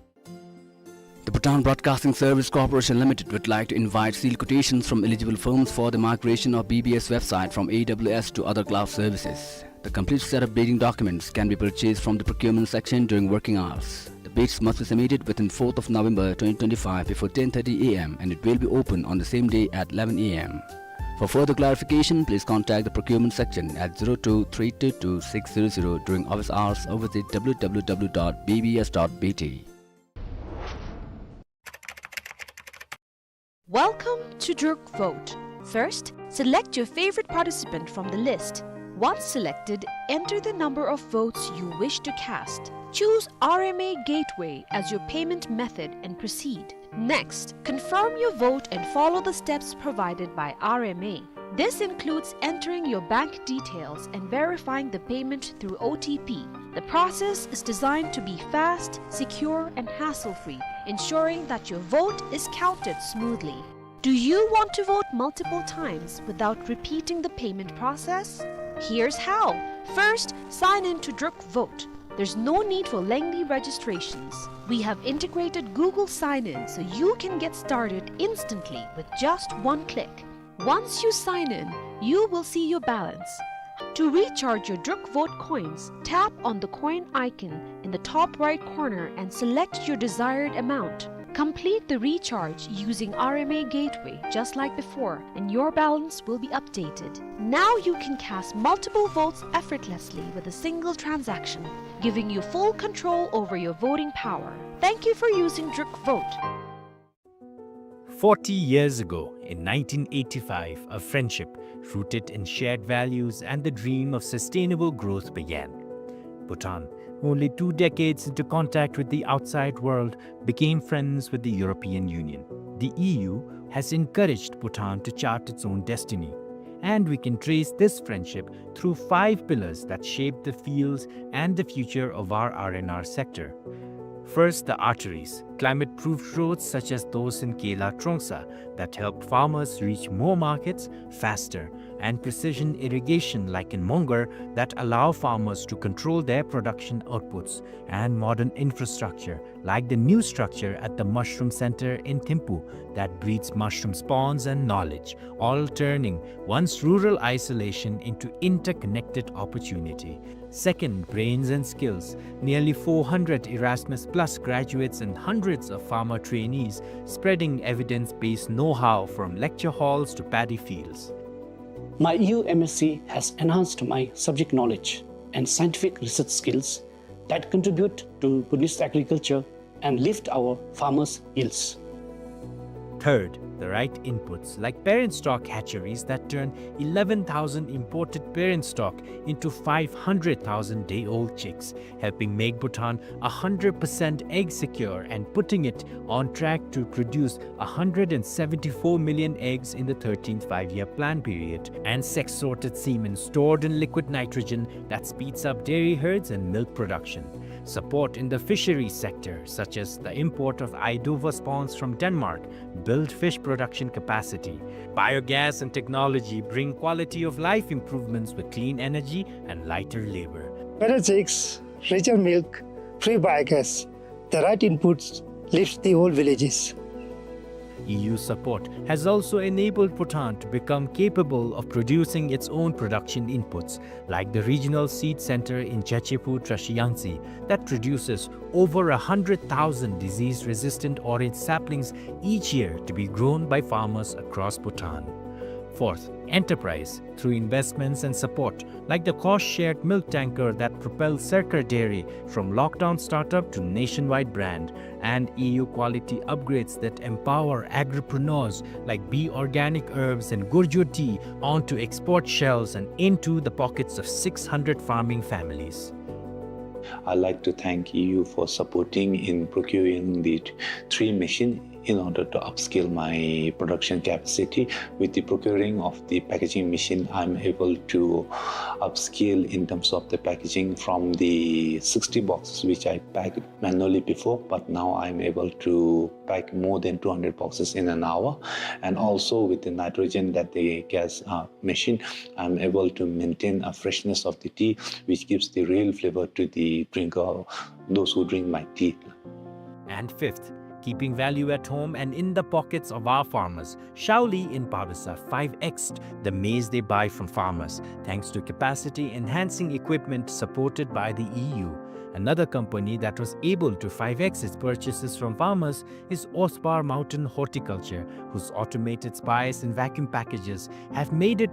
The Bhutan Broadcasting Service Corporation Limited would like to invite sealed quotations from eligible firms for the migration of B B S website from A W S to other cloud services. The complete set of bidding documents can be purchased from the procurement section during working hours. The bids must be submitted within fourth of November twenty twenty-five before ten thirty A M and it will be open on the same day at eleven A M. For further clarification, please contact the procurement section at zero two three two two six zero zero during office hours or visit W W W dot B B S dot B T. Welcome to Druk Vote. First, select your favorite participant from the list. Once selected, enter the number of votes you wish to cast. Choose R M A Gateway as your payment method and proceed. Next, confirm your vote and follow the steps provided by R M A. This includes entering your bank details and verifying the payment through O T P. The process is designed to be fast, secure, and hassle-free, ensuring that your vote is counted smoothly. Do you want to vote multiple times without repeating the payment process? Here's how. First, sign in to Druk Vote. There's no need for lengthy registrations. We have integrated Google Sign-In so you can get started instantly with just one click. Once you sign in, you will see your balance. To recharge your Druk Vote coins, tap on the coin icon in the top right corner and select your desired amount. Complete the recharge using R M A Gateway just like before, and your balance will be updated. Now you can cast multiple votes effortlessly with a single transaction, giving you full control over your voting power. Thank you for using Druk Vote. Forty years ago, in nineteen eighty-five, a friendship rooted in shared values and the dream of sustainable growth began. Bhutan, only two decades into contact with the outside world, became friends with the European Union. The E U has encouraged Bhutan to chart its own destiny. And we can trace this friendship through five pillars that shape the fields and the future of our R and R sector. First, the arteries, climate-proof roads such as those in Kela Trongsa that helped farmers reach more markets faster, and precision irrigation like in Mongar that allow farmers to control their production outputs, and modern infrastructure like the new structure at the Mushroom Center in Thimphu that breeds mushroom spawns and knowledge, all turning once rural isolation into interconnected opportunity. Second, brains and skills. Nearly four hundred Erasmus Plus graduates and hundreds of farmer trainees spreading evidence-based know-how from lecture halls to paddy fields. My E U M S C has enhanced my subject knowledge and scientific research skills that contribute to Bhutanese agriculture and lift our farmers' yields. Third, the right inputs, like parent stock hatcheries that turn eleven thousand imported parent stock into five hundred thousand day-old chicks, helping make Bhutan a hundred percent egg secure and putting it on track to produce a hundred and seventy-four million eggs in the thirteenth five-year plan period, and sex-sorted semen stored in liquid nitrogen that speeds up dairy herds and milk production. Support in the fisheries sector, such as the import of Idova spawns from Denmark, build fish production capacity. Biogas and technology bring quality of life improvements with clean energy and lighter labor. Better chicks, richer milk, free biogas, the right inputs lifts the whole villages. E U support has also enabled Bhutan to become capable of producing its own production inputs, like the regional seed center in Chachepu Trashiyangtse that produces over a hundred thousand disease-resistant orange saplings each year to be grown by farmers across Bhutan. Fourth, enterprise through investments and support, like the cost-shared milk tanker that propelled Sarkar Dairy from lockdown startup to nationwide brand, and E U quality upgrades that empower agripreneurs like Be Organic Herbs and Gurjo Tea onto export shelves and into the pockets of six hundred farming families. I'd like to thank E U for supporting in procuring the three machine in order to upscale my production capacity. With the procuring of the packaging machine, I'm able to upscale in terms of the packaging from the sixty boxes which I packed manually before, but now I'm able to pack more than two hundred boxes in an hour. And also with the nitrogen that the gas, uh, machine, I'm able to maintain a freshness of the tea, which gives the real flavor to the drinker, those who drink my tea. And fifth, keeping value at home and in the pockets of our farmers. Shaoli in Pabesa five X'd the maize they buy from farmers, thanks to capacity enhancing equipment supported by the E U. Another company that was able to five X its purchases from farmers is Ospar Mountain Horticulture, whose automated spice and vacuum packages have made it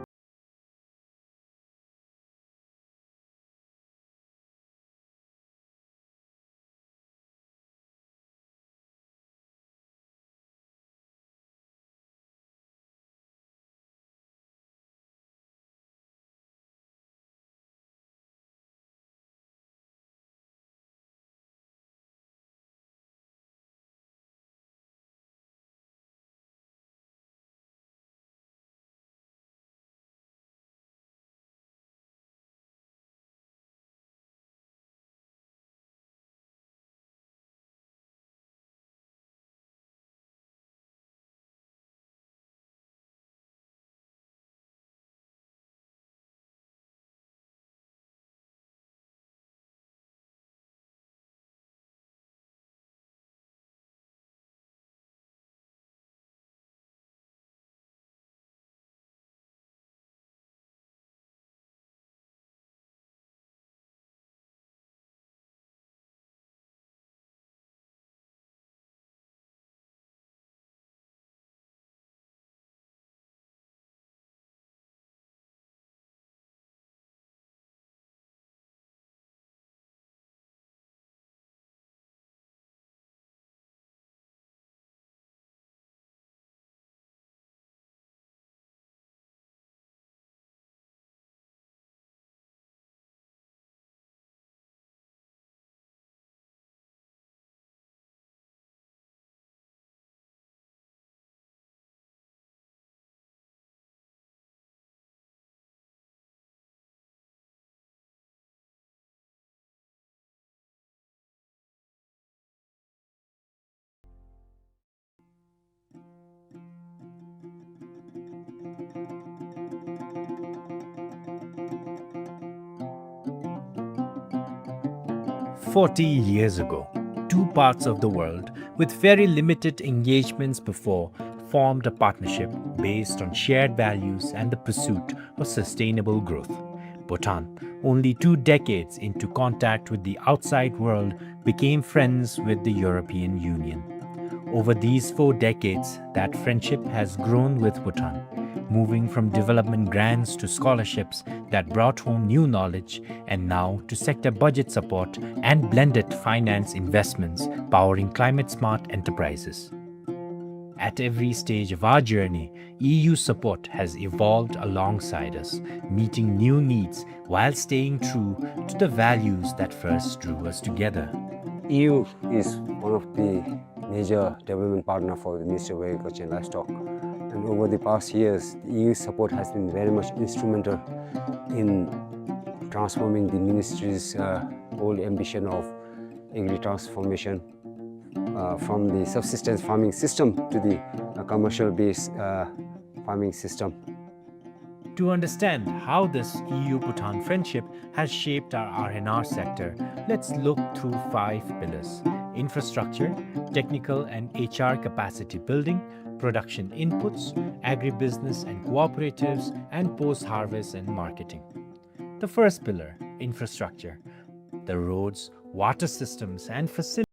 Forty years ago, two parts of the world with very limited engagements before formed a partnership based on shared values and the pursuit of sustainable growth. Bhutan, only two decades into contact with the outside world, became friends with the European Union. Over these four decades, that friendship has grown with Bhutan, moving from development grants to scholarships that brought home new knowledge, and now to sector budget support and blended finance investments powering climate-smart enterprises. At every stage of our journey, E U support has evolved alongside us, meeting new needs while staying true to the values that first drew us together. E U is one of the major development partner for the Ministry of Agriculture and Livestock. And over the past years, the E U support has been very much instrumental in transforming the ministry's, uh, whole ambition of agri-transformation, uh, from the subsistence farming system to the, uh, commercial-based, uh, farming system. To understand how this E U Bhutan friendship has shaped our R and R sector, let's look through five pillars: infrastructure, technical and H R capacity building, production inputs, agribusiness and cooperatives, and post-harvest and marketing. The first pillar, infrastructure. The roads, water systems, and facilities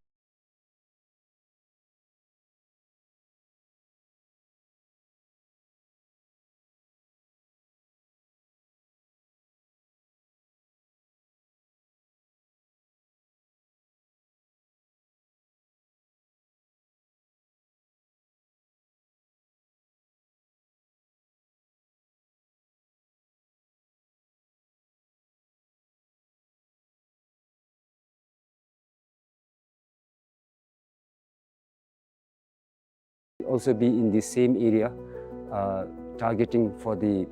also be in the same area, uh, targeting for the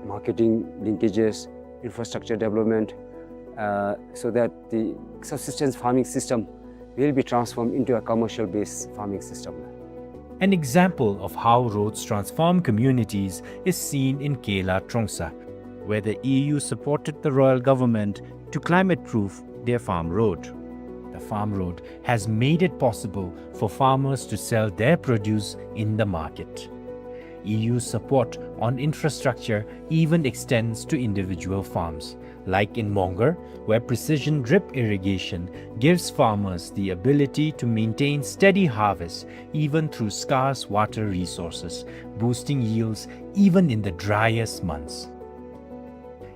marketing linkages, infrastructure development, uh, so that the subsistence farming system will be transformed into a commercial-based farming system. An example of how roads transform communities is seen in Kela Trongsa, where the E U supported the royal government to climate-proof their farm road. The farm road has made it possible for farmers to sell their produce in the market. E U support on infrastructure even extends to individual farms, like in Mongar, where precision drip irrigation gives farmers the ability to maintain steady harvest even through scarce water resources, boosting yields even in the driest months.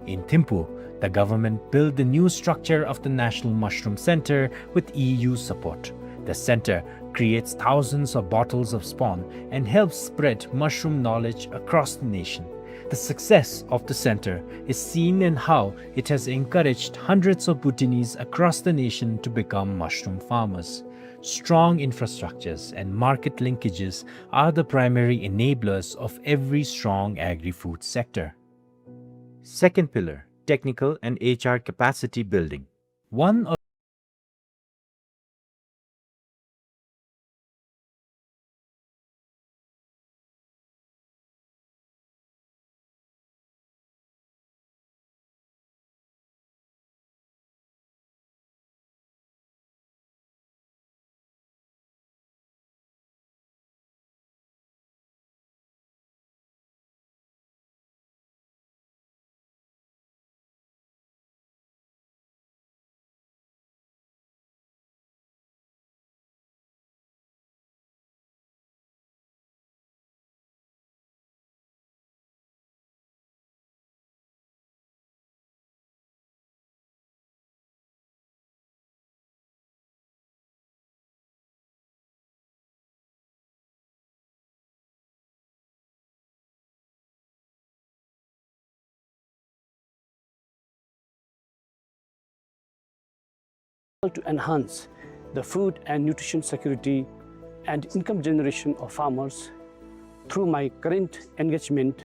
In Thimphu, the government built the new structure of the National Mushroom Center with E U support. The center creates thousands of bottles of spawn and helps spread mushroom knowledge across the nation. The success of the center is seen in how it has encouraged hundreds of Bhutanese across the nation to become mushroom farmers. Strong infrastructures and market linkages are the primary enablers of every strong agri-food sector. Second pillar, technical and H R capacity building. One of to enhance the food and nutrition security and income generation of farmers through my current engagement.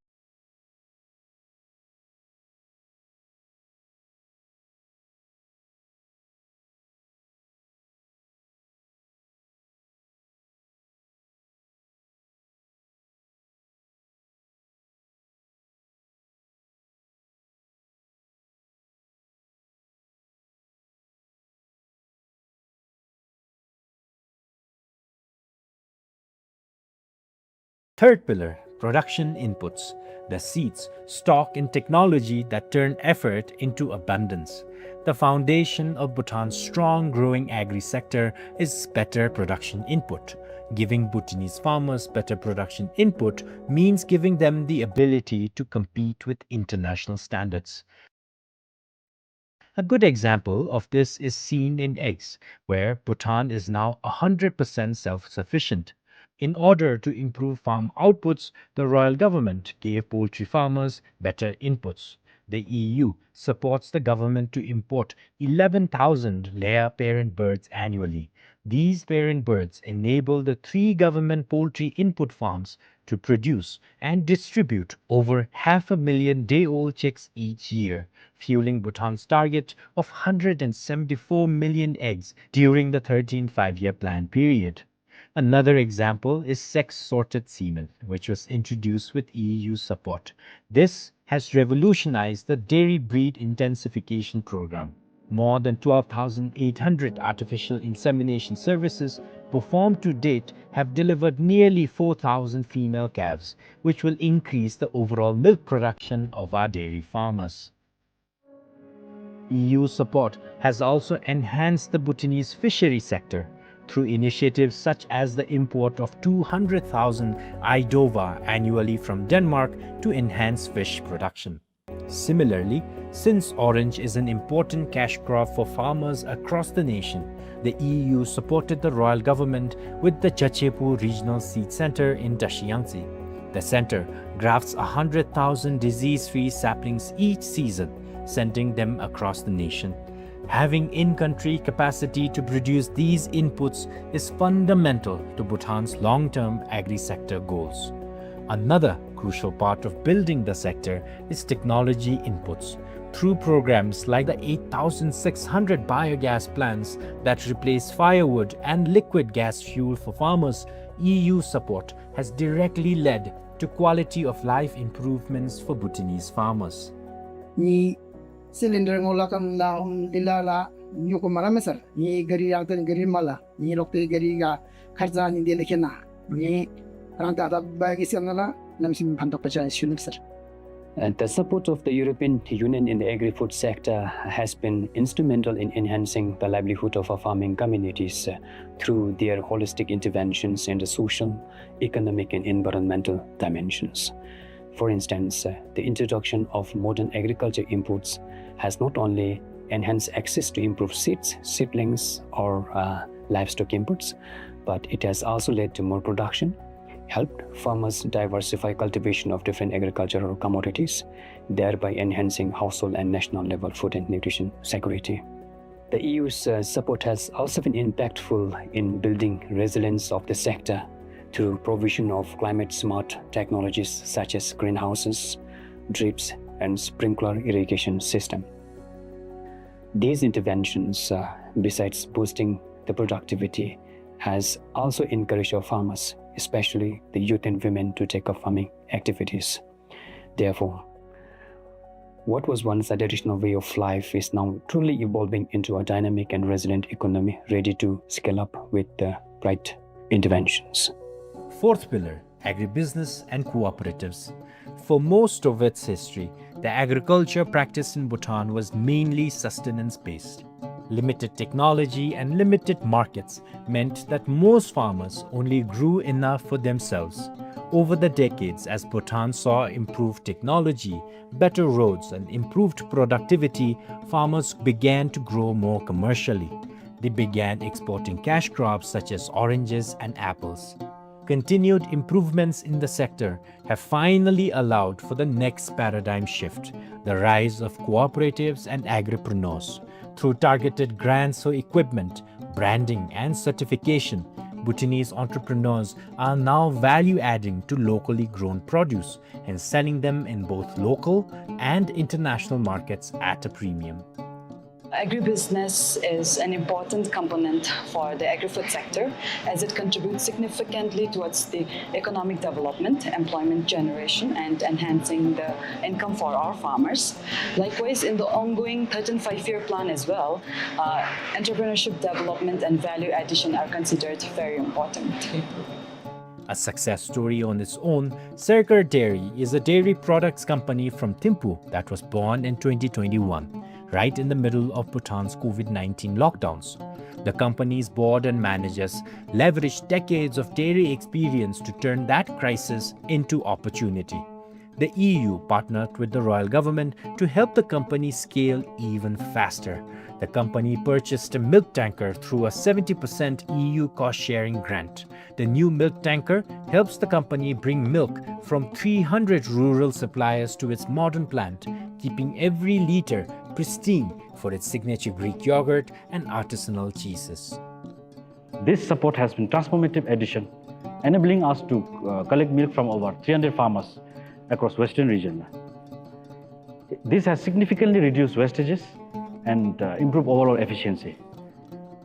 Third pillar, production inputs, the seeds, stock and technology that turn effort into abundance. The foundation of Bhutan's strong growing agri-sector is better production input. Giving Bhutanese farmers better production input means giving them the ability to compete with international standards. A good example of this is seen in eggs, where Bhutan is now a hundred percent self-sufficient. In order to improve farm outputs, the royal government gave poultry farmers better inputs. The E U supports the government to import eleven thousand layer parent birds annually. These parent birds enable the three government poultry input farms to produce and distribute over half a million day-old chicks each year, fueling Bhutan's target of hundred and seventy-four million eggs during the thirteenth Five-Year Plan period. Another example is sex-sorted semen, which was introduced with E U support. This has revolutionized the dairy breed intensification program. More than twelve thousand eight hundred artificial insemination services performed to date have delivered nearly four thousand female calves, which will increase the overall milk production of our dairy farmers. E U support has also enhanced the Bhutanese fishery sector through initiatives such as the import of two hundred thousand eidova annually from Denmark to enhance fish production. Similarly, since orange is an important cash crop for farmers across the nation, the E U supported the royal government with the Chachepu Regional Seed Center in Dashiyangtse. The center grafts a hundred thousand disease-free saplings each season, sending them across the nation. Having in-country capacity to produce these inputs is fundamental to Bhutan's long-term agri-sector goals. Another crucial part of building the sector is technology inputs. Through programs like the eight thousand six hundred biogas plants that replace firewood and liquid gas fuel for farmers, E U support has directly led to quality of life improvements for Bhutanese farmers. Ni cylinder ngo la kam la, um, lila la, nyuku mara mesar. Ni gari yang ten gari mala. Ni lokte gari ga kharcha ni dele kena. Ni rang ta ta bagi siam la, nam sim phantok pacha shunum sir. And the support of the European Union in the agri-food sector has been instrumental in enhancing the livelihood of our farming communities, uh, through their holistic interventions in the social, economic, and environmental dimensions. For instance, uh, the introduction of modern agriculture inputs has not only enhanced access to improved seeds, seedlings, or, uh, livestock inputs, but it has also led to more production, helped farmers diversify cultivation of different agricultural commodities, thereby enhancing household and national level food and nutrition security. The E U's, uh, support has also been impactful in building resilience of the sector through provision of climate-smart technologies such as greenhouses, drips, and sprinkler irrigation system. These interventions, uh, besides boosting the productivity, has also encouraged our farmers, especially the youth and women, to take up farming activities. Therefore, what was once a traditional way of life is now truly evolving into a dynamic and resilient economy ready to scale up with the right interventions. Fourth pillar, agribusiness and cooperatives. For most of its history, the agriculture practiced in Bhutan was mainly sustenance-based. Limited technology and limited markets meant that most farmers only grew enough for themselves. Over the decades, as Bhutan saw improved technology, better roads, and improved productivity, farmers began to grow more commercially. They began exporting cash crops such as oranges and apples. Continued improvements in the sector have finally allowed for the next paradigm shift, the rise of cooperatives and agripreneurs. Through targeted grants for equipment, branding, and certification, Bhutanese entrepreneurs are now value-adding to locally grown produce and selling them in both local and international markets at a premium. Agribusiness is an important component for the agri-food sector, as it contributes significantly towards the economic development, employment generation, and enhancing the income for our farmers. Likewise, in the ongoing thirteenth Five-Year Plan as well, uh, entrepreneurship development and value addition are considered very important. A success story on its own, Serkar Dairy is a dairy products company from Thimphu that was born in twenty twenty-one, right in the middle of Bhutan's COVID nineteen lockdowns. The company's board and managers leveraged decades of dairy experience to turn that crisis into opportunity. The E U partnered with the royal government to help the company scale even faster. The company purchased a milk tanker through a seventy percent E U cost-sharing grant. The new milk tanker helps the company bring milk from three hundred rural suppliers to its modern plant, keeping every liter pristine for its signature Greek yogurt and artisanal cheeses. This support has been transformative addition, enabling us to, uh, collect milk from over three hundred farmers across Western region. This has significantly reduced wastages and, uh, improved overall efficiency.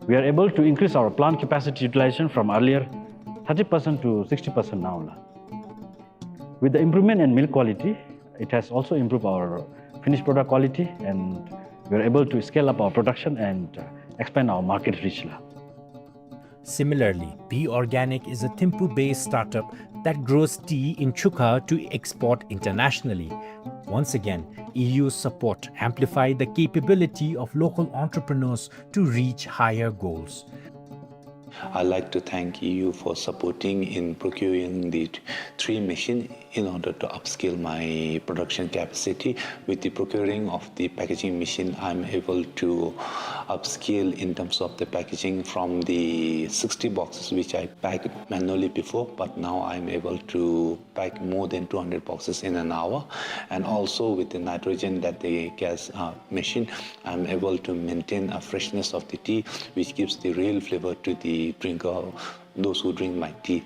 We are able to increase our plant capacity utilization from earlier thirty percent to sixty percent now la. With the improvement in milk quality, it has also improved our finished product quality, and we are able to scale up our production and, uh, expand our market reach la. Similarly, Be Organic is a Thimphu-based startup that grows tea in Chukha to export internationally. Once again, E U support amplified the capability of local entrepreneurs to reach higher goals. I'd like to thank E U for supporting in procuring the t-, three machine in order to upscale my production capacity. With the procuring of the packaging machine, I'm able to upscale in terms of the packaging from the sixty boxes which I packed manually before, but now I'm able to pack more than two hundred boxes in an hour. And also with the nitrogen that the gas, uh, machine, I'm able to maintain a freshness of the tea, which gives the real flavor to the drinker, those who drink my tea.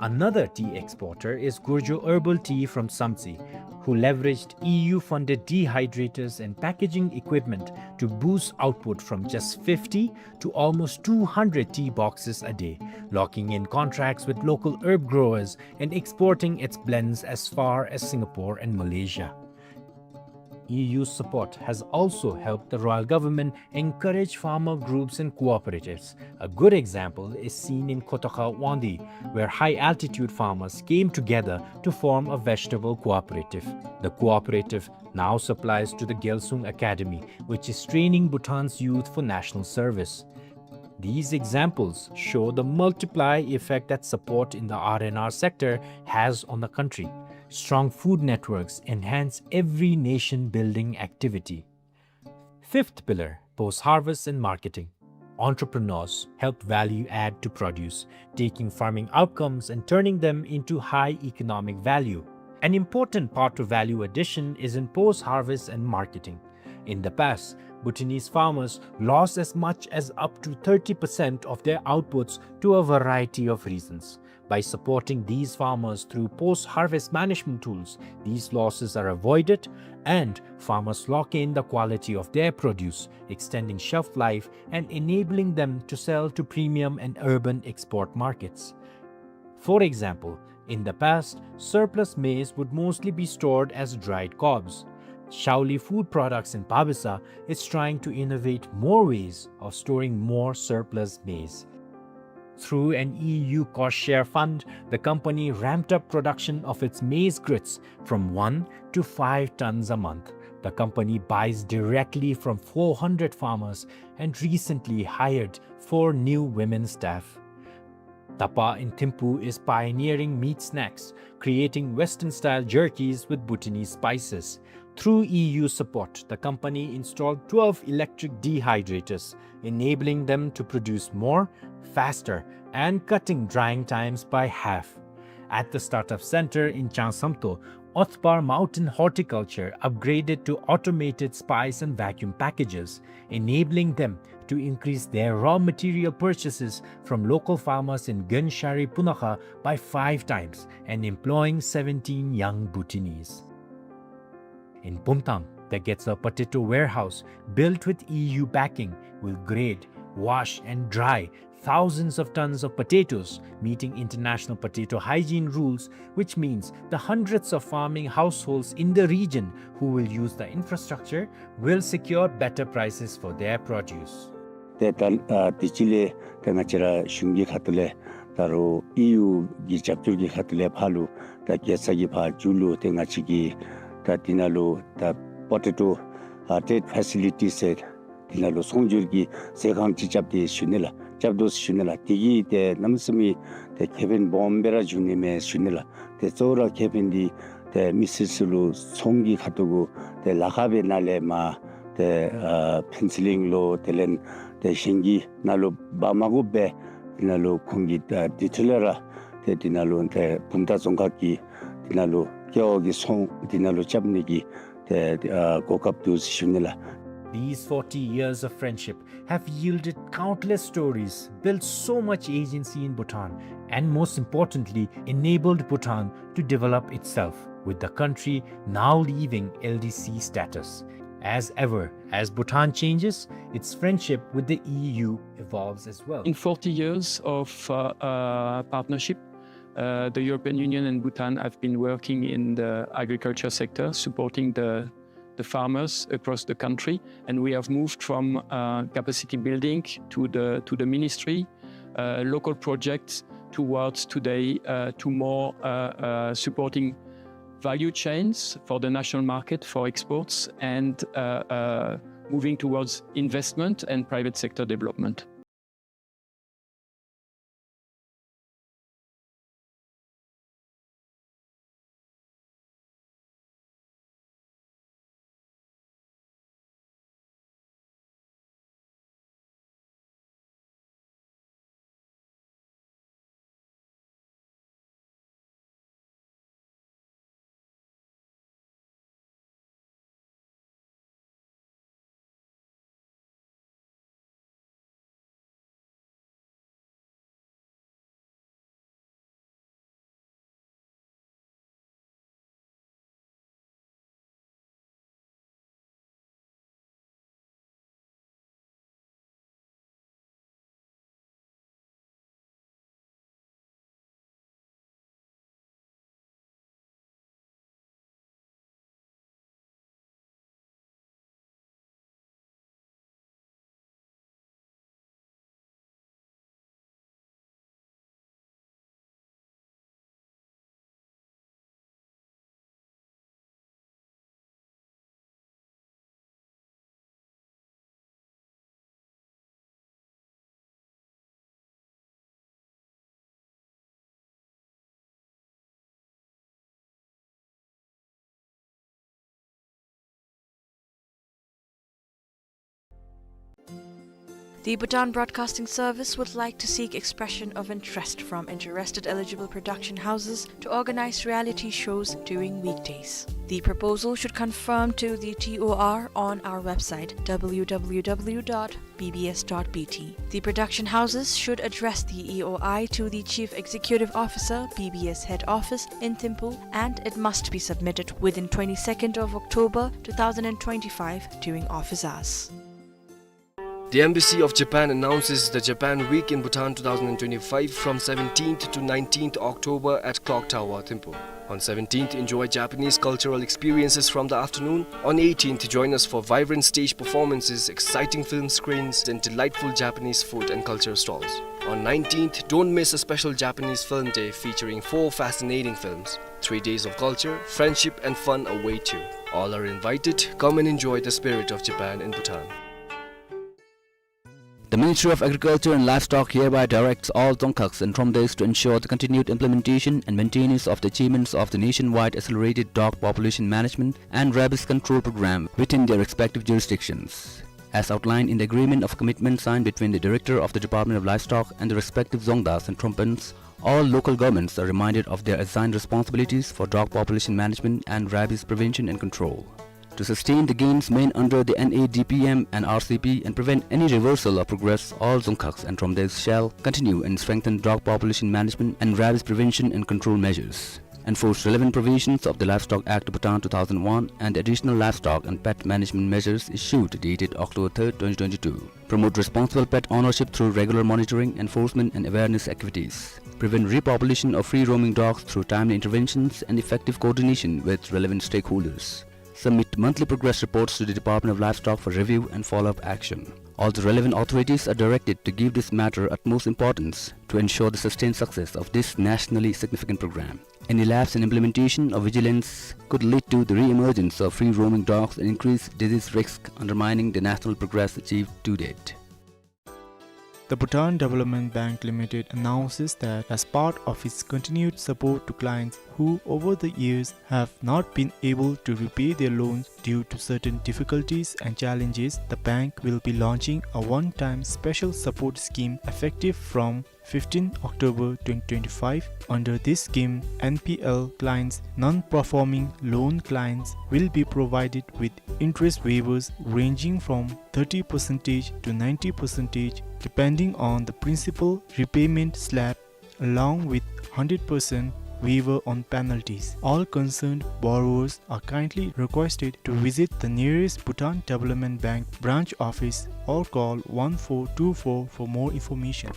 Another tea exporter is Gurjo Herbal Tea from Samtse, who leveraged E U-funded dehydrators and packaging equipment to boost output from just fifty to almost two hundred tea boxes a day, locking in contracts with local herb growers and exporting its blends as far as Singapore and Malaysia. E U support has also helped the royal government encourage farmer groups and cooperatives. A good example is seen in Kotokha Wangdi, where high-altitude farmers came together to form a vegetable cooperative. The cooperative now supplies to the Gyalsung Academy, which is training Bhutan's youth for national service. These examples show the multiply effect that support in the R and R sector has on the country. Strong food networks enhance every nation-building activity. Fifth pillar, post-harvest and marketing. Entrepreneurs help value add to produce, taking farming outcomes and turning them into high economic value. An important part of value addition is in post-harvest and marketing. In the past, Bhutanese farmers lost as much as up to thirty percent of their outputs to a variety of reasons. By supporting these farmers through post-harvest management tools, these losses are avoided and farmers lock in the quality of their produce, extending shelf life and enabling them to sell to premium and urban export markets. For example, in the past, surplus maize would mostly be stored as dried cobs. Shaoli Food Products in Pabesa is trying to innovate more ways of storing more surplus maize. Through an E U cost share fund, the company ramped up production of its maize grits from one to five tons a month. The company buys directly from four hundred farmers and recently hired four new women staff. Tapa in Thimphu is pioneering meat snacks, creating Western-style jerkies with Bhutanese spices. Through E U support, the company installed twelve electric dehydrators, enabling them to produce more, faster, and cutting drying times by half. At the Startup Center in Changsamto, Othpar Mountain Horticulture upgraded to automated spice and vacuum packages, enabling them to increase their raw material purchases from local farmers in Gönshari Punakha by five times and employing seventeen young Bhutanese. In Pumtang, the Getsa potato warehouse, built with E U backing, will grade, wash, and dry thousands of tons of potatoes, meeting international potato hygiene rules, which means the hundreds of farming households in the region who will use the infrastructure will secure better prices for their produce. ཏེ་ད་ཨ་དེ་ཅིག་ལས་ཏེ་ང་བཅས་ར་གཞུང་གི་ཁ་ཐུག་ལས་ ད་རུང་ཨི་ཡུ་གི་རྒྱབ་སྐྱོར་གྱི་ཁ་ཐུག་ལས་ཕར་ལུ་ད་རྒྱལ་ས་གི་ཕར་མཇུག་ལུ་ཏེ་ང་བཅས་ཀྱིས་ད་འདི་ནང་ལུ་ད་པོ་ཊེ་ཊོ་ཨ་ཊེཌ་ཕེ་སི་ལི་ཊི་ཟེར་འདི་ནང་ལུ་ཚོང་སྒྱུར་གྱི་ཟས་ཁང་ཅིག་རྐྱབ་སྟེ་བཞུགས་ནི་ལགས། རྐྱབ་དོ་ཟེར་ཞུ་ནི་ལགས། དེ་གིས་ཏེ་གནམ་མེད་ས་མེད་ཏེ་ཁེ་ཕན་སྦོམ་སྦེ་ར་འབྱུང་ནི་མས་ཟེར་ཞུ་ནི་ལགས། ཏེ་གཙོ་བོ་ར་ཁེ་ཕན་འདི་ཏེ་མི་སེར་ཚུ་ལུ་ཚོང་གི་ཁ་ཐུག་གུ་ཏེ་ལཱ་ཁག་སྦེ་ནཱ་ལས་མར་ཏེ་ཨ་ཕུན་ཚོགས་གླིང་ལུ་དེ་ལས་ཏེ་གཞན་གྱི་ནང་ལུ་འབག་མ་དགོ་པར་འདི་ནང་ལུ་ཁོང་གིས་ཏེ་དེ་འཕྲོ་ལས་ར་ཏེ་འདི་ནང་ལུ་ཏེ་བུམ་ཐང་རྫོང་ཁག་གི་འདི་ནང་ལུ་ཀེ་ཝ་གི་ཚོང་འདི་ནང་ལུ་རྐྱབ་ནི་གི་ཏེ་ཨ་གོ་སྐབས་འདུག་ཟེར་ཞུ་ནི་ལགས། These forty years of friendship have yielded countless stories, built so much agency in Bhutan, and most importantly, enabled Bhutan to develop itself, with the country now leaving L D C status. As ever, as Bhutan changes, its friendship with the E U evolves as well. In forty years of uh, uh, partnership, uh, the European Union and Bhutan have been working in the agriculture sector, supporting the the farmers across the country, and we have moved from uh, capacity building to the to the ministry, uh, local projects towards today uh, to more uh, uh, supporting value chains for the national market for exports and uh, uh, moving towards investment and private sector development. The Bhutan Broadcasting Service would like to seek expression of interest from interested eligible production houses to organize reality shows during weekdays. The proposal should conform to the T O R on our website, W W W dot B B S dot B T. The production houses should address the E O I to the Chief Executive Officer, B B S Head Office in Thimphu, and it must be submitted within twenty-second of October two thousand and twenty-five during office hours. The Embassy of Japan announces the Japan Week in Bhutan two thousand twenty-five from seventeenth to nineteenth October at Clock Tower, Thimphu. On seventeenth, enjoy Japanese cultural experiences from the afternoon. On eighteenth, join us for vibrant stage performances, exciting film screens, and delightful Japanese food and culture stalls. On nineteenth, don't miss a special Japanese film day featuring four fascinating films. Three days of culture, friendship, and fun await you. All are invited. Come and enjoy the spirit of Japan in Bhutan. The Ministry of Agriculture and Livestock hereby directs all Dzongkhags and Thromdaes to ensure the continued implementation and maintenance of the achievements of the nationwide accelerated dog population management and rabies control program within their respective jurisdictions, as outlined in the agreement of commitment signed between the Director of the Department of Livestock and the respective Dzongdas and Thrombunds. All local governments are reminded of their assigned responsibilities for dog population management and rabies prevention and control. To sustain the gains made under the N A D P M and R C P and prevent any reversal of progress, all Dzongkhags and Thromdaes shall continue and strengthen dog population management and rabies prevention and control measures. Enforce relevant provisions of the Livestock Act Bhutan two thousand one and the Additional Livestock and Pet Management Measures issued dated October third, twenty twenty-two. Promote responsible pet ownership through regular monitoring, enforcement and awareness activities. Prevent repopulation of free-roaming dogs through timely interventions and effective coordination with relevant stakeholders. Submit monthly progress reports to the Department of Livestock for review and follow-up action. All the relevant authorities are directed to give this matter utmost importance to ensure the sustained success of this nationally significant program. Any lapse in implementation or vigilance could lead to the re-emergence of free-roaming dogs and increase disease risk, undermining the national progress achieved to date. The Bhutan Development Bank Limited announces that as part of its continued support to clients who over the years have not been able to repay their loans due to certain difficulties and challenges, the bank will be launching a one-time special support scheme effective from fifteenth October twenty twenty-five. Under this scheme, N P L clients, non-performing loan clients, will be provided with interest waivers ranging from thirty percent to ninety percent, depending on the principal repayment slab, along with hundred percent waiver on penalties. All concerned borrowers are kindly requested to visit the nearest Bhutan Development Bank branch office or call one four two four for more information.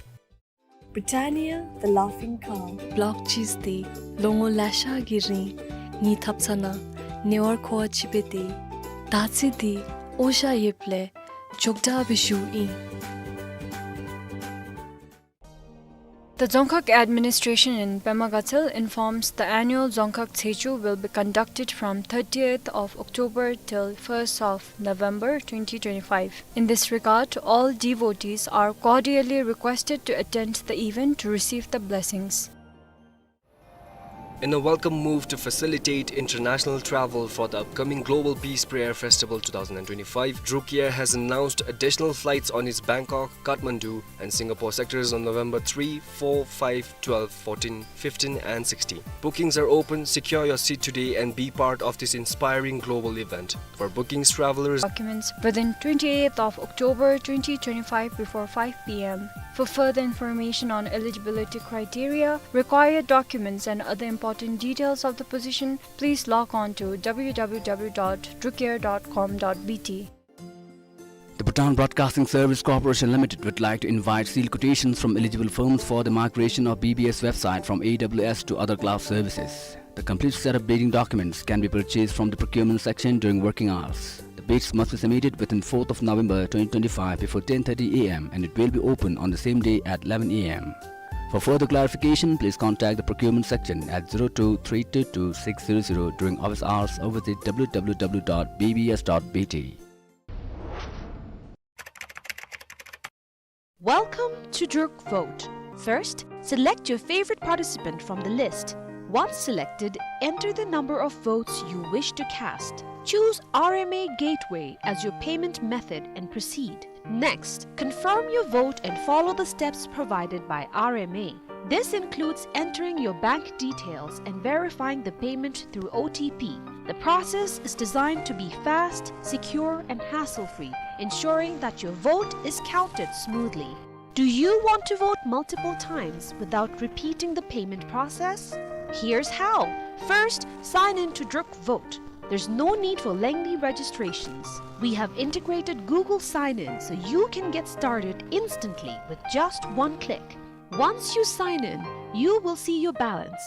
Britannia, the laughing cow. Block cheese འདི་ལོ་ངོ་ལེ་ཤ་གི་རིང་ངེའི་ཐབ་ཚང་ནང་ཉེ་བར་མཁོ་བ་ཅིག་འབད་དེ། ད་ཚེ་འདི་འོ་ཤ་ཡོདཔ་ལས་མགྱོགས་དྲགས་སྦེ་ཞུཝ་ཨིན། The Dzongkhag administration in Pema Gatshel informs the annual Dzongkhag Tshechu will be conducted from thirtieth of October till first of November twenty twenty-five. In this regard, all devotees are cordially requested to attend the event to receive the blessings. In a welcome move to facilitate international travel for the upcoming Global Peace Prayer Festival two thousand twenty-five, Druk Air has announced additional flights on its Bangkok, Kathmandu, and Singapore sectors on November three, four, five, twelve, fourteen, fifteen, and sixteen. Bookings are open. Secure your seat today and be part of this inspiring global event. For bookings, travelers documents within twenty-eighth of October twenty twenty-five before five p m. For further information on eligibility criteria, required documents, and other important details of the position, please log on to w w w dot drukair dot com dot b t. The Bhutan Broadcasting Service Corporation Limited would like to invite sealed quotations from eligible firms for the migration of B B S website from A W S to other cloud services. The complete set of bidding documents can be purchased from the procurement section during working hours. The bids must be submitted within fourth of November twenty twenty-five before ten thirty a m and it will be open on the same day at eleven a m. For further clarification, please contact the procurement section at zero two three two two six zero zero during office hours or visit w w w dot b b s dot b t. Welcome to Druk Vote. First, select your favorite participant from the list. Once selected, enter the number of votes you wish to cast. Choose R M A Gateway as your payment method and proceed. Next, confirm your vote and follow the steps provided by R M A. This includes entering your bank details and verifying the payment through O T P. The process is designed to be fast, secure, and hassle-free, ensuring that your vote is counted smoothly. Do you want to vote multiple times without repeating the payment process? Here's how. First, sign in to Druk Vote. There's no need for lengthy registrations. We have integrated Google Sign-In so you can get started instantly with just one click. Once you sign in, you will see your balance.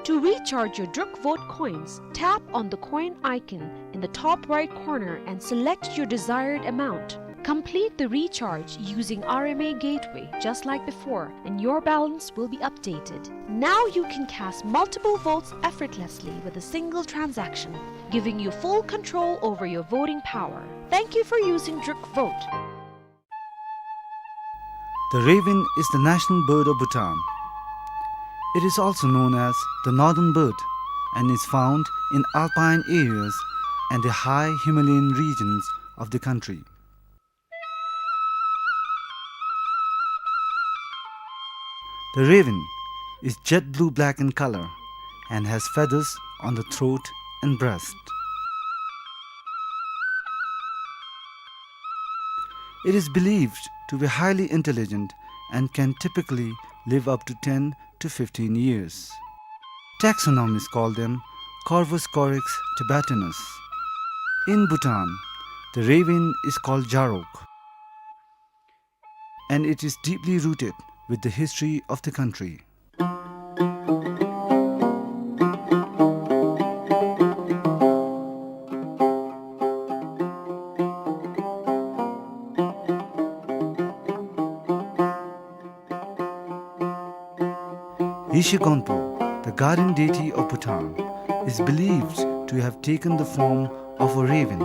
To recharge your Druk Vote coins, tap on the coin icon in the top right corner and select your desired amount. Complete the recharge using R M A Gateway just like before, and your balance will be updated. Now you can cast multiple votes effortlessly with a single transaction, giving you full control over your voting power. Thank you for using Druk Vote. The raven is the national bird of Bhutan. It is also known as the northern bird and is found in alpine areas and the high Himalayan regions of the country. The raven is jet blue-black in color and has feathers on the throat and breast. It is believed to be highly intelligent and can typically live up to ten to fifteen years. Taxonomists call them Corvus corax tibetanus. In Bhutan, the raven is called Jarok, and it is deeply rooted with the history of the country. Yeshe Gonpo, the guardian deity of Bhutan, is believed to have taken the form of a raven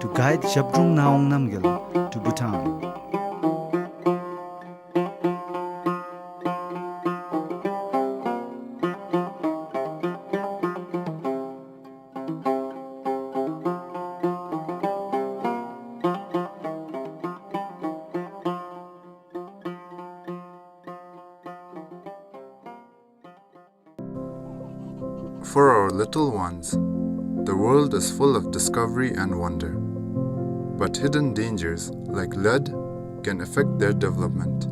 to guide Zhabdrung Ngawang Namgyal to Bhutan. For our little ones, the world is full of discovery and wonder. But hidden dangers, like lead, can affect their development.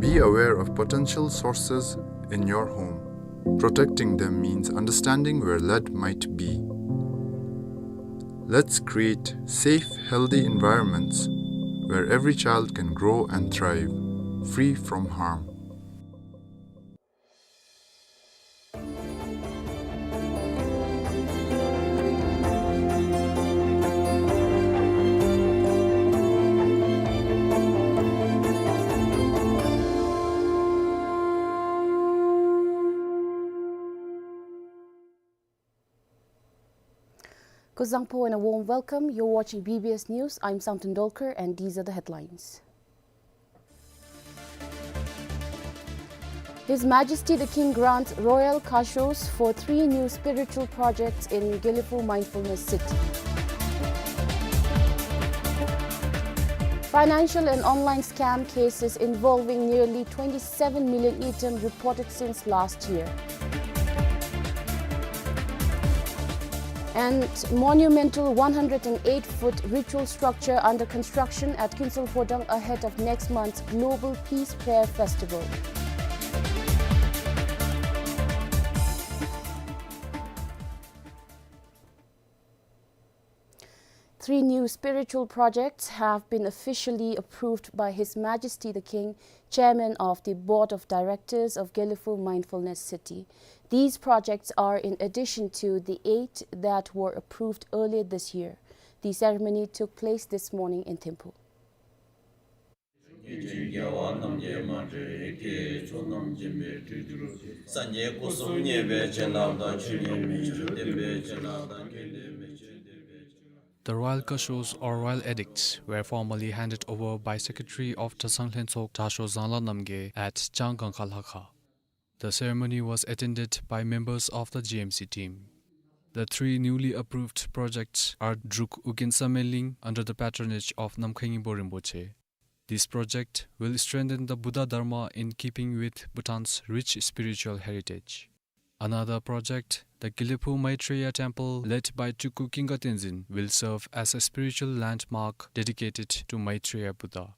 Be aware of potential sources in your home. Protecting them means understanding where lead might be. Let's create safe, healthy environments where every child can grow and thrive, free from harm. Kuzuzangpo and a warm welcome. You're watching B B S News. I'm Samten Dolkar, and these are the headlines. His Majesty the King grants royal kashos for three new spiritual projects in Gelephu Mindfulness City. Financial and online scam cases involving nearly twenty-seven million ngultrum reported since last year. And monumental one hundred and eight foot ritual structure under construction at Kinsul Phodang ahead of next month's Global Peace Prayer Festival. Three new spiritual projects have been officially approved by His Majesty the King, Chairman of the Board of Directors of Gelephu Mindfulness City. These projects are in addition to the eight that were approved earlier this year. The ceremony took place this morning in Thimphu. The royal kashos or royal edicts were formally handed over by Secretary of Dratshang Lhentsok Dra Sho Zangla Namgay at Changkangkha Lhakha. The ceremony was attended by members of the G M C team. The three newly approved projects are Druk Ugyen Sameling under the patronage of Namkhai Ngingpo Rinpoche. This project will strengthen the Buddha Dharma in keeping with Bhutan's rich spiritual heritage. Another project, the Gelephu Maitreya Temple, led by Tulku Khyingka Tenzin, will serve as a spiritual landmark dedicated to Maitreya Buddha.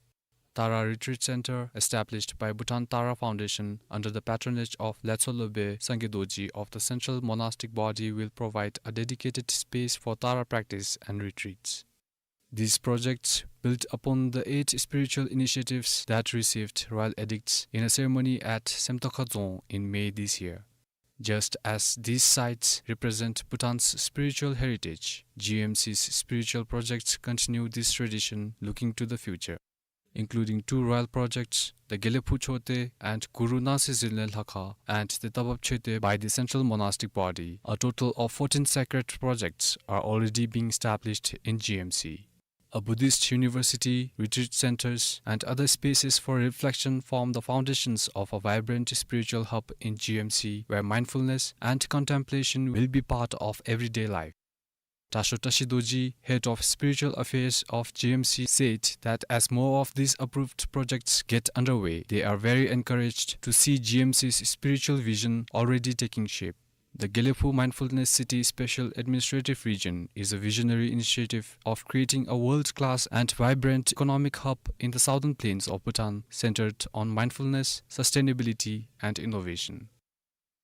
Tara Retreat Center, established by Bhutan Tara Foundation under the patronage of Letsho Lobey Sangye Dorji of the Central Monastic Body, will provide a dedicated space for Tara practice and retreats. These projects build upon the eight spiritual initiatives that received royal edicts in a ceremony at Semtokha Dzong in May this year. Just as these sites represent Bhutan's spiritual heritage, G M C's spiritual projects continue this tradition, looking to the future, including two royal projects, the Gelephu Chote and Guru Nangshe Zenlen Lhakha, and the Tabap Chote by the Central Monastic Body. A total of fourteen sacred projects are already being established in G M C. A Buddhist university, retreat centers, and other spaces for reflection form the foundations of a vibrant spiritual hub in G M C, where mindfulness and contemplation will be part of everyday life. Dra Sho Tashi Dorji, head of spiritual affairs of G M C, said that as more of these approved projects get underway, they are very encouraged to see G M C's spiritual vision already taking shape. The Gelephu Mindfulness City Special Administrative Region is a visionary initiative of creating a world-class and vibrant economic hub in the southern plains of Bhutan, centered on mindfulness, sustainability, and innovation.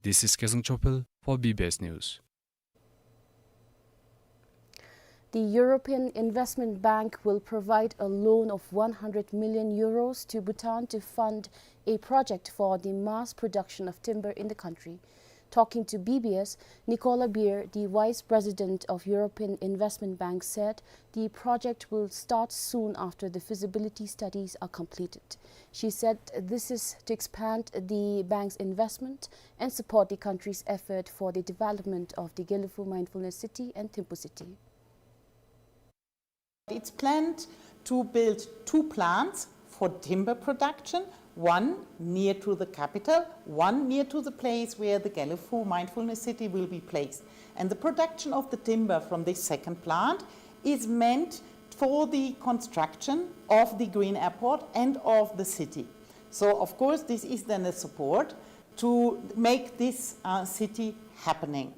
This is Kezang Chopel for B B S News. The European Investment Bank will provide a loan of one hundred million euros to Bhutan to fund a project for the mass production of timber in the country. Talking to B B S, Nicola Beer, the Vice President of European Investment Bank, said the project will start soon after the feasibility studies are completed. She said this is to expand the bank's investment and support the country's effort for the development of the Gelephu Mindfulness City and Thimphu City. It's planned to build two plants for timber production, one near to the capital, one near to the place where the Gelephu Mindfulness City will be placed. And the production of the timber from this second plant is meant for the construction of the green airport and of the city. So, of course, this is then a support to make this, uh, city happening.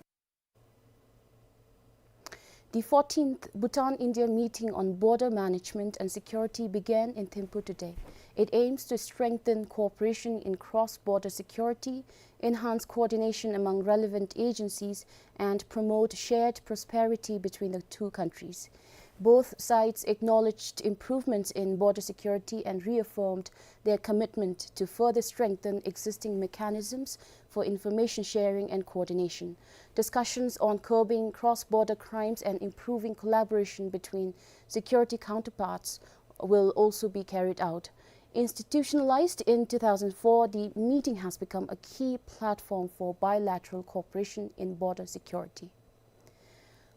The fourteenth Bhutan-India meeting on border management and security began in Thimphu today. It aims to strengthen cooperation in cross-border security, enhance coordination among relevant agencies, and promote shared prosperity between the two countries. Both sides acknowledged improvements in border security and reaffirmed their commitment to further strengthen existing mechanisms for information sharing and coordination. Discussions on curbing cross-border crimes and improving collaboration between security counterparts will also be carried out. Institutionalized in two thousand four, the meeting has become a key platform for bilateral cooperation in border security.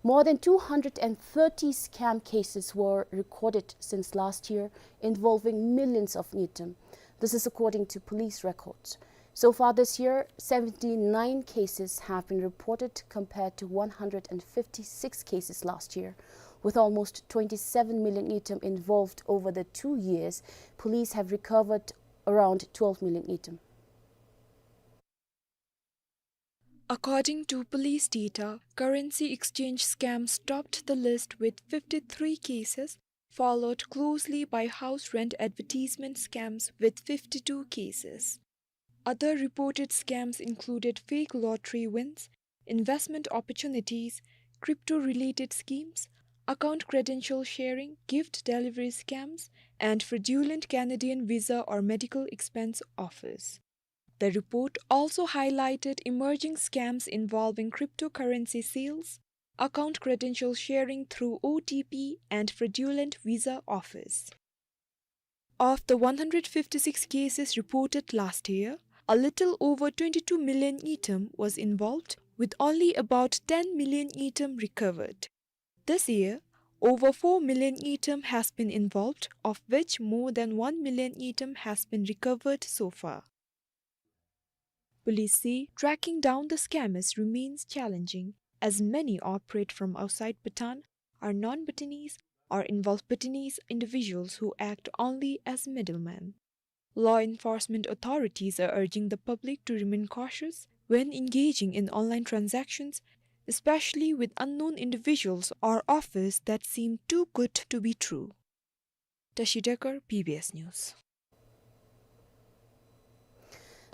More than two hundred and thirty scam cases were recorded since last year, involving millions of ngultrum. This is according to police records. So far this year, seventy-nine cases have been reported compared to one hundred and fifty-six cases last year. With almost twenty-seven million ngultrum involved over the two years, police have recovered around twelve million ngultrum. According to police data, currency exchange scams topped the list with fifty-three cases, followed closely by house rent advertisement scams with fifty-two cases. Other reported scams included fake lottery wins, investment opportunities, crypto-related schemes, account credential sharing, gift delivery scams, and fraudulent Canadian visa or medical expense offers. The report also highlighted emerging scams involving cryptocurrency sales, account credential sharing through O T P, and fraudulent visa offers. Of the one hundred fifty-six cases reported last year, a little over twenty-two million ngultrum was involved, with only about ten million ngultrum recovered. This year, over four million ngultrum has been involved, of which more than one million ngultrum has been recovered so far. Police say tracking down the scammers remains challenging, as many operate from outside Bhutan, are non-Bhutanese, or involve Bhutanese individuals who act only as middlemen. Law enforcement authorities are urging the public to remain cautious when engaging in online transactions, especially with unknown individuals or offers that seem too good to be true. Tashi Dekar, B B S News.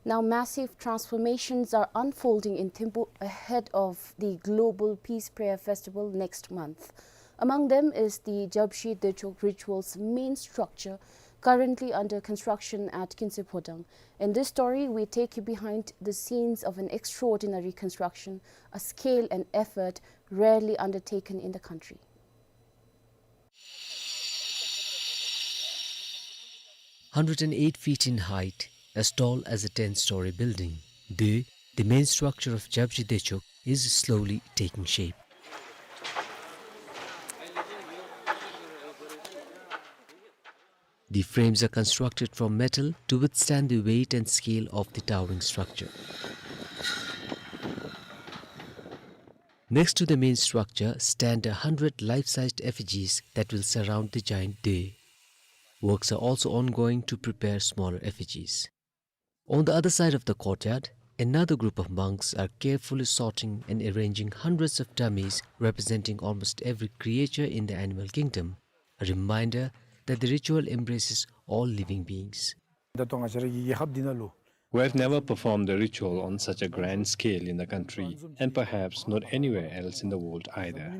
Now, massive transformations are unfolding in Thimphu ahead of the Global Peace Prayer Festival next month. Among them is the Japji Dechok ritual's main structure, currently under construction at Kinse Phodang. In this story, we take you behind the scenes of an extraordinary construction, a scale and effort rarely undertaken in the country. Hundred and eight feet in height, as tall as a ten-story building, Doi, the main structure of Japji Dechok, is slowly taking shape. The frames are constructed from metal to withstand the weight and scale of the towering structure. Next to the main structure stand a hundred life-sized effigies that will surround the giant Doi. Works are also ongoing to prepare smaller effigies. On the other side of the courtyard, another group of monks are carefully sorting and arranging hundreds of dummies representing almost every creature in the animal kingdom, a reminder that the ritual embraces all living beings. ད་ལྟོ་ང་བཅས་ར་གི་རྒྱལ་ཁབ་འདི་ནང་ལུ། We have never performed a ritual on such a grand scale in the country, and perhaps not anywhere else in the world either.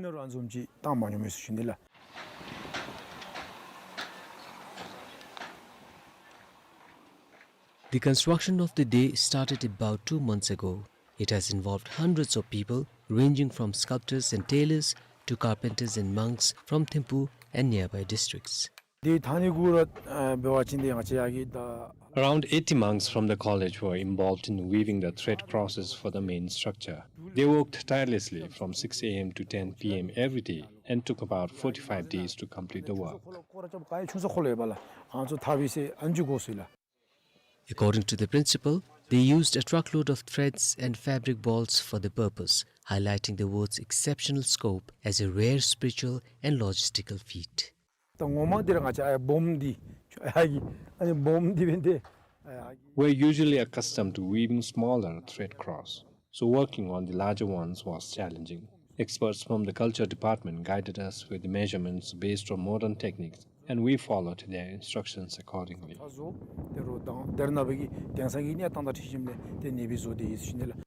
The construction of the Doi started about two months ago. It has involved hundreds of people, ranging from sculptors and tailors to carpenters and monks from Thimphu and nearby districts. འདི་ཐང་ནི་གུ་ར་འབད་བ་ཅིན་དེ་ང་བཅས་ཡར་གྱི་ད། Around eighty monks from the college were involved in weaving the thread crosses for the main structure. They worked tirelessly from six a m to ten p m every day and took about forty-five days to complete the work. སྐོར་ར་ཅོག་ག་ཡེ་ཆུང་ས་ཁོ་ལོ་ཡོད་པ་ལགས། ཨ་ནི་ཚུ་འཐག་པའི་ཚེ་ཨ་ནི་ཅིག་འགོར་སོ་ཡི་ལགས། According to the principal, they used a truckload of threads and fabric balls for the purpose, highlighting the work's exceptional scope as a rare spiritual and logistical feat. ད་ངོ་མ་འདི་ར་ང་བཅས་ཨ་ཡ་སྦོམ་འདི་ཨ་ཡ་གི་ཨ་ནི་སྦོམ་འདི་འབད་ནི་དེ་ཨ་ཡ་གི། We're usually accustomed to weaving smaller thread cross, so working on the larger ones was challenging. Experts from the culture department guided us with the measurements based on modern techniques, and we followed their instructions accordingly. ད་བཟོ་དེ་རུ་དང་དེར་ན་བའི་གི་དེང་སང་གི་གནས་སྟངས་དང་འཁྲིལ་ཞིནམ་ལས་དེ་ནེ་སྦེ་བཟོ་སྟེ་ཡོད་ཟེར་ཞུ་ནི་ལགས།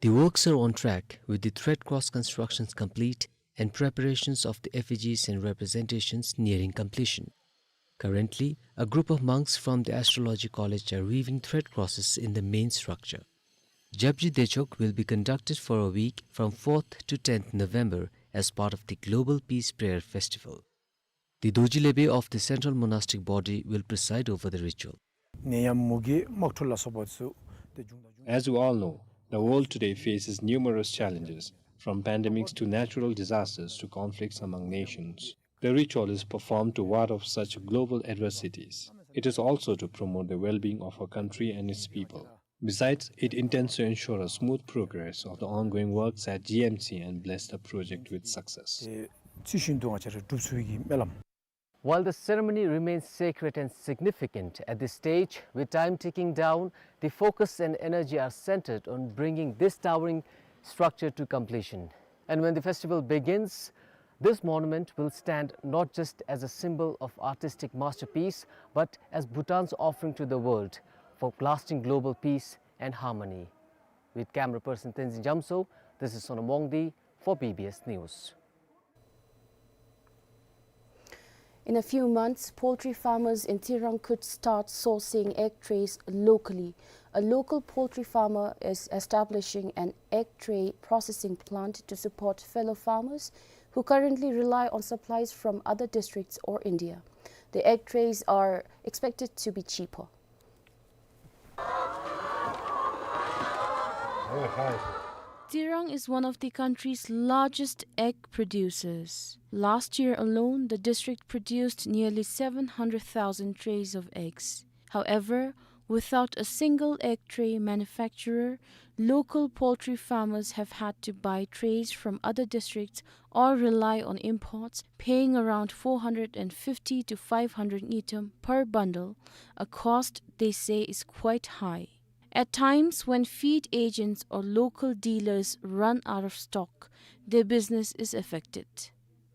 The works are on track, with the thread cross constructions complete and preparations of the effigies and representations nearing completion. Currently, a group of monks from the Astrology College are weaving thread crosses in the main structure. Japji Dechok will be conducted for a week from fourth to tenth November as part of the Global Peace Prayer Festival. The Dorji Lebe of the Central Monastic Body will preside over the ritual. ནད་ཡམས་མུ་གེ་དམག་འཁྲུག་ལ་སོགས་པ་ཚུ་དེ་བྱུང་དང་འབྱུང། As you all know, the world today faces numerous challenges, from pandemics to natural disasters to conflicts among nations. The ritual is performed to ward off such global adversities. It is also to promote the well-being of our country and its people. Besides, it intends to ensure a smooth progress of the ongoing works at G M C and bless the project with success. དེ་ཚུ་བཞིན་དུ་ང་བཅས་ར་སྒྲུབ་ཚུགས་པའི་གི་སྨོན་ལམ། While the ceremony remains sacred and significant at this stage, with time ticking down, the focus and energy are centered on bringing this towering structure to completion. And when the festival begins, this monument will stand not just as a symbol of artistic masterpiece, but as Bhutan's offering to the world for lasting global peace and harmony. With camera person Tenzin Jamso, this is Sonam Wangdi for B B S News. In a few months, poultry farmers in Tirang could start sourcing egg trays locally. A local poultry farmer is establishing an egg tray processing plant to support fellow farmers who currently rely on supplies from other districts or India. The egg trays are expected to be cheaper. Tirang is one of the country's largest egg producers. Last year alone, the district produced nearly seven hundred thousand trays of eggs. However, without a single egg tray manufacturer, local poultry farmers have had to buy trays from other districts or rely on imports, paying around four hundred and fifty to five hundred ngultrum per bundle, a cost they say is quite high. At times when feed agents or local dealers run out of stock, their business is affected.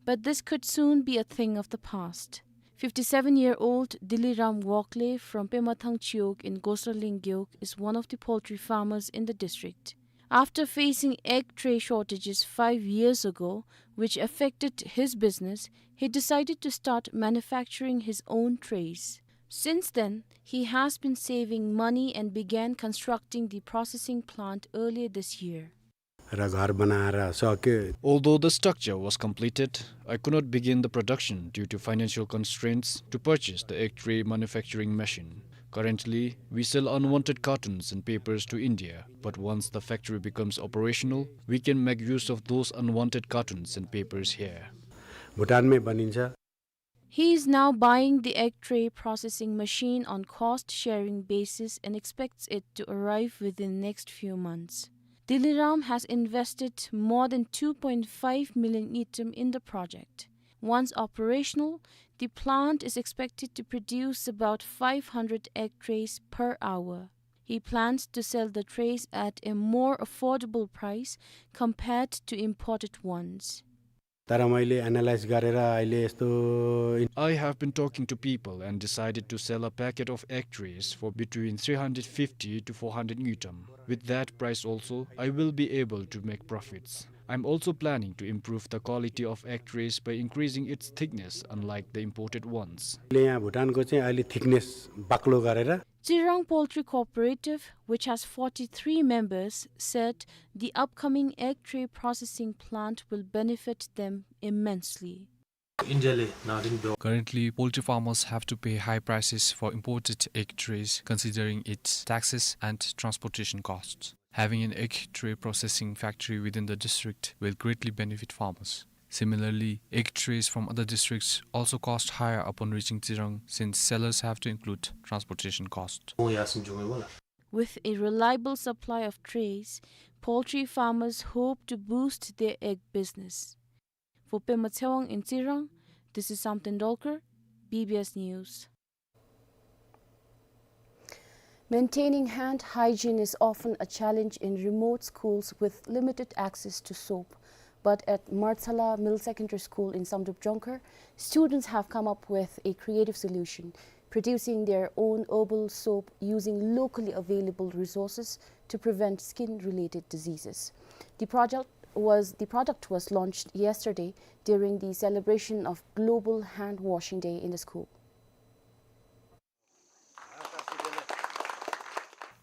But this could soon be a thing of the past. Fifty-seven-year-old Diliram Wokle from Pemathang Chiwog in Gosraling Gewog is one of the poultry farmers in the district. After facing egg tray shortages five years ago, which affected his business, he decided to start manufacturing his own trays. Since then, he has been saving money and began constructing the processing plant earlier this year. र घर बनाएर सके। Although the structure was completed, I could not begin the production due to financial constraints to purchase the egg tray manufacturing machine. Currently, we sell unwanted cartons and papers to India, but once the factory becomes operational, we can make use of those unwanted cartons and papers here. भुटानमै बनिन्छ। He is now buying the egg tray processing machine on cost-sharing basis and expects it to arrive within next few months. Diliram has invested more than two point five million ngultrum in the project. Once operational, the plant is expected to produce about five hundred egg trays per hour. He plans to sell the trays at a more affordable price compared to imported ones. तर मैले एनालाइज गरेर अहिले यस्तो इन- I have been talking to people and decided to sell a packet of egg trays for between three hundred fifty to four hundred ngultrum. With that price also, I will be able to make profits. I'm also planning to improve the quality of egg trays by increasing its thickness, unlike the imported ones. मैले यहाँ भुटानको चाहिँ अहिले थिकनेस बाक्लो गरेर Tsirang Poultry Cooperative, which has forty-three members, said the upcoming egg tray processing plant will benefit them immensely. Currently, poultry farmers have to pay high prices for imported egg trays, considering its taxes and transportation costs. Having an egg tray processing factory within the district will greatly benefit farmers. Similarly, egg trays from other districts also cost higher upon reaching Tsirang, since sellers have to include transportation cost. With a reliable supply of trays, poultry farmers hope to boost their egg business. For Pema Tshewang in Tsirang, this is Samten Dolkar, B B S News. Maintaining hand hygiene is often a challenge in remote schools with limited access to soap. But at Martsala Middle Secondary School in Samdrup Jongkhar, students have come up with a creative solution, producing their own herbal soap using locally available resources to prevent skin-related diseases. The project was, the product was launched yesterday during the celebration of Global Hand Washing Day in the school.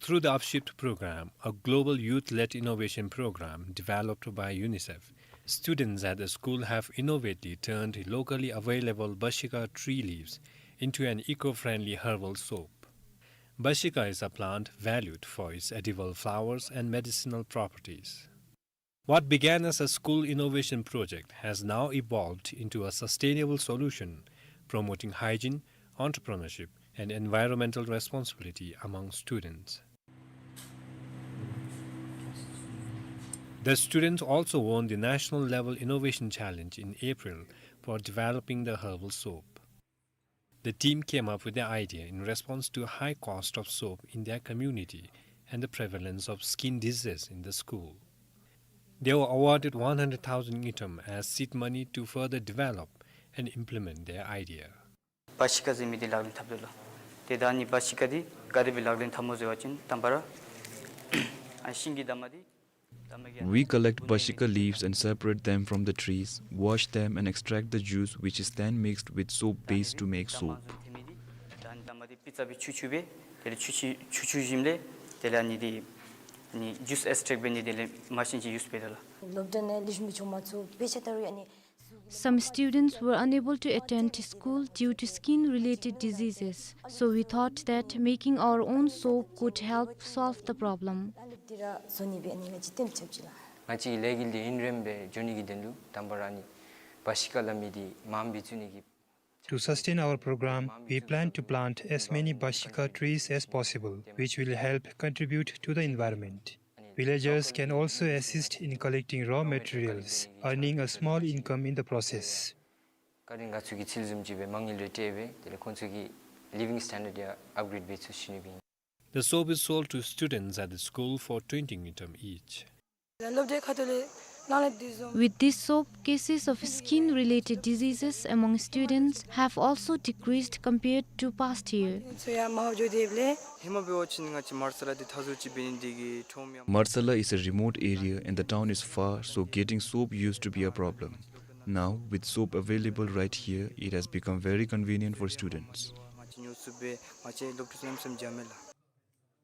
Through the Upshift program, a global youth-led innovation program developed by UNICEF, students at the school have innovatively turned locally available bashika tree leaves into an eco-friendly herbal soap. Bashika is a plant valued for its edible flowers and medicinal properties. What began as a school innovation project has now evolved into a sustainable solution, promoting hygiene, entrepreneurship, and environmental responsibility among students. The students also won the National Level Innovation Challenge in April for developing the herbal soap. The team came up with the idea in response to high cost of soap in their community and the prevalence of skin diseases in the school. They were awarded one hundred thousand ngultrum as seed money to further develop and implement their idea. བྷ་ཤི་ཀ་ཟེར་མི་འདི་ལག་ལེན་འཐབ་དོ་ལགས། ཏེ་ད་ནི་བྷ་ཤི་ཀ་འདི་ག་དེ་སྦེ་ལག་ལེན་འཐབ་མོ་ཟེར་བ་ཅིན་དང་པ་ར་ཨ་ཤིང་གི་འདབ་མ་འདི། We collect bashika leaves and separate them from the trees, wash them and extract the juice, which is then mixed with soap base to make soap. Some students were unable to attend school due to skin-related diseases, so we thought that making our own soap could help solve the problem. To sustain our program, we plan to plant as many bashika trees as possible, which will help contribute to the environment. Villagers can also assist in collecting raw materials, earning a small income in the process. The soap is sold to students at the school for twenty ngultrum each. With this soap, cases of skin-related diseases among students have also decreased compared to past year. Martsala is a remote area and the town is far, so getting soap used to be a problem. Now, with soap available right here, it has become very convenient for students.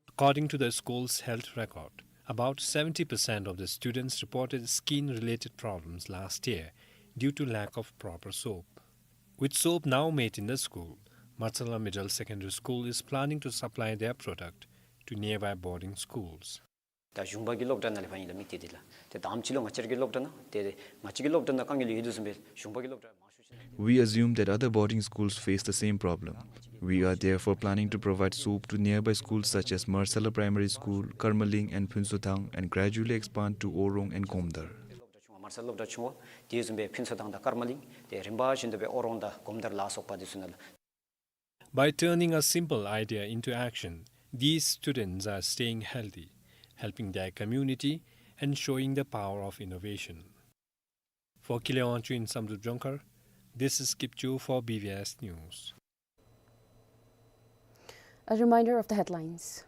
According to the school's health record, about seventy percent of the students reported skin-related problems last year due to lack of proper soap. With soap now made in the school, Martsala Middle Secondary School is planning to supply their product to nearby boarding schools. ད་གཞུང་པ་གི་སློབ་གྲྭ་ནང་ལས་ཕར་ཨིན་ལགས་མི་དེ་འདི་ལགས། ཏེ་དང་པ་ཅིག་ལུ་ང་བཅས་ར་གི་སློབ་གྲྭ་ནང་ཏེ་ང་བཅས་ཀྱི་སློབ་གྲྭ་ནང་དཀའ་ངལ་ཡོད་དོ་བཟུམ་སྦེ་གཞུང་པ་གི་སློབ་གྲྭ་མང་ཤོས་We assume that other boarding schools face the same problem. We are therefore planning to provide soap to nearby schools such as Martsala Primary School, Karmaling and Phuntshothang and gradually expand to Orong and Komdar. མར་ས་སློབ་གྲྭ་ཆུང་བ་དེ་བཟུམ་སྦེ་ཕུན་ཚོགས་ཐང་དང་དཀར་མ་གླིང་དེ་རིམ་པ་བཞིན་དུ་སྦེ་ཨོ་རོང་དང་གོམ་དར་ལ་སོགས་པ་དེ་ཚུ་ནང་ལུ། By turning a simple idea into action, these students are staying healthy, helping their community, and showing the power of innovation. For Kile Wangchuk in Samdrup Jongkhar, this is Kipchoo for B B S News. A reminder of the headlines.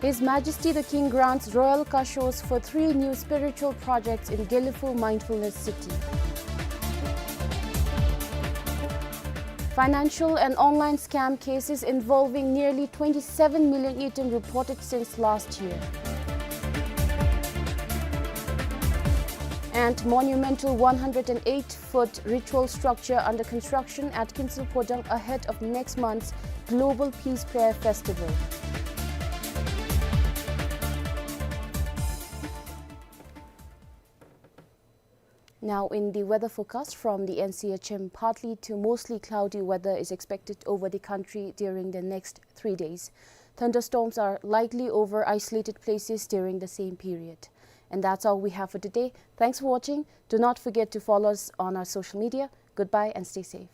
His Majesty the King grants royal kashos for three new spiritual projects in Gelephu Mindfulness City. Financial and online scam cases involving nearly twenty-seven million ngultrum reported since last year. And monumental one hundred and eight foot ritual structure under construction at Kinsul Phodang ahead of next month's Global Peace Prayer Festival. Now, in the weather forecast from the N C H M, partly to mostly cloudy weather is expected over the country during the next three days. Thunderstorms are likely over isolated places during the same period. And that's all we have for today. Thanks for watching. Do not forget to follow us on our social media. Goodbye and stay safe.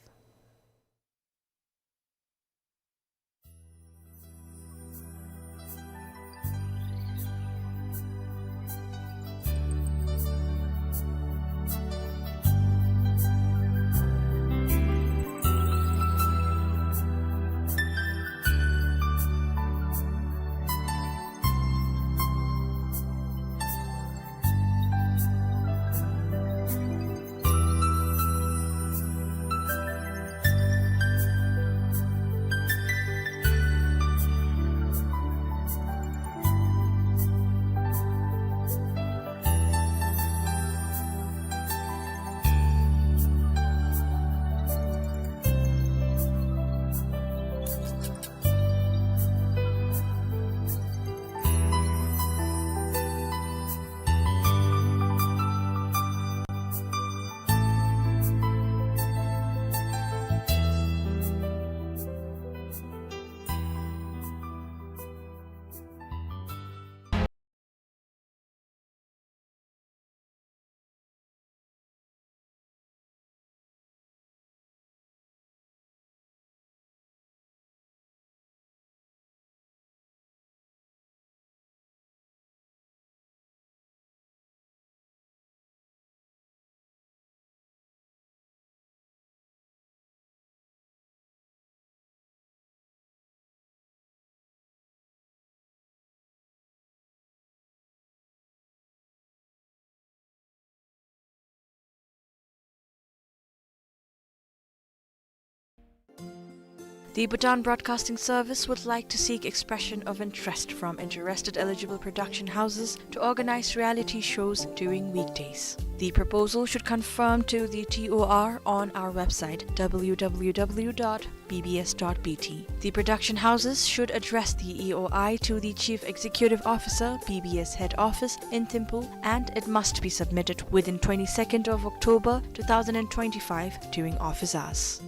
The Bhutan Broadcasting Service would like to seek expression of interest from interested eligible production houses to organize reality shows during weekdays. The proposal should conform to the T O R on our website, W W W dot B B S dot B T. The production houses should address the E O I to the Chief Executive Officer, B B S Head Office in Thimphu, and it must be submitted within twenty-second of October two thousand and twenty-five during office hours.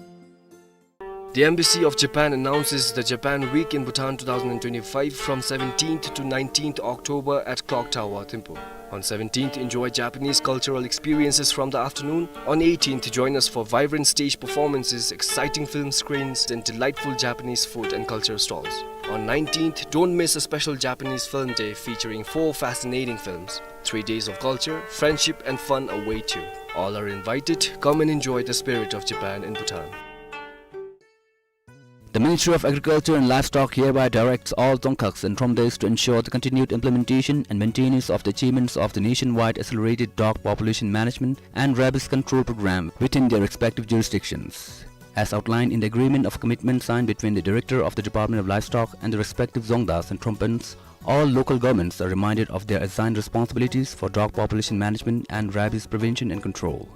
The Embassy of Japan announces the Japan Week in Bhutan two thousand and twenty-five from seventeenth to nineteenth October at Clock Tower, Thimphu. On seventeenth, enjoy Japanese cultural experiences from the afternoon. On eighteenth, join us for vibrant stage performances, exciting film screenings, and delightful Japanese food and culture stalls. On nineteenth, don't miss a special Japanese film day featuring four fascinating films. Three days of culture, friendship, and fun await you. All are invited. Come and enjoy the spirit of Japan in Bhutan. The Ministry of Agriculture and Livestock hereby directs all Dzongkhags and Thromdaes to ensure the continued implementation and maintenance of the achievements of the nationwide accelerated dog population management and rabies control program within their respective jurisdictions. As outlined in the agreement of commitment signed between the Director of the Department of Livestock and the respective Dzongdas and Thrombunds, all local governments are reminded of their assigned responsibilities for dog population management and rabies prevention and control.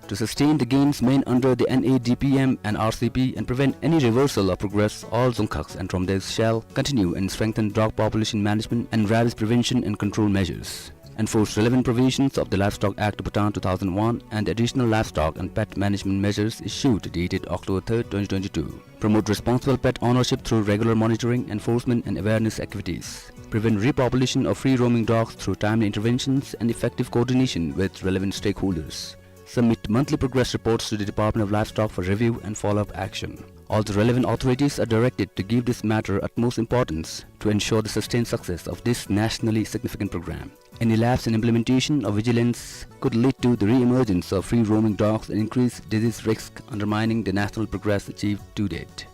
To sustain the gains made under the N A D P M and R C P and prevent any reversal of progress, all Dzongkhags and Thromdaes shall continue and strengthen dog population management and rabies prevention and control measures. Enforce relevant provisions of the Livestock Act Bhutan two thousand one and the Additional Livestock and Pet Management Measures issued dated October third, twenty twenty-two. Promote responsible pet ownership through regular monitoring, enforcement and awareness activities. Prevent repopulation of free-roaming dogs through timely interventions and effective coordination with relevant stakeholders. Submit monthly progress reports to the Department of Livestock for review and follow-up action. All the relevant authorities are directed to give this matter utmost importance to ensure the sustained success of this nationally significant program. Any lapse in implementation or vigilance could lead to the re-emergence of free-roaming dogs and increase disease risk, undermining the national progress achieved to date.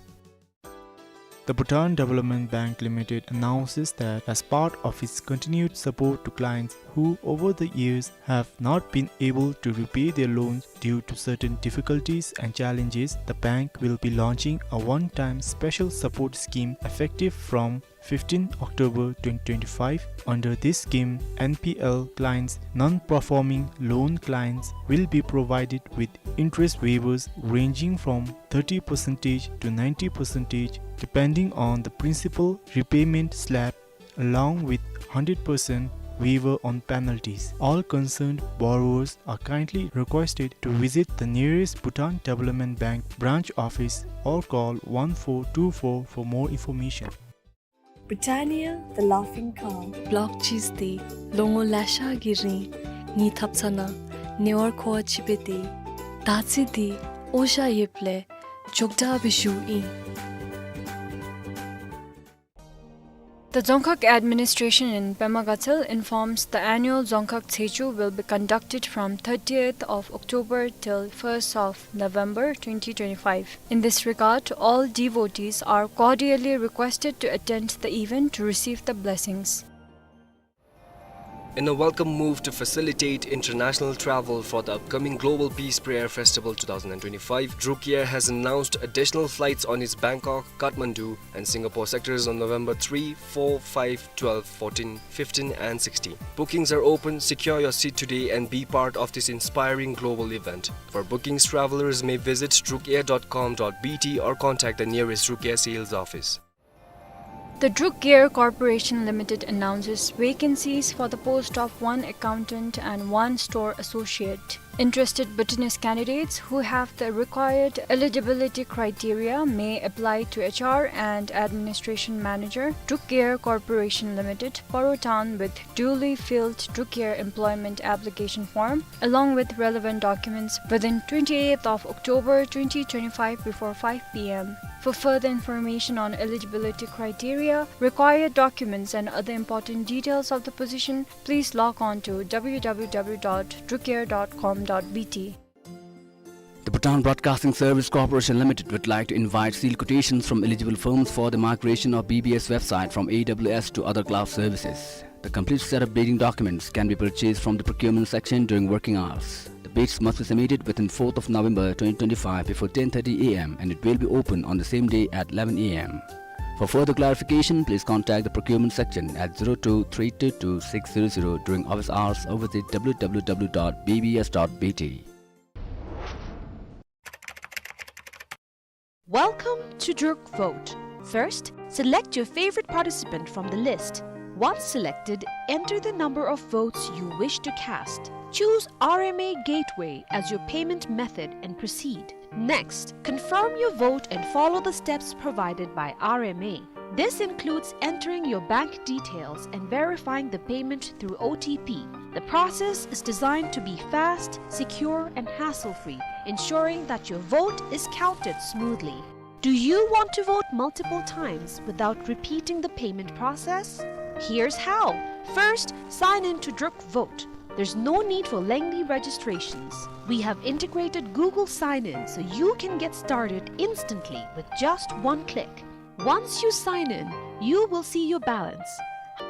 The Bhutan Development Bank Limited announces that as part of its continued support to clients who over the years have not been able to repay their loans due to certain difficulties and challenges, the bank will be launching a one-time special support scheme effective from fifteenth October twenty twenty-five. Under this scheme, N P L clients, non-performing loan clients, will be provided with interest waivers ranging from thirty percent to ninety percent, depending on the principal repayment slab, along with hundred percent waiver on penalties. All concerned borrowers are kindly requested to visit the nearest Bhutan Development Bank branch office or call one four two four for more information. Britannia, the laughing cow. Block cheese འདི་ལོ་ངོ་ལེ་ཤ་གི་རིང་ངེའི་ཐབ་ཚང་ནང་ཉེ་བར་མཁོ་བ་ཅིག་སྦེ་སྡོད་ཡི། དར་ཚི་འདི་འོ་ཞ་ཡོདཔ་ལས་མགྱོགས་དྲགས་སྦེ་ཞུཝ་ཨིན། The Dzongkhag Administration in Pema Gatshel informs the annual Dzongkhag Tsechu will be conducted from thirtieth of October till first of November twenty twenty-five. In this regard, all devotees are cordially requested to attend the event to receive the blessings. In a welcome move to facilitate international travel for the upcoming Global Peace Prayer Festival two thousand twenty-five, Druk Air has announced additional flights on its Bangkok, Kathmandu, and Singapore sectors on November three, four, five, twelve, fourteen, fifteen, and sixteen. Bookings are open. Secure your seat today and be part of this inspiring global event. For bookings, travelers may visit drukair dot com dot B T or contact the nearest Druk Air sales office. The Druk Air Corporation Limited announces vacancies for the post of one accountant and one store associate. Interested Bhutanese candidates who have the required eligibility criteria may apply to H R and Administration Manager, Druk Air Corporation Limited, Paro Town, with duly filled Druk Air employment application form, along with relevant documents, within twenty-eighth of October twenty twenty-five before five P M. For further information on eligibility criteria, required documents, and other important details of the position, please log on to W W W dot drukair dot com dot B T. The Bhutan Broadcasting Service Corporation Limited would like to invite sealed quotations from eligible firms for the migration of B B S website from A W S to other cloud services. The complete set of bidding documents can be purchased from the procurement section during working hours. The bids must be submitted within fourth of November twenty twenty-five before ten thirty A M and it will be open on the same day at eleven A M. For further clarification, please contact the procurement section at zero two three two two six zero zero during office hours or visit W W W dot B B S dot B T. Welcome to Druk Vote. First, select your favorite participant from the list. Once selected, enter the number of votes you wish to cast. Choose R M A Gateway as your payment method and proceed. Next, confirm your vote and follow the steps provided by R M A. This includes entering your bank details and verifying the payment through O T P. The process is designed to be fast, secure, and hassle-free, ensuring that your vote is counted smoothly. Do you want to vote multiple times without repeating the payment process? Here's how. First, sign in to Druk Vote. There's no need for lengthy registrations. We have integrated Google Sign-In so you can get started instantly with just one click. Once you sign in, you will see your balance.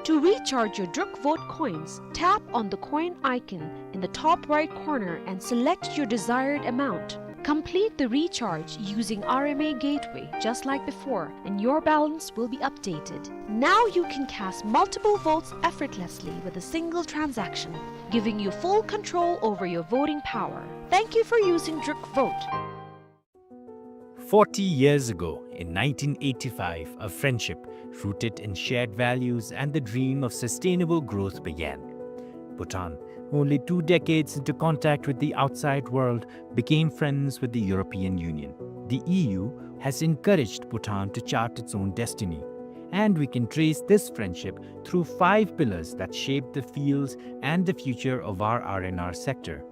To recharge your Druk Vote coins, tap on the coin icon in the top right corner and select your desired amount. Complete the recharge using R M A Gateway just like before, and your balance will be updated. Now you can cast multiple votes effortlessly with a single transaction, giving you full control over your voting power. Thank you for using Druk Vote. Forty years ago, in nineteen eighty-five, a friendship rooted in shared values and the dream of sustainable growth began. Bhutan, only two decades into contact with the outside world, became friends with the European Union. The E U has encouraged Bhutan to chart its own destiny, and we can trace this friendship through five pillars that shape the fields and the future of our R and R sector.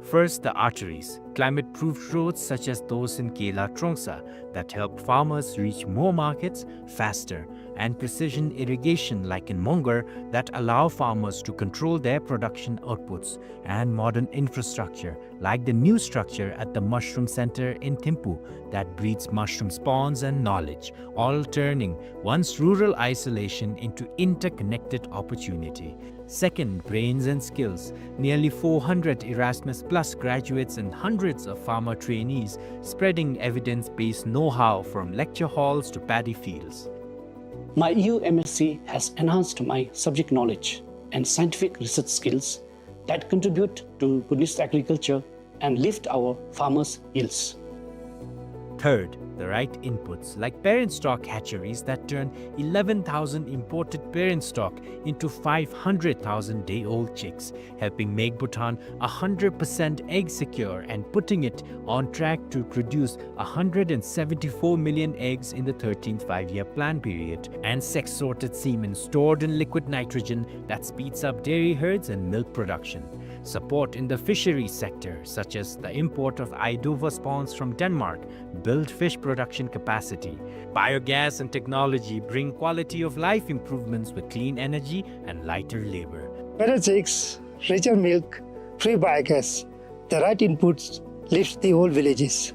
First, the arteries. Climate-proof roads such as those in Kela Trongsa that help farmers reach more markets faster, and precision irrigation like in Mongar that allow farmers to control their production outputs, and modern infrastructure like the new structure at the Mushroom Center in Thimphu that breeds mushroom spawns and knowledge, all turning once rural isolation into interconnected opportunity. Second, brains and skills. Nearly four hundred Erasmus Plus graduates and hundreds of farmer trainees spreading evidence-based know-how from lecture halls to paddy fields. My E U M S C has enhanced my subject knowledge and scientific research skills that contribute to Bhutanese agriculture and lift our farmers' yields. Third, the right inputs, like parent stock hatcheries that turn eleven thousand imported parent stock into five hundred thousand day-old chicks, helping make Bhutan a hundred percent egg secure and putting it on track to produce a hundred and seventy-four million eggs in the thirteenth five-year plan period, and sex-sorted semen stored in liquid nitrogen that speeds up dairy herds and milk production. Support in the fisheries sector, such as the import of Idova spawns from Denmark, build fish production capacity. Biogas and technology bring quality of life improvements with clean energy and lighter labor. Better chicks, richer milk, free biogas, the right inputs lifts the whole villages.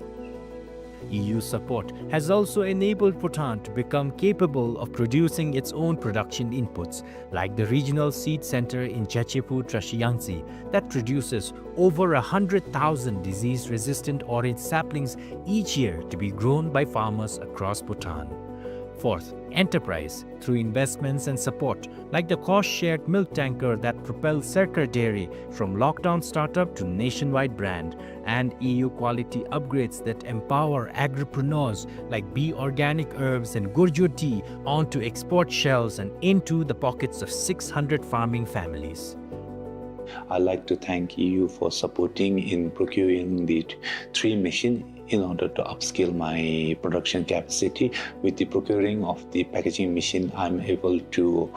E U support has also enabled Bhutan to become capable of producing its own production inputs, like the Regional Seed Center in Jachepu, Trashiyangtse, that produces over a hundred thousand disease-resistant orange saplings each year to be grown by farmers across Bhutan. Fourth, enterprise through investments and support, like the cost-shared milk tanker that propelled Sarkar Dairy from lockdown startup to nationwide brand, and E U quality upgrades that empower agripreneurs like Be Organic Herbs and Gurjo Tea onto export shelves and into the pockets of six hundred farming families. I'd like to thank E U for supporting in procuring the three machine in order to upscale my production capacity. With the procuring of the packaging machine, I'm able to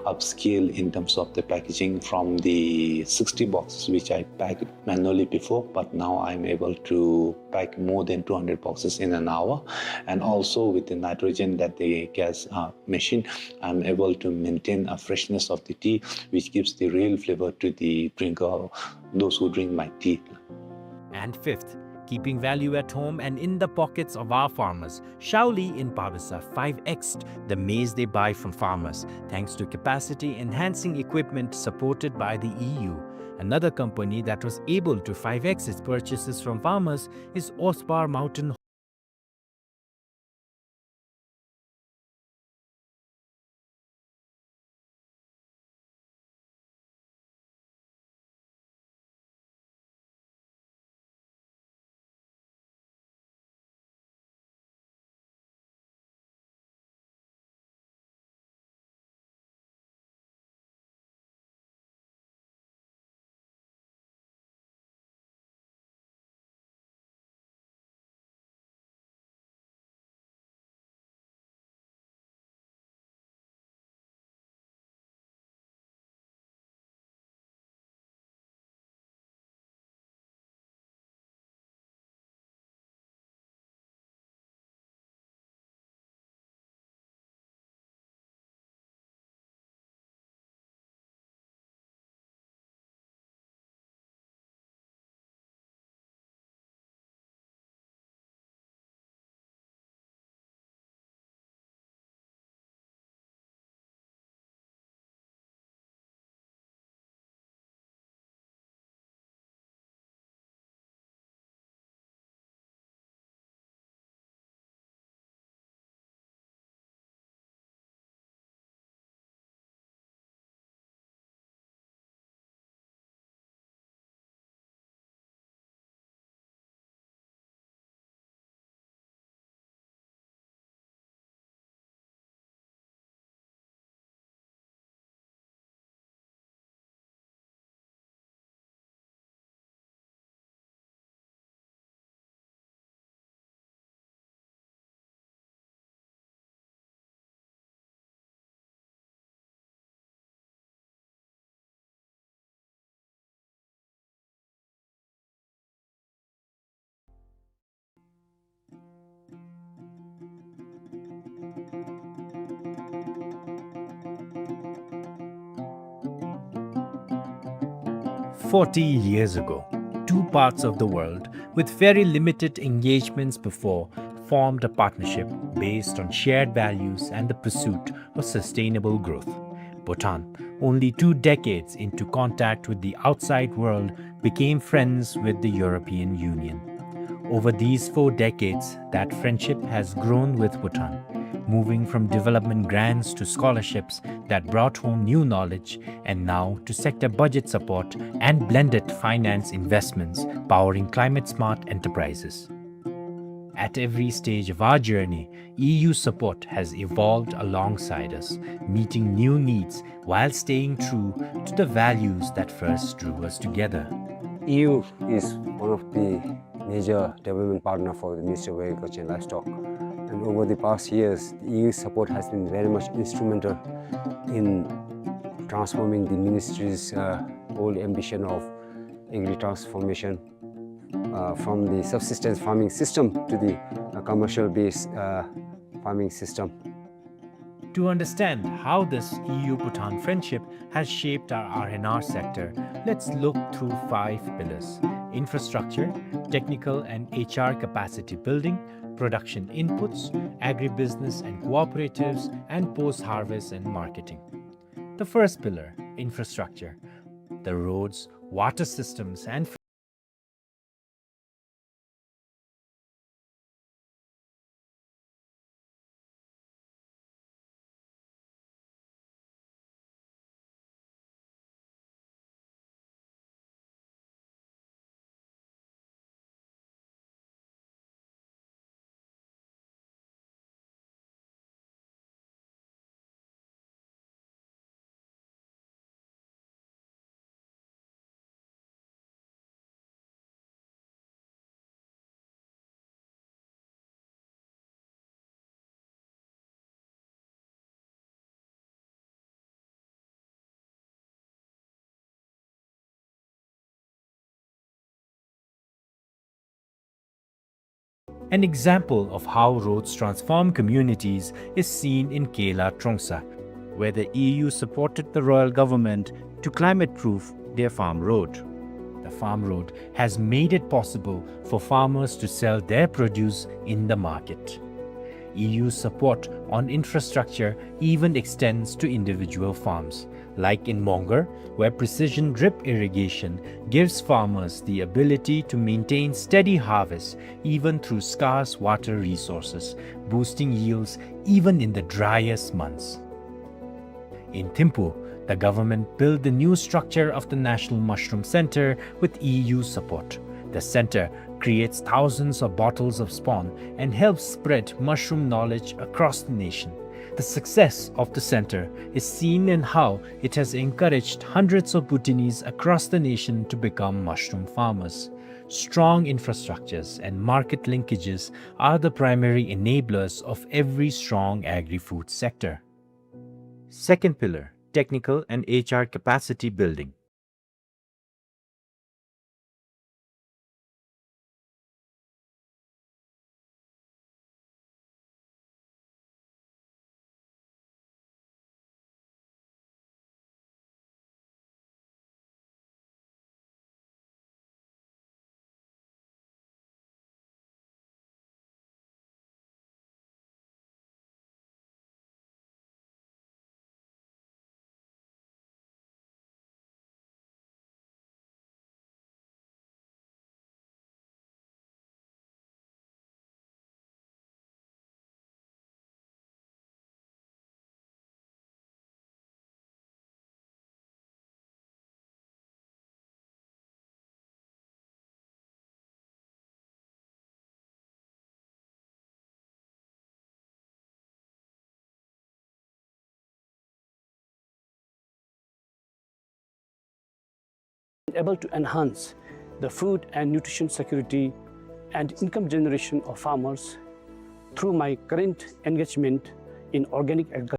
upscale in terms of the packaging from the sixty boxes which I packed manually before, but now I'm able to pack more than two hundred boxes in an hour. And also with the nitrogen that the gas, uh, machine, I'm able to maintain a freshness of the tea, which gives the real flavor to the drinker, those who drink my tea. And fifth, keeping value at home and in the pockets of our farmers. Shaoli in Babasa five X the maize they buy from farmers, thanks to capacity enhancing equipment supported by the E U. Another company that was able to five X its purchases from farmers is Ospar Mountain Forty years ago, two parts of the world with very limited engagements before formed a partnership based on shared values and the pursuit of sustainable growth. Bhutan, only two decades into contact with the outside world, became friends with the European Union. Over these four decades, that friendship has grown with Bhutan, moving from development grants to scholarships that brought home new knowledge, and now to sector budget support and blended finance investments powering climate-smart enterprises. At every stage of our journey, E U support has evolved alongside us, meeting new needs while staying true to the values that first drew us together. E U is one of the major development partner for the Ministry of Agriculture and Livestock. And over the past years, the E U support has been very much instrumental in transforming the ministry's, uh, bold ambition of agri-transformation, uh, from the subsistence farming system to the, uh, commercial-based, uh, farming system. To understand how this E U Bhutan friendship has shaped our R and R sector, let's look through five pillars: infrastructure, technical and H R capacity building, production inputs, agribusiness and cooperatives, and post-harvest and marketing. The first pillar, infrastructure. The roads, water systems, and An example of how roads transform communities is seen in Kela Trongsa, where the E U supported the royal government to climate-proof their farm road. The farm road has made it possible for farmers to sell their produce in the market. E U support on infrastructure even extends to individual farms, like in Mongar, where precision drip irrigation gives farmers the ability to maintain steady harvest even through scarce water resources, boosting yields even in the driest months. In Thimphu, the government built the new structure of the National Mushroom Center with E U support. The center creates thousands of bottles of spawn and helps spread mushroom knowledge across the nation. The success of the center is seen in how it has encouraged hundreds of Bhutanese across the nation to become mushroom farmers. Strong infrastructures and market linkages are the primary enablers of every strong agri-food sector. Second pillar, technical and H R capacity building. Able to enhance the food and nutrition security and income generation of farmers through my current engagement in organic agriculture.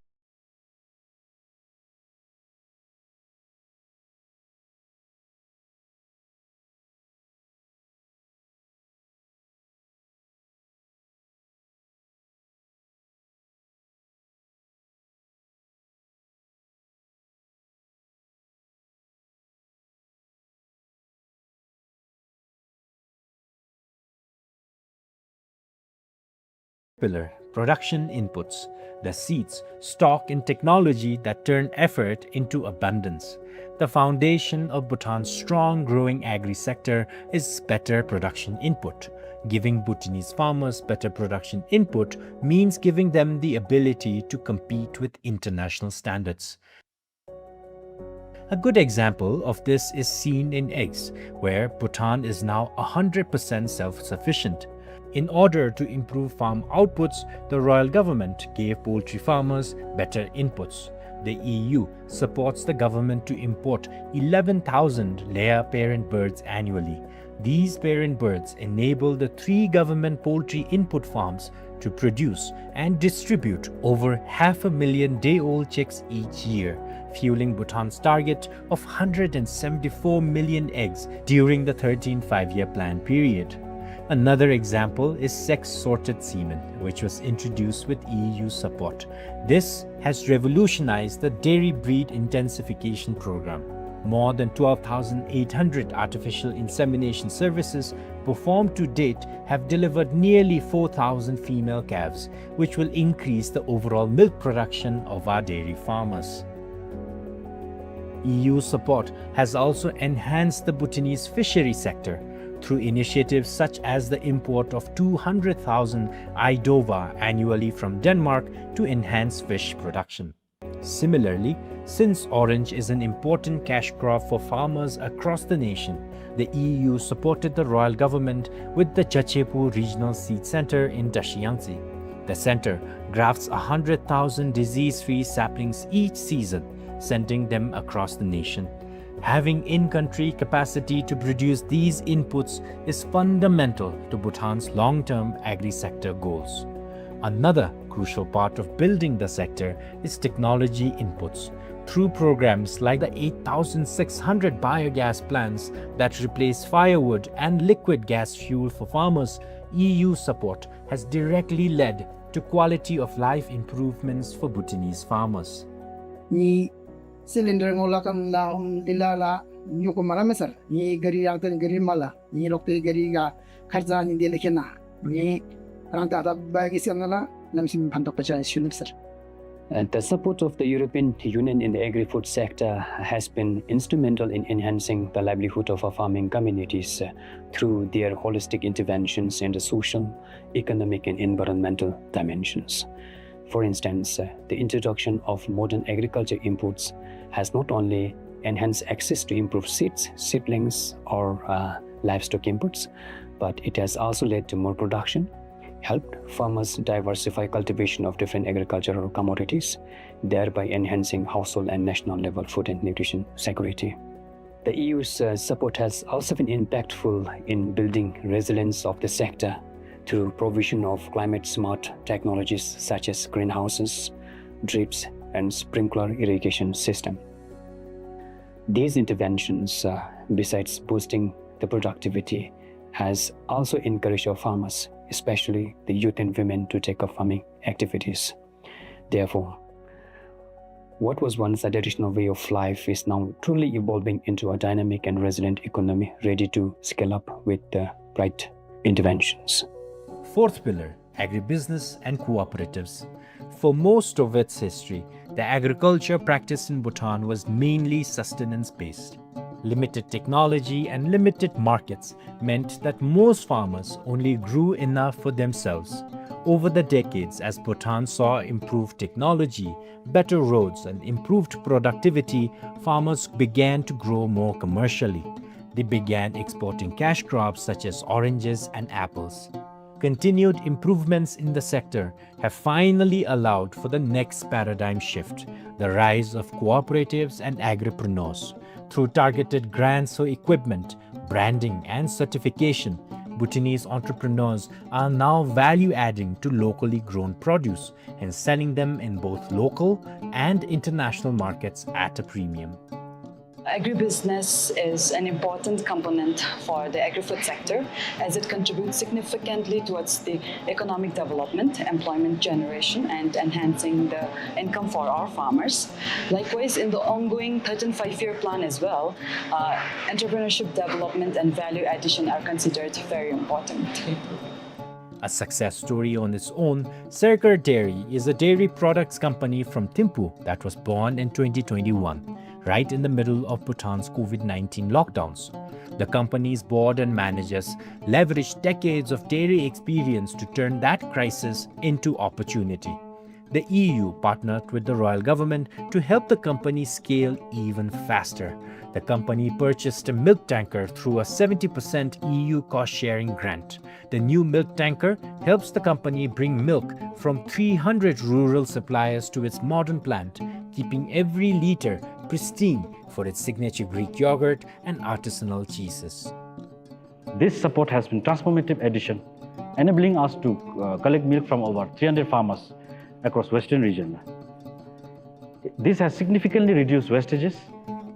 Pillar, production inputs, the seeds, stock and technology that turn effort into abundance. The foundation of Bhutan's strong growing agri-sector is better production input. Giving Bhutanese farmers better production input means giving them the ability to compete with international standards. A good example of this is seen in eggs, where Bhutan is now a hundred percent self-sufficient. In order to improve farm outputs, the royal government gave poultry farmers better inputs. The E U supports the government to import eleven thousand layer parent birds annually. These parent birds enable the three government poultry input farms to produce and distribute over half a million day-old chicks each year, fueling Bhutan's target of hundred and seventy-four million eggs during the thirteenth Five-Year Plan period. Another example is sex-sorted semen, which was introduced with E U support. This has revolutionized the dairy breed intensification program. More than twelve thousand eight hundred artificial insemination services performed to date have delivered nearly four thousand female calves, which will increase the overall milk production of our dairy farmers. E U support has also enhanced the Bhutanese fishery sector through initiatives such as the import of two hundred thousand aidova annually from Denmark to enhance fish production. Similarly, since orange is an important cash crop for farmers across the nation, the E U supported the royal government with the Jachepu Regional Seed Center in Dashiyangtse. The center grafts a hundred thousand disease-free saplings each season, sending them across the nation. Having in-country capacity to produce these inputs is fundamental to Bhutan's long-term agri-sector goals. Another crucial part of building the sector is technology inputs. Through programs like the eight thousand six hundred biogas plants that replace firewood and liquid gas fuel for farmers, E U support has directly led to quality of life improvements for Bhutanese farmers. Ni cylinder ngo la kam la hum lila la nyuku mala mesar. Ni gari yang ten gari mala. Ni lokte gari ga kharcha ni dele kena. Ni rang ta ta ba gi siam la nam sim phantok pacha shunuk sir. And the support of the European Union in the agri-food sector has been instrumental in enhancing the livelihood of our farming communities, uh, through their holistic interventions in the social, economic, and environmental dimensions. For instance, uh, the introduction of modern agriculture inputs has not only enhanced access to improved seeds, seedlings, or, uh, livestock inputs, but it has also led to more production, helped farmers diversify cultivation of different agricultural commodities, thereby enhancing household and national level food and nutrition security. The E U's, uh, support has also been impactful in building resilience of the sector through provision of climate-smart technologies such as greenhouses, drips, and sprinkler irrigation system. These interventions, uh, besides boosting the productivity, has also encouraged our farmers, especially the youth and women, to take up farming activities. Therefore, what was once a traditional way of life is now truly evolving into a dynamic and resilient economy ready to scale up with the right interventions. Fourth pillar, agribusiness and cooperatives. For most of its history, the agriculture practiced in Bhutan was mainly sustenance-based. Limited technology and limited markets meant that most farmers only grew enough for themselves. Over the decades, as Bhutan saw improved technology, better roads, and improved productivity, farmers began to grow more commercially. They began exporting cash crops such as oranges and apples. Continued improvements in the sector have finally allowed for the next paradigm shift, the rise of cooperatives and agripreneurs. Through targeted grants for equipment, branding, and certification, Bhutanese entrepreneurs are now value-adding to locally grown produce and selling them in both local and international markets at a premium. Agribusiness is an important component for the agri-food sector, as it contributes significantly towards the economic development, employment generation, and enhancing the income for our farmers. Likewise, in the ongoing thirteenth Five-Year Plan as well, uh, entrepreneurship development and value addition are considered very important. A success story on its own, Serkar Dairy is a dairy products company from Thimphu that was born in twenty twenty-one, right in the middle of Bhutan's COVID nineteen lockdowns. The company's board and managers leveraged decades of dairy experience to turn that crisis into opportunity. The E U partnered with the royal government to help the company scale even faster. The company purchased a milk tanker through a seventy percent E U cost-sharing grant. The new milk tanker helps the company bring milk from three hundred rural suppliers to its modern plant, keeping every liter pristine for its signature Greek yogurt and artisanal cheeses. This support has been transformative addition, enabling us to, uh, collect milk from over three hundred farmers across Western region. This has significantly reduced wastages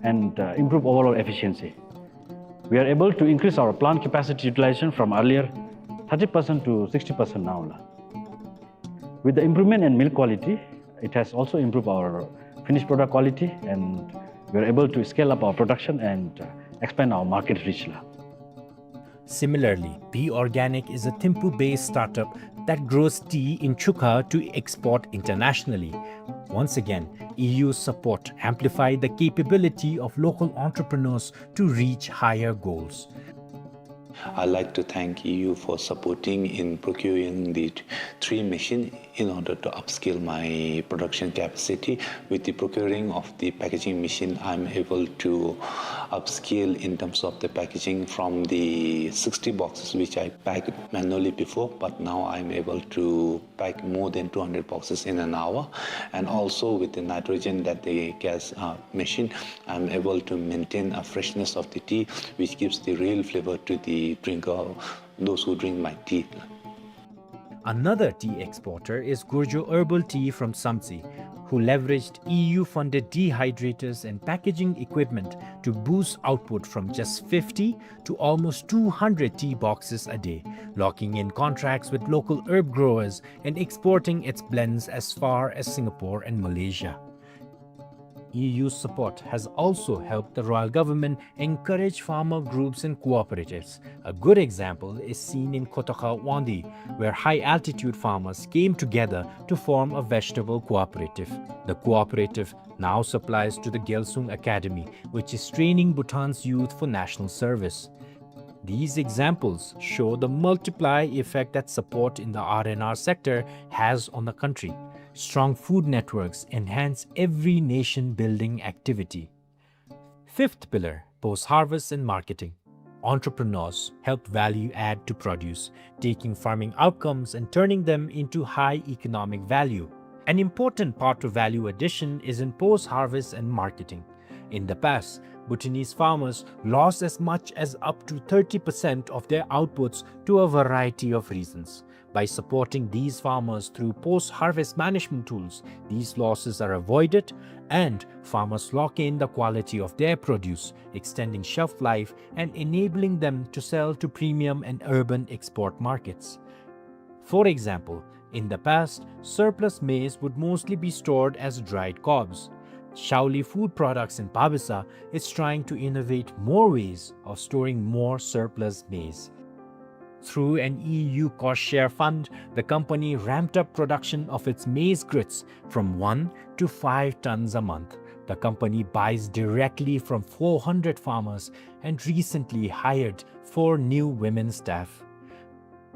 and, uh, improved overall efficiency. We are able to increase our plant capacity utilization from earlier thirty percent to sixty percent now la. With the improvement in milk quality, it has also improved our finished product quality, and we are able to scale up our production and, uh, expand our market reach la. Similarly, Be Organic is a Thimphu-based startup that grows tea in Chukha to export internationally. Once again, E U support amplified the capability of local entrepreneurs to reach higher goals. I'd like to thank E U for supporting in procuring the t-, three machine in order to upscale my production capacity. With the procuring of the packaging machine, I'm able to upscale in terms of the packaging from the sixty boxes which I packed manually before, but now I'm able to pack more than two hundred boxes in an hour. And also with the nitrogen that the gas, uh, machine, I'm able to maintain a freshness of the tea, which gives the real flavor to the drinker, those who drink my tea. Another tea exporter is Gurjo Herbal Tea from Samtse, who leveraged E U-funded dehydrators and packaging equipment to boost output from just fifty to almost two hundred tea boxes a day, locking in contracts with local herb growers and exporting its blends as far as Singapore and Malaysia. E U support has also helped the royal government encourage farmer groups and cooperatives. A good example is seen in Kotokha Wangdi, where high-altitude farmers came together to form a vegetable cooperative. The cooperative now supplies to the Gyalsung Academy, which is training Bhutan's youth for national service. These examples show the multiply effect that support in the R and R sector has on the country. Strong food networks enhance every nation-building activity. Fifth pillar, post-harvest and marketing. Entrepreneurs help value add to produce, taking farming outcomes and turning them into high economic value. An important part of value addition is in post-harvest and marketing. In the past, Bhutanese farmers lost as much as up to thirty percent of their outputs to a variety of reasons. By supporting these farmers through post-harvest management tools, these losses are avoided and farmers lock in the quality of their produce, extending shelf life and enabling them to sell to premium and urban export markets. For example, in the past, surplus maize would mostly be stored as dried cobs. Shaoli Food Products in Pabesa is trying to innovate more ways of storing more surplus maize. Through an E U cost share fund, the company ramped up production of its maize grits from one to five tons a month. The company buys directly from four hundred farmers and recently hired four new women staff.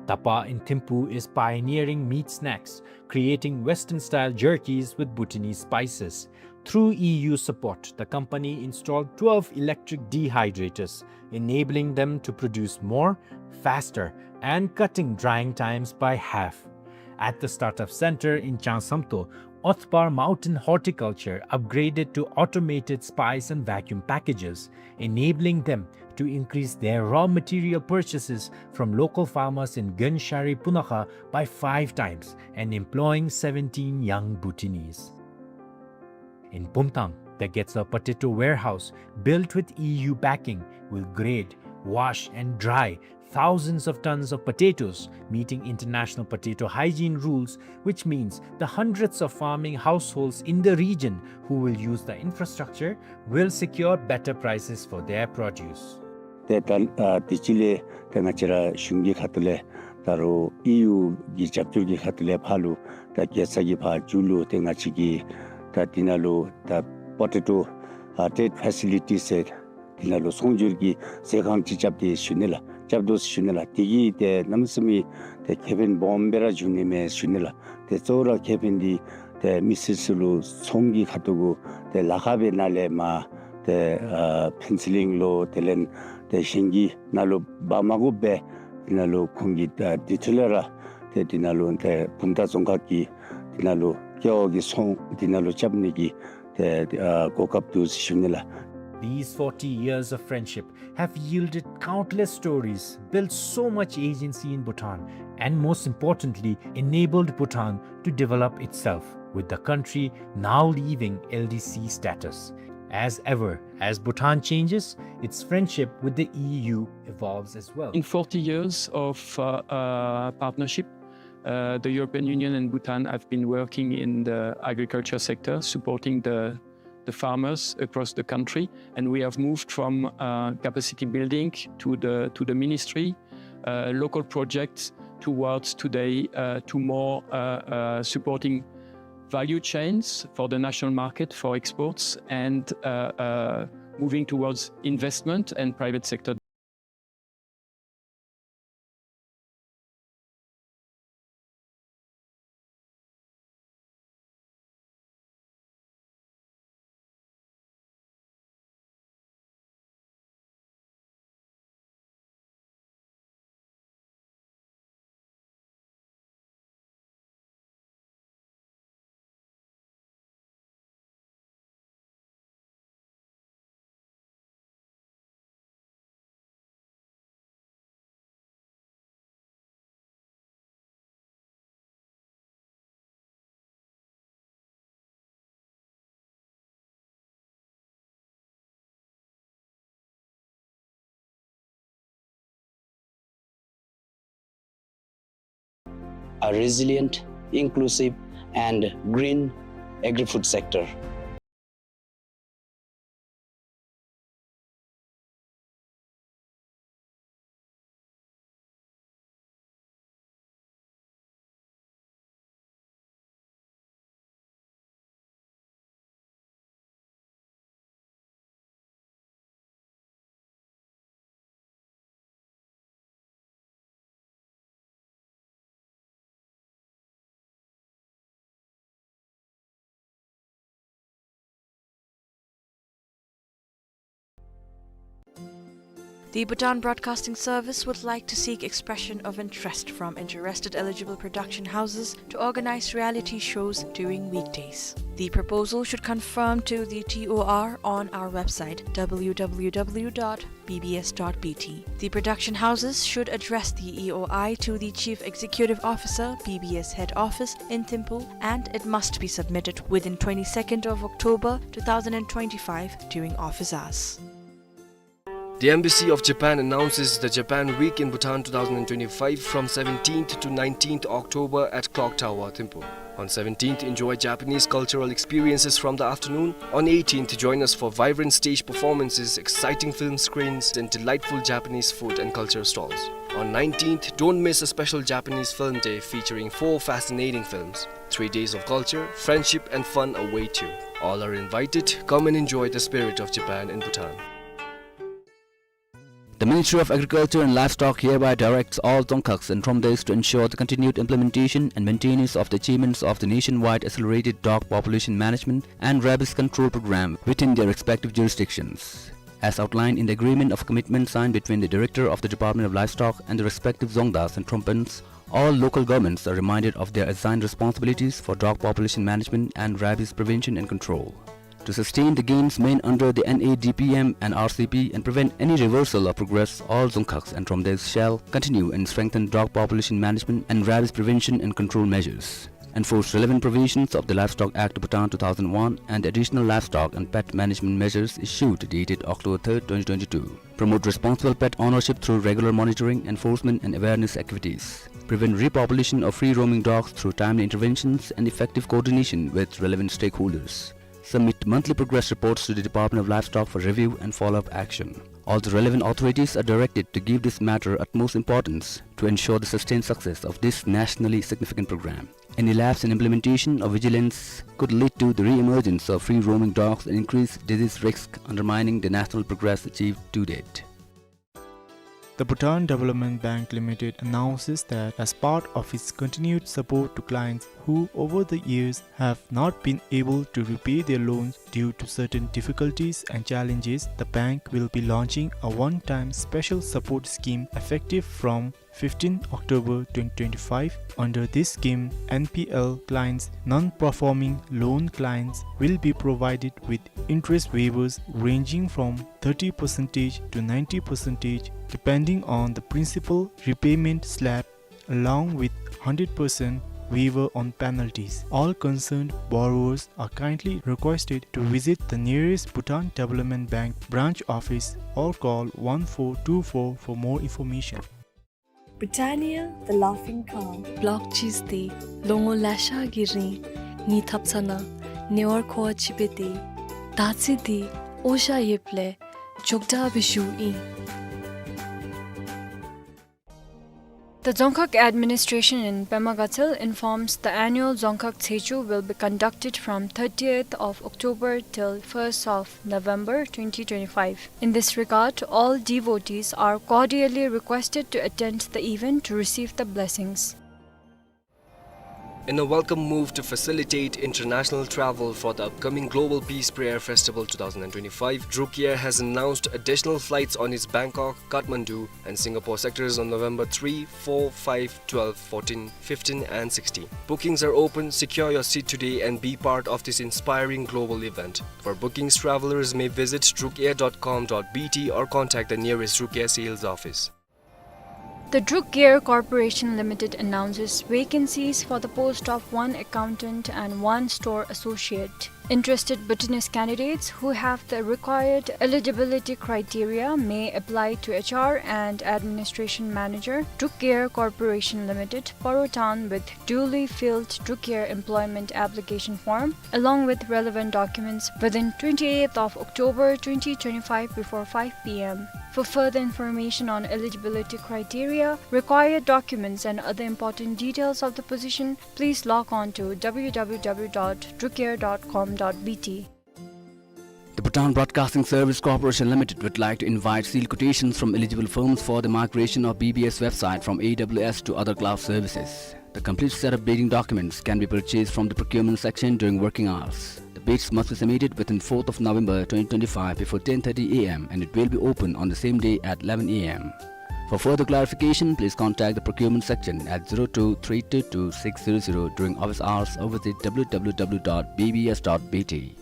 Tapa in Thimphu is pioneering meat snacks, creating Western-style jerkies with Bhutanese spices. Through E U support, the company installed twelve electric dehydrators, enabling them to produce more, faster, and cutting drying times by half. At the startup center in Changsamto, Othpar Mountain Horticulture upgraded to automated spice and vacuum packages, enabling them to increase their raw material purchases from local farmers in Gönshari Punakha by five times and employing seventeen young Bhutanese. In Pumtang, the Getsa potato warehouse, built with E U backing, will grade, wash, and dry thousands of tons of potatoes, meeting international potato hygiene rules, which means the hundreds of farming households in the region who will use the infrastructure will secure better prices for their produce. ཏེ་ད་ཨ་དེ་ཅིག་ལས་ཏེ་ང་བཅས་ར་གཞུང་གི་ཁ་ཐུག་ལས་ ད་རུང་ཨི་ཡུ་གི་རྒྱབ་སྐྱོར་གྱི་ཁ་ཐུག་ལས་ཕར་ལུ་ད་རྒྱལ་ས་གི་ཕར་མཇུག་ལུ་ཏེ་ང་བཅས་ཀྱིས་ད་འདི་ནང་ལུ་ད་པོ་ཊེ་ཊོ་ཨ་ཊེཌ་ཕེ་སི་ལི་ཊི་ཟེར་འདི་ནང་ལུ་ཚོང་སྒྱུར་གྱི་ཟས་ཁང་ཅིག་རྐྱབ་སྟེ་ཞུ་ནི་ལགས། རྐྱབ་དོ་ཞུ་ནི་ལགས། དེ་གིས་ཏེ་གནམ་མེད་ས་མེད་ཏེ་ཁེ་ཕན་སྦོམ་སྦེ་ར་འབྱུང་ནི་མས་ཞུ་ནི་ལགས། ཏེ་གཙོ་བོ་ར་ཁེ་ཕན་འདི་ཏེ་མི་སེར་ཚུ་ལུ་ཚོང་གི་ཁ་ཐུག་གུ་ཏེ་ལཱ་ཁག་སྦེ་ནཱ་ལས་མར་ཏེ་ཨ་ཕུན་ཚོགས་གླིང་ལུ་དེ་ལས་ཏེ་གཞན་གྱི་ནང་ལུ་འབག་མ་དགོ་པར་འདི་ནང་ལུ་ཁོང་གིས་ཏེ་དེ་འཕྲོ་ལས་ར་ཏེ་འདི་ནང་ལུ་ཏེ་བུམ་ཐང་རྫོང་ཁག་གི་འདི་ནང་ལུ་ཀེ་ཝ་གི་ཚོང་འདི་ནང་ལུ་རྐྱབ་ནི་གི་ཏེ་ཨ་གོ་སྐབས་འདུག་ཞུ་ནི་ལགས། These forty years of friendship have yielded countless stories, built so much agency in Bhutan, and most importantly, enabled Bhutan to develop itself, with the country now leaving L D C status. As ever, as Bhutan changes, its friendship with the E U evolves as well. In forty years of uh, uh, partnership, uh, the European Union and Bhutan have been working in the agriculture sector, supporting the the farmers across the country, and we have moved from uh, capacity building to the to the ministry, uh, local projects towards today uh, to more uh, uh, supporting value chains for the national market for exports and uh, uh, moving towards investment and private sector. A resilient, inclusive, and green agri-food sector. The Bhutan Broadcasting Service would like to seek expression of interest from interested eligible production houses to organize reality shows during weekdays. The proposal should conform to the T O R on our website, W W W dot B B S dot B T. The production houses should address the E O I to the Chief Executive Officer, B B S Head Office in Thimphu, and it must be submitted within twenty-second of October two thousand and twenty-five during office hours. The Embassy of Japan announces the Japan Week in Bhutan two thousand and twenty-five from seventeenth to nineteenth October at Clock Tower, Thimphu. On seventeenth, enjoy Japanese cultural experiences from the afternoon. On eighteenth, join us for vibrant stage performances, exciting film screenings, and delightful Japanese food and culture stalls. On nineteenth, don't miss a special Japanese film day featuring four fascinating films. Three days of culture, friendship, and fun await you. All are invited. Come and enjoy the spirit of Japan in Bhutan. The Ministry of Agriculture and Livestock hereby directs all Dzongkhags and Thromdays to ensure the continued implementation and maintenance of the achievements of the nationwide accelerated dog population management and rabies control program within their respective jurisdictions, as outlined in the agreement of commitment signed between the Director of the Department of Livestock and the respective Dzongdas and Thrompas. All local governments are reminded of their assigned responsibilities for dog population management and rabies prevention and control. To sustain the gains made under the N A D P M and R C P and prevent any reversal of progress, all Dzongkhags and Thromdays shall continue and strengthen dog population management and rabies prevention and control measures. Enforce relevant provisions of the Livestock Act Bhutan two thousand one and the Additional Livestock and Pet Management Measures issued dated October third, twenty twenty-two. Promote responsible pet ownership through regular monitoring, enforcement, and awareness activities. Prevent repopulation of free-roaming dogs through timely interventions and effective coordination with relevant stakeholders. submit monthly progress reports to the Department of Livestock for review and follow-up action. All the relevant authorities are directed to give this matter utmost importance to ensure the sustained success of this nationally significant program. Any lapse in implementation or vigilance could lead to the re-emergence of free-roaming dogs and increase disease risk, undermining the national progress achieved to date. The Bhutan Development Bank Limited announces that as part of its continued support to clients who over the years have not been able to repay their loans due to certain difficulties and challenges, the bank will be launching a one-time special support scheme effective from fifteenth October twenty twenty-five. Under this scheme, N P L clients, non-performing loan clients, will be provided with interest waivers ranging from thirty percent to ninety percent, depending on the principal repayment slab, along with hundred percent waiver on penalties. All concerned borrowers are kindly requested to visit the nearest Bhutan Development Bank branch office or call one four two four for more information. Britannia, the laughing calm. Block cheese དེ་ལོ་ངོ་ལེ་ཤ་གི་རིང་ནད་ཐབ་ཚ་ན་ནད་པར་མཁོ་བ་ཅིག་འབད་དེ། ད་ཚེ་འདི་འོ་ཞ་ཡོདཔ་ལས་མགྱོགས་དྲགས་སྦེ་ཞུཝ་ཨིན། The Dzongkhag Administration in Pema Gatshel informs the annual Dzongkhag Tshechu will be conducted from thirtieth of October till first of November twenty twenty-five. In this regard, all devotees are cordially requested to attend the event to receive the blessings. In a welcome move to facilitate international travel for the upcoming Global Peace Prayer Festival two thousand twenty-five, Druk Air has announced additional flights on its Bangkok, Kathmandu, and Singapore sectors on November three, four, five, twelve, fourteen, fifteen, and sixteen. Bookings are open. Secure your seat today and be part of this inspiring global event. For bookings, travelers may visit drukair dot com dot B T or contact the nearest Druk Air sales office. The Druk Air Corporation Limited announces vacancies for the post of one accountant and one store associate. Interested Bhutanese candidates who have the required eligibility criteria may apply to H R and Administration Manager, Druk Air Corporation Limited, Paro Town, with duly filled Druk Air employment application form, along with relevant documents, within twenty-eighth of October twenty twenty-five before five P M. For further information on eligibility criteria, required documents, and other important details of the position, please log on to W W W dot drukair dot com dot B T. The Bhutan Broadcasting Service Corporation Limited would like to invite sealed quotations from eligible firms for the migration of B B S website from A W S to other cloud services. The complete set of bidding documents can be purchased from the procurement section during working hours. The bids must be submitted within fourth of November twenty twenty-five before ten thirty A M and it will be open on the same day at eleven A M. For further clarification, please contact the procurement section at zero two three two two six zero zero during office hours or visit W W W dot B B S dot B T.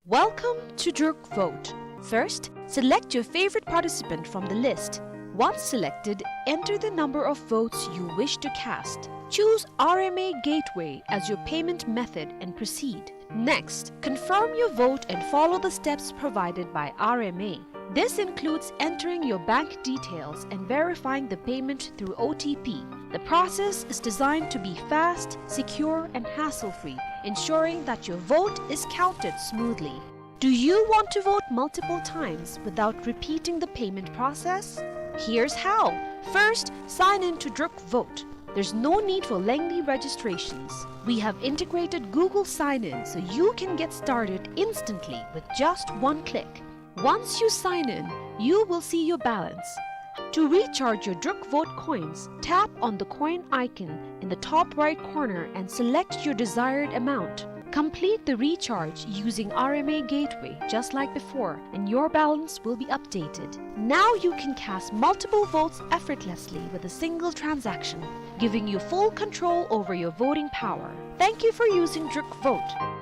Welcome to Druk Vote. First, select your favorite participant from the list. Once selected, enter the number of votes you wish to cast. Choose R M A Gateway as your payment method and proceed. Next, confirm your vote and follow the steps provided by R M A. This includes entering your bank details and verifying the payment through O T P. The process is designed to be fast, secure, and hassle-free, ensuring that your vote is counted smoothly. Do you want to vote multiple times without repeating the payment process? Here's how. First, sign in to Druk Vote. There's no need for lengthy registrations. We have integrated Google Sign-In so you can get started instantly with just one click. Once you sign in, you will see your balance. To recharge your Druk Vote coins, tap on the coin icon in the top right corner and select your desired amount. Complete the recharge using R M A Gateway just like before, and your balance will be updated. Now you can cast multiple votes effortlessly with a single transaction, giving you full control over your voting power. Thank you for using Druk Vote.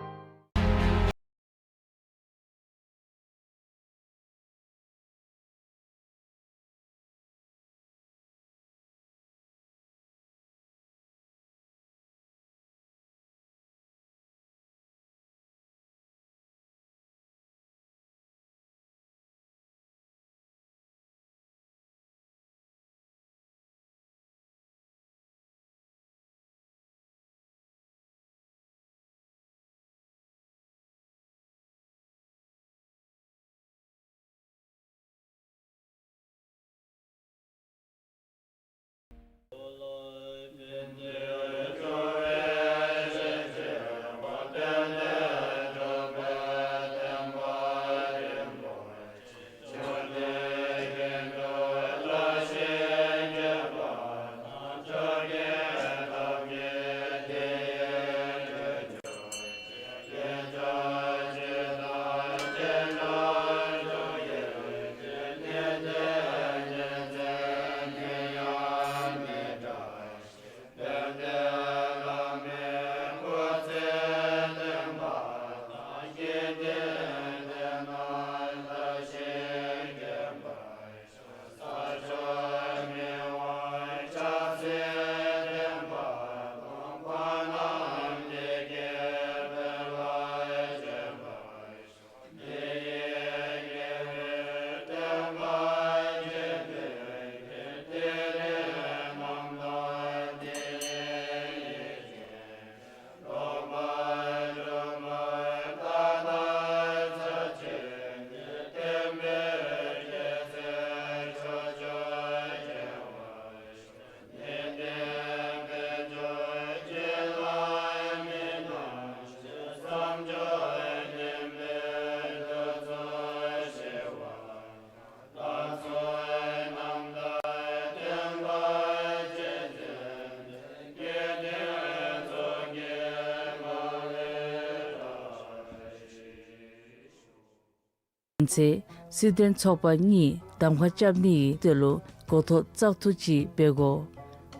ཚེ་སྲིད་དོན་ཚོགས་པ་གཉིས་གདམ་ཁ་རྐྱབ་ནི་ཡི་དོན་ལུ་འགོ་ཐོག་བཙག་འཐུ་ཅིག་འབད་དགོ།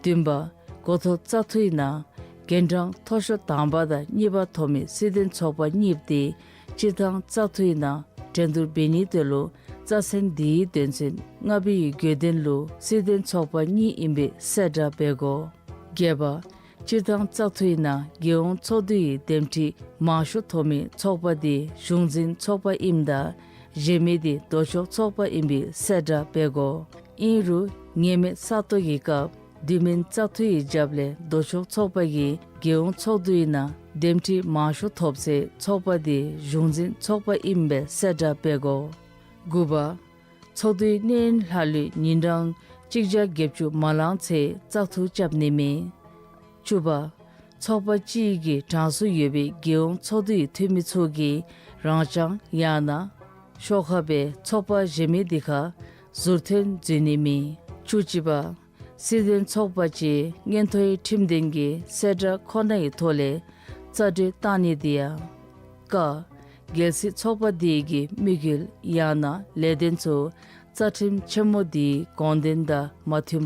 བདུན་པ། འགོ་ཐོག་བཙག་འཐུའི་ནང་རྒན་གྲངས་མཐོ་ཤོས་དང་པ་དང་གཉིས་པ་ཐོབ་མི་སྲིད་དོན་ཚོགས་པ་གཉིས་པོ་དེ་སྤྱིར་བཏང་བཙག་འཐུའི་ནང་འགྲན་བསྡུར་འབད་ནིའི་དོན་ལུ་རྩ་ཚན་འདིའི་དོན་ཚན་ལྔ་པའི་དགོས་དོན་ལུ་སྲིད་དོན་ཚོགས་པ་གཉིས་ཨིན་པའི་གསལ་བསྒྲགས་འབད་དགོ། བརྒྱད་པ། སྤྱིར་བཏང་བཙག་འཐུའི་ནང་རྒྱལ་ཡོངས་ཚོགས་འདུ་ཡི་འདེམས་ཁྲི་མང་ཤོས་ཐོབ་མི་ཚོགས་པ་དེ་གཞུང་འཛིན་ཚོགས་པ་ཨིནམ་ད་གཞན་མི་དེ་ལྡོག་ཕྱོགས་ཚོགས་པ་ཨིན་པའི་གསལ་བསྒྲགས་འབད་དགོ། ཨིན་རུང་ངེས་མེད་ས་སྟོང་གི་སྐབས་དུས་མིན་བཙག་འཐུ་ཡི་རྒྱབ་ལས་ལྡོག་ཕྱོགས་ཚོགས་པ་གིས་རྒྱལ་ཡོངས་ཚོགས་འདུའི་ནང་འདེམས་ཁྲི་མང་ཤོས་ཐོབ་ཚེ་ཚོགས་པ་དེ་གཞུང་འཛིན་ཚོགས་པ་ཨིན་པའི་གསལ་བསྒྲགས་འབད་དགོ། དགུ་པ། ཚོགས་འདུའི་གནས་ལྷག་ལུས་ཉིན་གྲངས་གཅིག་བརྒྱ་བརྒྱད་ཅུ་མ་ལང་ཚེ་བཙག་འཐུ་རྐྱབ་ནི་མེད། བཅུ་པ། ཚོགས་པ་གཅིག་གི་གྲངས་སུ་ཡོད་པའི་རྒྱལ་ཡོངས་ཚོགས་འདུའི་འཐུས་མི་ཚུ་གིས་རང་རྐྱང་ཡང་ན་ཤོག་ཁ་སྦེ་ཚོགས་པ་གཞན་མི་དེ་ཁར་ཟུར་ཐོན་འཛུལ་ནི་མེད། བཅུ་གཅིག་པ། སྲིད་དོན་ཚོགས་པ་ཅིག་མངོན་མཐོའི་ཁྲིམས་དོན་གྱི་གསལ་བསྒྲགས་ཁོ་ན་ཡི་ཐོག་ལས་རྩ་འགྲོས་བཏང་ནི་དེ་ཡང་། ཀ། གལ་སྲིད་ཚོགས་པ་དེ་གི་དམིགས་ཡུལ་ཡང་ན་ལས་དོན་ཚུ་རྩ་ཁྲིམས་ཆེན་མོ་དེའི་དགོངས་དོན་དང་མ་མཐུན་